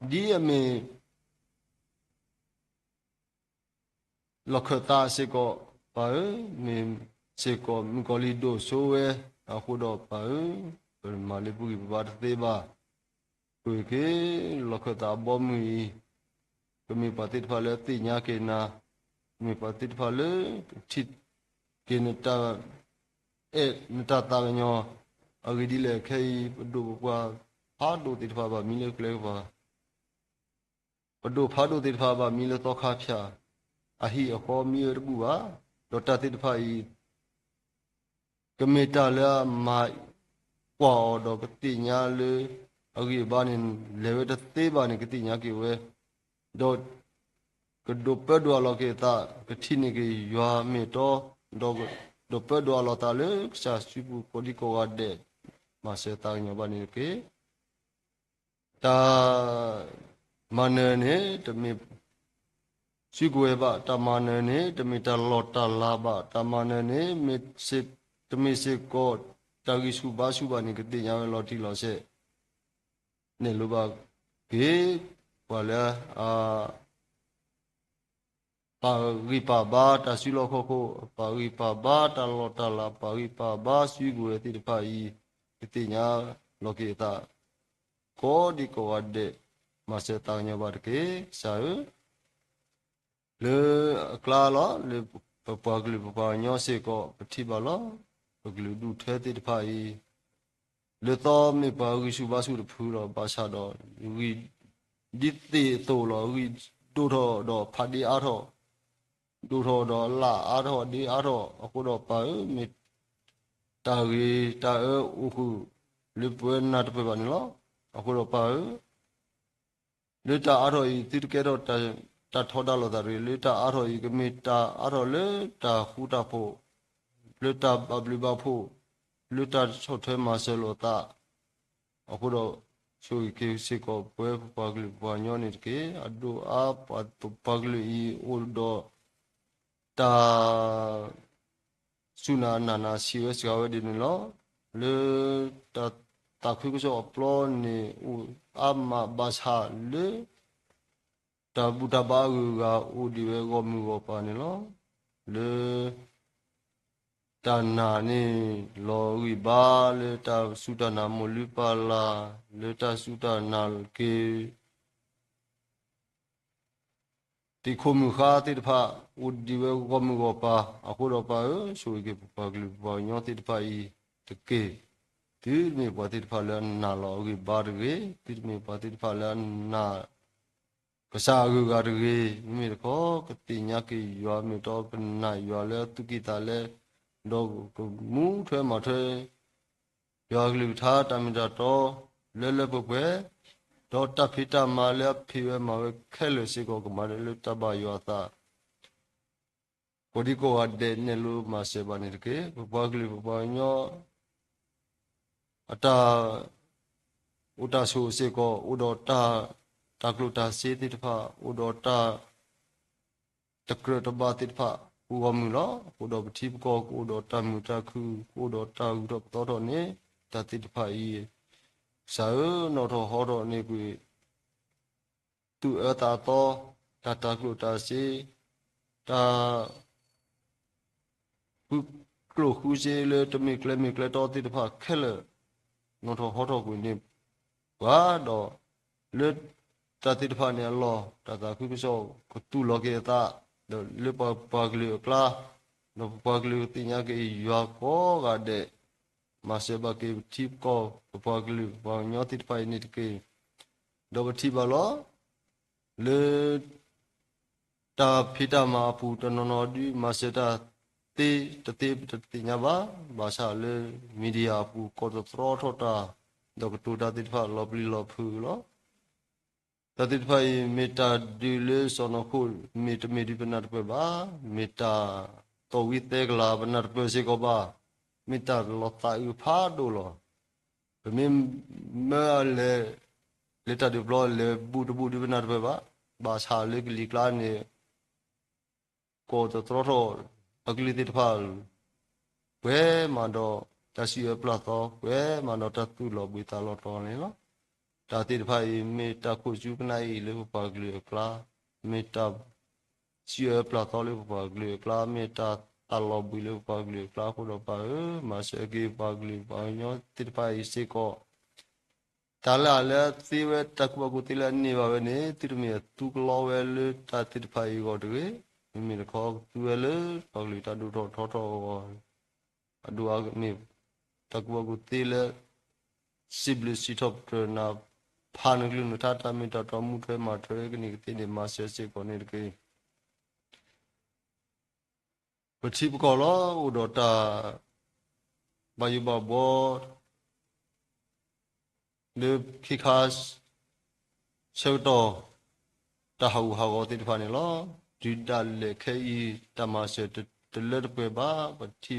လီၢ်ခၢၣ်သးစ့ၢ်ကီး ပၢ်ဧၢ, မ့ၢ်စ့ၢ်ကီးမုၣ်ကီၤလံၢ်ဒိၣ်စိဝဲ, အဃိဒီးပၢ်ဧၢ, ပမၤလၢပဂံၢ်ပဘါတသ့ဘၣ်. ကွၢ်က့ၤ လီၢ်ခၢၣ်သးအဘီအမုၢ်အံၤ, ကမ့ၢ်ပှၤသ့ၣ်တဖၣ်လၢသ့ၣ်ညါက့ၤနၤ, ကမ့ၢ်ပှၤသ့ၣ်တဖၣ်လၢကထံၣ်က့ၤနတၢ်အဲၣ်နတၢ်သးကညီၤ, အဂ့ၢ်ဒ်လဲၣ်ခဲအံၤ ပဒိၣ်ပပှၢ်ဖးဒိၣ်သ့ၣ်တဖၣ်ဘၣ်မံလၢကျဲကပၤ ပဒိၣ်ဖးဒိၣ်သ့ၣ်တဖၣ်ဘၣ်မံလၢသီခါဖၠၣ်, အဟံၣ်အဃီမံဝဲတဘူၣ်ဘၣ်, ဒီးတၢ်သ့ၣ်တဖၣ်အံၤ ကမ့ၢ်တၢ်လၢအမၤကွၢ်အီၤဒီးကသ့ၣ်ညါလၢ အဂံၢ်အဘါန့ၣ် လဲၤဝဲတသ့ဘၣ်န့ၣ် ကသ့ၣ်ညါက့ၤဝဲ, ဒီး ကဒိးပၢဒိးအလီၤက့ၤအသး, ကထံၣ်န့ၢ်က့ၤယွၤမ့ၢ်တီ, ဒီးကဒိးပၢဒိးအလီၤသးလၢကစၢ်စုပူၤကိးဒံကိးဂၤဒဲး, မၤစၢၤသးကညီၤဘၣ်န့ၣ်တက့ၢ်. တၢ်မၤနၢၤန့ၣ် တမ့ၢ်စုကဝဲၤဘၣ်, တၢ်မၤနၢၤန့ၣ် တမ့ၢ်တၢ်လီၢ်တၢ်လၤဘၣ်, တၢ်မၤနၢၤန့ၣ် မ့ၢ်စ့ၢ်, တမ့ၢ်စ့ၢ်ကီး တၢ်ဂံၢ်ဆူၣ်ဘါဆူၣ်ဘၣ်န့ၣ် ကသ့ၣ်ညါဝဲလီၤတံၢ်လီၤဆဲး, နဲၣ်လိဘၣ်က့ၤ ပှၤလၢအ ပာ်ဂံၢ်ပာ်ဘါတၢ်စုလီၢ်ခီၣ်ခိၣ်, ပာ်ဂံၢ်ပာ်ဘါတၢ်လီၢ်တၢ်လၤ, ပာ်ဂံၢ်ပာ်ဘါစုကဝဲၤသ့ၣ်တဖၣ်အံၤ, ကသ့ၣ်ညါလီၤက့ၤအသး ကိးဒံကိးဂၤဒဲး, မၤစၢၤသးကညီၤဘၣ်တက့ၢ်, ကစၢ်ဧၢ. လၢအကျါလီၤ, လၢပပှၤကလုာ်ပပှၤကညီစ့ၢ်ကီး ပထံၣ်ဘၣ်လီၤ. ပကလုာ်ဒူၣ်ထၢသ့ၣ်တဖၣ်အံၤ, လၢသီမ့ၢ်ပှၤဂံၢ်ဆူၣ်ဘါဆူၣ်တဖုလီၤ. ဘၣ်ဆၣ်ဒီး ဂံၢ်ဒ်သိးအသိးလီၤ, ဂံၢ်ဒိၣ်ထီၣ်ဒီးဖးဒ့အါထီၣ်, ဒိၣ်ထီၣ်ဒီးအလၣ်အါထီၣ်ဒ့အါထီၣ်, အဃိဒီးပၢ်ဧၢ, မ့ၢ်တၢ်ဂ့ၤတၢ်အၢအိၣ်ဃုာ် လၢပဝဲနၢ်တပၢၢ်ဘၣ်န့ၣ်လီၤ. အဃိဒီးပၢ်ဧၢ, လၢတၢ်အါထီၣ်အံၤ သုတကဲထီၣ်တၢ်ထီဒါလိာ်သးတဂ့ၤ, လၢတၢ်အါထီၣ်အံၤ ကမ့ၢ်တၢ်အါထီၣ်လၢတၢ်ဃူတၢ်ဖိး, လၢတၢ်ဘၣ်ဘျုးဘၣ်ဖှိၣ်, လၢတၢ်ဆီၣ်ထွဲမၤစၢၤလိာ်သး, အဃိဒီး ဆိၣ်ဂ့ၤက့ၤစ့ၢ်ကီးပဝဲပပှၤကလုာ်ပပှၤကညီန့ၣ်တက့ၢ်. အဒိၣ်အါပပှၤကလုာ်အံၤအိၣ်ဒီး တၢ် စူၢ်နာ်နာ်နာ်ဆံးဝဲစှၤဝဲဒ်န့ၣ်လီၤ. လၢတၢ်သးခုကစီၣ်အပျီန့ၣ် အိၣ်အါမးဘၣ်ဆၣ်လၢ တၢ်ဘူၣ်တၢ်ဘါအဂုၤအဂၤအိၣ်ဒံးဝဲဂီၢ်မုၢ်ဂီၢ်ပၤန့ၣ်လီၤ. လၢ တၢ်နာ်န့ၣ် လီၤဂံၢ်ဘါ လၢတၢ်စူၢ်တၢ်နာ်မိၢ်လုၢ်ပၢ်လၢ်, လၢတၢ်စူၢ်တၢ်နာ်က့ၤ သ့ၣ်ခိၣ်မုၢ်ဃါသ့ၣ်တဖၣ် အိၣ်ဒံးဝဲဂီၢ်မုၢ်ဂီၢ်ပၤ, အဃိဒီးပၢ်ဧၢ, ဆိၣ်ဂ့ၤက့ၤပပှၤကလုာ်ပပှၤကညီသ့ၣ်တဖၣ်အံၤတက့ၢ်. သုတမ့ၢ်ပှၤသ့ၣ်တဖၣ်လၢအနာ်လီၤအဂံၢ်ဘါတဂ့ၤ, သုတမ့ၢ်ပှၤသ့ၣ်တဖၣ်လၢအနာ် ကစၢ်အဂုၤအဂၤတဂ့ၤ, မ့မ့ၢ်တခီ ကသ့ၣ်ညါက့ၤယွၤမ့ၢ်တီ ကနာ်ယွၤလၢအသူၣ်ကံၢ်သးလဲ, ဒီးကမူထွဲမၤထွဲ ယွၤအကလုၢ်ကထါတၢ်မ့ၢ်တၢ်တီ လၢလၢပှဲၤပှဲၤ, ဒီးတၢ်ဖံးတၢ်မၤလၢအဖံးဝဲမၤဝဲခဲလၢာ်စ့ၢ်ကီး ကမၤလၢတၢ်ဘၣ်ယွၤအသး ကိးဒံကိးဂၤဒဲးနဲၣ်လိမၤစၢၤဘၣ်န့ၣ်တက့ၢ်. ပပှၤကလုာ်ပပှၤကညီ အတၢ်အိၣ်တၢ်ဆိးစ့ၢ်ကီး အိၣ်ဒီးတၢ် တၢ်ကျိၣ်တၢ်စ့သ့ၣ်တဖၣ် အိၣ်ဒီးတၢ် တကြၢးတဘၣ်သ့ၣ်တဖၣ် ပဂီၢ်မုၢ်လီၤ. အဃိဒီးပထံပကီၢ်ကအိၣ်ဒီးတၢ်မုာ်တၢ်ခုၣ် ကအိၣ်ဒီးတၢ်ဂုၤထီၣ်ပသီထီၣ်န့ၣ် တၢ်သ့ၣ်တဖၣ်အံၤ ကစၢ်ဧၢ နီၣ်ထီၣ်ဟီထီၣ်န့ၢ်ကွံာ် သူၣ်အၢသးသီ တၢ်တၤကျိၣ်တၤစ့ တၢ် ဃုကျိၣ်ဃုစ့လၢတမ့ၢ်ကျဲမ့ၢ်ကျဲတီသ့ၣ်တဖၣ်ခဲလၢာ် နီၣ်ထီၣ်ဟီထီၣ်ကွံာ်န့ၢ်ပှၤဒီး လၢတၢ်သ့ၣ်တဖၣ်န့ၣ်အလီၢ် တၢ်သးခုကစီၣ်ကတူၢ်လိာ်က့ၤအသး ဒီးလၢပပှၤကလုာ်အကျါ ဒီးပပှၤကလုာ်ကသ့ၣ်ညါက့ၤယွၤကိးဂၤဒဲး မၤစၢၤဘၣ်က့ၤပထံပကီၢ် ပပှၤကလုာ် ပပှၤကညီသ့ၣ်တဖၣ်အံၤန့ၣ်တက့ၢ်. ဒီးပထံၣ်ဘၣ်လီၤ လၢ တၢ်ဖံးတၢ်မၤအပူၤတနီၤနီၤဒုး မၤစၢၤတၢ်သ့တသ့ပတသ့ၣ်ညါဘၣ်. ဘၣ်ဆၣ်လၢ media အပူၤ ကိးသတြီထီၣ်တၢ် ဒီးကတိၤတၢ်သ့ၣ်တဖၣ်လီၤပျံၤလီၤဖုးလီၤ. တၢ်သ့ၣ်တဖၣ်အံၤ မ့ၢ်တၢ်ဒုးလၢစီၢ်နီၤခိၣ် မ့ၢ်တမ့ၢ်ဒုးပနၢ်တပၢၢ်ဘၣ်. မ့ၢ်တၢ်သီၣ်ဝံသဲကလၤပနၢ်တပၢၢ်စ့ၢ်ကီးဘၣ်. မ့ၢ်တၢ်လီၤသးအုးဖးဒိၣ်လီၤ. ပမ့ၢ်မၢအလဲၤ လၢတၢ်ဒုးပျီလဲၤဘူးတဘူးဒုးပနၢ်တပၢၢ်ဘၣ်. ဘၣ်ဆၣ်လၢကလံၤကျါန့ၣ် ကိးသတြီထီၣ် အကလုၢ်သ့ၣ်တဖၣ် ပှဲၤမးဒီးတၢ်စံးအၢပျၢ်သီ ပှဲၤမးဒီးတၢ်သူၣ်လီၤဘှံးသးလီၤတီၤန့ၣ်လီၤ. တၢ်သ့ၣ်တဖၣ်အံၤ မ့ၢ်တၢ်ခိၣ်ဆူကနၣ်အံၤလၢပပှၤကလုာ်အကျါ, မ့ၢ်တၢ်စံးအၢပျၢ်သီလၢပပှၤကလုာ်အကျါ, မ့ၢ်တၢ်သးလီၤဘှံးလၢပပှၤကလုာ်အကျါအဃိဒီးပၢ်ဧၢ, မၤစၢၤက့ၤပှၤကလုာ်ပှၤကညီသ့ၣ်တဖၣ်အံၤစ့ၢ်ကီး တၢ်လၢအလဲၤသ့ဝဲ တၢ်ကူၣ်ဘၣ်ကူၣ်သ့လၢအန့ၢ်ဘၣ်ဝဲန့ၣ် သုတမ့ၢ်အသူကလီဝဲလၢတၢ်သ့ၣ်တဖၣ်အံၤအဂီၢ်တဂ့ၤ. မ့မ့ၢ်တခီကသူဝဲလၢပှၤကလုာ်တၢ်ဒိၣ်ထီၣ်ထီထီၣ်အဂီၢ်, အဒိၣ်အါမ့ၢ် တၢ်ကူၣ်ဘၣ်ကူၣ်သ့လၢ စံးဘျုးစံးထီၣ်ပတြၢၤနၤ ဖးနကလုၢ်နကထါ တၢ်မ့ၢ်တၢ်တီ မူထွဲမၤထွဲကန့ၢ်ကသ့န့ၣ် မၤစၢၤစ့ၢ်ကီးန့ၣ်တက့ၢ်. ပထံပကီၢ်လီၤ အိၣ်ဒီးတၢ်ဘၣ်ယိၣ်ဘၣ်ဘှီ လၢခံခါဆၢကတီၢ် တၢ်ဟးဂူာ်ဟးဂီၤသ့ၣ်တဖၣ်န့ၣ်လီၤ. တုၤဒၣ်လဲာ်ခဲအံၤ တၢ်မၤစၢၤတလၢတပှဲၤဘၣ်,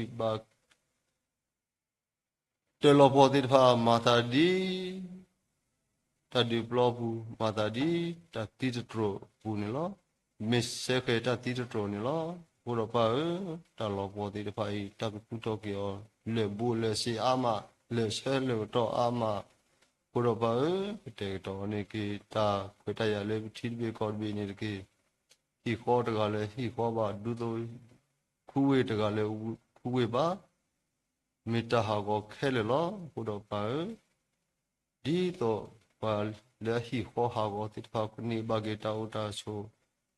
ပထံၣ်ဘၣ် တၢ်လီၤပှီၢ်သ့ၣ်တဖၣ် မၤသးဒ် တၢ်ဒုးပျီပူၤ မၤသးဒ် တၢ်သံတတြိာ်အပူၤန့ၣ်လီၤ. မ့ၢ်စဲဃဲၤတၢ်သံတတြိာ်န့ၣ်လီၤ. အဃိဒီးပၢ်ဧၢ, တၢ်လီၤပှီၢ်သ့ၣ်တဖၣ်အံၤ တၢ်ကသူၣ်ထီၣ်က့ၤအီၤ လၢာ်ဘိလၢာ်စ့အါမး, လၢာ်ဆၢလၢာ်ကတီၢ်အါမး, အဃိဒီးပၢ်ဧၢ, ကတဲာ်ကတီၤန့ၢ်က့ၤ တၢ်ခွဲးတၢ်ယာ်လၢပထံတဘ့ၣ်ကီၢ်တဘ့ၣ်န့ၣ်တက့ၢ်. ဟံၣ်ဃီတဂၤလၢဟံၣ်ဃီဘၣ် ဒူသဝီ ခူဝ့ၢ်တဂၤလၢခူဝ့ၢ်ဘၣ်, မ့ၢ်တၢ်ဟးဂီၤခဲလၢာ်လီၤ. အဃိဒီးပၢ်ဧၢ, ဒ်သိးပှၤလၢအဟံၣ်ဃီဟးဂီၤသ့ၣ်တဖၣ် ကန့ၢ်ဘၣ်က့ၤတၢ်အိၣ်တၢ်ဆိး,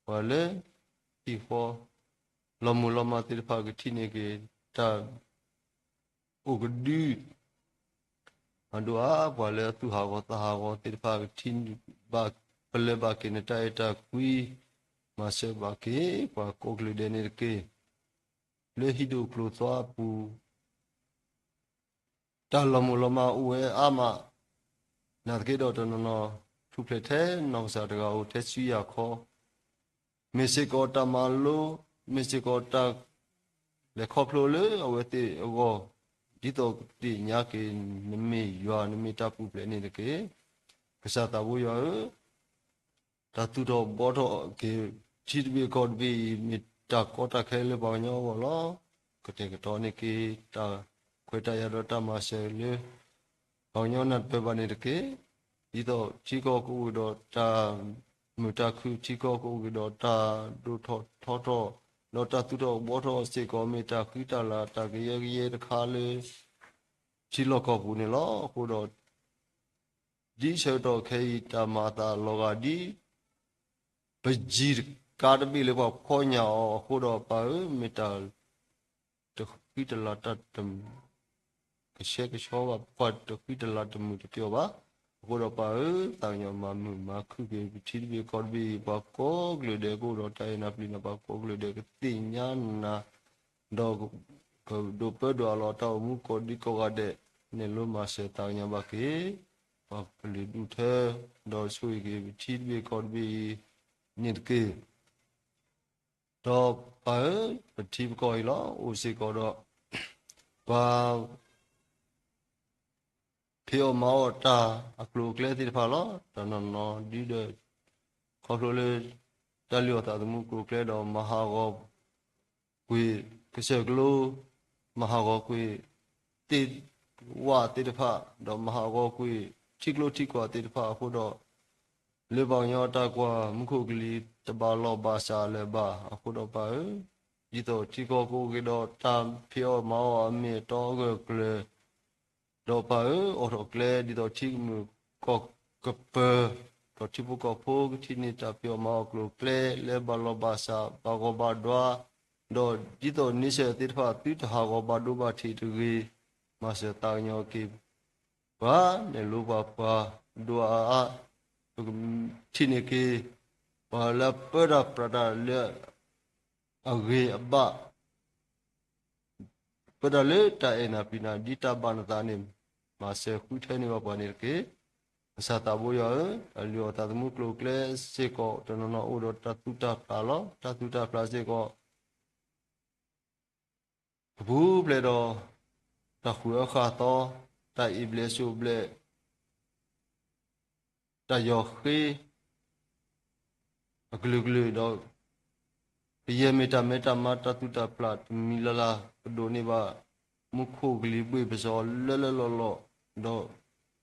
ပှၤလၢဟံၣ်ဃီ လီၤမုၢ်လီၤမၢ်သ့ၣ်တဖၣ် ကထံၣ်န့ၢ်က့ၤတၢ် အိၣ်ကဒု အဒိၣ်အါ ပှၤလၢအသူၣ်ဟးဂီၤသးဟးဂီၤသ့ၣ်တဖၣ် ကထံၣ်ဘၣ် ပလၢၢ်ဘၣ်က့ၤနတၢ်အဲၣ်တၢ်ကွံ, မၤစၢၤဘၣ်က့ၤ ပှၤကိးကလုာ်ဒဲးန့ၣ်တက့ၢ်. လၢဟံၣ်ဒိၣ်ကျိၤသွါအပူၤ တၢ်လီၤမုၢ်လီၤမၢ်အိၣ်ဝဲအါမး, နာ်သက့ဒီးတနီၤနီၤ ထူၣ်ဖျဲးထဲနီၢ်ကစၢ်တဂၤဧိၤ ထဲဆူယၤခီ, မ့ၢ်စ့ၢ်ကီးတၢ်မၤလိ, မ့ၢ်စ့ၢ်ကီးတၢ်လဲၤခီဖျိလၢအဝဲသ့ၣ်အဂီၢ်, ဒ်သိးကသ့ၣ်ညါက့ၤ နမ့ၢ်ယွၤ နမ့ၢ်တၢ်ပူၤဖျဲးန့ၣ်တက့ၢ်. ကစၢ်သးဘိယွၤဧၢ, တၢ်သူၣ်ထီၣ်ဘှီထီၣ်က့ၤ ထံတဘ့ၣ်ကီၢ်တဘ့ၣ်အံၤ မ့ၢ်တၢ်ကီတၢ်ခဲလၢပှၤကညီအဂီၢ်လီၤ. ကတဲာ်ကတီၤန့ၢ်က့ၤ တၢ်ခွဲးတၢ်ယာ်ဒီးတၢ်မၤစၢၤလၢ ပှၤကညီနၢ်တပၢၢ်ဘၣ်န့ၣ်တက့ၢ်. ဒ်သိးထံကီၢ်ကအိၣ်က့ၤဒီးတၢ်မုာ်တၢ်ခုၣ် ထံကီၢ်ကအိၣ်က့ၤဒီးတၢ်ဒိၣ်ထီၣ်ထီထီၣ် ဒီးတၢ်သူၣ်ထီၣ်ဘှီထီၣ်စ့ၢ်ကီး မ့ၢ်တၢ်ဃံတၢ်လၤ တၢ်ကယၢကယဲတခါလၢ ထံလီၢ်ကီၢ်ပူၤန့ၣ်လီၤ. အဃိဒီး ဒ်ဆၢကတီၢ်ခဲအံၤ တၢ်မၤအသးလီၤဂာ်ဒ် ပယံၤတကါတဘ့ၣ်လၢပှၤဖီညၣ်အီၤအဃိဒီး ပၢ်ဧၢ, မ့ၢ်တၢ်တဃံတလၤတၢ်တမုာ် ကဆှဲကဆှီဘၣ် ပှၤတဃံတလၤတမုာ်တပျီၢ်ဘၣ်. အဃိဒီးပၢ်ဧၢ, သးကညီၤမၤမုာ်မၤခုၣ်က့ၤ ပထံတဘ့ၣ်ကီၢ်တဘ့ၣ်အံၤ ပှၤကိးကလုာ်ဒဲးကအိၣ်ဒီးတၢ်အဲၣ်နၢ်ပျံၤနၢ် ပှၤကိးကလုာ်ဒဲးကသ့ၣ်ညါနၤ ဒီးကဒိးပၢဒိးအးလီၤတၢ်အိၣ်မူကိးဒံကိးဂၤဒဲး နဲၣ်လိမၤစၢၤသးကညီၤဘၣ်က့ၤ ပှၤကလုာ်ဒူၣ်ထၢ ဒီးဆိၣ်ဂ့ၤက့ၤပထံတဘ့ၣ်ကီၢ်တဘ့ၣ်အံၤန့ၣ်တက့ၢ်. ဒီးပၢ်ဧၢ, ပထံပကီၢ်အံၤလီၤ အိၣ်စ့ၢ်ကီးဒီး ပှၤ ဖံးအီၣ်မၤအီၣ်တၢ်အကျိၤအကျဲသ့ၣ်တဖၣ်လီၤ. တနီၤနီၤဒ်ဒီး ခီဖျိလၢ တၢ်လုၢ်အီၣ်သးသမူကျိၤကျဲဒီး မၤဟးဂီၤကွံာ်ကစၢၢ်ကျိ မၤဟးဂီၤကွံာ်သ့ၣ်ဝၣ်သ့ၣ်တဖၣ် ဒီးမၤဟးဂီၤကွံာ်ထံကျိထံကွာ်သ့ၣ်တဖၣ်အဃိဒီး လၢပှၤကညီအတၢ်ကွၢ်မူခိၣ်ကလံၤတဘၣ်လီၢ်ဘၣ်စးလၢၤဘၣ်အဃိဒီးပၢ်ဧၢ, ဒ်သိးထံကီၢ်ကအိၣ်က့ၤဒီးတၢ်ဖံးအီၣ်မၤအီၣ်အမ့ၢ်အတီအဂၢၢ်အကျၢၤ ဒီးပၢ်ဧၢ, အိးထီၣ်ကျဲဒ်သိးထံကမုာ်ကီၢ်ကပၢၤ, ဒီးထံဖိကီၢ်ဖိကထံၣ်န့ၢ်တၢ်ဖံးအီၣ်မၤအီၣ်ကျိၤကျဲလၢဘၣ်လီၢ်ဘၣ်စး ဘၣ်ဂီၤဘၣ်ဒွါ, ဒီးဒ်သိးန့ဆၢၣ်သ့ၣ်တဖၣ်သုတဟးဂီၤဘၣ်ဒိဘၣ်ထံးတဂ့ၤ, မၤစၢၤသးကညီၤက့ၤ ပှၤနဲၣ်လိပှၤပှၤဒိၣ်အါအါ, ပကထံၣ်န့ၢ်က့ၤ ပှၤလၢအပၢတၢ်ပြးတၢ်လၢအဂ့ၤအဘၣ်, ပၢတၢ်လၢတၢ်အဲၣ်နၤပျံၤနၤ ဒ်တၢ်ဘၣ်နသးန့ၣ် မၤစၢၤဃုထၢန့ၢ်ဘၣ်ပှၤန့ၣ်တက့ၢ်. ကစၢ်သးဘိယွၤဧၢ, တၢ်လုၢ်အီၣ်သးသမူကျိၤကျဲစ့ၢ်ကီး တနီၤနီၤအိၣ်ဒီးတၢ်သူၣ်တၢ်ဖျးလီၤ. တၢ်သူၣ်တၢ်ဖျးစ့ၢ်ကီး ကပူၤဖျဲးဒီး တၢ်ဃုအၢဃာ်သီ, တၢ်အ့ၣ်ဘျဲးစိၣ်ဘျဲး, တၢ်ယီၤဃ့ အကလုာ်ကလုာ်ဒီး ကယဲၢ်မ့ၢ်တၢ်မဲတၢ်မါ တၢ်သူၣ်တၢ်ဖျးတမံၤလၢ်လၢ် ကဒိးန့ၢ်ဘၣ် မူခိၣ်ကလံၤဘှ့ၣ်ပစီလၢလၢလီၢ်လီၢ်,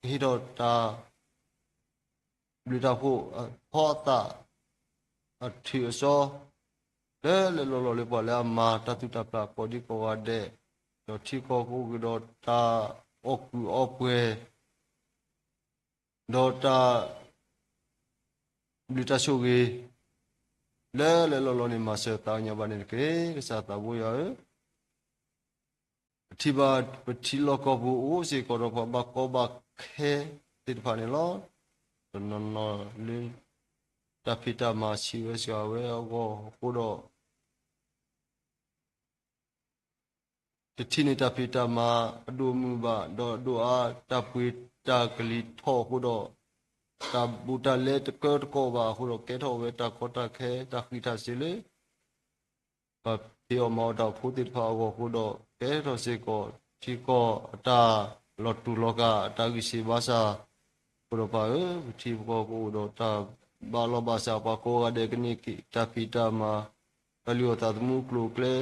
ဒီးကဟ့ၣ်ထီၣ်တၢ် ဘျုးတၢ်ဖှိၣ်အဖီအသး အထုးအစီ လၢလၢလီၢ်လီၢ်လၢပှၤလၢအမၤတၢ်သူၣ်တၢ်ဖျးကိးဒံကိးဂၤဒဲး, ဒီးထံကီၢ်ကအိၣ်က့ၤဒီးတၢ်အီၣ်ကုာ်အီပှဲၤ ဒီးတၢ်ဘျုးတၢ်ဆိၣ်ဂ့ၤ လၢလၢလီၢ်လီၢ်န့ၣ် မၤစၢၤသးကညီၤဘၣ်န့ၣ်တက့ၢ်. ကစၢ်သးဘိယွၤဧၢ, ပထံၣ်ဘၣ်ပထံလီၢ်ကီၢ်ပူၤအိၣ်စ့ၢ်ကီးဒီးပှၤဘၣ်ကီဘၣ်ခဲသ့ၣ်တဖၣ်န့ၣ်လီၤ. တနီၤနီၤလၢ တၢ်ဖံးတၢ်မၤဆံးဝဲစှၤဝဲအဂီၢ်အဃိဒီး တထံၣ်န့ၢ်တၢ်ဖံးတၢ်မၤအဒိၣ်အမုၢ်ဘၣ်, ဒီးအဒိၣ်အါ တၢ်ပှ့ၤတၢ်ကလံၤထီၣ်အဃိဒီး တၢ်ဘူးတၢ်လဲတကၢတကိးဘၣ်အဃိဒီး ကဲထီၣ်ဝဲတၢ်ကီတၢ်ခဲ တၢ်ဃံးတၢ်စ့ၤလၢ ပှၤဖံးအီၣ်မၤအီၣ်တၢ်ဖိသ့ၣ်တဖၣ်အဂီၢ်အဃိဒီး ကဲထီၣ်စ့ၢ်ကီး ထံကီၢ်အတၢ်လီၤတူာ်လီၤကာ် အတၢ်ဂံၢ်စၢ်ဘါစၢ်အဃိဒီးပၢ်ဧၢ, ပထံပကီၢ်ကအိၣ်ဒီးတၢ်ဘၣ်လီၢ်ဘၣ်စး ပှၤကိးဂၤဒဲးကန့ၢ်က့ၤတၢ်ဖံးတၢ်မၤ, တၢ်လုၢ်အီၣ်သးသမူကျိၤကျဲ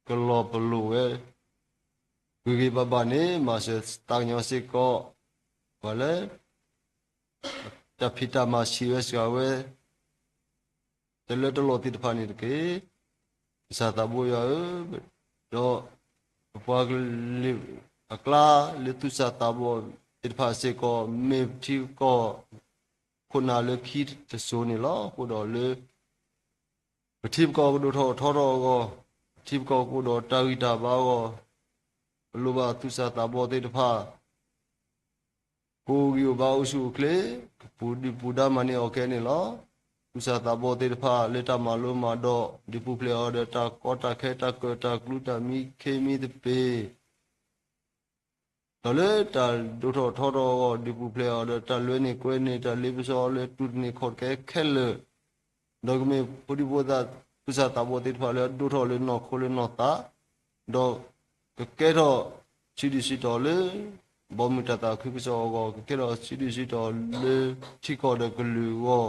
ကလီၤပလိာ်ဝဲ ဂ့ၤဂ့ၤဘၣ်ဘၣ်န့ၣ် မၤစၢၤသးကညီၤစ့ၢ်ကီး ပှၤလၢ တၢ်ဖံးတၢ်မၤဆံးဝဲစှၤဝဲ တလၢတလီၢ်သ့ၣ်တဖၣ်န့ၣ်တက့ၢ်. ကစၢ်သးဘိယွၤဧၢ, ဒီးပပှၤကလုာ်အကျါလၢသူၣ်စၢ်သးဘီၣ်သ့ၣ်တဖၣ်စ့ၢ်ကီး မ့ၢ်ပထံပကီၢ် ခိၣ်နၢ်လၢခံတစိၤန့ၣ်လီၤ. အဃိဒီးလၢ ပထံပကီၢ်ကဒိၣ်ထီၣ်ထီထီၣ်အဂီၢ်, ပထံပကီၢ်ကအိၣ်ဒီးတၢ်ဂံၢ်တၢ်ဘါအဂီၢ်, ပလိၣ်ဘၣ်သူၣ်စၢ်သးဘီၣ်သ့ၣ်တဖၣ် ကအိၣ်ဂံၢ်အိၣ်ဘါအိၣ်ဆူၣ်အိၣ်ချ့, ကပူၤဒုၣ်ပူၤဒါမၤန့ၢ်အီၤခဲန့ၣ်လီၤ. သူၣ်စၢ်သးဘီၣ်သ့ၣ်တဖၣ်လၢတၢ်မၤလိမၤဒိး, ဒုးပူၤဖျဲးအီၤဒီးတၢ်ကီတၢ်ခဲတၢ်ကၢၢ်တၢ်ကျူတၢ်မံခ့မံသပ့ၤ ဒီးလၢတၢ်ဒိၣ်ထီၣ်ထီထီၣ်အဂီၢ် ဒုးပူၤဖျဲးအီၤဒီးတၢ်လွဲန့ၢ်ကွဲန့ၢ် တၢ်လ့ပစီလၢတူၢ်တန့ၢ်ခီၣ်တကဲခဲလၢာ်, ဒီးကမ့ၢ်ဖိဒံဖိသၣ် သူၣ်စၢ်သးဘီၣ်သ့ၣ်တဖၣ်လၢအဒိၣ်ထီၣ်လၢနီၢ်ခိလၢနီၢ်သး, ဒီးကကဲထီၣ်စုဒုၣ်စုတီၤလၢ ဘီမုၢ်တၢ်သးခုကစီၣ်အဂီၢ်, ကကဲထီၣ်စုဒုၣ်စုတီၤလၢထံကီၢ်ဒီးကလုာ်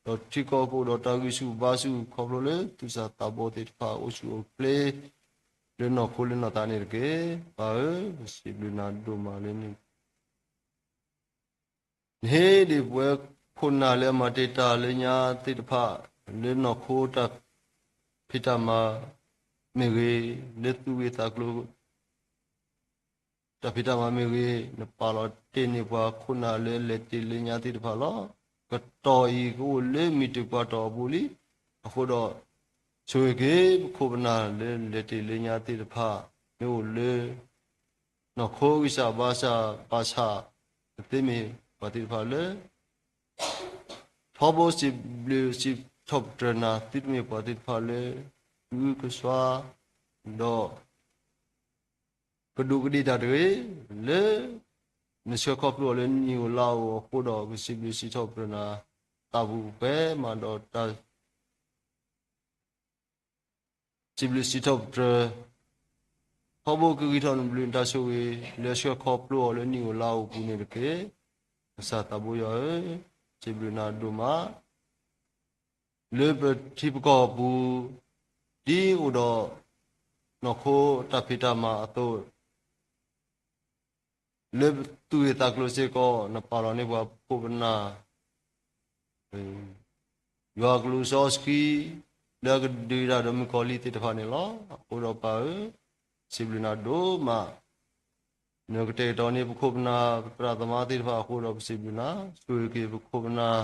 အဂီၢ်, ဒီးထံကီၢ်ကအိၣ်ဒီးတၢ်ဂံၢ်ဆူၣ်ဘါဆူၣ် ခီဖျိလၢသူၣ်စၢ်သးဘီၣ်သ့ၣ်တဖၣ်အိၣ်ဆူၣ်အိၣ်ချ့ လၢနီၢ်ခိလၢနီၢ်သးန့ၣ်တက့ၢ်. ပၢ်ဧၢ, ပစံးဘျုးနၤဒိၣ်မးလၢန နဟ့ၣ်ဒံးပဝဲခိၣ်နၢ်လၢအမၤတ့ၢ်တၢ်လၢညါသ့ၣ်တဖၣ် လၢနီၢ်ခိတၢ်ဖံးတၢ်မၤမ့ၢ်ဂ့ၤ, လၢသူၣ်ဂ့ၢ်သးကျိၤ တၢ်ဖံးတၢ်မၤမ့ၢ်ဂ့ၤ, နပာ်လီၤတ့ၢ်န့ၢ်ပှၤခိၣ်နၢ်လၢလဲၤတ့ၢ်လၢညါသ့ၣ်တဖၣ်လီၤ. ကတီၢ်အံၤကအိၣ်လၢမုၢ်တ့ၢ်ပှၤတီၢ်အပူၤလံ. အဃိဒီး ဆိၣ်ဂ့ၤက့ၤပခိၣ်ပနၢ်လၢလဲၤတ့ၢ်လၢညါသ့ၣ်တဖၣ် မ့ၢ်အိၣ်လၢ နီၢ်ခိဂံၢ်စၢ်ဘါစၢ်ဘၣ်ဆၣ် ကသ့မ့ၢ်ပှၤသ့ၣ်တဖၣ်လၢ ထီဘိစံးဘျုးစံးထီၣ်ပတြၢၤနၤ သုတမ့ၢ်ပှၤသ့ၣ်တဖၣ်လၢ ဂုာ်ကစွါ ဒီး ကဒူးကဒ့ၣ်တၢ်တဂ့ၤ, လၢ နဆှၢခီဖျိအီၤလၢနံၣ်ဧိၤလါဧိၤအဃိဒီး ကစံးဘျုးစံးထီၣ်ပတြၢၤနၤ သးပူၤပှဲၤမးဒီးတၢ် စံးဘျုးစံးထီၣ်ပတြၢၤ ထီဘိကဂံၢ်ထီၣ်နဘျုးနတၢ်ဆိၣ်ဂ့ၤ လၢဆှၢခီဖျိအီၤလၢနံၣ်ဧိၤလါဧိၤပူၤန့ၣ်တက့ၢ်. ကစၢ်သးဘိယွၤဧၢ, စံးဘျုးနၤဒိၣ်မး, လၢပထံပကီၢ်ပူၤ ဒ်အိၣ်ဒီးနီၢ်ခိတၢ်ဖံးတၢ်မၤအသိး လၢသူၣ်ဂ့ၢ်သးကျိၤစ့ၢ်ကီး နပာ်လီၤန့ၢ်ပှၤပခိၣ်ပနၢ် ယွၤကလူးစီဆှံ လၢအကဒုးတၢ်ဒီးမုၣ်ကီၤလံၢ်သ့ၣ်တဖၣ်န့ၣ်လီၤ. အဃိဒီးပၢ်ဧၢ, စံးဘျုးနၤဒိၣ်မး, နကတဲာ်ကတီၤန့ၢ်ပခိၣ်ပနၢ် ပသရၣ်သမါသ့ၣ်တဖၣ်အဃိဒီးပစံးဘျုးနၤ, ဆိၣ်ဂ့ၤက့ၤပခိၣ်ပနၢ်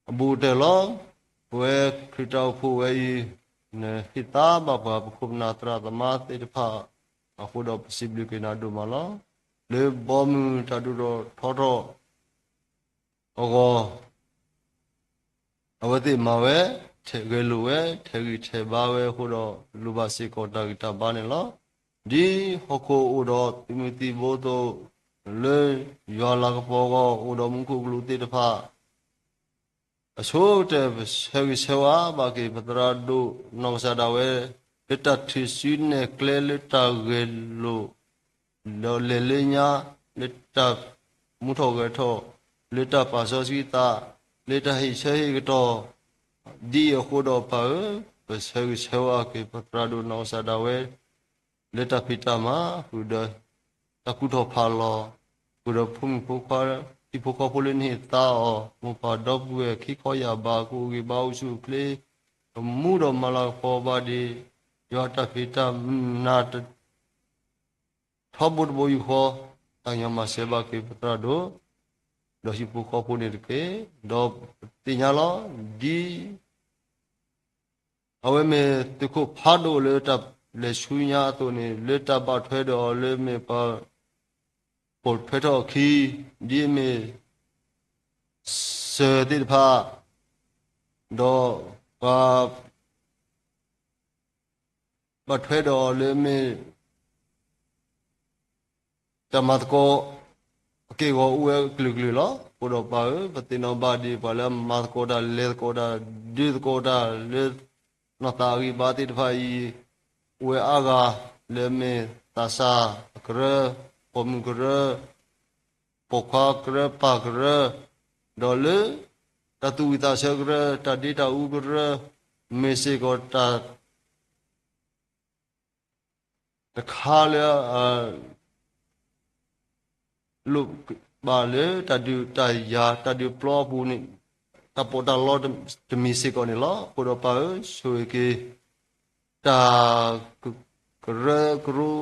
အဘူးကတၢၢ်လီၤ. ပဝဲခရံာ်တၢ်အိၣ်ဖှိၣ်ဝဲအံၤ နဟ့ၣ်သါဘၣ်ပှၤပခိၣ်ပနၢ်သရၣ်သမါသ့ၣ်တဖၣ်အဃိဒီးပစံးဘျုးက့ၤနၤဒိၣ်မးလီၤ. လၢဘီမုၢ်တၢ်ဒိၣ်ထီၣ်ထီထီၣ်အဂီၢ် အဝဲသ့ၣ်မၤဝဲ, ထဲးဂဲၤလိာ်ဝဲ, ထဲးဂံၢ်ထဲးဘါဝဲအဃိဒီး လိၣ်ဘၣ်စ့ၢ်ကီးတၢ်ဂံၢ်တၢ်ဘါန့ၣ်လီၤ. ဒ်ဟီၣ်ခိၣ်အိၣ်ဒီးသုးမုၢ်သံၣ်ဘိအသိး, လၢယွၤလၤကပီၤအဂီၢ် အိၣ်ဒီးမူခိၣ်ကလူးသ့ၣ်တဖၣ် အဆိကတၢၢ်ပဆၢဂ့ၤဆၢဝါဘၣ်က့ၤ ပသရၣ်ဒိၣ်နီၢ်ကစၢ်ဒၣ်ဝဲ လၢတၢ်ထုးစုနဲၣ်ကျဲ လၢတၢ်ဂဲၤလိာ် ဒီးလဲၤလၢညါ လၢတၢ်မူထီၣ်ဂဲၤထီၣ်, လၢတၢ်ပာ်စီဆှံသး, လၢတၢ်ဟ့ၣ်ဆၢဟ့ၣ်ကတီၢ်, ဒ်အံၤအဃိဒီးပၢ်ဧၢ, ပဆၢဂ့ၤဆၢဝါက့ၤ ပသရၣ်ဒိၣ်နီၢ်ကစၢ်ဒၣ်ဝဲ လၢတၢ်ဖံးတၢ်မၤဃုာ်ဒီး တၢ်ကူၣ်ထီၣ်ဖးလီၤ, ဃုာ်ဒီးဖိမုၣ်ဖိခွါ ဟံၣ်ဖိဃီဖိလၢနဟ့ၣ်သါအီၤ, မိၢ်ပၢ်ဒီပုၢ်ဝဲၢ်ခံခီယၢ်ဘး ကအိၣ်ဂံၢ်ဘါအိၣ်ဆူၣ်အိၣ်ချ့, ကမူဒီးမၤလၤကပီၤဘၣ်ဒံး ယွၤတၢ်ဖံးတၢ်မၤ ထီဘိတဘိယူၢ်ဃီ, သးကညီၤမၤစၢၤဘၣ်က့ၤပသရၣ်ဒိၣ်, ဒီးဟံၣ်ဖိဃီဖိန့ၣ်တက့ၢ်. ဒီးပသ့ၣ်ညါလီၤ, ဒ် အဝဲမ့ၢ်သုးခိၣ်ဖးဒိၣ်လၢတၢ်လဲၤဆူညါအသိးန့ၣ် လၢတၢ်ဘၣ်ထွဲဒီးအီၤလၢမ့ၢ်ပှၤ ပိာ်ထွဲထီၣ်အခံ, ဒ်အမ့ၢ် စၢၤသ့ၣ်တဖၣ်, ဒီးပှၤ ဘၣ်ထွဲဒီးအီၤလၢမ့ၢ် တၢ်မၤသကိး အက့ၢ်အဂီၤအိၣ်ဝဲကလုာ်ကလုာ်လီၤ. အဃိဒီးပၢ်ဧၢ, ပသ့ၣ်နီၣ်ဘၣ်ဒံးပှၤလၢအမၤသကိးတၢ် လဲၤသကိးတၢ် ဒုးသကိးတၢ်လၢ နီၢ်သးအဂံၢ်ဘါသ့ၣ်တဖၣ်အံၤ အိၣ်ဝဲအါဂၤ လၢအမ့ၢ်သးစၢ်အကရၢ, ပိာ်မုၣ်ကရၢ, ပိာ်ခွါကရၢ, ပၢ်ကရၢ, ဒီးလၢ တၢ်သူၣ်ဝံၣ်သးဆၢကရၢ, တၢ်ဒ့တၢ်အူကရၢ, မ့ၢ်စ့ၢ်ကီးတၢ် တခါလၢ လိၣ်ဘၣ်လၢတၢ်ဒုးတၢ်ယၤ တၢ်ဒုးပျီအပူၤန့ၣ် တၢ်ပီးတၢ်လီတမံၤစ့ၢ်ကီးန့ၣ်လီၤ. အဃိဒီးပၢ်ဧၢ, ဆိၣ်ဂ့ၤက့ၤ တၢ် ကရၢကရိ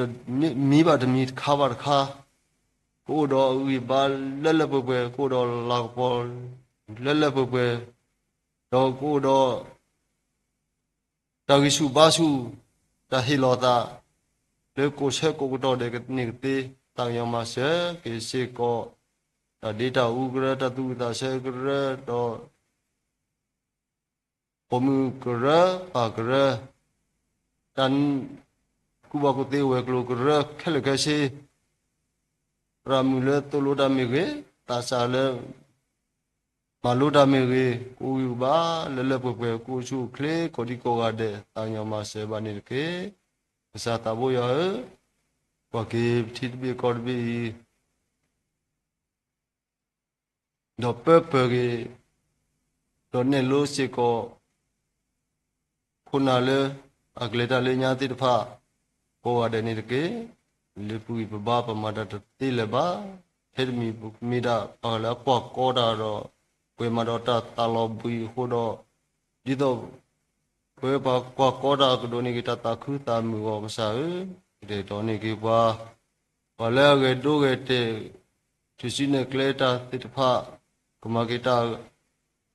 တမံၤဘၣ်တမံၤ တခါဘၣ်တခါ ကအိၣ်ဒီးအဂံၢ်ဘါလၢလၢပှဲၤပှဲၤ, ကအိၣ်ဒီးလၤကပီၤလၢလၢပှဲၤပှဲၤ, ဒီးကအိၣ်ဒီး တၢ်ဂံၢ်ဆူၣ်ဘါဆူၣ်, တၢ်ဟ့ၣ်လီၤသး လၢကိးဆၢကိးကတီၢ်ဒဲးန့ၣ်ကသ့, သးကညီၤမၤစၢၤက့ၤစ့ၢ်ကီး တၢ်ဒ့တၢ်အူကရၢ, တၢ်သူၣ်ဝံၣ်သးဆၢကရၢ, ဒီး ပိာ်မုၣ်ကရၢ, ပၢ်ကရၢ, တၢ်ကူၣ်ဘၣ်ကူၣ်သ့ဝဲၤကျိၤကရၢခဲလၢာ်ခဲဆ့, သရၣ်မုၣ်လၢသိၣ်လိတၢ်မ့ၢ်ဂ့ၤ, သးစၢ်လၢ မၤလိတၢ်မ့ၢ်ဂ့ၤ, ကအိၣ်ဂံၢ်ဘါလၢလၢပှဲၤပှဲၤ, ကအိၣ်ဆူၣ်အိၣ်ချ့ကိးဒံကိးဂၤဒဲး, သးကညီၤမၤစၢၤဘၣ်န့ၣ်တက့ၢ်. ကစၢ်သးဘိယွၤဧၢ, ကွၢ်က့ၤပထံတဘ့ၣ်ကီၢ်တဘ့ၣ်အံၤ ဒီးပၢပၢၤက့ၤ, ဒီးနဲၣ်လိစ့ၢ်ကီး ခိၣ်နၢ်လၢ အကလဲၤတၢ်လၢညါသ့ၣ်တဖၣ် ကိးဂၤဒဲးန့ၣ်တက့ၢ်. လၢပဂံၢ်ပဘါပမၤတၢ်တသ့လၢၤဘၣ်. ထဲတမံၤမ့ၢ်ဒၣ်ပှၤလၢအကွၢ်ကီတၢ်ဒီး ပှဲၤမးဒီးတၢ်သးလီၤဘှံးအဃိဒီး ဒ်သိး ပဝဲပှၤကွၢ်ကီတၢ်ကဒိးန့ၢ်က့ၤတၢ်သးခုသးမုာ်အဂီၢ် ကစၢ်ဧၢ, ကတဲာ်ကတီၤန့ၢ်က့ၤပှၤ ပှၤလၢအဂဲၤဒိဂဲၤတဲာ် ထုးစုနဲၣ်ကျဲတၢ်သ့ၣ်တဖၣ် ကမၤက့ၤတၢ်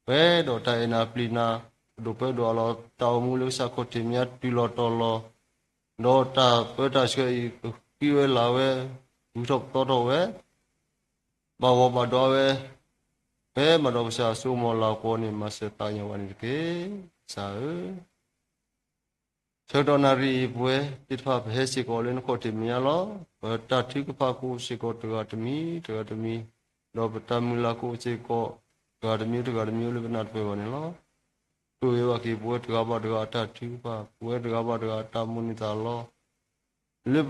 ပှဲၤဒီးတၢ်အဲၣ်နၤပျံၤနၤ, ပဒိၣ်ပၢဒိၣ်အလီၢ် တၢ်အိၣ်မူလၢကစၢ်ခီၣ်ထံးမံၤညါတုၤလီၤတီၤလီၤ, ဒီးတၢ်ပၢတၢ်ဆှၢအံၤ ကဃံဝဲလၤဝဲ, ဂုၤထီၣ်ပသီထီၣ်ဝဲ, ဘၣ်ဂီၤဘၣ်ဒွးဝဲ, ပှဲၤမးဒီးကစၢ်အစိကမီၤလၤကပီၤန့ၣ် မၤစၢၤသးကညီၤဘၣ်န့ၣ်တက့ၢ်, ကစၢ်ဧၢ. ဆၢကတီၢ်နၣ်ရံၣ်အံၤ ပဝဲသ့ၣ်တဖၣ်ပဟဲစ့ၢ်ကီးလၢနခီၣ်ထံးမဲာ်ညါလီၤ. ပတၢ်ထုကဖၣ်ကအိၣ်စ့ၢ်ကီးတဂၤတမံၤ တဂၤတမံၤ, ဒီးပတၢ်မုၢ်လၢ်ကအိၣ်စ့ၢ်ကီး တဂၤတမံၤတဂၤတမံၤလၢပနၢ်တပၢၢ်ဘၣ်န့ၣ်လီၤ. ဆိၣ်ဂ့ၤဘၣ်က့ၤပဝဲတဂၤဘၣ်တဂၤအတၢ်ထုကဖၣ်, ပဝဲတဂၤဘၣ်တဂၤအတၢ်မိၣ်န့ၢ်သးလီၤ. လၢ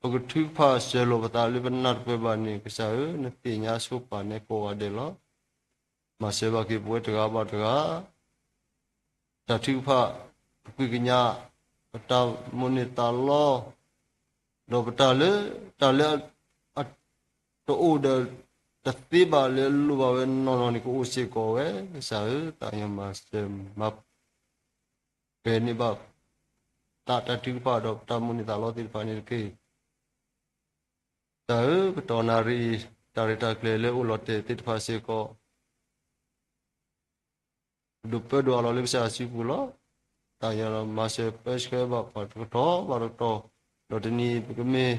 ပကထုကဖၣ်စၢၤလိာ်ပသးလၢပနၢ်တပၢၢ်ဘၣ်န့ၣ် ကစၢ်ဧၢ, နသ့ၣ်ညါဆိပာ်နဲကိးဂၤဒဲးလီၤ. မၤစၢၤဘၣ်က့ၤပဝဲတဂၤဘၣ်တဂၤ, တၢ်ထုကဖၣ်, ပကံကညး, ပတၢ်မိၣ်န့ၢ်သးလီ, ဒီးပတၢ်လၢ, တၢ်လၢ တအိၣ်ဒီး တသ့ဘၣ်လၢလိၣ်ဘၣ်ဝဲနီၢ်နီၢ်န့ၣ် ကအိၣ်စ့ၢ်ကီးဝဲ, ကစၢ်ဧၢ, သးကညီၤမၤစၢၤမၤ ဖဲန့ၣ်ဘၣ် တၢ်တၢ်ထုကဖၣ်ဒီးပတၢ်မိၣ်န့ၢ်သးလီသ့ၣ်တဖၣ်န့ၣ်တက့ၢ်. ကစၢ်ဧၢ, ကတီၢ်နၣ်ရံၣ်အံၤ တၢ်ရဲၣ်တၢ်ကျဲၤလၢအိၣ်လီၤတဲာ်သ့ၣ်တဖၣ်စ့ၢ်ကီး ဒိးပၢဒိးအးလီၤလၢကစၢ်စုပူၤလီၤ. သးကညီၤမၤစၢၤပၢဆှၢဘၣ်ပှၤတကတီၢ်ဘၣ်တကတီၢ်, ဒီးတနံၤအံၤပကမ့ၢ်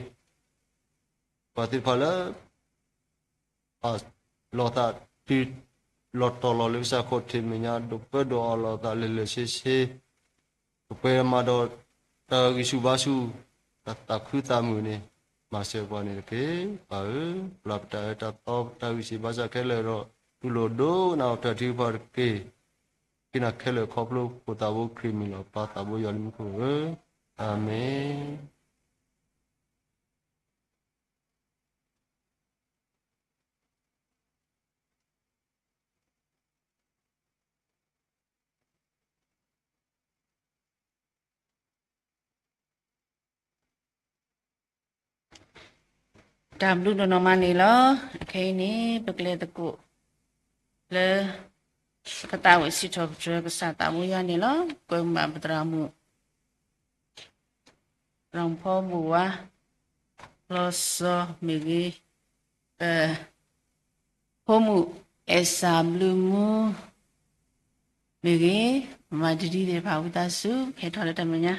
ပှၤသ့ၣ်တဖၣ်လၢ အလီၤသးတုၤ လီၤတီၤလီၤလၢကစၢ်ခီၣ်ထံးမဲာ်ညါ ဒိးပၢဒိးအးလီၤသးလၢာ်လၢာ်ဆ့ဆ့, ကပှဲၤမၤဒီးတၢ်ဂံၢ်ဆူၣ်ဘါဆူၣ်, တၢ်သးခုသးမုာ်န့ၣ် မၤစၢၤပှၤန့ၣ်တက့ၢ်. ပၢ်ဧၢ, ပျၢ်ပတၢ်အၢတၢ်သီပတၢ်ဂံၢ်စၢ်ဘါစၢ်ခဲလၢာ်ဒီး တူၢ်လိာ်ဒိကနၣ်အီၤတၢ်ထုကဖၣ်တက့ၢ်. ဃ့နၤခဲလၢာ်ခီဖျိဖိသးဘိခရံာ်မံၤလီၤ. ပၢ်သးဘိယွၤလၢမူခိၣ်ဧၢ, အၤမ့ၣ်. တၢ်ဘျုးဒိၣ်နီၢ်မးန့ၣ်လီၤ. အခဲအံၤန့ၣ် ပကလဲၤသကိးလၢ ပကသးဝံၣ်စံးထီၣ်ပတြၢၤ ကစၢ်သးဘိယွၤန့ၣ်လီၤ. ကွဲမုာ်ဘၣ်ပသရၣ်မုၣ် သရၣ်မုၣ်ဖီဘိၣ်ဝါ လီၤစီၤမ့ၢ်ဂ့ၤ, ဖိမုၣ်အဲၣ်စၢ်ဘျုးမူမ့ၢ်ဂ့ၤ, မၤတဒံသ့ၣ်တဖၣ်ဝံသးစူၤ ဟဲထီၣ်လၢတၢ်မဲာ်ညါ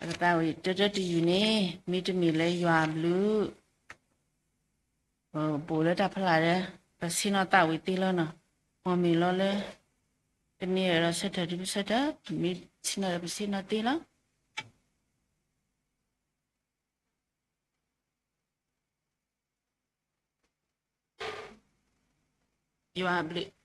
အကသးဝံၣ်တၢတၢတယုၢ်န့ၣ် မ့တမ့ၢ်လၢယွၤအဘျုး ပအိၣ်လၢတၢ်ဖျါဒီး ပဆ့ၣ်နီၤသးဝံၣ်သ့လီၤနီၤ. မ်မ့ၢ်လီၤလၢ ပန့ၢ်ဒီးဆၢထၢၣ်ဒ်ပဆၢထၢၣ် ပမ့ၢ်ဆ့ၣ်နီၤဒီးပဆ့ၣ်နီၤသ့လီၤ. ယွၤအဘျုး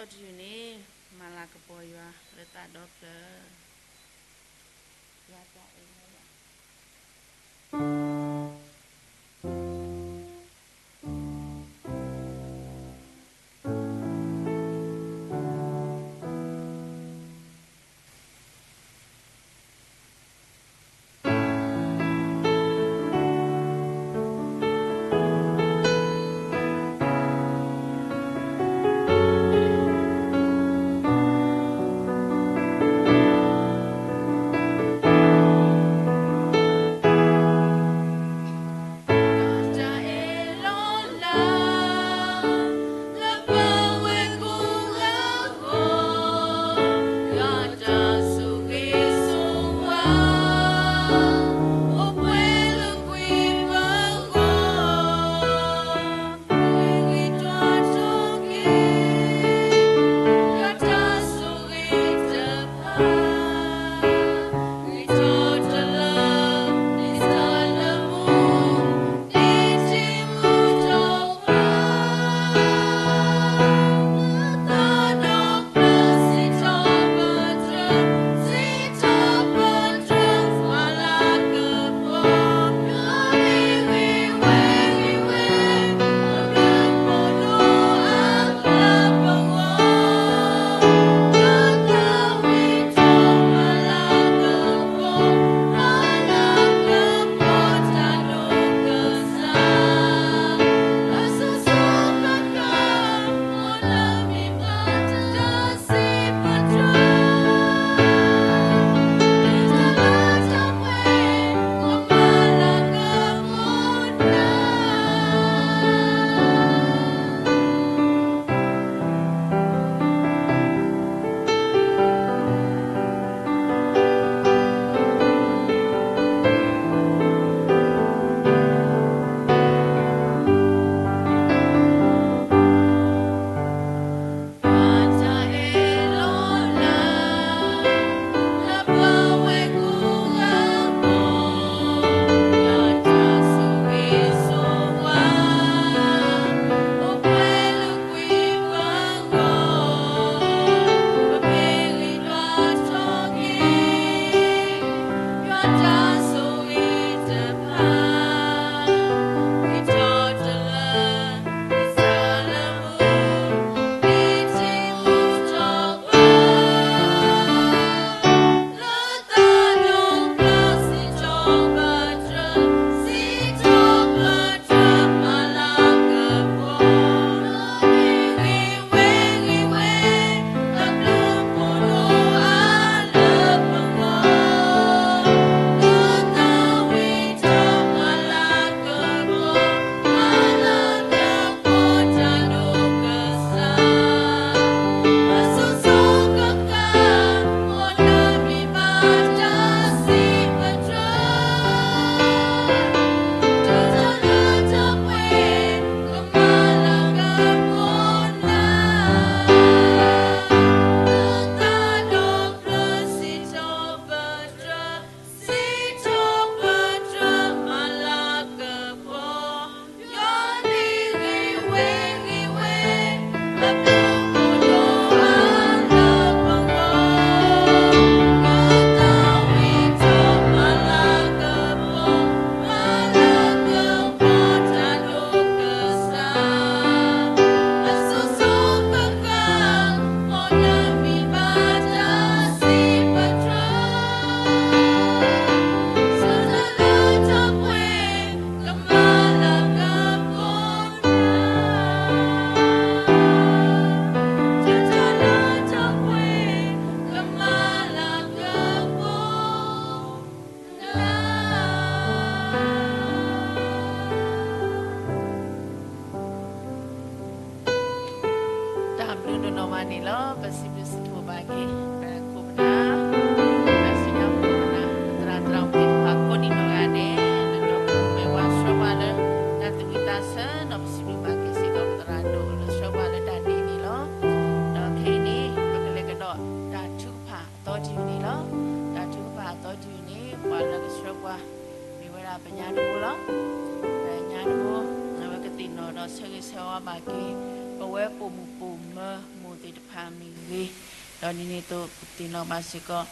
တၢ်ဘျုးဒိၣ်နီၢ်မၤန့ၣ်လီၤ. ပစံးဘျုးစံးဖှိၣ်ဘၣ်က့ၤ ပသးဒီဖျၢၣ် လၢတၢ်အဲၣ်လီၤ တၢ်ဘျုးဒိၣ်နီၢ်မၤန့ၣ်လီၤ. ပစံးဘျုးစံးဖှိၣ်ဘၣ်က့ၤ ပခိၣ်ပနၢ် ပသ့ၣ်ညါဖိန့ၣ် သရၣ်သရၣ်မုၣ်သ့ၣ်တဖၣ်ကိးဒံနီၢ်ဂၤဒဲး လၢဒီပုၢ်ဝဲၢ်ဝါဆှၢပှၤလၢ တၢ်သူၣ်ဝံၣ်သးဆၢ ဒီးပစံးဘျုးဘၣ်က့ၤစ့ၢ်ကီး ပသရၣ်ဒိၣ်လၢဆှၢပှၤလၢတၢ်ဒ်န့ၣ်လီၤ. ဒီးခဲအံၤန့ၣ် ပကလဲၤကဒီးတၢ်ထုကဖၣ်အသီတယုၢ်န့ၣ်လီၤ. တၢ်ထုကဖၣ်အသီတယုၢ်န့ၣ် ပှၤလၢကဆှၢပှၤ မ့ၢ်ဝဲဒၣ်ပညါတဘိလီၤ. ပညါတဘိ အဝဲကသ့ၣ်နီၣ်ဒီးဆၢဂ့ၤဆၢဝါဘၣ်က့ၤ ပဝဲပိာ်မုၣ်ပိာ်မၢၤမိၢ်သ့ၣ်တဖၣ်မ့ၢ်ဂ့ၤ, ဒီးဒ်န့ၣ်အသိး ပသ့ၣ်နီၣ်ဘၣ်စ့ၢ်ကီး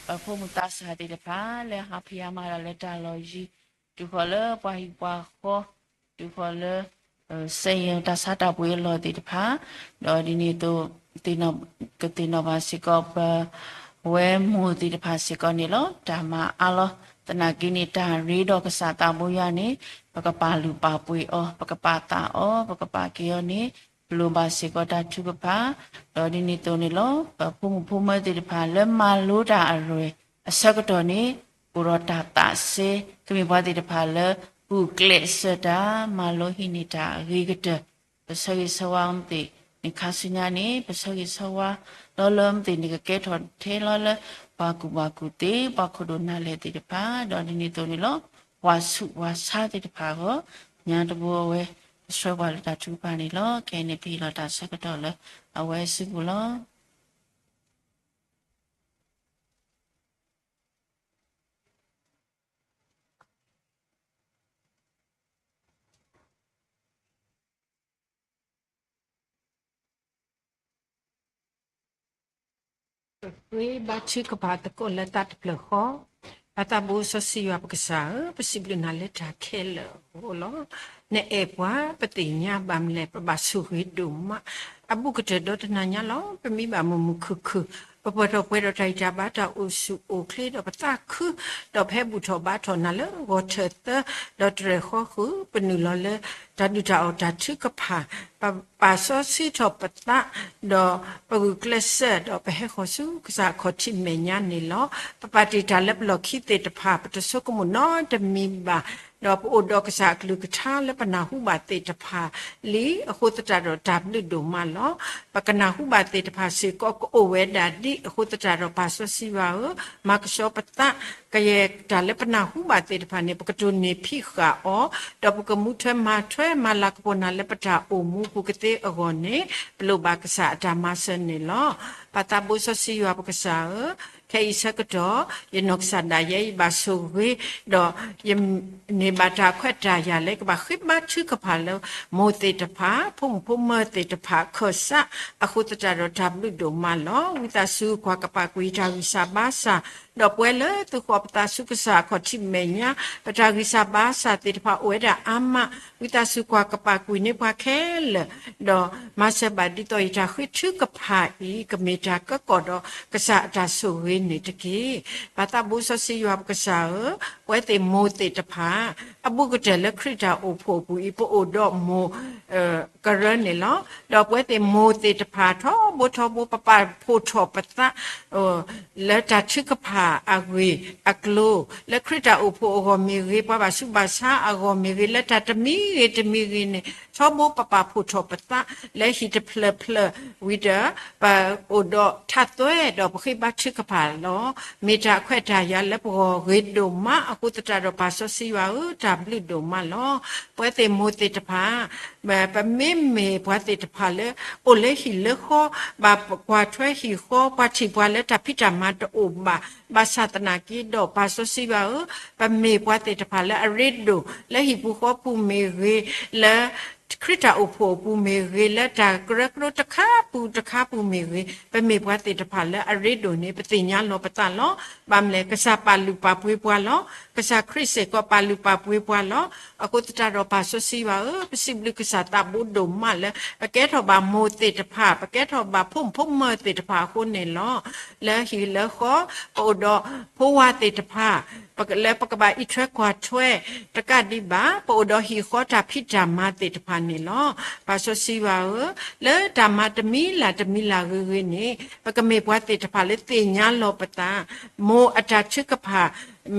ပဖိမုၣ်သးစၢ်သ့ၣ်တဖၣ်လၢဟးဖံးဟးမၤတၢ်လၢတၢ်လီၢ်ယံၤ, တုၤဃီၤလၢပှၤဟံၣ်ပှၤဃီ, တုၤဃီၤလၢ စက်ရုံ တၢ်ဆါတၢ်ပှ့ၤအလီၢ်သ့ၣ်တဖၣ်, ဒီးဒ်န့ၣ်အသိး ကသ့ၣ်နီၣ်ဘၣ်စ့ၢ်ကီး ပဝဲမိၢ်သ့ၣ်တဖၣ်စ့ၢ်ကီးန့ၣ်လီၤ. တၢ်မၤအါလီၤ. သနာ်က့န့ၣ် တၢ်ရ့ဒီးကစၢ်သးဘိယွၤန့ၣ် ပကပာ်လုၢ်ပာ်ပှ့ၤအီၤ, ပကပာ်သးအီၤ, ပကပာ်က့ၤအီၤန့ၣ် ပလိၣ်ဘၣ်စ့ၢ်ကီးတၢ်ထုကဖၣ်, ဒီးဒ်န့ၣ်အသိးန့ၣ်လီၤ. ပဖိမုၣ်ဖိမၢၤသ့ၣ်တဖၣ်လၢမၤလိတၢ်အရဲၣ်အဆၢကတီၢ်န့ၣ် အိၣ်ဒီးတၢ်သးစဲ, ကမ့ၢ်ပှၤသ့ၣ်တဖၣ်လၢ ဂုာ်ကျဲးစၢးတၢ် မၤလိဟံးန့ၢ်တၢ်အဂ့ၤကတၢၢ်, ပဆၢဂ့ၤဆၢဝါမ့ၢ်သ့ၣ်န့ၣ် ခါဆူညါန့ၣ် ပဆၢဂ့ၤဆၢဝါလီၤလၢမ့ၢ်သ့ၣ်န့ၣ် ကကဲထီၣ်ထဲလီၤလၢ ပှၤကူၣ်ဘၣ်ကူၣ်သ့ ပှၤခိၣ်ဒိၣ်နၢ်လဲၢ်သ့ၣ်တဖၣ်, ဒီးဒ်န့ၣ်အသိးန့ၣ်လီၤ. ပှၤဆူးပှၤဆါသ့ၣ်တဖၣ်အဂီၢ် ညါတဘိအဝဲ ကဆှၢပှၤလၢတၢ်ထုကဖၣ်န့ၣ်လီၤ. ခဲအံၤန့ၣ် ပဟ့ၣ်လီၤတၢ်ဆၢကတီၢ်လၢအဝဲစုပူၤလီၤ. ပဃ့ဘါထုကဖၣ်သကိးလၢတၢ်တဖျၢၣ်ဃီ, ပၢ်သးဘိစီဆှံယွၤပကစၢ်ဧၢ, ပစံးဘျုးနၤလၢတၢ်ခဲလၢာ်အဃိလီၤ. နအဲၣ်ပှၤ ပသ့ၣ်ညါဘၣ်မလဲၣ်, ပဘၣ်ဆိၣ်ဂ့ၤဒိၣ်မး, အဘူးကတၢၢ်ဒီတနၤညါလီၤ. ပမံဘၣ်မုာ်မုာ်ခုၣ်ခုၣ်, ပပှဲၤထီၣ်ပှဲၤဒီးတၢ်ဂံၢ်တၢ်ဘါ တၢ်အိၣ်ဆူၣ်အိၣ်ချ့ဒီးပသးခု, ဒီးပဟဲဘူၣ်ထီၣ်ဘါထီၣ်နၤလၢဂီၤထၢၣ်သၢ, ဒီးတြဲၤဃီဃုာ် ပနုာ်လီၤလၢ တၢ်ဒုၣ်တၢ်အီၣ်တၢ်ထုကဖၣ်, ပပာ်စီဆှံထီၣ်ပသး, ဒီးပဂုာ်ကျဲးစၢး ဒီးပဟဲဃီၤဆူကစၢ်အခီၣ်ထံးမဲာ်ညါန့ၣ်လီၤ. ပပာ်တ့ၢ်တၢ်လၢပလီၢ်ခံသ့ၣ်တဖၣ် ပတဆိကမိၣ်နီတမံၤဘၣ်, ဒီးပအိၣ်ဒီးကစၢ်အကလုၢ်ကထါလၢပနၢ်ဟူဘၣ်သ့ၣ်တဖၣ်လံ, အဃိသတးဒီးတၢ်ဘျုးဒိၣ်မးလီၤ. ပကနၢ်ဟူဘၣ်သ့ၣ်တဖၣ်စ့ၢ်ကီး ကအိၣ်ဝဲဒၣ်ဒ်အဃိသတးဒီး ပၢ်စီဆှံယွၤဧၢ, မၤကဆှီပသး, ကယဲၢ်တၢ်လၢပနၢ်ဟူဘၣ်သ့ၣ်တဖၣ်န့ၣ် ပကတိၢ်န့ၢ်ဖံးဃာ်အီၤ, ဒီးပကမူထွဲမၤထွဲမၤလၤကပီၤနၤလၢပတၢ်အိၣ်မူပူၤကသ့အဂီၢ်န့ၣ် ပလိၣ်ဘၣ်ကစၢ်အတၢ်မၤစၢၤန့ၣ်လီၤ. ပၢ်သးဘိစီဆှံယွၤပကစၢ်ဧၢ, ခဲအံၤဆၢကတီၢ် ယနီၢ်ကစၢ်ဒၣ်ယဲအံၤဘၣ်ဆိၣ်ဂ့ၤ, ဒီးယ န့ၢ်ဘၣ်တၢ်ခွဲးတၢ်ယာ်လၢကဘၣ်ဃ့ဘါထုကဖၣ်လၢ မိၢ်သ့ၣ်တဖၣ် ဖိမုၣ်ဖိမၢၤသ့ၣ်တဖၣ် ခၢၣ်စး, အဃိသတးဒီးတၢ်ဘျုးဒိၣ်မးလီၤ. ဝံသးစူၤကွၢ်ကပာ်ကွံာ်တၢ်ဂံၢ်စၢ်ဘါစၢ်, ဒီးပဝဲလၢသုဃီၤပသးဆူကစၢ်အခီၣ်ထံးမဲာ်ညါ, ပတၢ်ဂံၢ်စၢ်ဘါစၢ်သ့ၣ်တဖၣ်အိၣ်ဝဲဒၣ်အါမး, ဝံသးစူၤကွၢ်ကပာ်ကွံာ်န့ၢ်ပှၤခဲလၢာ်, ဒီးမၤစၢၤဘၣ်ဒ်သိးယတၢ်ဃ့ထုကဖၣ်အံၤ ကမ့ၢ်တၢ်ကၢကီၢ်ဒီးကစၢ်အတၢ်ဆိၣ်ဂ့ၤန့ၣ်တက့ၢ်. ပၢ်သးဘိစီဆှံယွၤပကစၢ်ဧၢ, ပဝဲသ့ၣ်မိၢ်သ့ၣ်တဖၣ် အဘူးကတၢၢ်လၢခရံာ်တၢ်အိၣ်ဖှိၣ်အပူၤအံၤ ပအိၣ်ဒီးမိၢ် ကရၢန့ၣ်လီၤ. ဒီးပဝဲသ့ၣ်မိၢ်သ့ၣ်တဖၣ် ထီဘိထီဘိ ပပာ်ဖှိၣ်ထီၣ်ပသး လၢတၢ်ထုကဖၣ်အဂ့ၢ်အကျိၤ, လၢခရံာ်တၢ်အိၣ်ဖှိၣ်အဂီၢ်မ့ၢ်ဂ့ၤ, ပှၤဘၣ်ဆူးဘၣ်ဆါအဂီၢ်မ့ၢ်ဂ့ၤ, လၢတၢ်တမံၤဂ့ၤတမံၤဂ့ၤန့ၣ် ထီဘိပပာ်ဖှိၣ်ထီၣ်ပသး လၢဟံၣ်တဖျၢၣ်ဖျၢၣ်ဝံၤဒီး ပအိၣ်ဒီးထးသွဲဒီးပဃ့ဘါထုကဖၣ်လီၤ. မ့ၢ်တၢ်ခွဲးတၢ်ယာ်လၢပဂီၢ်ဂ့ၤဒိၣ်မး အဃိသတးဒီး ပၢ်စီဆှံယွၤဧၢ, တၢ်ဘျုးဒိၣ်မးလီၤ. ပဝဲသ့ၣ်မိၢ်သ့ၣ်တဖၣ် ပမ့မ့ၢ်ပှၤသ့ၣ်တဖၣ်လၢ အိၣ်လၢဟံၣ်လၢဃီ, ဘၣ်ကွၢ်ထွဲဟံၣ်ဃီ, ပှၤထံၣ်ပှၤလၢတၢ်ဖံးတၢ်မၤတအိၣ်ဘၣ်, ဘၣ်ဆၣ်သနာ်က့ဒီး ပၢ်စီဆှံယွၤဧၢ, ပမ့ၢ်ပှၤသ့ၣ်တဖၣ်လၢအရ့ဒိၣ် လၢဟံၣ်ပူၤဃီပူၤမ့ၢ်ဂ့ၤ, လၢခရံာ်တၢ်အိၣ်ဖှိၣ်အပူၤမ့ၢ်ဂ့ၤ, လၢတၢ်ကရၢကရိတခါပူၤတခါပူၤမ့ၢ်ဂ့ၤ, ပမ့ၢ်ပှၤသ့ၣ်တဖၣ်လၢအရ့ဒိၣ်န့ၣ် ပသ့ၣ်ညါလီၤပသးလီၤ. ဘၣ်မနုၤလဲၣ်, ကစၢ်ပာ်လုၢ်ပာ်ပှ့ၤပှၤလီၤ. ကစၢ်ခရံာ်စ့ၢ်ကီးပာ်လုၢ်ပာ်ပှ့ၤပှၤလီၤ. အဃိသတးဒီး ပၢ်စီဆှံယွၤဧၢ, ပစံးဘျုးကစၢ်သးဘိဒိၣ်မးလၢ ပကဲထီၣ်ဘၣ်မိၢ်သ့ၣ်တဖၣ်, ပကဲထီၣ်ဘၣ်ဖိမုၣ်ဖိမၢၤသ့ၣ်တဖၣ်အဃိန့ၣ်လီၤ. လၢဟံၣ်လၢဃီ ပအိၣ်ဒီးဖိဝါသ့ၣ်တဖၣ် လၢပကဘၣ်အံးထွဲကွၢ်ထွဲ တကးဒံးဘၣ် ပအိၣ်ဒီးဟံၣ်ဃီတၢ်ဖံးတၢ်မၤသ့ၣ်တဖၣ်န့ၣ်လီၤ. ပၢ်စီဆှံယွၤဧၢ, လၢတၢ်မၤတမံၤလၢ်တမံၤလၢ်ဂ့ၤဂ့ၤန့ၣ် ပကမ့ၢ်ပှၤသ့ၣ်တဖၣ်လၢသ့ၣ်ညါလီၤပသး, မိၢ်အတၢ်ထုကဖၣ်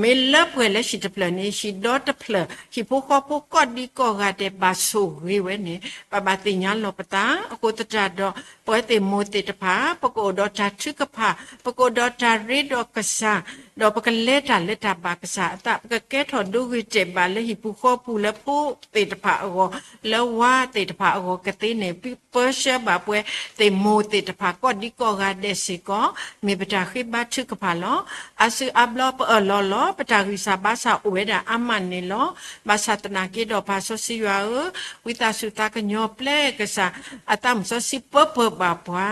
မ့ၢ်လၢပှဲၤလၢဟံၣ်တဖျၢၣ်န့ၣ် ဟံၣ်ဒီတဖျၢၣ် ဟံၣ်ဖိဃီဖိကိးဒံကိးဂၤဒဲးဘၣ်ဆိၣ်ဂ့ၤဝဲန့ၣ် ပဘၣ်သ့ၣ်ညါလီၤပသး. အဃိသတးဒီး ပဝဲသ့ၣ်မိၢ်သ့ၣ်တဖၣ် ပကအိၣ်ဒီးတၢ်ထုကဖၣ်, ပကအိၣ်ဒီးတၢ်ရ့ဒီးကစၢ်, ဒီးပကလဲၤတၢ်လၢတၢ်ဘၣ်ကစၢ်အသး, ပကကဲထီၣ်ဒိဂ့ၤတဲာ်ဘၣ်လၢဟံၣ်ပူၤဃီပူၤလၢဖိသ့ၣ်တဖၣ်အဂီၢ်, လၢဝါသ့ၣ်တဖၣ်အဂီၢ်ကသ့န့ၣ် ပၢဆှၢဘၣ်ပဝဲသ့ၣ်မိၢ်သ့ၣ်တဖၣ်ကိးဒံကိးဂၤဒဲးစ့ၢ်ကီး မ့ၢ်ပတၢ်ဃ့ဘါထုကဖၣ်လီၤ. အါစုအါဘျီပအၢၣ်လီၤလီၤ. ပတၢ်ဂံၢ်စၢ်ဘါစၢ်အိၣ်ဝဲဒၣ်အါမးန့ၣ်လီၤ. ဘၣ်ဆၣ်သနာ်က့ဒီး ပၢ်စီဆှံယွၤဧၢ, ဝံသးစူၤသးကညီၤပျဲကစၢ်အသးမုၢ်စီဆှံပၢပၢပှၤပှၤ,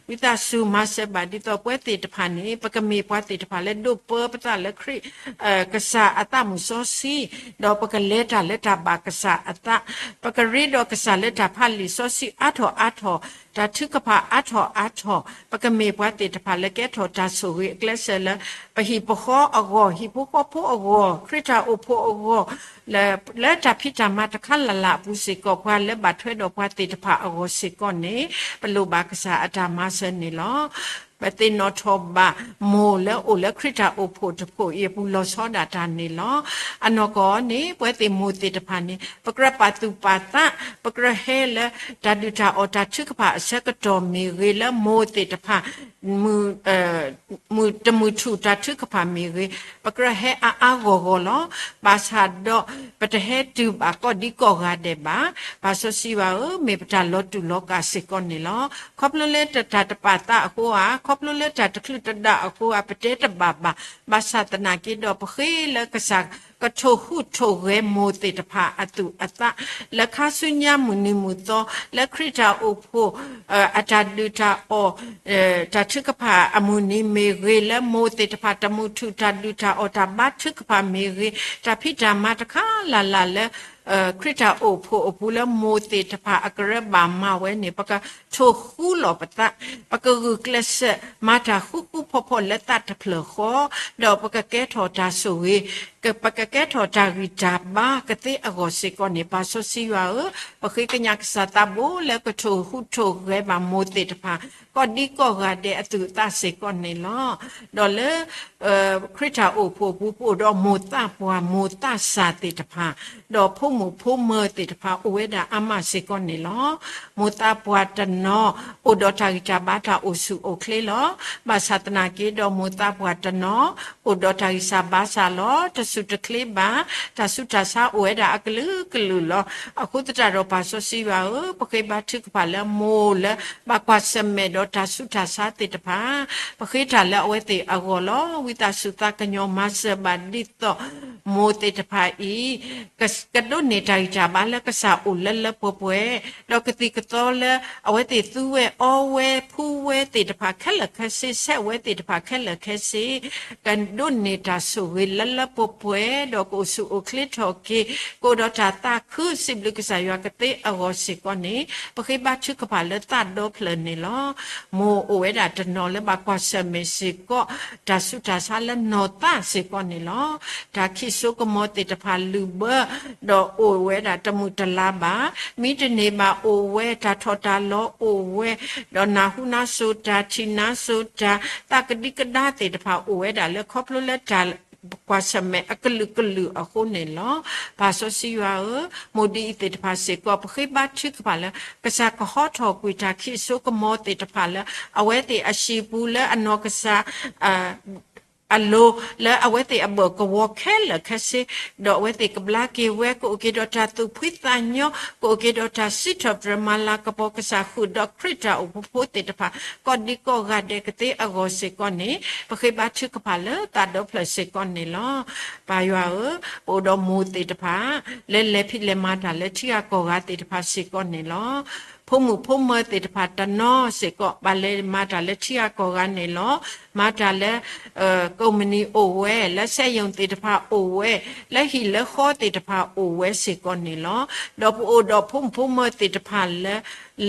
ဝံသးစူၤမၤစၢၤဘၣ်ဒ်သိးပဝဲသ့ၣ်တဖၣ်န့ၣ် ပကမ့ၢ်ပှၤသ့ၣ်တဖၣ်လၢဒိးပၢပသးလၢခရံာ် ကစၢ်အသးမုၢ်စီဆှံ, ဒီးပကလဲၤတၢ်လၢတၢ်ဘၣ်ကစၢ်အသး, ပကရ့ဒီးကစၢ်လၢတၢ်ဖးလံာ်စီဆှံအါထီၣ်အါထီၣ်, တၢ်ထုကဖၣ်အါထီၣ်အါထီၣ်, ပကမ့ၢ်ပှၤသ့ၣ်တဖၣ်လၢကဲထီၣ်တၢ်ဆိၣ်ဂ့ၤအကျဲးစၢးလၢ ပဟံၣ်ပဃီအဂီၢ်, ဟံၣ်ဖိဃီဖိအဂီၢ်, ခရံာ်တၢ်အိၣ်ဖှိၣ်အဂီၢ်, လၢ လၢတၢ်ဖံးတၢ်မၤတခါလၢ်လၢ်အပူၤစ့ၢ်ကီး ပှၤလၢဘၣ်ထွဲဒီးပှၤသ့ၣ်တဖၣ်အဂီၢ်စ့ၢ်ကီးန့ၣ် ပလိၣ်ဘၣ်ကစၢ်အတၢ်မၤစၢၤန့ၣ်လီၤ. ပသ့ၣ်နီၣ်ထီၣ်ဘၣ်မိၢ်လၢအိၣ်လၢခရံာ်တၢ်အိၣ်ဖှိၣ်တဖှိၣ်အံၤအပူၤလီၤဆီဒၣ်တၢ်န့ၣ်လီၤ. အနီၢ်ကီၢ်န့ၣ် ပဝဲသ့ၣ်မိၢ်သ့ၣ်တဖၣ်န့ၣ် ပကြၢးပာ်သူၣ်ပာ်သး, ပကြၢးဟဲလၢတၢ်ဒုၣ်တၢ်အီၣ်တၢ်ထုကဖၣ်အဆၢကတီၢ်မ့ၢ်ဂ့ၤ လၢမိၢ်သ့ၣ်တဖၣ် မုၢ် တမုၢ်ထူၣ်တၢ်ထုကဖၣ်မ့ၢ်ဂ့ၤ, ပကြၢးဟဲအါအါဂီၢ်ဂီၢ်လီၤ. ဘၣ်ဆၣ်ဒီး ပတဟဲတုၤဘၣ်ကိးဒံကိးဂၤဒဲးဘၣ်. ပၢ်စီဆှံယွၤဧၢ, မ့ၢ်ပတၢ်လီၤတူာ်လီၤကာ်စ့ၢ်ကီးန့ၣ်လီၤ. ခီဖျိလၢတၢ်တပာ်သးအဃိဧါ, ခီဖျိလၢတၢ်တချုးတဒါအဃိဧါ, ပတဲတဘၣ်ဘၣ်. ဘၣ်ဆၣ်သနာ်က့ဒီး ပဃ့လၢကစၢ်ကထိၣ်ဟူးထိၣ်ဂဲၤမိၢ်သ့ၣ်တဖၣ်အသူၣ်အသး လၢခါဆူညါမုၢ်နံၤမုၢ်သီ လၢခရံာ်တၢ်အိၣ်ဖှိၣ် အတၢ်ဒုၣ်တၢ်အီၣ် တၢ်ထုကဖၣ်အမုၢ်နံၤမ့ၢ်ဂ့ၤ လၢမိၢ်သ့ၣ်တဖၣ်တမုၢ်ထူၣ်တၢ်ဒုၣ်တၢ်အီၣ်တၢ်ဘါထုကဖၣ်မ့ၢ်ဂ့ၤ, တၢ်ဖံးတၢ်မၤတခါလၢ်လၢ်လၢ ခရံာ်တၢ်အိၣ်ဖှိၣ်အပူၤလၢမိၢ်သ့ၣ်တဖၣ်အကရၢဘၣ်မၤဝဲန့ၣ် ပကထိၣ်ဃူလီၤပသး, ပကဂုာ်ကျဲးစၢးမၤတၢ်ဃူဃူဖိးဖိးလၢသးတဖျၢၣ်ဃီ, ဒီးပကကဲထီၣ်တၢ်ဆိၣ်ဂ့ၤ, ပကကဲထီၣ်တၢ်ဂံၢ်တၢ်ဘါကသ့အဂီၢ်စ့ၢ်ကီးန့ၣ် ပၢ်စီဆှံယွၤဧၢ, ပဃ့ကညးကစၢ်သးဘိလၢကထိၣ်ဟူးထိၣ်ဂဲၤဘၣ်မိၢ်သ့ၣ်တဖၣ် ကိးဒံကိးဂၤဒဲးအသူၣ်အသးစ့ၢ်ကီးန့ၣ်လီၤ. ဒီးလၢ ခရံာ်တၢ်အိၣ်ဖှိၣ်အပူၤ ပအိၣ်ဒီးမိၢ်သးပှၢ်မိၢ်သးစၢ်သ့ၣ်တဖၣ်, ဒီးဖိမုၣ်ဖိမၢၤသ့ၣ်တဖၣ် အိၣ်ဝဲဒၣ်အါမးစ့ၢ်ကီးန့ၣ်လီၤ. မိၢ်သးပှၢ်တနီၤ အိၣ်ဒီးတၢ်ဂံၢ်တၢ်ဘါတၢ်အိၣ်ဆူၣ်အိၣ်ချ့လီၤ. ဘၣ်ဆၣ်သနာ်က့ဒီး မိၢ်သးပှၢ်တနီၤ အိၣ်ဒီးတၢ်ဂံၢ်စၢ်ဘါစၢ်လီၤ. တဆူၣ်တချ့ဘၣ်, တၢ်ဆူးတၢ်ဆါအိၣ်ဝဲဒၣ်အကလုာ်ကလုာ်လီၤ. အဃိသတးဒီး ပၢ်စီဆှံယွၤဧၢ, ပဃ့ဘါထုကဖၣ်လၢမိၢ်လၢ ဘၣ်ကွၢ်ဆၢၣ်မဲာ်ဒီးတၢ်ဆူးတၢ်ဆါသ့ၣ်တဖၣ် ပဃ့တၢ်လၢအဝဲသ့ၣ်အဂီၢ်လီၤ. ဝံသးစူၤသးကညီၤမၤစၢၤဘၣ်ဒ်သိး မိၢ်သ့ၣ်တဖၣ်အံၤ ကဒိးန့ၢ်တၢ်ဂံၢ်တၢ်ဘါလၢကစၢ်အိၣ်လၢလၢပှဲၤပှဲၤ, ဒီးကသံၣ်ကသီလၢအဝဲသ့ၣ်သူဝဲအီဝဲဖှူဝဲသ့ၣ်တဖၣ်ခဲလၢာ်ခဲဆ့, ဆဲးဝဲသ့ၣ်တဖၣ်ခဲလၢာ်ခဲဆ့ ကဒိးန့ၢ်တၢ်ဆိၣ်ဂ့ၤလၢလၢပှဲၤပှဲၤ, ဒီးကအိၣ်ဆူၣ်အိၣ်ချ့ထီၣ်က့ၤ, ကအိၣ်ဒီးတၢ်သးခုစံးဘျုးကစၢ်ယွၤကသ့အဂီၢ်စ့ၢ်ကီးန့ၣ် ပဃ့ဘါထုကဖၣ်လၢသးဒီဖျၢၣ်န့ၣ်လီၤ. မိၢ်အိၣ်ဝဲဒၣ်တနီၤလၢဘၣ်ကွၢ်ဆၢၣ်မဲာ်စ့ၢ်ကီး တၢ်ဆူးတၢ်ဆါလၢနီၢ်သးစ့ၢ်ကီးန့ၣ်လီၤ. တၢ်ခံးစိကမီၤသ့ၣ်တဖၣ်လုၢ်ဘၢ ဒီးအိၣ်ဝဲဒၣ်တမုာ်တလၤဘၣ်, မံတန့ၢ်ဘၣ်အိၣ်ဝဲ, တၢ်ထီၣ်တၢ်လီၤအိၣ်ဝဲ, ဒီးနၢ်ဟူနၢ်စိၤတၢ် ထံၣ်နၢ်စိၤတၢ် သးကဒံကဒါသ့ၣ်တဖၣ်အိၣ်ဝဲဒၣ်လၢခီဖျိလၢတၢ်ကွၢ်ဆၢၣ်မဲာ်အကလုာ်ကလုာ်အဃိန့ၣ်လီၤ. ပၢ်စီဆှံယွၤဧၢ, မိၢ်ဒ်အံၤသ့ၣ်တဖၣ်စ့ၢ်ကီး ပဃ့ဘါထုကဖၣ်လၢ ကစၢ်ကဟီထီၣ်ကွံာ်တၢ်ခံးစိကမီၤသ့ၣ်တဖၣ်လၢ အဝဲသ့ၣ်အဟံၣ်ပူၤလၢအနီၢ်ကစၢ် အလိၤ လၢအဝဲသ့ၣ်အဘၢၣ်ကဝီၤခဲလၢာ်ခဲဆ့, ဒီးအဝဲသ့ၣ်ကဘျါက့ၤဝဲ ကအိၣ်က့ၤဒီးတၢ်သူၣ်ဖှံသးညီ, ကအိၣ်က့ၤဒီးတၢ်စံးထီၣ်ပတြၢၤမၤလၤကပီၤကစၢ်ဃုာ်ဒီးခရံာ်တၢ်အိၣ်ဖှိၣ်ဖိသ့ၣ်တဖၣ် ကိးဒံကိးဂၤဒဲးကသ့အဂီၢ်စ့ၢ်ကီးန့ၣ် ပဃ့ဘါထုကဖၣ်လၢသးဒီဖျၢၣ်စ့ၢ်ကီးန့ၣ်လီၤ. ပၢ်ယွၤဧၢ, ပအိၣ်ဒီးမိၢ်သ့ၣ်တဖၣ် လၢလဲၤဖံးလဲၤမၤတၢ်လၢထံဂၤကီၢ်ဂၤသ့ၣ်တဖၣ်စ့ၢ်ကီးန့ၣ်လီၤ. ဖိမုၣ်ဖိမၢၤသ့ၣ်တဖၣ်တနီၤစ့ၢ်ကီး ဘၣ်လဲၤမၤတၢ်လၢထံဂၤကီၢ်ဂၤန့ၣ်လီၤ. မၤတၢ်လၢ ကိးမုၢ်နံၤအိၣ်ဝဲ, လၢစက်ရုံသ့ၣ်တဖၣ်အိၣ်ဝဲ, လၢဟံၣ်လၢဃီသ့ၣ်တဖၣ်အိၣ်ဝဲစ့ၢ်ကီးန့ၣ်လီၤ. ဒီးပအိၣ်ဒီးဖိမုၣ်ဖိမၢၤသ့ၣ်တဖၣ်လၢ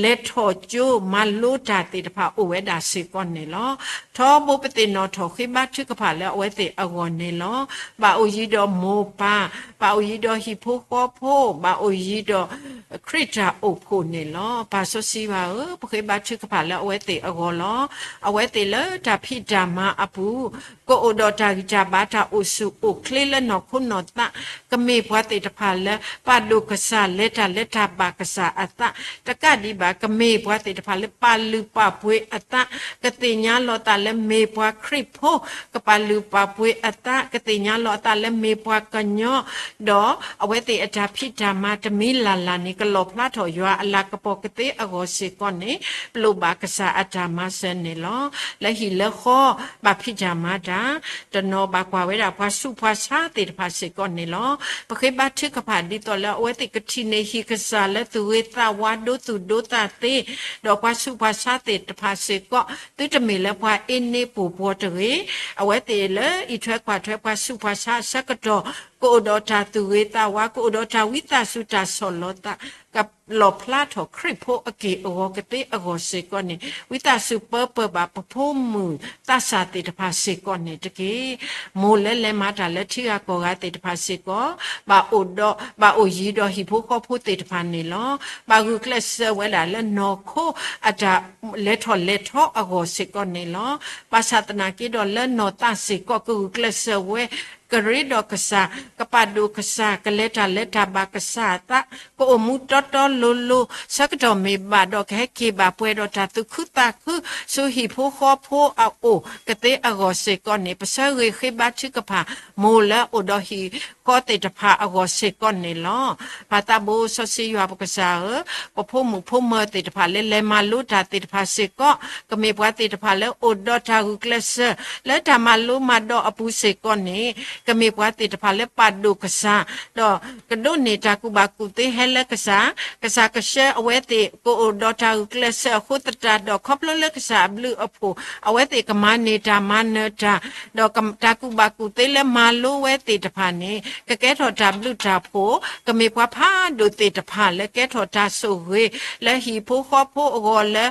လဲၤထီၣ်ကၠိမၤလိတၢ်သ့ၣ်တဖၣ်အိၣ်ဝဲဒၣ်စ့ၢ်ကီးန့ၣ်လီၤ. ထီဘိပသ့ၣ်နီၣ်ထီၣ်ဃ့ဘါထုကဖၣ်လၢအဝဲသ့ၣ်အဂီၢ်န့ၣ်လီၤ. ဘၣ်အိၣ်ယံၤဒီးမိၢ်ပၢ်, ဘၣ်အိၣ်ယံၤဒီးဟံၣ်ဖိဃီဖိ, ဘၣ်အိၣ်ယံၤဒီး ခရံာ်တၢ်အိၣ်ဖှိၣ်န့ၣ်လီၤ. ပၢ်စီဆှံယွၤဧၢ, ပဃ့ဘါထုကဖၣ်လၢအဝဲသ့ၣ်အဂီၢ်လီၤ. အဝဲသ့ၣ်လၢတၢ်ဖံးတၢ်မၤအပူၤ ကအိၣ်ဒီးတၢ်ဂံၢ်တၢ်ဘါတၢ်အိၣ်ဆူၣ်အိၣ်ချ့လၢနီၢ်ခိနီၢ်သး, ကမ့ၢ်ပှၤသ့ၣ်တဖၣ်လၢ ပာ်ဒိၣ်ကစၢ်လဲၤတၢ်လၢတၢ်ဘၣ်ကစၢ်အသး, တကးဒံးဘၣ် ကမ့ၢ်ပှၤသ့ၣ်တဖၣ်လၢပာ်လုၢ်ပာ်ပှ့ၤအသး, ကသ့ၣ်ညါလီၤသးလၢမ့ၢ်ပှၤခရံာ်ဖိ, ကပာ်လုၢ်ပာ်ပှ့ၤအသး, ကသ့ၣ်ညါလီၤအသးလၢမ့ၢ်ပှၤကညီ, ဒီးအဝဲသ့ၣ်အတၢ်ဖံးတၢ်မၤတမံၤလၢ်လၢ်န့ၣ် ကလီၣ်ဖျါထီၣ်ယွၤအလၤကပီၤကသ့အဂီၢ်စ့ၢ်ကီးန့ၣ် ပလိၣ်ဘၣ်ကစၢ်အတၢ်မၤစၢၤန့ၣ်လီၤ. လၢဟံၣ်လၢဃီ ဘၣ်ဖံးတၢ်မၤတၢ်, တနီၤဘၣ်ကွၢ်ဝဲဒၣ်ပှၤဆူးပှၤဆါသ့ၣ်တဖၣ်စ့ၢ်ကီးန့ၣ်လီၤ. ပဃ့ဘါထုကဖၣ်ဒ်သိးလၢအဝဲသ့ၣ်ကထံၣ်န့ၢ်ဟံၣ်ကစၢ်လၢသူၣ်ဂ့ၤသးဝါဒိသူၣ်ဒိသးသ့, ဒီးပှၤဆူးပှၤဆါသ့ၣ်တဖၣ်စ့ၢ်ကီး သုတမ့ၢ်လၢပှၤအ့န့ပိာ်ပှီၤတဂ့ၤ, အဝဲသ့ၣ်လၢအံးထွဲကွၢ်ထွဲပှၤဆူးပှၤဆါအဆၢကတီၢ် ကအိၣ်ဒီးတၢ်သူၣ်ဂ့ၤသးဝါ, ကအိၣ်ဒီးတၢ်ဝံသးစူၤတၢ်ဆီၣ်လီၤသး, ကလီၣ်ဖျါထီၣ်ခရံာ်ဖိအက့ၢ်အဂီၤကသ့အဂီၢ်စ့ၢ်ကီးန့ၣ် ဝံသးစူၤပၢပၢၢ်ဘၣ်ပဖိမုၣ်သးစၢ်သ့ၣ်တဖၣ်စ့ၢ်ကီးန့ၣ်တက့ၢ်. မိၢ်လၢလဲၤမၤတၢ်လၢထံဂၤကီၢ်ဂၤသ့ၣ်တဖၣ်စ့ၢ်ကီး ဘၣ်အိၣ်ဒီး ဘၣ်အိၣ်ယံၤဒီးဟံၣ်ဖိဃီဖိသ့ၣ်တဖၣ်န့ၣ်လီၤ. ဘၣ်ဂုာ်ကျဲးစၢးဝဲဒၣ်လၢနီၢ်ခိအတၢ်လဲၤထီၣ်လဲၤထီအဂီၢ်စ့ၢ်ကီးန့ၣ်လီၤ. ဘၣ်ဆၣ်သနာ်က့ဒီးလၢနီၢ်သးစ့ၢ်ကီး ကဂုာ်ကျဲးစၢးဝဲ ကရ့ဒီးကစၢ်, ကပာ်ဒိၣ်ကစၢ်, ကလဲၤတၢ်လၢတၢ်ဘၣ်ကစၢ်အသး, ကအိၣ်မူတီတီလိၤလိၤ ဆၢကတီၢ်မ့ၢ်ဘၣ်ဒီး ကဟဲက့ၤဘၣ်ပှဲၤဒီးတၢ်သူၣ်ခုသးခု ဆူဟံၣ်ဖိဃီဖိအအိၣ်ကသ့အဂီၢ်စ့ၢ်ကီးန့ၣ် ပဆၢဂ့ၤဃ့ဘါထုကဖၣ် မိၢ်လၢအိၣ်ဒီးဟံၣ်ဃီသ့ၣ်တဖၣ်အဂီၢ်စ့ၢ်ကီးန့ၣ်လီၤ. ပၢ်သးဘိစီဆှံယွၤပကစၢ်ဧၢ, ပဖိမုၣ်ဖိမၢၤသ့ၣ်တဖၣ်လၢလဲၤမၤလိတၢ်သ့ၣ်တဖၣ်စ့ၢ်ကီး ကမ့ၢ်ပှၤသ့ၣ်တဖၣ်လၢအိၣ်ဒီးတၢ်ဂုာ်ကျဲးစၢး လၢတၢ်မၤလိမၤဒိးအပူၤစ့ၢ်ကီးန့ၣ် ကမ့ၢ်ပှၤသ့ၣ်တဖၣ်လၢပာ်ဒိၣ်ကစၢ်, ဒီးကဒိးန့ၢ်တၢ်ကူၣ်ဘၣ်ကူၣ်သ့ဟဲလၢကစၢ်, ကစၢ်ကဆှၢအဝဲသ့ၣ် ကအိၣ်ဒီးတၢ်ဂုာ်ကျဲးစၢးအဃိသတးဒီး ခီဖျိလၢကစၢ်အဘျုးအဖှိၣ် အဝဲသ့ၣ်ကမၤန့ၢ်တၢ်မၤနၢၤတၢ်, ဒီးတၢ်ကူၣ်ဘၣ်ကူၣ်သ့လၢမၤလိဝဲသ့ၣ်တဖၣ်န့ၣ် ကကဲထီၣ်တၢ်ဘျုးတၢ်ဖှိၣ်, ကမ့ၢ်ပှၤဖးဒိၣ်သ့ၣ်တဖၣ်လၢကဲထီၣ်တၢ်ဆိၣ်ဂ့ၤ လၢဟံၣ်ဖိဃီဖိအဂီၢ် လၢ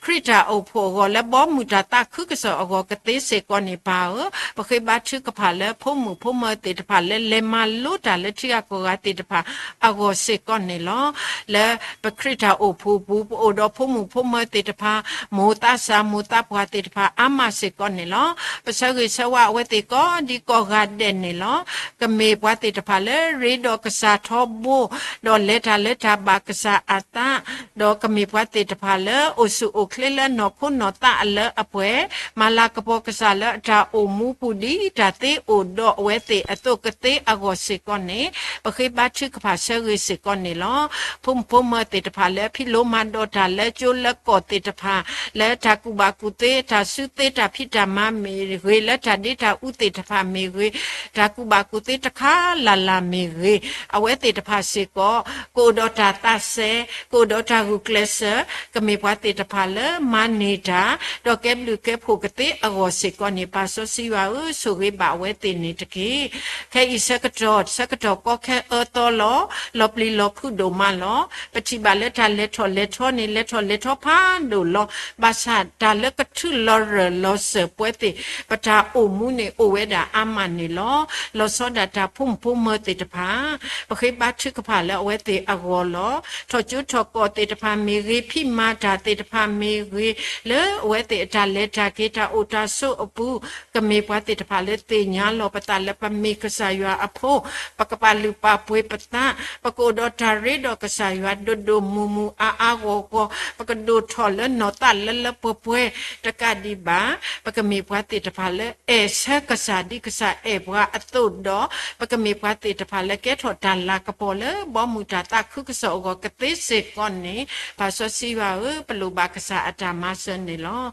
ခရံာ်တၢ်အိၣ်ဖှိၣ်အဂီၢ် လၢဘီမုၢ်တၢ်သးခုကစီၣ်အဂီၢ်ကသ့စ့ၢ်ကီးန့ၣ် ပၢ်ဧၢ, ပဃ့ဘါထုကဖၣ်လၢဖိမုၣ်ဖိမၢၤသ့ၣ်တဖၣ်လၢလဲၤမၤလိတၢ်လၢထံဂၤကီၢ်ဂၤသ့ၣ်တဖၣ်အဂီၢ်စ့ၢ်ကီးန့ၣ်လီၤ. လၢပခရံာ်တၢ်အိၣ်ဖှိၣ်ပူၤ ပအိၣ်ဒီးဖိမုၣ်ဖိမၢၤသ့ၣ်တဖၣ်, မိၢ်သးစၢ်မိၢ်သးပှၢ်သ့ၣ်တဖၣ်အါမးစ့ၢ်ကီးန့ၣ်လီၤ. ပဆၢဂ့ၤဆၢဝါအဝဲသ့ၣ်ကိးဒံကိးဂၤဒဲးန့ၣ်လီၤ. ကမ့ၢ်ပှၤသ့ၣ်တဖၣ်လၢရ့ဒီးကစၢ်ထီဘိ, ဒီးလဲၤတၢ်လၢတၢ်ဘၣ်ကစၢ်အသး, ဒီးကမ့ၢ်ပှၤသ့ၣ်တဖၣ်လၢအိၣ်ဆူၣ်အိၣ်ချ့လၢနီၢ်ခိနီၢ်သးအလၢအပှဲၤ, မၤလၤကပီၤကစၢ်လၢအတၢ်အိၣ်မူပူၤ ဒ်တၢ်သ့အိၣ်ဒီးအဝဲသ့ၣ်အသိးကသ့အဂီၢ်စ့ၢ်ကီးန့ၣ် ပဃ့ဘါထုကဖၣ်ဆၢဂ့ၤစ့ၢ်ကီးန့ၣ်လီၤ. ဖိမုၣ်ဖိမၢၤသ့ၣ်တဖၣ်လၢဖံးလိမၤဒိးတၢ်လၢကၠိလၢကီၢ်သ့ၣ်တဖၣ်, လၢတၢ်ကူၣ်ဘၣ်ကူၣ်သ့ တၢ်စုသ့တၢ်ဖံးတၢ်မၤမ့ၢ်ဂ့ၤ, လၢတၢ်ဒ့တၢ်အူသ့ၣ်တဖၣ်မ့ၢ်ဂ့ၤ, တၢ်ကူၣ်ဘၣ်ကူၣ်သ့တခါလၢ်လၢ်မ့ၢ်ဂ့ၤ, အဝဲသ့ၣ်တဖၣ်စ့ၢ်ကီး ကအိၣ်ဒီးတၢ်သးစဲ, ကအိၣ်ဒီးတၢ်ဂုာ်ကျဲးစၢး, ကမ့ၢ်ပှၤသ့ၣ်တဖၣ်လၢမၤန့ၢ်တၢ်, ဒီးကဲဘျုးကဲဖှိၣ်ကသ့အဂီၢ်စ့ၢ်ကီးန့ၣ် ပၢ်စီဆှံယွၤဧၢ, ဆိၣ်ဂ့ၤဘၣ်အဝဲသ့ၣ်န့ၣ်တက့ၢ်. ခဲအံၤဆၢကတီၢ်, ဆၢကတီၢ်ကီခဲအၢသီလီၤ. လီၤပျံၤလီၤဖုးဒိၣ်မးလီၤ. ပထံၣ်ဘၣ်လၢတၢ်လဲၤထီၣ်လဲၤထီန့ၣ် လဲၤထီၣ်လဲၤထီဖးဒိၣ်လီၤ. ဘၣ်ဆၣ်တၢ်လၢကထုးလီၤရၢၢ်လီၤစၢၤပဝဲသ့ၣ် ပတၢ်အိၣ်မူန့ၣ်အိၣ်ဝဲဒၣ်အါမးန့ၣ်လီၤ. လီၤဆီဒၣ်တၢ်ဖိမုၣ်ဖိမၢၤသ့ၣ်တဖၣ် ပဃ့ဘါထုကဖၣ်လၢအဝဲသ့ၣ်အဂီၢ်လီၤ. ထီၣ်ကၠိထီၣ်ကီၢ်သ့ၣ်တဖၣ်မ့ၢ်ဂ့ၤ, ဖံးမၤတၢ်သ့ၣ်တဖၣ်မ့ၢ်ဂ့ၤ, လၢအဝဲသ့ၣ်အတၢ်လဲၤတၢ်က့ၤတၢ်အိၣ်တၢ်ဆိးအပူၤ, ကမ့ၢ်ပှၤသ့ၣ်တဖၣ်လၢသ့ၣ်ညါလီၤပသးလၢပမ့ၢ်ကစၢ်ယွၤအဖိ, ပကပာ်လုၢ်ပာ်ပှ့ၤပသး, ပကအိၣ်ဒီးတၢ်ရ့ဒီးကစၢ်ယွၤဒိၣ်ဒိၣ်မုၢ်မုၢ်အါအါဂီၢ်ဂီၢ်, ပကဒိၣ်ထီၣ်လၢနီၢ်သးလၢလၢပှဲၤပှဲၤတကးဒံးဘၣ်, ပကမ့ၢ်ပှၤသ့ၣ်တဖၣ်လၢအဲၣ်ဆၢကစၢ်ဒ်ကစၢ်အဲၣ်ပှၤအသိးဒီး, ပကမ့ၢ်ပှၤသ့ၣ်တဖၣ်လၢကဲထီၣ်တၢ်လၤကပီၤလၢဘီမုၢ်တၢ်သးခုကစီၣ်အဂီၢ်ကသ့စ့ၢ်ကီးန့ၣ်, ပၢ်စီဆှံယွၤဧၢ, ပလိၣ်ဘၣ်ကစၢ်အတၢ်မၤစၢၤန့ၣ်လီၤ.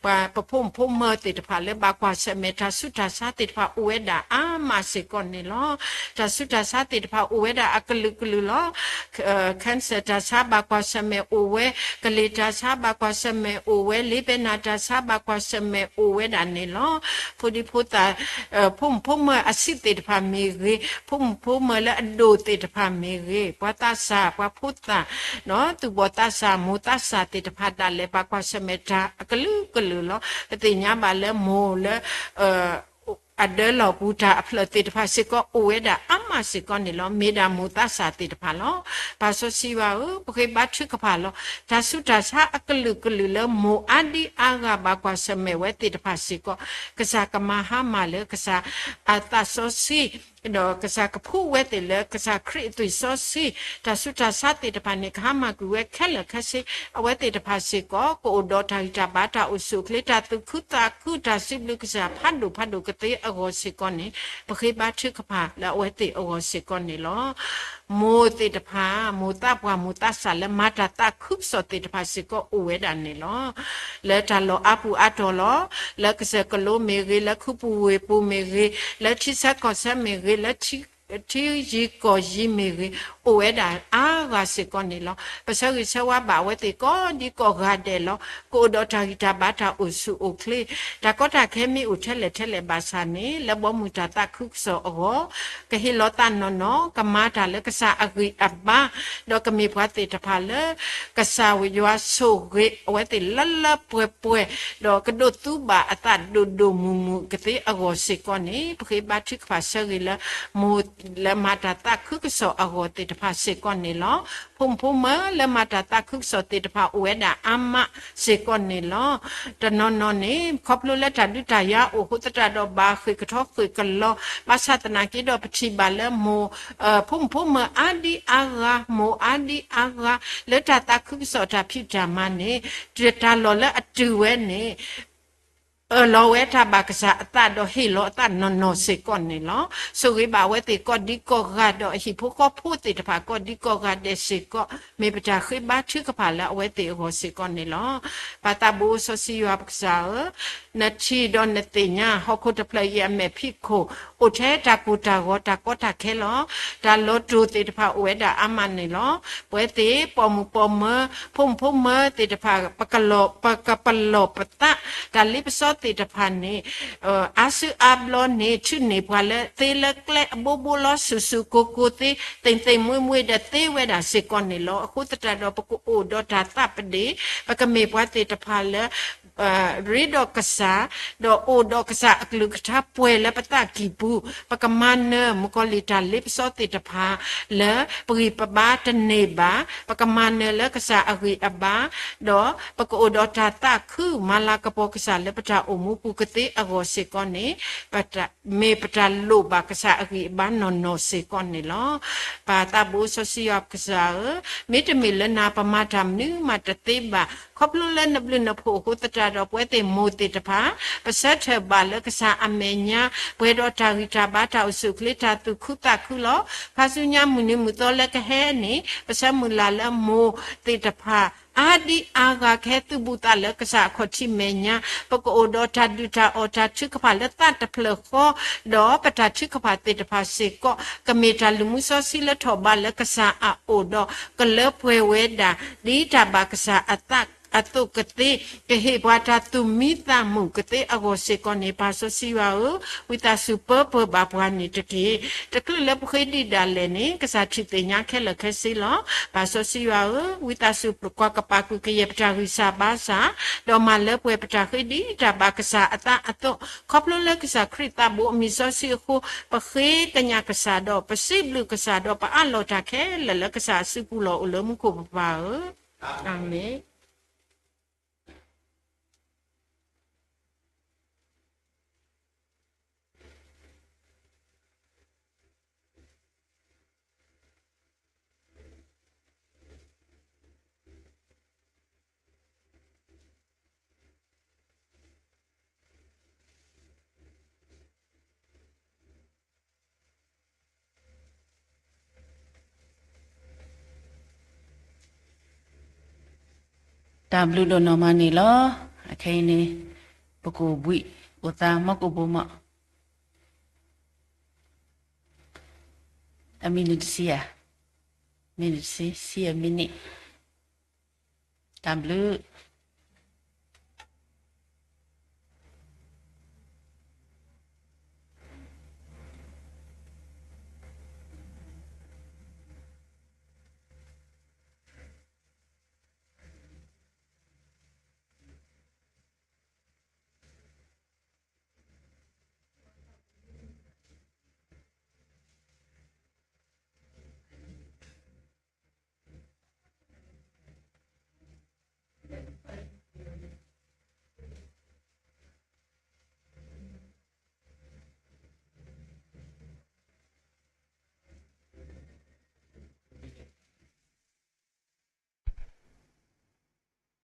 ပှၤပဖိမုၣ်ဖိမၢၤသ့ၣ်တဖၣ်လၢဘၣ်ကွၢ်ဆၢၣ်မဲာ်တၢ်ဆူးတၢ်ဆါသ့ၣ်တဖၣ်အိၣ်ဝဲဒၣ်အါမးစ့ၢ်ကီးန့ၣ်လီၤ. တၢ်ဆူးတၢ်ဆါသ့ၣ်တဖၣ်အိၣ်ဝဲဒၣ်အကလုာ်ကလုာ်လီၤ. cancer တၢ်ဆါဘၣ်ကွၢ်ဆၢၣ်မဲာ်အိၣ်ဝဲ, ကလ့ၤတၢ်ဆါဘၣ်ကွၢ်ဆၢၣ်မဲာ်အိၣ်ဝဲ, လ့ပဲနၢ်တၢ်ဆါဘၣ်ကွၢ်ဆၢၣ်မဲာ်အိၣ်ဝဲဒၣ်န့ၣ်လီၤ. ဖိဒံဖိသၣ်, ဖိမုၣ်ဖိမၢၤအဆံးသ့ၣ်တဖၣ်မ့ၢ်ဂ့ၤ, ဖိမုၣ်ဖိမၢၤလၢအဒိၣ်သ့ၣ်တဖၣ်မ့ၢ်ဂ့ၤ, ပှၤသးစၢ်, ပှၤဖိသၣ်, သူၣ်ဘီၣ်သးစၢ်, မိၢ်သးစၢ်သ့ၣ်တဖၣ်ဒၣ်လဲာ် ဘၣ်ကွၢ်ဆၢၣ်မဲာ်တၢ်အကလုာ်ကလုာ်လီၤ. ပသ့ၣ်ညါဘၣ်လၢမိၢ်လၢ အဒၢလီၢ်ပူၤတၢ်အဖျၢၣ်သ့ၣ်တဖၣ်စ့ၢ်ကီး အိၣ်ဝဲဒၣ်အါမးစ့ၢ်ကီးန့ၣ်လီၤ. မ့ၢ်ဒၣ်မိၢ်သးစၢ်သ့ၣ်တဖၣ်လီၤ. ပၢ်စီဆှံယွၤဧၢ, ပဃ့ဘါထုကဖၣ်လီၤ. တၢ်ဆူးတၢ်ဆါအကလုာ်ကလုာ်လၢမိၢ်အါဒံအါဂၤဘၣ်ကွၢ်ဆၢၣ်မဲာ်ဝဲသ့ၣ်တဖၣ်စ့ၢ်ကီး, ကစၢ်ကမၤဟါမၢ်လၢကစၢ်အသးစီဆှံ ဒီးကစၢ်ကဖှူဝဲသ့ၣ်လၢကစၢ်ခရံာ်အသွံၣ်စီဆှံ, တၢ်ဆူးတၢ်ဆါသ့ၣ်တဖၣ်န့ၣ် ကဟါမၢ်ကွံာ်ဝဲခဲလၢာ်ခဲဆ့, အဝဲသ့ၣ်တဖၣ်စ့ၢ်ကီး ကအိၣ်ဒီးတၢ်ဂံၢ်တၢ်ဘါ တၢ်အိၣ်ဆူၣ်အိၣ်ချ့ တၢ်သူၣ်ခုသးခု တၢ်စံးဘျုးကစၢ်ဖးဒိၣ်ဖးဒိၣ်ကသ့အဂီၢ်စ့ၢ်ကီးန့ၣ်, ပဃ့ဘါထုကဖၣ်လၢအဝဲသ့ၣ် အဂီၢ်စ့ၢ်ကီးန့ၣ်လီၤ. မိၢ်သ့ၣ်တဖၣ်, မိၢ်သးပှၢ်မိၢ်သးစၢ်လၢမၤတၢ်သးခုကစီၣ်သ့ၣ်တဖၣ်စ့ၢ်ကီးအိၣ်ဝဲဒၣ်န့ၣ်လီၤ. လၢတၢ်လီၢ်အါပူၤအါတီၤလီၤ. လၢကစၢၢ်ကလိမ့ၢ်ဂ့ၤ, လၢခူပူၤဝ့ၢ်ပူၤမ့ၢ်ဂ့ၤ, လၢထံဆၢကီၢ်ဆၢမ့ၢ်ဂ့ၤ, လၢ ထံယံၤကီၢ်ယံၤမ့ၢ်ဂ့ၤ, အိၣ်ဝဲဒၣ်အါဂၤစ့ၢ်ကီးန့ၣ်လီၤ. ပဆၢဂ့ၤဆၢဝါဘၣ်အဝဲသ့ၣ်ကိးဒံကိးဂၤဒဲးလီၤ. ကအိၣ်ဒီးတၢ်ဂံၢ်တၢ်ဘါတၢ်အိၣ်ဆူၣ်အိၣ်ချ့, တၢ်ကီတၢ်ခဲမ့ၢ်အိၣ်ထဲလဲၣ်ထဲလဲၣ်ဘၣ်ဆၣ်န့ၣ်, လၢဘီမုၢ်တၢ်သးခုကစီၣ်အဂီၢ်, ကဟ့ၣ်လီၤသးနီၢ်နီၢ်, ကမၤတၢ်လၢကစၢ်အဂံၢ်အဘါ, ဒီးကမ့ၢ်ပှၤသ့ၣ်တဖၣ်လၢ ကစၢ်ယွၤဆိၣ်ဂ့ၤအဝဲသ့ၣ်လၢလၢပှဲၤပှဲၤ, ဒီးကဒိးသူဘၣ်အသးဒိၣ်ဒိၣ်မုၢ်မုၢ်ကသ့အဂီၢ်စ့ၢ်ကီးန့ၣ်, ပဃ့ဘါထုကဖၣ်ဆၢဂ့ၤလၢ မိၢ်လၢမၤတၢ်သးခုကစီၣ်အဂီၢ်သ့ၣ်တဖၣ်စ့ၢ်ကီးန့ၣ်လီၤ. ဖိမုၣ်ဖိမၢလၢမၤတၢ်သးခုကစီၣ်သ့ၣ်တဖၣ်အိၣ်ဝဲဒၣ်အါမးစ့ၢ်ကီးန့ၣ်လီၤ. တနီၤနီၤန့ၣ် ခီဖျိလၢတၢ်ဒုးတၢ်ယၤအိၣ်အဃိသတးဒီးဘၣ်ဃ့ၢ်ကထီဃ့ၢ်ကလီၤ, ဘၣ်ဆၣ်သနာ်က့ဒီးပထံၣ်ဘၣ်လၢမိၢ် ဖိမုၣ်ဖိမၢအါဒံအါဂၤ, မိၢ်အါဒံအါဂၤ, လၢတၢ်သးခုကစီၣ်တၢ်ဖံးတၢ်မၤန့ၣ်, တၢ်လီၢ်လၢအတုၤဝဲန့ၣ် အၢၣ်လီၤဝဲတၢ်ဘၣ်ကစၢ်အသးဒီးဟ့ၣ်လီၤအသးနီၢ်နီၢ်စ့ၢ်ကီးန့ၣ်လီၤ. ဆိၣ်ဂ့ၤဘၣ်အဝဲသ့ၣ်ကိးဒံကိးဂၤဒီးအဟံၣ်ဖိဃီဖိသ့ၣ်တဖၣ်ကိးဒံကိးဂၤဒဲးစ့ၢ်ကီး, မ့ၢ်ပတၢ်ဃ့ဘါထုကဖၣ်လၢအဝဲသ့ၣ်အဂီၢ်စ့ၢ်ကီးန့ၣ်လီၤ. ပၢ်သးဘိစီဆှံယွၤပကစၢ်ဧၢ, နထံၣ်ဒီးနသ့ၣ်ညါ ဟီၣ်ခိၣ်တဖျၢၣ်အံၤအမဲာ်ဖံးခိၣ် အိၣ်ထဲတၢ်ကိၢ်တၢ်ဂီၤတၢ်ကီတၢ်ခဲလီၤ. တၢ်လီၤတိၢ်သ့ၣ်တဖၣ်အိၣ်ဝဲဒၣ်အါမးန့ၣ်လီၤ. ပဝဲသ့ၣ်ပိာ်မုၣ်ပိာ်မၢၤ ဖိမုၣ်ဖိမၢသ့ၣ်တဖၣ် ပကပလီၢ်ပသး တၢ်လ့ပစီသ့ၣ်တဖၣ်န့ၣ် အါစုအါဘျီန့ၣ် ထုးန့ၢ်ပှၤလၢသ့လၢကျဲအဘိဘိလီၤ စူၣ်စူၣ်ကိၢ်ကိၢ်သ့ သ့ၣ်သ့ၣ်မှ့မှ့ဒီးသ့ဝဲဒၣ်စ့ၢ်ကီးန့ၣ်လီၤ. အဃိသတးဒီးပကအိၣ်ဒီးတၢ်သးပဒ့ၣ်, ပကမ့ၢ်ပှၤသ့ၣ်တဖၣ်လၢ ရ့ဒီးကစၢ်, ဒီးအိၣ်ဒီးကစၢ်အကလုၢ်ကထါပှဲၤလၢပသးကံၢ်ပူၤ, ပကမၤနၢၤမုၣ်ကီၤလံၢ်တၢ်လ့ပစီသ့ၣ်တဖၣ် လၢပဂံၢ်ပဘါတန့ၢ်ဘၣ်, ပကမၤနၢၤလၢကစၢ်အဂံၢ်အဘါ, ဒီးပကအိၣ်ဒီးတၢ်သးခု မၤလၤကပီၤကစၢ်လၢပတၢ်အိၣ်မူပူၤကသ့အဂီၢ်စ့ၢ်ကီးန့ၣ်, မ့ၢ်ပတၢ်လိၣ်ဘၣ်ကစၢ်အဂံၢ်အဘါနီၢ်နီၢ်စ့ၢ်ကီးန့ၣ်လီၤ. ပၢ်သးဘိစီဆှံယွၤပကစၢ်ဧၢ, မ့တမ့ၢ်လၢနၤပမၤတၢ်မနုၤမးတသ့ဘၣ်. ခီဖျိလၢနဘျုးနဖှိၣ်အဃိသတးဒီး ပဝဲသ့ၣ်မိၢ်သ့ၣ်တဖၣ် ပဆၢထၢၣ်ဘၣ်လၢကစၢ်အမဲာ်ညါ, ပှဲၤဒီးတၢ်ဂံၢ်တၢ်ဘါ တၢ်အိၣ်ဆူၣ်အိၣ်ချ့ တၢ်သူၣ်ခုသးခုလီၤ. ခါဆူညါမုၢ်နံၤမုၢ်သီလၢကဟဲန့ၣ် ပဆၢမုၢ်လၢ်လၢမိၢ်သ့ၣ်တဖၣ် အါဒံအါဂၤကဟဲသုးဘူးသးလၢကစၢ်အခီၣ်ထံးမဲာ်ညါ, ပကအိၣ်ဒီးတၢ်ဒုၣ်တၢ်အီၣ်တၢ်ထုကဖၣ်လၢသးတဖျၢၣ်ဃီ, ဒီးပတၢ်ထုကဖၣ်သ့ၣ်တဖၣ်စ့ၢ်ကီး ကမ့ၢ်တၢ်လုၢ်မူစီဆှံလၢထီၣ်ဘးလၢကစၢ်အအိၣ်ဒီး ကလၢပှဲၤဝဲဒၣ် ဒ်တၢ်ဘၣ်ကစၢ်အသးအသိးကသ့, ကဟ့ၣ်ပှၤတၢ်သူၣ်မံသးမုာ်ကသ့အဂီၢ်စ့ၢ်ကီးန့ၣ် ပၢ်စီဆှံယွၤဧၢ, ဝံသးစူၤပၢပၢၢ်ဘၣ်ပှၤန့ၣ်တက့ၢ်. တချုးလၢပဃ့ဒံးဒၣ်လဲာ်န့ၣ် ကစၢ်ထံၣ်သ့ၣ်ညါခဲလၢာ်ခဲဆ့လီၤ. ပၢ်စီဆှံယွၤဧၢ, ဝံသးစူၤကွၢ်ကပာ်ကွံာ်ကယဲၢ်ပတၢ်ဂံၢ်စၢ်ဘါစၢ်, ဒီးမၤလၢပှဲၤပတၢ်ဃ့ဒံးတၢ်ဘၣ်ကစၢ်အသးအသိး, ခီဖျိလၢကစၢ်ခရံာ်သးဘိအမံၤစီဆှံအဃိ, ပဃ့ကညးကစၢ်ဒီး ပစံးဘျုးကစၢ်ဒီး ပအးလီၤတၢ်ခဲလၢာ်လၢကစၢ်အစုပူၤလီၤ အိၣ်လၢမူခိၣ်ပပၢ်ဧၢ, အၤမ့ၣ်. တၢ်ဘျုးဒိၣ်နီၢ်မးန့ၣ်လီၤ. အခဲအံၤန့ၣ် ပကအိၣ်ဘှံးအိၣ်သါ မီၢ်ကိၣ်ဘိမး, အမံးနံးတဆံဧါ, မံးနံးတဆံ, ဆံအမံးနံး, တၢ်ဘျုး